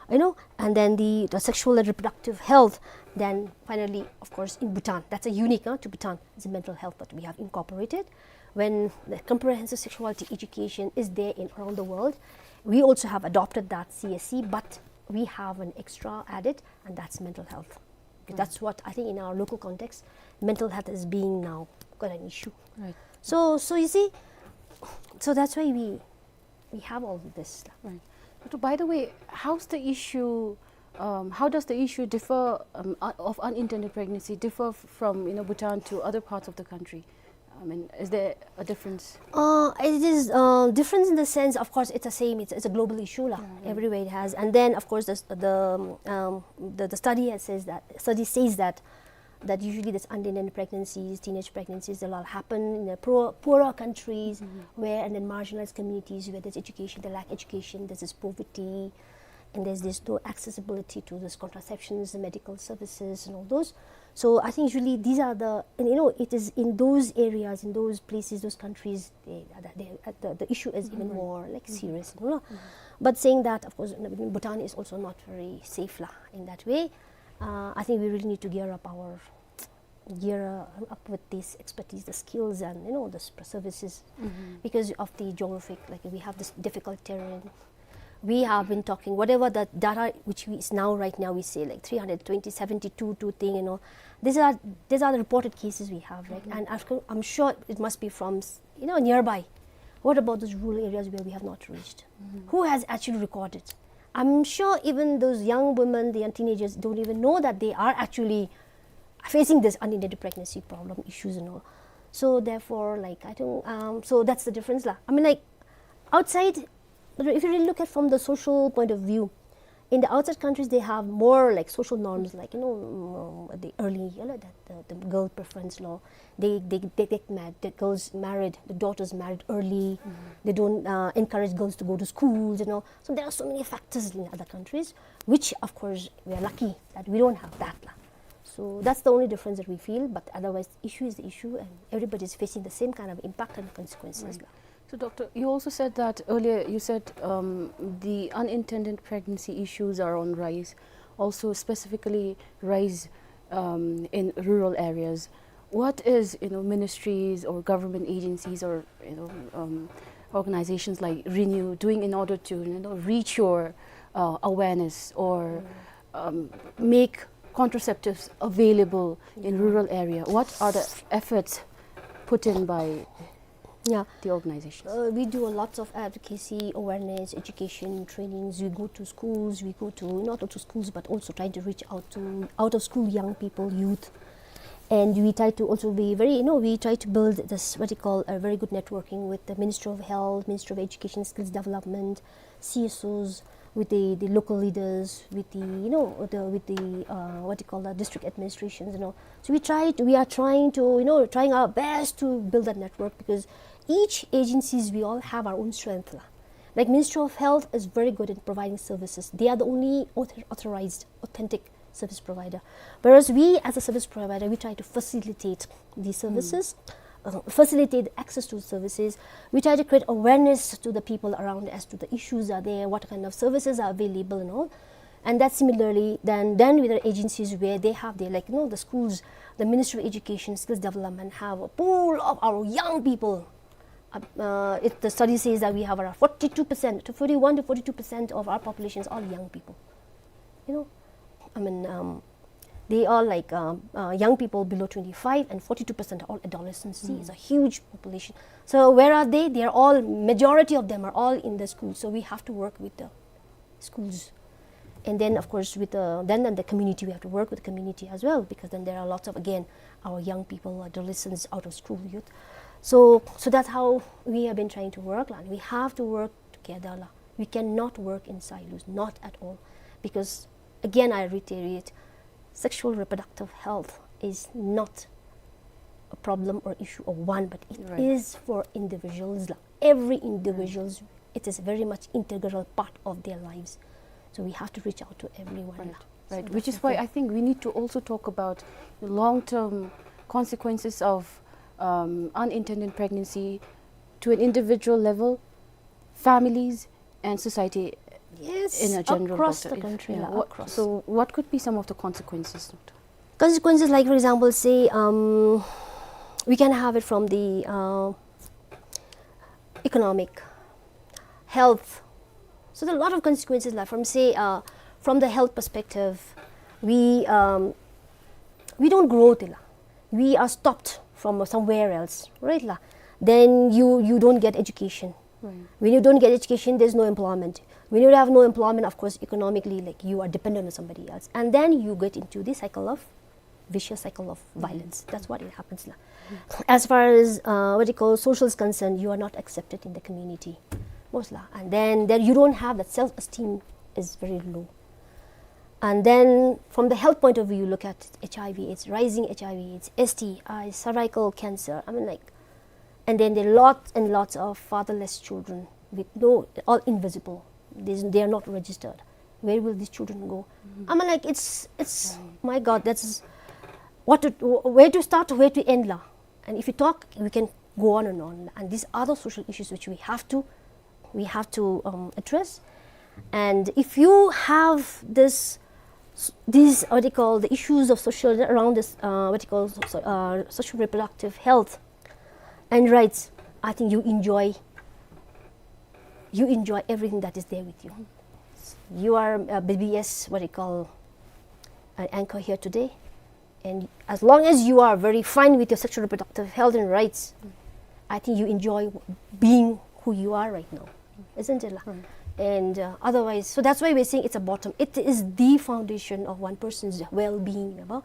you know, and then the, the sexual and reproductive health. Then finally, of course, in Bhutan, that's a unique, uh, to Bhutan, is mental health that we have incorporated. When the comprehensive sexuality education is there in around the world, we also have adopted that C S E, but we have an extra added, and that's mental health. Because that's what I think in our local context, mental health is being now quite an issue. Right. So, so you see, so that's why we, we have all this. Right. But by the way, how's the issue, um, how does the issue differ, um, uh, of unintended pregnancy differ f-, from, you know, Bhutan to other parts of the country? I mean, is there a difference? Uh, it is, uh, difference in the sense, of course, it's the same. It's, it's a global issue, la. Everywhere it has. And then, of course, the, the, um, the, the study has says that, study says that, that usually this unintended pregnancies, teenage pregnancies, they all happen in the poor, poorer countries where, and then marginalized communities where there's education, they lack education, there's this poverty, and there's this no accessibility to this contraceptions, the medical services, and all those. So I think usually these are the, and, you know, it is in those areas, in those places, those countries, they, they, uh, the, the issue is even more, like, serious, you know. But saying that, of course, Bhutan is also not very safe, la, in that way. Uh, I think we really need to gear up our, gear, uh, up with this expertise, the skills, and, you know, the s-, services, because of the geographic, like, we have this difficult terrain. We have been talking, whatever the data which we, is now, right now, we say, like, three hundred twenty, seventy-two, two thing, you know. These are, these are the reported cases we have, right? And I've, I'm sure it must be from, s-, you know, nearby. What about those rural areas where we have not reached? Who has actually recorded? I'm sure even those young women, the young teenagers don't even know that they are actually facing this unintended pregnancy problem issues and all. So therefore, like, I think, um, so that's the difference, la. I mean, like, outside, but if you really look at from the social point of view, in the outside countries, they have more, like, social norms, like, you know, um, the early, you know, the, the, the girl preference, la. They, they, they get married, the girls married, the daughters married early. They don't, uh, encourage girls to go to schools, you know. So there are so many factors in other countries, which, of course, we are lucky that we don't have that, la. So that's the only difference that we feel, but otherwise, the issue is the issue, and everybody is facing the same kind of impact and consequences, la. So, Doctor, you also said that earlier, you said, um, the unintended pregnancy issues are on rise, also specifically rise, um, in rural areas. What is, you know, ministries or government agencies or, you know, um, organizations like Renew doing in order to, you know, reach your, uh, awareness or, um, make contraceptives available in rural area? What are the efforts put in by, yeah, the organizations? Uh, we do a lots of advocacy, awareness, education, trainings. We go to schools, we go to, not only schools, but also trying to reach out to out of school young people, youth. And we try to also be very, you know, we try to build this, what you call, a very good networking with the Ministry of Health, Ministry of Education, Skills Development, C S Os, with the, the local leaders, with the, you know, the, with the, uh, what you call, the district administrations, you know. So we try to, we are trying to, you know, trying our best to build that network, because each agencies, we all have our own strength, la. Like, Ministry of Health is very good in providing services. They are the only author-, authorized, authentic service provider. Whereas we, as a service provider, we try to facilitate these services, uh, facilitate access to services. We try to create awareness to the people around as to the issues are there, what kind of services are available and all. And that similarly, then, then with the agencies where they have their, like, you know, the schools, the Ministry of Education, Skills Development have a pool of our young people. Uh, uh, it, the study says that we have around forty-two percent, to forty-one to forty-two percent of our population is all young people. You know, I mean, um, they are like, um, uh, young people below twenty-five, and forty-two percent are all adolescents. See, it's a huge population. So where are they? They are all, majority of them are all in the school. So we have to work with the schools. And then, of course, with the, then, then the community, we have to work with the community as well, because then there are lots of, again, our young people, adolescents, out of school youth. So, so that's how we have been trying to work, la. We have to work together, la. We cannot work in silos, not at all. Because, again, I reiterate, sexual reproductive health is not a problem or issue of one, but it is for individuals, la. Every individuals, it is very much integral part of their lives. So we have to reach out to everyone, la. Right, which is why I think we need to also talk about the long-term consequences of, um, unintended pregnancy to an individual level, families, and society in a general, across the country, la, across. So what could be some of the consequences, doctor? Consequences, like, for example, say, um, we can have it from the, uh, economic, health. So there are a lot of consequences, like, from, say, uh, from the health perspective, we, um, we don't grow, la. We are stopped from somewhere else, right, la? Then you, you don't get education. When you don't get education, there's no employment. When you have no employment, of course, economically, like, you are dependent on somebody else. And then you get into the cycle of, vicious cycle of violence. That's what it happens, la. As far as, uh, what you call, social is concerned, you are not accepted in the community, most, la. And then, then you don't have that, self-esteem is very low. And then from the health point of view, you look at H I V AIDS, rising H I V AIDS, S T I, cervical cancer. I mean, like, and then there are lots and lots of fatherless children with no, all invisible. There's, they are not registered. Where will these children go? I mean, like, it's, it's, my God, that's what to, where to start, where to end, la. And if you talk, we can go on and on. And these are the social issues which we have to, we have to, um, address. And if you have this, s-, these, what you call, the issues of social, around this, uh, what you call, so, uh, social reproductive health and rights, I think you enjoy, you enjoy everything that is there with you. You are a B B S, what you call, an anchor here today. And as long as you are very fine with your sexual reproductive health and rights, I think you enjoy being who you are right now, isn't it, la? And, uh, otherwise, so that's why we're saying it's a bottom. It is the foundation of one person's well-being, you know?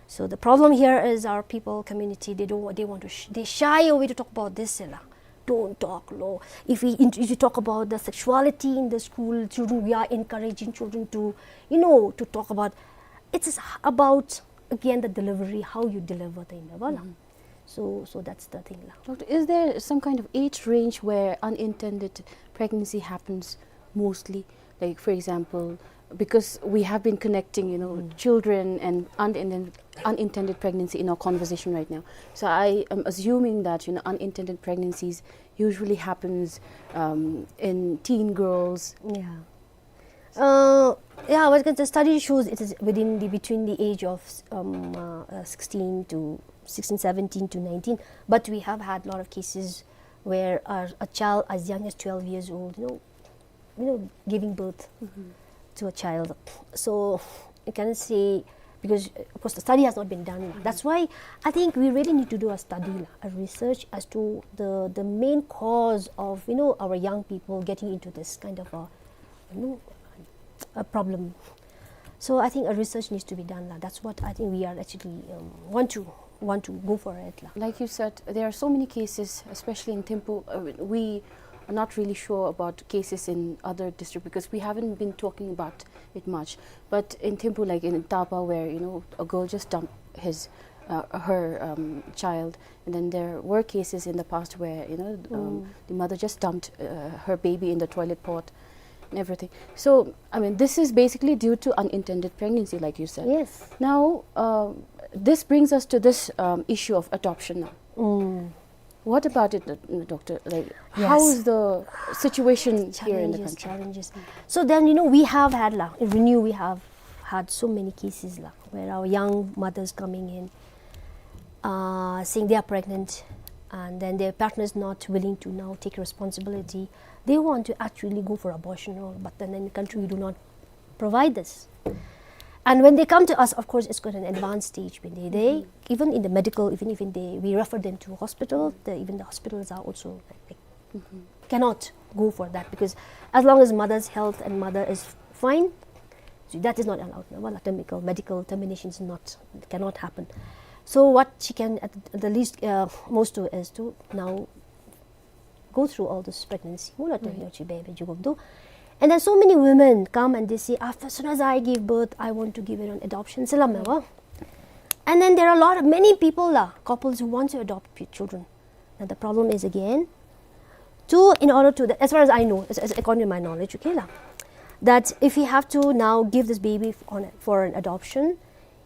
So the problem here is our people, community, they don't, they want to, sh-, they shy away to talk about this, la. Don't talk, lo. If we int-, if you talk about the sexuality in the school, children, we are encouraging children to, you know, to talk about. It is about, again, the delivery, how you deliver the, you know, la. So, so that's the thing, la. Doctor, is there some kind of age range where unintended pregnancy happens mostly? Like, for example, because we have been connecting, you know, children and unintended, unintended pregnancy in our conversation right now. So I am assuming that, you know, unintended pregnancies usually happens, um, in teen girls. Yeah. Uh, yeah, well, the study shows it is within the, between the age of, um, uh, uh, sixteen to sixteen, seventeen to nineteen. But we have had a lot of cases where a, a child as young as twelve years old, you know, you know, giving birth to a child. So you can say, because, uh, of course, the study has not been done. That's why I think we really need to do a study, la, a research as to the, the main cause of, you know, our young people getting into this kind of a, you know, a problem. So I think a research needs to be done, la. That's what I think we are actually, um, want to, want to go for it, la. Like you said, there are so many cases, especially in Thimphu. Uh, we are not really sure about cases in other district because we haven't been talking about it much. But in Thimphu, like in Tapa, where, you know, a girl just dumped his, uh, her, um, child, and then there were cases in the past where, you know, um, the mother just dumped, uh, her baby in the toilet pot and everything. So, I mean, this is basically due to unintended pregnancy, like you said. Yes. Now, um, this brings us to this, um, issue of adoption now. What about it, uh, Doctor? Like, how Yes. is the situation here in the Challenges, country? Challenges. So then, you know, we have had, la, in Renew, we have had so many cases, la, where our young mothers coming in, uh, saying they are pregnant, and then their partner is not willing to now take responsibility. They want to actually go for abortion, or, but then in the country we do not provide this. And when they come to us, of course, it's got an advanced stage. When they, they Mm-hmm. even in the medical, even, even they, we refer them to hospital. The, even the hospitals are also, like, Mm-hmm. cannot go for that, because as long as mother's health and mother is fine, so that is not allowed. No? Well, medical, medical termination is not, cannot happen. So what she can at the least, uh, most do is to now go through all this pregnancy. Mula Right. terminal chi baby jugum do. And then so many women come and they say, "After, as soon as I give birth, I want to give it on adoption." Salam Right. wa. And then there are a lot of, many people, la, couples who want to adopt p-, children. Now the problem is again, to, in order to, the, as far as I know, as, as according to my knowledge, okay, la, that if we have to now give this baby f-, on, for an adoption,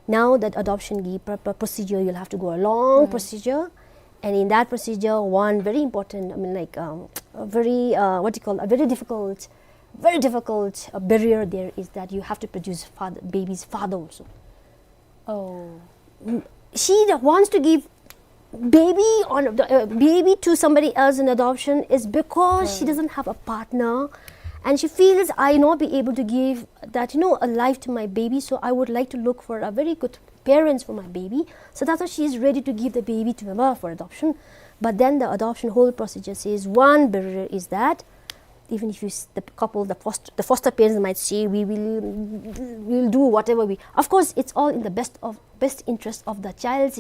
now that adoption gi-, pr-, pr-, procedure, you'll have to go a long Right. procedure. And in that procedure, one very important, I mean, like, um, a very, uh, what do you call, a very difficult, very difficult, uh, barrier there is that you have to produce father, baby's father also. Oh. Mm, she that wants to give baby on the, uh, baby to somebody else in adoption is because she Right. doesn't have a partner, and she feels, "I not be able to give that, you know, a life to my baby, so I would like to look for a very good parents for my baby." So that's why she is ready to give the baby to her for adoption. But then the adoption whole procedure says one barrier is that even if you s-, the couple, the foster, the foster parents might say, "We will, we will do whatever we," of course, it's all in the best of, best interest of the child,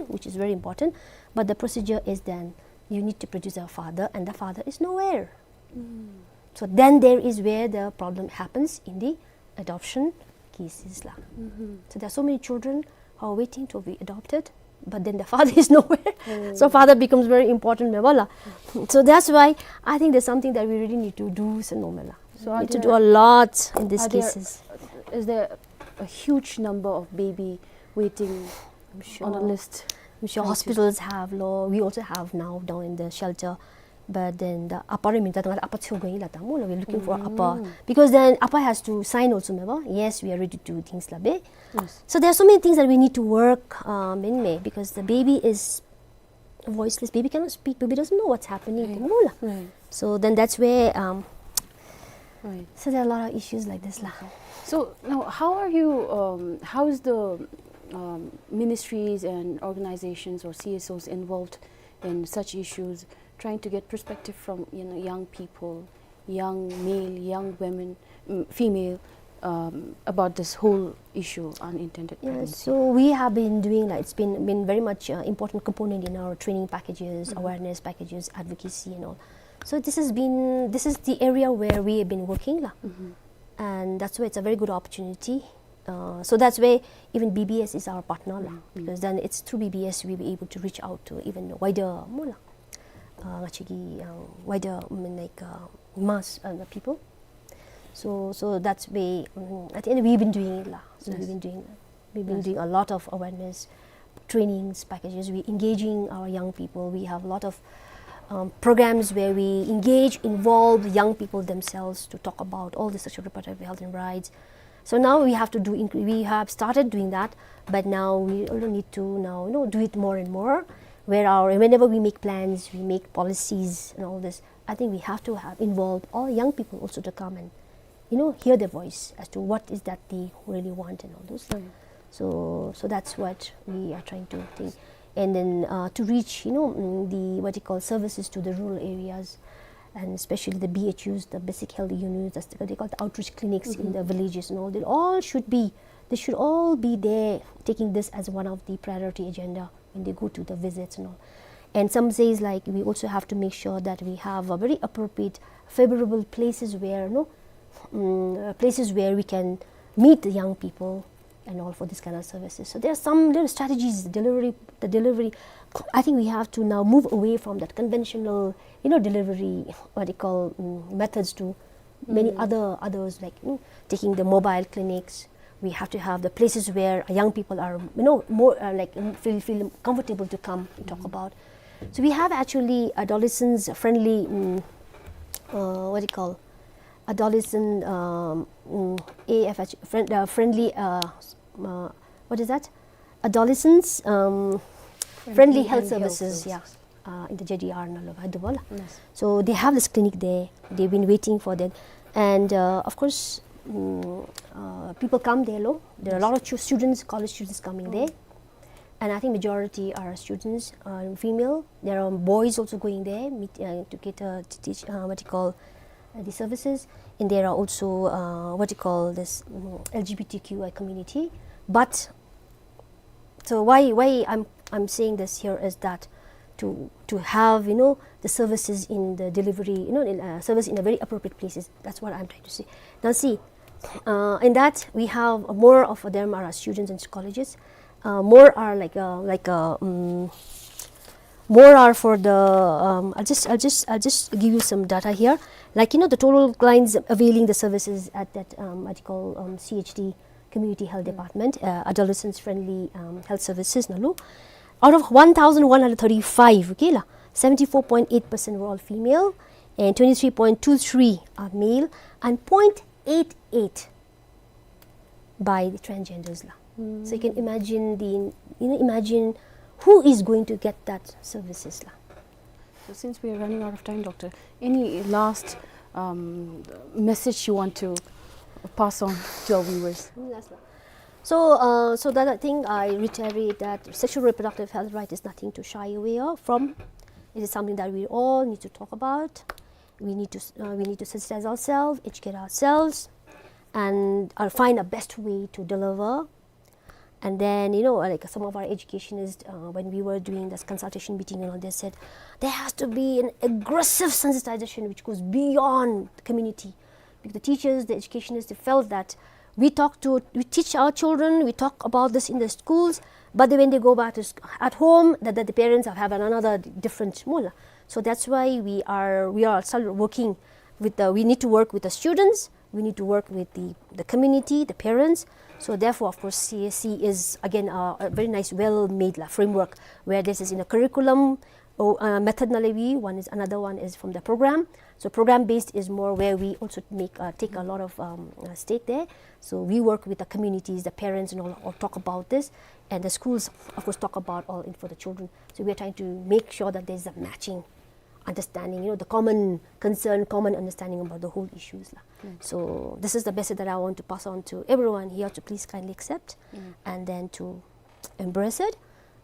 which is very important. But the procedure is then you need to produce a father, and the father is nowhere. Mm. So then there is where the problem happens in the adoption cases la. Mm-hmm. So there are so many children who are waiting to be adopted, but then the father is nowhere. Mm. So father becomes very important, me bala. So that's why I think there's something that we really need to do, so no me la. So are Need to there, do a lot in these are there, cases. Is there a huge number of baby waiting I'm sure. on a list? I'm sure Trying to hospitals have, lo, we also have now down in the shelter. But then the apa re minta tanga apa chu going la ta mo la, we're looking for apa. Mm. Because then apa has to sign also, me ba? Yes, we are ready to do things la be. Yes. So there are so many things that we need to work, um, in me, because the baby is voiceless. Baby cannot speak. Baby doesn't know what's happening. Right. Mo la. Right. So then that's where, um, Right. So there are a lot of issues like this la. Okay. So now, how are you, um, how is the, um, ministries and organizations or C S Os involved in such issues, trying to get perspective from, you know, young people, young male, young women, mm, female, um, about this whole issue, unintended Yeah, pregnancy? So we have been doing, like, it's been, been very much, uh, important component in our training packages, Mm-hmm. awareness packages, advocacy and all. So this has been, this is the area where we have been working la. Mm-hmm. And that's why it's a very good opportunity. Uh, so that's why even B B S is our partner la, Mm, mm. because then it's through B B S we'll be able to reach out to even wider, mo la, uh, actually, uh, wider, I mean, like, uh, mass, uh, the people. So, so that's why, um, at the end we've been doing it la. So we've Yes. been doing, we've been Yes. doing a lot of awareness trainings packages. We engaging our young people. We have a lot of, um, programs where we engage, involve young people themselves to talk about all the sexual reproductive health and rights. So now we have to do, inc-, we have started doing that, but now we also need to now, you know, do it more and more. Where our, whenever we make plans, we make policies and all this, I think we have to have involve all young people also to come and, you know, hear their voice as to what is that they really want and all those. Mm. So, so that's what we are trying to think. And then, uh, to reach, you know, mm, the, what you call, services to the rural areas, and especially the B H Us, the basic health units, that's what they call the outreach clinics in Mm-hmm. the villages and all. They all should be, they should all be there, taking this as one of the priority agenda when they go to the visits and all. And some says, like, we also have to make sure that we have a very appropriate, favorable places where, no, mm, uh, places where we can meet the young people and all for this kind of services. So there are some little strategies, delivery, the delivery. I think we have to now move away from that conventional, you know, delivery, what they call, mm, methods to many Mm. other, others, like, you know, taking the mobile clinics. We have to have the places where young people are, you know, more, uh, like, mm, feel, feel comfortable to come and talk Mm. about. So we have actually adolescents friendly, mm, uh, what do you call, adolescent, um, mm, A F H, friend, uh, friendly, uh, s- uh, what is that? Adolescents, um, friendly health services, yeah, uh, in the J D R ནང་ལུ་སྦེ་འདུག་པ་ལགས། Yes. So they have this clinic there. They've been waiting for that. And, uh, of course, mm, uh, people come there, lo. There are a lot of chu- students, college students coming there. And I think majority are students, uh, female. There are boys also going there, meet, uh, to get, uh, to teach, uh, what you call, uh, the services. And there are also, uh, what you call this, mm, L G B T Q I community. But so why, why I'm, I'm saying this here is that to, to have, you know, the services in the delivery, you know, in, uh, service in a very appropriate places. That's what I'm trying to say. Now see, uh, in that we have more of them are students in colleges. Uh, more are like, uh, like, uh, mm, more are for the, um, I'll just, I'll just, I'll just give you some data here. Like, you know, the total clients availing the services at that, um, what you call, um, C H D, Community Health Department, uh, adolescents friendly, um, health services ནང་ལུ, out of one thousand one hundred thirty-five, okay ལགས, seventy-four point eight percent were all female, and twenty-three point two three are male, and point eight eight by the transgenders ལགས. So you can imagine the, you know, imagine who is going to get that services ལགས. So since we are running out of time, Doctor, any last, um, message you want to pass on to our viewers? Yes, ལགས. So, uh, so that I think I reiterate that sexual reproductive health right is nothing to shy away of, from. It is something that we all need to talk about. We need to, uh, we need to sensitize ourselves, educate ourselves, and, uh, find a best way to deliver. And then, you know, like, some of our educationists, uh, when we were doing this consultation meeting, you know, they said there has to be an aggressive sensitization which goes beyond the community. Because the teachers, the educationists, they felt that we talk to, we teach our children, we talk about this in the schools, but then when they go back to sc- at home, that, that the parents have, have another different mula. So that's why we are, we are still working with the, we need to work with the students, we need to work with the, the community, the parents. So therefore, of course, C S C is again a, a very nice, well-made la, framework where this is in a curriculum or, uh, method ནང་ལས་ཝ་ཨིན། One is, another one is from the program. So program based is more where we also make, uh, take a lot of, um, uh, stake there. So we work with the communities, the parents and all, all talk about this, and the schools, of course, talk about all in for the children. So we are trying to make sure that there's a matching understanding, you know, the common concern, common understanding about the whole issues la. Right. So this is the message that I want to pass on to everyone here to please kindly accept and then to embrace it,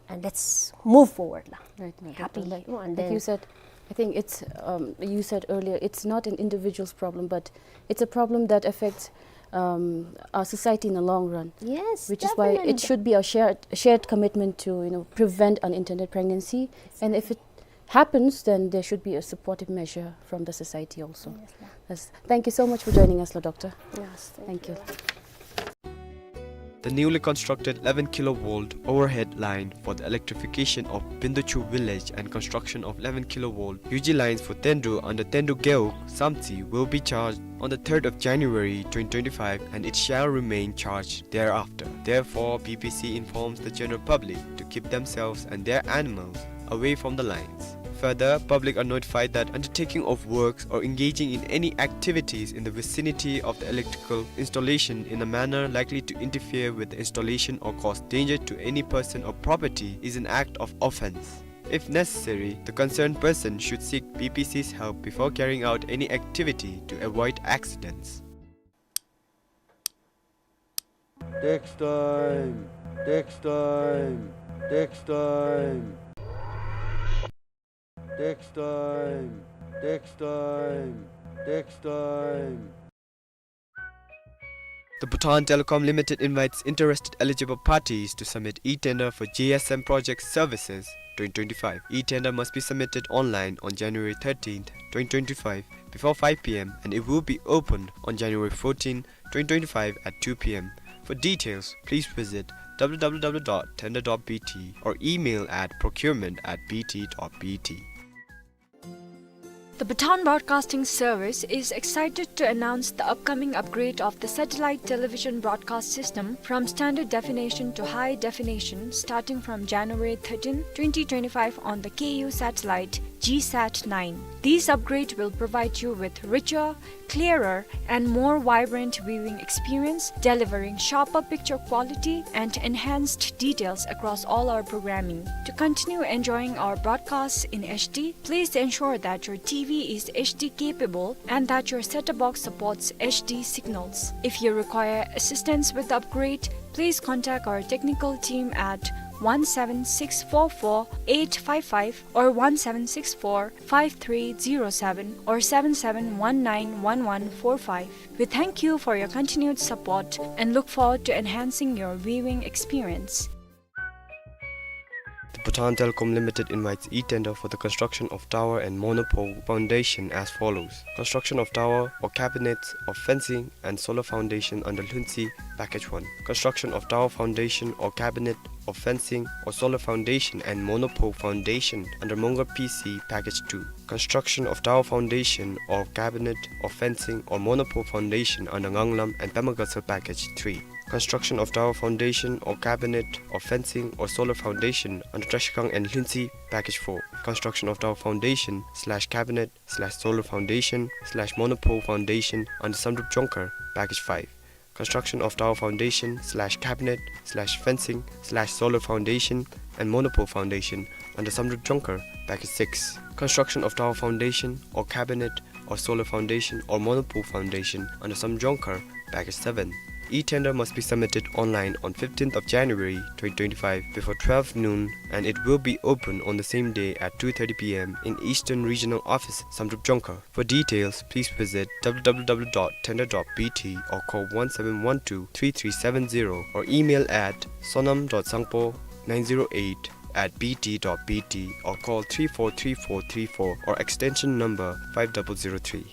and let's move forward la. Right, right, happily, Doctor. Like, you know, and like then you said, I think it's, um, you said earlier, it's not an individual's problem, but it's a problem that affects, um, our society in the long run. Yes, which is why it definitely should be a shared, shared commitment to, you know, prevent unintended pregnancy. And if it happens, then there should be a supportive measure from the society also. Yes, ma'am. Yes. Thank you so much for joining us, la Doctor. Yes, thank you. Thank you. The newly constructed eleven kilovolt overhead line for the electrification of Binduchu village and construction of eleven kilovolt U G lines for Tendu under Tendu Gewog Samtse will be charged on the third of January twenty twenty-five, and it shall remain charged thereafter. Therefore, B P C informs the general public to keep themselves and their animals away from the lines. Further, public are notified that undertaking of works or engaging in any activities in the vicinity of the electrical installation in a manner likely to interfere with the installation or cause danger to any person or property is an act of offence. If necessary, the concerned person should seek B P C's help before carrying out any activity to avoid accidents. Tax time, tax time, tax time. Tax time, tax time, tax time. The Bhutan Telecom Limited invites interested eligible parties to submit e-tender for G S M project services twenty twenty-five. E-tender must be submitted online on January thirteenth, twenty twenty-five, before five P M, and it will be opened on January fourteenth, twenty twenty-five at two P M. For details, please visit W W W dot tender dot B T or email at procurement at B T dot B T. The Bhutan Broadcasting Service is excited to announce the upcoming upgrade of the satellite television broadcast system from standard definition to high definition starting from January thirteenth, twenty twenty-five on the K U satellite GSAT nine. This upgrade will provide you with richer, clearer, and more vibrant viewing experience, delivering sharper picture quality and enhanced details across all our programming. To continue enjoying our broadcasts in H D, please ensure that your T V is H D capable and that your set-top box supports H D signals. If you require assistance with the upgrade, please contact our technical team at one seven six four four eight five five or one seven six four five three zero seven or seven seven one nine one one four five. We thank you for your continued support and look forward to enhancing your viewing experience. The Bhutan Telecom Limited invites e-tender for the construction of tower and monopole foundation as follows. Construction of tower or cabinets of fencing and solar foundation under Lhuntse, Package one. Construction of tower foundation or cabinet of fencing or solar foundation and monopole foundation under Mongar P C, Package two. Construction of tower foundation or cabinet of fencing or monopole foundation under Nganglam and Pemagasal, Package three. Construction of tower foundation or cabinet of fencing or solar foundation under Trashigang and Lhuntse, Package four. Construction of tower foundation slash cabinet slash solar foundation slash monopole foundation under Samdrup Jongkhar, Package five. Construction of tower foundation slash cabinet slash fencing slash solar foundation and monopole foundation under Samdrup Jongkhar, Package six. Construction of tower foundation or cabinet or solar foundation or monopole foundation under Samdrup Jongkhar, Package seven. E-tender must be submitted online on fifteenth of January twenty twenty-five before twelve noon, and it will be open on the same day at two thirty P M in Eastern Regional Office, Samdrup Jongkhar. For details, please visit W W W dot tender dot B T or call one seven one two three three seven zero or email at sonam dot sangpo nine zero eight at B T dot B T or call three four three four three four or extension number five double zero three.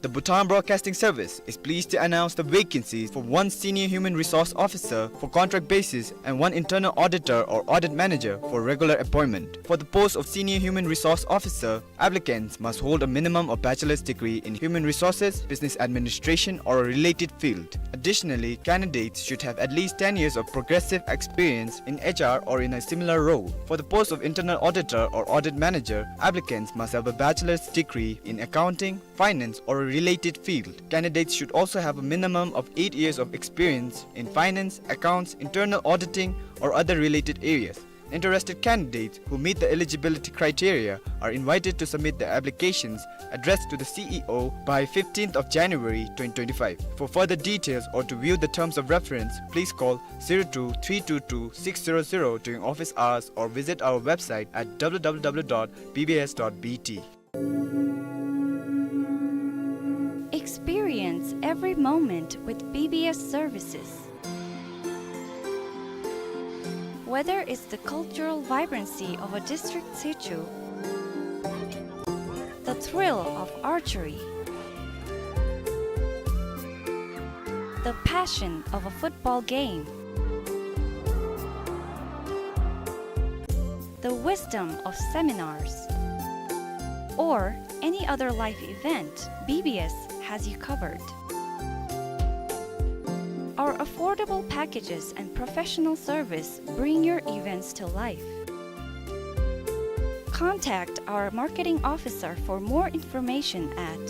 The Bhutan Broadcasting Service is pleased to announce the vacancies for one Senior Human Resource Officer for contract basis and one Internal Auditor or Audit Manager for regular appointment. For the post of Senior Human Resource Officer, applicants must hold a minimum of bachelor's degree in human resources, business administration, or a related field. Additionally, candidates should have at least ten years of progressive experience in H R or in a similar role. For the post of Internal Auditor or Audit Manager, applicants must have a bachelor's degree in accounting, finance, or a related field. Candidates should also have a minimum of eight years of experience in finance, accounts, internal auditing, or other related areas. Interested candidates who meet the eligibility criteria are invited to submit their applications addressed to the C E O by fifteenth of January twenty twenty-five. For further details or to view the terms of reference, please call zero two three two two six zero zero during office hours or visit our website at W W W dot B B S dot B T. Experience every moment with B B S services. Whether it's the cultural vibrancy of a district situ, the thrill of archery, the passion of a football game, the wisdom of seminars, or any other life event, B B S has you covered. Our affordable packages and professional service bring your events to life. Contact our marketing officer for more information at